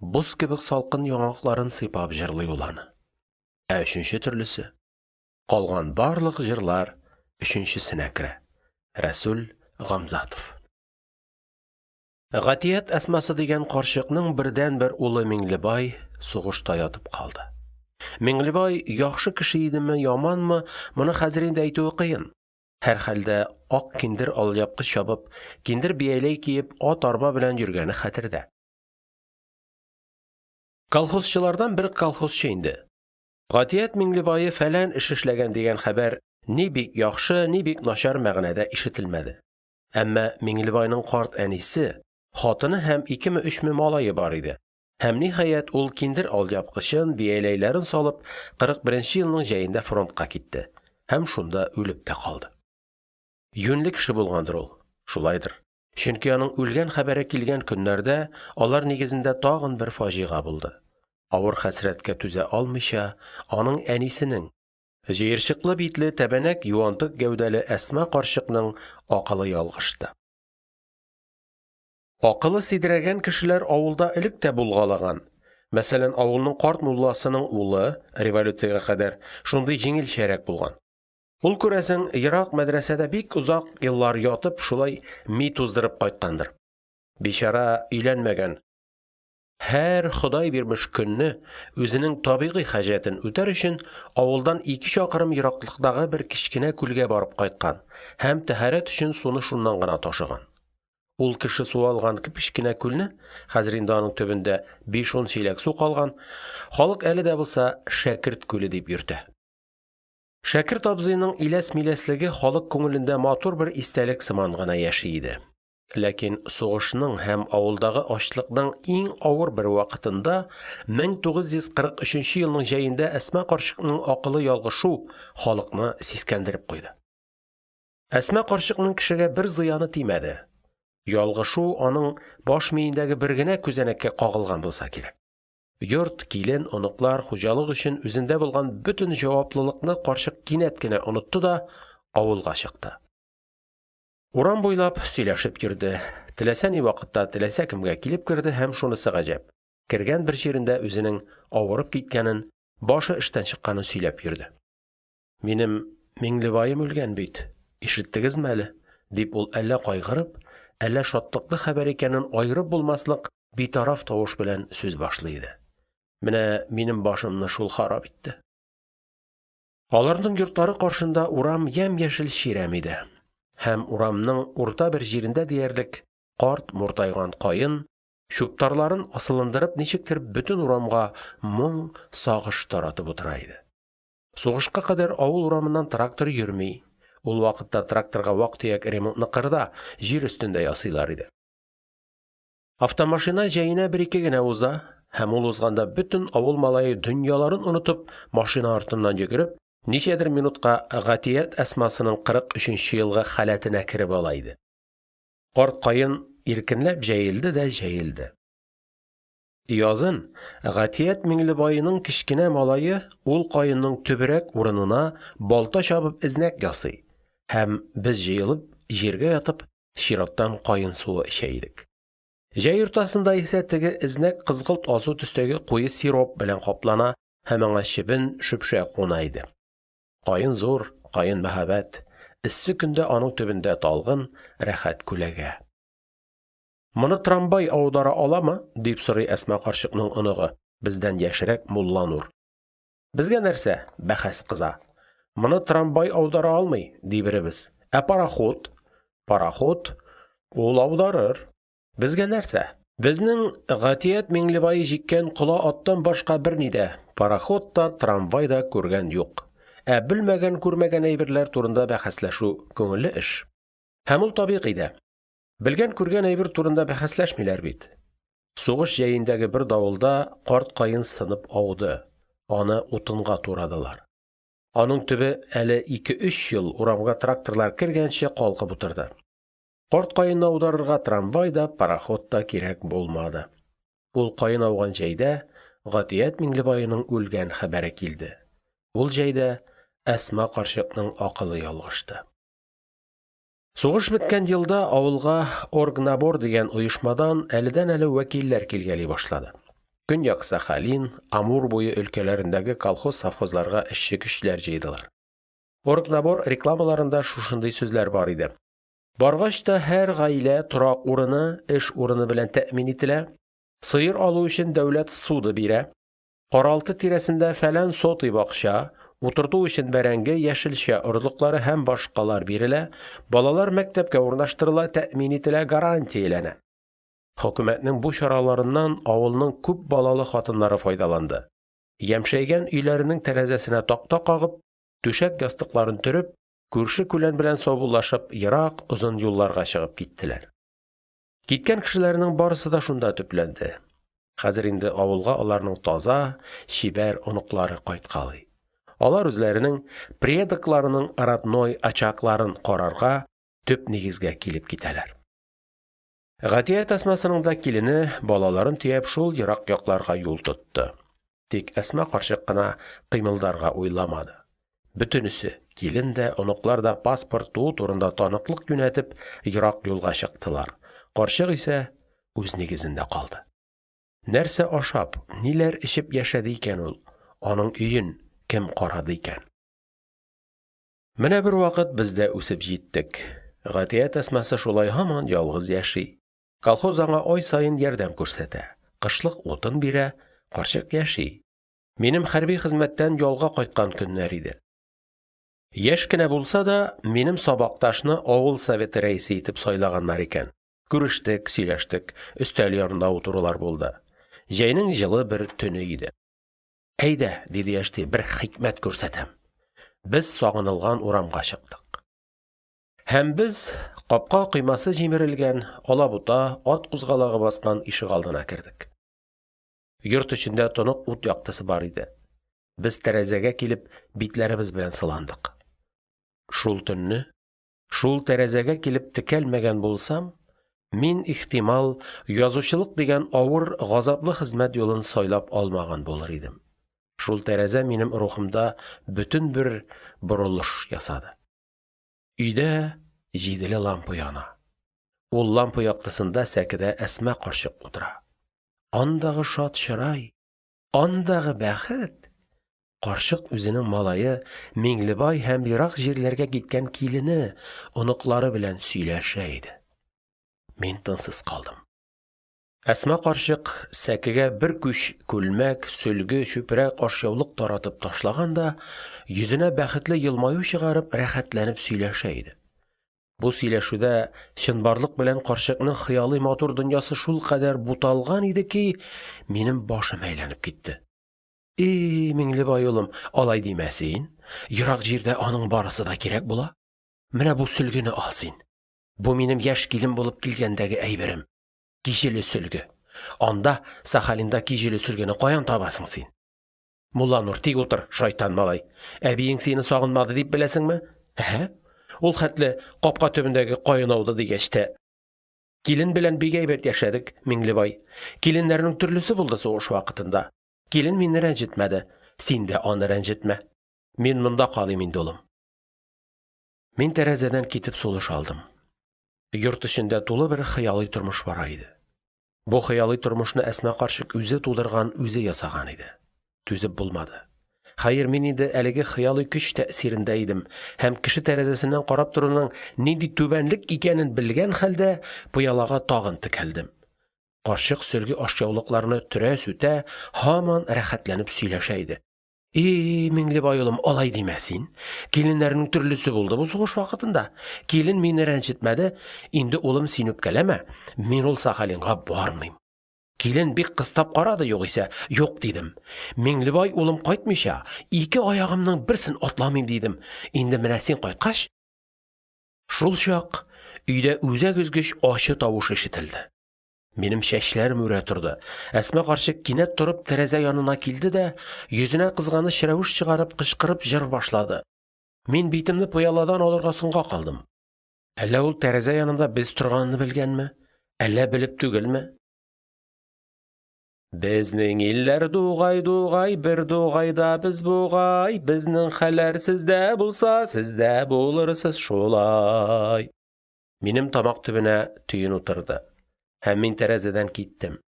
боз кебек салкын яңакларын сыйпап җырлый ул аны. Ә өченче төрлесе… Калган барлык җырлар өченчесенә керә. Рәсүл Гамзатов Гатият Әсмасы дигән карчыкның бердәнбер улы Миңлебай сугышта ятып калды. Миңлебай яхшы кеше идеме, яманмы – моны хәзер инде әйтүе кыен. Һәрхәлдә, ак киндер алъяпкыч ябып, киндер бияләй киеп, ат-арба белән йөргәне хәтердә. Колхозчылардан бер колхозчы инде: Гатият Миңлебае фәлән эш эшләгән дигән хәбәр ни бик яхшы, ни бик начар мәгънәдә ишетелмәде. Әмма Миңлебайның карт әнисе, хатыны һәм икеме-өчме малае бар иде һәм, ниһаять, ул киндер алъяпкычын, бияләйләрен салып, 41 нче елның җәендә фронтка китте һәм шунда үлеп тә калды. Юньле кеше булгандыр ул, шулайдыр, чөнки аның үлгән хәбәре килгән көннәрдә алар нигезендә тагын бер фаҗига булды: авыр хәсрәткә түзә алмыйча, аның әнисенең – җыерчыклы битле, тәбәнәк юантык гәүдәле Әсма карчыкның акылы ялгышты. Акылы сидрәгән кешеләр авылда элек тә булгалаган, мәсәлән, авылның карт мулласының улы (революциягә кадәр) шундый җиңелчәрәк булган. Ул, күрәсең, ерак мәдрәсәдә бик озак еллар ятып, шулай ми туздырып кайткандыр. Бичара, өйләнмәгән, һәр Ходай бирмеш көнне, үзенең табигый хаҗәтен үтәр өчен, авылдан ике чакрым ераклыктагы бер кечкенә күлгә барып кайткан һәм тәһарәт өчен суны шуннан гына ташыган. Ул кеше су алган кеп-кечкенә күлне (хәзер инде аның төбендә биш-ун чиләк су калган) халык әле дә булса «Шәкерт күле» дип йөртә. Шәкерт абзыйның иләс-миләслеге халык күңелендә матур бер истәлек сыман гына яши иде. Ләкин сугышның һәм авылдагы ачлыкның иң авыр бер вакытында – 1943 елның җәендә Әсма карчыкның акылы ялгышу халыкны сискәндереп куйды. Әсма карчыкның кешегә бер зыяны тимәде, ялгышу аның баш миендәге бер генә күзәнәккә кагылган булса кирәк. Йорт, килен, оныклар, хуҗалык өчен үзендә булган бөтен җаваплылыкны карчык кинәт кенә онытты да авылга чыкты. Урам буйлап сөйләшеп йөрде, теләсә ни вакытта теләсә кемгә килеп керде һәм шунысы гаҗәп: кергән бер җирендә үзенең авырып киткәнен, башы эштән чыкканын сөйләп йөрде. Минем Миңлебаем үлгән бит, ишеттегезме әле? – дип, ул әллә кайгырып, әллә шатлыклы хәбәр икәнен аерып булмаслык битараф тавыш белән сүз башлый иде. Менә минем башымны шул харап итте. Аларның йортлары каршында урам ямь-яшел чирәм иде һәм урамның урта бер җирендә диярлек карт, муртайган каен, чуптарларын асылындырып, ничектер бөтен урамга моң, сагыш таратып утыра иде. Сугышка кадәр авыл урамыннан трактор йөрми, ул вакытта тракторга вак-төяк ремонтны кырда, җир өстендә ясыйлар иде. Автомашина җәенә бер-ике генә уза һәм ул узганда бөтен авыл малае дөньяларын онытып машина артыннан йөгереп, ничәдер минутка Гатият Әсмасының 43 нче елгы халәтенә кереп ала иде. Карт каен иркенләп җәелде дә җәелде. Язын Гатият Миңлебаеның кечкенә малае ул каенның төберәк урынына балта чабып эзнәк ясый һәм без җыелып, җиргә ятып, чираттан каен суы эчә идек. Җәй уртасында исә теге эзнәк кызгылт-алсу төстәге куе сироп белән каплана һәм аңа чебен, шөпшә куна иде. Каен зур, каен мәһабәт, эссе көндә аның төбендә талгын, рәхәт күләгә. Моны трамбай аудара аламы? – дип сорый Әсма карчыкның оныгы, бездән яшьрәк Мулланур. Безгә нәрсә – бәхәс кыза. Моны трамбай аудара алмый, ди беребез. Ә пароход? Пароход – ул аударыр. Безгә нәрсә? Безнең Гатият Миңлебае җиккән кола аттан башка берни дә – пароход та, трамвай да күргән юк, ә белмәгән-күрмәгән әйберләр турында бәхәсләшү күңелле эш. Һәм ул табигый дә: белгән-күргән әйбер турында бәхәсләшмиләр бит. Сугыш җәендәге бер давылда карт каен сынып ауды, аны утынга турадылар. Аның төбе әле 2-3 ел, урамга тракторлар кергәнче калкып утырды. Карт каенны аударырга трамвай да, пароход та кирәк булмады. Ул каен ауган җәйдә Гатият Миңлебаеның үлгән хәбәре килде. Ул җәйдә Әсма карчыкның акылы ялгышты. Сугыш беткән елда авылга «Оргнабор» дигән оешмадан әледән-әле вәкилләр килгәли башлады. Көньяк Сахалин, Амур буе өлкәләрендәге колхоз-совхозларга эшче көчләр җыйдылар. «Оргнабор» рекламаларында шушындый сүзләр бар иде: Баргач та һәр гаилә торак урыны, эш урыны белән тәэмин ителә, сыер алу өчен дәүләт ссуда бирә, каралты тирәсендә фәлән сотый бакча, утырту өчен бәрәңге, яшелчә орлыклары һ.б. бирелә, балалар мәктәпкә урнаштырыла, тәэмин ителә, гарантияләнә. Хөкүмәтнең бу чараларыннан авылның күп балалы хатыннары файдаланды: ямьшәйгән өйләренең тәрәзәсенә такта кагып, түшәк-ястыкларын төреп, күрше-күлән белән саубуллашып, ерак, озын юлларга чыгып киттеләр. Киткән кешеләрнең барысы да шунда төпләнде, хәзер инде авылга аларның таза, чибәр оныклары кайткалый, алар үзләренең предокларының родной очагларын карарга төп нигезгә килеп китәләр. Гатият Әсмасының да килене, балаларын төяп, шул ерак якларга юл тотты. Тик Әсма карчык кына кыймылдарга уйламады. Бөтенесе – килен дә, оныклар да паспорт, туу турында таныклык юнәтеп, ерак юлга чыктылар, карчык исә үз нигезендә калды. Нәрсә ашап, ниләр эчеп яшәде икән ул, аның өен кем карады икән? Менә бервакыт без дә үсеп җиттек. Гатият Әсмасы шулай һаман ялгыз яши. Колхоз аңа ай саен ярдәм күрсәтә, кышлык утын бирә, карчык яши. Минем хәрби хезмәттән ялга кайткан көннәр иде. Яшь кенә булса да, минем сабакташны авыл советы рәисе итеп сайлаганнар икән. Күрештек, сөйләштек, өстәл янында утырулар булды. Җәйнең җылы бер төне иде. – Әйдә, – диде яшьти, – бер хикмәт күрсәтәм. Без сагынылган урамга чыктык. Һәм без капка-коймасы җимерелгән, алабута, ат кузгалагы баскан ишегалдына кердек. Йорт эчендә тонык ут яктысы бар иде. Без тәрәзәгә килеп битләребез белән сыландык. Шул төнне, шул тәрәзәгә килеп текәлмәгән булсам, мин, ихтимал, язучылык дигән авыр, газаплы хезмәт юлын сайлап алмаган булыр идем. Шул тәрәзә минем рухымда бөтен бер борылыш ясады. Өйдә җиделе лампа яна. Ул лампа яктысында сәкедә Әсма карчык утыра. Андагы шат чырай, андагы бәхет! Карчык үзенең малае Миңлебай һәм ерак җирләргә киткән килене, оныклары белән сөйләшә иде. Мин тынсыз калдым. Әсма карчык сәкегә бер күч күлмәк, сөлге, чүпрәк, ашъяулык таратып ташлаган да, йөзенә бәхетле елмаю чыгарып, рәхәтләнеп сөйләшә иде. Бу сөйләшүдә чынбарлык белән карчыкның хыялый матур дөньясы шулкадәр буталган иде ки, минем башым әйләнеп китте. – И-и, Миңлебай улым, алай димә син, ерак җирдә аның барысы да кирәк була. Менә бу сөлгене ал син. Бу минем яшь килен булып килгәндәге әйберем. Киҗеле сөлге. Анда, Сахалинда, киҗеле сөлгене каян табасың син? Мулланур, тик утыр, шайтан малай. Әбиең сине сагынмады дип беләсеңме? Әһә. Ул хәтле капка төбендәге каен ауды дигәч тә. Килен белән бик әйбәт яшәдек, Миңлебай. Киленнәрнең төрлесе булды сугыш вакытында. Килен мине рәнҗетмәде. Син дә аны рәнҗетмә. Мин монда калыйм инде, улым. Мин тәрәзәдән китеп сулыш алдым. Йорт эчендә тулы бер хыялый тормыш бара иде. Бу хыялый тормышны Әсма карчык үзе тудырган, үзе ясаган иде. Түзеп булмады. Хәер, мин инде әлеге хыялый көч тәэсирендә идем һәм кеше тәрәзәсеннән карап торуның нинди түбәнлек икәнен белгән хәлдә пыялага тагын текәлдем. Карчык сөлге-ашъяулыкларны төрә-сүтә, һаман рәхәтләнеп сөйләшә иде. И, Миңлебай улым, алай димә син. Киленнәрнең төрлесе булды бу сугыш вакытында. Килен мине рәнҗетмәде. Инде, улым, син үпкәләмә, мин ул Сахалинга бармыйм. Килен бик кыстап карады югыйсә, юк, дидем, Миңлебай улым кайтмыйча, ике аягымның берсен атламыйм, дидем, инде менә син кайткач… Шулчак өйдә үзәк өзгеч ачы тавыш ишетелде, минем чәчләрем үрә торды, Әсма карчык кинәт торып тәрәзә янына килде дә, йөзенә кызганыч рәвеш чыгарып, кычкырып җыр башлады. Мин битемне пыяладан алырга соңга калдым. Әллә ул тәрәзә янында без торганны белгәнме, әллә белеп түгелме? Безнең илләр дугай-дугай, бер дугайда без бугай, безнең хәлләр сездә булса, сез дә булырсыз шулай. Минем тамак төбенә төен утырды, һәм мин тәрәзәдән киттем.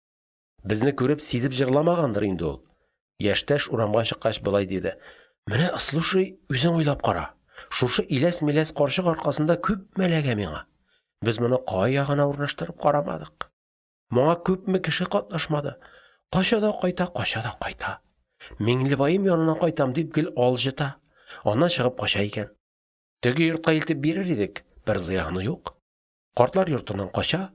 Безне күреп, сизеп җырламагандыр инде ул. Яшьтәш урамга чыккач болай диде: – Менә, ыслушай, үзең уйлап кара, шушы иләс-миләс карчык аркасында күпме эләгә миңа. Без моны кая гына урнаштырып карамадык. Моңа күпме кеше катнашмады. Кача да кайта, кача да кайта. Миңлебаем янына кайтам дип гел алҗыта, аннан чыгып кача икән. Теге йортка илтеп бирер идек, бер зыяны юк. Картлар йортыннан кача.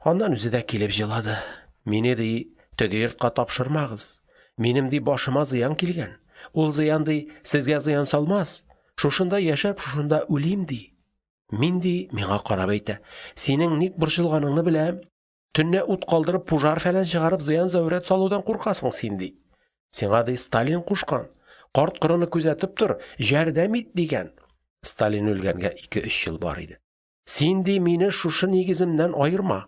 Аннан үзе дә килеп җылады. Мине, ди, теге йортка тапшырмагыз. Минем, ди, башыма зыян килгән. Ул зыян, ди, сезгә зыян салмас. Шушында яшәп, шушында үлим, ди. Мин, ди, миңа карап әйтә, синең ник борчылганыңны беләм. Төнлә ут калдырып, пужар-фәлән чыгарып зыян-зәүрәт салудан куркасың син, ди. Сиңа, ди, Сталин кушкан. Карт-корыны күзәтеп тор, җәрдәм ит, дигән. Сталин үлгәнгә ике-өч ел бар иде. Син, ди, мине шушы нигеземнән аерма.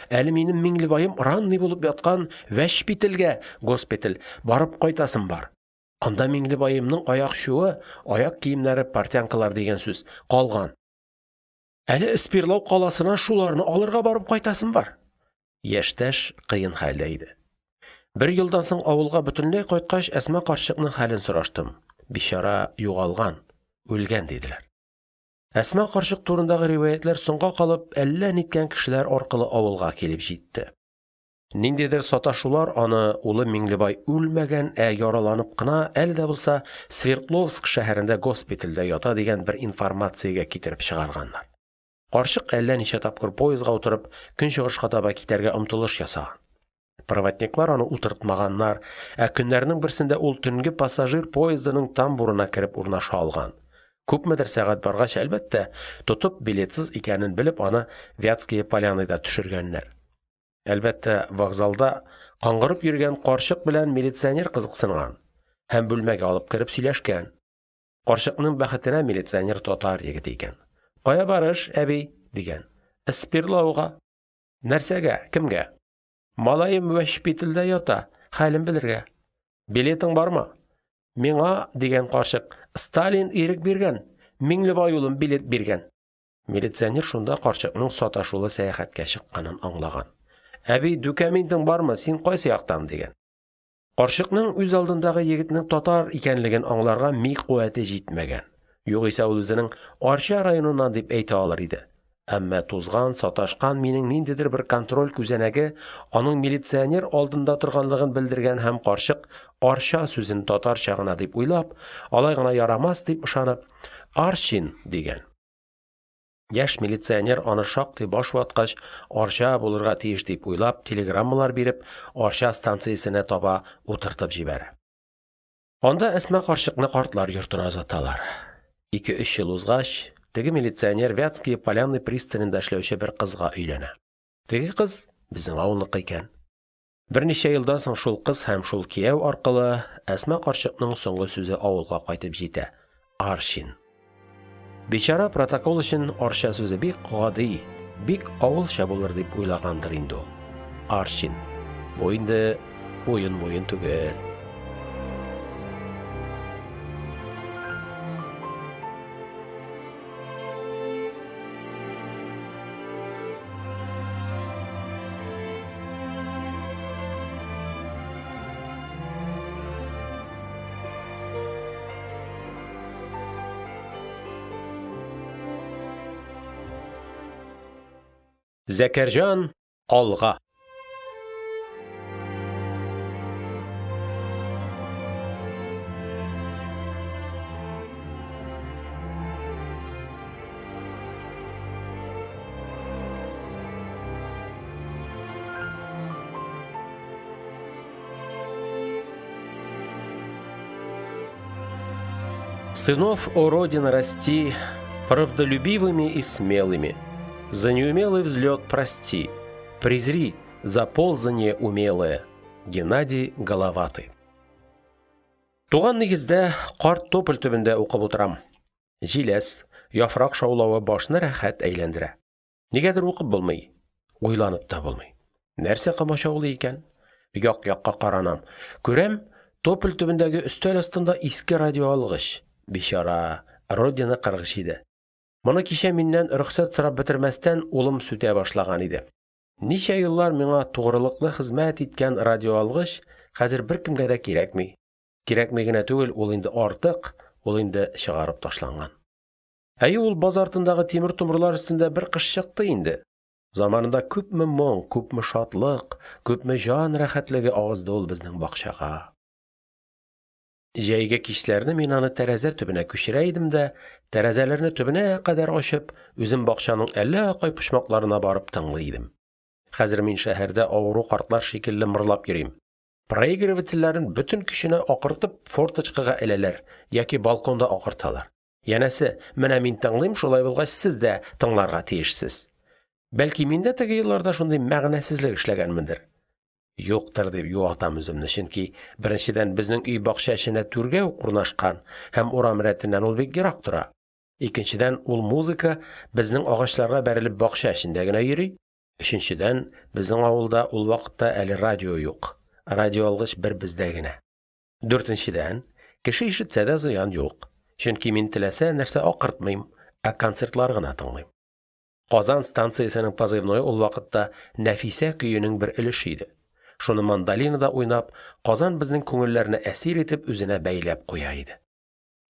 Әле минем Миңлебаем ранный булып яткан вәшпитәлгә (госпиталь) барып кайтасым бар. Анда Миңлебаемның аякчуы (аяк киемнәре, портянкалар дигән сүз) калган. Әле Эспирлау каласына шуларны алырга барып кайтасым бар. Яшьтәш кыен хәлдә иде. Бер елдан соң авылга бөтенләй кайткач, Әсма карчыкның хәлен сораштым. Бичара югалган, үлгән, диделәр. Әсма карчык турындагы риваятьләр соңга калып, әллә ниткән кешеләр аркылы авылга килеп җитте. Ниндидер саташулар аны улы Миңлебай үлмәгән, ә яраланып кына, әле дә булса Свердловск шәһәрендә госпитальдә ята дигән бер информациягә китереп чыгарганнар. Карчык әллә ничә тапкыр поездга утырып, көнчыгышка таба китәргә омтылыш ясаган. Проводниклар аны утыртмаганнар, ә көннәрнең берсендә ул төнге пассажир поездының тамбурына кереп урнаша алган. Күпмедер сәгать баргач, әлбәттә, тотып, билетсыз икәнен белеп, аны Вятские Поляныда төшергәннәр. Әлбәттә, вокзалда каңгырып йөргән карчык белән милиционер кызыксынган һәм бүлмәгә алып кереп сөйләшкән. Карчыкның бәхетенә милиционер татар егете икән. – Кая барыш, әби? – дигән. – Эспирлауга. – Нәрсәгә, кемгә? Малаем вәшпитәлдә ята, хәлен белергә. Билетың бармы? Миңа, дигән карчык, Сталин ирек биргән, Миңлебай улым билет биргән. Милиционер шунда карчыкның саташулы сәяхәткә чыкканын аңлаган. Әби, дукәминтең бармы, син кайсы яктан? дигән. Карчыкның үз алдындагы егетнең татар икәнлеген аңларга ми куәте җитмәгән. Югыйсә ул үзенең Арча районыннан дип әйтә алыр иде. Әмма тузган, саташкан минең ниндидер бер контроль күзәнәге аның милиционер алдында торганлыгын белдергән һәм карчык «Арча» сүзен татарча гына дип уйлап, алай гына ярамас дип ышанып, «Арчин» дигән. Яшь милиционер аны шактый баш ваткач, Арча булырга тиеш дип уйлап, телеграммалар биреп, Арча станциясенә таба утыртып җибәрә. Анда Әсма карчыкны картлар йортына озаталар. Ике-өч ел узгач, теге милиционер Вятские Поляны пристаненда эшләүче бер кызга өйләнә. Теге кыз безнең авылныкы икән. Берничә елдан соң шул кыз һәм шул кияү аркылы Әсма карчыкның соңгы сүзе авылга кайтып җитә: Арчин. Бичара протокол өчен Арча сүзе бик гади, бик авылча булыр дип уйлагандыр инде ул. Арчин. Бу инде уен-муен түгел. Зәкәрҗан, алга! Сынов, о Родина, расти Правдолюбивыми и смелыми. За неумелый взлёт прости, Презри за ползанье умелое. Геннадий Головатый Туган нигездә, карт тополь төбендә укып утырам. Җиләс, яфрак шаулавы башны рәхәт әйләндерә. Нигәдер укып булмый, уйланып та булмый. Нәрсә комачаулый икән? Як-якка каранам, күрәм – тополь төбендәге өстәл астында иске радиоалгыч, бичара, «Родина-47». Моны кичә миннән рөхсәт сорап бетермәстән, улым сүтә башлаган иде. Ничә еллар миңа тугрылыклы хезмәт иткән радиоалгыч хәзер беркемгә дә кирәкми, кирәкми генә түгел, ул инде артык, ул инде чыгарып ташланган. Әйе, ул баз артындагы тимер-томырлар өстендә бер кыш чыкты инде. Заманында күпме моң, күпме шатлык, күпме җан рәхәтлеге агызды ул безнең бакчага. Җәйге кичләрне мин аны тәрәзә төбенә күчерә идем дә, тәрәзәләрне төбенә кадәр ачып, үзем бакчаның әллә кай почмакларына барып тыңлый идем. Хәзер мин шәһәрдә авыру картлар шикелле мырлап йөрим. Проигрывательләрен бөтен көченә акыртып форточкага эләләр яки балконда акырталар. Янәсе, менә мин тыңлыйм, шулай булгач, сез дә тыңларга тиешсез. Бәлки, мин дә теге елларда шундый мәгънәсезлек эшләгәнмендер. Юктыр дип юатам үземне, чөнки, беренчедән, безнең өй бакча эченә түргә үк урнашкан һәм урам рәтеннән ул бик ерак тора, икенчедән, ул музыка безнең агачларга бәрелеп бакча эчендә генә йөри, өченчедән, безнең авылда ул вакытта әле радио юк, радиоалгыч бер бездә генә. Дүртенчедән, кеше ишетсә дә зыян юк, чөнки мин теләсә нәрсә акыртмыйм, ә концертлар гына тыңлыйм. «Казан» станциясенең позывное ул вакытта «Нәфисә» көенең бер өлеше иде. Шуны мандолинада уйнап, Казан безнең күңелләрне әсир итеп, үзенә бәйләп куя иде.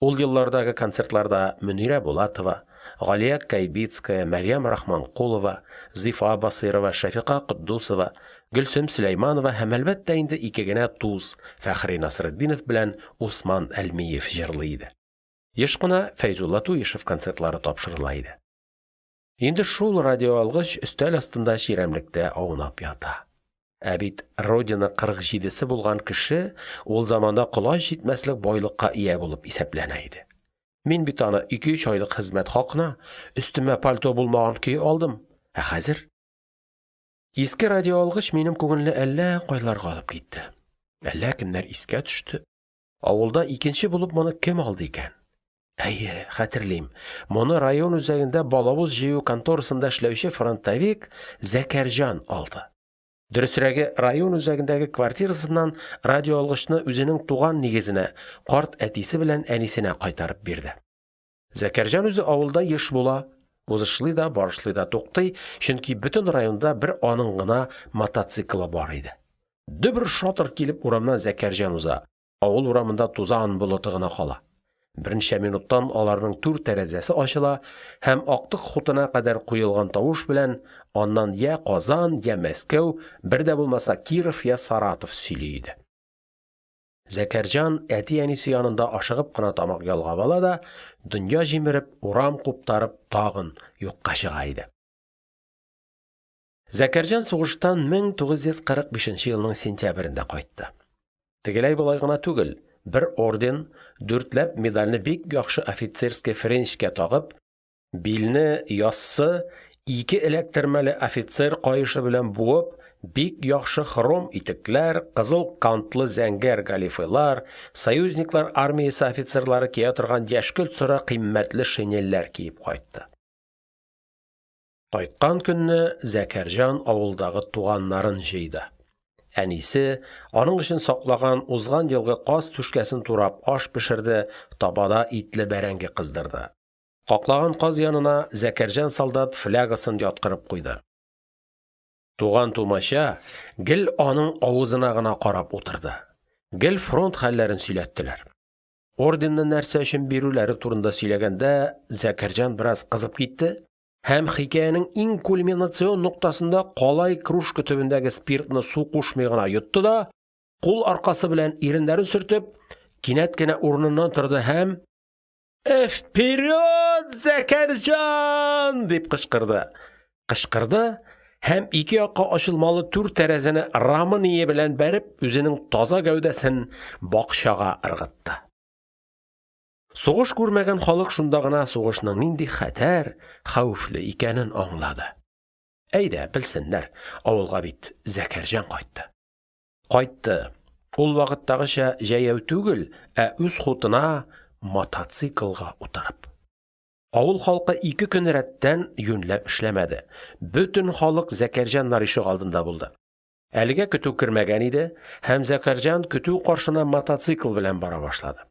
Ул еллардагы концертларда Мөнирә Булатова, Галия Кайбицкая, Мәрьям Рахманкулова, Зифа Басыйрова, Шәфыйка Котдусова, Гөлсем Сөләйманова һәм, әлбәттә инде, ике генә туз – Фәхри Насретдинов белән Усман Әлмиев җырлый иде. Еш кына Фәйзулла Туишев концертлары тапшырыла иде. Инде шул радиоалгыч өстәл астында чирәмлектә аунап ята. Ә бит «Родина-47»се булган кеше ул заманда колач җитмәслек байлыкка ия булып исәпләнә иде. Мин бит аны ике-өч айлык хезмәт хакына, өстемә пальто булмаган көе алдым. Ә хәзер? Иске радиоалгыч минем күңелне әллә кайларга алып китте. Әллә кемнәр искә төште. Авылда икенче булып моны кем алды икән? Әйе, хәтерлим, моны район үзәгендә балавыз җыю конторасында эшләүче фронтовик Зәкәрҗан алды. Дөресрәге, район үзәгендәге квартирасыннан радиоалгычны үзенең туган нигезенә, карт әтисе белән әнисенә кайтарып бирде. Зәкәрҗан үзе авылда еш була, узышлый да, барышлый да туктый, чөнки бөтен районда бер аның гына мотоциклы бар иде. Дөбер-шатыр килеп урамнан Зәкәрҗан уза, авыл урамында тузан болыты гына кала. Берничә минуттан аларның түр тәрәзәсе ачыла һәм актык хутына кадәр куелган тавыш белән аннан йә Казан, йә Мәскәү, бер дә булмаса Киров, йә Саратов сөйли иде. Зәкәрҗан әти-әнисе янында ашыгып кына тамак ялгап ала да, дөнья җимереп, урам куптарып тагын юкка чыга иде. Зәкәрҗан сугыштан 1945 елның сентябрендә кайтты. Тегеләй-болай гына түгел, бер орден, дүртләп медальне бик яхшы офицерский френчкә тагып, билне яссы, ике эләктермәле офицер каешы белән буып, бик яхшы хром итекләр, кызыл кантлы зәңгәр галифелар, союзниклар армиясе офицерлары кия торган яшькелт-соры кыйммәтле шинельләр киеп кайтты. Кайткан көнне Зәкәрҗан авылдагы туганнарын җыйды. Әнисе аның өчен саклаган узган елгы каз түшкәсен турап аш пешерде, табада итле бәрәңге кыздырды. Каклаган каз янына Зәкәрҗан солдат флягасын яткырып куйды. Туган-тумача гел аның авызына гына карап утырды, гел фронт хәлләрен сөйләттеләр. Орденны нәрсә өчен бирүләре турында сөйләгәндә, Зәкәрҗан бераз кызып китте һәм хикәянең иң кульминацион ноктасында калай кружка төбендәге спиртны су кушмый гына йотты да, кул аркасы белән иреннәрен сөртеп, кинәт кенә урыныннан торды һәм: – Вперёд, Зәкәрҗан! – дип кычкырды. Кычкырды һәм, ике якка ачылмалы түр тәрәзәне рамы-ние белән бәреп, үзенең таза гәүдәсен бакчага ыргытты. Сугыш күрмәгән халык шунда гына сугышның нинди хәтәр, хәвефле икәнен аңлады. Әйдә, белсеннәр, авылга бит Зәкәрҗан кайтты. Кайтты, ул вакыттагыча җәяү түгел, ә үз хутына мотоциклга утырып. Авыл халкы ике көн рәттән юньләп эшләмәде, бөтен халык Зәкәрҗаннар ишегалдында булды. Әлегә көтү кермәгән иде һәм Зәкәрҗан көтү каршына мотоцикл белән бара башлады.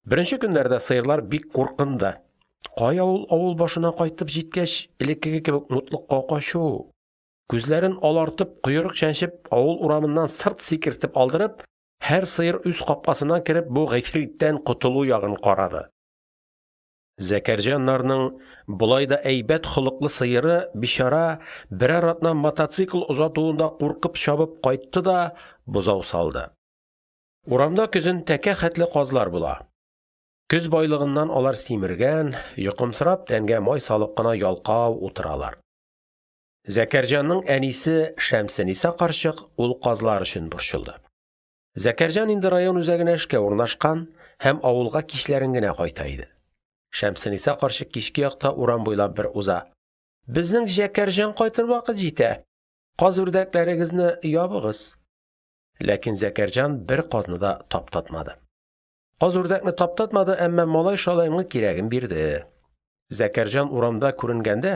Беренче көннәрдә сыерлар бик куркынды: кая ул авыл башына кайтып җиткәч элеккеге кебек мутлыкка качу, күзләрен алартып, койрык чәнчеп, авыл урамыннан сырт сикертеп алдырып, һәр сыер үз капкасыннан кереп бу гыйфриттән котылу ягын карады. Зәкәрҗаннарның болай да әйбәт холыклы сыеры, бичара, берәр атна мотоцикл озатуында куркып чабып кайтты да бозау салды. Урамда көзен тәкә хәтле казлар була. Көз байлыгыннан алар симергән, йокымсырап тәнгә май салып кына ялкау утыралар. Зәкәрҗанның әнисе Шәмсениса карчык ул казлар өчен борчылды. Зәкәрҗан инде район үзәгенә эшкә урнашкан һәм авылга кичләрен генә кайта иде. Шәмсениса карчык кичке якта урам буйлап бер уза: – Безнең Зәкәрҗан кайтыр вакыт җитә, каз-үрдәкләрегезне ябыгыз. Ләкин Зәкәрҗан бер казны да таптатмады. Каз-үрдәкне таптатмады, әмма малай-шалайның кирәген бирде. Зәкәрҗан урамда күренгәндә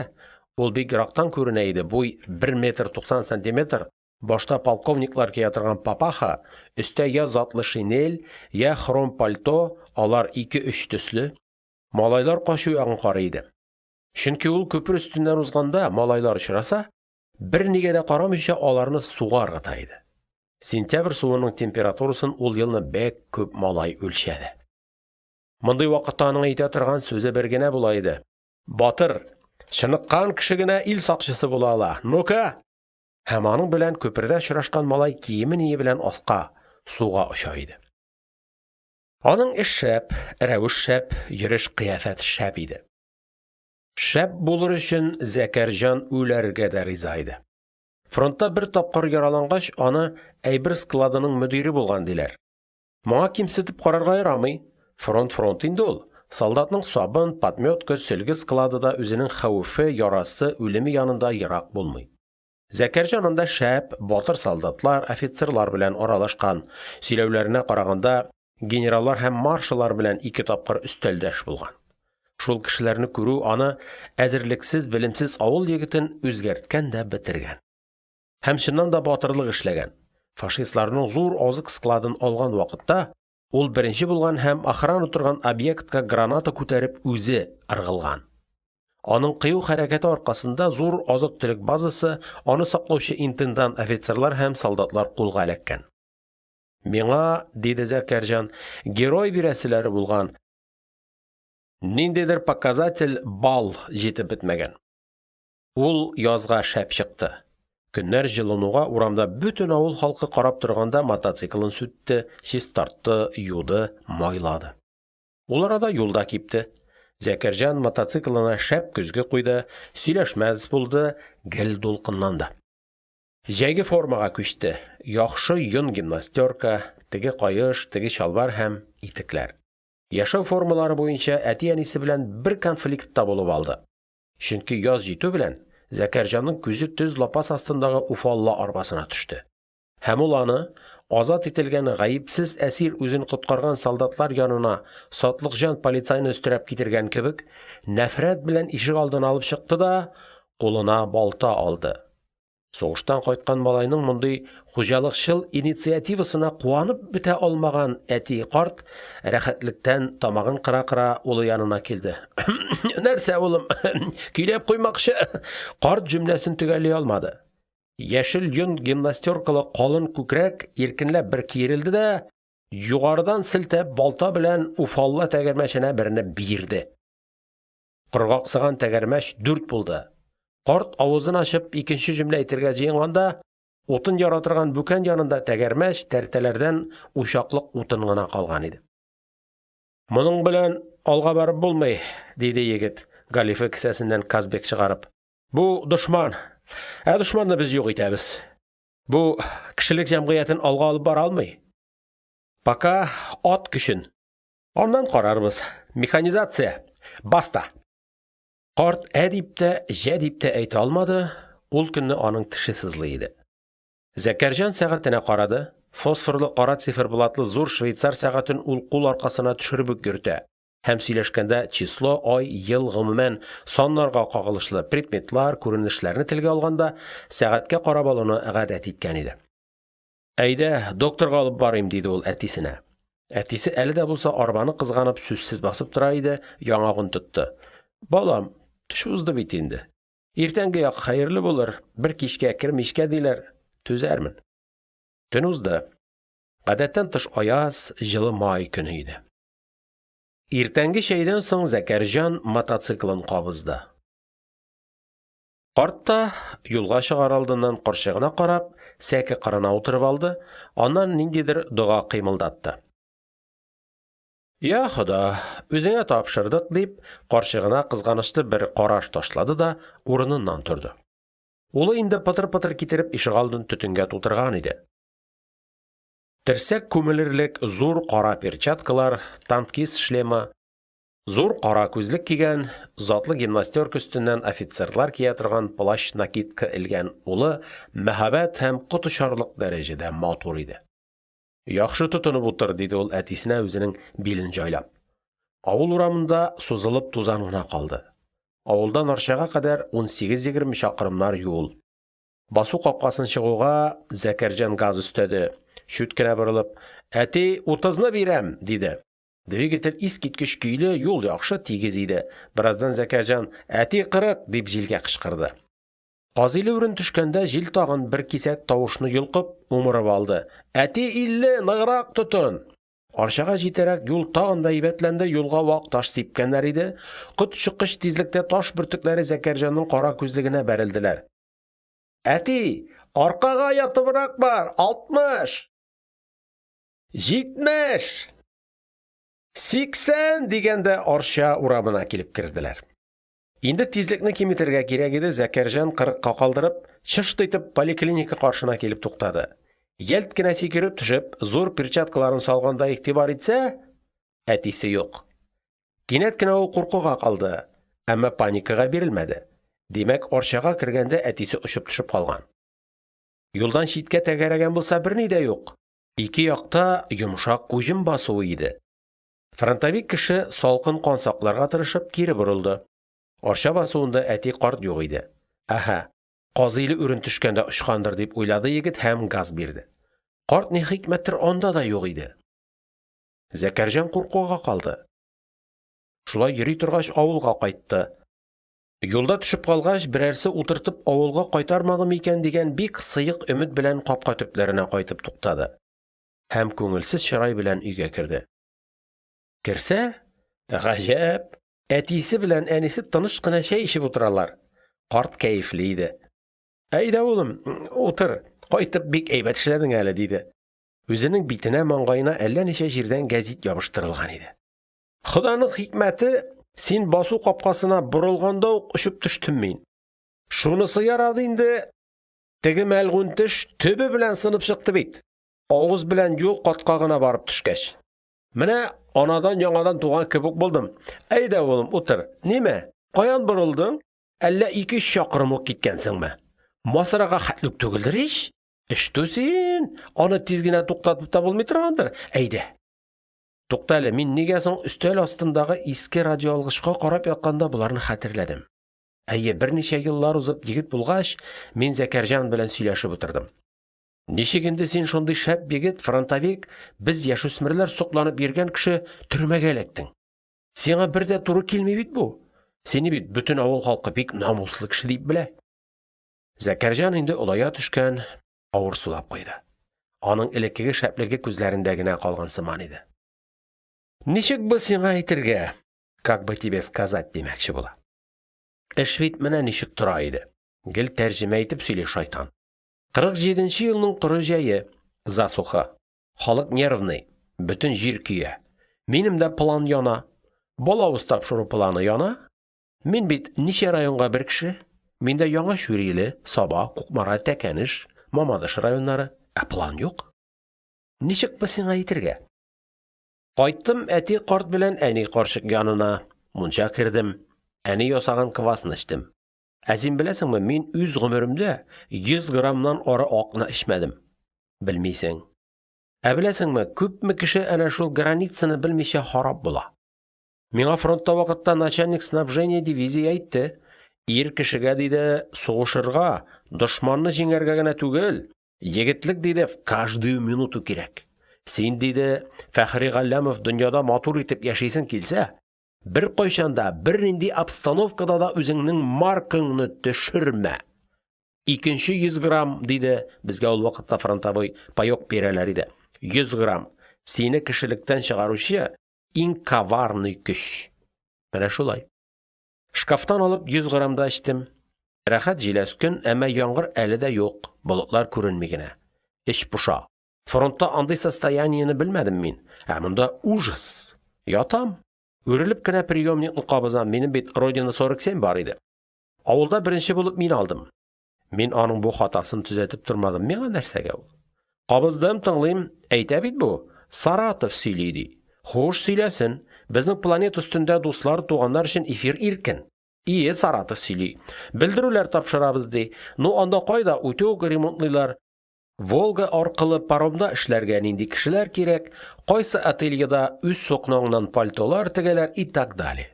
(ул бик ерактан күренә иде, буй – 1 метр 90 сантиметр, башта полковниклар кия торган папаха, өстә йә затлы шинель, йә хром пальто, алар ике-өч төсле), малайлар качу ягын карый иде. Чөнки ул күпер өстеннән узганда малайлар очраса, бернигә дә карамыйча, аларны суга ыргыта иде. Сентябрь суының температурасын ул елны бик күп малай үлчәде. Мондый вакытта аның әйтә торган сүзе бер генә була иде: – Батыр, чыныккан кеше генә ил сакчысы була ала, ну-ка! Һәм аның белән күпердә очрашкан малай киеме-ние белән аска – суга оча иде. Аның эш шәп, рәвеш шәп, йөреш-кыяфәт шәп иде. Шәп булыр өчен Зәкәрҗан үләргә дә риза иде. Фронтта бер тапкыр яралангач, аны әйбер складының мөдире булган, диләр. Моңа кимсетеп карарга ярамый, фронт фронт инде ул, солдатның сабын, подмётка, сөлге склады да үзенең хәвефе, ярасы, үлеме янында ерак булмый. Зәкәрҗан анда шәп, батыр солдатлар, офицерлар белән аралашкан, сөйләүләренә караганда, генераллар һәм маршаллар белән ике тапкыр өстәлдәш булган. Шул кешеләрне күрү аны, әзерлексез, белемсез авыл егетен, үзгәрткән дә бетергән. Һәм чыннан да батырлык эшләгән: фашистларның зур азык складын алган вакытта ул беренче булган һәм охрана торган объектка граната күтәреп үзе ыргылган. Аның кыю хәрәкәте аркасында зур азык-төлек базасы, аны саклаучы интендант офицерлар һәм солдатлар кулга эләккән. – Миңа, – диде Зәкәрҗан, – герой бирәселәре булган, ниндидер показатель – балл җитеп бетмәгән. Ул язга шәп чыкты: көннәр җылынуга урамда бөтен авыл халкы карап торганда мотоциклын сүтте, чистартты, юды, майлады. Ул арада юл да кипте. Зәкәрҗан мотоциклына шәп көзге куйды, сөйләшмәс булды, гел дулкынланды. Җәйге формага күчте: яхшы йон гимнастёрка, теге каеш, теге чалбар һәм итекләр. Яшәү формалары буенча әти-әнисе белән бер конфликт та булып алды. Чөнки яз җитү белән, Зәкәрҗанның күзе төз лапас астындагы «уфалла» арбасына төште. Һәм ул аны, азат ителгән гаепсез әсир үзен коткарган солдатлар янына сатлык җан полицайны өстерәп китергән кебек, нәфрәт белән ишегалдына алып чыкты да кулына балта алды. Сугыштан кайткан малайның мондый хуҗалыкчыл инициативасына куанып бетә алмаган әти-карт, рәхәтлектән тамагын кыра-кыра, улы янына килде: – Нәрсә, улым, көйләп куймакчы… Карт җөмләсен төгәлли алмады. Яшел йон гимнастёркалы калын күкрәк иркенләп бер киерелде дә, югарыдан селтәп, балта белән «уфалла» тәгәрмәченә берне бирде. Коргаксыган тәгәрмәч дүрт булды, карт авызын ачып икенче җөмлә әйтергә җыенганда, утын яра торган бүкән янында тәгәрмәч, тәртәләрдән учаклык утын гына калган иде. – Моның белән алга барып булмый, – диде егет, галифе кесәсеннән «Казбек» чыгарып. Бу – дошман, ә дошманны без юк итәбез. Бу – кешелек җәмгыятен алга алып бара алмый. Пока ат көчен. Аннан карарбыз, механизация, баста! Карт «ә» дип тә, «җә» дип тә әйтә алмады, ул көнне аның теше сызлый иде. Зәкәрҗан сәгатенә карады, фосфорлы кара циферблатлы зур швейцар сәгатен ул кул аркасына төшереп үк йөртә һәм сөйләшкәндә число, ай, ел, гомумән, саннарга кагылышлы предметлар, күренешләрне телгә алганда, сәгатькә карап алуны гадәт иткән иде. – Әйдә, докторга алып барыйм, – диде ул әтисенә. Әтисе әле дә булса арбаны кызганып сүзсез басып тора иде, яңагын тотты: – Балам, төш узды бит инде. Иртәнге як хәерле булыр, бер кичкә кер мичкә диләр, түзәрмен. Төн узды. Гадәттән тыш аяз, җылы май көне иде. Иртәнге чәйдән соң Зәкәрҗан мотоциклын кабызды. Карт та, юлга чыгар алдыннан карчыгына карап, сәке кырына утырып алды, аннан ниндидер дога кыймылдатты. «Йа Хода, үзеңә тапшырдык», – дип, карчыгына кызганычлы бер караш ташлады да урыныннан торды. Улы инде пытыр-пытыр китереп ишегалдын төтенгә тутырган иде. Терсәк күмелерлек зур кара перчаткалар, танкист шлемы, зур кара күзлек кигән, затлы гимнастёрка өстеннән офицерлар кия торган плащ-накидка элгән улы мәһабәт һәм коточарлык дәрәҗәдә матур иде. – Яхшы тотынып утыр, – диде ул әтисенә үзенең билен җайлап. Авыл урамында сузылып тузан гына калды. Авылдан Арчага кадәр 18–20 чакрымнар юл. Басу капкасын чыгуга, Зәкәрҗан газ өстәде, чүт кенә борылып: – Әти, утызны бирәм, – диде. Двигатель искиткеч көйле, юл яхшы, тигез иде. Бераздан Зәкәрҗан: – Әти, 40, – дип җилгә кычкырды. Казиле үрен төшкәндә җил тагын бер кисәк тавышны йолкып, умырып алды: – Әти, 50, ныграк тотын! Арчага җитәрәк юл тагын да әйбәтләнде, юлга вак таш сипкәннәр иде, котчыккыч тизлектә таш бөртекләре Зәкәрҗанның кара күзлегенә бәрелделәр. – Әти, аркага ятыбрак бар, 60! 70! 80! – дигәндә Арча урамына килеп керделәр. Инде тизлекне киметергә кирәк иде, Зәкәрҗан, кырыкка калдырып, чышт итеп поликлиника каршына килеп туктады. Йәлт кенә сикереп төшеп, зур перчаткаларын салганда игътибар итсә – әтисе юк. Кинәт кенә ул куркуга калды, әмма паникага бирелмәде. Димәк, Арчага кергәндә әтисе очып төшеп калган. Юлдан читкә тәгәрәгән булса берни дә юк. Ике якта йомшак уҗым басуы иде. Фронтовик кеше, салкын кан сакларга тырышып, кире борылды. Арча басуында әти-карт юк иде. Әһә, Казиле үрен төшкәндә очкандыр, дип уйлады егет һәм газ бирде. Карт ни хикмәттер анда да юк иде. Зәкәрҗан куркуга калды. Шулай йөри торгач, авылга кайтты. Юлда төшеп калгач, берәрсе утыртып авылга кайтармадымы икән дигән бик сыек өмет белән капка төпләренә кайтып туктады. Һәм күңелсез чырай белән өйгә керде. Керсә, гаҗәп, әтисе белән әнисе тыныч кына чәй эчеп утыралар. Карт кәефле иде. – Әйдә, улым, утыр, кайтып бик әйбәт эшләдең әле, – диде. Үзенең битенә, маңгаена әллә ничә җирдән гәзит ябыштырылган иде. – Ходаның хикмәте, син басу капкасына борылганда ук очып төштем мин. Шунысы ярады инде, теге мәлгунь теш төбе белән сынып чыкты бит, авыз белән юл каткагына барып төшкәч. Менә анадан яңадан туган кебек булдым. Әйдә, улым, утыр. Ниме, каян борылдың? Әллә ике-өч чакрым ук киткәнсеңме? Масрага хәтле үк түгелдер ич? Эштү син, аны тиз генә туктатып та булмый торгандыр. Әйдә. Туктале, мин нигә соң өстәл астындагы иске радиоалгычка карап ятканда боларны хәтерләдем? Әйе, берничә еллар узып егет булгач, мин Зәкәрҗан белән сөйләшеп утырдым. Ничек инде син шундый шәп егет, фронтовик, без, яшүсмерләр сокланып йөргән кеше, төрмәгә эләктең? Сиңа бер дә туры килми бит бу. Сине бит бөтен авыл халкы бик намуслы кеше дип белә. Зәкәрҗан инде олая төшкән, авыр сулап куйды. Аның элеккеге шәплеге күзләрендә генә калган сыман иде. Ничек бы сиңа әйтергә, как бы тебе сказать димәкче була. Эш бит менә ничек тора иде. Гел тәрҗемә итеп сөйли шайтан. 47 нче елның коры җәе. Засуха. Халык нервный. Бөтен җир көя. Минем дә план яна. Балавыз тапшыру планы яна. Мин бит ничә районга бер кеше. Миндә Яңа Чүриле, Саба, Кукмара, Тәкәнеш, Мамадыш районнары. Ә план юк. Ничек бы сиңа әйтергә? Кайттым әти карт белән әни карчык янына, мунча кердем, әни ясаган квасны эчтем. Ә син беләсеңме, мин үз гомеремдә 100 граммнан ары акны эчмәдем? Белмисең. Ә беләсеңме, күпме кеше әнә шул границаны белмичә харап була? Миңа фронтта вакытта начальник снабжения дивизии әйтте: ир кешегә, диде, сугышырга, дошманны җиңәргә генә түгел, егетлек, диде, в каждую минуту кирәк. Син, диде, Фәхригалләмов, дөньяда матур итеп яшисең килсә, беркайчан да, бернинди обстановкада да үзеңнең маркаңны төшермә. Икенче 100 грамм, диде, безгә ул вакытта фронтовой паёк бирәләр иде, 100 грамм – сине кешелектән чыгаручы иң коварный көч. Менә шулай. Шкафтан алып 100 грамм да эчтем. Рәхәт җиләс көн, әмма яңгыр әле дә юк, болытлар күренми генә. Эч поша. Фронтта андый состояниене белмәдем мин. Ә монда ужас! Ятам. Үрелеп кенә приёмникны кабызам, минем бит «Родина-47» бар иде. Авылда беренче булып мин алдым. Мин аның бу хатасын төзәтеп тормадым, миңа нәрсәгә ул? Кабыздым, тыңлыйм, әйтә бит бу, Саратов сөйли, ди. Хуш, сөйләсен, безнең планета өстендә дуслар, туганнар өчен эфир иркен. Ие, Саратов сөйли. Белдерүләр тапшырабыз, ди. Ну, анда кайда утюг ремонтлыйлар, Волга аркылы паромда эшләргә нинди кешеләр кирәк, кайсы ательеда үз сукноңнан пальтолар тегәләр и так далее.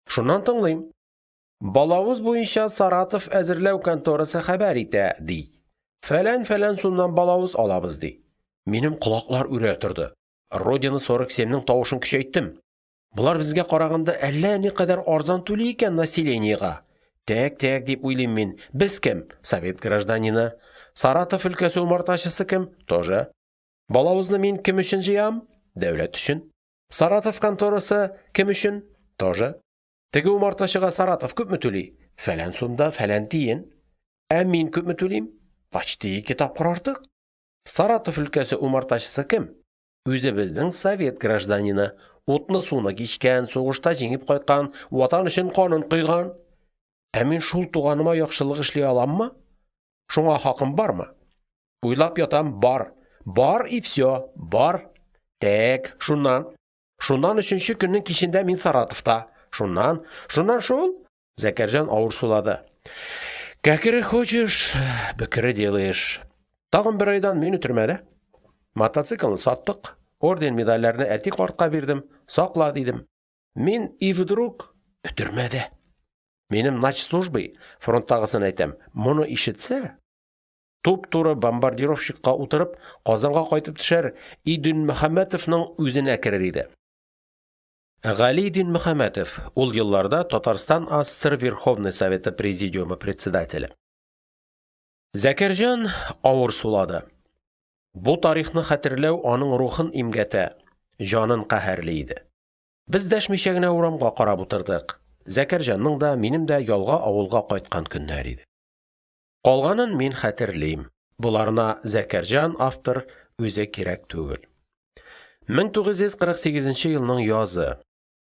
Шуннан тыңлыйм. Балавыз буенча Саратов әзерләү конторасы хәбәр итә, ди. Фәлән-фәлән сумнан балавыз алабыз, ди. Минем колаклар үрә торды. «Родина-47»нең тавышын көчәйттем. Болар безгә караганда әллә никадәр арзан түли икән населениегә. Тәк, тәк, дип уйлыйм мин, без кем? Совет гражданины. Саратов өлкәсе умартачысы кем? Тоже. Балавызны мин кем өчен җыям? Дәүләт өчен. Саратов конторасы кем өчен? Тоже. Теге умартачыга Саратов күпме түли? Фәлән сум да фәлән тиен. Ә мин күпме түлим? Почти ике тапкыр артык. Саратов өлкәсе умартачысы кем? Үзебезнең совет гражданины. Утны-суны кичкән, сугышта җиңеп кайткан, Ватан өчен канын койган. Ә мин шул туганыма яхшылык эшли аламмы? Шуңа хакым бармы? Уйлап ятам – бар. Бар и всё, бар. Тәк, шуннан? Шуннан өченче көннең кичендә мин Саратовта. Шуннан? Шуннан шул. Зәкәрҗан авыр сулады. Кәкре хочешь, бөкре делаешь. Тагын бер айдан мин өтермәдә. Мотоциклны саттык, орден-медальләрне әти картка бирдем, сакла, дидем. Мин и вдруг өтермәдә. Минем начслужбы, фронттагысын әйтәм, моны ишетсә, туп-туры бомбардировщикка утырып, Казанга кайтып төшәр и Динмөхәммәтовның үзенә керер иде. Гали Динмөхәммәтов, ул елларда Татарстан АССР Верховный Советы Президиумы председателе. Зәкәрҗан авыр сулады. Бу тарихны хәтерләү аның рухын имгәтә, җанын каһәрли иде. Без дәшмичә генә урамга карап утырдык. Зәкәрҗанның да, минем дә ялга авылга кайткан көннәр иде. Калганын мин хәтерлим, боларына Зәкәрҗан, автор, үзе кирәк түгел. 1948 елның язы.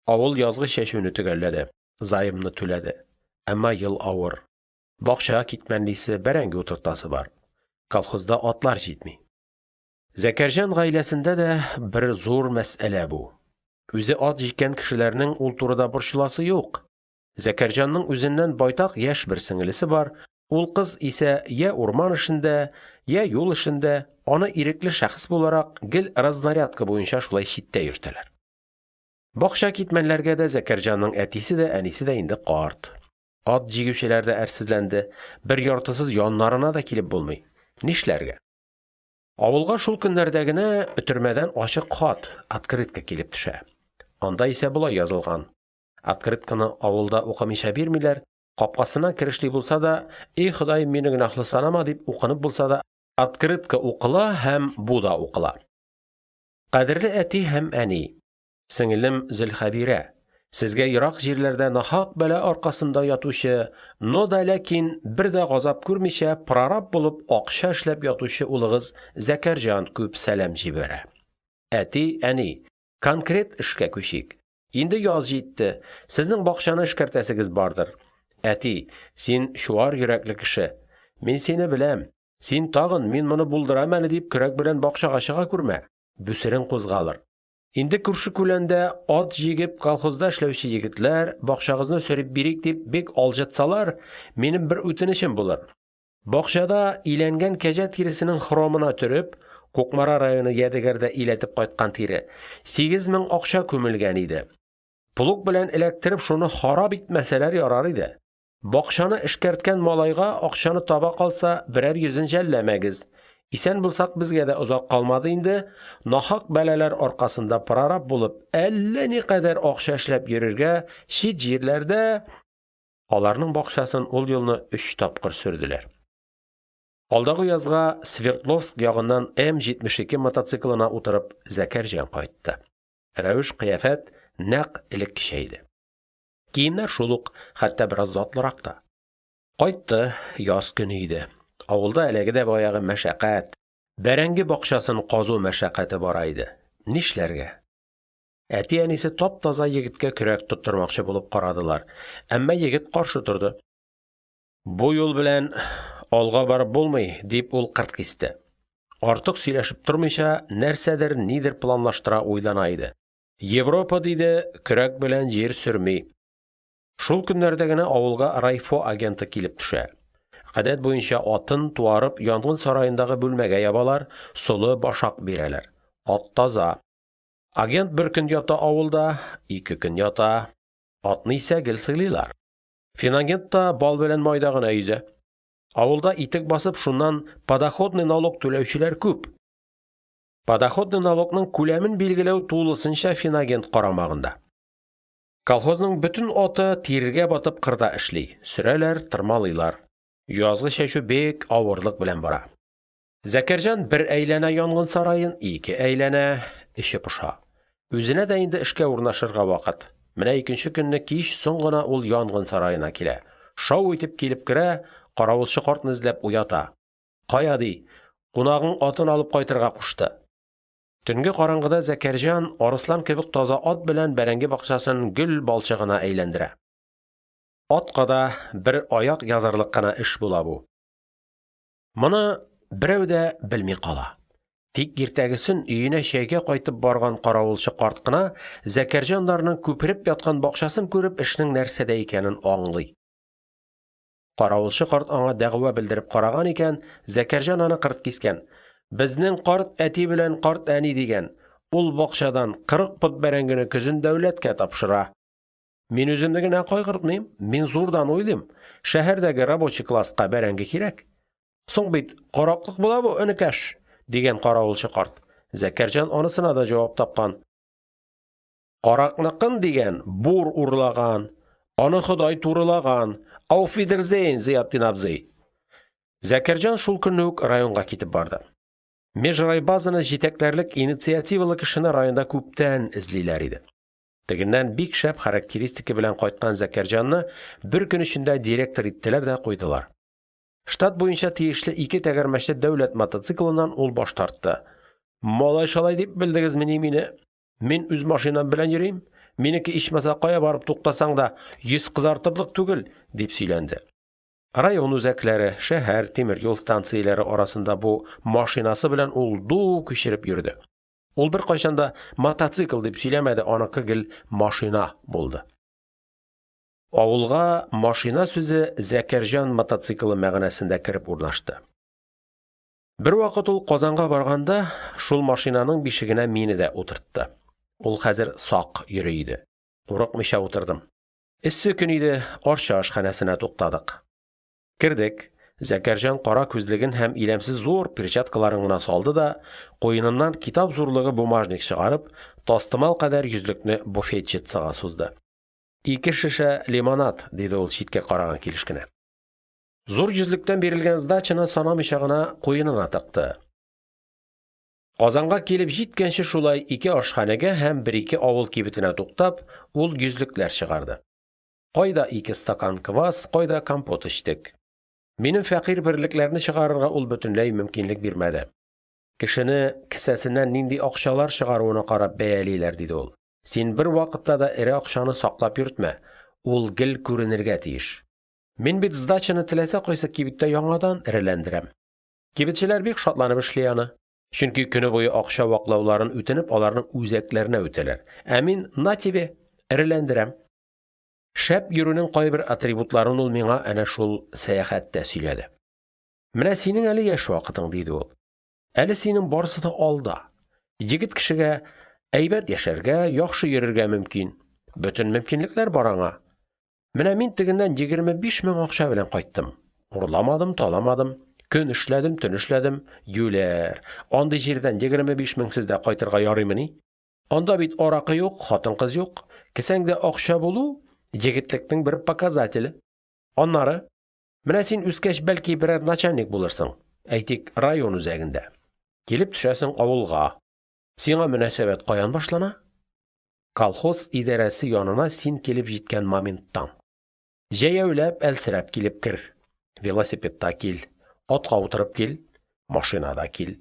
Авыл язгы чәчүне төгәлләде, заемны түләде. Әмма ел авыр. Бакча китмәнлисе, бәрәңге утыртасы бар. Колхозда атлар җитми. Зәкәрҗан гаиләсендә дә бер зур мәсьәлә бу. Үзе ат җиккән кешеләрнең ул турыда борчыласы юк. Зәкәрҗанның үзеннән байтак яшь бер сеңелесе бар, ул кыз исә йә урман эшендә, йә юл эшендә, аны ирекле шәхес буларак гел разнарядка буенча шулай читтә йөртәләр. Бакча китмәнләргә дә Зәкәрҗанның әтисе дә, әнисе дә инде карт. Ат җигүчеләр дә әрсезләнде, бер яртысыз яннарына да килеп булмый. Нишләргә? Авылга шул көннәрдә генә өтермәдән ачык хат – открытка килеп төшә. Анда исә болай язылган. Открытканы авылда укымыйча бирмиләр, капкасыннан керешли булса да, «И Ходаем, мине гөнаһлы санама» дип укынып булса да, открытка укыла һәм бу да укыла. Кадерле әти һәм әни! Сеңелем Зөлхәбирә, сезгә ерак җирләрдә нахак бәла аркасында ятучы, но да ләкин бер дә газап күрмичә, прораб булып акча эшләп ятучы улыгыз Зәкәрҗан күп сәлам җибәрә. Әти, әни, конкрет эшкә күчик. Инде яз җитте, сезнең бакчаны эшкәртәсегез бардыр. Әти, син чуар йөрәкле кеше, мин сине беләм, син тагын, мин моны булдырам әле дип, көрәк белән бакчага чыга күрмә, бүсерең кузгалыр. Инде күрше-күләндә ат җигеп колхозда эшләүче егетләр, бакчагызны сөреп бирик дип бик алҗытсалар, минем бер үтенечем булыр: бакчада, иләнгән кәҗә тиресенең хромына төреп (Кукмара районы Ядегәрдә иләтеп кайткан тире), 8 мең акча күмелгән иде, плуг белән эләктереп шуны харап итмәсәләр ярар иде, бакчаны эшкәрткән малайга, акчаны таба калса, берәр йөзен жәлләмәгез, исән булсак, безгә дә озак калмады инде, нахак бәлаләр аркасында прораб булып әллә никадәр акча эшләп йөрергә, чит җирләрдә… Аларның бакчасын ул елны өч тапкыр сөрделәр. Алдагы язга Свердловск ягыннан М-72 мотоциклына утырып Зәкәрҗан кайтты. Рәвеш-кыяфәт нәкъ элеккечә иде. Киемнәр шул ук, хәтта бераз затлырак та. Кайтты, яз көне иде, авылда әлеге дә баягы мәшәкать – бәрәңге бакчасын казу мәшәкате бара иде. Нишләргә? Әти-әнисе тап-таза егеткә көрәк тоттырмакчы булып карадылар, әмма егет каршы торды. – Бу юл белән алга барып булмый, – дип ул кырт кисте. Артык сөйләшеп тормыйча, нәрсәдер, нидер планлаштыра, уйлана иде. Европа, диде, көрәк белән җир сөрми. Шул көннәрдә генә авылга райфо агенты килеп төшә. Гадәт буенча, атын, туарып, янгын сараендагы бүлмәгә ябалар, солы, башак бирәләр. Ат таза. Агент бер көн ята авылда, ике көн ята. Атны исә гел сыйлыйлар. Финагент та бал белән майда гына йөзә. Авылда итек басып, шуннан подоходный налог түләүчеләр күп. Подоходный налогның күләмен билгеләү тулысынча финагент карамагында. Колхозның бөтен аты тиргә батып кырда эшли: сөрәләр, тырмалыйлар. Язгы чәчү бик авырлык белән бара. Зәкәрҗан бер әйләнә янгын сараен, ике әйләнә – эче поша. Үзенә дә инде эшкә урнашырга вакыт. Менә икенче көнне кич соң гына ул янгын сараена килә. Шау итеп килеп керә, каравылчы картны эзләп уята. – Кая, – ди, – кунагың атын алып кайтырга кушты. Төнге караңгыда Зәкәрҗан арыслан кебек таза ат белән бәрәңге бакчасын гөл балчыгына әйләндерә. Атка да бер аяк язарлык кына эш була бу. Моны берәү дә белми кала. Тик иртәгесен өенә чәйгә кайтып барган каравылчы карт кына Зәкәрҗаннарның күпереп яткан бакчасын күреп эшнең нәрсәдә икәнен аңлый. Каравылчы карт аңа дәгъва белдереп караган икән, Зәкәрҗан аны кырт кискән: – Безнең карт әти белән карт әни, – дигән, – ул бакчадан 40 пот бәрәңгене көзен дәүләткә тапшыра. Мин үземне генә кайгыртмыйм, мин зурдан уйлыйм, шәһәрдәге рабочий класска бәрәңге кирәк. Соң бит, караклык була бу, энекәш, – дигән каравылчы карт. Зәкәрҗан анысына да җавап тапкан: Каракныкын, дигән, бур урлаган, аны Ходай турылаган, ауфидерзейн, Зиятдин абзый. Зәкәрҗан шул көнне үк районга китеп барды. Межрайбазаны җитәкләрлек инициативалы кешене районда күптән эзлиләр иде. Тегеннән бик шәп характеристика белән кайткан Зәкәрҗанны бер көн эчендә директор иттеләр дә куйдылар. Штат буенча тиешле ике тәгәрмәчле дәүләт мотоциклыннан ул баш тартты. Малай-шалай дип белдегезмени мине? Мин үз машинам белән йөрим, минеке ичмаса кая барып туктасаң да йөз кызартырлык түгел, дип сөйләнде. Район үзәкләре, шәһәр, тимер юл станцияләре арасында бу «машинасы» белән ул ду күчереп йөрде. Ул беркайчан да «мотоцикл» дип сөйләмәде, аныкы гел «машина» булды. Авылга «машина» сүзе «Зәкәрҗан мотоциклы» мәгънәсендә кереп урнашты. Бервакыт ул Казанга барганда шул машинаның бишегенә мине дә утыртты. Ул хәзер сак йөри иде. Курыкмыйча утырдым. Эссе көн иде, Арча ашханәсенә туктадык. Кердек. Зәкәрҗан кара күзлеген һәм иләмсез зур перчаткаларын гына салды да, куеныннан китап зурлыгы бумажник чыгарып, тастымал кадәр йөзлекне буфетчицага сузды. – Ике шешә лимонад, – диде ул читкә караган килеш кенә. Зур йөзлектән бирелгән сдачаны санамыйча гына куенына тыкты. Казанга килеп җиткәнче шулай ике ашханәгә һәм бер-ике авыл кибетенә туктап, ул йөзлекләр чыгарды. Кайда ике стакан квас, кайда компот эчтек. Минем фәкыйрь берлекләрне чыгарырга ул бөтенләй мөмкинлек бирмәде. Кешене кесәсеннән нинди акчалар чыгаруына карап бәялиләр, диде ул. Син бервакытта да эре акчаны саклап йөртмә, ул гел күренергә тиеш. Мин бит сдачаны теләсә кайсы кибеттә яңадан эреләндерәм. Кибетчеләр бик шатланып эшли аны. Чөнки көне буе акча ваклауларын үтенеп аларның үзәкләренә үтәләр, ә мин – на тебе! – эреләндерәм. Шәп йөрүнең кайбер атрибутларын ул миңа әнә шул сәяхәттә сөйләде. Менә синең әле яшь вакытың, диде ул. Әле синең барысы да алда. Егет кешегә әйбәт яшәргә, яхшы йөрергә мөмкин. Бөтен мөмкинлекләр бар аңа. Менә мин тегеннән 25 мең акча белән кайттым. Урламадым, таламадым. Көн эшләдем, төн эшләдем. Юләр, андый җирдән 25 меңсез дә кайтырга ярыймыни? Анда бит аракы юк, хатын-кыз юк. Кесәңдә акча булу – егетлекнең бер показателе. Аннары, менә син үскәч, бәлки, берәр начальник булырсың, әйтик, район үзәгендә. Килеп төшәсең авылга. Сиңа мөнәсәбәт каян башлана? Колхоз идарәсе янына син килеп җиткән моменттан. Җәяүләп, әлсерәп килеп кер, велосипедта кил, атка утырып кил, машинада кил.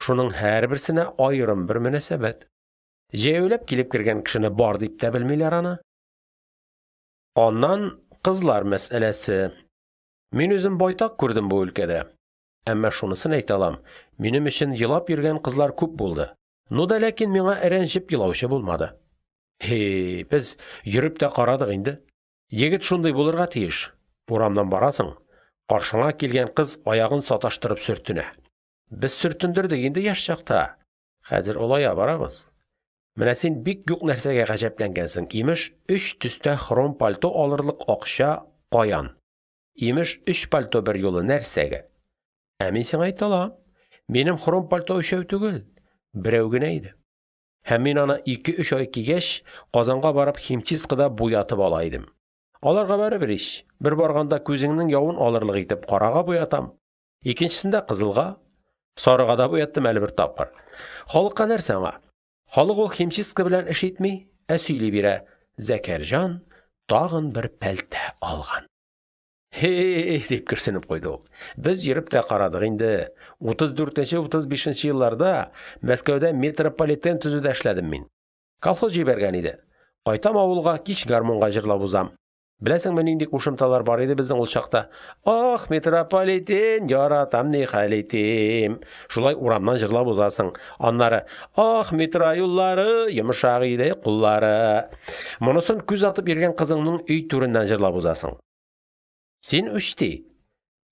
Шуның һәрберсенә аерым бер мөнәсәбәт. Җәяүләп килеп кергән кешене бар дип тә белмиләр аны. Аннан кызлар мәсьәләсе. Мин үзем байтак күрдем бу өлкәдә. Әмма шунысын әйтә алам: минем өчен елап йөргән кызлар күп булды. Ну да ләкин миңа рәнҗеп елаучы булмады. Һи, без йөреп тә карадык инде. Егет шундый булырга тиеш: урамнан барасың, каршыңа килгән кыз аягын саташтырып сөртенә. Без сөртендердек инде яшь чакта, хәзер олая барабыз. Менә син бик юк нәрсәгә гаҗәпләнгәнсең: имеш, өч төстә хром пальто алырлык акча каян, имеш, өч пальто берьюлы нәрсәгә? Ә мин сиңа әйтә алам: минем хром пальто өчәү түгел, берәү генә иде. Һәм мин аны ике-өч ай кигәч, Казанга барып химчисткада буятып ала идем. Аларга барыбер ич, бер барганда күзеңнең явын алырлык итеп карага буятам, икенчесендә – кызылга, сарыга да буяттым әле бер тапкыр. Халыкка нәрсә аңа? Халык ул химчистка белән эш итми, ә сөйли бирә: «Зәкәрҗан тагын бер пәлтә алган». Һи-и, дип көрсенеп куйды ул. Без йөреп тә карадык инде. 34 нче, 35 нче елларда Мәскәүдә метрополитен төзүдә эшләдем мин. Колхоз җибәргән иде. Кайтам авылга, кич гармунга җырлап узам. Беләсеңме, нинди кушымталар бар иде безнең ул чакта? Ах, метрополитен, яратам, нихәл итим. Шулай урамнан җырлап узасың. Аннары Ах, метро юллары, йомшак иде куллары. Монысын күз атып йөргән кызыңның өй түреннән җырлап узасың. Син үчти,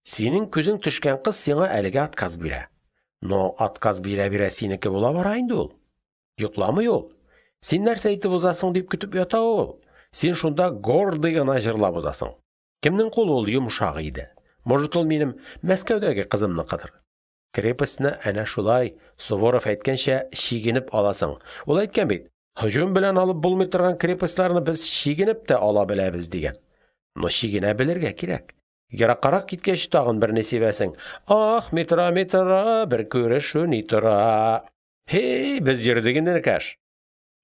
синең күзең төшкән кыз сиңа әлегә отказ бирә. Но отказ бирә-бирә синеке була бара инде ул. Йокламый ул. Син нәрсә әйтеп узасың дип көтеп ята ул. Син шунда гордый гына җырлап узасың. Кемнең кулы ул йомшак иде? Может, ул минем Мәскәүдәге кызымныкыдыр? Крепостьны әнә шулай, Суворов әйткәнчә, чигенеп аласың. Ул әйткән бит, һөҗүм белән алып булмый торган крепостьларны без чигенеп тә ала беләбез, дигән. Но чигенә белергә кирәк. Ераккарак киткәч, тагын берне сибәсең. Ах, метро, метро, бер күрешү ни тора. Һи, без йөрдек инде, энекәш.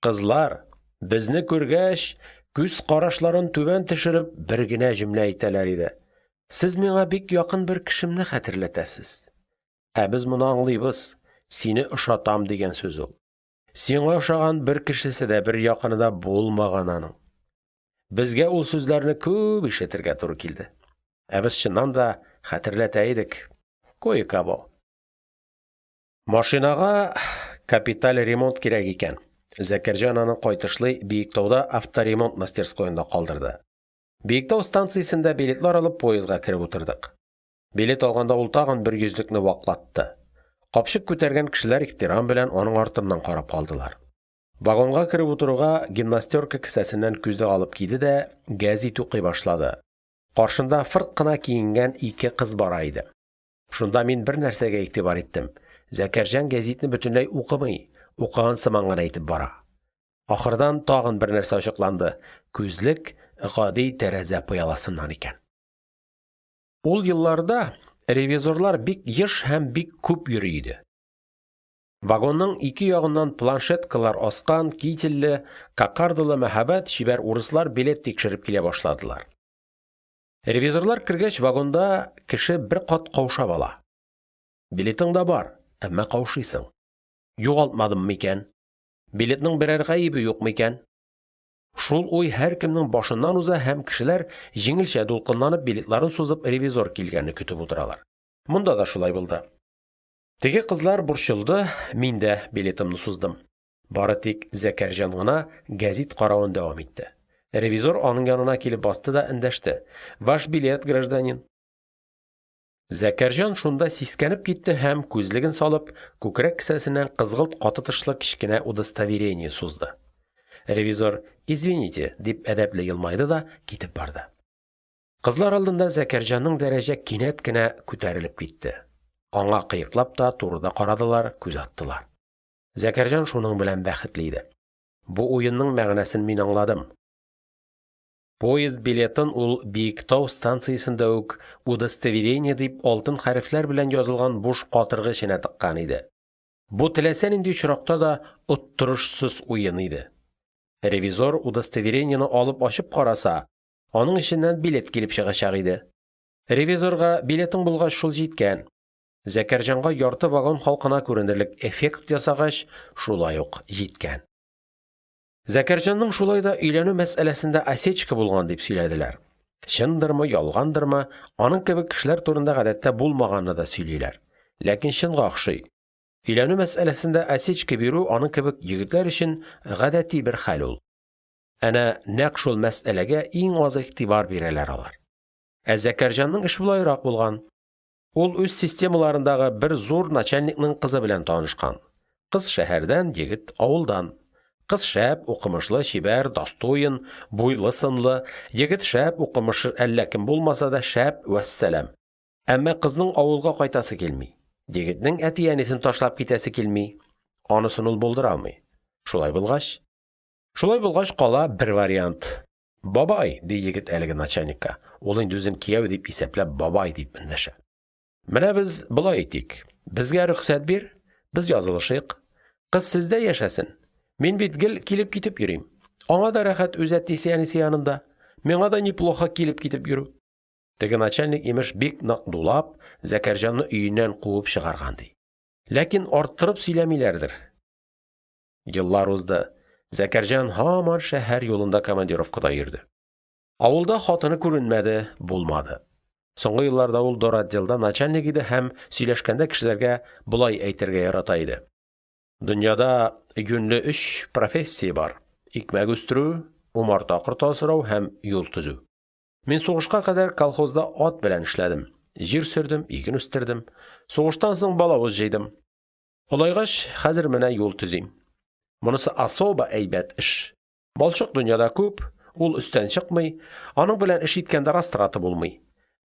Кызлар, безне күргәч, күз карашларын түбән төшереп, бер генә җөмлә әйтәләр иде: Сез миңа бик якын бер кешемне хәтерләтәсез. Ә без моны аңлыйбыз: сине ошатам дигән сүз ул. Сиңа ошаган бер кешесе дә, бер якыны да булмаган аның. Безгә ул сүзләрне күп ишетергә туры килде. Ә без чыннан да хәтерләтә идек. Кое-кого. Машинага капиталь ремонт кирәк икән, Зәкәрҗан аны кайтышлый Биектауда авторемонт мастерскоенда калдырды. Биектау станциясендә билетлар алып поездга кереп утырдык. Билет алганда ул тагын бер йөзлекне ваклатты. Капчык күтәргән кешеләр ихтирам белән аның артыннан карап калдылар. Вагонга кереп утыруга, гимнастёрка кесәсеннән күзлек алып киде дә гәзит укый башлады. Каршында фырт кына киенгән ике кыз бара иде. Шунда мин бер нәрсәгә игътибар иттем: Зәкәрҗан гәзитне бөтенләй укымый, укыган сыман гына итеп бара. Ахырдан тагын бер нәрсә ачыкланды: күзлек гади тәрәзә пыяласыннан икән. Ул елларда ревизорлар бик еш һәм бик күп йөри иде. Вагонның ике ягыннан планшеткалар аскан, кительле, кокардалы мәһабәт чибәр урыслар билет тикшереп килә башладылар. Ревизорлар кергәч, вагонда кеше бер кат каушап ала. Билетың да бар, әмма каушыйсың: югалтмадыммы икән, билетның берәр гаебе юкмы икән? Шул уй һәркемнең башыннан уза һәм кешеләр, җиңелчә дулкынланып, билетларын сузып, ревизор килгәнне көтеп утыралар. Монда да шулай булды. Теге кызлар борчылды, мин дә билетымны суздым. Бары тик Зәкәрҗан гына гәзит каравын дәвам итте. Ревизор аның янына килеп басты да эндәште: – Ваш билет, гражданин. Зәкәрҗан шунда сискәнеп китте һәм, күзлеген салып, күкрәк кесәсеннән кызгылт каты тышлы кечкенә удостоверение сузды. Ревизор: «Извините», – дип әдәпле елмайды да китеп барды. Кызлар алдында Зәкәрҗанның дәрәҗә кинәт кенә күтәрелеп китте: аңа кыеклап та, туры да карадылар, күз аттылар. Зәкәрҗан шуның белән бәхетле иде. Бу уенның мәгънәсен мин аңладым. Поезд билетын ул Биектау станциясендә үк «удостоверение» дип алтын хәрефләр белән язылган буш катыргы эченә тыккан иде. Бу теләсә нинди очракта да оттырышсыз уен иде. Ревизор удостоверениене алып ачып караса, аның эченнән билет килеп чыгачак иде. Ревизорга билетың булгач, шул җиткән. Зәкәрҗанга ярты вагон халкына күренерлек эффект ясагач, шулай ук җиткән. Зәкәрҗанның шулай да өйләнү мәсьәләсендә осечка булган дип сөйләделәр. Чындырмы, ялгандырмы, аның кебек кешеләр турында гадәттә булмаганны да сөйлиләр. Ләкин чынга охшый. Өйләнү мәсьәләсендә осечка бирү аның кебек егетләр өчен гадәти бер хәл ул. Әнә нәкъ шул мәсьәләгә иң аз игътибар бирәләр алар. Ә Зәкәрҗанның эш болайрак булган. Ул үз системаларындагы бер зур начальникның кызы белән танышкан. Кыз шәһәрдән, егет авылдан. Кыз шәп, укымышлы, чибәр, дастуен, буйлы-сынлы, егет шәп, укымышы әллә кем булмаса да, шәп, вәссәлам. Әмма кызның авылга кайтасы килми, егетнең әти-әнисен ташлап китәсе килми. Анысын ул булдыра алмый. Шулай булгач? Шулай булгач, кала бер вариант. «Бабай», – ди егет әлеге начальникка, ул инде үзен кияү дип исәпләп «бабай» дип эндәшә. «Менә без болай итик: безгә рөхсәт бир, без язылышыйк, кыз сездә яшәсен, мин бит гел килеп-китеп йөрим, аңа да рәхәт үз әти-әнисе янында, миңа да неплохо килеп-китеп йөрү». Теге начальник, имеш, бик нык дулап, Зәкәрҗанны өеннән куып чыгарган, ди. Ләкин арттырып сөйләмиләрдер. Еллар узды, Зәкәрҗан һаман шәһәр юлында командировкада йөрде. Авылда хатыны күренмәде, булмады. Соңгы елларда ул доротделда начальник иде һәм сөйләшкәндә кешеләргә болай әйтергә ярата иде: Дөньяда юньле өч профессия бар: икмәк үстерү, умарта корты асрау һәм юл төзү. Мин сугышка кадәр колхозда ат белән эшләдем, җир сөрдем, иген үстердем, сугыштан соң балавыз җыйдым. Олайгач, хәзер менә юл төзим. Монысы особо әйбәт эш. Балчык дөньяда күп, ул өстән чыкмый, аның белән эш иткәндә растрата булмый.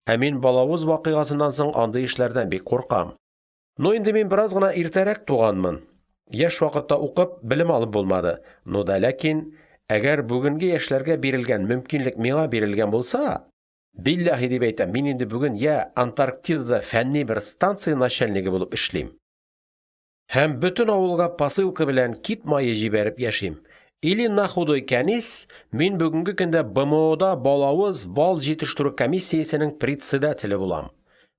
Ә мин балавыз вакыйгасыннан соң андый эшләрдән бик куркам. Ну инде мин бераз гына иртәрәк туганмын, яшь вакытта укып, белем алып булмады, ну да ләкин, әгәр бүгенге яшьләргә бирелгән мөмкинлек миңа бирелгән булса, билләһи дип әйтәм, мин инде бүген йә Антарктидада фәнни бер станция начальнигы булып эшлим һәм бөтен авылга посылка белән кит мае җибәреп яшим, или, на худой кәнис, мин бүгенге көндә БМОда балавыз, бал җитештерү комиссиясенең председателе булам.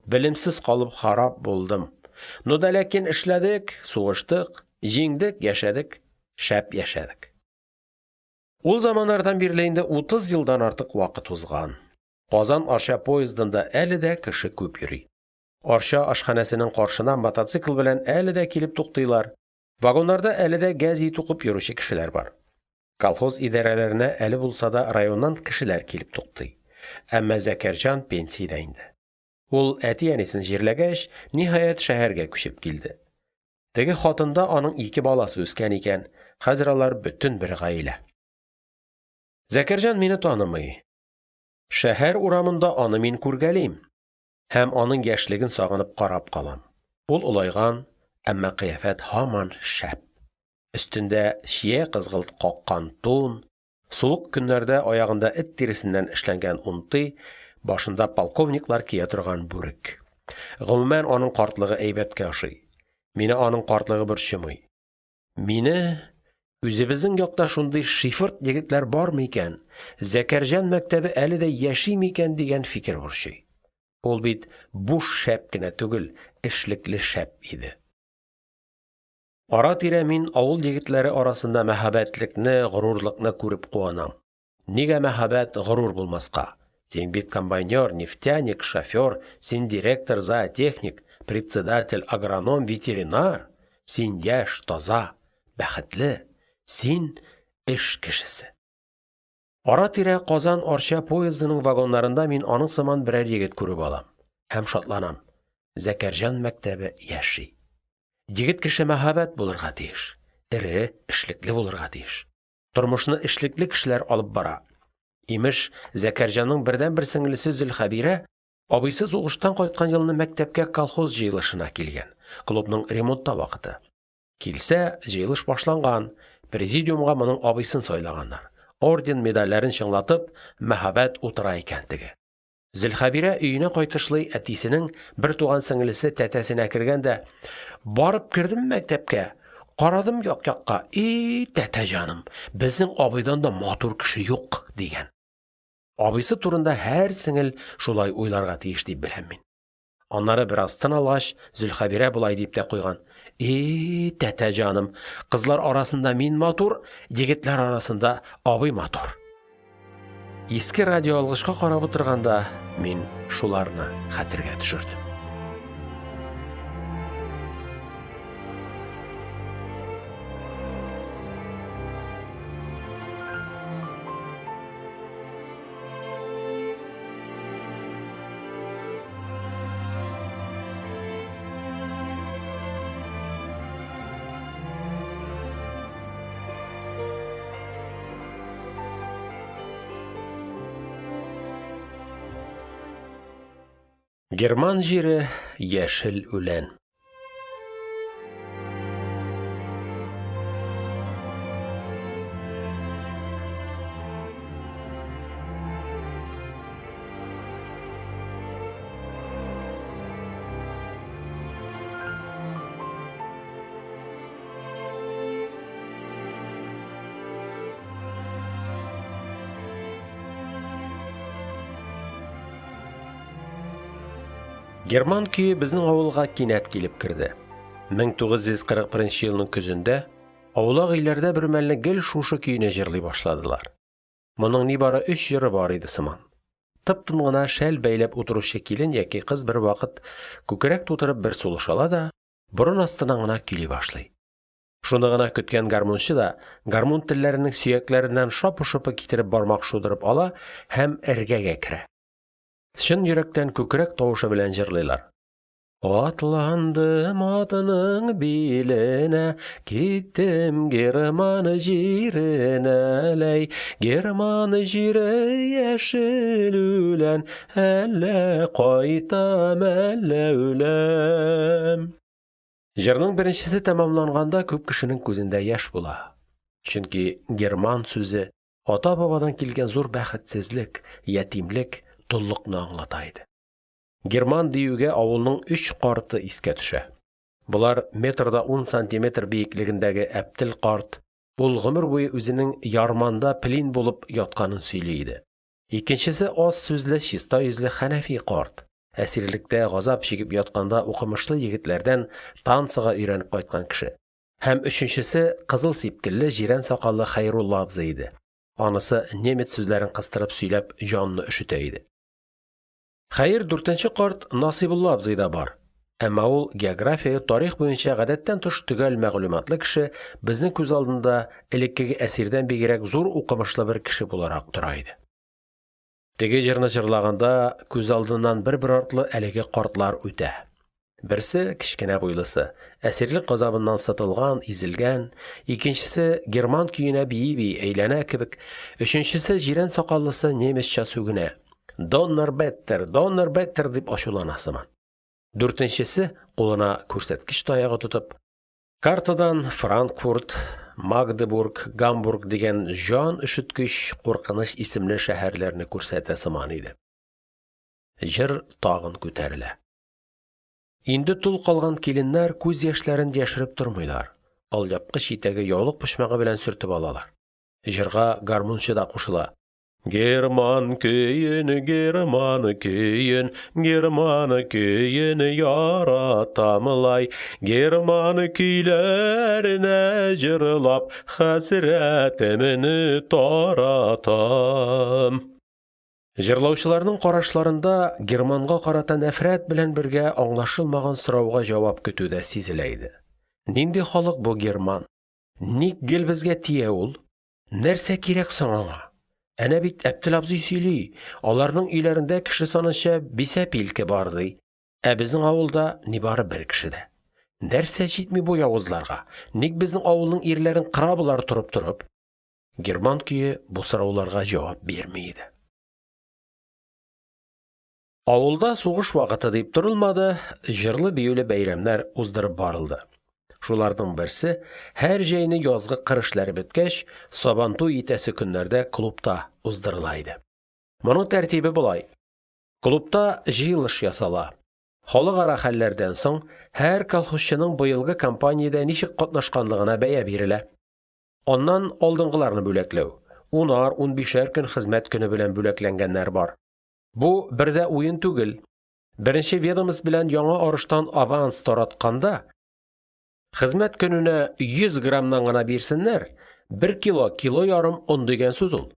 Белемсез калып харап булдым. Ну да ләкин эшләдек, сугыштык, җиңдек, яшәдек, шәп яшәдек. Ул заманнардан бирле инде 30 елдан артык вакыт узган. Казан – Арча поездында әле дә кеше күп йөри. Арча ашханәсенең каршына мотоцикл белән әле дә килеп туктыйлар, вагоннарда әле дә гәзит укып йөрүче кешеләр бар. Колхоз идарәләренә әле булса да районнан кешеләр килеп туктый. Әмма Зәкәрҗан пенсиядә инде. Ул, әти-әнисен җирләгәч, ниһаять, шәһәргә күчеп килде. Теге хатында аның ике баласы үскән икән, хәзер алар бөтен бер гаилә. Зәкәрҗан мине танымый. Шәһәр урамында аны мин күргәлим һәм аның яшьлеген сагынып карап калам. Ул олайган, әмма кыяфәт һаман шәп. Өстендә чия-кызгылт каккан тун, суык көннәрдә аягында эт тиресеннән эшләнгән унты, башында полковниклар кия торган бүрек. Гомумән, аның картлыгы әйбәткә охшый. Мине аның картлыгы борчымый. Мине үзебезнең якта шундый шифырт егетләр бармы икән, Зәкәрҗан мәктәбе әле дә яшиме икән дигән фикер борчый. Ул бит буш шәп кенә түгел, эшлекле шәп иде. Ара-тирә мин авыл егетләре арасында мәһабәтлекне, горурлыкны күреп куанам. Нигә мәһабәт, горур булмаска? Син бит комбайнёр, нефтяник, шофёр, син директор, зоотехник, председатель, агроном, ветеринар, син яшь, таза, бәхетле, син – эш кешесе. Ара-тирә Казан – Арча поездының вагоннарында мин аның сыман берәр егет күреп алам һәм шатланам: Зәкәрҗан мәктәбе яши! Егет кеше мәһабәт булырга тиеш, эре, эшлекле булырга тиеш. Тормышны эшлекле кешеләр алып бара. Имеш, Зәкәрҗанның бердәнбер сеңлесе Зөлхәбирә абыйсы сугыштан кайткан елны мәктәпкә колхоз җыелышына килгән (клубның ремонтта вакыты). Килсә – җыелыш башланган, президиумга моның абыйсын сайлаганнар, орден, медальләрен чыңлатып, мәһабәт утыра икән теге. Зөлхәбирә өенә кайтышлый әтисенең бертуган сеңлесе – тәтәсенә кергән дә: – Барып кердем мәктәпкә, карадым як-якка, и тәтә җаным, безнең абыйдан да матур кеше юк, – дигән. Абыйсы турында һәр сеңел шулай уйларга тиеш дип беләм мин. Аннары, бераз тын алгач, Зөлхәбирә болай дип тә куйган: – И тәтә җаным, кызлар арасында мин матур, егетләр арасында абый матур. Иске радиоалгычка карап утырганда, мин шуларны хәтергә төшердем. Герман җире – яшел үлән. «Герман көе» безнең авылга кинәт килеп керде: 1941 елның көзендә аулак өйләрдә бермәлне гел шушы көйне җырлый башладылар. Моның нибары өч җыры бар иде сыман. Тып-тын гына шәл бәйләп утыручы килен яки кыз бервакыт күкрәк тутырып бер сулыш ала да борын астыннан гына көйли башлый. Шуны гына көткән гармунчы да гармун телләренең сөякләреннән шапы-шопы китереп бармак шудырып ала һәм эргәгә керә. Чын йөрәктән күкрәк тавышы белән җырлыйлар. Атландым атның биленә, Киттем Герман җиренә ләй. Герман җире яшел үлән, Әллә кайтам, әллә үләм. Җырның беренчесе тәмамланганда күп кешенең күзендә яшь була, чөнки «герман» сүзе ата-бабадан килгән зур бәхетсезлек, ятимлек, толлыкны аңлата иде. «Герман» диюгә авылның өч карты искә төшә. Болар – метр да ун сантиметр биеклегендәге Әптел карт, ул гомер буе үзенең Ярманда плин булып ятканын сөйли иде. Икенчесе – аз сүзле, чиста йөзле Хәнәфи карт, әсирлектә газап чигеп ятканда укымышлы егетләрдән танцыга өйрәнеп кайткан кеше. Һәм өченчесе – кызыл сипкелле, җирән сакаллы Хәйрулла абзый иде, анысы немец сүзләрен кыстырып сөйләп җанны өшетә иде. Хәер, дүртенче карт – Насыйбулла абзый да бар, әмма ул – география, тарих буенча гадәттән тыш төгәл мәгълүматлы кеше – безнең күз алдында элеккеге әсирдән бигрәк зур укымышлы бер кеше буларак тора иде. Теге җырны җырлаганда, күз алдыннан бер-бер артлы әлеге картлар үтә: берсе – кечкенә буйлысы – әсирлек газабыннан сытылган, изелгән, икенчесе «Герман көе»нә бии-бии әйләнә кебек, өченчесе – җирән сакаллысы – немецча сүгенә, «Доннерветтер, доннерветтер» дип ачулана сыман, дүртенчесе, кулына күрсәткеч таягы тотып, картадан Франкфурт, Магдебург, Гамбург дигән җан өшеткеч куркыныч исемле шәһәрләрне күрсәтә сыман иде. Җыр тагын күтәрелә. Инде тол калган киленнәр күз яшьләрен яшереп тормыйлар, алъяпкыч итәге, яулык почмагы белән сөртеп алалар. Җырга гармунчы да кушыла. Герман көен, герман көен, Герман көен яратам лай. Герман көйләренә җырлап, Хәсрәтемне таратам. Җырлаучыларның карашларында «Герман»га карата нәфрәт белән бергә аңлашылмаган сорауга җавап көтү дә сизелә иде: нинди халык бу «Герман», ник гел безгә тия ул, нәрсә кирәк соң аңа, әнә бит Әптел абзый сөйли, аларның өйләрендә кеше санынча бисәпилке бар, ди, ә безнең авылда нибары бер кешедә, нәрсә җитми бу явызларга, ник безнең авылның ирләрен кыра болар торып-торып? «Герман» көе бу сорауларга җавап бирми иде. Авылда сугыш вакыты дип торылмады, җырлы-биюле бәйрәмнәр уздырып барылды. Шуларның берсе һәр җәйне язгы кыр эшләре беткәч, Сабантуй итәсе көннәрдә клубта уздырыла иде. Моның тәртибе болай: клубта җыелыш ясала, халыкара хәлләрдән соң һәр колхозчының быелгы кампаниядә ничек катнашканлыгына бәя бирелә. Аннан алдынгыларны бүләкләү: унар, унбишәр көн хезмәт көне белән бүләкләнгәннәр бар. Бу бер дә уен түгел, беренче ведомость белән яңа арыштан аванс таратканда, хезмәт көненә 100 граммнан гына бирсеннәр, бер кило, кило ярым он дигән сүз ул.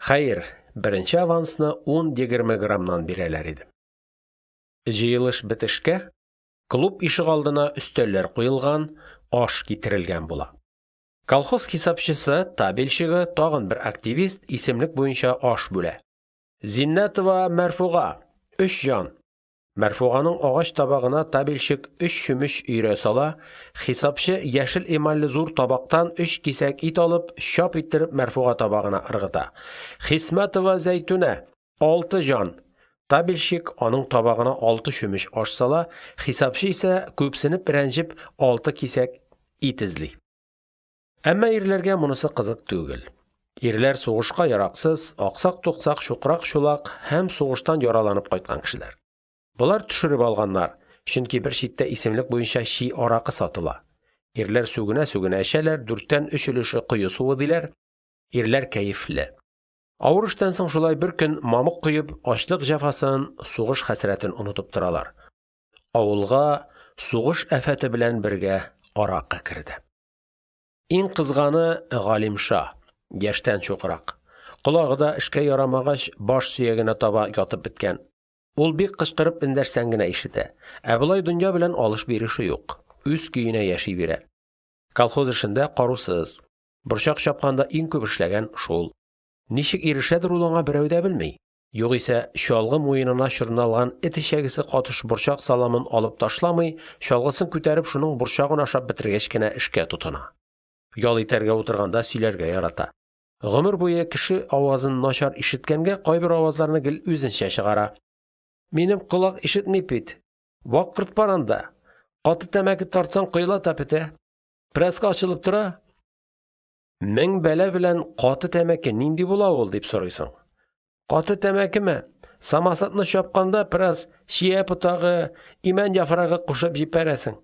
Хәер, беренче авансны 10–20 граммнан бирәләр иде. Җыелыш бетешкә, клуб ишегалдына өстәлләр куелган, аш китерелгән була. Колхоз хисапчысы, табельщигы, тагын бер активист исемлек буенча аш бүлә: – Зиннәтова Мәрфуга – өч җан. Мәрфуганың агач табагына табельщик өч чүмеч өйрә сала, хисапчы яшел эмальле зур табактан өч кисәк ит алып, чап иттереп Мәрфуга табагына ыргыта: – Хисмәтова Зәйтүнә – алты җан. Табельщик аның табагына алты чүмеч аш сала, хисапчы исә, күпсенеп-рәнҗеп, алты кисәк ит эзли. Әмма ирләргә монысы кызык түгел. Ирләр – сугышка яраксыз, аксак-туксак, чукрак-чулак һәм сугыштан яраланып кайткан кешеләр. Болар төшереп алганнар, чөнки бер читтә исемлек буенча чи аракы сатыла. Ирләр сүгенә-сүгенә эчәләр, дүрттән өч өлеше кое суы, диләр. Ирләр кәефле. Авыр эштән соң шулай бер көн мамык коеп, ачлык җәфасын, сугыш хәсрәтен онытып торалар. Авылга сугыш афәте белән бергә аракы керде. Иң кызганы – Галимша, яшьтән чукрак. Колагы да, эшкә ярамагач, баш сөягенә таба ятып беткән. Ул бик кычкырып эндәшсәң генә ишетә, ә болай дөнья белән алыш-биреше юк, үз көенә яши бирә. Колхоз эшендә карусыз. Борчак чапканда иң күп эшләгән шул. Ничек ирешәдер ул аңа, берәү дә белми. Югыйсә чалгы муенына чорналган эт эчәгесе катыш борчак саламын алып ташламый, чалгысын күтәреп шуның борчагын ашап бетергәч кенә эшкә тотына. Ял итәргә утырганда сөйләргә ярата. Гомер буе кеше авазын начар ишеткәнгә, кайбер авазларны гел үзенчә чыгара. Минем колак ишетми пит. Вак корт бар анда. Каты тәмәке тартсаң, коела та петә. Прәскә ачылып тора. Мең бәла белән каты тәмәке нинди була ул, дип сорыйсың. Каты тәмәкеме? Самосадны чапканда пераз чия потагы, имән яфрагы кушып җипәрәсең.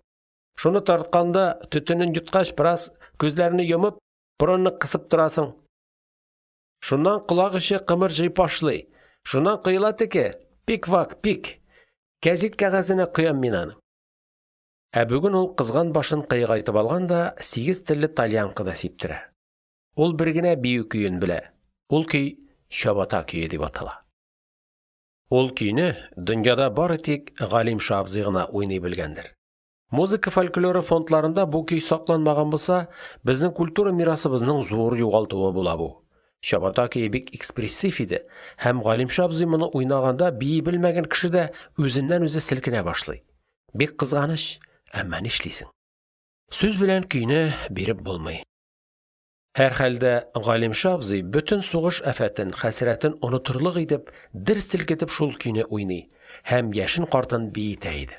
Шуны тартканда, төтенен йоткач, бераз күзләрне йомып, борынны кысып торасың. Шуннан колак эче кымырҗый пашлый. Шуннан коела теке. Пик вак, пик. Кәзит кәгазенә коям мин аны. Ә бүген ул кызган башын кыегайтып алган да сигез телле тальянкада сиптерә. Ул бер генә бию көен белә, ул көй «Чабата көе» дип атала. Ул көйне дөньяда бары тик Галимша абзый гына уйный белгәндер. Музыка фольклоры фондларында бу көй сакланмаган булса, безнең культура мирасыбызның зур югалтуы була бу. «Чабата көе» бик экспрессив иде һәм Галимша абзый моны уйнаганда бии белмәгән кеше дә үзеннән-үзе селкенә башлый. Бик кызганыч, әмма нишлисең? Сүз белән көйне биреп булмый. Һәрхәлдә, Галимша абзый бөтен сугыш афәтен, хәсрәтен онытырлык итеп, дер селкетеп шул көйне уйный һәм яшен-картын биетә иде.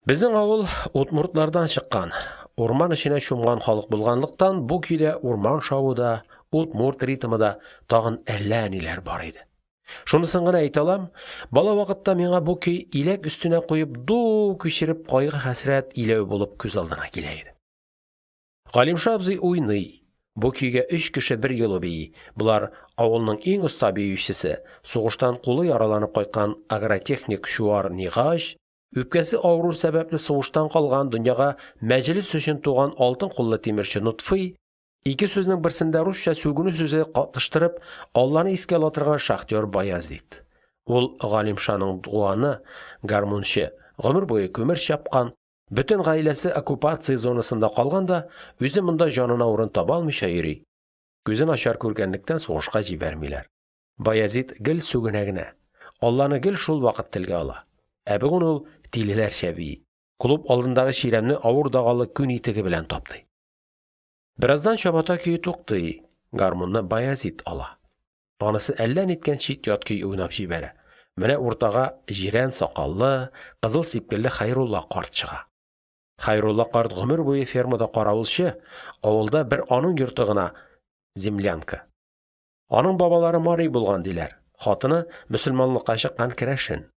Безнең авыл удмуртлардан чыккан, урман эченә чумган халык булганлыктан, бу көйдә урман шавы да, удмурт ритмы да, тагын әллә ниләр бар иде. Шунысын гына әйтә алам, бала вакытта миңа бу көй иләк өстенә куеп ду күчереп кайгы-хәсрәт иләү булып күз алдына килә иде. Галимша абзый уйный, бу көйгә өч кеше берьюлы бии, болар – авылның иң оста биючесе, сугыштан кулы яраланып кайткан агротехник чуар Нигаҗ, үпкәсе авыру сәбәпле сугыштан калган, дөньяга мәҗлес өчен туган алтын куллы тимерче Нотфый, Ике сүзнең берсендә русча сүгенү сүзе катыштырып Алланы искә ала торган шахтёр Баязит. Ул Галимшаның туганы, гармунчы, гомер буе күмер чапкан, бөтен гаиләсе оккупация зонасында калган да, үзе монда җанына урын таба алмыйча йөри, күзе начар күргәнлектән, сугышка җибәрмиләр. Баязит гел сүгенә генә, Алланы гел шулвакыт телгә ала. Ә бүген ул тилеләрчә бии, клуб алдындагы чирәмне авыр дагалы күн итеге белән таптый. Бераздан «Чабата көе» туктый, гармунны Баязит ала. Анысы әллә ниткән чит-ят көй уйнап җибәрә. Менә уртага җирән сакаллы, кызыл сипкелле Хәйрулла карт чыга. Хәйрулла карт гомер буе фермада каравылчы, авылда бер аның йорты гына землянка. Аның бабалары мари булган, диләр, хатыны – мөселманлыкка чыккан керәшен.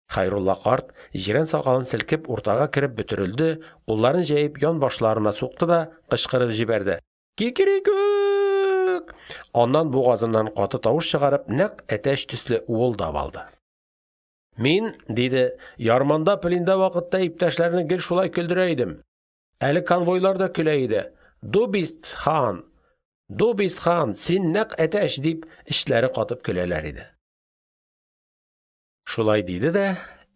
Хәйрулла карт, җирән сакалын селкеп, уртага кереп бөтерелде, кулларын җәеп янбашларына сукты да кычкырып җибәрде: – Кикри-күк! Аннан бугазыннан каты тавыш чыгарып, нәкъ әтәч төсле уылдап алды. – Мин, – диде, – Ярманда пленда вакытта иптәшләрне гел шулай көлдерә идем. Әле конвойлар да көлә иде: «Ду бист хан, ду бист хан, син нәкъ әтәч», – дип, эчләре катып көләләр иде. Шулай диде дә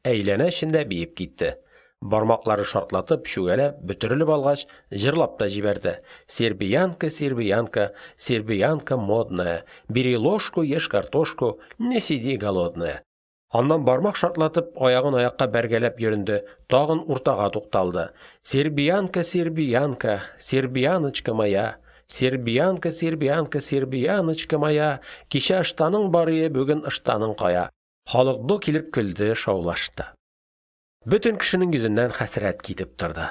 әйләнә эчендә биеп китте, бармакларын шартлатып, чүгәләп, бөтерелеп алгач, җырлап та җибәрде: Сербиянка, сербиянка, Сербиянка модная, Бери ложку, ешь картошку, Не сиди голодная. Аннан бармак шартлатып, аягын аякка бәргәләп йөренде, тагын уртага тукталды: Сербиянка, сербиянка, Сербияночка моя, Сербиянка, сербиянка, Сербияночка моя, Кичә ыштаның барые, бүген ыштаның кая? Халык ду килеп көлде, шаулашты. Бөтен кешенең йөзеннән хәсрәт китеп торды.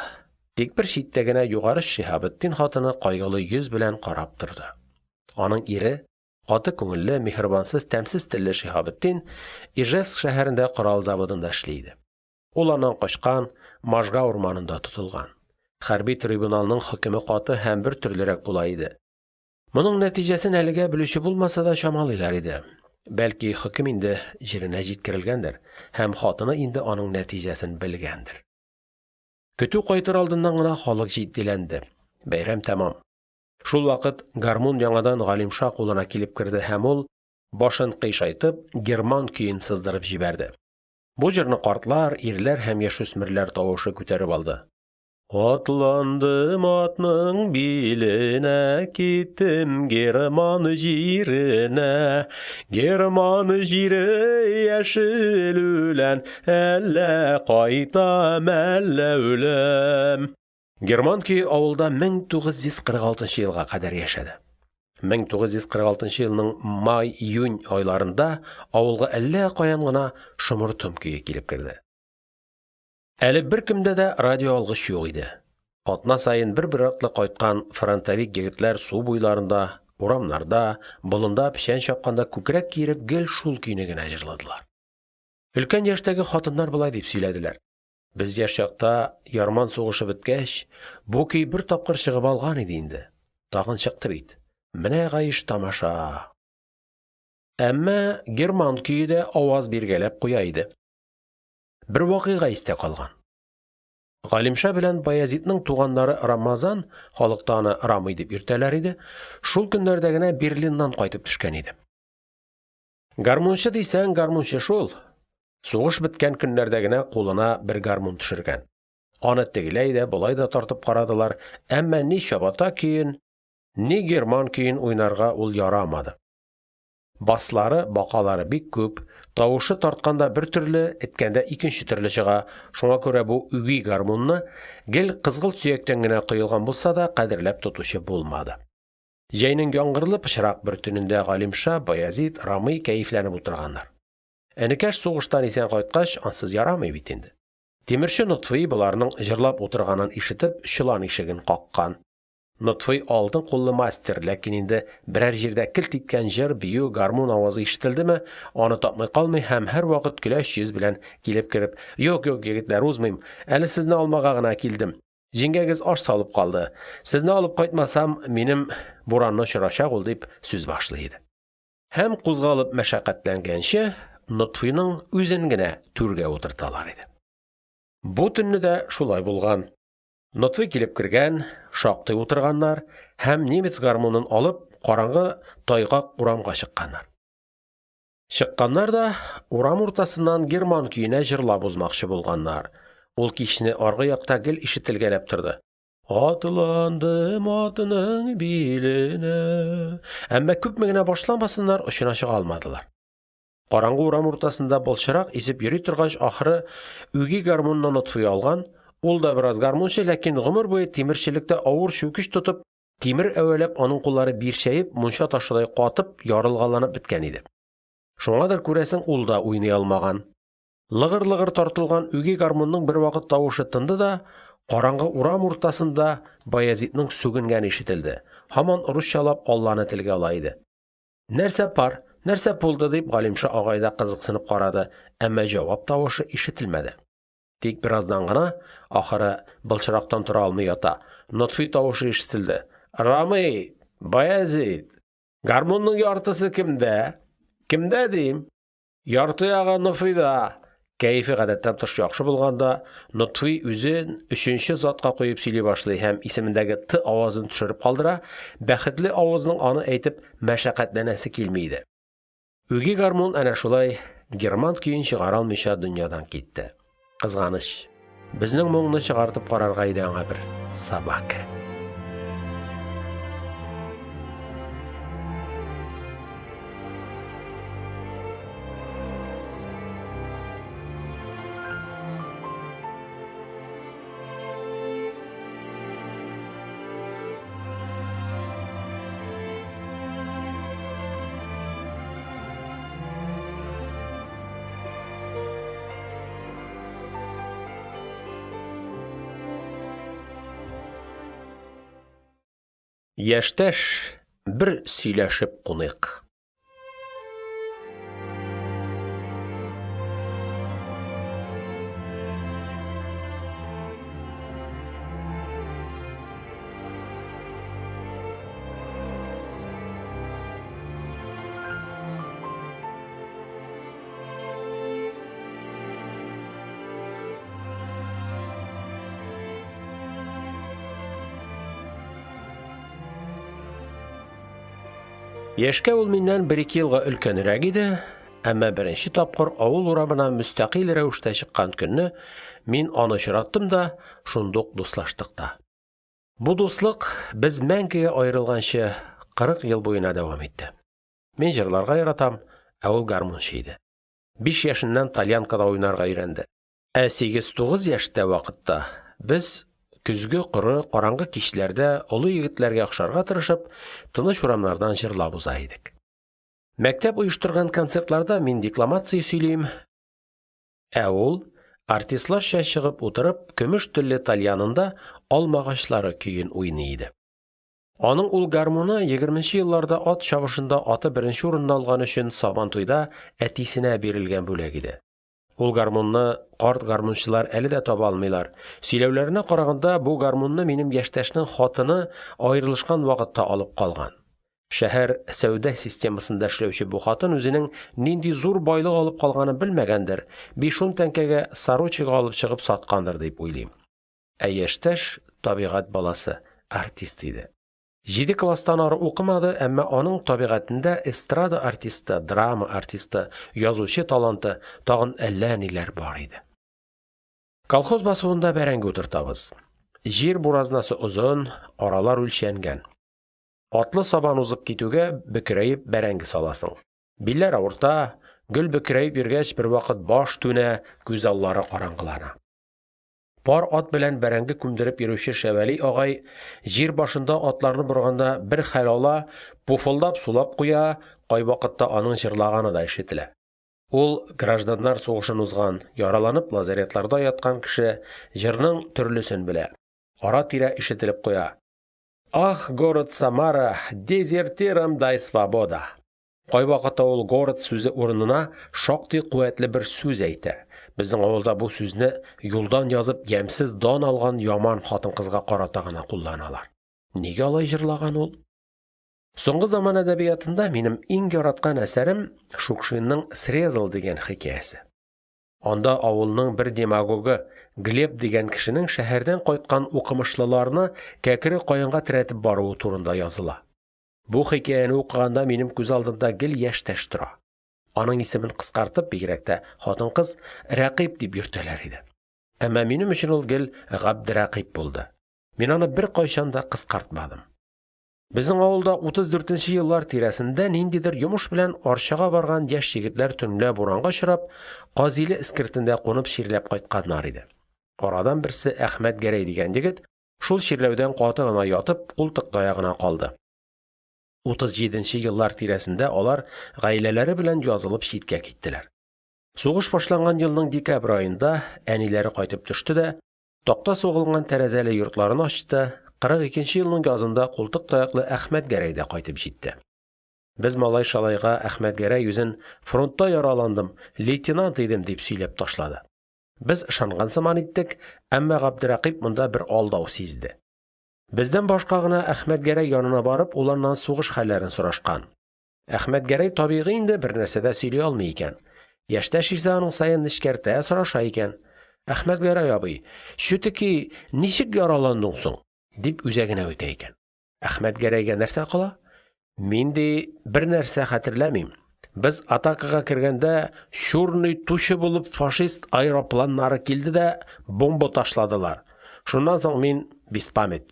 Тик бер читтә генә Югары оч Шиһабетдин хатыны кайгылы йөз белән карап торды. Аның ире, каты күңелле, миһербансыз, тәмсез телле Шиһабетдин, Ижевск шәһәрендә корал заводында эшли иде. Ул аннан качкан, Можга урманында тотылган. Хәрби трибуналның хөкеме каты һәм бертөрлерәк була иде. Моның нәтиҗәсен әлегә белүче булмаса да чамалыйлар иде: бәлки, хөкем инде җиренә җиткерелгәндер һәм хатыны инде аның нәтиҗәсен белгәндер. Көтү кайтыр алдыннан гына халык җитдиләнде: бәйрәм тәмам. Шулвакыт гармун яңадан Галимша кулына килеп керде һәм ул, башын кыйшайтып, «Герман көе»н сыздырып җибәрде. Бу җырны картлар, ирләр һәм яшүсмерләр тавышы күтәреп алды. Атландым атның биленә, Киттем Герман җиренә. Герман җире яшел үлән, Әллә кайтам, әллә үләм. «Герман көе» авылда 1946 елга кадәр яшәде. 1946 елның май-июнь айларында авылга әллә каян гына «Шомыртым» көе килеп керде. Әле беркемдә дә радиоалгыч юк иде. Атна саен бер-бер артлы кайткан фронтовик егетләр су буйларында, урамнарда, болында печән чапканда күкрәк киереп гел шул көйне генә җырладылар. Өлкән яшьтәге хатыннар болай дип сөйләделәр: – Без яшь чакта, ярман сугышы беткәч, бу көй бер тапкыр чыгып алган иде инде, тагын чыкты бит, менә гаеш тамаша! Әмма «Герман көе» дә аваз биргәләп куя иде. Бер вакыйга истә калган. Галимша белән Баязитның туганнары Рамазан (халыкта аны Рамый дип йөртәләр иде) шул көннәрдә генә Берлиннан кайтып төшкән иде. Гармунчы дисәң гармунчы шул, сугыш беткән көннәрдә генә кулына бер гармун төшергән. Аны тегеләй дә, болай да тартып карадылар, әмма ни «Чабата көе»н, ни «Герман көе»н уйнарга ул ярамады. Баслары (бакалары) бик күп, тавышы тартканда бер төрле, эткәндә икенче төрле чыга, шуңа күрә бу үги гармунны, гел кызгылт сөяктән генә коелган булса да, кадерләп тотучы булмады. Җәйнең яңгырлы пычрак бер төнендә Галимша, Баязит, Рамый кәефләнеп утырганнар. Энекәш сугыштан исән кайткач, ансыз ярамый бит инде. Тимерче Нотфый, боларның җырлап утырганын ишетеп, чолан ишеген каккан. Нотфый алтын куллы мастер, ләкин инде берәр җирдә келт иткән җыр, бию, гармун авазы ишетелдеме, аны тапмый калмый һәм һәрвакыт көләч йөз белән килеп кереп: – Юк, юк, егетләр, узмыйм, әле сезне алмага гына килдем, җиңгәгез аш салып калды, сезне алып кайтмасам, минем буранны очырачак ул, – дип сүз башлый иде. Һәм кузгалып мәшәкатьләнгәнче, Нотфыйның үзен генә түргә утырталар иде. Бу төнне дә шулай булган. Нотфый килеп кергән, шактый утырганнар һәм, немец гармунын алып, караңгы тайгак урамга чыкканнар. Чыкканнар да урам уртасыннан «Герман көе»нә җырлап узмакчы булганнар, ул кичне аргы якта гел ишетелгәләп торды: Атландым атның биленә… Әмма күпме генә башламасыннар, очына чыга алмадылар. Караңгы урам уртасында былчырак изеп йөри торгач, ахыры, үги гармунны Нотфый алган, ул да бераз гармунчы, ләкин гомер буе тимерчелектә авыр чүкеч тотып, тимер әвәләп аның куллары бирчәеп, мунча ташыдай катып, ярылгаланып беткән иде. Шуңадыр, күрәсең, ул да уйный алмаган. Лыгыр-лыгыр тартылган үги гармунның бервакыт тавышы тынды да, караңгы урам уртасында Баязитның сүгенгәне ишетелде, һаман русчалап Алланы телгә ала иде. – Нәрсә пар, нәрсә пулды? – дип, Галимша агай да кызыксынып карады, әмма җавап тавышы ишетелмәде. Тик бераздан гына (ахрысы, былчырактан тора алмый ята) Нотфый тавышы ишетелде: – Рамый, Баязит, гармунның яртысы кемдә, кемдә, дим? Ярты ягы Нофыйда! Кәефе гадәттән тыш яхшы булганда, Нотфый үзен өченче затка куеп сөйли башлый һәм исемендәге «т» авазын төшереп калдыра, бәхетле авызның аны әйтеп мәшәкатьләнәсе килми иде. Үги гармун әнә шулай «Герман көе»н чыгара алмыйча дөньядан китте. Кызганыч, безнең моңны чыгартып карарга иде аңа бер, сабакы. Яшьтәш, бер сөйләшеп куныйк. Яшькә ул миннән бер-ике елга өлкәнрәк иде, әмма беренче тапкыр авыл урамына мөстәкыйль рәвештә чыккан көнне мин аны очраттым да, шундук дуслаштык та. Бу дуслык без мәңгегә аерылганчы – 40 ел буена дәвам итте. Мин җырларга яратам, ә ул гармунчы иде. Биш яшеннән тальянкада уйнарга өйрәнде. Ә 8-9 яшьтә вакытта без көзге коры, караңгы кичләрдә олы егетләргә охшарга тырышып, тыныч урамнардан җырлап уза идек. Мәктәп оештырган концертларда мин декламация сөйлим, ә ул, артистларча чыгып утырып, көмеш телле тальянында «Алмагачлары» көен уйный иде. Аның ул гармуны егерменче елларда ат чабышында аты беренче урынны алган өчен Сабантуйда әтисенә бирелгән бүләк иде. Ул гармунны карт гармунчылар әле дә таба алмыйлар, сөйләүләренә караганда, бу гармунны минем яшьтәшнең хатыны аерылышкан вакытта алып калган. Шәһәр сәүдә системасында эшләүче бу хатын үзенең нинди зур байлык алып калганын белмәгәндер, 5-10 тәңкәгә Сорочига алып чыгып саткандыр дип уйлыйм. Ә яшьтәш – табигать баласы, артист иде. Җиде класстан ары укымады, әмма аның табигатендә эстрада артисты, драма артисты, язучы таланты, тагын әллә ниләр бар иде. Колхоз басуында бәрәңге утыртабыз. Җир буразнасы озын, аралар үлчәнгән. Атлы сабан узып китүгә, бөкрәеп бәрәңге саласың. Билләр авырта, гел бөкрәеп йөргәч, бервакыт баш түнә, күз аллары караңгылана. Пар ат белән бәрәңге күмдереп йөрүче Шәвәли агай җир башында атларны борганда бер хәл ала, пуфылдап сулап куя, кайвакытта аның җырлаганы да ишетелә. Ул – гражданнар сугышын узган, яраланып лазаретларда яткан кеше, җырның төрлесен белә. Ара-тирә ишетелеп куя: Ах, город Самара, Дезертирам дай свобода. Кайвакытта ул «город» сүзе урынына шактый куәтле бер сүз әйтә, безнең авылда бу сүзне юлдан язып ямьсез дан алган яман хатын-кызга карата гына кулланалар. Нигә алай җырлаган ул? Соңгы заман әдәбиятында минем иң яраткан әсәрем – Шукшинның «Срезал» дигән хикәясе. Анда авылның бер демагогы Глеб дигән кешенең шәһәрдән кайткан укымышлыларны кәкре каенга терәтеп баруы турында языла. Бу хикәяне укыганда минем күз алдында гел яшьтәш тора. Аның исемен кыскартып (бигрәк тә хатын-кыз) Рәкыйп дип йөртәләр иде. Әмма минем өчен ул гел Габдерәкыйп булды, мин аны беркайчан да кыскартмадым. Безнең авылда 34 нче еллар тирәсендә ниндидер йомыш белән Арчага барган яшь егетләр төнлә буранга очрап, Казиле эскертендә кунып чирләп кайтканнар иде. Арадан берсе – Әхмәтгәрәй дигән егет – шул чирләүдән каты гына ятып, култык таягына калды. 37 нче еллар тирәсендә алар гаиләләре белән язылып читкә киттеләр. Сугыш башланган елның декабрь аенда әниләре кайтып төште дә такта сугылган тәрәзәле йортларын ачты, 42 нче елның язында култык таяклы Әхмәтгәрәй дә кайтып җитте. Без малай-шалайга Әхмәтгәрәй үзен «фронтта яраландым, лейтенант идем» дип сөйләп ташлады. Без ышанган сыман иттек, әмма Габдерәкыйп монда бер алдау сизде. Бездән башка гына Әхмәтгәрәй янына барып, ул аннан сугыш хәлләрен сорашкан. Әхмәтгәрәй, табигый инде, бернәрсә дә сөйли алмый икән. Яшьтәш исә аның саен нечкәртә, сораша икән: – Әхмәтгәрәй абый, чүтеки ничек яраландың соң? – дип үзәгенә үтә икән. Әхмәтгәрәйгә нәрсә кала? Мин, ди, бернәрсә хәтерләмим. Без атакага кергәндә, чурный туча булып фашист аэропланнары килде дә бомба ташладылар. Шуннан соң мин биз память.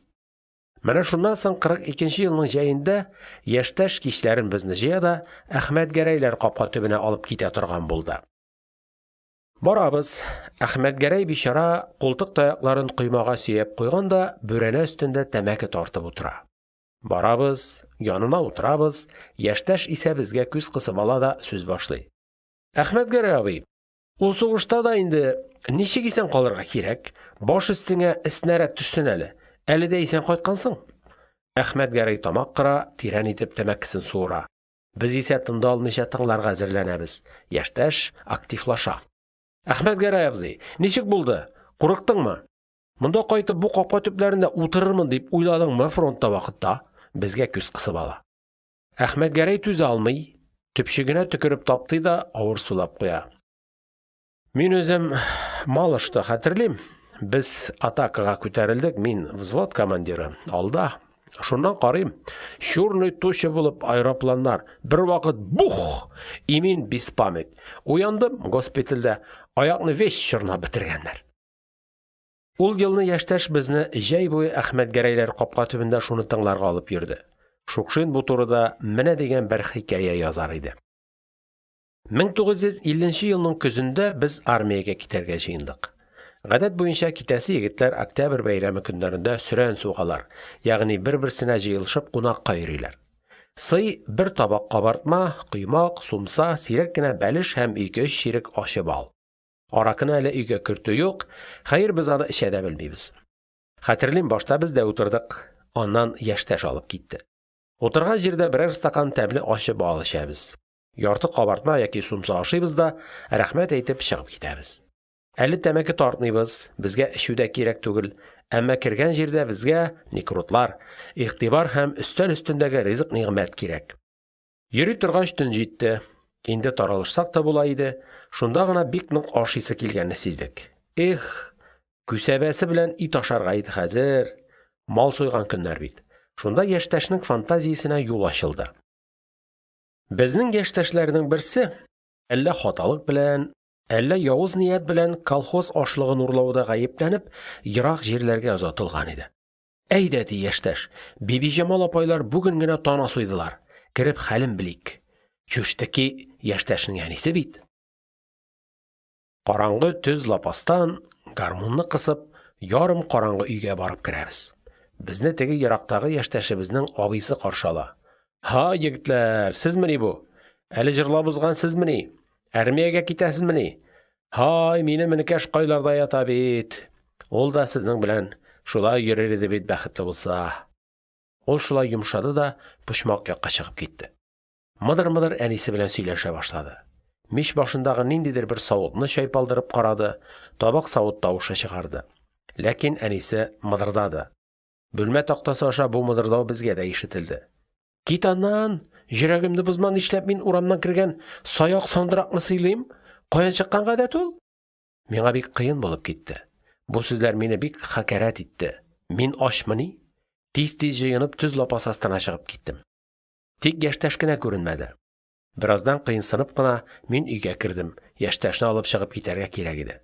Менә шуннан соң, 42 нче елның җәендә, яшьтәш кичләрен безне җыя да Әхмәтгәрәйләр капка төбенә алып китә торган булды. Барабыз, Әхмәтгәрәй, бичара, култык таякларын коймага сөяп куйган да бүрәнә өстендә тәмәке тартып утыра. Барабыз, янына утырабыз, яшьтәш исә безгә күз кысып ала да сүз башлый: – Әхмәтгәрәй абый, ул сугышта да инде ничек исән калырга кирәк, баш өстеңә эснәрәт төшсен әле, әле дә исән кайткансың. Әхмәтгәрәй тамак кыра, тирән итеп тәмәкесен суыра. Без исә тын да алмыйча тыңларга әзерләнәбез. Яшьтәш активлаша. – Әхмәтгәрәй абзый, ничек булды, курыктыңмы? Монда кайтып бу капка төпләрендә утырырмын дип уйладыңмы фронтта вакытта? Безгә күз кысып ала. Әхмәтгәрәй түзә алмый, төпчегенә төкереп таптый да авыр сулап куя. Мин үзем мало что хәтерлим. Без атакага күтәрелдек, мин взвод командиры, алда. Шуннан карыйм, чурный туча булып аэропланнар, бервакыт бух, и мин биз память. Уяндым госпитальдә, аякны вич чорнап бетергәннәр. Ул елны яшьтәш безне җәй буе Әхмәтгәрәйләр капка төбендә шуны тыңларга алып йөрде. Шукшин бу турыда менә дигән бер хикәя язар иде. 1950 нче елның көзендә без армиягә китәргә җыендык. Гадәт буенча, китәсе егетләр Октябрь бәйрәме көннәрендә сөрән сугалар, ягъни бер-берсенә җыелышып кунакка йөриләр. Сый – бер табак кабартма, коймак, сумса, сирәк кенә бәлеш һәм ике-өч чирек ачы бал. Аракыны әле өйгә кертү юк, хәер, без аны эчә дә белмибез. Хәтерлим, башта без дә утырдык, аннан яшьтәш алып китте. Утырган җирдә берәр стакан тәмле ачы бал эчәбез. Ярты кабартма яки сумса ашыйбыз да, рәхмәт әйтеп чыгып китәбез. Әле тәмәке тартмыйбыз, безгә эчү дә кирәк түгел, әмма кергән җирдә безгә, никрутлар, игътибар һәм өстәл өстендәге ризык-нигъмәт кирәк. Йөри торгач, төн җитте, инде таралышсак та була иде, шунда гына бик нык ашыйсы килгәнне сиздек. Их, күсәбәсе белән ит ашарга иде хәзер! Мал суйган көннәр бит. Шунда яшьтәшнең фантазиясенә юл ачылды. Безнең яшьтәшләрнең берсе, әллә хаталык белән, әллә явыз ният белән колхоз ашлыгын урлауда гаепләнеп, ерак җирләргә озатылган иде. Әйдә, ди яшьтәш, Бибиҗамал апайлар бүген генә тана суйдылар, кереп хәлен белик. Чүжтәки, яшьтәшнең әнисе бит. Караңгы төз лапастан, гармунны кысып, ярым караңгы өйгә барып керәбез. Безне теге ерактагы яшьтәшебезнең абыйсы каршы ала: – Һай, егетләр, сезмени бу? Әле җырлап узган сезмени? Әрмиягә китәсезмени? Һай, минем энекәш кайларда ята бит. Ул да сезнең белән шулай йөрер иде бит, бәхетле булса. Ул шулай йомшады да почмак якка чыгып китте. Мыдыр-мыдыр әнисе белән сөйләшә башлады. Мич башындагы ниндидер бер савытны чайпалдырып карады, табак-савыт тавышы чыгарды. Ләкин әнисе мыдырдады. Бүлмә тактасы аша бу мыдырдау безгә дә ишетелде. – Кит аннан, йөрәгемне бозма, нишләп мин урамнан кергән саяк-сандыракны сыйлыйм, каян чыккан гадәт ул? Миңа бик кыен булып китте, бу сүзләр мине бик хәкарәт итте, мин ачмыни? Тиз-тиз җыенып, төз лапас астына чыгып киттем. Тик яшьтәш кенә күренмәде. Бераздан кыенсынып кына мин өйгә кердем, яшьтәшне алып чыгып китәргә кирәк иде.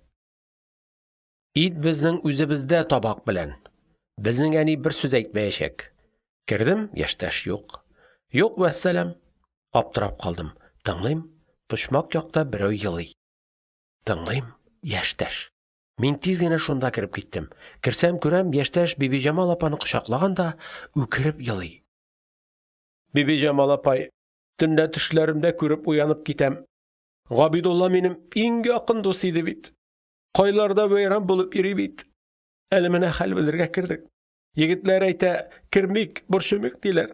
Ит безнең үзебездә табак белән, безнең әни бер сүз әйтмәячәк. Кердем – яшьтәш юк. Юк, вәссәлам! Аптырап калдым, тыңлыйм – почмак якта берәү елый. Тыңлыйм – яшьтәш. Мин тиз генә шунда кереп киттем. Керсәм күрәм – яшьтәш Бибиҗамал апаны кочаклаган да үкереп елый. – Бибиҗамал апай, төнлә төшләремдә күреп уянып китәм, Габидулла минем иң якын дус иде бит. Кайларда вәйран булып йөри бит. Әле менә хәл белергә кердек. Егетләр әйтә, кермик, борчымыйк, диләр.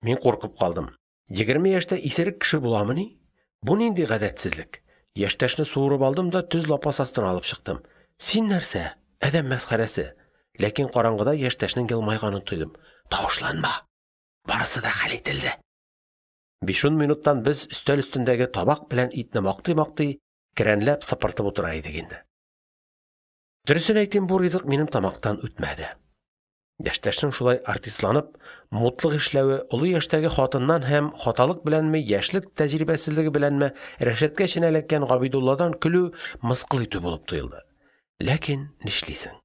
Мин куркып калдым. 20 яшьтә исерек кеше буламыни? Бу нинди гадәтсезлек? Яшьтәшне суырып алдым да төз лапас астына алып чыктым. – Син нәрсә, адәм мәсхәрәсе! Ләкин караңгыда яшьтәшнең елмайганын тойдым. – Тавышланма! Барысы да хәл ителде. Биш-ун минуттан без өстәл өстендәге табак белән итне мактый-мактый, керәнләп сыпыртып утыра идек инде. Дөресен әйтим, бу ризык минем тамактан үтмәде. Яшьтәшнең шулай артистланып, мутлык эшләве, олы яшьтәге хатыннан һәм, хаталык беләнме, яшьлек тәҗрибәсезлеге беләнме, рәшәткә эченә эләккән Габидулладан көлү, мыскыл итү булып тоелды. Ләкин нишлисең?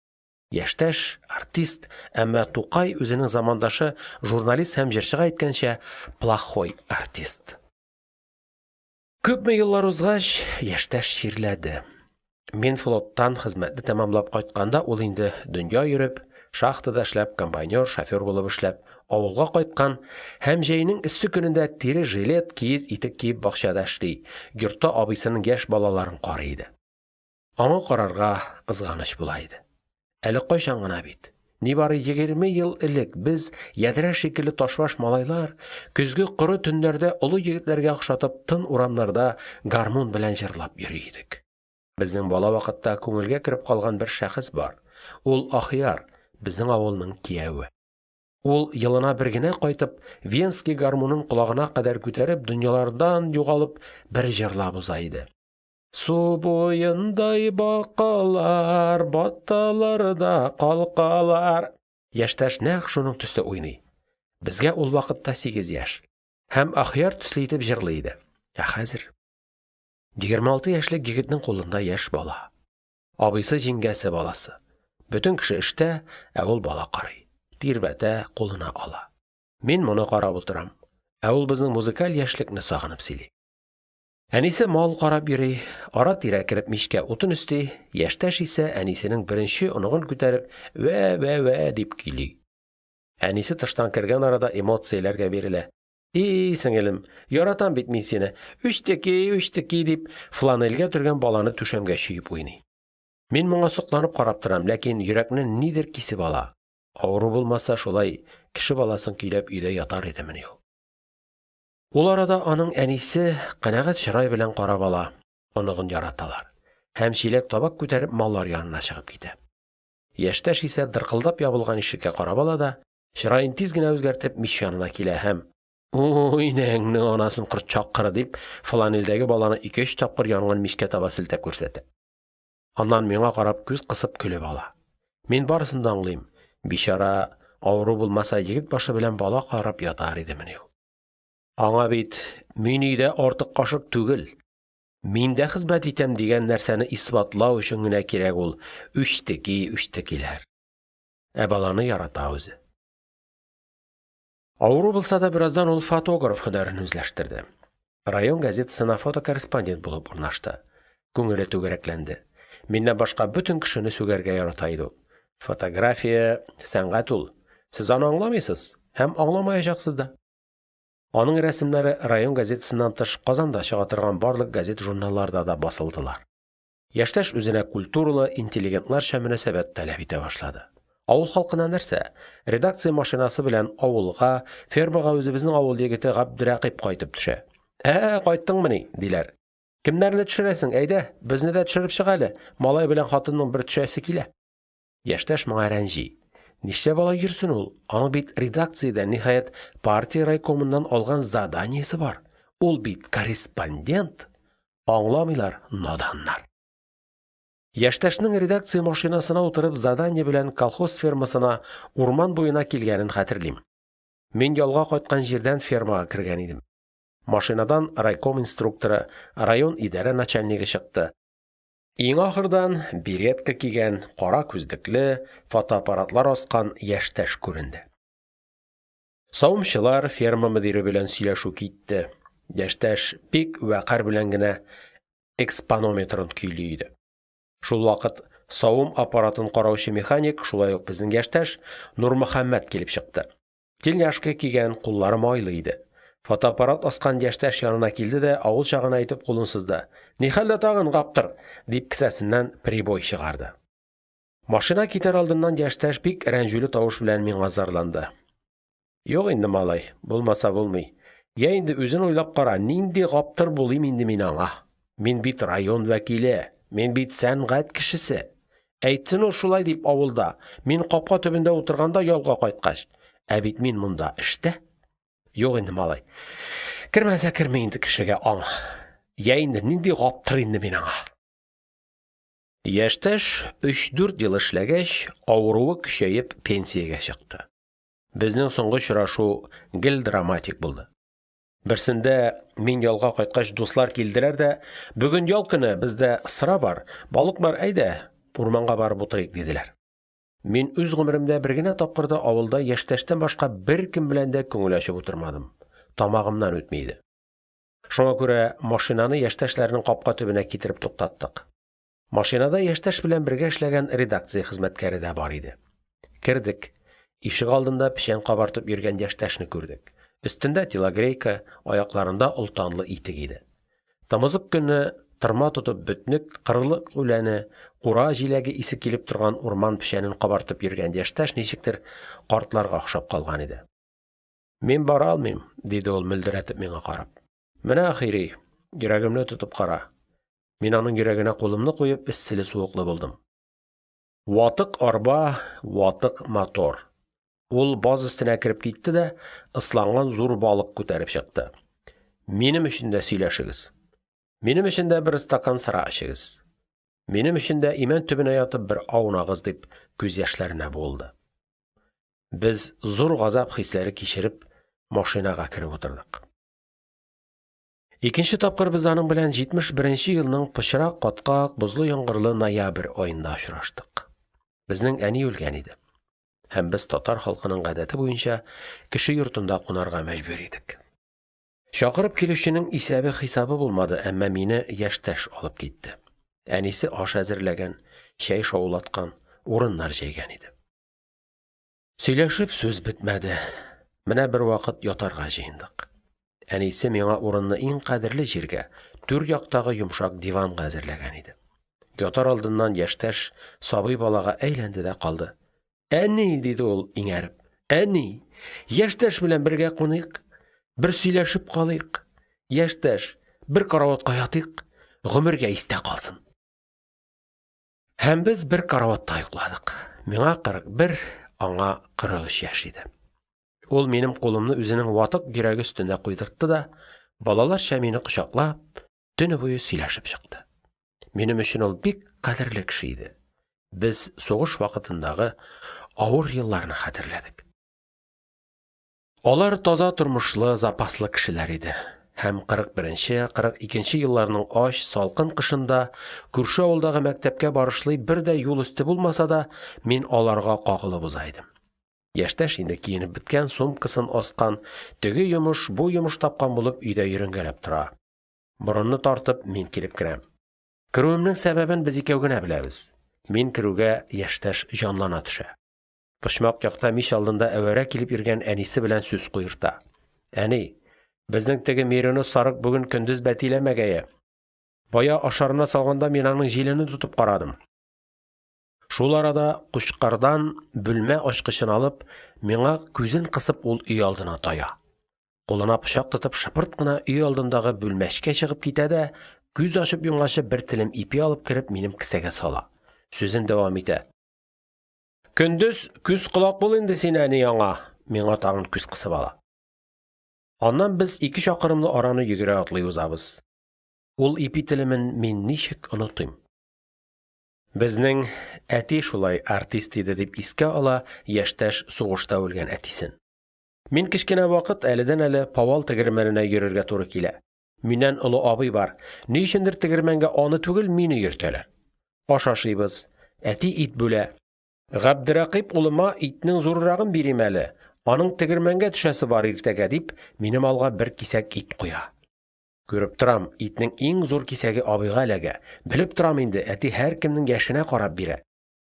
Яшьтәш – артист, әмма Тукай үзенең замандашы журналист һәм җырчыга әйткәнчә, «плохой артист». Күпме еллар узгач, яшьтәш чирләде. Мин флоттан хезмәтне тәмамлап кайтканда, ул инде дөнья йөреп, шахтада эшләп, комбайнёр, шофёр булып эшләп, авылга кайткан һәм җәйнең эссе көнендә тире жилет, киез итек киеп бакчада эшли, йортта абыйсының яшь балаларын карый иде. Аңа карарга кызганыч була иде. Әле кайчан гына бит, нибары 20 ел элек без, ядрә шикелле ташбаш малайлар, көзге коры төннәрдә олы егетләргә охшатып тын урамнарда гармун белән җырлап йөри идек. Безнең бала вакытта күңелгә кереп калган бер шәхес бар, ул – Ахияр, безнең авылның кияве. Ул, елына бер генә кайтып, венский гармунын колагына кадәр күтәреп, дөньялардан югалып бер җырлап уза иде. Су буендай бакалар Баталар да калкалар. Яшьтәш нәкъ шуның төсле уйный. Безгә ул вакытта сигез яшь. Һәм Ахияр төсле итеп җырлый иде. Ә хәзер? 26 яшьлек егетнең кулында яшь бала. Абыйсы, җиңгәсе баласы. Бөтен кеше эштә, ә ул бала карый. Тирбәтә, кулына ала. Мин моны карап утырам. Ә ул безнең музыкаль яшьлекне сагынып сөйли. Әнисе мал карап йөри, ара-тирә кереп мичкә утын өсти, яшьтәш исә әнисенең беренче оныгын күтәреп «вә-вә-вә» дип көйли. Әнисе тыштан кергән арада эмоцияләргә бирелә: – И-и, сеңелем, яратам бит мин сине, үчтеки, үчтеки, – дип, фланельгә төргән баланы түшәмгә чөеп уйный. Мин моңа сокланып карап торам, ләкин йөрәкне нидер кисеп ала: авыру булмаса, шулай кеше баласын көйләп өйдә ятар идемени ул? Ул арада аның әнисе канәгать чырай белән карап ала (оныгын яраталар) һәм чиләк-табак күтәреп маллар янына чыгып китә. Яшьтәш исә дыркылдап ябылган ишеккә карап ала да, чыраен тиз генә үзгәртеп, мич янына килә һәм: – Уй, инәңнең анасын корт чаккыры, – дип, фланельдәге баланы ике-өч тапкыр янган мичкә таба селтәп күрсәтә. Аннан миңа карап күз кысып көлеп ала. Мин барысын да аңлыйм: бичара, авыру булмаса, егет башы белән бала карап ятар идемени ул. Аңа бит «мин өйдә артык кашык түгел, мин дә хезмәт итәм» дигән нәрсәне исбатлау өчен генә кирәк ул «үчтеки-үчтеки»ләр. Ә баланы ярата үзе. Авыру булса да, бераздан ул фотограф һөнәрен үзләштерде. Район газетасына фотокорреспондент булып урнашты. Күңеле түгәрәкләнде. Миннән башка бөтен кешене сүгәргә ярата иде ул. Фотография – сәнгать ул. Сез аны аңламыйсыз һәм аңламаячаксыз да. Аның рәсемнәре район газетасыннан тыш Казанда чыга торган барлык газета-журналларда да басылдылар. Яшьтәш үзенә культуралы, интеллигентларча мөнәсәбәт таләп итә башлады. Авыл халкына нәрсә – редакция машинасы белән авылга, фермага үзебезнең авыл егете Габдерәкыйп кайтып төшә. – Ә, кайттыңмыни? – диләр. – Кемнәрне төшерәсең, әйдә, безне дә төшереп чык әле, малай белән хатынның бер төшәсе килә. Яшьтәш моңа рәнҗи. Нишләп алай йөрсен ул, аның бит редакциядән, ниһаять, партия райкомыннан алган заданиесе бар, ул бит корреспондент! Аңламыйлар, наданнар. Яшьтәшнең редакция машинасына утырып задание белән колхоз фермасына урман буена килгәнен хәтерлим. Мин ялга кайткан җирдән фермага кергән идем. Машинадан райком инструкторы, район идарә начальнигы чыкты. Иң ахырдан беретка кигән, кара күзлекле, фотоаппаратлар аскан яшьтәш күренде. Савымчылар, ферма мөдире белән сөйләшү китте, яшьтәш бик вәкарь белән генә экспонометрын көйли иде. Шулвакыт савым аппаратын караучы механик, шулай ук безнең яшьтәш, Нурмөхәммәт килеп чыкты. Тельняшка кигән, куллары майлы иде. Фотоаппарат аскан яшьтәш янына килде дә авылча гына итеп кулын сузды: – Нихәлдә тагын, Гаптыр, – дип, кесәсеннән «Прибой» чыгарды. Машина китәр алдыннан яшьтәш бик рәнҗүле тавыш белән миңа зарланды: – Юк инде, малай, булмаса булмый, йә инде, үзең уйлап кара, нинди Гаптыр булыйм инде мин аңа, мин бит район вәкиле, мин бит сәнгать кешесе, әйтсен ул шулай дип авылда, мин капка төбендә утырганда ялга кайткач, ә бит мин монда эштә. Юк инде, малай, кермәсә керми инде кешегә аң, йә инде, нинди Гаптыр инде мин аңа? Яшьтәш өч-дүрт ел эшләгәч, авыруы көчәеп пенсиягә чыкты. Безнең соңгы очрашу гел драматик булды. Берсендә мин ялга кайткач дуслар килделәр дә, бүген ял көне, бездә сыра бар, балык бар, әйдә, урманга барып утырыйк, диделәр. Мин үз гомеремдә бер генә тапкыр да авылда яшьтәштән башка беркем белән дә күңел ачып утырмадым, тамагымнан үтми иде. Шуңа күрә машинаны яшьтәшләрнең капка төбенә китереп туктаттык. Машинада яшьтәш белән бергә эшләгән редакция хезмәткәре дә бар иде. Кердек. Ишегалдында печән кабартып йөргән яшьтәшне күрдек. Өстендә телогрейка, аякларында олтанлы итек иде. Тымызык көнне тырма тотып бөтнек, кырлык үләне, кура җиләге исе килеп торган урман печәнен кабартып йөргән яшьтәш ничектер картларга охшап калган иде. – Мин бара алмыйм, – диде ул, мөлдерәтеп миңа карап. – Менә, ахири, йөрәгемне тотып кара. Мин аның йөрәгенә кулымны куеп эсселе-суыклы булдым. Ватык арба, ватык мотор. Ул баз өстенә кереп китте дә ысланган зур балык күтәреп чыкты. Минем өчен дә сөйләшегез. Минем өчен дә бер стакан сыра эчегез. Минем өчен дә имән төбенә ятып бер аунагыз, дип күз яшьләренә буылды. Без зур газап хисләре кичереп машинага кереп утырдык. Икенче тапкыр без аның белән 71 нче елның пычрак, каткак, бозлы-яңгырлы ноябрь аенда очраштык. Безнең әни үлгән иде. Һәм без татар халкының гадәте буенча кеше йортында кунарга мәҗбүр идек. Чакырып килүченең исәбе-хисабы булмады, әмма мине яшьтәш алып китте. Әнисе аш әзерләгән, чәй шаулаткан, урыннар җәйгән иде. Сөйләшеп сүз бетмәде. Менә бервакыт ятарга җыендык. Әнисе миңа урынны иң кадерле җиргә, түр яктагы йомшак диванга әзерләгән иде. Ятар алдыннан яшьтәш сабый балага әйләнде дә калды. – Әни, – диде ул, иңәреп, – әни, яшьтәш белән бергә куныйк, бер сөйләшеп калыйк, яшьтәш, бер караватка ятыйк, гомергә истә калсын. Һәм без бер караватта йокладык. Миңа 41, аңа 43 яшь иде. Ул минем кулымны үзенең ватык йөрәге өстенә куйдыртты да, балаларча мине кочаклап, төне буе сөйләшеп чыкты. Минем өчен ул бик кадерле кеше иде. Без сугыш вакытындагы авыр елларны хәтерләдек. Алар таза тормышлы, запаслы кешеләр иде һәм 41, 42 елларның ач, салкын кышында күрше авылдагы мәктәпкә барышлый бер дә юл өсте булмаса да, мин аларга кагылып уза идем. Яшьтәш инде киенеп беткән, сумкасын аскан, теге йомыш, бу йомыш тапкан булып өйдә йөренгәләп тора. Борынны тартып мин килеп керәм. Керүемнең сәбәбен без икәү генә беләбез. Мин керүгә яшьтәш җанлана төшә. Почмак якта мич алдында әвәрә килеп йөргән әнисе белән сүз куерта. – Әни, безнең теге меринос сарык бүген көндез бәтиләмәгәе. Бая ашарына салганда мин аның җиленен тотып карадым. Шул арада кучкардан бүлмә ачкычын алып, миңа күзен кысып ул өйалдына тая. Кулына пычак тотып шыпырт кына өйалдындагы бүлмәчкә чыгып китә дә күз ачып йомганчы бер телем ипи алып кереп минем кесәгә сала. Сүзен дәвам итә. Көндез күз-колак бул инде син, әни, аңа, миңа тагын күз кысып ала. Аннан без ике чакрымлы араны йөгерә-атлый узабыз. Ул ипи телемен мин ничек онытыйм? Безнең әти шулай артист иде, дип искә ала яшьтәш сугышта үлгән әтисен. Мин кечкенә вакыт, әледән-әле Пауал тегермәненә йөрергә туры килә. Миннән олы абый бар, ни өчендер тегермәнгә аны түгел, мине йөртәләр. Аш ашыйбыз, әти ит бүлә: – Габдерәкыйп улыма итнең зуррагын бирим әле, аның тегермәнгә төшәсе бар иртәгә, – дип, минем алга бер кисәк ит куя. Күреп торам, итнең иң зур кисәге абыйга эләгә, белеп торам инде, әти һәркемнең яшенә карап бирә.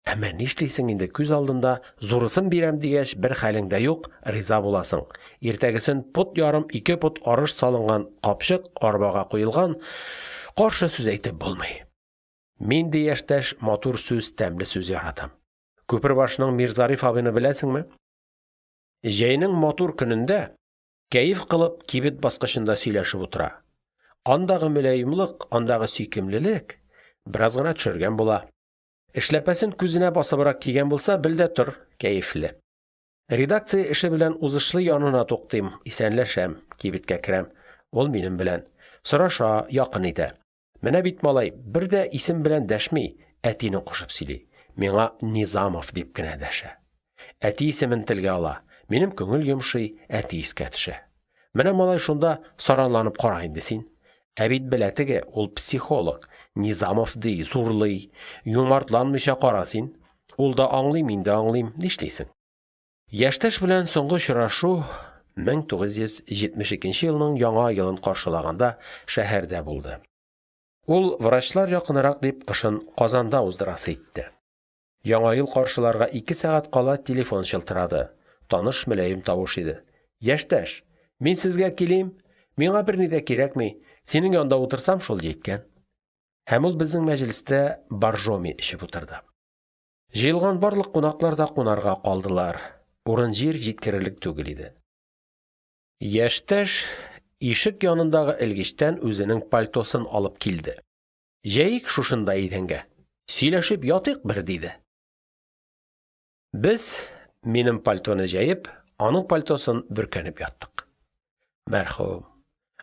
Әмма нишлисең инде, күз алдында зурысын бирәм дигәч, бер хәлең дә юк, риза буласың. Иртәгесен пот ярым, ике пот арыш салынган капчык арбага куелган, каршы сүз әйтеп булмый. Мин, ди яшьтәш, матур сүз, тәмле сүз яратам. Күпербашның Мирзариф абыйны беләсеңме? Җәйнең матур көнендә кәеф кылып кибет баскычында сөйләшеп утыра. Андагы мөлаемлык, андагы сөйкемлелек! Бераз гына төшергән була. Эшләпәсен күзенә басыбрак кигән булса, бел дә тор – кәефле. Редакция эше белән узышлый янына туктыйм, исәнләшәм, кибеткә керәм, ул минем белән. Сораша, якын итә. Менә бит, малай, бер дә исем белән дәшми, әтине кушып сөйли, миңа Низамов дип кенә дәшә. Әти исемен телгә ала, минем күңел йомшый, әти искә төшә. Менә, малай, шунда саранланып кара инде син. Ә бит белә теге, ул психолог, Низамов ди, зурлый, юмартланмыйча кара син. Ул да аңлый, мин дә аңлыйм, нишлисең? Яшьтәш белән соңгы очрашу 1972 елның Яңа елын каршылаганда шәһәрдә булды. Ул, врачлар якынрак дип, кышын Казанда уздырасы итте. Яңа ел каршыларга ике сәгать кала телефон чылтырады, таныш мөлаем тавыш иде: – Яшьтәш, мин сезгә килим, миңа берни дә кирәкми, синең янда утырсам, шул җиткән. Һәм ул безнең мәҗлестә «Боржоми» эчеп утырды. Җыелган барлык кунаклар да кунарга калдылар, урын-җир җиткерерлек түгел иде. Яшьтәш ишек янындагы элгечтән үзенең пальтосын алып килде. Җәйик шушында идәнгә, сөйләшеп ятыйк бер, диде. Без, минем пальтоны җәеп, аның пальтосын бөркәнеп яттык. Мәрхүм,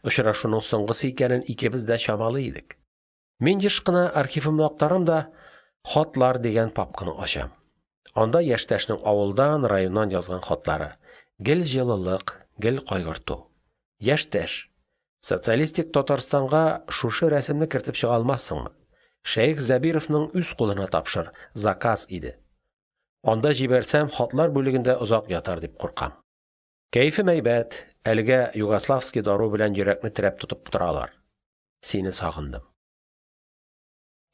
очрашуның соңгысы икәнен икебез дә чамалый идек. Мин еш кына архивымны актарам да «Хатлар» дигән папканы ачам. Анда яшьтәшнең авылдан, районнан язган хатлары. Гел җылылык, гел кайгырту. Яшьтәш! «Социалистик Татарстан»га шушы рәсемне кертеп чыга алмассыңмы? Шәех Зәбировның үз кулына тапшыр, заказ иде. Анда җибәрсәм, хатлар бүлегендә озак ятар дип куркам. Кәефем әйбәт, әлегә югославский дару белән йөрәкне терәп тотып торалар. Сине сагындым.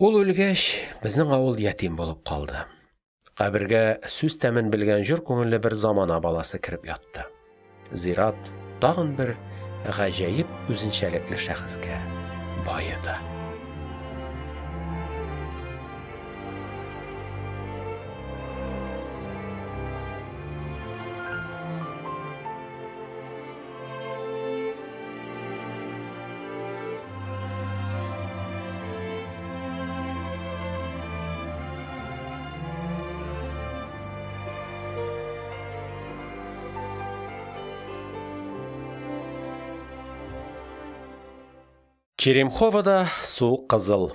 Ул үлгәч, безнең авыл ятим булып калды. Кабергә сүз тәмен белгән җор күңелле бер замана баласы кереп ятты. Зират тагын бер гаҗәеп үзенчәлекле шәхескә баеды. Черемховода су кызыл.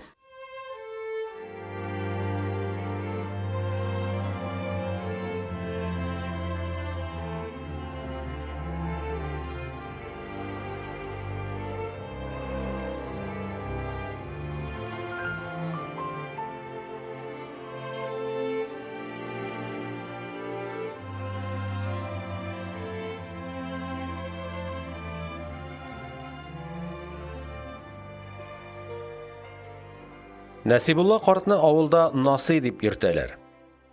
Насибулла картны авылда Насый дип йөртәләр.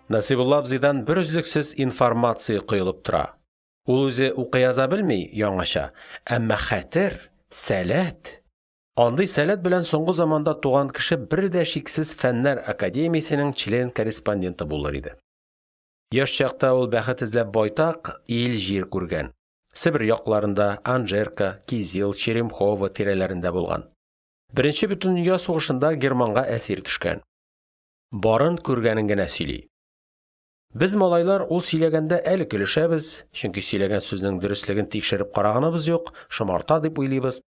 Насибулла абзыйдан берөзлексез информация коелып тора. Ул үзе укый-яза белми (яңача), әмма хәтер, сәләт… Андый сәләт белән соңгы заманда туган кеше бер дә шиксез Фәннәр академиясенең член-корреспонденты булыр иде. Яшь чакта ул бәхет эзләп байтак ил-җир күргән. Себер якларында, Анжерка, Кизил, Черемхово тирәләрендә булган. Беренче бөтендөнья сугышында германга әсир төшкән. Барын, күргәнен генә сөйли. Без, малайлар, ул сөйләгәндә әле көлешәбез, чөнки сөйләгән сүзнең дөреслеген тикшереп караганыбыз юк, шомарта дип уйлыйбыз.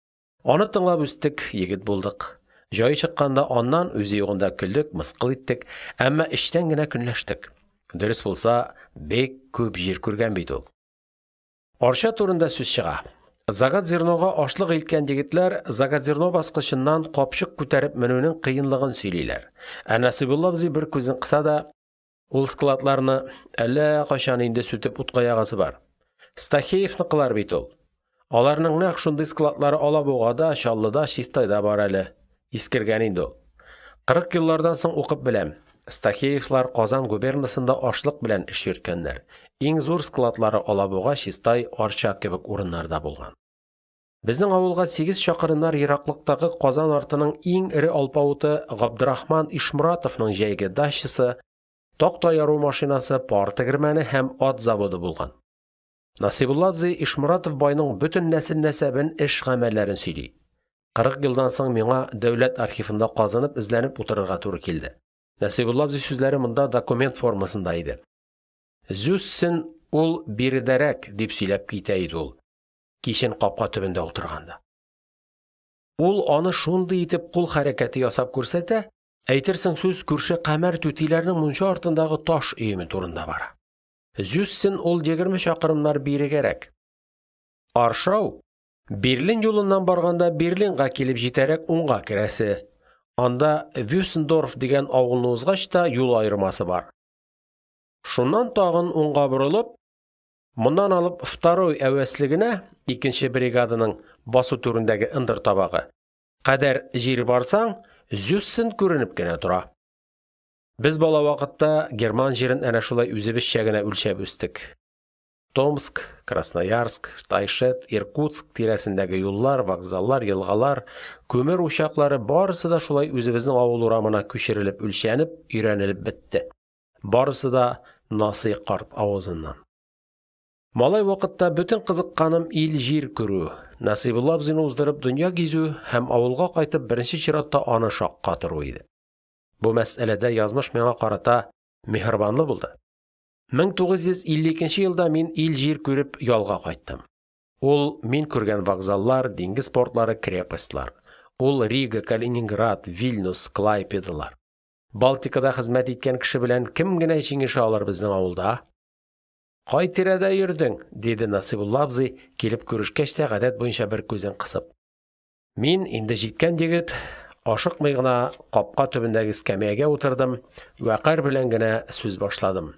Аны тыңлап үстек, егет булдык. Җае чыкканда аннан, үзе югында көлдек, мыскыл иттек, әмма эчтән генә көнләштек: дөрес булса, бик күп җир күргән бит ул. Арча турында сүз чыга, заготзернога ашлык илткән егетләр заготзерно баскычыннан капчык күтәреп менүнең кыенлыгын сөйлиләр, ә Насибулла абзый бер күзен кыса да: – Ул складларны әллә кайчан инде сүтеп утка ягасы бар, Стахеевларныкы бит ул. Аларның нәкъ шундый складлары Алабугада, Чаллыда, Чистайда бар әле, искергән инде ул. Кырык еллардан соң укып беләм: Стахеевлар Казан губернасында ашлык белән эш йөрткәннәр, иң зур складлары Алабуга, Чистай, Арча кебек урыннарда булган. Безнең авылга сигез чакрымнар ераклыктагы Казан артының иң эре алпавыты Габдрахман Ишморатовның җәйге дачасы, такта яру машинасы, пар тегермәне һәм ат заводы булган. Насибулла абзый Ишморатов байның бөтен нәсел-нәсәбен, эш-гамәлләрен сөйли. 40 елдан соң миңа дәүләт архивында казынып, эзләнеп утырырга туры килде. Насибулла абзый сүзләре монда документ формасында иде. «Зюссен ул биредәрәк», – дип сөйләп китә иде ул, кичен капка төбендә утырганда. Ул аны шундый итеп кул хәрәкәте ясап күрсәтә, әйтерсең сүз күрше Камәр түтиләрнең мунча артындагы таш өеме турында бара. Зюссен ул 20 чакрымнар бирегәрәк. Аршау – Берлин юлыннан барганда Берлинга килеп җитәрәк уңга керәсе, анда Вюнсдорф дигән авылны узгач та юл аермасы бар. Шуннан тагын уңга борылып, моннан алып второй әвеслегенә (икенче бригаданың басу түрендәге ындыр табагы) кадәр җир барсаң, Зюссен күренеп кенә тора. Без бала вакытта герман җирен әнә шулай үзебезчә генә үлчәп үстек. Томск, Красноярск, Тайшет, Иркутск тирәсендәге юллар, вокзаллар, елгалар, күмер учаклары – барысы да шулай үзебезнең авыл урамына күчерелеп үлчәнеп, өйрәнелеп бетте. Барысы да Насый карт авызыннан. Малай вакытта бөтен кызыкканым ил-җир күрү, Насибулла абзыйны уздырып дөнья гизү һәм авылга кайтып беренче чиратта аны шаккатыру иде. Бу мәсьәләдә язмыш миңа карата миһербанлы булды. 1952 елда мин ил-җир күреп ялга кайттым. Ул мин күргән вокзаллар, диңгез портлары, крепостьлар. Ул Рига, Калининград, Вильнюс, Клайпедалар. Балтикада хезмәт иткән кеше белән кем генә җиңешә алыр безнең авылда? – Кай тирәдә йөрдең? – диде Насибулла абзый, килеп күрешкәч тә, гадәт буенча бер күзен кысып. Мин, инде җиткән егет, ашыкмый гына капка төбендәге эскәмиягә утырдым, вәкарь белән генә сүз башладым.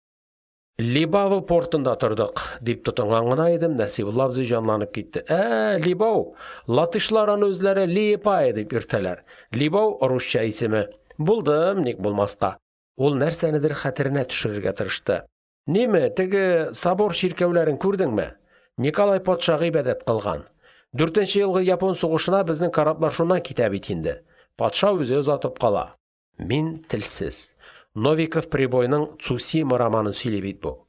– Либава портында тордык, – дип тотынган гына идем, Насибулла абзый җанланып китте: – Ә, Либау, латышлар аны үзләре Лиепая дип йөртәләр, Либау – русча исеме. Булдым, ник булмаска. Ул нәрсәнедер хәтеренә төшерергә тырышты. – Ниме, теге собор чиркәүләрен күрдеңме? Николай патша гыйбадәт кылган. Дүртенче елгы Япон сугышына безнең кораблар шуннан китә бит инде. Патша үзе озатып кала. Мин телсез. Новиков Прибойның «Цусима» романын сөйли бит бу.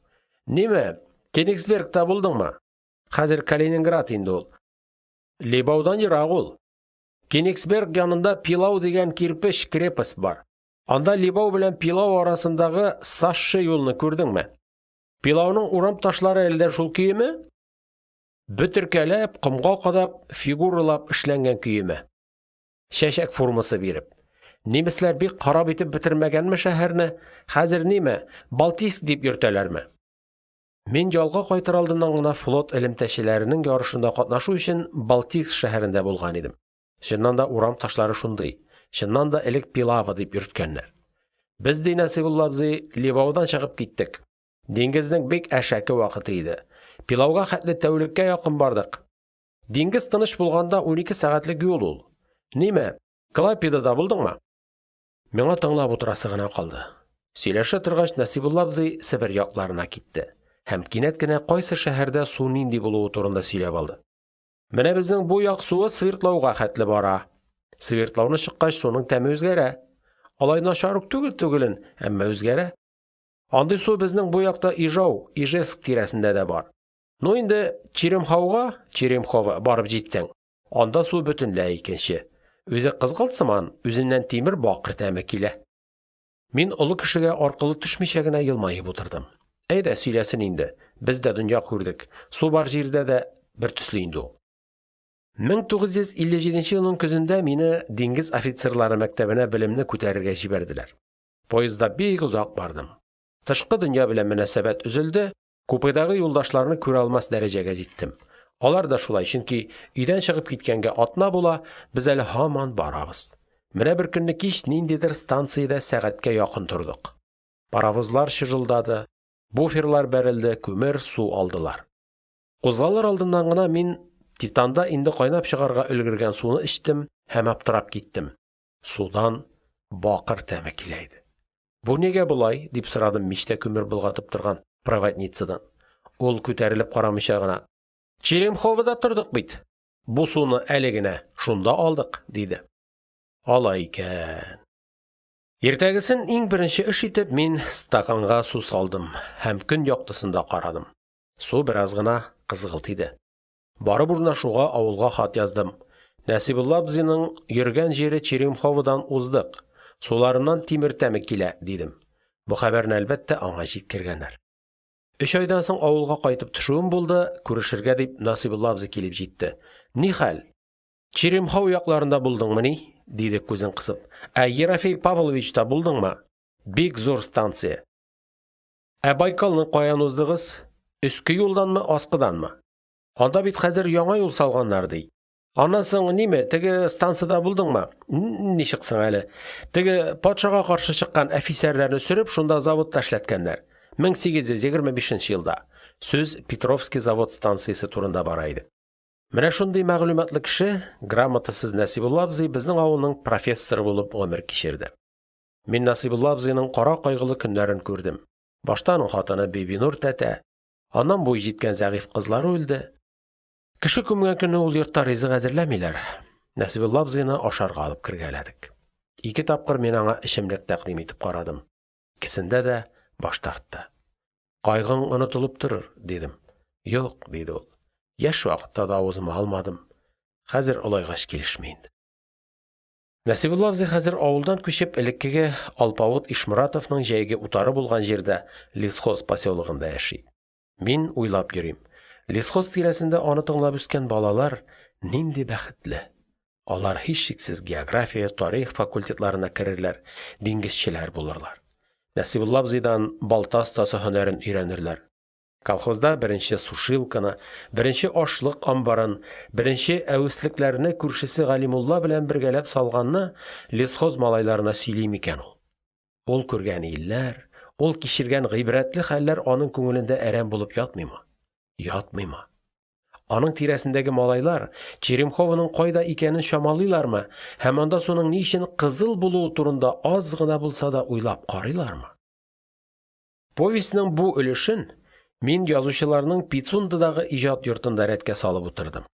Ниме, Кёнигсбергта булдыңмы? Хәзер Калининград инде ул. Либаудан ерак ул. Кёнигсберг янында Пилау дигән кирпеч крепость бар. Анда Либау белән Пилау арасындагы сашше юлны күрдеңме? Пилауның урам ташлары әле дә шул көеме? Бөтеркәләп, комга кадап, фигуралап эшләнгән көеме? Чәчәк фурмасы биреп. Нимесләр бик харап итеп бетермәгәнме шәһәрне? Хәзер ниме, Балтийск дип йөртәләрме? Мин ялга кайтыр алдыннан гына флот элемтәчеләренең ярышында катнашу өчен Балтийск шәһәрендә булган идем. Чыннан да урам ташлары шундый, чыннан да элек Пилава дип йөрткәннәр. Без, ди Насибулла абзый, Либаудан чыгып киттек. Диңгезнең бик әшәке вакыты иде. Пилауга хәтле тәүлеккә якын бардык. Диңгез тыныч булганда 12 сәгатьлек юл ул. Ниме, Клайпедада булдыңмы? Миңа тыңлап утырасы гына калды. Сөйләшә торгач, Насибулла абзый Себер якларына китте һәм кинәт кенә кайсы шәһәрдә су нинди булуы турында сөйләп алды. Менә безнең бу як суы Свердлауга хәтле бара. Свердлауны чыккач, суның тәме үзгәрә. Алай начар ук түгел түгелен, әмма үзгәрә. Андый су безнең бу якта Ижау, Ижевск тирәсендә дә бар. Ну инде Черемхауга, Черемхово, барып җитсәң, анда су бөтенләй икенче. Үзе кызгылт сыман, үзеннән тимер, бакыр тәме килә. Мин олы кешегә аркылы төшмичә генә елмаеп утырдым. Әйдә, сөйләсен инде, без дә дөнья күрдек, су бар җирдә дә бертөсле инде ул. 1957 елның көзендә мине диңгез офицерлары мәктәбенә белемне күтәрергә җибәрделәр. Поездда бик озак бардым. Тышкы дөнья белән мөнәсәбәт өзелде, купедагы юлдашларны күралмас дәрәҗәгә җиттем. Алар да шулай, чөнки өйдән чыгып киткәнгә атна була, без әле һаман барабыз. Менә беркөнне кич ниндидер станциядә сәгатькә якын тордык. Паровозлар чыжылдады, буферлар бәрелде, күмер, су алдылар. Кузгалыр алдыннан гына мин «Титан»да инде кайнап чыгарга өлгергән суны эчтем һәм аптырап киттем: судан бакыр тәме килә иде. – Бу нигә болай? – дип сорадым мичтә күмер болгатып торган проводницадан. Ул, күтәрелеп карамыйча гына: – Черемховода тордык бит, бу суны әле генә шунда алдык, – диде. Алай икән. Иртәгесен иң беренче эш итеп мин стаканга су салдым һәм көн яктысында карадым: су бераз гына кызгылт иде. Барып урнашуга, авылга хат яздым: Насибулла абзыйның йөргән җире Черемховодан уздык, суларыннан тимер тәме килә, дидем. Бу хәбәрне, әлбәттә, аңа җиткергәннәр. Өч айдан соң авылга кайтып төшүем булды, күрешергә дип Насибулла абзый килеп җитте. – Нихәл, Черемхово якларында булдыңмыни? – диде, күзен кысып. – Ә Ерофей Павловичта булдыңмы? Бик зур станция. Ә Байкалны каян уздыгыз? Өске юлданмы, аскыданмы? Анда бит хәзер яңа юл салганнар, ди. Аннан соң, ниме, теге стансада булдыңмы? Ничек соң әле? Теге патшага каршы чыккан әфисәрләрне сөреп, шунда заводта эшләткәннәр. 1825 елда. Сүз Петровский Завод станциясе турында бара иде. Менә шундый мәгълүматлы кеше, грамотасыз Насибулла абзый безнең авылның профессоры булып гомер кичерде. Мин Насибулла абзыйның кара кайгылы көннәрен күрдем. Башта аның хатыны Бибинур тәтә, аннан буй җиткән зәгыйфь кызлары үлде. Кеше күмгән көнне ул йортта ризык әзерләмиләр. Насибулла абзыйны ашарга алып кергәләдек. Ике тапкыр мин аңа эчемлек тәкъдим итеп карадым. Икесендә дә баш тартты. Кайгың онытылып торыр, дидем. Юк, диде ул. Яшь вакытта да авызыма алмадым. Хәзер олайгач килешми инде. Насибулла абзый хәзер авылдан күчеп элеккеге алпавыт Ишморатовның җәйге утары булган җирдә, Лесхоз посёлогында яши. Мин уйлап йөрим: Лесхоз тирәсендә аны тыңлап үскән балалар нинди бәхетле! Алар, һичшиксез, география, тарих факультетларына керерләр, диңгезчеләр булырлар. Насибулла абзыйдан балта остасы һөнәрен өйрәнерләр. Колхозда беренче сушилканы, беренче ашлык амбарын, беренче әвеслекләрне күршесе Галимулла белән бергәләп салганны Лесхоз малайларына сөйли микән ул? Ул күргән илләр, ул кичергән гыйбрәтле хәлләр аның күңелендә әрәм булып ятмыймы? Ятмыймы? Аның тирәсендәге малайлар Черемховоның кайда икәнен чамалыйлармы һәм анда суның ни өчен кызыл булуы турында аз гына булса да уйлап карыйлармы? Повестьның бу өлешен мин язучыларның Пицундадагы иҗат йортында рәткә салып утырдым.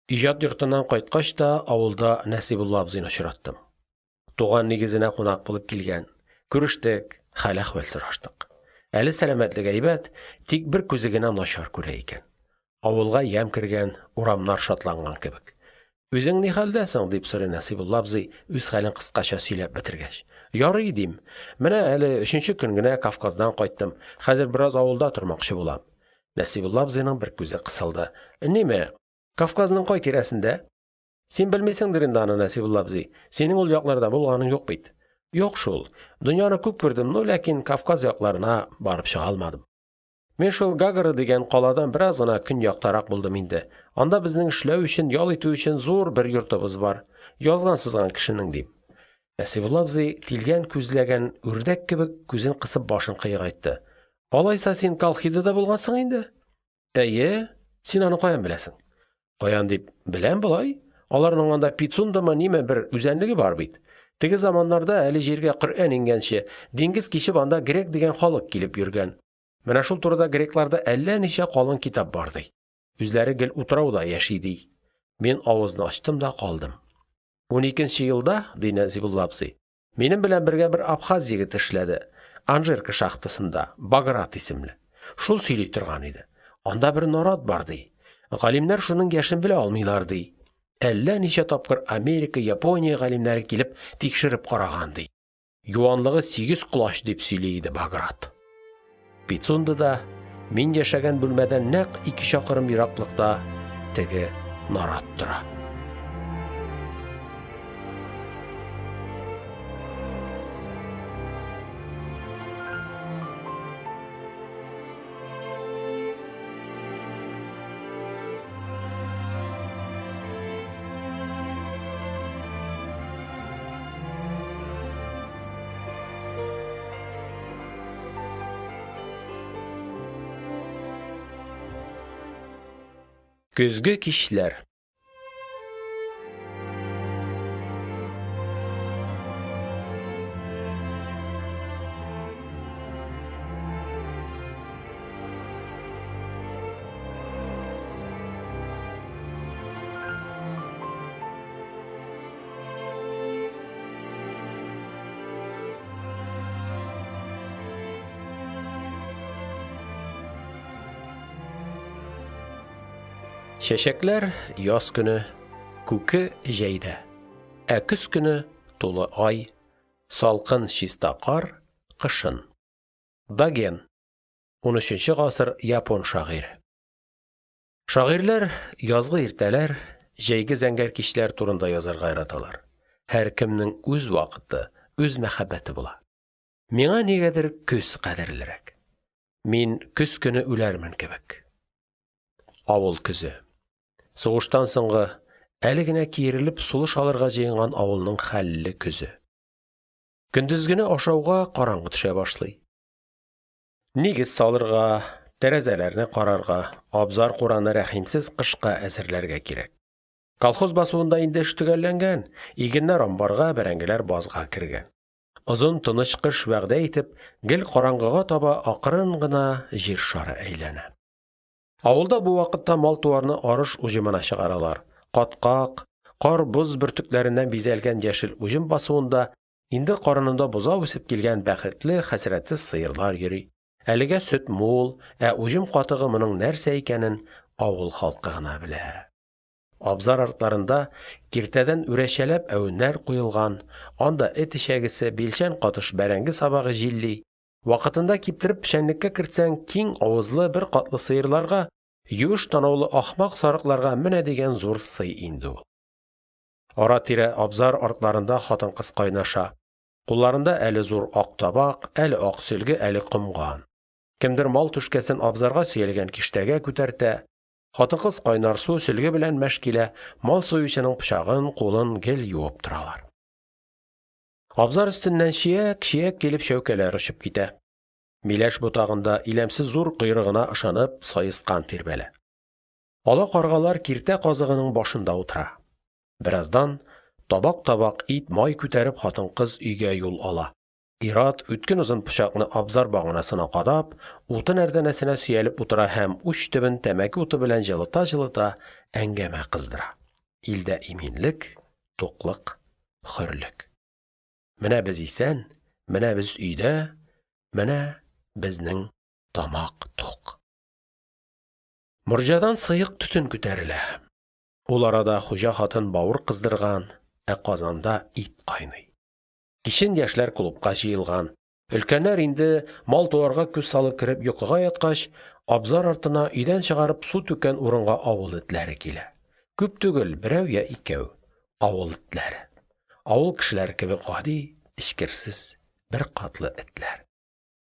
Иҗат йортыннан кайткач та авылда Насибулла абзыйны очраттым. Туган нигезенә кунак булып килгән. Күрештек, хәл-әхвәл сораштык. Әле сәламәтлеге әйбәт, тик бер күзе генә начар күрә икән. Авылга ямь кергән, урамнар шатланган кебек. – Үзең ни хәлдә соң? – дип сорый Насибулла абзый, үз хәлен кыскача сөйләп бетергәч. – Ярый, – дим, – менә әле өченче көн генә Кавказдан кайттым, хәзер бераз авылда тормакчы булам. Насибулла абзыйның бер күзе кысылды. – Ниме, Кавказның кай тирәсендә? Син белмисеңдер инде аны, Насибулла абзый, синең ул якларда булганың юк бит. Юк шул, дөньяны күп күрдем, ну ләкин Кавказ якларына барып чыга алмадым. Мин шул Гагра дигән каладан бераз гына көньяктарак булдым инде. Анда безнең эшләү өчен, ял итү өчен зур бер йортыбыз бар. Язган-сызган кешенең, дим. Насибулла абзый, тилгән күзләгән үрдәк кебек, күзен кысып башын кыегайтты. Алайса, син Колхидада булгансың инде? Әйе. Син аны каян беләсең? Каян дип, беләм болай. Аларның анда Пицундамы, ниме бер үзәнлеге бар бит. Теге заманнарда, әле җиргә Коръән иңгәнче, диңгез кичеп анда грек дигән халык килеп йөргән. Менә шул турыда грекларда әллә ничә калын китап бар, ди. Үзләре гел утрауда яши, ди. Мин авызны ачтым да калдым. 12 нче елда, ди Насибулла абзый, минем белән бергә бер абхаз егете эшләде, Анжерка шахтасында, Баграт исемле. Шул сөйли торган иде. Анда бер нарат бар, ди. Галимнәр шуның яшен белә алмыйлар, ди. Әллә ничә тапкыр Америка, Япония галимнәре килеп тикшереп караган, ди. Юанлыгы сигез колач дип сөйли иде Баграт. Пицундада, мин яшәгән бүлмәдән нәкъ ике чакрым ераклыкта теге нарат тора. Көзге кичләр Чәчәкләр – яз көне, күке – җәйдә, Ә көз көне – тулы ай, Салкын, чиста кар – кышын. Доген, унөченче гасыр япон шагыйре. Шагыйрьләр язгы иртәләр, җәйге зәңгәр кичләр турында язарга яраталар, һәркемнең үз вакыты, үз мәхәббәте була. Миңа нигәдер көз кадерлерәк. Мин көз көне үләрмен кебек. Авыл көзе. Сугыштан соңгы, әле генә киерелеп сулыш алырга җыенган авылның хәлле көзе. Көндезгене ашауга караңгы төшә башлый. Нигез салырга, тәрәзәләрне карарга, абзар-кураны рәхимсез кышка әзерләргә кирәк. Колхоз басуында инде эш төгәлләнгән, игеннәр амбарга, бәрәңгеләр базга кергән. Озын тыныч кыш вәгъдә итеп, гел караңгыга таба акрын гына Җир шары әйләнә. Авылда бу вакытта мал-туарны арыш уҗымына чыгаралар, каткак, кар-боз бөртекләреннән бизәлгән яшел уҗым басуында инде карынында бозау үсеп килгән бәхетле, хәсрәтсез сыерлар йөри, әлегә сөт мул, ә уҗым катыгы моның нәрсә икәнен авыл халкы гына белә. Абзар артларында киртәдән үрәчәләп әвеннәр куелган, анда эт эчәгесе, билчән катыш бәрәңге сабагы җилли, вакытында киптереп печәнлеккә кертсәң, киң авызлы, беркатлы сыерларга, юеш танаулы ахмак сарыкларга менә дигән зур сый инде ул. Ара-тирә абзар артларында хатын-кыз кайнаша, кулларында әле зур ак табак, әле ак сөлге, әле комган. Кемдер мал түшкәсен абзарга сөялгән киштәгә күтәртә, хатын-кыз кайнар су, сөлге белән мәш килә, мал суючының пычагын, кулын гел юып торалар. Абзар өстеннән чиякъ-чиякъ килеп чәүкәләр очып китә. Миләш ботагында, иләмсез зур койрыгына ышанып, саескан тирбәлә. Ала каргалар киртә казыгының башында утыра. Бераздан табак-табак ит, май күтәреп хатын-кыз өйгә юл ала. Ир-ат, үткен озын пычакны абзар баганасына кадап, утын әрдәнәсенә сөялеп утыра һәм уч төбен тәмәке уты белән җылыта-җылыта әңгәмә кыздыра. Илдә иминлек, туклык, хөрлек. Менә без исән, менә без өйдә, менә безнең тамак тук. Морҗадан сыек төтен күтәрелә. Ул арада хуҗа хатын бавыр кыздырган, ә казанда ит кайный. Кичен яшьләр клубка җыелган. Өлкәннәр инде, мал-туарга күз салып кереп йокыга яткач, абзар артына, өйдән чыгарып су түккән урынга авыл этләре килә. Күп түгел, берәү йә икәү. Авыл этләре. Авыл кешеләре кебек гади, эчкерсез, беркатлы этләр.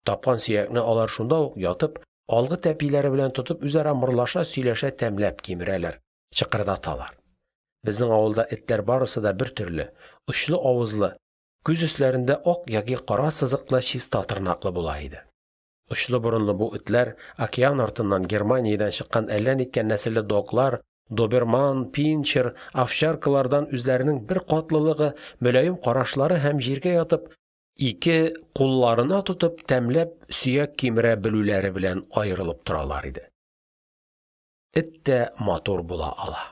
Тапкан сөякне алар шунда ук ятып, алгы тәпиләре белән тотып үзара мырлаша, сөйләшә тәмләп кимерәләр, чыкырдаталар. Безнең авылда этләр барысы да бертөрле, очлы авызлы, күз өсләрендә ак яки кара сызыклы чиста тырнаклы була иде. Очлы борынлы бу этләр океан артыннан Германиядән чыккан әллә ниткән нәселле доглар, доберман, пинчер, овчаркалардан үзләренең беркатлылыгы, мөлаем карашлары һәм җиргә ятып ике кулларына тотып тәмләп сөяк кимерә белүләре белән аерылып торалар иде. Эт тә матур була ала.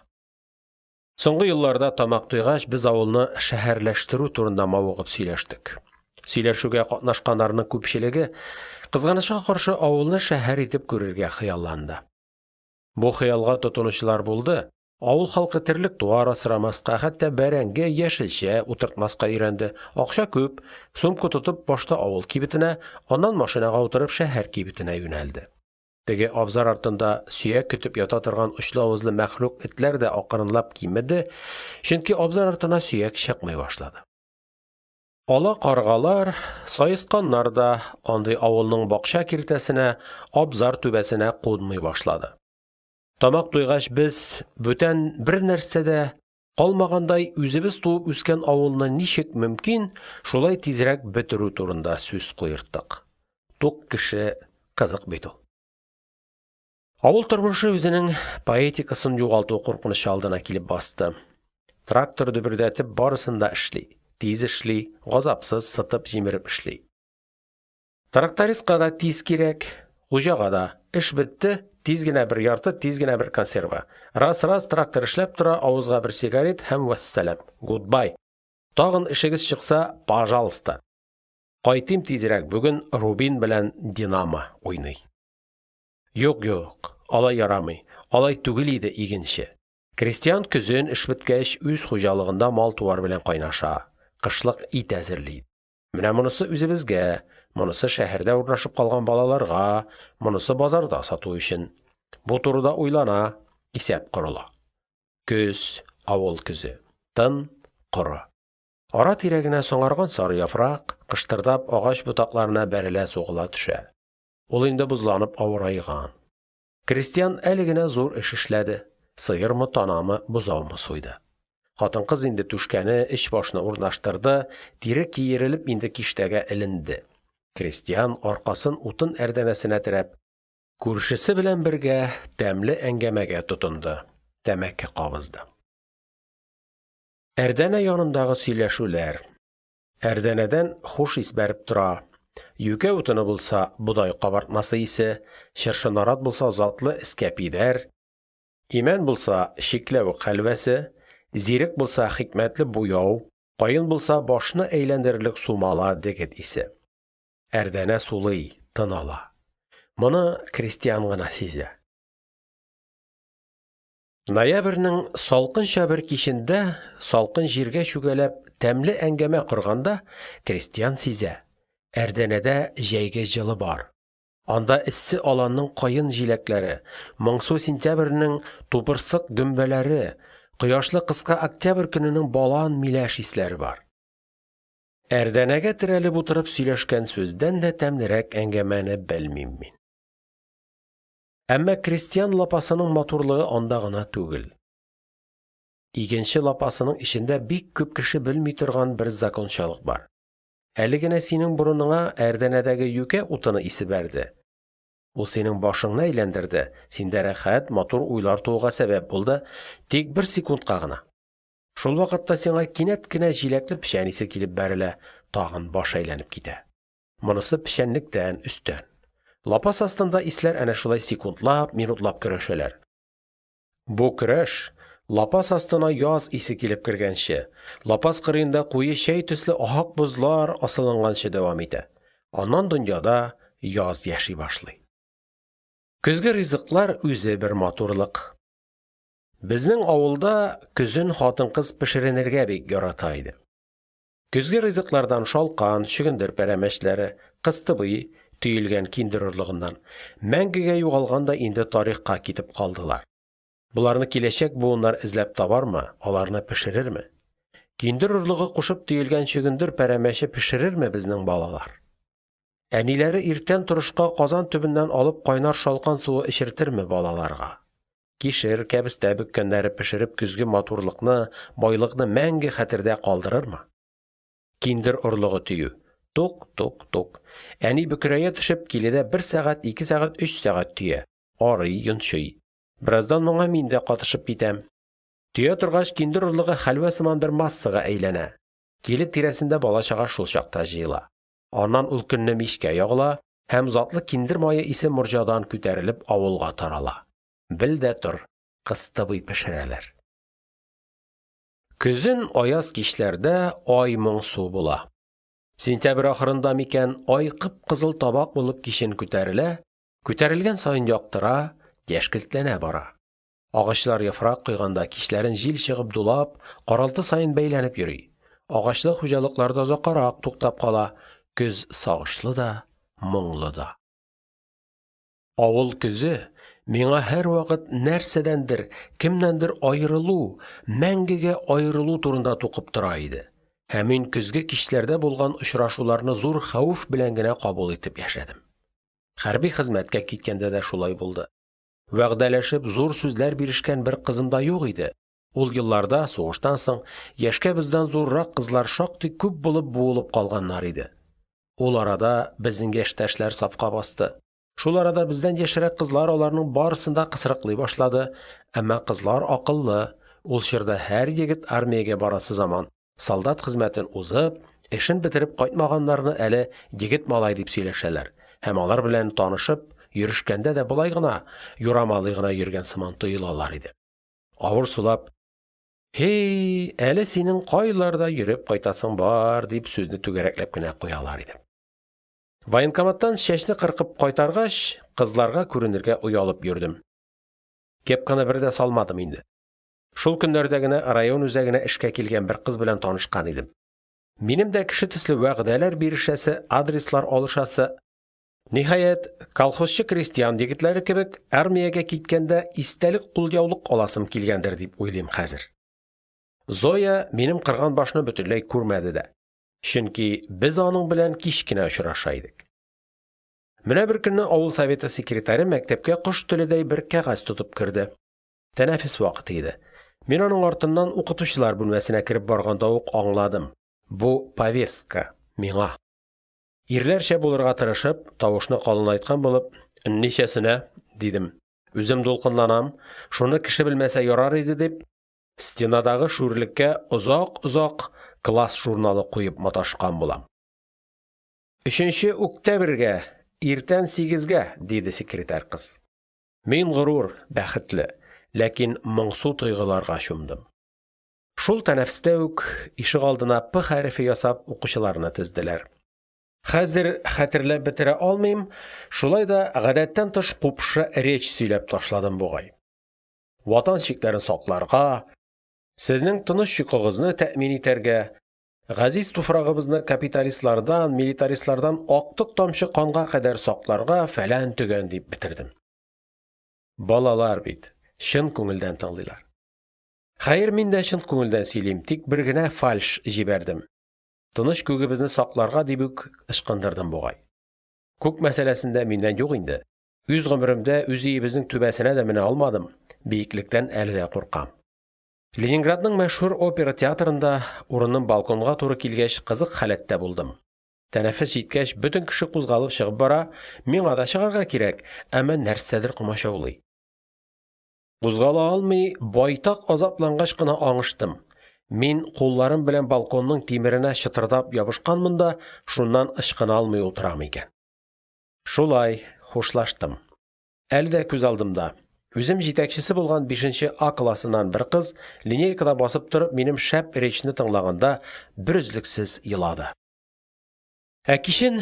Соңгы елларда, тамак туйгач, без авылны шәһәрләштерү турында мавыгып сөйләштек. Сөйләшүгә катнашканнарның күпчелеге, кызганычка каршы, авылны шәһәр итеп күрергә хыялланды. Бу хыялга тотынучылар булды, авыл халкы терлек-туар асрамаска, хәтта бәрәңге, яшелчә утыртмаска өйрәнде, акча күп, сумка тотып башта авыл кибетенә, аннан машинага утырып шәһәр кибетенә юнәлде. Теге абзар артында сөяк көтеп ята торган очлы авызлы мәхлук этләр дә акрынлап кимеде, чөнки абзар артына сөяк чыкмый башлады. Ала каргалар, саесканнар да андый авылның бакча киртәсенә, абзар түбәсенә кунмый башлады. Тамак туйгач, без, бүтән бернәрсә дә калмагандай, үзебез туып үскән авылны ничек мөмкин, шулай тизрәк бетерү турында сүз куерттык. Тук кеше кызык бит ул. Авыл тормышы үзенең поэтикасын югалту куркынычы алдына килеп басты. Трактор дөбердәтеп барысын да эшли, тиз эшли, газапсыз, сытып, җимереп эшли. Трактористка да тиз кирәк, хуҗага да: эш бетте, тиз генә бер ярты, тиз генә бер консерва. Раз-раз, трактор эшләп тора, авызга бер сигарет һәм вәссәлам, гуд-бай, тагын эшегез чыкса, пажалыста. Кайтыйм тизрәк, бүген «Рубин» белән «Динамо» уйный. Юк, юк, алай ярамый, алай түгел иде игенче. Крестьян көзен, эш беткәч, үз хуҗалыгында мал-туар белән кайнаша, кышлык ит әзерли иде. Менә монысы үзебезгә, монысы шәһәрдә урнашып калган балаларга, монысы базарда сату өчен. Бу турыда уйлана, исәп корыла. Көз, авыл көзе. Тын, коры. Ара-тирә генә соңарган сары яфрак, кыштырдап, агач ботакларына бәрелә-сугыла төшә. Ул инде бозланып авырайган. Крестьян әле генә зур эш эшләде: сыермы, танамы, бозаумы суйды. Хатын-кыз инде түшкәне, эч-башны урнаштырды, тире киерелеп инде киштәгә эленде. Крестьян, аркасын утын әрдәнәсенә терәп, күршесе белән бергә тәмле әңгәмәгә тотынды, тәмәке кабызды. Әрдәнә янындагы сөйләшүләр. Әрдәнәдән хуш ис бәреп тора: юкә утыны булса – бодай кабартмасы исе, чыршы-нарат булса – затлы эскәпидәр, имән булса – чикләвек хәлвәсе, зирек булса – хикмәтле буяу, каен булса – башны әйләндерерлек сумала, дегет исе. Әрдәнә сулый, тын ала. Моны крестьян гына сизә. Ноябрьнең салкынча бер кичендә салкын җиргә чүгәләп тәмле әңгәмә корганда крестьян сизә: әрдәнәдә җәйге җылы бар, анда эссе аланның каен җиләкләре, моңсу сентябрьнең тупырсык гөмбәләре, кояшлы кыска октябрь көненең балан, миләш исләре бар. Әрдәнәгә терәлеп утырып сөйләшкән сүздән дә тәмлерәк әңгәмәне белмим мин. Әмма крестьян лапасының матурлыгы анда гына түгел. Игенче лапасының эчендә бик күп кеше белми торган бер закончалык бар. Әле генә синең борыныңа әрдәнәдәге юкә утыны исе бәрде, ул синең башыңны әйләндерде, синдә рәхәт, матур уйлар тууга сәбәп булды, тик бер секундка гына. Шул вакытта сиңа кинәт кенә җиләкле печән исе килеп бәрелә, тагын баш әйләнеп китә. Монысы печәнлектән, өстән. Лапас астында исләр әнә шулай секундлап, минутлап көрәшәләр. Бу көрәш лапас астына яз исе килеп кергәнче, лапас кырыенда куе чәй төсле ахак бозлар асылынганчы дәвам итә. Аннан дөньяда яз яши башлый. Көзге ризыклар үзе бер матурлык. Безнең авылда көзен хатын-кыз пешеренергә бик ярата иде. Көзге ризыклардан шалкан, чөгендер пәрәмәчләре, кыстыбый (төелгән киндер орлыгыннан) мәңгегә югалгандай инде тарихка китеп калдылар. Боларны киләчәк буыннар эзләп табармы, аларны пешерерме? Киндер орлыгы кушып төелгән чөгендер пәрәмәче пешерерме безнең балалар? Әниләре иртән торышка казан төбеннән алып кайнар шалкан суы эчертерме балаларга? Кишер, кәбестә бөккәннәре пешереп көзге матурлыкны, байлыкны мәңге хәтердә калдырырмы? Киндер орлыгы төю. Тук, тук, тук. Әни бөкрәя төшеп киледә бер сәгать, ике сәгать, өч сәгать төя. Арый, йончый. Бераздан моңа мин дә катышып китәм. Төя торгач, киндер орлыгы хәлвә сыман бер массага әйләнә. Киле тирәсендә бала-чага шул чакта җыела. Аннан ул көнне мичкә ягыла һәм затлы киндер мае исе морҗадан күтәрелеп авылга тарала. Бел дә тор, кыстыбый пешерәләр. Көзен аяз кичләрдә ай моңсу була. Сентябрь ахырында микән, ай кып-кызыл табак булып кичен күтәрелә, күтәрелгән саен яктыра, яшькелтләнә бара. Агачлар яфрак койганда, кичләрен җил чыгып дулап, каралты саен бәйләнеп йөри. Агачлы хуҗалыкларда озаккарак туктап кала. Көз сагышлы да, моңлы да. Авыл көзе миңа һәрвакыт нәрсәдәндер, кемнәндер аерылу, мәңгегә аерылу турында тукып тора иде һәм мин көзге кичләрдә булган очрашуларны зур хәвеф белән генә кабул итеп яшәдем. Хәрби хезмәткә киткәндә дә шулай булды. Вәгъдәләшеп, зур сүзләр бирешкән бер кызым да юк иде, ул елларда (сугыштан соң) яшькә бездән зуррак кызлар шактый күп булып буылып калганнар иде. Ул арада безнең яшьтәшләр сафка басты, шул арада бездән яшьрәк кызлар аларның барысын да кысрыклый башлады, әмма кызлар акыллы, ул чорда һәр егет армиягә барасы заман, солдат хезмәтен узып, эшен бетереп кайтмаганнарны әле егет-малай дип сөйләшәләр һәм алар белән танышып йөрешкәндә дә болай гына, юрамалый гына йөргән сыман тоелалар иде. Авыр сулап: «Һи-и, әле синең кайларда йөреп кайтасың бар», – дип сүзне түгәрәкләп кенә куялар иде. Военкоматтан чәчне кыркып кайтаргач, кызларга күренергә оялып йөрдем. Кепканы бер дә салмадым инде. Шул көннәрдә генә район үзәгенә эшкә килгән бер кыз белән танышкан идем. Минем дә кеше төсле вәгъдәләр бирешәсе, адреслар алышасы, ниһаять, колхозчы-крестьян егетләре кебек, армиягә киткәндә истәлек кулъяулык аласым килгәндер дип уйлыйм хәзер. Зоя минем кырган башны бөтенләй күрмәде дә, чөнки без аның белән кич кенә очраша идек. Менә беркөнне авыл советы секретаре мәктәпкә кош теледәй бер кәгазь тотып керде. Тәнәфес вакыты иде. Мин аның артыннан укытучылар бүлмәсенә кереп барганда ук аңладым: бу – повестка, миңа. Ирләрчә булырга тырышып, тавышны калынайткан булып: – Ничәсенә? – дидем. Үзем дулкынланам, шуны кеше белмәсә ярар иде дип, стенадагы шүрлеккә озак-озак класс журналы куеп маташкан булам. – Өченче үктәбергә, иртән сигезгә, – диде секретарь кыз. Мин горур, бәхетле, ләкин моңсу тойгыларга чумдым. Шул тәнәфестә үк ишегалдына «П» хәрефе ясап укучыларны тезделәр. Хәзер хәтерләп бетерә алмыйм, шулай да гадәттән тыш купшы речь сөйләп ташладым бугай. Ватан чикләрен сакларга, сезнең тыныч йокыгызны тәэмин итәргә, газиз туфрагыбызны капиталистлардан, милитаристлардан актык тамчы канга кадәр сакларга, фәлән-төгән дип бетердем. Балалар бит, чын күңелдән тыңлыйлар. Хәер, мин дә чын күңелдән сөйлим, тик бер генә фальшь җибәрдем. Тыныч күгебезне сакларга дип үк ычкындырдым бугай. Күк мәсьәләсендә миннән юк инде. Үз гомеремдә үз өебезнең түбәсенә дә менә алмадым, биеклектән әле дә куркам. Ленинградның мәшһүр опера театрында, урыным балконга туры килгәч, кызык халәттә булдым. Тәнәфес җиткәч, бөтен кеше кузгалып чыгып бара, миңа да чыгарга кирәк, әмма нәрсәдер комачаулый. Кузгала алмый байтак азаплангач кына аңыштым: мин кулларым белән балконның тимеренә чытырдап ябышканмын да шуннан ычкына алмый утырам икән. Шулай, хушлаштым. Әле дә күз алдымда: үзем җитәкчесе булган бишенче А классыннан бер кыз, линейкада басып торып, минем шәп речьне тыңлаганда берөзлексез елады. Ә кичен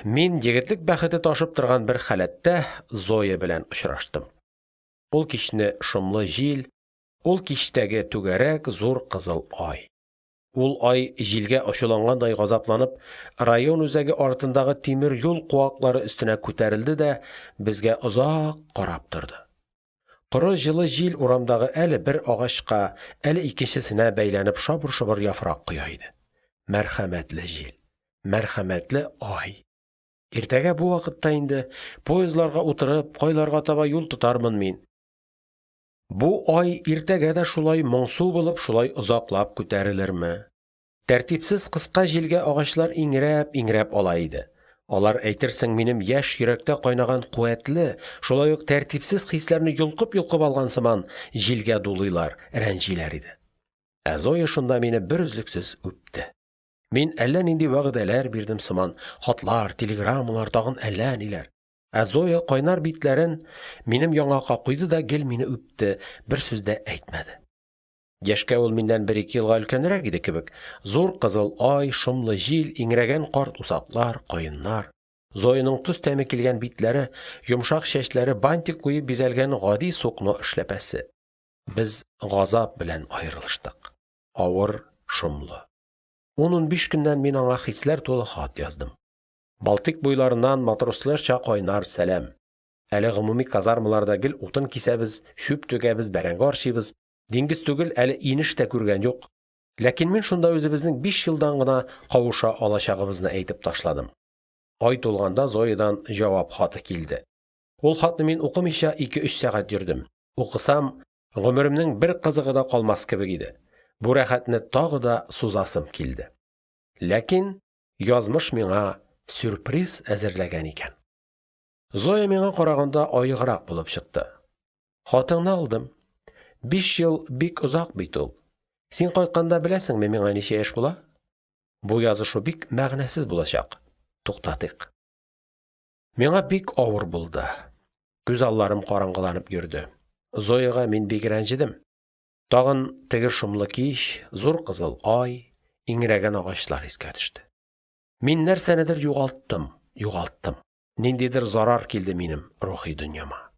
мин егетлек бәхете ташып торган бер халәттә Зоя белән очраштым. Ул кичне шомлы җил, ул кичтәге түгәрәк, зур кызыл ай. Ул ай, җилгә ачулангандай газапланып, район үзәге артындагы тимер юл куаклары өстенә күтәрелде дә безгә озак карап торды. Коры, җылы җил урамдагы әле бер агачка, әле икенчесенә бәйләнеп шабыр-шобыр яфрак коя иде. Мәрхәмәтле җил! Мәрхәмәтле ай! Иртәгә бу вакытта инде, поездларга утырып, кайларга таба юл тотармын мин? Бу ай иртәгә дә шулай моңсу булып, шулай озаклап күтәрелерме? Тәртипсез кыска җилгә агачлар иңрәп-иңрәп ала иде. Алар, әйтерсең, минем яшь йөрәктә кайнаган куәтле, шулай ук тәртипсез хисләрне йолкып-йолкып алган сыман, җилгә дулыйлар, рәнҗиләр иде. Ә Зоя шунда мине берөзлексез үпте. Мин әллә нинди вәгъдәләр бирдем сыман: хатлар, телеграммалар, тагын әллә ниләр. Ә Зоя кайнар битләрен минем яңакка куйды да гел мине үпте, бер сүз дә әйтмәде. Яшькә ул миннән бер-ике елга өлкәнрәк иде кебек. Зур кызыл ай, шомлы җил, иңрәгән карт усаклар, каеннар. Зояның тоз тәме килгән битләре, йомшак чәчләре, бантик куеп бизәлгән гади сукно эшләпәсе. Без газап белән аерылыштык. Авыр, шомлы. Ун-унбиш көннән мин аңа хисләр тулы хат яздым. Балтыйк буйларыннан матросларча кайнар сәлам. Әле гомуми казармаларда гел утын кисәбез, чүп түгәбез, бәрәңге арчыйбыз, диңгез түгел, әле инеш тә күргән юк, ләкин мин шунда үзебезнең 5 елдан гына кавыша алачагыбызны әйтеп ташладым. Ай тулганда Зоядан җавап хаты килде. Ул хатны мин укымыйча 2-3 сәгать йөрдем, укысам, гомеремнең бер кызыгы да калмас кебек иде, бу рәхәтне тагы да сузасым килде. Ләкин язмыш миңа сюрприз әзерләгән икән. Зоя миңа караганда аеграк булып чыкты: – Хатыңны алдым. 5 ел бик озак бит ул. Син кайтканда, беләсеңме, миңа ничә яшь була? Бу язышу бик мәгънәсез булачак, туктатыйк. Миңа бик авыр булды, күз алларым караңгыланып йөрде, Зояга мин бик рәнҗедем. Тагын теге шомлы кич, зур кызыл ай, иңрәгән агачлар искә төште. Мин нәрсәнедер югалттым, югалттым, ниндидер зарар килде минем рухи дөньяма.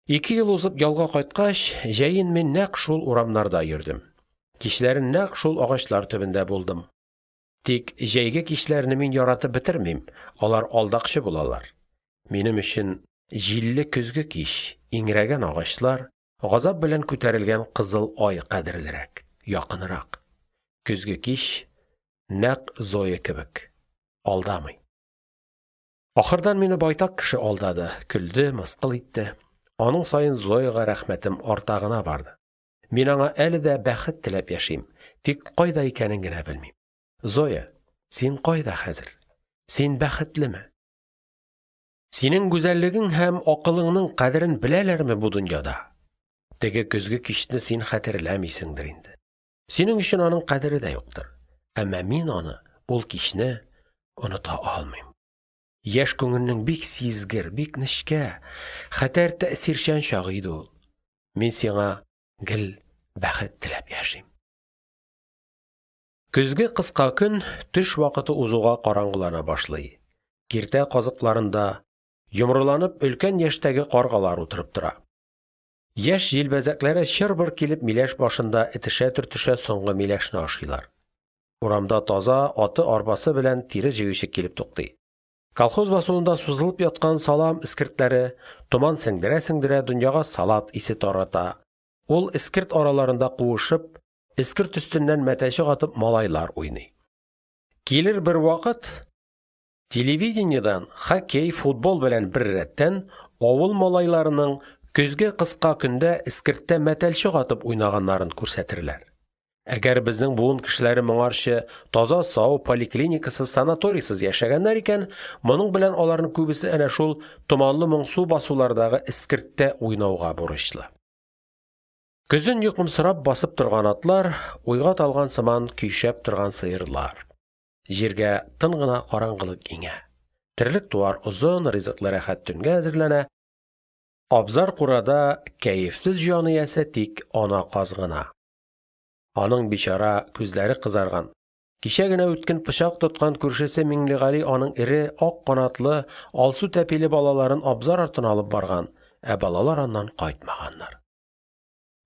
2 ел узып ялга кайткач, җәен мин нәкъ шул урамнарда йөрдем, кичләрен нәкъ шул агачлар төбендә булдым. Тик җәйге кичләрне мин яратып бетермим, алар алдакчы булалар. Минем өчен җилле көзге кич, иңрәгән агачлар, газап белән күтәрелгән кызыл ай кадерлерәк, якынрак. Көзге кич нәкъ Зоя кебек – алдамый. Ахырдан мине байтак кеше алдады, көлде, мыскыл итте, аның саен Зояга рәхмәтем арта гына барды. Мин аңа әле дә бәхет теләп яшим, тик кайда икәнен генә белмим. Зоя, син кайда хәзер? Син бәхетлеме? Синең гүзәллегең һәм акылыңның кадерен беләләрме бу дөньяда? Теге көзге кичне син хәтерләмисеңдер инде. Синең өчен аның кадере дә юктыр. Әмма мин аны, ул кичне оныта алмыйм. Яшь күңелнең бик сизгер, бик нечкә, хәтәр тәэсирчән чагы иде ул. Мин сиңа гел бәхет теләп яшим. Көзге кыска көн төш вакыты узуга караңгылана башлый, киртә казыкларында, йомрыланып, өлкән яшьтәге каргалар утырып тора. Яшь җилбәзәкләре чыр-быр килеп миләш башында этешә-төртешә соңгы миләшне ашыйлар. Урамда таза аты-арбасы белән тире җыючы килеп туктый. Колхоз басуында сузылып яткан салам эскертләре, томан сеңдерә-сеңдерә, дөньяга салат исе тарата, ул эскерт араларында куышып, эскерт өстеннән мәтәлчек атып малайлар уйный. Килер бер вакыт, телевидениедән хоккей, футбол белән беррәттән авыл малайларының көзге кыска көндә эскерттә мәтәлчек атып уйнаганнарын күрсәтерләр. Әгәр безнең буын кешеләре моңарчы таза-сау, поликлиникасыз, санаторийсыз яшәгәннәр икән, моның белән аларның күбесе әнә шул томанлы моңсу басулардагы эскерттә уйнауга бурычлы. Көзен йокымсырап басып торган атлар, уйга талган сыман көйшәп торган сыерлар. Җиргә тын гына караңгылык иңә. Терлек-туар озын, ризыклы рәхәт төнгә әзерләнә. Абзар-курада кәефсез җан иясе тик ана каз гына. Аның, бичара, күзләре кызарган, кичә генә үткен пычак тоткан күршесе Миңлегали аның эре, ак канатлы, алсу тәпиле балаларын абзар артына алып барган, ә балалар аннан кайтмаганнар.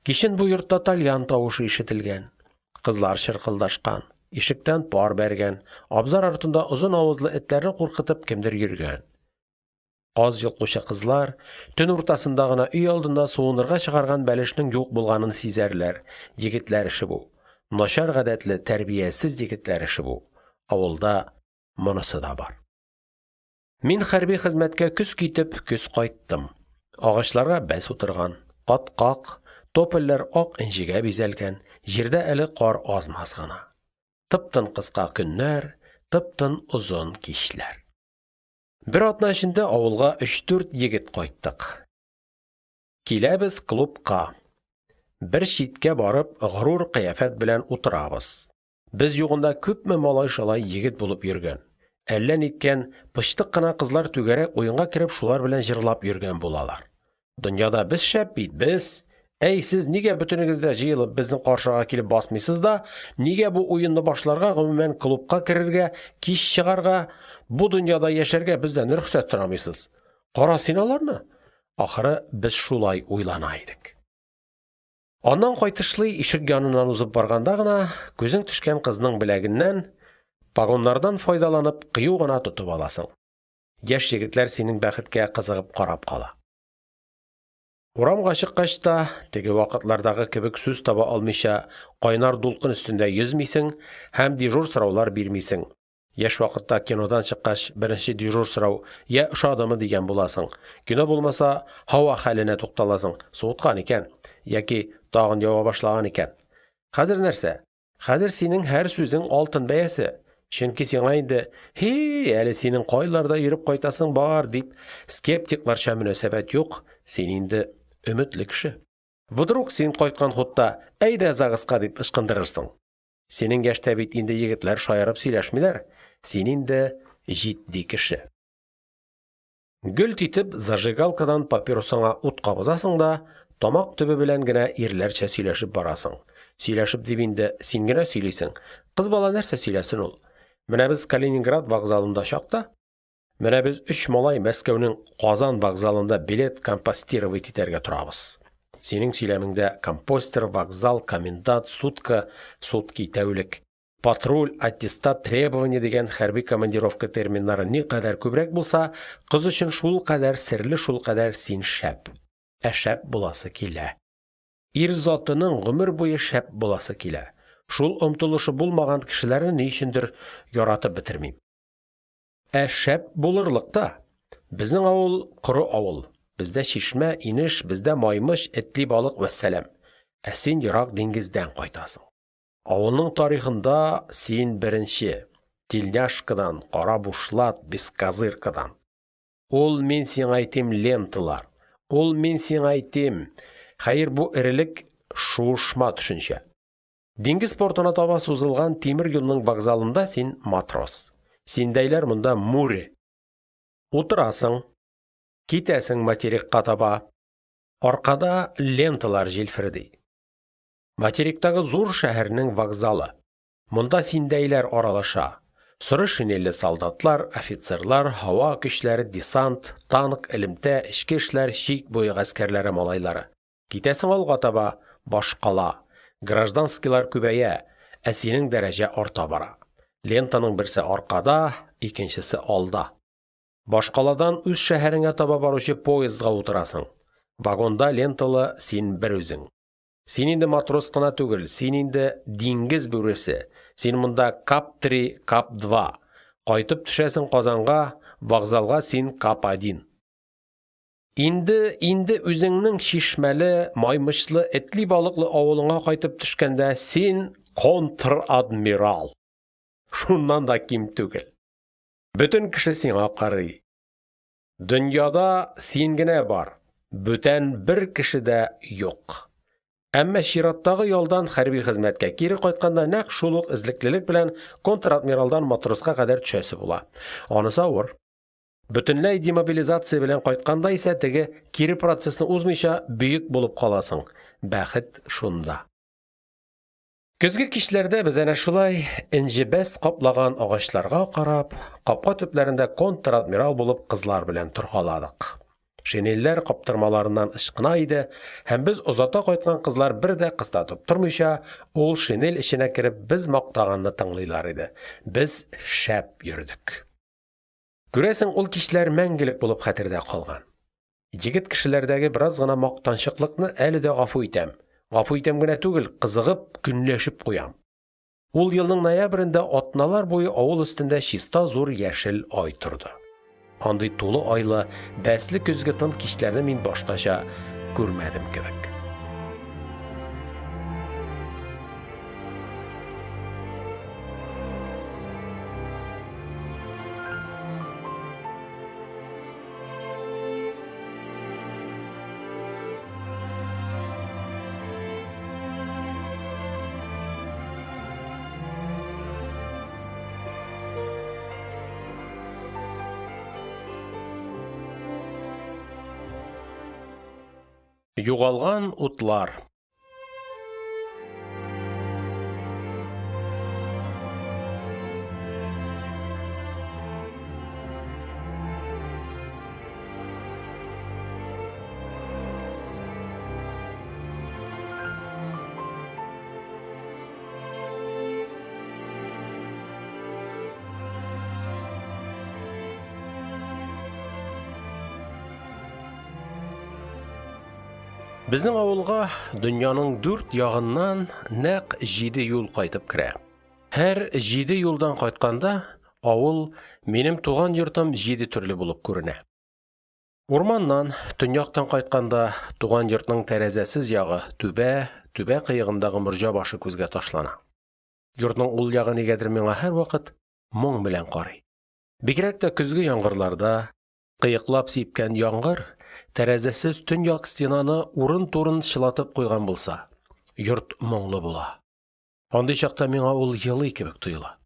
Кичен бу йортта тальян тавышы ишетелгән, кызлар чыркылдашкан, ишектән пар бәргән, абзар артында озын авызлы этләрне куркытып кемдер йөргән. Каз йолкучы кызлар төн уртасында гына өйалдында суынырга чыгарган бәлешнең юк булганын сизәрләр, егетләр эше бу, начар гадәтле, тәрбиясез егетләр эше бу, авылда монысы да бар. Мин хәрби хезмәткә көз китеп, көз кайттым. Агачларга бәс утырган, каткак, топольләр ак энҗегә бизәлгән, җирдә әле кар аз-маз гына. Тып-тын кыска көннәр, тып-тын озын кичләр. Бер атна эчендә авылга 3-4 егет кайттык. Киләбез клубка. Бер читкә барып горур кыяфәт белән утырабыз. Без югында күпме малай-шалай егет булып йөргән, әллә ниткән пычтык кына кызлар түгәрәк уенга кереп шулар белән җырлап йөргән булалар. Дөньяда без шәп бит, без! Әй, сез нигә бөтенегез дә җыелып безнең каршыга килеп басмыйсыз да, нигә бу уенны башларга, гомумән, клубка керергә, кич чыгарга, бу дөньяда яшәргә бездән рөхсәт сорамыйсыз? Кара син аларны! Ахры, без шулай уйлана идек. Аннан кайтышлый, ишек яныннан узып барганда гына, күзең төшкән кызның беләгеннән, погоннардан файдаланып, кыю гына тотып аласың. Яшь егетләр синең бәхеткә кызыгып карап кала. Урамга чыккач та, теге вакытлардагы кебек сүз таба алмыйча кайнар дулкын өстендә йөзмисең һәм дежур сораулар бирмисең (яшь вакытта кинодан чыккач беренче дежур сорау «йә, ошадымы?» дигән буласың, кино булмаса, һава хәленә тукталасың: суыткан икән яки тагын ява башлаган икән), хәзер нәрсә, хәзер синең һәр сүзең алтын бәясе, чөнки сиңа инде «һи-и, әле синең кайларда йөреп кайтасың бар» дип скептикларча мөнәсәбәт юк, син инде өметле кеше. Вдруг, син кайткан хутта «әйдә загска» дип ычкындырырсың? Синең яшьтә бит инде егетләр шаярып сөйләшмиләр, син инде җитди кеше. Гөлт итеп зажигалкадан папиросыңа ут кабызасың да тамак төбе белән генә ирләрчә сөйләшеп барасың. Сөйләшеп дип инде, син генә сөйлисең, кыз бала нәрсә сөйләсен ул? Менә без Калининград вокзалында чакта, менә без өч малай Мәскәүнең Казан вокзалында билет компостировать итәргә торабыз. Синең сөйләмеңдә компостер, вокзал, комендант, сутка (сутки – тәүлек), патруль, аттестат, требование дигән хәрби командировка терминнары никадәр күбрәк булса, кыз өчен шулкадәр серле, шулкадәр син шәп. Ә шәп буласы килә. Ир затының гомер буе шәп буласы килә. Шул омтылышы булмаган кешеләрне ни өчендер яратып бетермим. Ә шәп булырлык та. Безнең авыл – коры авыл, бездә чишмә, инеш, бездә маймыч, этли балык – вәссәлам. Ә син ерак диңгездән кайтасың. Авылның тарихында син беренче – тельняшкадан, кара бушлат, бескозыркадан. Ул, мин сиңайтим, ленталар, ул, мин сиңайтим… Хәер, бу эрелек, шуышма төшенчә. Диңгез портына таба сузылган тимер юлның вокзалында син – матрос. Синдәйләр монда – мүре. Утырасың. Китәсең материкка таба. Аркада ленталар җилферди. Материктагы зур шәһәрнең вокзалы. Монда синдәйләр аралаша: соры шинельле солдатлар, офицерлар, һава көчләре, десант, танк, элемтә, эчке эшләр, чик буе гаскәрләре малайлары. Китәсең алга таба – башкала. Гражданскийлар күбәя, ә синең дәрәҗә арта бара. Лентаның берсе аркада, икенчесе алда. Башкаладан үз шәһәреңә таба баручы поездга утырасың. Вагонда ленталы син берүзең. Син инде матрос кына түгел, син инде диңгез бүресе, син монда КАП-3, КАП-2. Кайтып төшәсең Казанга, вокзалга, син КАП-1. Инде, инде үзеңнең чишмәле, маймычлы, этли балыклы авылыңа кайтып төшкәндә, син – контр-адмирал! Шуннан да ким түгел. Бөтен кеше сиңа карый. Дөньяда син генә бар, бүтән бер кеше дә юк. Әмма чираттагы ялдан хәрби хезмәткә кире кайтканда нәкъ шул ук эзлеклелек белән контр-адмиралдан матроска кадәр төшәсе була. Анысы авыр. Бөтенләй демобилизация белән кайтканда исә теге кире процессны узмыйча бөек булып каласың. Бәхет шунда. Көзге кичләрдә без әнә шулай, энҗе бәс каплаган агачларга карап, капка төпләрендә контр-адмирал булып кызлар белән торгаладык. Шинельләр каптырмаларыннан ычкына иде һәм без озата кайткан кызлар бер дә кыстатып тормыйча, ул шинель эченә кереп без мактаганны тыңлыйлар иде. Без шәп йөрдек. Күрәсең, ул кичләр мәңгелек булып хәтердә калган. Егет кешеләрдәге бераз гына мактанчыклыкны әле дә гафу итәм, гафу итәм генә түгел, кызыгып, көнләшеп куям. Ул елның ноябрендә атналар буе авыл өстендә чиста зур яшел ай торды. Андый тулы айлы, бәсле көзге тын кичләрне мин башкача күрмәдем кебек. Югалган утлар. Безнең авылга дөньяның дүрт ягыннан нәкъ җиде юл кайтып керә, һәр җиде юлдан кайтканда, авыл, минем туган йортым җиде төрле булып күренә. Урманнан, төньяктан кайтканда, туган йортның тәрәзәсез ягы – түбә, түбә кыегындагы морҗа башы күзгә ташлана. Йортның ул ягы нигәдер миңа һәрвакыт моң белән карый. Бигрәк тә көзге яңгырларда, кыеклап сипкән яңгыр тәрәзәсез төньяк стенаны урын-турын чылатып куйган булса, йорт моңлы була, андый чакта миңа ул елый кебек тоела.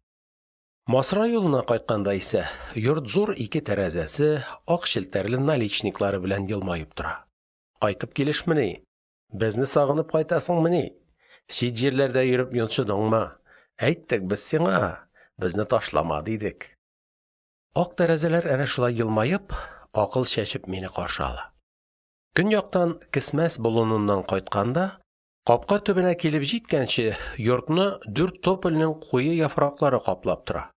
Масра юлыннан кайтканда исә йорт зур ике тәрәзәсе, ак челтәрле наличниклары белән елмаеп тора: кайтып килешмени, безне сагынып кайтасыңмыни, чит җирләрдә йөреп йончыдыңмы, әйттек без сиңа, безне ташлама, дидек. Ак тәрәзәләр әнә шулай елмаеп, акыл чәчеп мине каршы ала. Көньяктан, Кесмәс болыныннан кайтканда, капка төбенә килеп җиткәнче, йортны дүрт топольнең куе яфраклары каплап тора.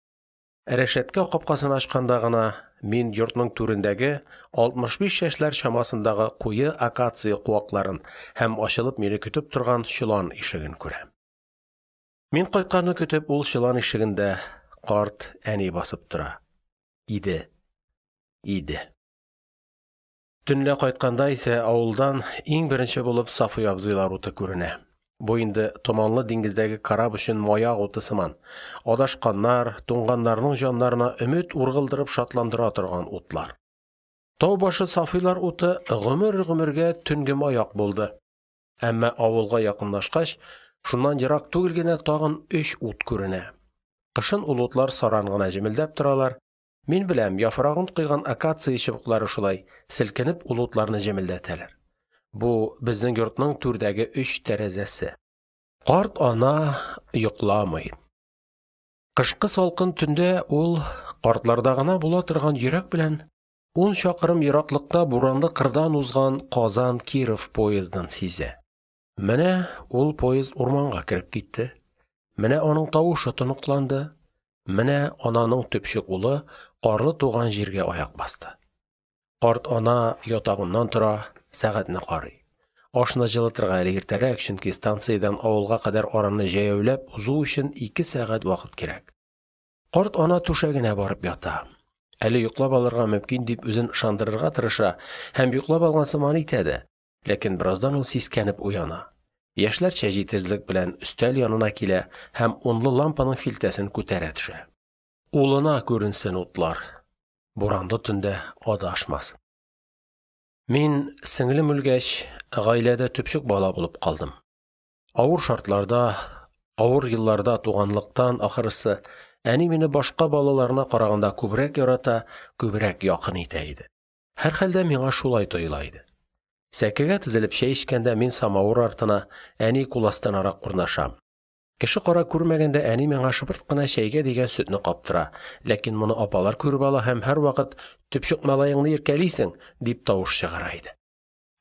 Рәшәткә капкасын ачканда гына мин йортның түрендәге 65 яшьләр чамасындагы куе акация куакларын һәм ачылып мине көтеп торган чолан ишеген күрәм. Мин кайтканны көтеп, ул чолан ишегендә карт әни басып тора. Иде. Иде. Төнлә кайтканда исә авылдан иң беренче булып Сафый абзыйлар уты күренә. Бу инде томанлы диңгездәге кораб өчен маяк уты сыман, адашканнар, туңганнарның җаннарына өмет ургылдырып шатландыра торган утлар. Тау башы Сафыйлар уты гомер-гомергә төнге маяк булды. Әмма авылга якынлашкач, шуннан ерак түгел генә тагын өч ут күренә. Кышын ул утлар саран гына җемелдәп торалар. Мин беләм, яфрагын койган акация чыбыклары шулай, селкенеп, ул утларны җемелдәтәләр. Бу – безнең йортның түрдәге өч тәрәзәсе. Карт ана йокламый. Кышкы салкын төндә ул, картларда гына була торган йөрәк белән, ун чакрым ераклыкта буранлы кырдан узган Казан – Киров поездын сизә. Менә ул поезд урманга кереп китте, менә аның тавышы тоныкланды, менә ананың төпчек улы карлы туган җиргә аяк басты. Карт ана ятагыннан тора, сәгатьне карый. Ашны җылытырга әле иртәрәк, чөнки станциядән авылга кадәр араны җәяүләп узу өчен ике сәгать вакыт кирәк. Карт ана түшәгенә барып ята. Әле йоклап алырга мөмкин дип үзен ышандырырга тырыша һәм йоклап алган сыман итә дә, ләкин бераздан ул сискәнеп уяна, яшьләрчә җитезлек белән өстәл янына килә һәм унлы лампаның филтәсен күтәрә төшә. Улына күренсен утлар, буранлы төндә адашмасын. Мин, сеңлем үлгәч, гаиләдә төпчек бала булып калдым. Авыр шартларда, авыр елларда туганлыктан, ахрысы, әни мине башка балаларына караганда күбрәк ярата, күбрәк якын итә иде. Һәрхәлдә, миңа шулай тоела иде. Сәкегә тезелеп чәй эчкәндә, мин самавыр артына, әни кул астынарак урнашам. Кеше-кара күрмәгәндә әни миңа шыпырт кына чәйгә дигән сөтне каптыра, ләкин моны апалар күреп ала һәм һәрвакыт «төпчек малаеңны иркәлисең» дип тавыш чыгара иде.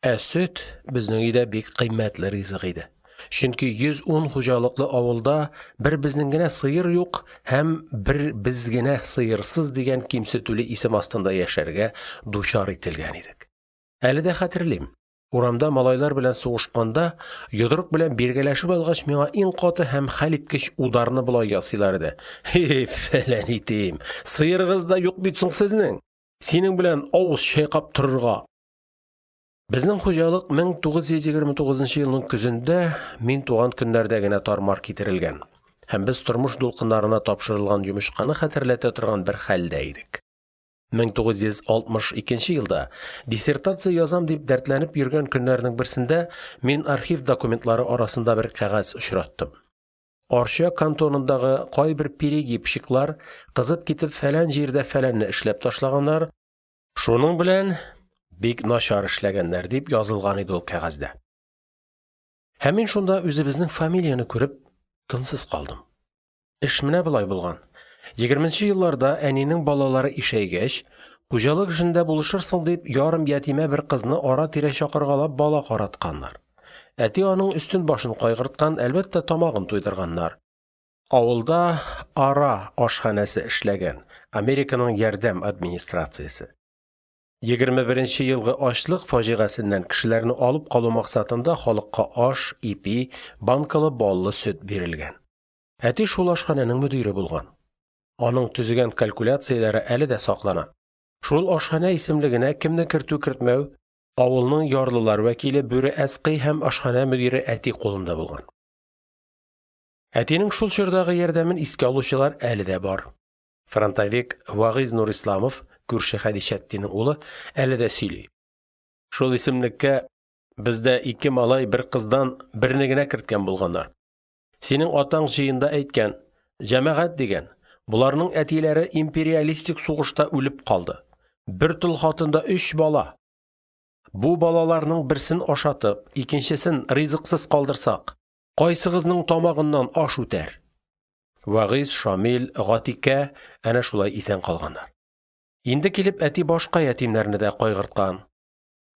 Ә сөт безнең өйдә бик кыйммәтле ризык иде, чөнки 110 хуҗалыклы авылда бер безнең генә сыер юк һәм бер без генә сыерсыз дигән кимсетүле исем астында яшәргә дучар ителгән идек. Әле дә хәтерлим, урамда малайлар белән сугышканда, йодрык белән биргәләшеп алгач, миңа иң каты һәм хәлиткеч ударны болай ясыйлар иде: – Һи, фәлән итим, сыерыгыз да юк бит соң сезнең, синең белән авыз чайкап торырга! Безнең хуҗалык 1929 елның көзендә, мин туган көннәрдә генә тар-мар китерелгән һәм без тормыш дулкыннарына тапшырылган йомычканы хәтерләтә торган бер хәлдә идек. 1962 елда диссертация язам дип дәртләнеп йөргән көннәрнең берсендә мин архив документлары арасында бер кәгазь очраттым. Арча кантонындагы кайбер перегибщиклар кызып китеп фәлән җирдә фәләнне эшләп ташлаганнар, шуның белән бик начар эшләгәннәр, дип язылган иде ул кәгазьдә. Һәм мин шунда үзебезнең фамилияне күреп тынсыз калдым. Эш менә болай булган. Егерменче елларда әнинең балалары ишәйгәч, хуҗалык эшендә булышырсың дип, ярым ятимә бер кызны ара-тирә чакыргалап бала каратканнар. Әти аның өстен-башын кайгырткан, әлбәттә, тамагын туйдырганнар. Авылда АРА ашханәсе эшләгән, Американың ярдәм администрациясе. 21 нче елгы ачлык фаҗигасеннән кешеләрне алып калу максатында халыкка аш, ипи, банкалы баллы сөт бирелгән. Әти шул ашханәнең мөдире булган. Аның төзегән калькуляцияләре әле дә саклана: шул ашханә исемлегенә кемне кертү-кертмәү авылның ярлылар вәкиле Бүре Әскый һәм ашханә мөдире әти кулында булган. Әтинең шул чордагы ярдәмен искә алучылар әле дә бар. Фронтовик Вагыйз Нурисламов (күрше Хәдичәттинең улы) әле дә сөйли: шул исемлеккә бездә ике малай, бер кыздан берне генә керткән булганнар. Синең атаң җыенда әйткән: җәмәгать, дигән, боларның әтиләре империалистик сугышта үлеп калды, бер тол хатында өч бала, бу балаларның берсен ашатып, икенчесен ризыксыз калдырсак, кайсыгызның тамагыннан аш үтәр? Вагыйз, Шамил, Гатыйкә әнә шулай исән калганнар. Инде килеп әти башка ятимнәрне дә кайгырткан.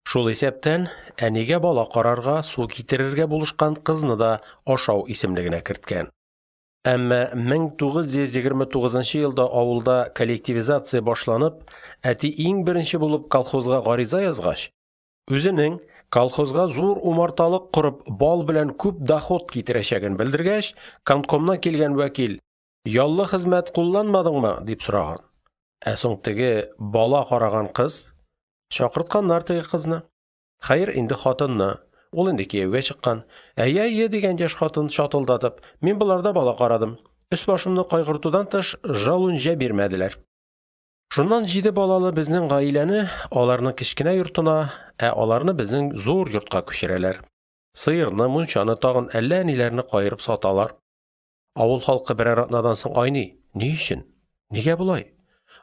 Шул исәптән әнигә бала карарга, су китерергә булышкан кызны да ашау исемлегенә керткән. Әмма 1929 елда авылда коллективизация башланып, әти иң беренче булып колхозга гариза язгач, үзенең колхозга зур умарталык корып бал белән күп доход китерәчәген белдергәч, канткомнан килгән вәкил: «Яллы хезмәт кулланмадыңмы?» – дип сораган. Ә соң теге, бала караган кыз? Чакыртканнар теге кызны. Хәер, инде хатынны. Ул инде кияүгә чыккан. Әйе, әйе, дигән яшь хатын, чатылдатып, мин боларда бала карадым. Өс-башымны кайгыртудан тыш жалунҗә бирмәделәр. Шуннан җиде балалы безнең гаиләне аларның кечкенә йортына, ә аларны безнең зур йортка күчерәләр. Сыерны, мунчаны, тагын әллә ниләрне каерып саталар. Авыл халкы берәр атнадан соң айный: ни өчен? Нигә болай?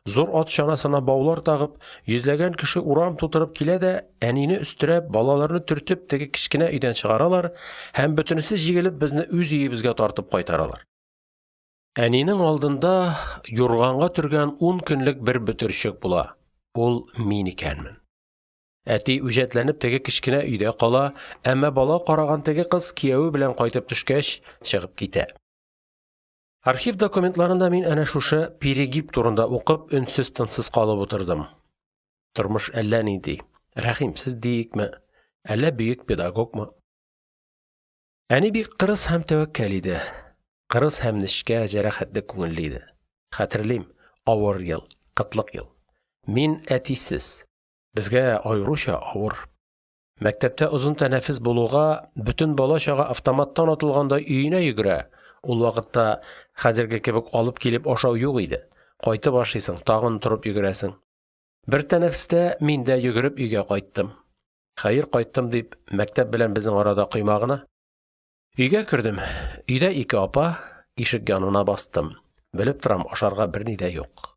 Зур ат чанасына баулар тагып, йөзләгән кеше урам тутырып килә дә әнине өстерәп, балаларны төртеп теге кечкенә өйдән чыгаралар һәм бөтенесе җигелеп безне үз өебезгә тартып кайтаралар. Әнинең алдында юрганга төргән ун көнлек бер бөтерчек була – ул мин икәнмен. Әти үҗәтләнеп теге кечкенә өйдә кала, әмма бала караган теге кыз, кияве белән кайтып төшкәч, чыгып китә. Архив документларында мин әнә шушы «перегиб» турында укып, өнсез-тынсыз калып утырдым. Тормыш әллә нинди, рәхимсез диикме, әллә бөек педагогмы? Әни бик кырыс һәм тәвәккәл иде. Кырыс һәм нечкә, җәрәхәтле күңелле иде. Хәтерлим, авыр ел, кытлык ел. Мин – әтисез. Безгә аеруча авыр. Мәктәптә озын тәнәфес булуга, бөтен бала-чага автоматтан атылгандай өенә йөгерә, ул вакытта хәзерге кебек алып килеп ашау юк иде, кайтып ашыйсың, тагын торып йөгерәсең. Бер тәнәфестә мин дә йөгереп өйгә кайттым. Хәер, кайттым дип, мәктәп белән безнең арада койма гына. Өйгә кердем, өйдә ике апа, ишек янына бастым. Белеп торам, ашарга берни дә юк.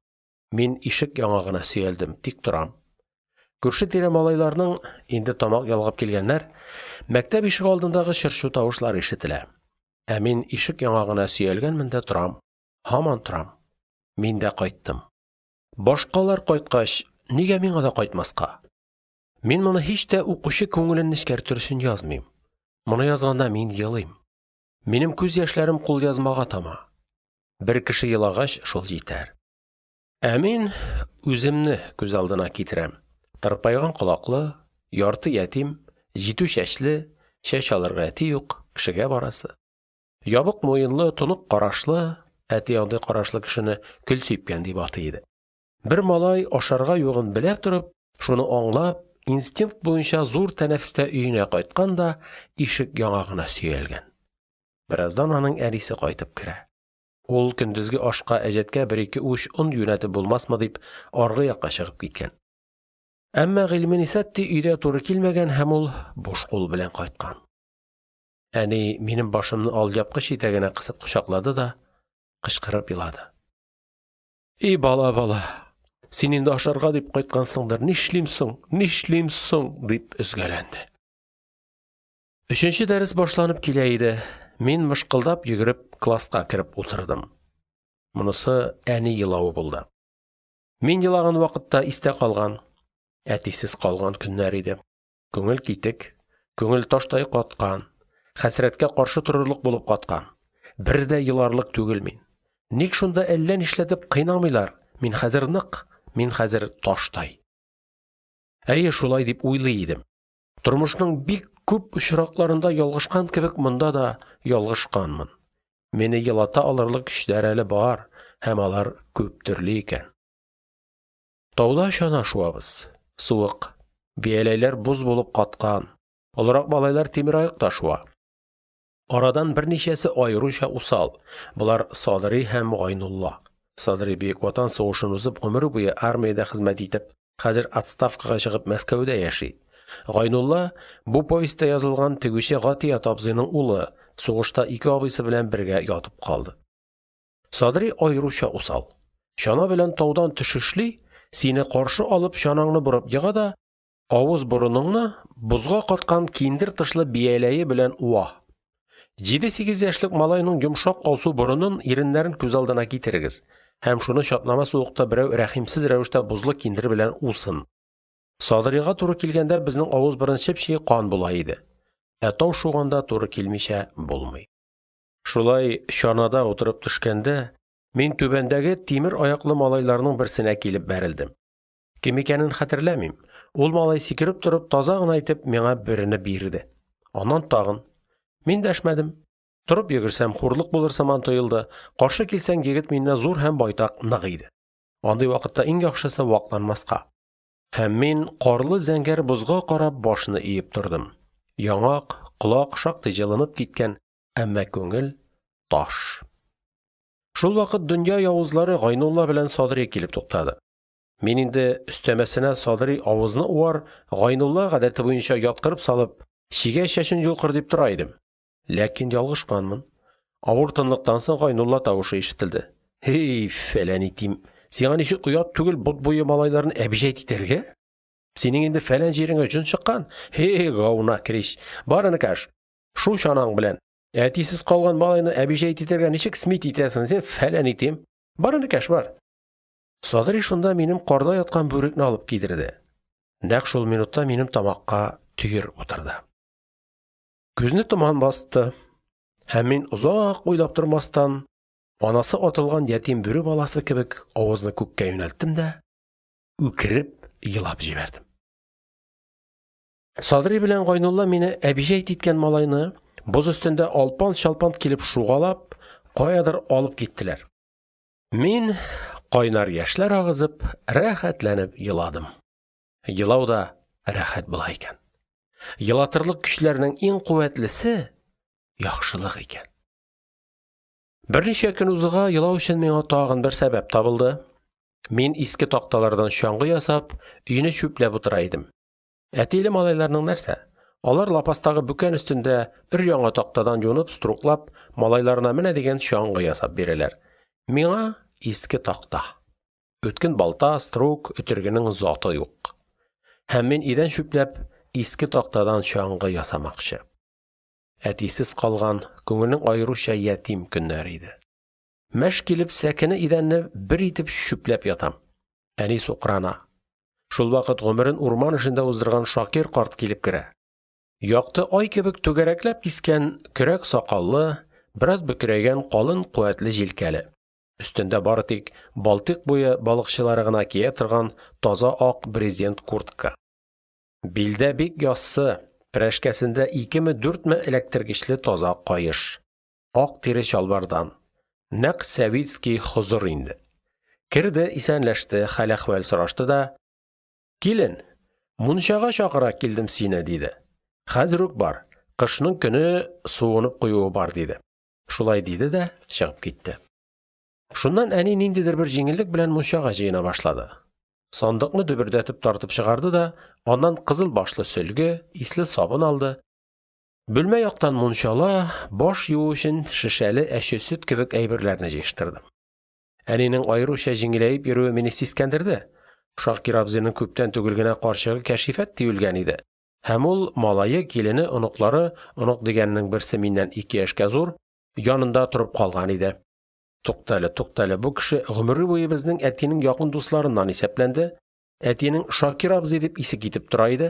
Мин ишек яңагына сөялдем, тик торам. Күрше-тирә малайларының (инде тамак ялгап килгәннәр) мәктәп ишегалдындагы чыр-чу тавышлары ишетелә. Ә мин ишек яңагына сөялгәнмен дә торам, һаман торам. Мин дә кайттым. Башкалар кайткач, нигә миңа да кайтмаска? Мин моны һич тә укучы күңелен нечкәртер өчен язмыйм. Моны язганда мин елыйм. Минем күз яшьләрем кулъязмага тама. Бер кеше елагач, шул җитәр. Ә мин үземне күз алдына китерәм: тырпайган колаклы, ярты ятим, җитү чәчле, чәч алырга әти юк, кешегә барасы, ябык муенлы, тонык карашлы (әти андый карашлы кешене «көл сипкән» дип атый иде) бер малай ашарга югын белә торып, шуны аңлап, инстинкт буенча зур тәнәфестә өенә кайткан да ишек яңагына сөялгән. Бераздан аның әнисе кайтып керә. Ул, көндезге ашка әҗәткә бер-ике уч он юнәтеп булмасмы дип, аргы якка чыгып киткән. Әмма Гыйльменисатти өйдә туры килмәгән һәм ул буш кул белән кайткан. Әни минем башымны алъяпкыч итәгенә кысып кочаклады да кычкырып елады. – И бала, бала, син инде ашарга дип кайткансыңдыр, нишлим соң, нишлим соң, – дип өзгәләнде. Өченче дәрес башланып килә иде, мин мышкылдап йөгереп класска кереп утырдым. Монысы әни елавы булды. Мин елаган вакытта истә калган, әтисез калган көннәр иде. Күңел китек, күңел таштай каткан, хәсрәткә каршы торырлык булып каткан. Бер дә еларлык түгел мин. Ник шунда әллә нишләтеп кыйнамыйлар, мин хәзер нык, мин хәзер таштай. Әйе, шулай дип уйлый идем. Тормышның бик күп очракларында ялгышкан кебек, монда да ялгышканмын: мине елата алырлык көчләр әле бар һәм алар күптөрле икән. Тауда чана шуабыз. Суык. Бияләйләр боз булып каткан. Олырак малайлар тимераякта шуа. Арадан берничәсе аеруча усал: болар – Садри һәм Гайнулла. Садри Бөек Ватан сугышын узып, гомере буе армиядә хезмәт итеп, хәзер отставкага чыгып Мәскәүдә яши, Гайнулла – бу повестьта язылган тегүче Гатият абзыйның улы, сугышта ике абыйсы белән бергә ятып калды. Садри аеруча усал: чана белән таудан төшешли, сине каршы алып, чанаңны борып ега да авыз-борыныңны бозга каткан киндер тышлы бияләе белән уа. Җиде-сигез яшьлек малайның йомшак алсу борынын, иреннәрен күз алдына китерегез һәм шуны чатнама суыкта берәү рәхимсез рәвештә бозлы киндер белән усын. Садрига туры килгәндә безнең авыз-борын чеп-чи кан була иде. Ә тау шуганда туры килмичә булмый. Шулай чанада утырып төшкәндә, мин түбәндәге тимер аяклы малайларның берсенә килеп бәрелдем. Кем икәнен хәтерләмим, ул малай сикереп торып, таза гына итеп миңа берне бирде. Аннан тагын. Мин дәшмәдем. Торып йөгерсәм, хурлык булыр сыман тоелды, каршы килсәң, егет миннән зур һәм байтак нык иде. Андый вакытта иң яхшысы – вакланмаска. Һәм мин карлы зәңгәр бозга карап башны иеп тордым. Яңак, колак шактый җылынып киткән, әмма күңел – таш. Шулвакыт дөнья явызлары Гайнулла белән Садри килеп туктады. Мин инде өстәмәсенә Садри авызны уар, Гайнулла, гадәте буенча, яткырып салып, чигә чәчен йолкыр дип тора идем. Ләкин ялгышканмын. Авыр тынлыктан соң Гайнулла тавышы ишетелде: – Һи-и, фәлән итим, сиңа ничек оят түгел бот буе малайларны әбижәйт итәргә? Синең инде фәлән җиреңә җон чыккан, һи, гауна крич. Бар, энекәш, шу чанаң белән. Әтисез калган малайны әбижәйт итәргә ничек смит итәсең син, фәлән итим. Бар, энекәш, бар. Садри шунда минем карда яткан бүрекне алып кидерде. Нәкъ шул минутта минем тамакка төер утырды. Күзне томан басты, һәм мин, озак уйлап тормастан, анасы атылган ятим бүре баласы кебек авызны күккә юнәлттем дә үкереп елап җибәрдем. Садри белән Гайнулла мине әбижәйт иткән малайны боз өстендә алпан-чалпан килеп шугалап, каядыр алып киттеләр. Мин, кайнар яшьләр агызып, рәхәтләнеп еладым. Елау да рәхәт була икән. Елатырлык көчләрнең иң куәтлесе – яхшылык икән. Берничә көн узуга, елау өчен миңа тагын бер сәбәп табылды. Мин иске такталардан чаңгы ясап, өйне чүпләп утыра идем. Әтиле малайларның нәрсә? Алар лапастагы бүкән өстендә өр-яңа тактадан юнып, струклап, малайларына менә дигән чаңгы ясап бирәләр. Миңа иске такта. Үткен балта, струк, өтергенең заты юк. Һәм мин идән чүпләп, иске тактадан чаңгы ясамакчы. Әтисез калган, күңелнең аеруча ятим көннәре иде. Мәш килеп сәкене-идәнне бер итеп чүпләп ятам. Әни сукрана. Шулвакыт гомерен урман эшендә уздырган Шакир карт килеп керә. Якты ай кебек түгәрәкләп кискән көрәк сакаллы, бераз бөкрәйгән калын, куәтле җилкәле. Өстендә бары тик Балтыйк буе балыкчылары гына кия торган таза ак брезент куртка. Билдә бик яссы, прәшкәсендә икеме-дүртме эләктергечле таза каеш. Ак тире чалбардан. Нәкъ сәвитский Хозыр инде. Керде, исәнләште, хәл-әхвәл сорашты да: – Килен, мунчага чакыра килдем сине, – диде. – Хәзер үк бар, кышның көне суынып куюы бар, – диде. Шулай диде дә чыгып китте. Шуннан әни ниндидер бер җиңеллек белән мунчага җыена башлады. Сандыкны дөбердәтеп тартып чыгарды да аннан кызыл башлы сөлге, исле сабын алды, бүлмә яктан мунчала, баш юу өчен шешәле әче сөт кебек әйберләрне җыештырды. Әнинең аеруча җиңеләеп йөрүе мине сискәндерде: Шакир абзыйның күптән түгел генә карчыгы Кәшифәтти үлгән иде һәм ул малае, килене, оныклары (онык дигәненең берсе миннән ике яшькә зур) янында торып калган иде. Туктале, туктале, бу кеше гомере буе безнең әтинең якын дусларыннан исәпләнде, әтинең Шакир абзый дип исе китеп тора иде.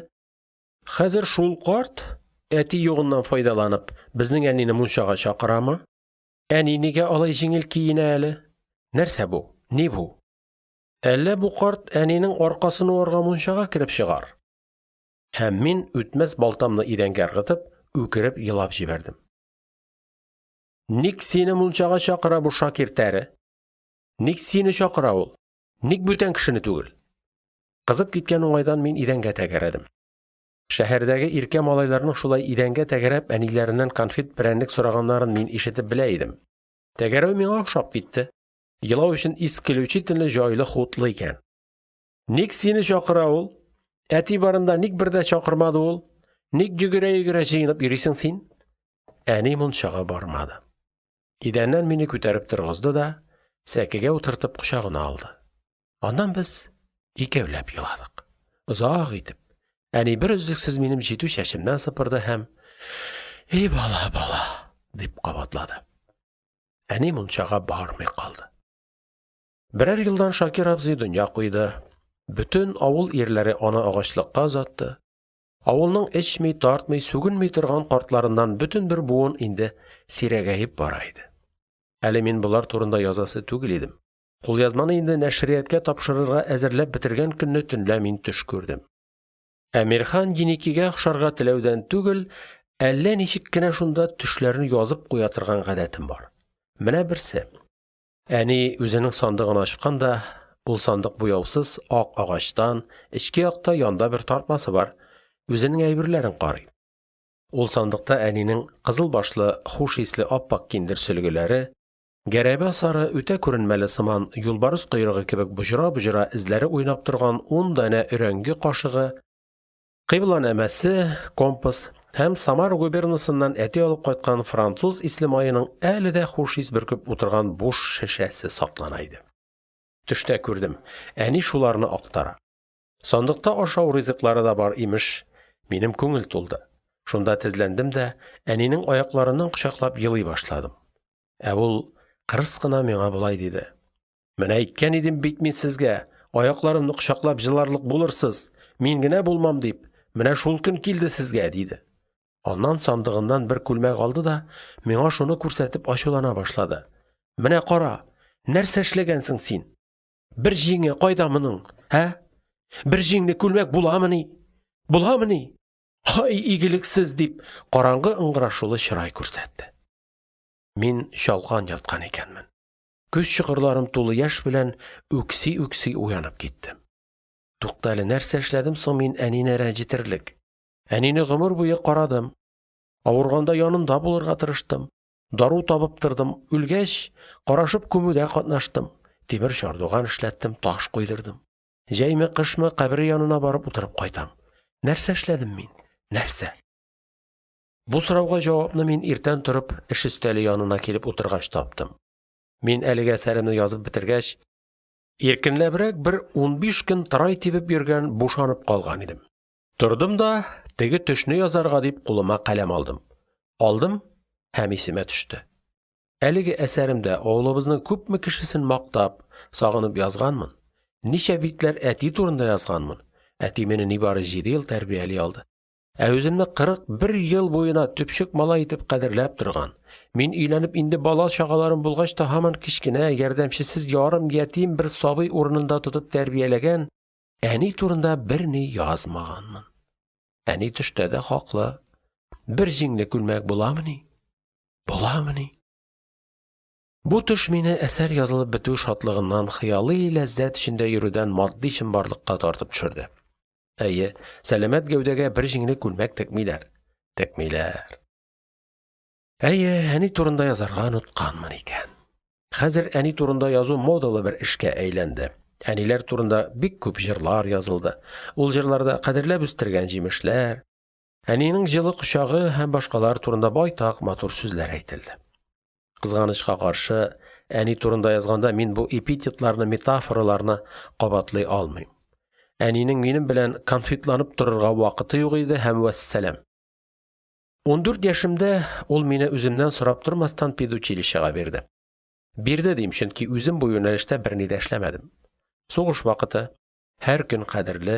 Хәзер шул карт, әти югыннан файдаланып, безнең әнине мунчага чакырамы? Әни нигә алай җиңел киенә әле? Нәрсә бу? Ни бу? Әллә бу карт әнинең аркасын уарга мунчага кереп чыгар? Һәм мин, үтмәс балтамны идәнгә ыргытып, үкереп елап җибәрдем. Ник сине мунчага чакыра бу Шакир тәре? Ник сине чакыра ул? Ник бүтән кешене түгел? Кызып киткән уңайдан мин идәнгә тәгәрәдем. Шәһәрдәге иркә малайларның шулай идәнгә тәгәрәп әниләреннән конфет-прәннек сораганнарын мин ишетеп белә идем. Тәгәрәү миңа ошап китте. Елау өчен исключительно җайлы, хутлы икән. Ник сине чакыра ул? Әти барында ник бер дә чакырмады ул? Ник йөгерә-йөгерә җыенып йөрисең син? Әни мунчага бармады. Идәннән мине күтәреп торгызды да сәкегә утыртып кочагына алды. Аннан без икәүләп еладык. Озак итеп. Әни берөзлексез минем җитү чәчемнән сыпырды һәм: – И бала, бала, – дип кабатлады. Әни мунчага бармый калды. Берәр елдан Шакир абзый дөнья куйды, бөтен авыл ирләре аны агачлыкка озатты, авылның эчми, тартмый, сүгенми торган картларыннан бөтен бер буын инде сирәгәеп бара иде. Әле мин болар турында язасы түгел идем, кулъязманы инде нәшриятка тапшырырга әзерләп бетергән көнне төнлә мин төш күрдем. Әмирхан Еникигә охшарга теләүдән түгел, әллә ничек кенә шунда төшләрне язып куя торган гадәтем бар. Менә берсе. Әни үзенең сандыгын ачкан да, ул сандык буяусыз, ак агачтан, эчке якта янда бер тартмасы бар, үзенең әйберләрен карый. Ул сандыкта әнинең кызыл башлы хуш исле ап-ак киндер сөлгеләре, гәрәбә-сары, үтә күренмәле сыман, юлбарыс койрыгы кебек боҗра-боҗра эзләре уйнап торган ун данә өрәңге кашыгы, кыйбланамәсе (компас) һәм Самара губернасыннан әти алып кайткан француз ислемаеның әле дә хуш ис бөркеп утырган буш шешәсе саклана иде. Төштә күрдем: әни шуларны актара. Сандыкта ашау ризыклары да бар, имеш. Минем күңел тулды. Шунда тезләндем дә әнинең аякларыннан кочаклап елый башладым. Ә ул кырыс кына миңа болай диде: – Менә әйткән идем бит мин сезгә, аякларымны кочаклап җыларлык булырсыз, мин генә булмам дип, менә шул көн килде сезгә, – диде. Аннан сандыгыннан бер күлмәк алды да миңа шуны күрсәтеп ачулана башлады: – Менә кара, нәрсә эшләгәнсең син? Бер җиңе кайда моның, ә? Бер җиңле күлмәк буламыни? Буламыни? Һай, игелексез! – дип, караңгы ыңгырашулы чырай күрсәтте. Мин чалкан яткан икәнмен. Күз чокырларым тулы яшь белән үкси-үкси уянып киттем. Туктале, нәрсә эшләдем соң мин әнине рәнҗетерлек? Әнине гомер буе карадым, авырганда янында булырга тырыштым, дару табып тордым, үлгәч, карашып күмүдә катнаштым, тимер чардуган эшләттем, таш куйдырдым. Җәйме, кышмы, кабере янына барып утырып кайтам. Нәрсә эшләдем мин? Нәрсә? Бу сорауга җавапны мин иртән торып эш өстәле янына килеп утыргач таптым. Мин әлеге әсәремне язып бетергәч, иркенләбрәк бер 15 көн тырай тибеп йөргән, бушанып калган идем. Тордым да теге төшне язарга дип кулыма каләм алдым. Алдым һәм исемә төште. Әлеге әсәремдә авылыбызның күпме кешесен мактап, сагынып язганмын, ничә битләр әти турында язганмын, әти мине нибары җиде ел тәрбияли алды. Ә үземне 41 ел буена төпчек малай итеп кадерләп торган, мин өйләнеп инде бала-чагаларым булгач та һаман кечкенә, ярдәмчесез ярым ятим бер сабый урынында тотып тәрбияләгән әни турында берни язмаганмын. Әни төштә дә хаклы: бер җиңле күлмәк буламыни? Буламыни? Бу төш мине әсәр язылып бетү шатлыгыннан хыялый ләззәт эчендә йөрүдән матди чынбарлыкка тартып төшерде. Әйе, сәламәт гәүдәгә бер җиңле күлмәк текмиләр. Текмиләр. Әйе, әни турында язарга онытканмын икән. Хәзер әни турында язу модалы бер эшкә әйләнде. Әниләр турында бик күп җырлар язылды. Ул җырларда кадерләп үстергән җимешләр, әнинең җылы кочагы һәм башкалар турында байтак матур сүзләр әйтелде. Кызганычка каршы, әни турында язганда мин бу эпитетларны, метафораларны кабатлый алмыйм. Әнинең минем белән конфетланып торырга вакыты юк иде һәм вәссәлам. 14 яшемдә ул мине үземнән сорап тормастан педучилищега бирде. Бирде дим, чөнки үзем бу юнәлештә берни дә эшләмәдем. Сугыш вакыты, һәр көн кадерле,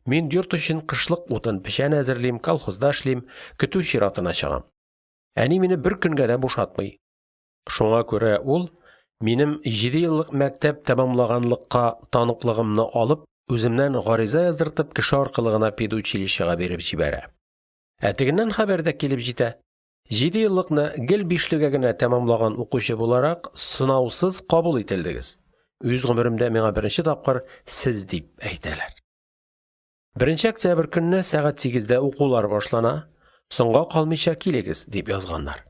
мин йорт өчен кышлык утын, печән әзерлим, колхозда эшлим, көтү чиратына чыгам. Әни мине бер көнгә дә бушатмый. Шуңа күрә ул, минем җидееллык мәктәп тәмамлаганлыкка таныклыгымны алып, Үземнән гариза яздыртып, кеше аркылы гына педучилищега биреп җибәрә. Ә тегеннән хәбәр дә килеп җитә: «Җидееллыкны гел «биш»легә генә тәмамлаган укучы буларак, сынаусыз кабул ителдегез». Үз гомеремдә миңа беренче тапкыр «сез» дип әйтәләр. 1 октябрь көнне сәгать 8:00 дә укулар башлана, соңга калмыйча килегез, дип язганнар.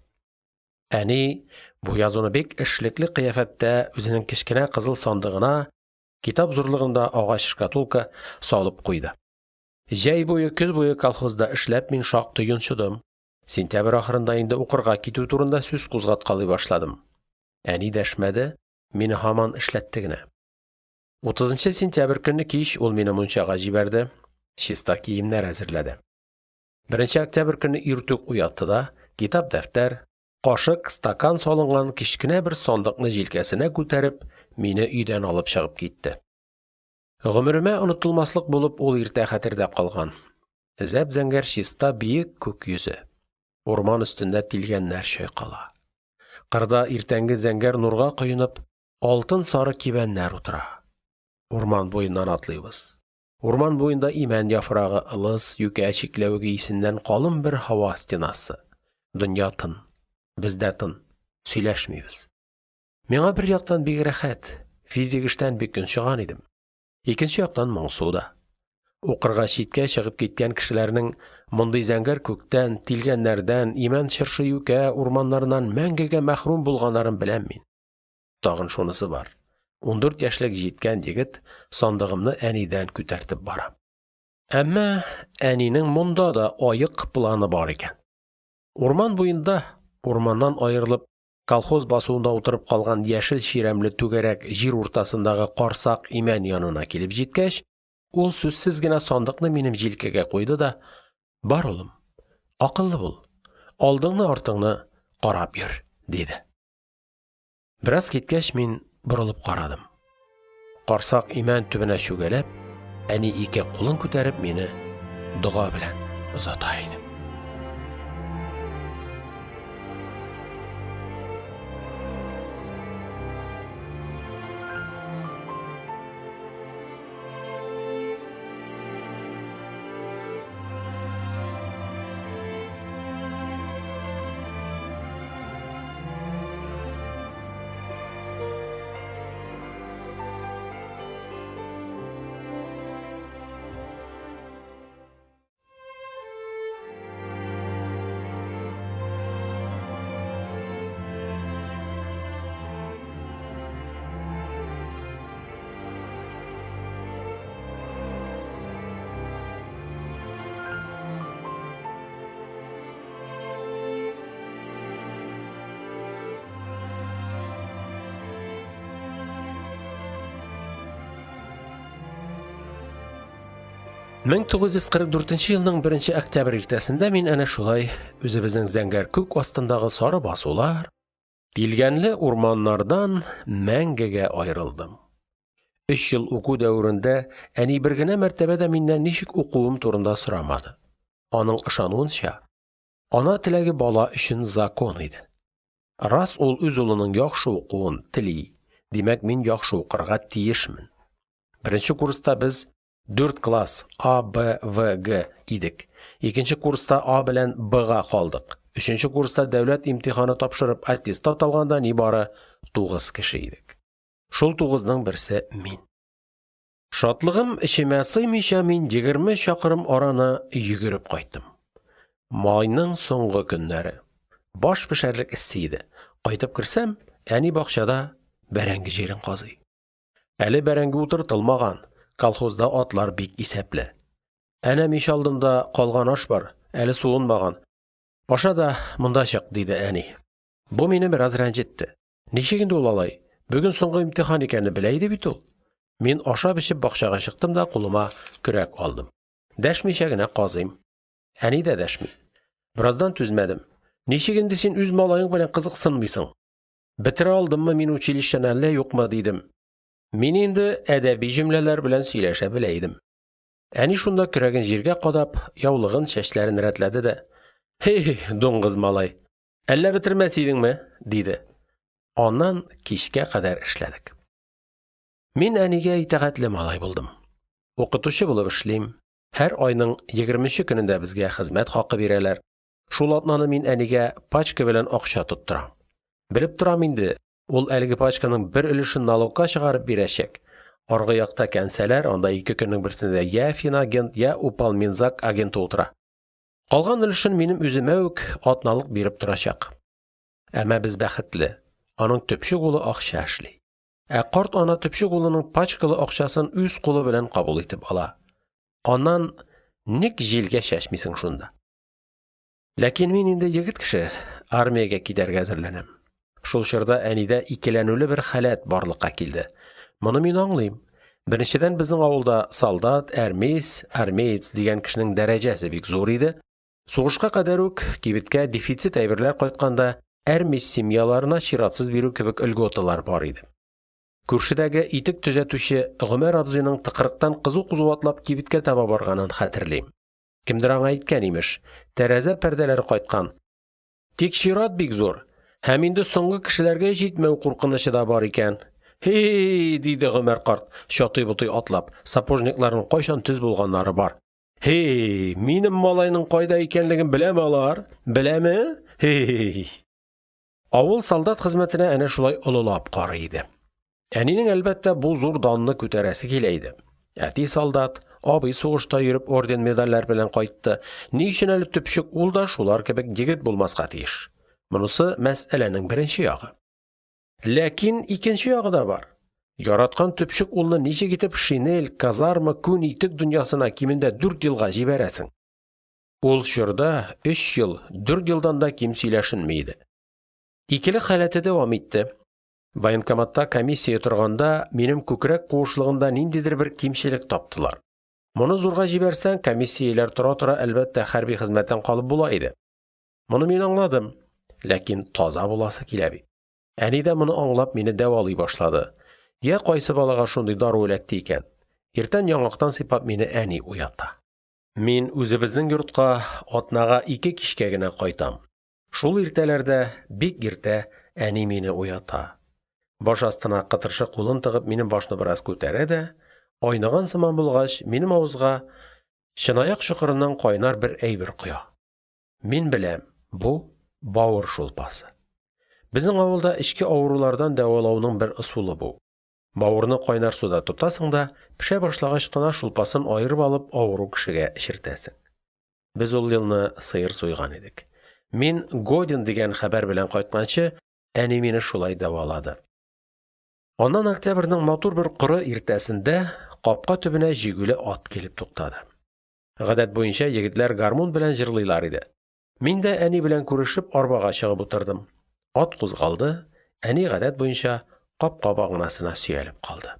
Әни бу язуны бик эшлекле кыяфәттә үзенең кечкенә кызыл сандыгына (китап зурлыгында агач шкатулка) салып куйды. Җәй буе, көз буе колхозда эшләп, мин шактый йончыдым, сентябрь ахырында инде укырга китү турында сүз кузгаткалый башладым. Әни дәшмәде, мине һаман эшләтте генә. 30 сентябрь көнне кич ул мине мунчага җибәрде, чиста киемнәр әзерләде. 1 октябрь көнне иртүк уятты да, китап-дәфтәр, кашык, стакан салынган кечкенә бер сандыкны җилкәсенә күтәреп, мине өйдән алып чыгып китте. Гомеремә онытылмаслык булып ул иртә хәтердә калган. Зәп-зәңгәр чиста биек күк йөзе. Урман өстендә тилгәннәр чайкала. Кырда иртәнге зәңгәр нурга коенып, алтын сары кибәннәр утыра. Урман буеннан атлыйбыз. Урман буенда имән яфрагы, ылыс, юкә чикләвеге исеннән калын бер һава стенасы. Дөнья тын. Без дә тын. Сөйләшмибез. Миңа бер яктан бик рәхәт, физик эштән бик йончыган идем. Икенче яктан моңсу да. Укырга читкә чыгып киткән кешеләрнең мондый зәңгәр күктән, тилгәннәрдән, имән-чыршы-юкә урманнарыннан мәңгегә мәхрүм булганнарын беләм мин. Тагын шунысы бар: 14 яшьлек җиткән егет сандыгымны әнидән күтәртеп барам. Әмма әнинең монда да аек планы бар икән. Урман буенда, урманнан аерылып, колхоз басуында утырып калган яшел чирәмле түгәрәк җир уртасындагы карсак имән янына килеп җиткәч, ул сүзсез генә сандыкны минем җилкәгә куйды да: – Бар, улым, акыллы бул, алдыңны-артыңны карап йөр, – диде. Бераз киткәч, мин борылып карадым. Карсак имән төбенә чүгәләп, әни ике кулын күтәреп мине дога белән озата иде. 1944 елның 1 октябрь иртәсендә мин әнә шулай үзебезнең зәңгәр күк астындагы сары басулар, тилгәнле урманнардан мәңгегә аерылдым. Өч ел уку дәверендә әни бер генә мәртәбә дә миннән ничек укуым турында сорамады. Аның ышануынча, ана теләге бала өчен закон иде. Рас ул үз улының яхшы укуын тели, димәк, мин яхшы укырга тиешмен. Беренче курста без дүрт класс – А, Б, В, Г идек, икенче курста А белән Б-га калдык, өченче курста дәүләт имтиханы тапшырып аттестат алганда нибары тугыз кеше идек. Шул тугызның берсе мин. Шатлыгым эчемә сыймыйча, мин 20 чакрым араны йөгереп кайттым. Майның соңгы көннәре. Баш пешәрлек эссе иде. Кайтып керсәм, әни бакчада бәрәңге җирен казый. Әле бәрәңге утыртылмаган, колхозда атлар бик исәпле. Әнә мич алдында калган аш бар, әле суынмаган. Аша да монда чык, диде әни. Бу мине бераз рәнҗетте. Ничек инде ул алай? Бүген соңгы имтихан икәнне белә иде бит ул. Мин ашап-эчеп бакчага чыктым да кулыма көрәк алдым. Дәшмичә генә казыйм. Әни дә дәшми. Бераздан түзмәдем. Ничек инде син үз малаең белән кызыксынмыйсың? Бетерә алдыммы мин училищены, әллә юкмы? дидем. Мин инде әдәби җөмләләр белән сөйләшә белә идем. Әни шунда көрәген җиргә кадап, яулыгын, чәчләрен рәтләде дә: – Һи, дуңгыз малай, әллә бетермәс идеңме? – диде. Аннан кичкә кадәр эшләдек. Мин әнигә итагатьле малай булдым. Укытучы булып эшлим, һәр айның егерменче көнендә безгә хезмәт хакы бирәләр, шул атнаны мин әнигә пачка белән акча тоттырам. Белеп торам инде, ул әлеге пачканың бер өлешен налогка чыгарып бирәчәк (аргы якта кәнсәләр, анда ике көннең берсендә йә финагент, йә уполминзаг агенты утыра), калган өлешен минем үземә үк атналык биреп торачак. Әмма без бәхетле: аның төпчек улы акча эшли, ә карт ана төпчек улының пачкалы акчасын үз кулы белән кабул итеп ала. Аннан ник җилгә чәчмисең шунда! Ләкин мин инде егет кеше, армиягә китәргә әзерләнәм. Шул чорда әнидә икеләнүле бер халәт барлыкка килде. Моны мин аңлыйм: беренчедән, безнең авылда солдат, әрмис (армеец) дигән кешенең дәрәҗәсе бик зур иде, сугышка кадәр үк, кибеткә дефицит әйберләр кайтканда, әрмис семьяларына чиратсыз бирү кебек льготалар бар иде. Күршедәге итек төзәтүче Гомәр абзыйның тыкрыктан кызу-кызу атлап кибеткә таба барганын хәтерлим. Кемдер аңа әйткән, имеш, тәрәзә пәрдәләре кайткан, тик чират бик зур һәм инде соңгы кешеләргә җитмәү куркынычы да бар икән. – Һи-и-и, – диде Гомәр карт, чатый-ботый атлап (сапожникларның кайчан төз булганнары бар!), – һи-и, минем малайның кайда икәнлеген беләме алар, беләме, һи-и-и… Авыл солдат хезмәтенә әнә шулай олылап карый иде. Әнинең, әлбәттә, бу зур данны күтәрәсе килә иде: әти – солдат, абый сугышта йөреп орден-медальләр белән кайтты, ни өчен әле төпчек ул да шулар кебек егет булмаска тиеш? Монысы – мәсьәләнең беренче ягы. Ләкин икенче ягы да бар: яраткан төпчек улны ничек итеп шинель, казарма, күн итек дөньясына кимендә дүрт елга җибәрәсең? Ул чорда өч ел, дүрт елдан да ким сөйләшенми иде. Икелек халәте дәвам итте. Военкоматта комиссия торганда, минем күкрәк куышлыгында ниндидер бер кимчелек таптылар. Моны зурга җибәрсәң, комиссияләр тора-тора, әлбәттә, хәрби хезмәттән калып була иде. Моны мин аңладым, ләкин таза буласы килә бит. Әни дә моны аңлап мине дәвалый башлады. Йә, кайсы балага шундый дару эләкте икән? Иртән яңактан сыйпап мине әни уята. Мин үзебезнең йортка атнага ике кичкә генә кайтам. Шул иртәләрдә, бик иртә әни мине уята. Баш астына кытыршы кулын тыгып минем башны бераз күтәрә дә, айныган сыман булгач, минем авызга чынаяк чокырыннан кайнар бер әйбер коя. Мин беләм: бу – бавыр шулпасы. Безнең авылда эчке авырулардан дәвалауның бер ысулы бу. Бавырны кайнар суда тотасың да, пешә башлагач кына шулпасын аерып алып авыру кешегә эчертәсең. Без ул елны сыер суйган идек. Мин «годен» дигән хәбәр белән кайтканчы, әни мине шулай дәвалады. Аннан октябрьнең матур бер коры иртәсендә капка төбенә җигүле ат килеп туктады. Гадәт буенча, егетләр гармун белән җырлыйлар иде. Мин дә әни белән күрешеп арбага чыгып утырдым. Ат кузгалды, әни, гадәт буенча, капка баганасына сөялеп калды.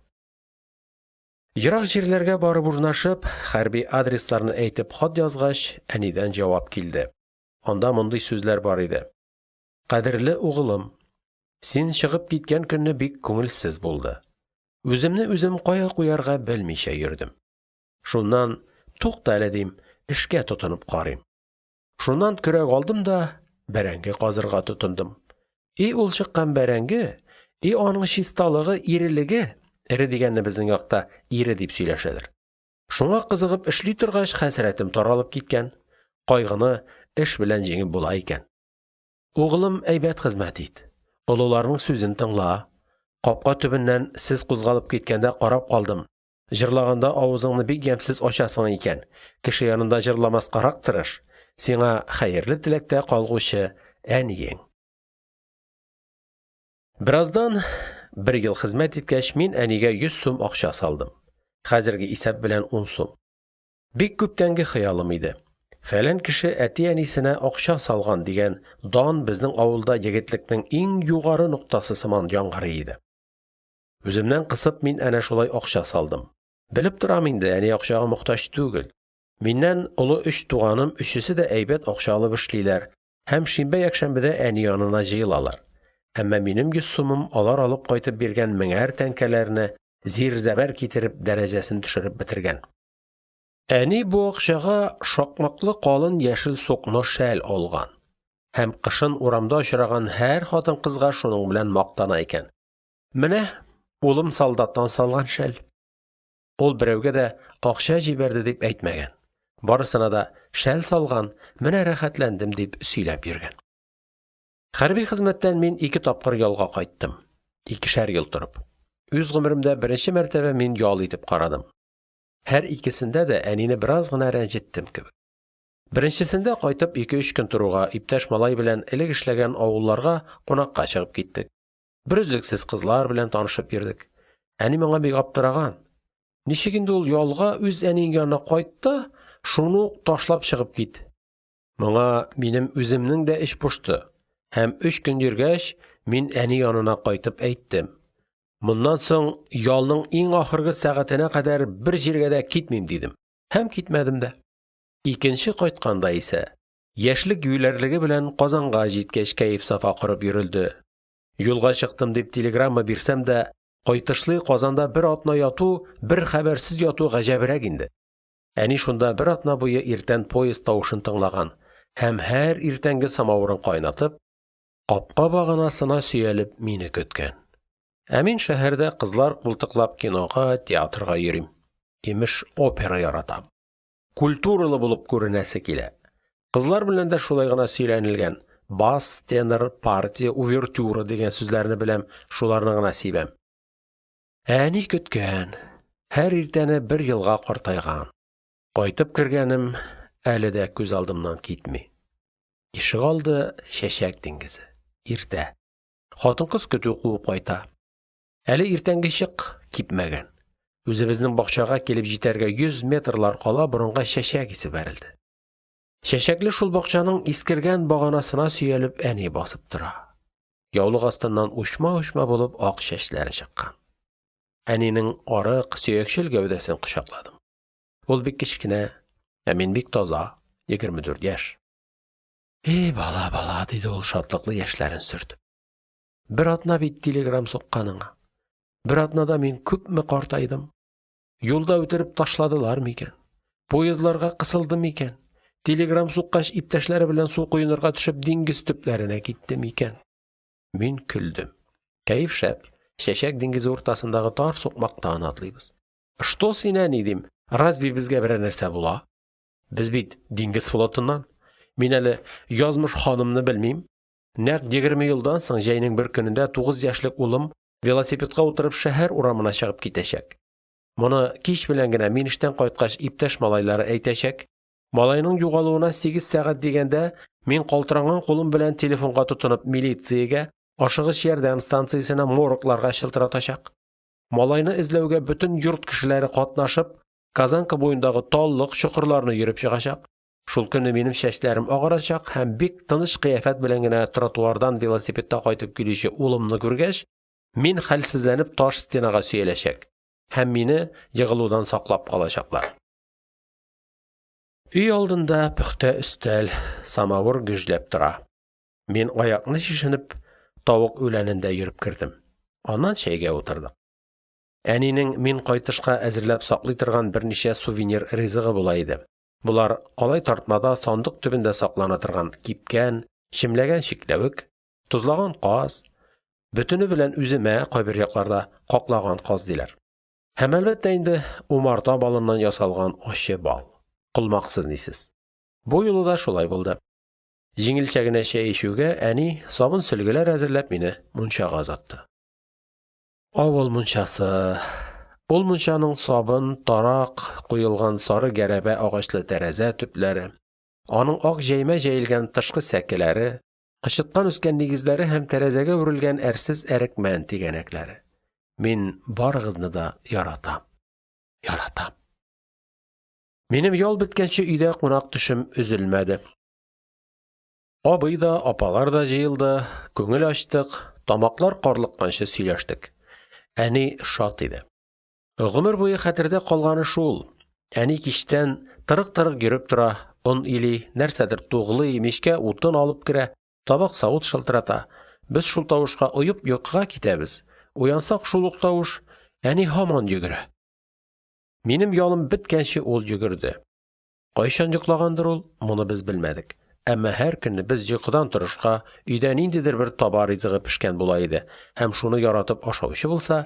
Ерак җирләргә барып урнашып, хәрби адресларны әйтеп хат язгач, әнидән җавап килде. Анда мондый сүзләр бар иде: «Кадерле угылым, син чыгып киткән көнне бик күңелсез булды. Үземне үзем кая куярга белмичә йөрдем. Шуннан, туктале, дим, эшкә тотынып карыйм. Шуннан көрәк алдым да бәрәңге казырга тотындым. И ул чыккан бәрәңге, и аның чисталыгы, ирелеге (эре дигәнне безнең якта «ире» дип сөйләшәләр). Шуңа кызыгып эшли торгач, хәсрәтем таралып киткән. Кайгыны эш белән җиңеп була икән. Угълым, әйбәт хезмәт ит, олыларның сүзен тыңла. Капка төбеннән сез кузгалып киткәндә карап калдым, җырлаганда авызыңны бик ямьсез ачасың икән, кеше янында җырламаскарак тырыш. Сиңа хәерле теләктә калгучы әниең». Бераздан, бер ел хезмәт иткәч, мин әнигә 100 сум акча салдым (хәзерге исәп белән ун сум). Бик күптәнге хыялым иде: фәлән кеше әти-әнисенә акча салган дигән дан безнең авылда егетлекнең иң югары ноктасы сыман яңгырый иде. Үземнән кысып мин әнә шулай акча салдым. Белеп торам инде, әни акчага мохтаҗ түгел. Миннән олы өч туганым өчесе дә әйбәт акча алып эшлиләр һәм шимбә-якшәмбедә әни янына җыелалар. Әмма минем 100 сумым алар алып кайтып биргән меңәр тәңкәләрне зир-зәбәр китереп дәрәҗәсен төшереп бетергән. Әни бу акчага шакмаклы калын яшел сукно шәл алган һәм кышын урамда очраган һәр хатын-кызга шуның белән мактана икән: – Менә улым солдаттан салган шәл. Ул берәүгә дә «акча җибәрде» дип әйтмәгән, барысына да «шәл салган, менә рәхәтләндем» дип сөйләп йөргән. Хәрби хезмәттән мин ике тапкыр ялга кайттым, икешәр ел торып. Үз гомеремдә беренче мәртәбә мин ял итеп карадым. Һәр икесендә дә әнине бераз гына рәнҗеттем кебек. Беренчесендә кайтып ике-өч көн торуга, иптәш малай белән элек эшләгән авылларга кунакка чыгып киттек. Берөзлексез кызлар белән танышып йөрдек. Әни моңа бик аптыраган: ничек инде ул ялга үз әниең янына кайт та шуны ук ташлап чыгып кит? Моңа минем үземнең дә эч пошты һәм өч көн йөргәч, мин әни янына кайтып әйттем: моннан соң ялның иң ахыргы сәгатенә кадәр бер җиргә дә китмим, дидем. Һәм китмәдем дә. Икенче кайтканда исә яшьлек юләрлеге белән Казанга җиткәч кәеф-сафа корып йөрелде. Юлга чыктым дип телеграмма бирсәм дә, кайтышлый Казанда бер атна яту, бер хәбәрсез яту гаҗәбрәк инде. Әни шунда бер атна буе иртән поезд тавышын тыңлаган һәм һәр иртәнге самавырын кайнатып, капка баганасына сөялеп мине көткән. Ә мин шәһәрдә кызлар култыклап кинога, театрга йөрим. Имеш, опера яратам. Культуралы булып күренәсе килә. Кызлар белән дә шулай гына сөйләнелгән: бас, тенор, партия, увертюра дигән сүзләрне беләм, шуларны гына сибәм. Ә әни көткән, һәр иртәне бер елга картайган. Кайтып кергәнем әле дә күз алдымнан китми. Ишегалды – чәчәк диңгезе. Иртә. Хатын-кыз көтү куып кайта. Әле иртәнге чык кипмәгән. Үзебезнең бакчага килеп җитәргә йөз метрлар кала борынга чәчәк исе бәрелде. Чәчәкле шул бакчаның искергән баганасына сөялеп әни басып тора. Яулык астыннан учма-учма булып ак чәчләре чыккан. Әнинең арык, сөякчел гәүдәсен кочакладым. Ул бик кечкенә, ә мин бик таза – 24 яшь. – И бала, бала, – диде ул, шатлыклы яшьләрен сөртеп. – Бер атна бит телеграм сукканыңа. Бер атнада мин күпме картайдым. Юлда үтереп ташладылар микән? Поездларга кысылды микән? Телеграм суккач, иптәшләре белән су коенырга төшеп, диңгез төпләренә китте микән? Мин көлдем. Кәеф шәп, чәчәк диңгезе уртасындагы тар сукмактан атлыйбыз. Что син, әни, дим, разве безгә берәр нәрсә була? Без бит диңгез флотыннан. Мин әле язмыш ханымны белмим. Нәкъ 20 елдан соң җәйнең бер көнендә 9 яшьлек улым велосипедка утырып шәһәр урамына чыгып китәчәк. Моны кич белән генә мин эштән кайткач иптәш малайлары әйтәчәк. Малайның югалуына 8 сәгать дигәндә мин калтыранган кулым белән телефонга тотынып милициягә, ашыгыч ярдәм станциясенә, моргларга чылтыратачак. Малайны эзләүгә бөтен йорт кешеләре катнашып, Казанка буендагы таллык, чокырларны йөреп чыгачак. Шул көнне минем чәчләрем агарачак һәм бик тыныч кыяфәт белән генә тротуардан велосипедта кайтып килүче улымны күргәч, мин хәлсезләнеп таш стенага сөяләчәк һәм мине егылудан саклап калачаклар. Өй алдында пөхтә өстәл, самавыр гөжләп тора. Мин аякны чишенеп, тавык үләнендә йөреп кердем. Аннан чәйгә утырдык. Әнинең мин кайтышка әзерләп саклый торган берничә сувенир ризыгы була иде. Болар – калай тартмада сандык төбендә саклана торган кипкән, чемләгән чикләвек, тозлаган каз, бөтене белән үземә (кайбер якларда каклаган каз диләр) һәм, әлбәттә инде, умарта балыннан ясалган ачы бал. Колмаксыз-нисез. Бу юлы да шулай булды. Җиңелчә генә чәй эчүгә, әни, сабын-сөлгеләр әзерләп, мине мунчага озатты. Авыл мунчасы. Ул мунчаның сабын, тарак куелган сары гәрәбә агачлы тәрәзә төпләре, аның ак җәймә җәелгән тышкы сәкеләре, кычыткан үскән нигезләре һәм тәрәзәгә үрелгән әрсез әрекмән тигәнәкләре. Мин барыгызны да яратам, яратам. Минем ял беткәнче өйдә кунак-төшем өзелмәде. Абый да, апалар да җыелды, күңел ачтык, тамаклар карлыкканчы сөйләштек. Әни шат иде. Гомер буе хәтердә калганы шул: әни кичтән тырык-тырык йөреп тора, он или, нәрсәдер туглый, мичкә утын алып керә, табак-савыт шалтырата. Без шул тавышка оеп йокыга китәбез, уянсак – шул ук тавыш, әни һаман йөгерә. Минем ялым беткәнче ул йөгерде. Кайчан йоклагандыр ул – моны без белмәдек. Әмма һәр көнне без йокыдан торышка өйдә ниндидер бер таба ризыгы пешкән була иде һәм шуны яратып ашаучы булса,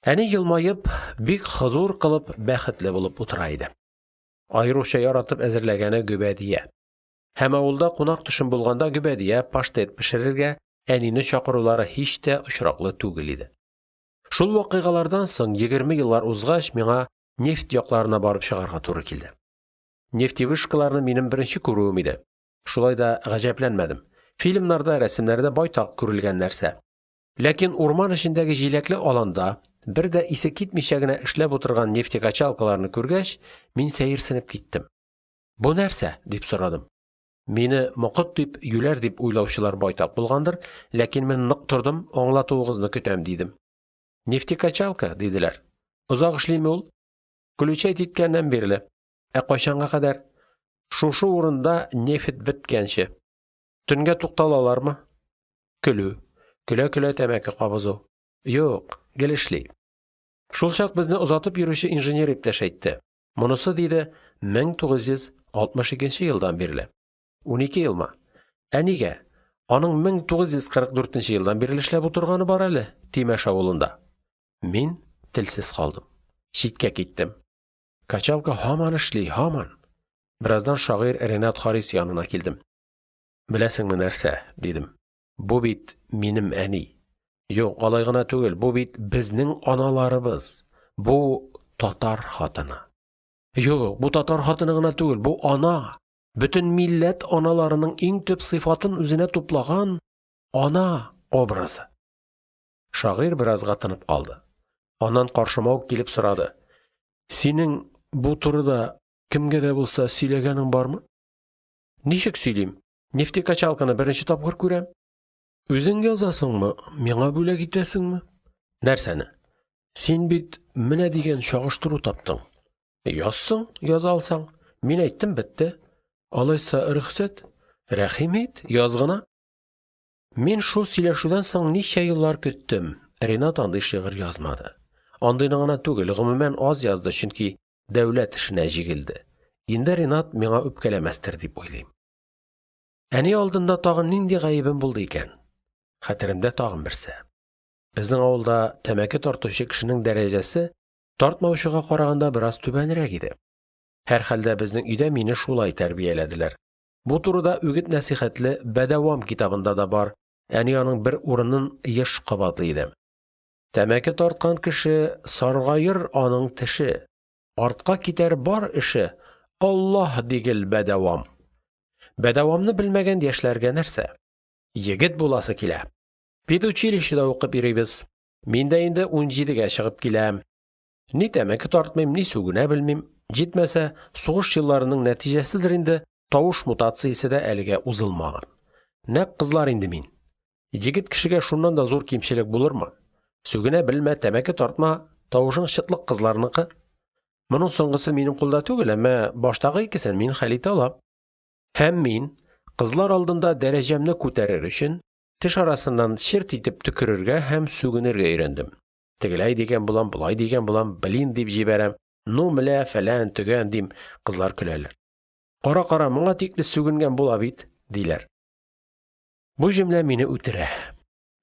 Әни елмаеп, бик хозур кылып, бәхетле булып утыра иде. Аеруча яратып әзерләгәне – гөбәдия. Һәм авылда кунак-төшем булганда гөбәдия, паштет пешерергә әнине чакырулары һич тә очраклы түгел иде. Шул вакыйгалардан соң 20 еллар узгач, миңа нефть якларына барып чыгарга туры килде. Нефтевышкаларны минем беренче күрүем иде, шулай да гаҗәпләнмәдем – фильмнарда, рәсемнәрдә байтак күрелгән нәрсә. Ләкин урман эчендәге җиләкле аланда бер дә исе китмичә генә эшләп утырган нефтекачалкаларны күргәч, мин сәерсенеп киттем. – Бу нәрсә? – дип сорадым. Мине мокыт дип, юләр дип уйлаучылар байтак булгандыр, ләкин мин нык тордым, аңлатуыгызны көтәм, дидем. – Нефтекачалка, – диделәр. – Озак эшлиме ул? – Включать иткәннән бирле. – Ә кайчанга кадәр? – Шушы урында нефть беткәнче. – Төнгә тукталалармы? Көлү. Көлә-көлә тәмәке кабызу. Юк, гел эшли. Шулчак безне озатып йөрүче инженер иптәш әйтте: – Монысы, – диде, – 1962 елдан бирле. 12 елмы? Ә нигә? Аның 1944 елдан бирле эшләп утырганы бар әле Тимәш авылында. Мин телсез калдым. Читкә киттем. Качалка һаман эшли, һаман. Бераздан шагыйрь Ренат Харис янына килдем. – Беләсеңме нәрсә, – дидем, – бу бит минем әни. Юк, алай гына түгел, бу бит безнең аналарыбыз, бу – татар хатыны. Юк, бу татар хатыны гына түгел, бу – ана, бөтен милләт аналарының иң төп сыйфатын үзенә туплаган ана образы. Шагыйрь беразга тынып калды. Аннан каршыма ук килеп сорады: – Синең бу турыда кемгә дә булса сөйләгәнең бармы? – Ничек сөйлим, нефтекачалканы беренче тапкыр күрәм. – Үзең язасыңмы, миңа бүләк итәсеңме? – Нәрсәне? – Син бит менә дигән чагыштыру таптың. – Яз соң, яза алсаң. Мин әйттем, бетте. – Алайса, рөхсәт? – Рәхим ит, яз гына. Мин шул сөйләшүдән соң ничә еллар көттем, Ренат андый шигырь язмады. Андыйны гына түгел, гомумән аз язды, чөнки дәүләт эшенә җигелде. Инде Ренат миңа үпкәләмәстер дип уйлыйм. Әни алдында тагын нинди гаебем булды икән? Хәтеремдә тагын берсе. Безнең авылда тәмәке тартучы кешенең дәрәҗәсе тартмаучыга караганда бераз түбәнрәк иде. Һәрхәлдә, безнең өйдә мине шулай тәрбияләделәр. Бу турыда үгет-нәсыйхәтле «Бәдәвам» китабында да бар, әни аның бер урынын еш кабатлый иде. Тәмәке тарткан кеше, саргаер аның теше, артка китәр бар эше, Аллаһ, дигел, бәдәвам. Бәдәвамны белмәгән яшьләргә нәрсә? Егет буласы килә. Педучилищеда укып йөрибез. Мин дә инде 17гә чыгып киләм. Ни тәмәке тартмыйм, ни сүгенә белмим. Җитмәсә, сугыш елларының нәтиҗәседер инде, тавыш мутациясе дә әлегә узылмаган. Нәкъ кызлар инде мин. Егет кешегә шуннан да зур кимчелек булырмы? Сүгенә белмә, тәмәке тартма, тавышың чытлык кызларныкы. Моның соңгысы минем кулда түгел, әмма баштагы икесен мин хәл итә алам. Һәм мин, кызлар алдында дәрәҗәмне күтәрер өчен, теш арасыннан черт итеп төкерергә һәм сүгенергә өйрәндем. Тегеләй дигән булам, болай дигән булам, блин дип җибәрәм, ну, млә, фәлән, төгән дим, кызлар көләләр. Кара, кара, моңа тикле сүгенгән була бит, диләр. Бу җөмлә мине үтерә.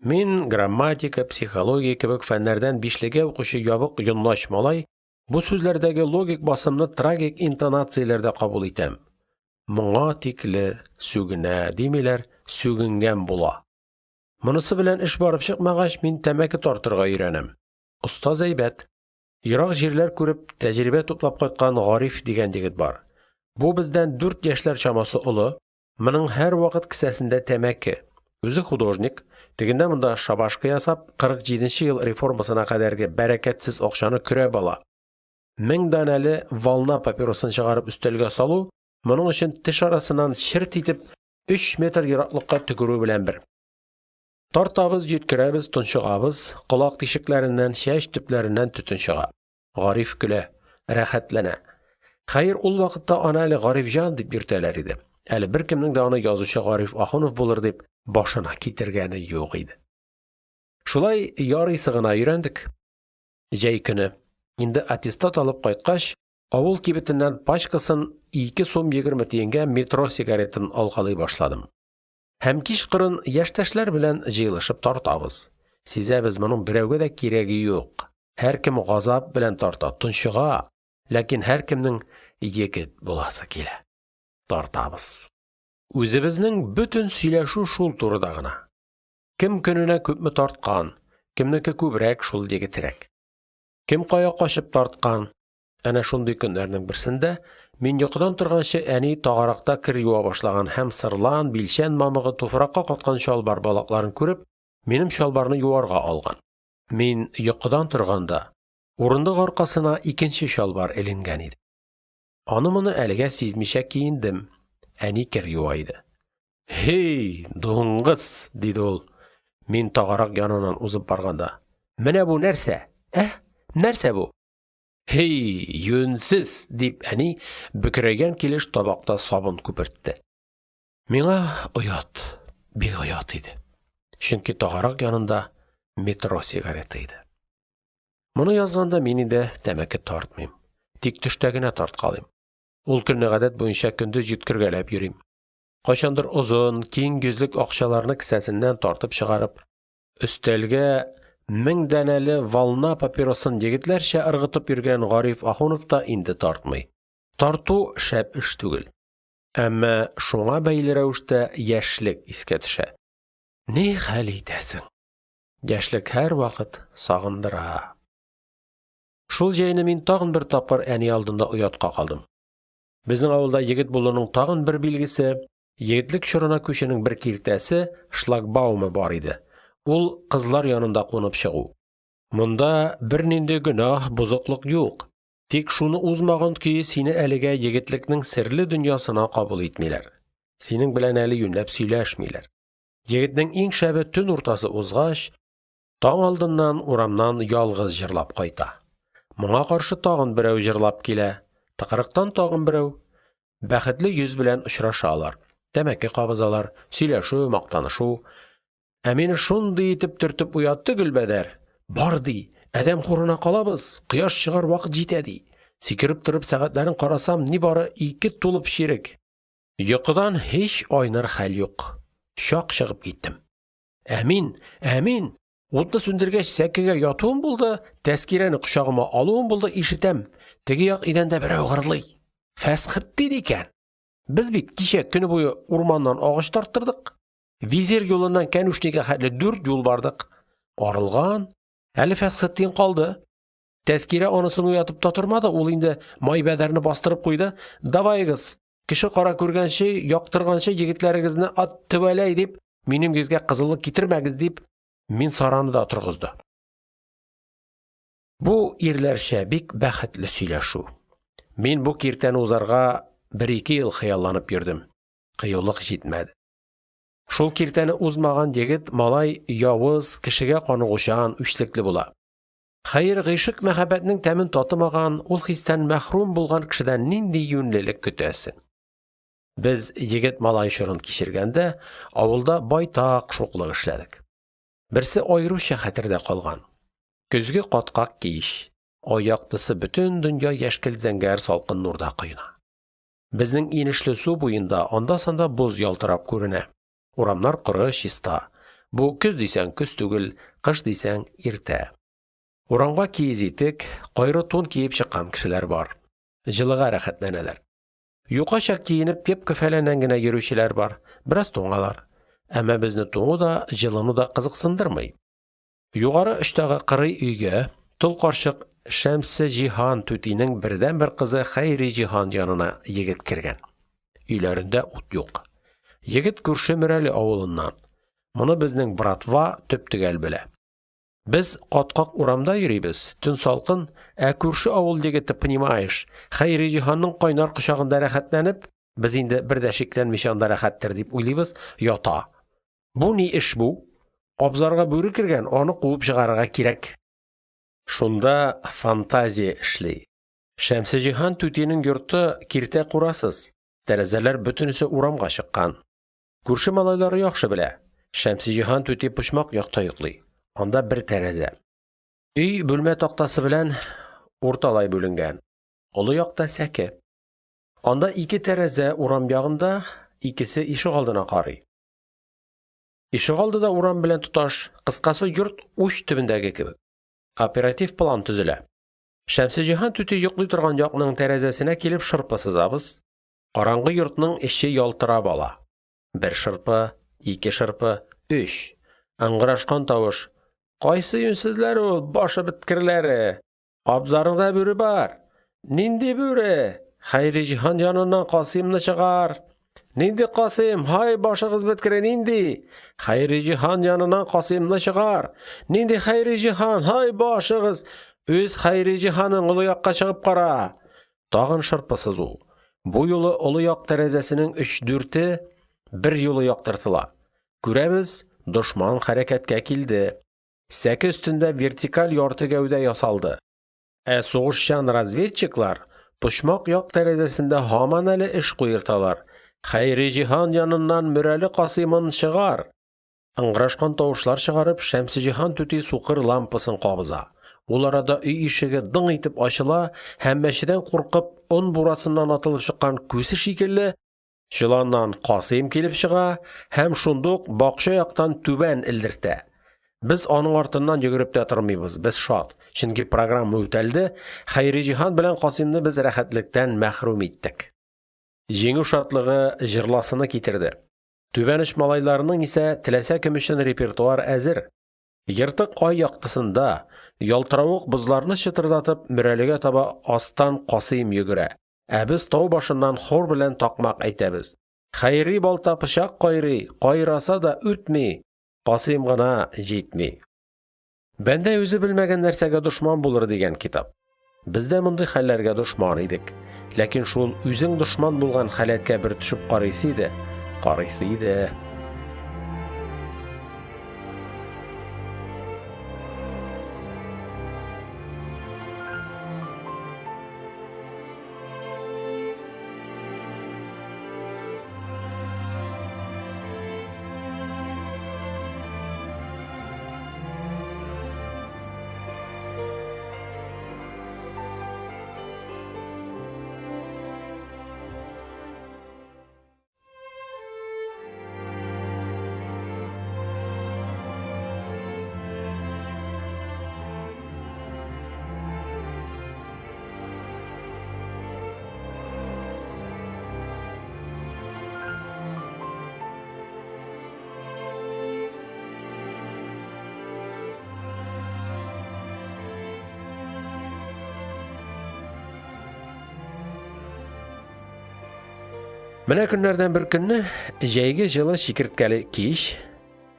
Мин, грамматика, психология кебек фәннәрдән бишлегә укучы ябык йонлач малай, бу сүзләрдәге логик басымны трагик интонацияләрдә кабул итәм: моңа тикле сүгенә димиләр, сүгенгән була. Монысы белән эш барып чыкмагач, мин тәмәке тартырга өйрәнәм. Остаз әйбәт. Ерак җирләр күреп, тәҗрибә туплап кайткан Гариф дигән егет бар. Бу бездән дүрт яшьләр чамасы олы, моның һәрвакыт кесәсендә тәмәке. Үзе художник, тегендә-монда шабашка ясап, 47 нче ел реформасына кадәрге бәрәкәтсез акчаны көрәп ала. 1000 данәле «Волна» папиросын чыгарып өстәлгә салу моның өчен теш арасыннан черт итеп өч метр ераклыкка төкерү белән бер. Тартабыз, йөткерәбез, тончыгабыз, колак тишекләреннән, чәч төпләреннән төтен чыга. Гариф көлә, рәхәтләнә. Хәер, ул вакытта аны әле Гарифҗан дип йөртәләр иде, әле беркемнең дә аны язучы Гариф Ахунов булыр дип башына китергәне юк иде. Шулай ярыйсы гына өйрәндек. Җәй көне, инде аттестат алып кайткач, авыл кибетеннән пачкасын 2 сум 20 тиенгә «Метро» сигаретын алгалый башладым. Һәм кичкырын яшьтәшләр белән җыелышып тартабыз. Сизәбез, моның берәүгә дә кирәге юк. Һәркем газап белән тарта, тончыга, ләкин һәркемнең егет буласы килә. Тартабыз. Үзебезнең бөтен сөйләшү шул турыда гына. Кем көненә күпме тарткан, кемнеке күбрәк, шул егетрәк. Кем кая качып тарткан. Әнә шундый көннәрнең берсендә мин йокыдан торганчы әни тагаракта кер юа башлаган һәм сырлан, билчән мамыгы, туфракка каткан чалбар балакларын күреп, минем чалбарны юарга алган. Мин йокыдан торганда, урындык аркасына икенче чалбар эленгән иде. Аны-моны әлегә сизмичә киендем, әни кер юа иде. – Һи-и, дуңгыз, – диде ул, мин тагарак яныннан узып барганда, – менә бу нәрсә, ә, нәрсә бу? Һи-и, юньсез, – дип, әни бөкрәйгән килеш табакта сабын күпертте. Миңа оят, бик оят иде, чөнки тагарак янында «Метро» сигареты иде. Моны язганда мин инде тәмәке тартмыйм, тик төштә генә тарткалыйм. Ул көнне, гадәт буенча, көндез йөткергәләп йөрим. Кайчандыр озын, киң йөзлек акчаларны кесәсеннән тартып чыгарып, өстәлгә 1000 данәле «Волна» папиросын егетләрчә ыргытып йөргән Гариф Ахунов та инде тартмый. Тарту – шәп эш түгел. Әмма шуңа бәйле рәвештә яшьлек искә төшә. Ни хәл итәсең, яшьлек һәрвакыт сагындыра. Шул җәйне мин тагын бер тапкыр әни алдында оятка калдым. Безнең авылда егет булуның тагын бер билгесе, егетлек чорына күчүнең бер киртәсе – шлагбаумы бар иде, ул – кызлар янында кунып чыгу. Монда бернинди гөнаһ, бозыклык юк, тик шуны узмаган көе сине әлегә егетлекнең серле дөньясына кабул итмиләр, синең белән әле юньләп сөйләшмиләр. Егетнең иң шәбе төн уртасы узгач, таң алдыннан урамнан ялгыз җырлап кайта. Моңа каршы тагын берәү җырлап килә, тыкрыктан тагын берәү. Бәхетле йөз белән очрашалар. Тәмәке кабызалар, сөйләшү, мактанышу. Ә мине шундый итеп төртеп уятты Гөлбәдәр: бар, ди, адәм хурына калабыз, кояш чыгар вакыт җитә, ди. Сикереп торып сәгатьләрен карасам, нибары 2:15. Йокыдан һич айныр хәл юк, чак чыгып киттем. Ә мин, ә мин, утны сүндергәч, сәкегә ятуым булды, Тәскирәне кочагыма алуым булды, ишетәм: теге як идәндә берәү гырлый. Фәсхетдин икән! Без бит кичә көне буе урманнан агач тарттырдык. Визир юлыннан кәнүшнигә хәтле дүрт юл бардык. Арылган. Әле Фәсхетдин калды. Тәскирә анысын уятып та тормады, ул инде Майбәдәрне бастырып куйды: «Даваегыз, кеше-кара күргәнче, яктырганчы егетләрегезне аттыравәләй, – дип, – минем йөзгә кызыллык китермәгез», – дип, Минсараны да торгызды. Бу – ирләрчә, бик бәхетле сөйләшү. Мин бу киртәне узарга бер-ике ел хыялланып йөрдем, кыюлык җитмәде. Шул киртәне узмаган егет, малай явыз, кешегә каныгучан, үчлекле була. Хәер, гыйшык-мәхәббәтнең тәмен татымаган, ул хистән мәхрүм булган кешедән нинди юньлелек көтәсең? Без егет-малай чорын кичергәндә, авылда байтак шуклык эшләдек. Берсе аеруча хәтердә калган. Көзге каткак кич. Ай яктысы бөтен дөнья яшькелт-зәңгәр салкын нурда коена. Безнең инешле су буенда анда-санда боз ялтырап күренә. Урамнар коры, чиста. Бу көз дисәң көз түгел, кыш дисәң иртә. Урамга киез итек, кайры тун киеп чыккан кешеләр бар. Җылыга рәхәтләнәләр. Юкача киенеп, кепка-фәләннән генә йөрүчеләр бар, бераз туңалар. Әмма безне туңу да, җылыну да кызыксындырмый. Югары очтагы кырый өйгә, тол карчык Шәмсеҗиһан түтинең бердәнбер кызы Хәйриҗиһан янына егет кергән. Өйләрендә ут юк. Егет күрше Мөрәле авылыннан. Моны безнең «братва» төп-төгәл белә. Без каткак урамда йөрибез, төн салкын, ә күрше авыл егете, пнимаешь, Хәйриҗиһанның кайнар кочагында рәхәтләнеп (без инде бер дә шикләнмичә анда рәхәттер дип уйлыйбыз) ята. Бу ни эш бу? Абзарга бүре кергән, аны куып чыгарырга кирәк. Шунда фантазия эшли. Шәмсеҗиһан түтинең йорты киртә-курасыз, тәрәзәләр бөтенесе урамга чыккан. Күрше малайлары яхшы белә: Шәмсеҗиһан түти почмак якта йоклый, анда бер тәрәзә. Өй бүлмә тактасы белән урталай бүленгән, олы якта сәке. Анда ике тәрәзә урам ягында, икесе ишегалдына карый. Ишегалды да урам белән тоташ, кыскасы, йорт уч төбендәге кебек. Оператив план төзелә: Шәмсеҗиһан түти йоклый торган якның тәрәзәсенә килеп шырпы сызабыз, караңгы йортның эче ялтырап ала: бер шырпы, ике шырпы, өч… ыңгырашкан тавыш: – Кайсы юньсезләре ул, башы беткерләре, абзарыңда бүре бар, нинди бүре, Хәйриҗиһан яныннан Касыймны чыгар, нинди Касыйм, һай, башыгыз беткере, нинди, Хәйриҗиһан яныннан Касыймны чыгар, нинди Хәйриҗиһан, һай, башыгыз, үз Хәйриҗиһаның, олы якка чыгып кара… Тагын шырпы сызу, бу юлы олы як тәрәзәсенең өч-дүрте берьюлы яктыртыла, күрәбез – дошман хәрәкәткә килде, сәке өстендә вертикаль ярты гәүдә ясалды, ә сугышчан разведчиклар почмак як тәрәзәсендә һаман әле эш куерталар: – Хәйриҗиһан яныннан Мөрәле Касыймын чыгар! Ыңгырашкан тавышлар чыгарып, Шәмсеҗиһан түти сукыр лампасын кабыза, ул арада өй ишеге дың итеп ачыла һәм, мәчедән куркып он бурасыннан атылып чыккан күсе шикелле, чоланнан Касыйм килеп чыга һәм шундук бакча яктан түбән элдертә. Без аның артыннан йөгереп тә тормыйбыз, без шат, чөнки программа үтәлде, Хәйриҗиһан белән Касыймны без рәхәтлектән мәхрүм иттек. Җиңү шатлыгы җырласыны китерде, түбән оч малайларының исә теләсә кем өчен репертуар әзер: ертык ай яктысында, ялтыравык бозларны чытырдатып, Мөрәлегә таба астан Касыйм йөгерә, ә без тау башыннан хор белән такмак әйтәбез: Хәйри балта пычак кайрый, Кайраса да үтми, Касыйм гына җитми. Бәндә үзе белмәгән нәрсәгә дошман булыр дигән китап. Без дә мондый хәлләргә дошман идек, ләкин шул үзең дошман булган халәткә бер төшеп карыйсы иде, карыйсы иде. Менә көннәрдән бер көнне, җәйге җылы чикерткәле кич,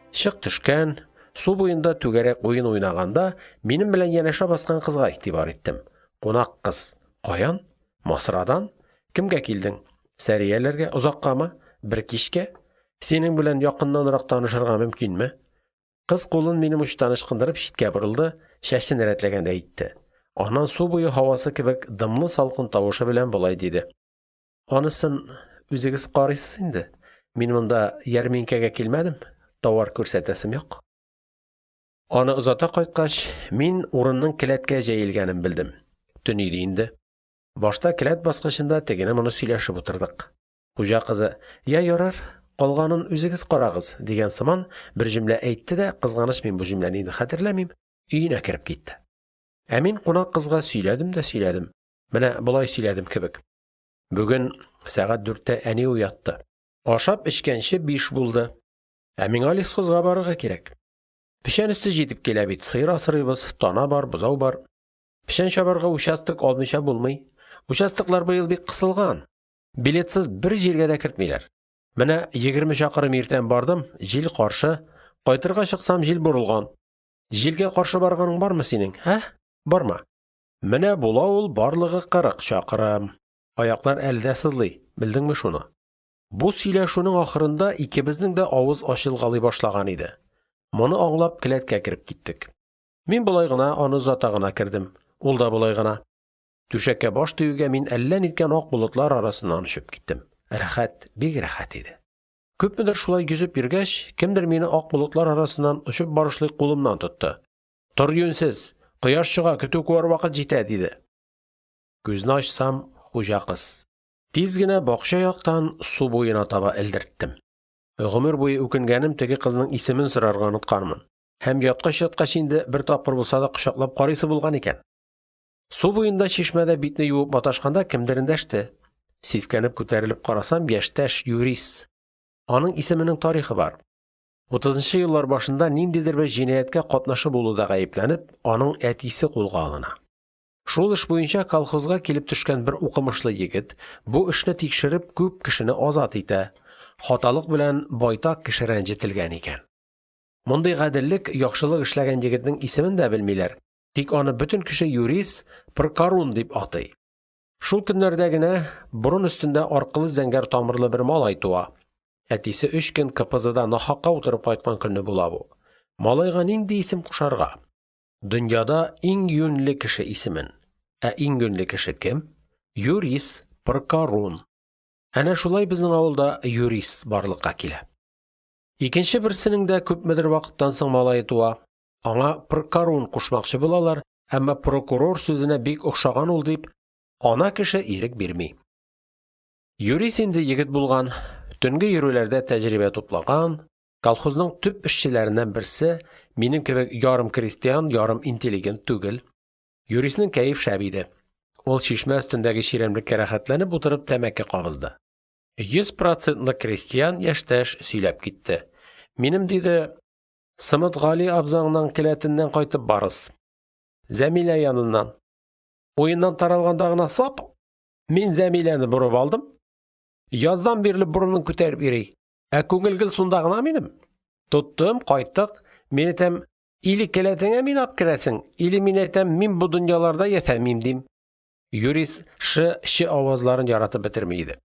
чык төшкән, су буенда түгәрәк уен уйнаганда, минем белән янәшә баскан кызга игътибар иттем: кунак кыз – каян? Масрадан: кемгә килдең? Сәрияләргә, озаккамы? Бер кичкә, синең белән якыннанрак танышырга мөмкинме? Кыз кулын минем учтан ычкындырып читкә борылды, чәчен рәтләгәндәй итте, аннан су буе һавасы кебек дымлы салкын тавышы белән болай диде: – Анысын үзегез карыйсыз инде, мин монда ярминкәгә килмәдем, товар күрсәтәсем юк. Аны озата кайткач, мин урынның келәткә җәелгәнен белдем. Төн иде инде. Башта келәт баскычында тегене-моны сөйләшеп утырдык. Хуҗа кызы: «Йә, ярар, калганын үзегез карагыз», – дигән сыман бер җөмлә әйтте дә, кызганыч, мин бу җөмләне инде хәтерләмим, өенә кереп китте. Ә мин кунак кызга сөйләдем дә сөйләдем. Менә болай сөйләдем кебек: – Бүген сәгать дүрттә әни уятты. Ашап-эчкәнче 5 булды. Ә миңа лесхозга барырга кирәк. Печән өсте җитеп килә бит, сыер асрыйбыз, тана бар, бозау бар. Печән чабарга участок алмыйча булмый. Участоклар быел бик кысылган. Билетсыз бер җиргә дә кертмиләр. Менә 20 чакрым иртән бардым, җил каршы, кайтырга чыксам, җил борылган. Җилгә каршы барганың бармы синең, ә, бармы? Менә була ул барлыгы 40 чакрым. Аяклар әле дә сызлый, белдеңме шуны? Бу сөйләшүнең ахырында икебезнең дә авыз ачылгалый башлаган иде. Моны аңлап, келәткә кереп киттек. Мин болай гына, аны озата гына кердем. Ул да болай гына. Түшәккә баш тиюгә, мин әллә ниткән ак болытлар арасыннан очып киттем. Рәхәт, бик рәхәт иде. Күпмедер шулай йөзеп йөргәч, кемдер мине ак болытлар арасыннан очып барышлый кулымнан тотты. – Тор, юньсез, кояш чыга, көтү куар вакыт җитә, – диде. Күзне ачсам – хуҗа кыз. Тиз генә бакча яктан су буена таба элдерттем. Гомер буе үкенгәнем – теге кызның исемен сорарга онытканмын. Һәм яткач-яткач инде, бер тапкыр булса да кочаклап карыйсы булган икән. Су буенда чишмәдә битне юып маташканда, кемдер эндәште. Сискәнеп күтәрелеп карасам – яшьтәш Юрис. Аның исеменең тарихы бар: утызынчы еллар башында ниндидер бер җинаятькә катнашы булуда гаепләнеп, аның әтисе кулга алына. Шул эш буенча колхозга килеп төшкән бер укымышлы егет бу эшне тикшереп күп кешене азат итә, хаталык белән байтак кеше рәнҗетелгән икән. Мондый гаделлек, яхшылык эшләгән егетнең исемен дә белмиләр, тик аны бөтен кеше Юрис Пыркарун дип атый. Шул көннәрдә генә борын өстендә аркылы зәңгәр тамырлы бер малай туа. Әтисе өч көн КПЗда нахакка утырып кайткан көнне була бу. Малайга нинди исем кушарга? Дөньяда иң юньле кеше исемен. Ә иң юньле кеше кем? Юрис Пыркарун. Әнә шулай безнең авылда Юрис барлыкка килә. Икенче берсенең дә күпмедер вакыттан соң малае туа. Аңа Пыркарун кушмакчы булалар, әмма прокурор сүзенә бик охшаган ул дип, ана кеше ирек бирми. Юрис инде егет булган, төнге йөрүләрдә тәҗрибә туплаган, колхозның төп эшчеләреннән берсе, минем кебек ярым крестьян, ярым интеллигент түгел. Юрисның кәеф шәп иде. Ул чишмә өстендәге чирәмлеккә рәхәтләнеп утырып тәмәке кабызды. Йөз процентлы крестьян яшьтәш сөйләп китте: – Минем, – диде, – Сымытгали абзаңның келәтеннән кайтып барыс. Зәмилә яныннан. Уеннан таралганда гына сап! Мин Зәмиләне борып алдым. Яздан бирле борынын күтәреп йөри. Ә күңел гел сунда гына минем. Тоттым, кайттык. Мин әйтәм, или келәтеңә мине апкерәсең, или, мин әйтәм, мин бу дөньяларда ясәмим, дим. Юрис «ш», «ч» авазларын яратып бетерми иде.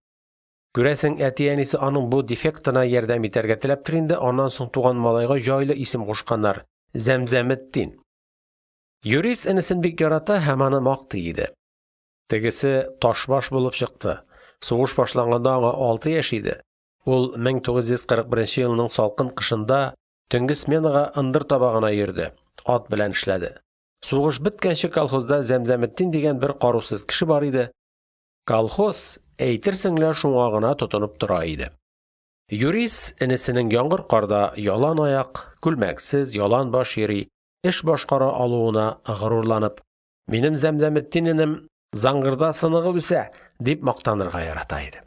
Күрәсең, әти-әнисе аның бу дефектына ярдәм итәргә теләптер инде, аннан соң туган малайга җайлы исем кушканнар – Зәмзәметдин. Юрис энесен бик ярата һәм аны мактый иде. Тегесе ташбаш булып чыкты, сугыш башланганда аңа 6 яшь иде, ул 1941 елның салкын кышында төнге сменага ындыр табагына йөрде, ат белән эшләде. Сугыш беткәнче колхозда Зәмзәметдин дигән бер карусыз кеше бар иде, колхоз, әйтерсең лә, шуңа гына тотынып тора иде. Юрис энесенең яңгыр-карда ялан аяк, күлмәксез, яланбаш йөри, эш башкара алуына горурланып: – Минем Зәмзәметдин энем заңгырда сыныгып үсә, – дип мактанырга ярата иде.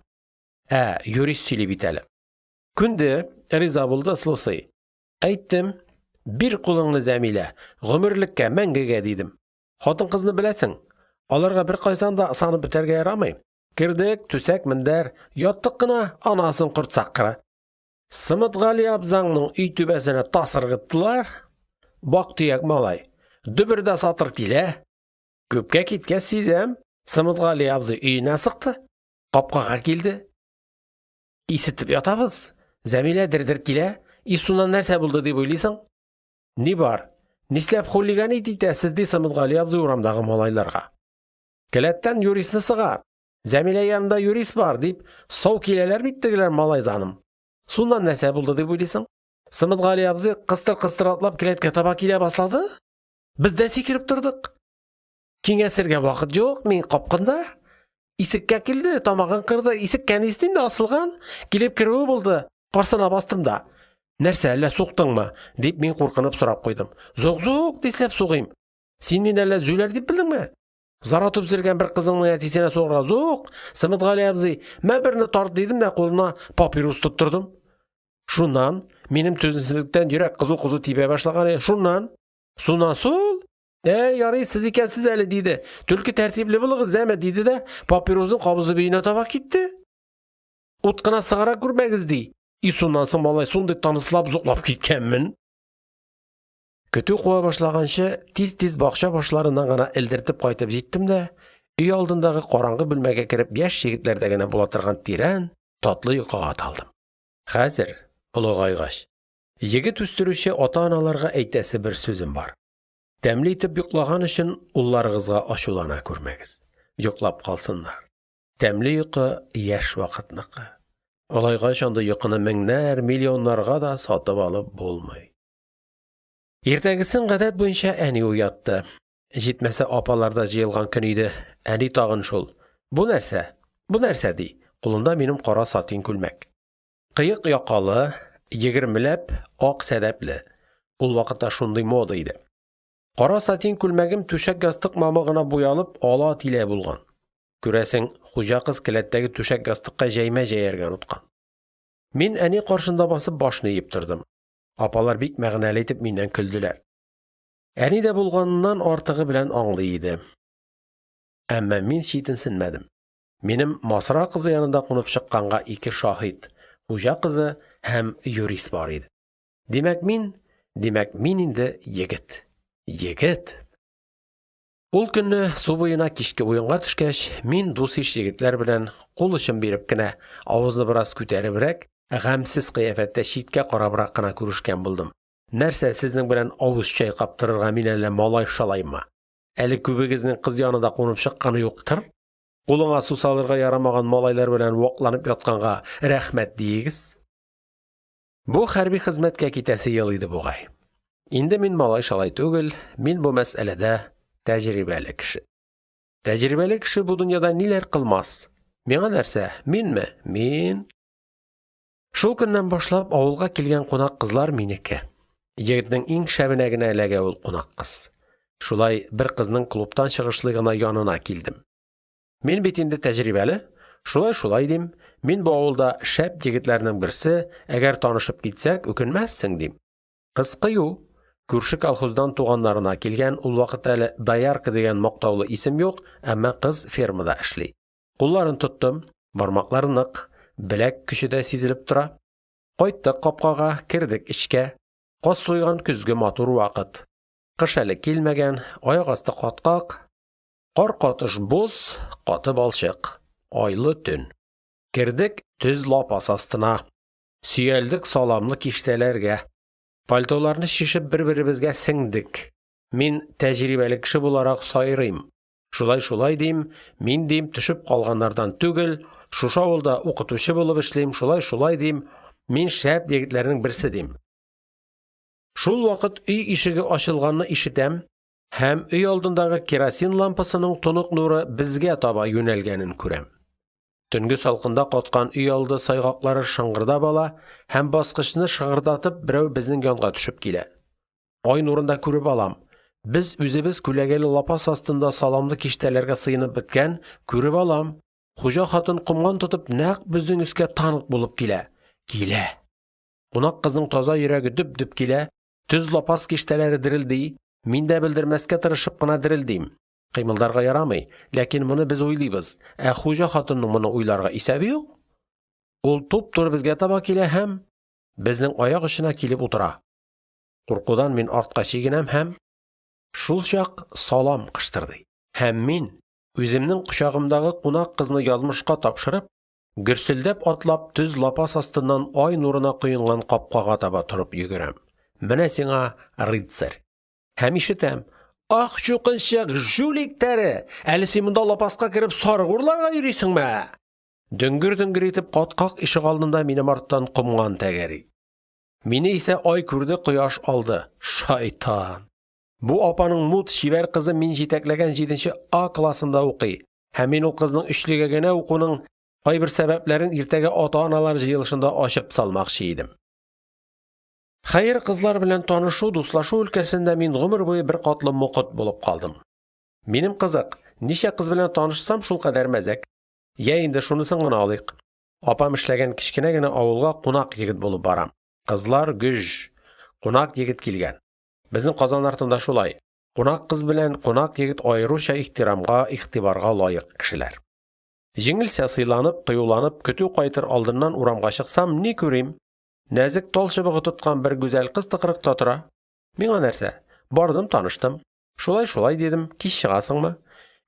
Ә, Юрис сөйли бит әле. Күнде, риза булды, ыслусай. Әйттем, бир кулыңны, Зәмилә, гомерлеккә, мәңгегә, дидем. Хатын-кызны беләсең, аларга беркайсан да ысанып бетәргә ярамый. Кердек, түсәк, мендәр, яттык кына, анасын корт саккыры. Сымытгали абзаңның өй түбәсенә тас ыргыттылар. Вак-төяк малай. Дөбер дә сатыр килә. Күпкә киткәч сизәм, Сымытгали абзый өеннән сыкты. Капкага килде. Исетеп ятабыз. Зәмилә дер-дер килә. И суннан нәрсә булды дип уйлыйсың? Ни бар? Нисләп хулиганить итәсез, ди Сымытгали абзый урамдагы малайларга. Келәттән Юрисны сыгар. Зәмилә янында Юрис бар, дип, сау киләләр бит тегеләр, малай заным. Суннан нәрсә булды дип уйлыйсың? Сымытгали абзый кыстыр-кыстыр атлап келәткә таба килә баслады. Без дә сикереп тордык. Киңәсергә вакыт юк, мин капкында. Исеккә килде, тамагын кырды, исеккә нисен инде, асылган. Килеп керүе булды, карсына бастым да. Нәрсә, әллә суктыңмы? – дип, мин куркынып сорап куйдым. Зук, зук, нисләп сугыйм? Син мине әллә зүләр дип белдеңме? Заратып үстергән бер кызыңның әтисенә сугарга. Зук, Сымытгали абзый, мә берне тарт, дидем дә кулына папирус тоттырдым. Шуннан, минем түземсезлектән йөрәк кызу-кызу тибә башлаган иде. Шуннан, суннан сул. Әй, ярый, сез икәнсез әле, диде. Түлке тәртипле булыгыз, зәме, диде дә папирозын кабызып өенә таба китте. Ут кына сыгара күрмәгез, ди. И суннан соң, малай, сундый тыныслап зоклап киткәнмен. Көтү куа башлаганчы, тиз-тиз бакча башларыннан гына элдертеп кайтып җиттем дә, өй алдындагы караңгы бүлмәгә кереп яшь егетләрдә генә була торган тирән, татлы йокыга талдым. Хәзер, олыгайгач, егет үстерүче ата-аналарга әйтәсе бер сүзем бар. Тәмле итеп йоклаган өчен улларыгызга ачулана күрмәгез. Йоклап калсыннар. Тәмле йокы яшь вакытныкы. Олайгач андый йокыны меңнәр, миллионнарга да сатып алып булмый. Иртәгесен, гадәт буенча, әни уятты. Җитмәсә, апалар да җыелган көн иде. Әни тагын шул: – Бу нәрсә? Бу нәрсә? – ди. Кулында минем кара сатин күлмәк. Кыек якалы, егермеләп ак сәдәпле. Ул вакытта шундый мода иде. Кара сатин күлмәгем түшәк-ястык мамыгына буялып ала-тилә булган, күрәсең, хуҗа кыз келәттәге түшәк-ястыкка җәймә җәяргә оныткан. Мин әни каршында басып башны иеп тордым. Апалар бик мәгънәле итеп миннән көлделәр. Әни дә булганыннан артыгы белән аңлый иде. Әмма мин читенсенмәдем. Минем Масра кызы янында кунып чыкканга ике шаһит – хуҗа кызы һәм Юрис бар иде. Димәк, мин, димәк, мин инде егет, егет! Ул көнне су буена кичке уенга төшкәч, мин дус-иш егетләр белән кул очын биреп кенә, авызны бераз күтәребрәк, гамьсез кыяфәттә читкә карабрак кына күрешкән булдым: нәрсә, сезнең белән авыз чайкап торырга мин әллә малай-шалаймы? Әле күбегезнең кыз янында кунып чыкканы юктыр? Кулыңа су салырга ярамаган малайлар белән вакланып ятканга рәхмәт диегез. Бу хәрби хезмәткә китәсе ел иде бугай. Инде мин малай-шалай түгел, мин бу мәсьәләдә тәҗрибәле кеше. Тәҗрибәле кеше бу дөньяда ниләр кылмас? Миңа нәрсә, минме, мин… Шул көннән башлап авылга килгән кунак кызлар минеке. Егетнең иң шәбенә генә эләгә ул кунак кыз. Шулай бер кызның клубтан чыгышлый гына янына килдем. Мин бит инде тәҗрибәле, шулай-шулай дим, мин бу авылда шәп егетләрнең берсе, әгәр танышып китсәк, үкенмәссең, дим. Кыз кыю, күрше колхоздан туганнарына килгән, ул вакытта әле доярка дигән мактаулы исем юк, әмма кыз фермада эшли. Кулларын тоттым, бармаклар нык, беләк көче дә сизелеп тора. Кайттык капкага, кердек эчкә. Каз суйган көзге матур вакыт. Кыш әле килмәгән, аяк асты каткак, кар катыш боз, каты балчык. Айлы төн. Кердек төз лапас астына. Сөялдек саламлы киштәләргә. Пальтоларны чишеп бер-беребезгә сеңдек. Мин, тәҗрибәле кеше буларак, сайрыйм. Шулай-шулай, дим, мин, дим, төшеп калганнардан түгел, шушы авылда укытучы булып эшлим, шулай-шулай, дим, мин шәп егетләрнең берсе, дим. Шулвакыт өй ишеге ачылганны ишетәм һәм өйалдындагы керосин лампасының тонык нуры безгә таба юнәлгәнен күрәм. Төнге салкында каткан өйалды сайгаклары шыңгырдап ала һәм баскычны шыгырдатып берәү безнең янга төшеп килә. Ай нурында күреп алам: без үзебез күләгәле лапас астында саламлы киштәләргә сыенып беткән, күреп алам: хуҗа хатын комган тотып нәкъ безнең өскә танк булып килә. Килә! Кунак кызның таза йөрәге дөп-дөп килә, төз лапас киштәләре дерелди, мин дә белдермәскә тырышып кына дерелдим. Кыймылдарга ярамый, ләкин моны без уйлыйбыз, ә хуҗа хатынның моны уйларга исәбе юк. Ул туп-туры безгә таба килә һәм… безнең аяк очына килеп утыра. Куркудан мин артка чигенәм һәм… Шулчак салам кыштырдый, һәм мин, үземнең кочагымдагы кунак кызны язмышка тапшырып, гөрселдәп атлап төз лапас астыннан ай нурына коенган капкага таба торып йөгерәм. Менә сиңа рыцарь! Һәм ишетәм: – Ах, чукынчык, жулик тәре, әле син монда лапаска кереп сарык урларга йөрисеңме, ә? Дөңгер-дөңгер итеп каткак ишегалдында минем арттан комган тәгәри. Мине исә ай күрде, кояш алды. Шайтан! Бу апаның мут, чибәр кызы мин җитәкләгән җиденче А классында укый һәм мин ул кызның өчлегә генә укуының кайбер сәбәпләрен иртәгә ата-аналар җыелышында ачып салмакчы идем. Хәер, кызлар белән танышу, дуслашу өлкәсендә мин гомер буе беркатлы мокыт булып калдым. Минем кызык, ничә кыз белән танышсам, шулкадәр мәзәк. Йә инде шунысын гына алыйк. Апам эшләгән кечкенә генә авылга кунак егет булып барам. Кызлар гөж! Кунак егет килгән. Безнең Казан артында шулай: кунак кыз белән кунак егет аеруча ихтирамга, игътибарга лаек кешеләр. Җиңелчә сыйланып, кыюланып, көтү кайтыр алдыннан урамга чыксам, ни күрим, нәзек тал чыбыгы тоткан бер гүзәл кыз тыкрыкта тора. Миңа нәрсә? Бардым, таныштым. Шулай-шулай, дидем, кич чыгасыңмы?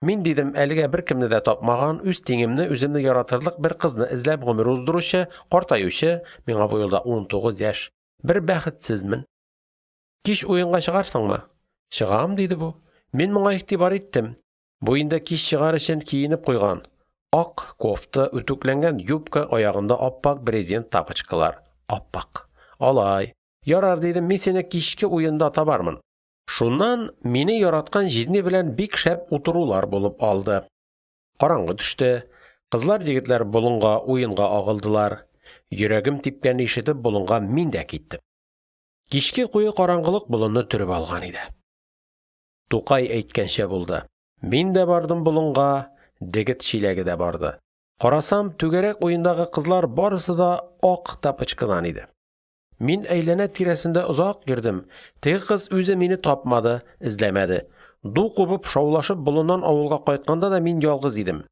Мин, дидем, әлегә беркемне дә тапмаган, үз тиңемне, үземне яратырлык бер кызны эзләп гомер уздыручы, картаючы, миңа бу елда 19 яшь, бер бәхетсезмен. Кич уенга чыгарсыңмы? Чыгам, диде бу. Мин моңа игътибар иттем. Бу инде кич чыгар өчен киенеп куйган: ак кофта, үтүкләнгән юбка, аягында ап-ак брезент тапочкалар. Ап-ак. Алай. Ярар, дидем, мин сине кичке уенда табармын. Шуннан мине яраткан җизни белән бик шәп утырулар булып алды. Караңгы төште, кызлар-егетләр болынга уенга агылдылар. Йөрәгем типкәнне ишетеп, болынга мин дә киттем. Кичке куе караңгылык болынны төреп алган иде. Тукай әйткәнчә булды: мин дә бардым болынга, дегет чиләге дә барды. Карасам, түгәрәк уендагы кызлар барысы да ак тапочкадан иде. Мин әйләнә тирәсендә озак йөрдем, теге кыз үзе мине тапмады, эзләмәде. Ду кубып, шаулашып болыннан авылга кайтканда да мин ялгыз идем.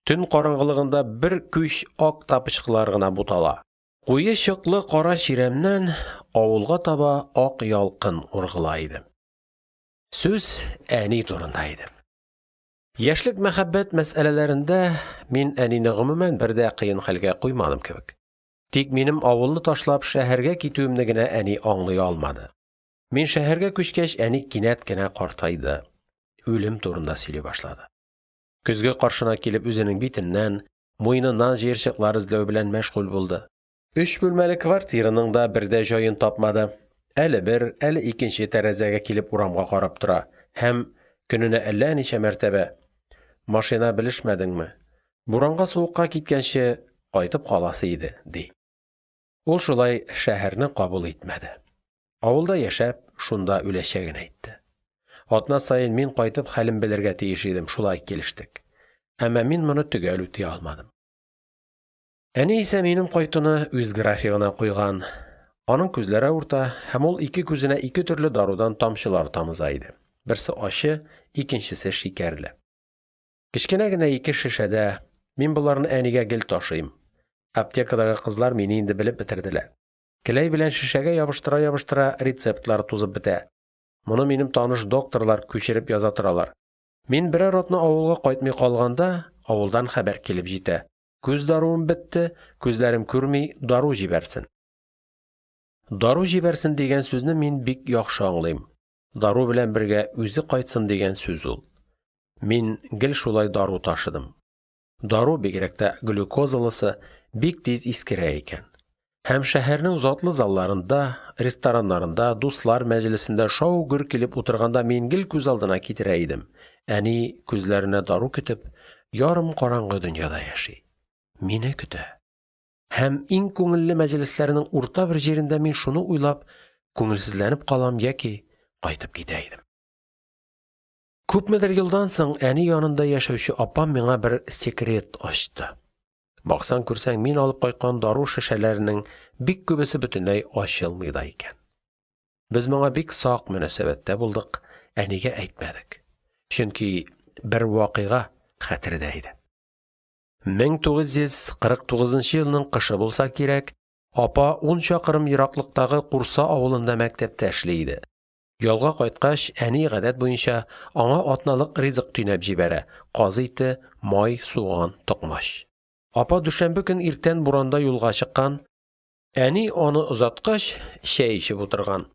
Төн караңгылыгында бер күч ак тапочкалар гына бутала. Куе чыклы кара чирәмнән авылга таба ак ялкын ургыла иде. Сүз әни турында иде. Яшьлек мәхәббәт мәсьәләләрендә мин әнине гомумән бер дә кыен хәлгә куймадым кебек. Тик минем авылны ташлап шәһәргә китүемне генә әни аңлый алмады. Мин шәһәргә күчкәч, әни кинәт кенә картайды, үлем турында сөйли башлады. Көзге каршына килеп үзенең битеннән, муеныннан җыерчыклар эзләү белән мәшгуль булды. Өч бүлмәле квартираның да бер дә җаен тапмады. Әле бер, әле икенче тәрәзәгә килеп урамга карап тора һәм көненә әллә ничә мәртәбә: «Машина белешмәдеңме? Буранга-суыкка киткәнче кайтып каласы иде», – ди. Ул шулай шәһәрне кабул итмәде. Авылда яшәп, шунда үләчәген әйтте. Атна саен мин кайтып хәлен белергә тиеш идем, шулай килештек. Әмма мин моны төгәл үти алмадым. Әни исә минем кайтуны үз графигына куйган. Аның күзләре авырта һәм ул ике күзенә ике төрле дарудан тамчылар тамыза иде: берсе ачы, икенчесе шикәрле. Кечкенә генә ике шешәдә, мин боларны әнигә гел ташыйм. Аптекадагы кызлар мине инде белеп бетерделәр. Келәй белән шешәгә ябыштыра-ябыштыра рецептлар тузып бетә. Моны минем таныш докторлар күчереп яза торалар. Мин берәр атна авылга кайтмый калганда, авылдан хәбәр килеп җитә: күз даруым бетте, күзләрем күрми, дару җибәрсен. Дару җибәрсен дигән сүзне мин бик яхшы аңлыйм. Дару белән бергә үзе кайтсын дигән сүз ул. Мин гел шулай дару ташыдым. Дару, бигрәк тә глюкозалысы, бик тиз искерә икән. Һәм шәһәрнең затлы залларында, рестораннарында, дуслар мәҗлесендә шау-гөр килеп утырганда мин гел күз алдына китерә идем: әни, күзләренә дару көтеп, ярым караңгы дөньяда яши. Мине көтә. Һәм иң күңелле мәҗлесләрнең урта бер җирендә мин шуны уйлап күңелсезләнеп калам яки кайтып китә идем. Күпмедер елдан соң әни янында яшәүче апам миңа бер секрет ачты. Баксаң-күрсәң, мин алып кайткан дару шешәләренең бик күбесе бөтенләй ачылмый да икән. Без моңа бик сак мөнәсәбәттә булдык, әнигә әйтмәдек. Чөнки бер вакыйга хәтердә иде. 1949 елның кышы булса кирәк, апа ун чакрым ераклыктагы Курса авылында мәктәптә эшли иде. Ялга кайткач, әни, гадәт буенча, аңа атналык ризык төйнәп җибәрә: каз ите, май, суган, токмач. Апа дүшәмбе көн иртән буранда юлга чыккан, әни, аны озаткач, чәй эчеп утырган.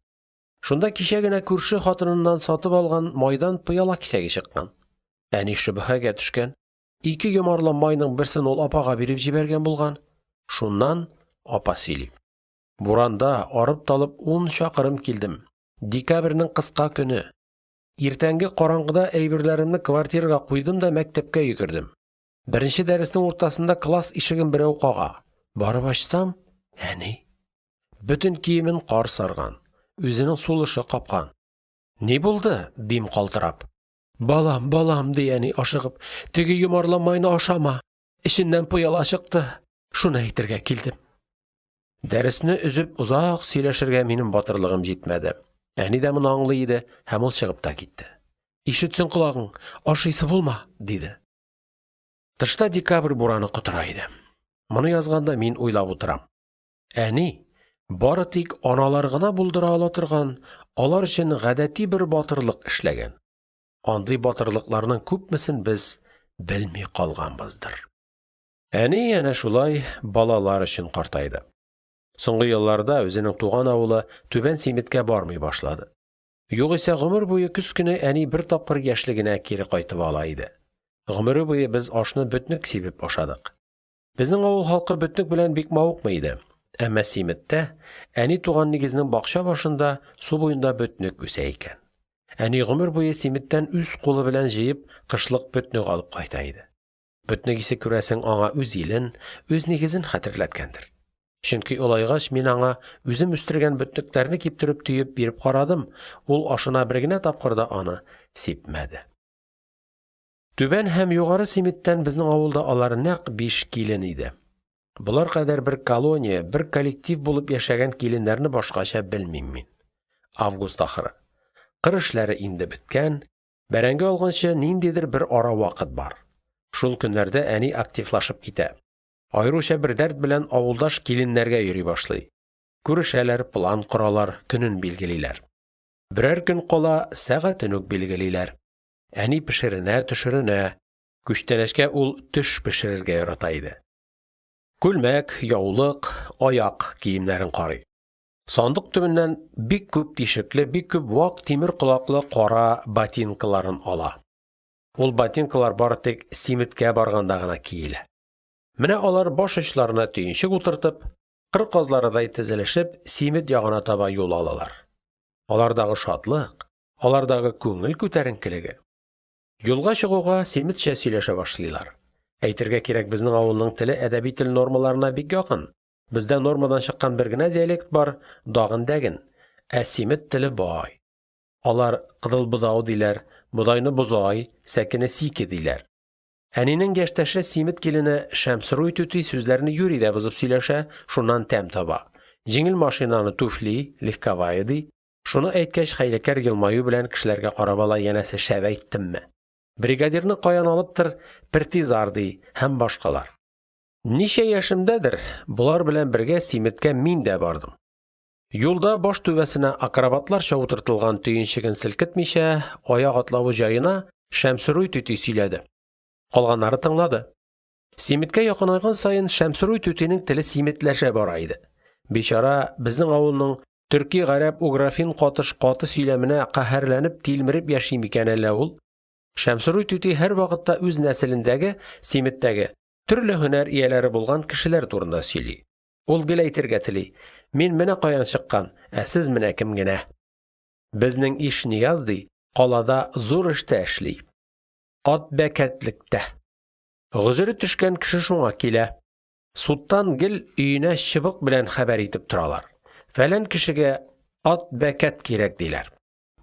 Шунда кичә генә күрше хатыныннан сатып алган майдан пыяла кисәге чыккан. Әни шөбһәгә төшкән. Ике йомарлам майның берсен ул апага биреп җибәргән булган. Шуннан апа сөйли. Буранда, арып-талып ун чакрым килдем. Декабрьнең кыска көне. Иртәнге караңгыда әйберләремне квартирага куйдым да мәктәпкә йөгердем. Беренче дәреснең уртасында класс ишеген берәү кага. Барып ачсам – әни. Бөтен киемен кар сарган, үзенең сулышы капкан. – Ни булды? – дим калтырап. – Балам, балам, – ди әни ашыгып, – теге йомарлам майны ашама, эченнән пыяла чыкты, шуны әйтергә килдем. Дәресне өзеп озак сөйләшергә минем батырлыгым җитмәде. Әни дә моны аңлый иде һәм ул чыгып та китте. – Ишетсен колагың, ашыйсы булма, – диде. Тышта декабрь бураны котыра иде. Моны язганда мин уйлап утырам. Әни бары тик аналар гына булдыра ала торган, алар өчен гадәти бер батырлык эшләгән. Андый батырлыкларның күпмесен без белми калганбыздыр. Әни әнә шулай балалар өчен картайды. Соңгы елларда үзенең туган авылы Түбән Симеткә бармый башлады. Югыйсә гомер буе көз көне әни бер тапкыр яшьлегенә кире кайтып ала иде. Гомере буе без ашны бөтнек сибеп ашадык. Безнең авыл халкы бөтнек белән бик мавыкмый иде. Әмма Симеттә, әни туган нигезнең бакча башында, су буенда бөтнек үсә икән. Әни гомер буе Симеттән үз кулы белән җыеп кышлык бөтнек алып кайта иде. Бөтнек исе, күрәсең, аңа үз илен, үз нигезен хәтерләткәндер. Чөнки олайгач мин аңа үзем үстергән бөтнекләрне киптереп төеп биреп карадым, ул ашына бер генә тапкыр да аны сипмәде. Түбән һәм Югары Симеттән безнең авылда алар нәкъ биш килен иде. Болар кадәр бер колония, бер коллектив булып яшәгән киленнәрне башкача белмим мин. Август ахыры. Кыр эшләре инде беткән, бәрәңге алганчы ниндидер бер ара вакыт бар. Шул көннәрдә әни активлашып китә, аеруча бер дәрт белән авылдаш киленнәргә йөри башлый. Күрешәләр, план коралар, көнен билгелиләр. Берәр көн кала сәгатен үк билгелиләр. Әни пешеренә, төшеренә. Күчтәнәчкә ул төш пешерергә ярата иде. Күлмәк, яулык, аяк киемнәрен карый. Сандык төбеннән бик күп тишекле, бик күп вак тимер колаклы кара ботинкаларын ала. Ул ботинкалар бары тик Симеткә барганда гына киелә. Менә алар баш очларына төенчек утыртып, кыр казларыдай тезелешеп, Симет ягына таба юл алалар. Алардагы шатлык, алардагы күңел күтәренкелеге! Юлга чыгуга, симетчә сөйләшә башлыйлар. Әйтергә кирәк, безнең авылның теле әдәби тел нормаларына бик якын. Бездә нормадан чыккан бер генә диалект бар – дагын-дәген. Ә Симет теле бай. Алар кыдыл бодау диләр, бодайны бозай, сәкене сике диләр. Әнинең яшьтәше Симет килене Шәмсеруй түти сүзләрне юри дә бозып сөйләшә, шуннан тәм таба. Җиңел машинаны туфли (легковая) ди, шуны әйткәч, хәйләкәр елмаю белән кешеләргә карап ала, янәсе, шәп әйттемме. Бригадирны каян алыптыр пертизар ди һәм башкалар. Ничә яшемдәдер, болар белән бергә Симеткә мин дә бардым. Юлда баш түбәсенә акробатларча утыртылган төенчеген селкетмичә, аяк атлавы җаена Шәмсеруй түти сөйләде. Калганнары тыңлады. Симеткә якынайган саен, Шәмсеруй түтинең теле симетләшә бара иде. Бичара, безнең авылның төрки-гарәп-угро-фин катыш каты сөйләменә каһәрләнеп, тилмереп яши микән әллә ул? Шәмсеруй түти һәрвакытта үз нәселендәге, Симеттәге, төрле һөнәр ияләре булган кешеләр турында сөйли. Ул гел әйтергә тели: мин менә каян чыккан, ә сез менә кем генә. Безнең Ишнияз, ди, калада зур эштә эшли. Атбәкәтлектә. Гозере төшкән кеше шуңа килә. Судтан гел өенә чыбык белән хәбәр итеп торалар. Фәлән кешегә атбәкәт кирәк, диләр.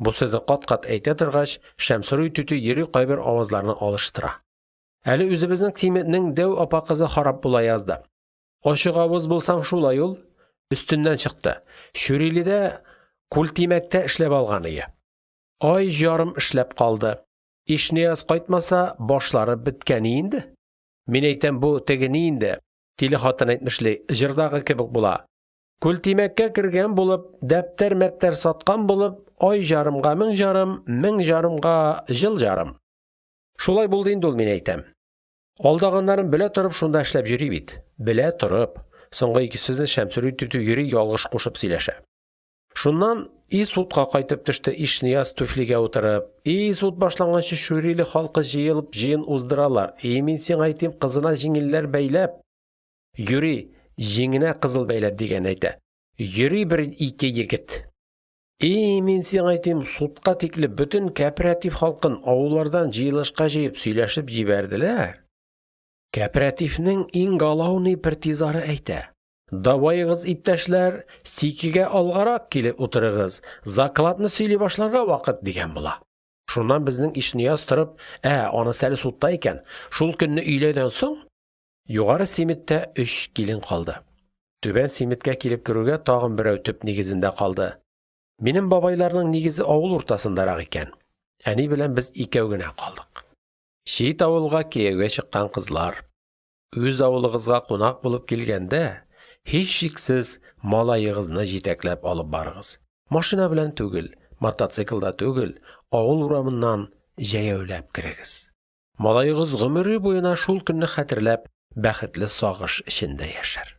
Бу сүзне кат-кат әйтә торгач, Шәмсеруй түти юри кайбер авазларны алыштыра. Әле үзебезнең Симетнең дәү апа кызы харап була язды. Ачык авыз булсаң шулай ул. Өстеннән чыкты. Чүриледә күлтимәктә эшләп алганые. Ай җарым эшләп калды. Ишнияз кайтмаса, башлары беткәние инде. Мин әйтәм, бу теге ни инде, тиле хатын әйтмешли, җырдагы кебек була. Күлтимәккә кергән булып, дәптәр-мәптәр саткан булып, ай җарымга мең җарым, мең җарымга җыл җарым. Шулай булды инде ул, мин әйтәм. Алдаганнарын белә торып шунда эшләп йөри бит. Белә торып. Соңгы ике сүзне Шәмсеруй түти юри ялгыш кушып сөйләшә. Шуннан и судка кайтып төште Ишнияз туфлигә утырып, и суд башланганчы Чүриле халкы җыелып җыен уздыралар, и мин сиңа әйтим, кызына җиңелләр бәйләп, юри, җиңенә кызыл бәйләп дигәнне әйтә, йөри бер-ике егет. И мин сиңа әйтим, судка тикле бөтен кәпрәтиф халкын авыллардан җыелышка җыеп сөйләшеп җибәрделәр. Кәпрәтифнең иң галауный пертизары әйтә: Даваегыз, иптәшләр, сикегә алгарак килеп утырыгыз, закладны сөйли башларга вакыт, дигән була. Шуннан безнең Ишнияз торып, ә, анысы әле судта икән, шул көнне өйләдән соң Югары Симеттә өч килен калды. Түбән Симеткә килеп керүгә тагын берәү төп нигезендә калды. Минем бабайларның нигезе авыл уртасындарак икән. Әни белән без икәү генә калдык. Чит авылга кияүгә чыккан кызлар! Үз авылыгызга кунак булып килгәндә, һичшиксез, малаегызны җитәкләп алып барыгыз. Машина белән түгел, мотоциклда түгел, авыл урамыннан җәяүләп керегез. Малаегыз гомере буена шул көнне хәтерләп, бәхетле сагыш эчендә яшәр.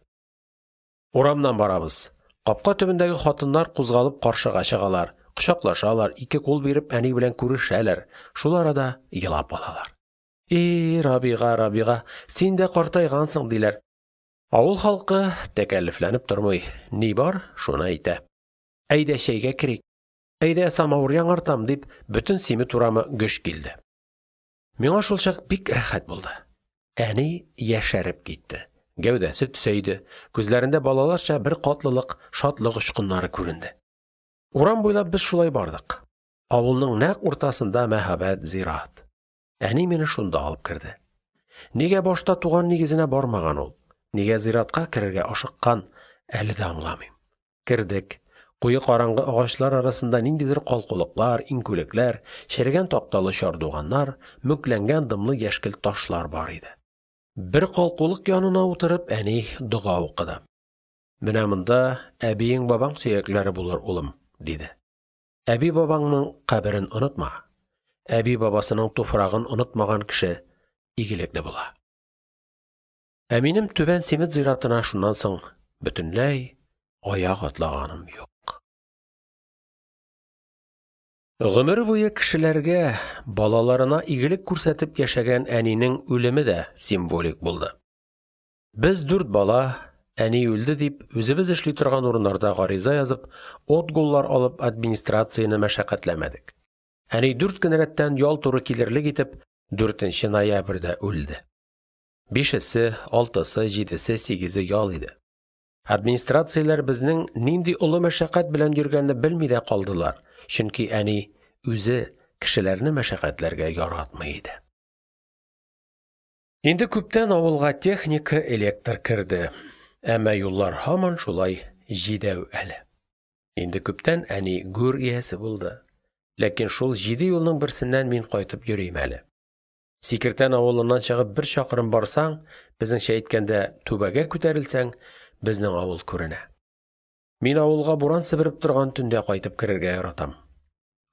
Урамнан барабыз. Капка төбендәге хатыннар кузгалып каршыга чыгалар, кочаклашалар, ике кул биреп әни белән күрешәләр, шул арада елап алалар. И, Рабига, Рабига, син дә картайгансың, диләр. Авыл халкы тәкәллефләнеп тормый, ни бар, шуны әйтә. Әйдә чәйгә керик, әйдә самавыр яңартам, дип, бөтен Симет урамы гөж килде. Миңа шулчак бик рәхәт булды. Әни яшәреп китте. Гәүдәсе төзәйде, күзләрендә балаларча беркатлылык, шатлык очкыннары күренде. Урам буйлап без шулай бардык. Авылның нәкъ уртасында мәһабәт зират. Әни мине шунда алып керде. Нигә башта туган нигезенә бармаган ул, нигә зиратка керергә ашыккан – әле дә аңламыйм. Кердек, куе караңгы агачлар арасында ниндидер калкулыклар, иңкүлекләр, черегән такталы чардуганнар, мүкләнгән дымлы яшькелт ташлар бар иде. Бер калкулык янына утырып, әни дога укыды. – Менә монда әбиең-бабаң сөякләре булыр, улым, – диде. – Әби-бабаңның каберен онытма, әби-бабасының туфрагын онытмаган кеше игелекле була. Ә минем Түбән Симет зиратына шуннан соң бөтенләй аяк атлаганым юк. Гомере буе кешеләргә, балаларына игелек күрсәтеп яшәгән әнинең үлеме дә символик булды. Без, дүрт бала, әни үлде дип, үзебез эшли торган урыннарда гариза язып, отгуллар алып администрацияне мәшәкатьләмәдек. Әни дүрт көн рәттән ял туры килерлек итеп, дүртенче ноябрьдә үлде. Бишесе, алтысы, җидесе, сигезе ял иде. Администрацияләр безнең нинди олы мәшәкать белән йөргәнне белми дә калдылар, чөнки әни үзе кешеләрне мәшәкатьләргә яратмый иде. Инде күптән авылга техника, электр керде, әмма юллар һаман шулай җидәү әле. Инде күптән әни гүр иясе булды, ләкин шул җиде юлның берсеннән мин кайтып йөрим әле. Сикертән авылыннан чыгып бер чакрым барсаң, безнеңчә әйткәндә, түбәгә күтәрелсәң, безнең авыл күренә. Мин авылга буран себереп торган төндә кайтып керергә яратам.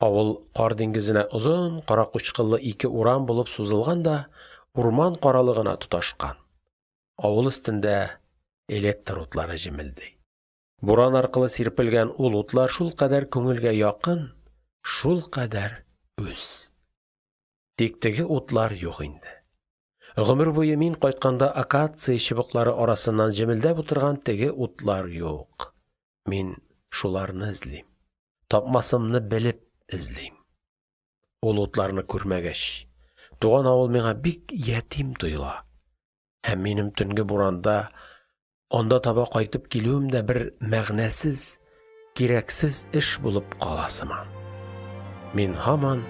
Авыл кар диңгезенә озын кара-кучкыллы ике урам булып сузылган да урман каралыгына тоташкан. Авыл өстендә электр утлары җемелди. Буран аркылы сирпелгән ул утлар шулкадәр күңелгә якын, шулкадәр үз. Тик теге утлар юк инде. Гомер буе мин кайтканда акация чыбыклары арасыннан җемелдәп утырган теге утлар юк. Мин шуларны эзлим. Тапмасымны белеп эзлим. Ул утларны күрмәгәч, туган авыл миңа бик ятим тоела һәм минем төнге буранда анда таба кайтып килүем дә бер мәгънәсез, кирәксез эш булып кала сыман. Мин һаман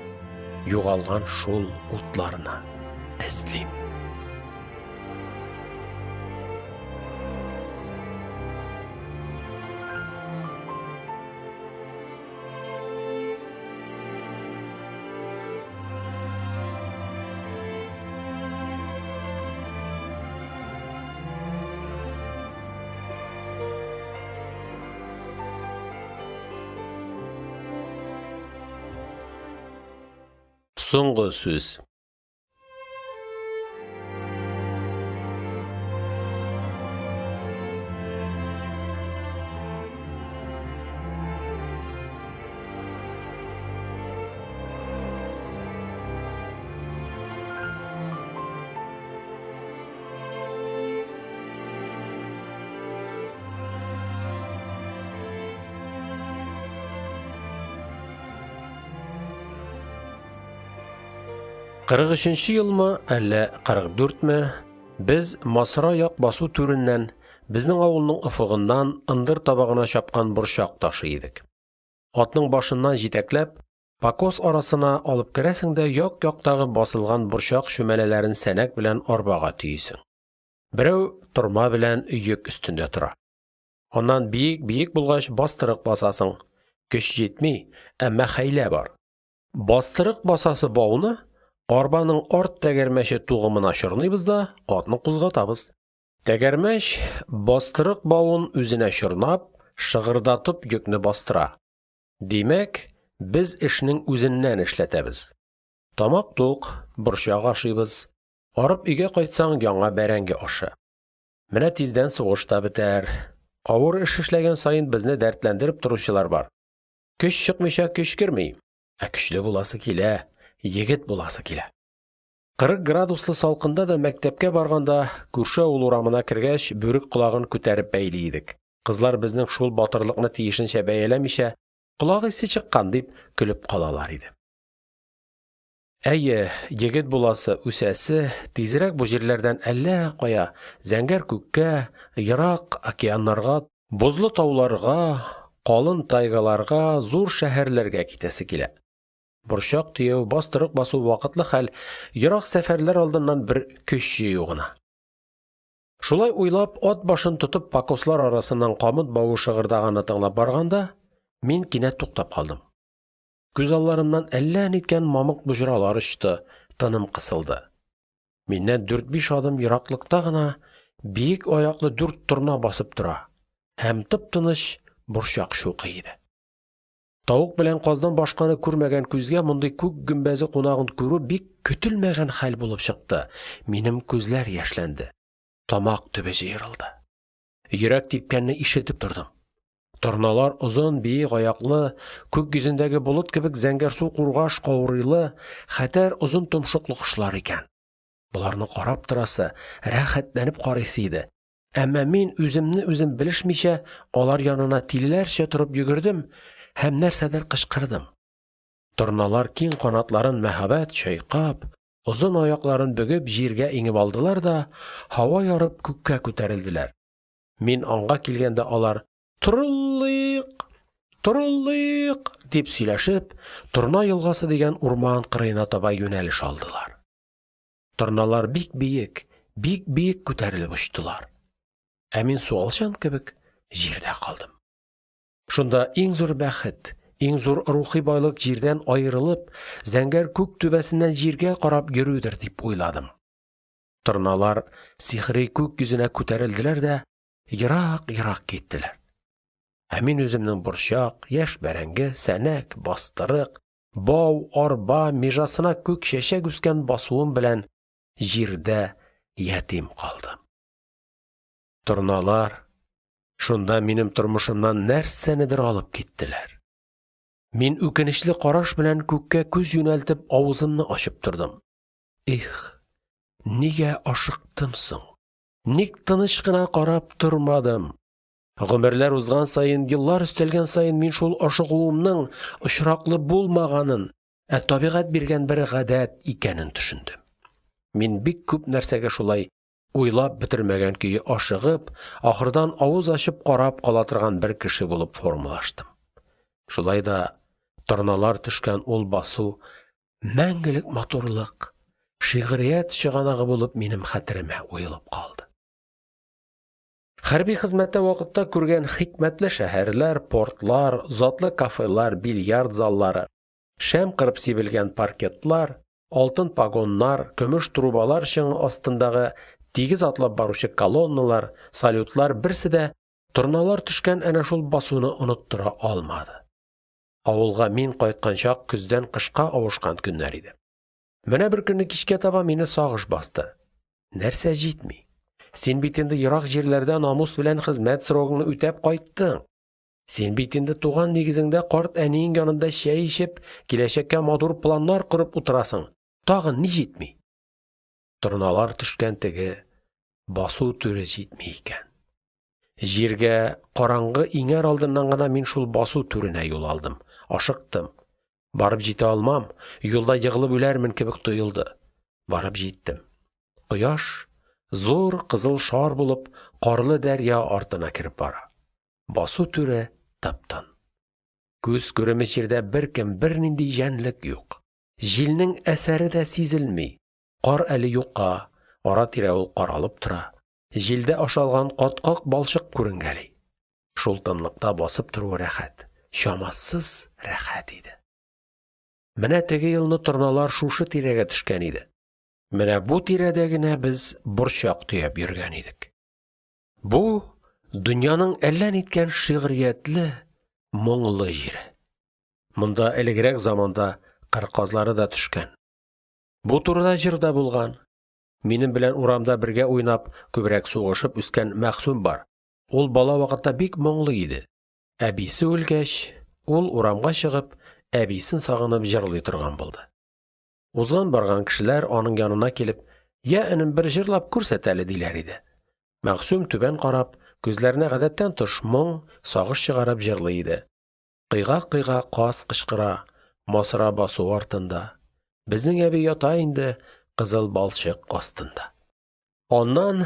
югалган шул утларны эзлим. Соңгы сүз. Кырык өченче елмы, әллә кырык дүртме, без Масра як басу түреннән, безнең авылның офыгыннан ындыр табагына чапкан борчак ташый идек. Атның башыннан җитәкләп, покос арасына алып керәсең дә як-яктагы басылган борчак чүмәләләрен сәнәк белән арбага төйисең. Берәү тырма белән йөк өстендә тора. Аннан биек-биек булгач бастырык басасың. Көч җитми, әмма хәйлә бар. Бастырык басасы бауны арбаның арт тәгәрмәче тугымына чорныйбыз да атны кузгатабыз. Тәгәрмәч, бастырык бавын үзенә чорнап, шыгырдатып йөкне бастыра. Димәк, без эшнең үзеннән эшләтәбез. Тамак тук, борчак ашыйбыз, арып өйгә кайтсаң, яңа бәрәңге ашы. Менә тиздән сугыш та бетәр. Авыр эш эшләгән саен безне дәртләндереп торучылар бар. Көч чыкмыйча көч керми, ә көчле буласы килә, егет буласы килә. 40 градуслы салкында да мәктәпкә барганда, күрше авыл урамына кергәч, бүрек колагын күтәреп бәйли идек. Кызлар безнең шул батырлыкны тиешенчә бәяләмичә, «колак исе чыккан» дип көлеп калалар иде. Әйе, егет буласы, үсәсе, тизрәк бу җирләрдән әллә кая, зәңгәр күккә, ерак океаннарга, бозлы тауларга, калын тайгаларга, зур шәһәрләргә китәсе килә. Борчак төяү, бастырык басу – вакытлы хәл, ерак сәфәрләр алдыннан бер көч җыю гына. Шулай уйлап, ат башын тотып покослар арасыннан камыт бавы шыгырдаганны тыңлап барганда, мин кинәт туктап калдым. Күз алларымнан әллә ниткән мамык боҗралар очты, тыным кысылды. Миннән дүрт-биш адым ераклыкта гына биек аяклы дүрт торна басып тора һәм тып-тыныч борчак чукый иде. Тавык белән каздан башканы күрмәгән күзгә мондый күк гөмбәзе кунагын күрү бик көтелмәгән хәл булып чыкты, минем күзләр яшьләнде, тамак төбе җыерылды. Йөрәк типкәнне ишетеп тордым. Торналар озын биек аяклы, күк йөзендәге болыт кебек зәңгәрсу кургаш каурыйлы, хәтәр озын томшыклы кошлар икән. Боларны карап торасы, рәхәтләнеп карыйсы иде. Әмма мин, үземне үзем белешмичә, алар янына тилеләрчә торып йөгердем һәм нәрсәдер кычкырдым. Торналар киң канатларын мәһабәт чайкап, озын аякларын бөгеп җиргә иңеп алдылар да һава ярып күккә күтәрелделәр. Мин аңга килгәндә алар: «Торыл-лыйк, торыл-лыйк!» – дип сөйләшеп, Торна елгасы дигән урман кырыена таба юнәлеш алдылар. Торналар бик биек, бик биек күтәрелеп очтылар. Ә мин суалчан кебек җирдә калдым. Шунда иң зур бәхет, иң зур рухи байлык җирдән аерылып, зәңгәр күк түбәсеннән җиргә карап йөрүдер дип уйладым. Торналар сихри күк йөзенә күтәрелделәр дә ерак-ерак киттеләр. Ә мин үземнең борчак, яшь бәрәңге, сәнәк, бастырык, бау, арба, межасына күк чәчәк үскән басуым белән җирдә ятим калдым. Торналар шунда минем тормышымнан нәрсәнедер алып киттеләр. Мин үкенечле караш белән күккә күз юнәлтеп авызымны ачып тордым. Их, нигә ашыктым соң? Ник тыныч кына карап тормадым? Гомерләр узган саен, еллар өстәлгән саен, мин шул ашыгуымның очраклы булмаганын, ә табигать биргән бер гадәт икәнен төшендем. Мин бик күп нәрсәгә шулай уйлап бетермәгән көе ашыгып, ахырдан авыз ачып карап кала торган бер кеше булып формалаштым. Шулай да торналар төшкән ул басу мәңгелек матурлык, шигърият чыганагы булып минем хәтеремә уелып калды. Хәрби хезмәттә вакытта күргән хикмәтле шәһәрләр, портлар, затлы кафелар, бильярд заллары, шәм кырып сибелгән паркетлар, алтын погоннар, көмеш трубалар чыңы астындагы тигез атлап баручы колонналар, салютлар берсе дә торналар төшкән әнә шул басуны оныттыра алмады. Авылга мин кайткан чак көздән кышка авышкан көннәр иде. Менә беркөнне кичкә таба мине сагыш басты. Нәрсә җитми? Син бит инде ерак җирләрдә намус белән хезмәт срогыңны үтәп кайттың. Син бит инде туган нигезеңдә карт әниең янында чәй эчеп, киләчәккә матур планнар корып утырасың. Тагын ни җитми? Торналар төшкән теге басу түре җитми икән. Җиргә караңгы иңәр алдыннан гына мин шул басу түренә юл алдым. Ашыктым. Барып җитә алмам, юлда егылып үләрмен кебек тоелды. Барып җиттем. Кояш, зур кызыл шар булып, карлы дәрья артына кереп бара. Басу түре тып-тын. Күз күреме җирдә беркем, бернинди җәнлек юк. Җилнең әсәре дә сизелми. Кар әле юка, ара-тирә ул каралып тора. Җилдә ашалган каткак балчык күренгәли. Шул тынлыкта басып торуы рәхәт, чамасыз рәхәт иде. Менә теге елны торналар шушы тирәгә төшкән иде. Менә бу тирәдә генә без борчак төяп йөргән идек. Бу – дөньяның әллә ниткән шигъриятле, моңлы җире. Монда элегрәк заманда кыр казлары да төшкән. Бу турыда җыр да булган. Минем белән урамда бергә уйнап, күбрәк сугышып үскән Мәгъсум бар. Ул бала вакытта бик моңлы иде. Әбисе үлгәч, ул, урамга чыгып, әбисен сагынып җырлый торган булды. Узган-барган кешеләр, аның янына килеп: – Йә, энем, бер җырлап күрсәт әле, – диләр иде. Мәгъсум, түбән карап, күзләренә гадәттән тыш моң, сагыш чыгарып җырлый иде. Кыйгак-кыйгак каз кычкыра, Масра басу артында. Безнең әби ята инде Кызыл балчык астында. Аннан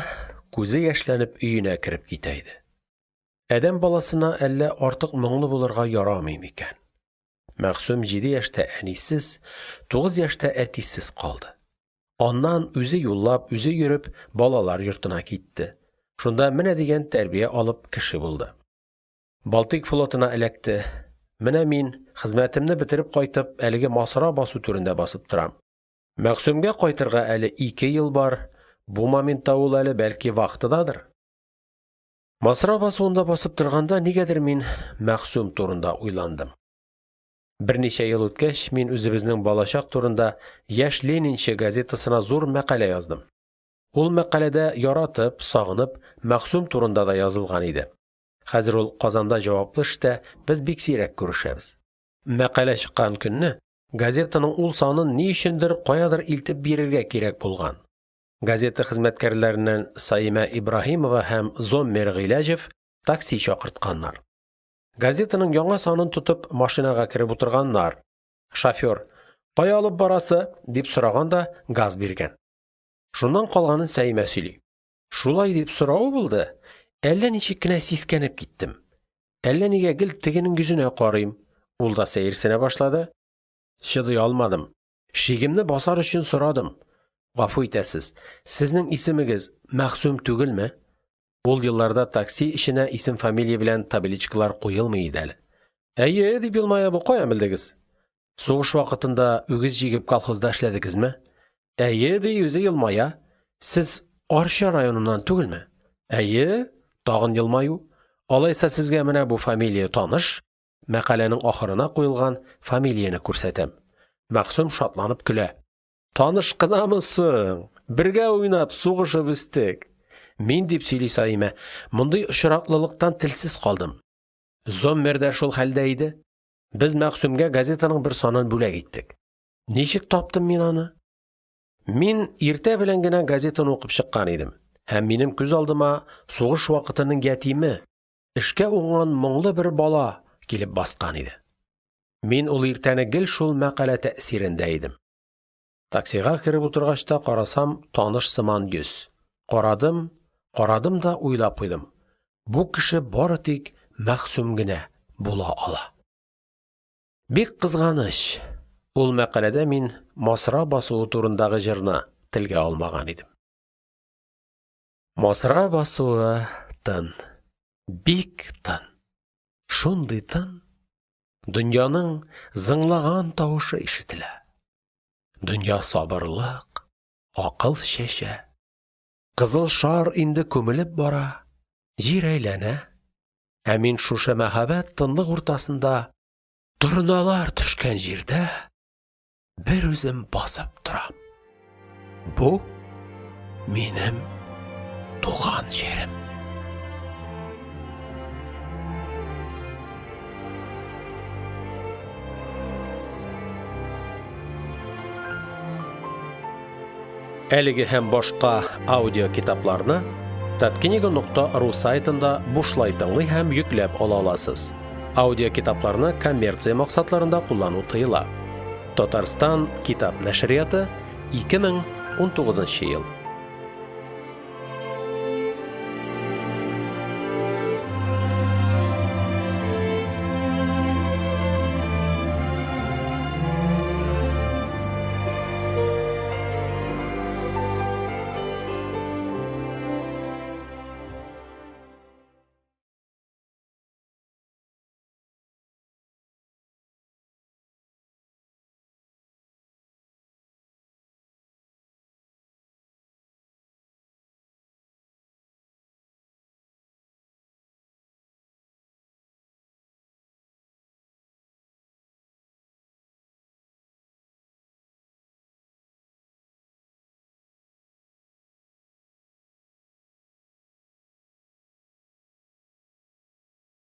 күзе яшьләнеп өенә кереп китә иде. Адәм баласына әллә артык моңлы булырга ярамыймы икән? Мәгъсум җиде яшьтә әнисез, тугыз яшьтә әтисез калды. Аннан, үзе юллап, үзе йөреп, балалар йортына китте, шунда менә дигән тәрбия алып кеше булды. Балтыйк флотына эләкте, менә мин, хезмәтемне бетереп кайтып, әлеге Масра басу түрендә басып торам. Мәгъсумгә кайтырга әле 2 ел бар, бу моментта ул әле, бәлки, вахтададыр? Масра басуында басып торганда, нигәдер мин Мәгъсум турында уйландым. Берничә ел үткәч, мин үзебезнең балачак турында «Яшь ленинчы» газетасына зур мәкалә яздым. Ул мәкаләдә яратып, сагынып Мәгъсум турында да язылган иде. Хәзер ул Казанда җаваплы эштә, без бик сирәк күрешәбез. Мәкалә чыккан көнне газетаның ул санын ни өчендер каядыр илтеп бирергә кирәк булган. Газета хезмәткәрләреннән Саимә Ибраһимова һәм Зоммер Гыйләҗев такси чакыртканнар. Газетаның яңа санын тотып машинага кереп утырганнар. Шофёр: «Кая алып барасы?» – дип сораган да газ биргән. Шуннан калганын Саимә сөйли: Шулай дип соравы булды, әллә ничек кенә сискәнеп киттем, әллә нигә гел тегенең йөзенә карыйм, ул да сәерсенә башлады. Чыдый алмадым, шигемне басар өчен сорадым: – Гафу итәсез, сезнең исемегез Мәгъсум түгелме? Ул елларда такси эченә исем-фамилия белән табличкалар куелмый иде әле. – Әйе, – дип елмая бу, – каян белдегез? – Сугыш вакытында үгез җигеп колхозда эшләдегезме? – Әйе, – ди, үзе елмая. – Сез Арча районыннан түгелме? – Әйе, тагын елмаю. – Алайса, сезгә менә бу фамилия таныш? Мәкаләнең ахырына куелган фамилияне күрсәтәм. Мәгъсум шатланып көлә: – Таныш кынамы соң, бергә уйнап, сугышып үстек. Мин, дип сөйли Саимә, мондый очраклылыктан телсез калдым. Зоммер да шул хәлдә иде. Без Мәгъсумгә газетаның бер санын бүләк иттек. Ничек таптым мин аны? Мин иртә белән генә газетаны укып чыккан идем, һәм минем күз алдыма сугыш вакытының ятиме, эшкә уңган моңлы бер бала килеп баскан иде. Мин ул иртәне гел шул мәкалә тәэсирендә идем. Таксига кереп утыргач та карасам – таныш сыман йөз. Карадым, карадым да уйлап куйдым: бу кеше бары тик Мәгъсум генә була ала. Бик кызганыч, ул мәкаләдә мин Масра басуы турындагы җырны телгә алмаган идем. Масра басуы тын, бик тын, шундый тын, дөньяның зыңлаган тавышы ишетелә. Дөнья сабырлык, акыл чәчә. Кызыл шар инде күмелеп бара, җир әйләнә, ә мин шушы мәһабәт тынлык уртасында, торналар төшкән җирдә берүзем басып торам. Бу – минем туган җирем. Әлеге һәм башка аудиокитапларны Таткнига.ру сайтында бушлай тыңлый һәм йөкләп ала аласыз. Аудиокитапларны коммерция максатларында куллану тыела. Татарстан китап нәшрияты, 2019 ел.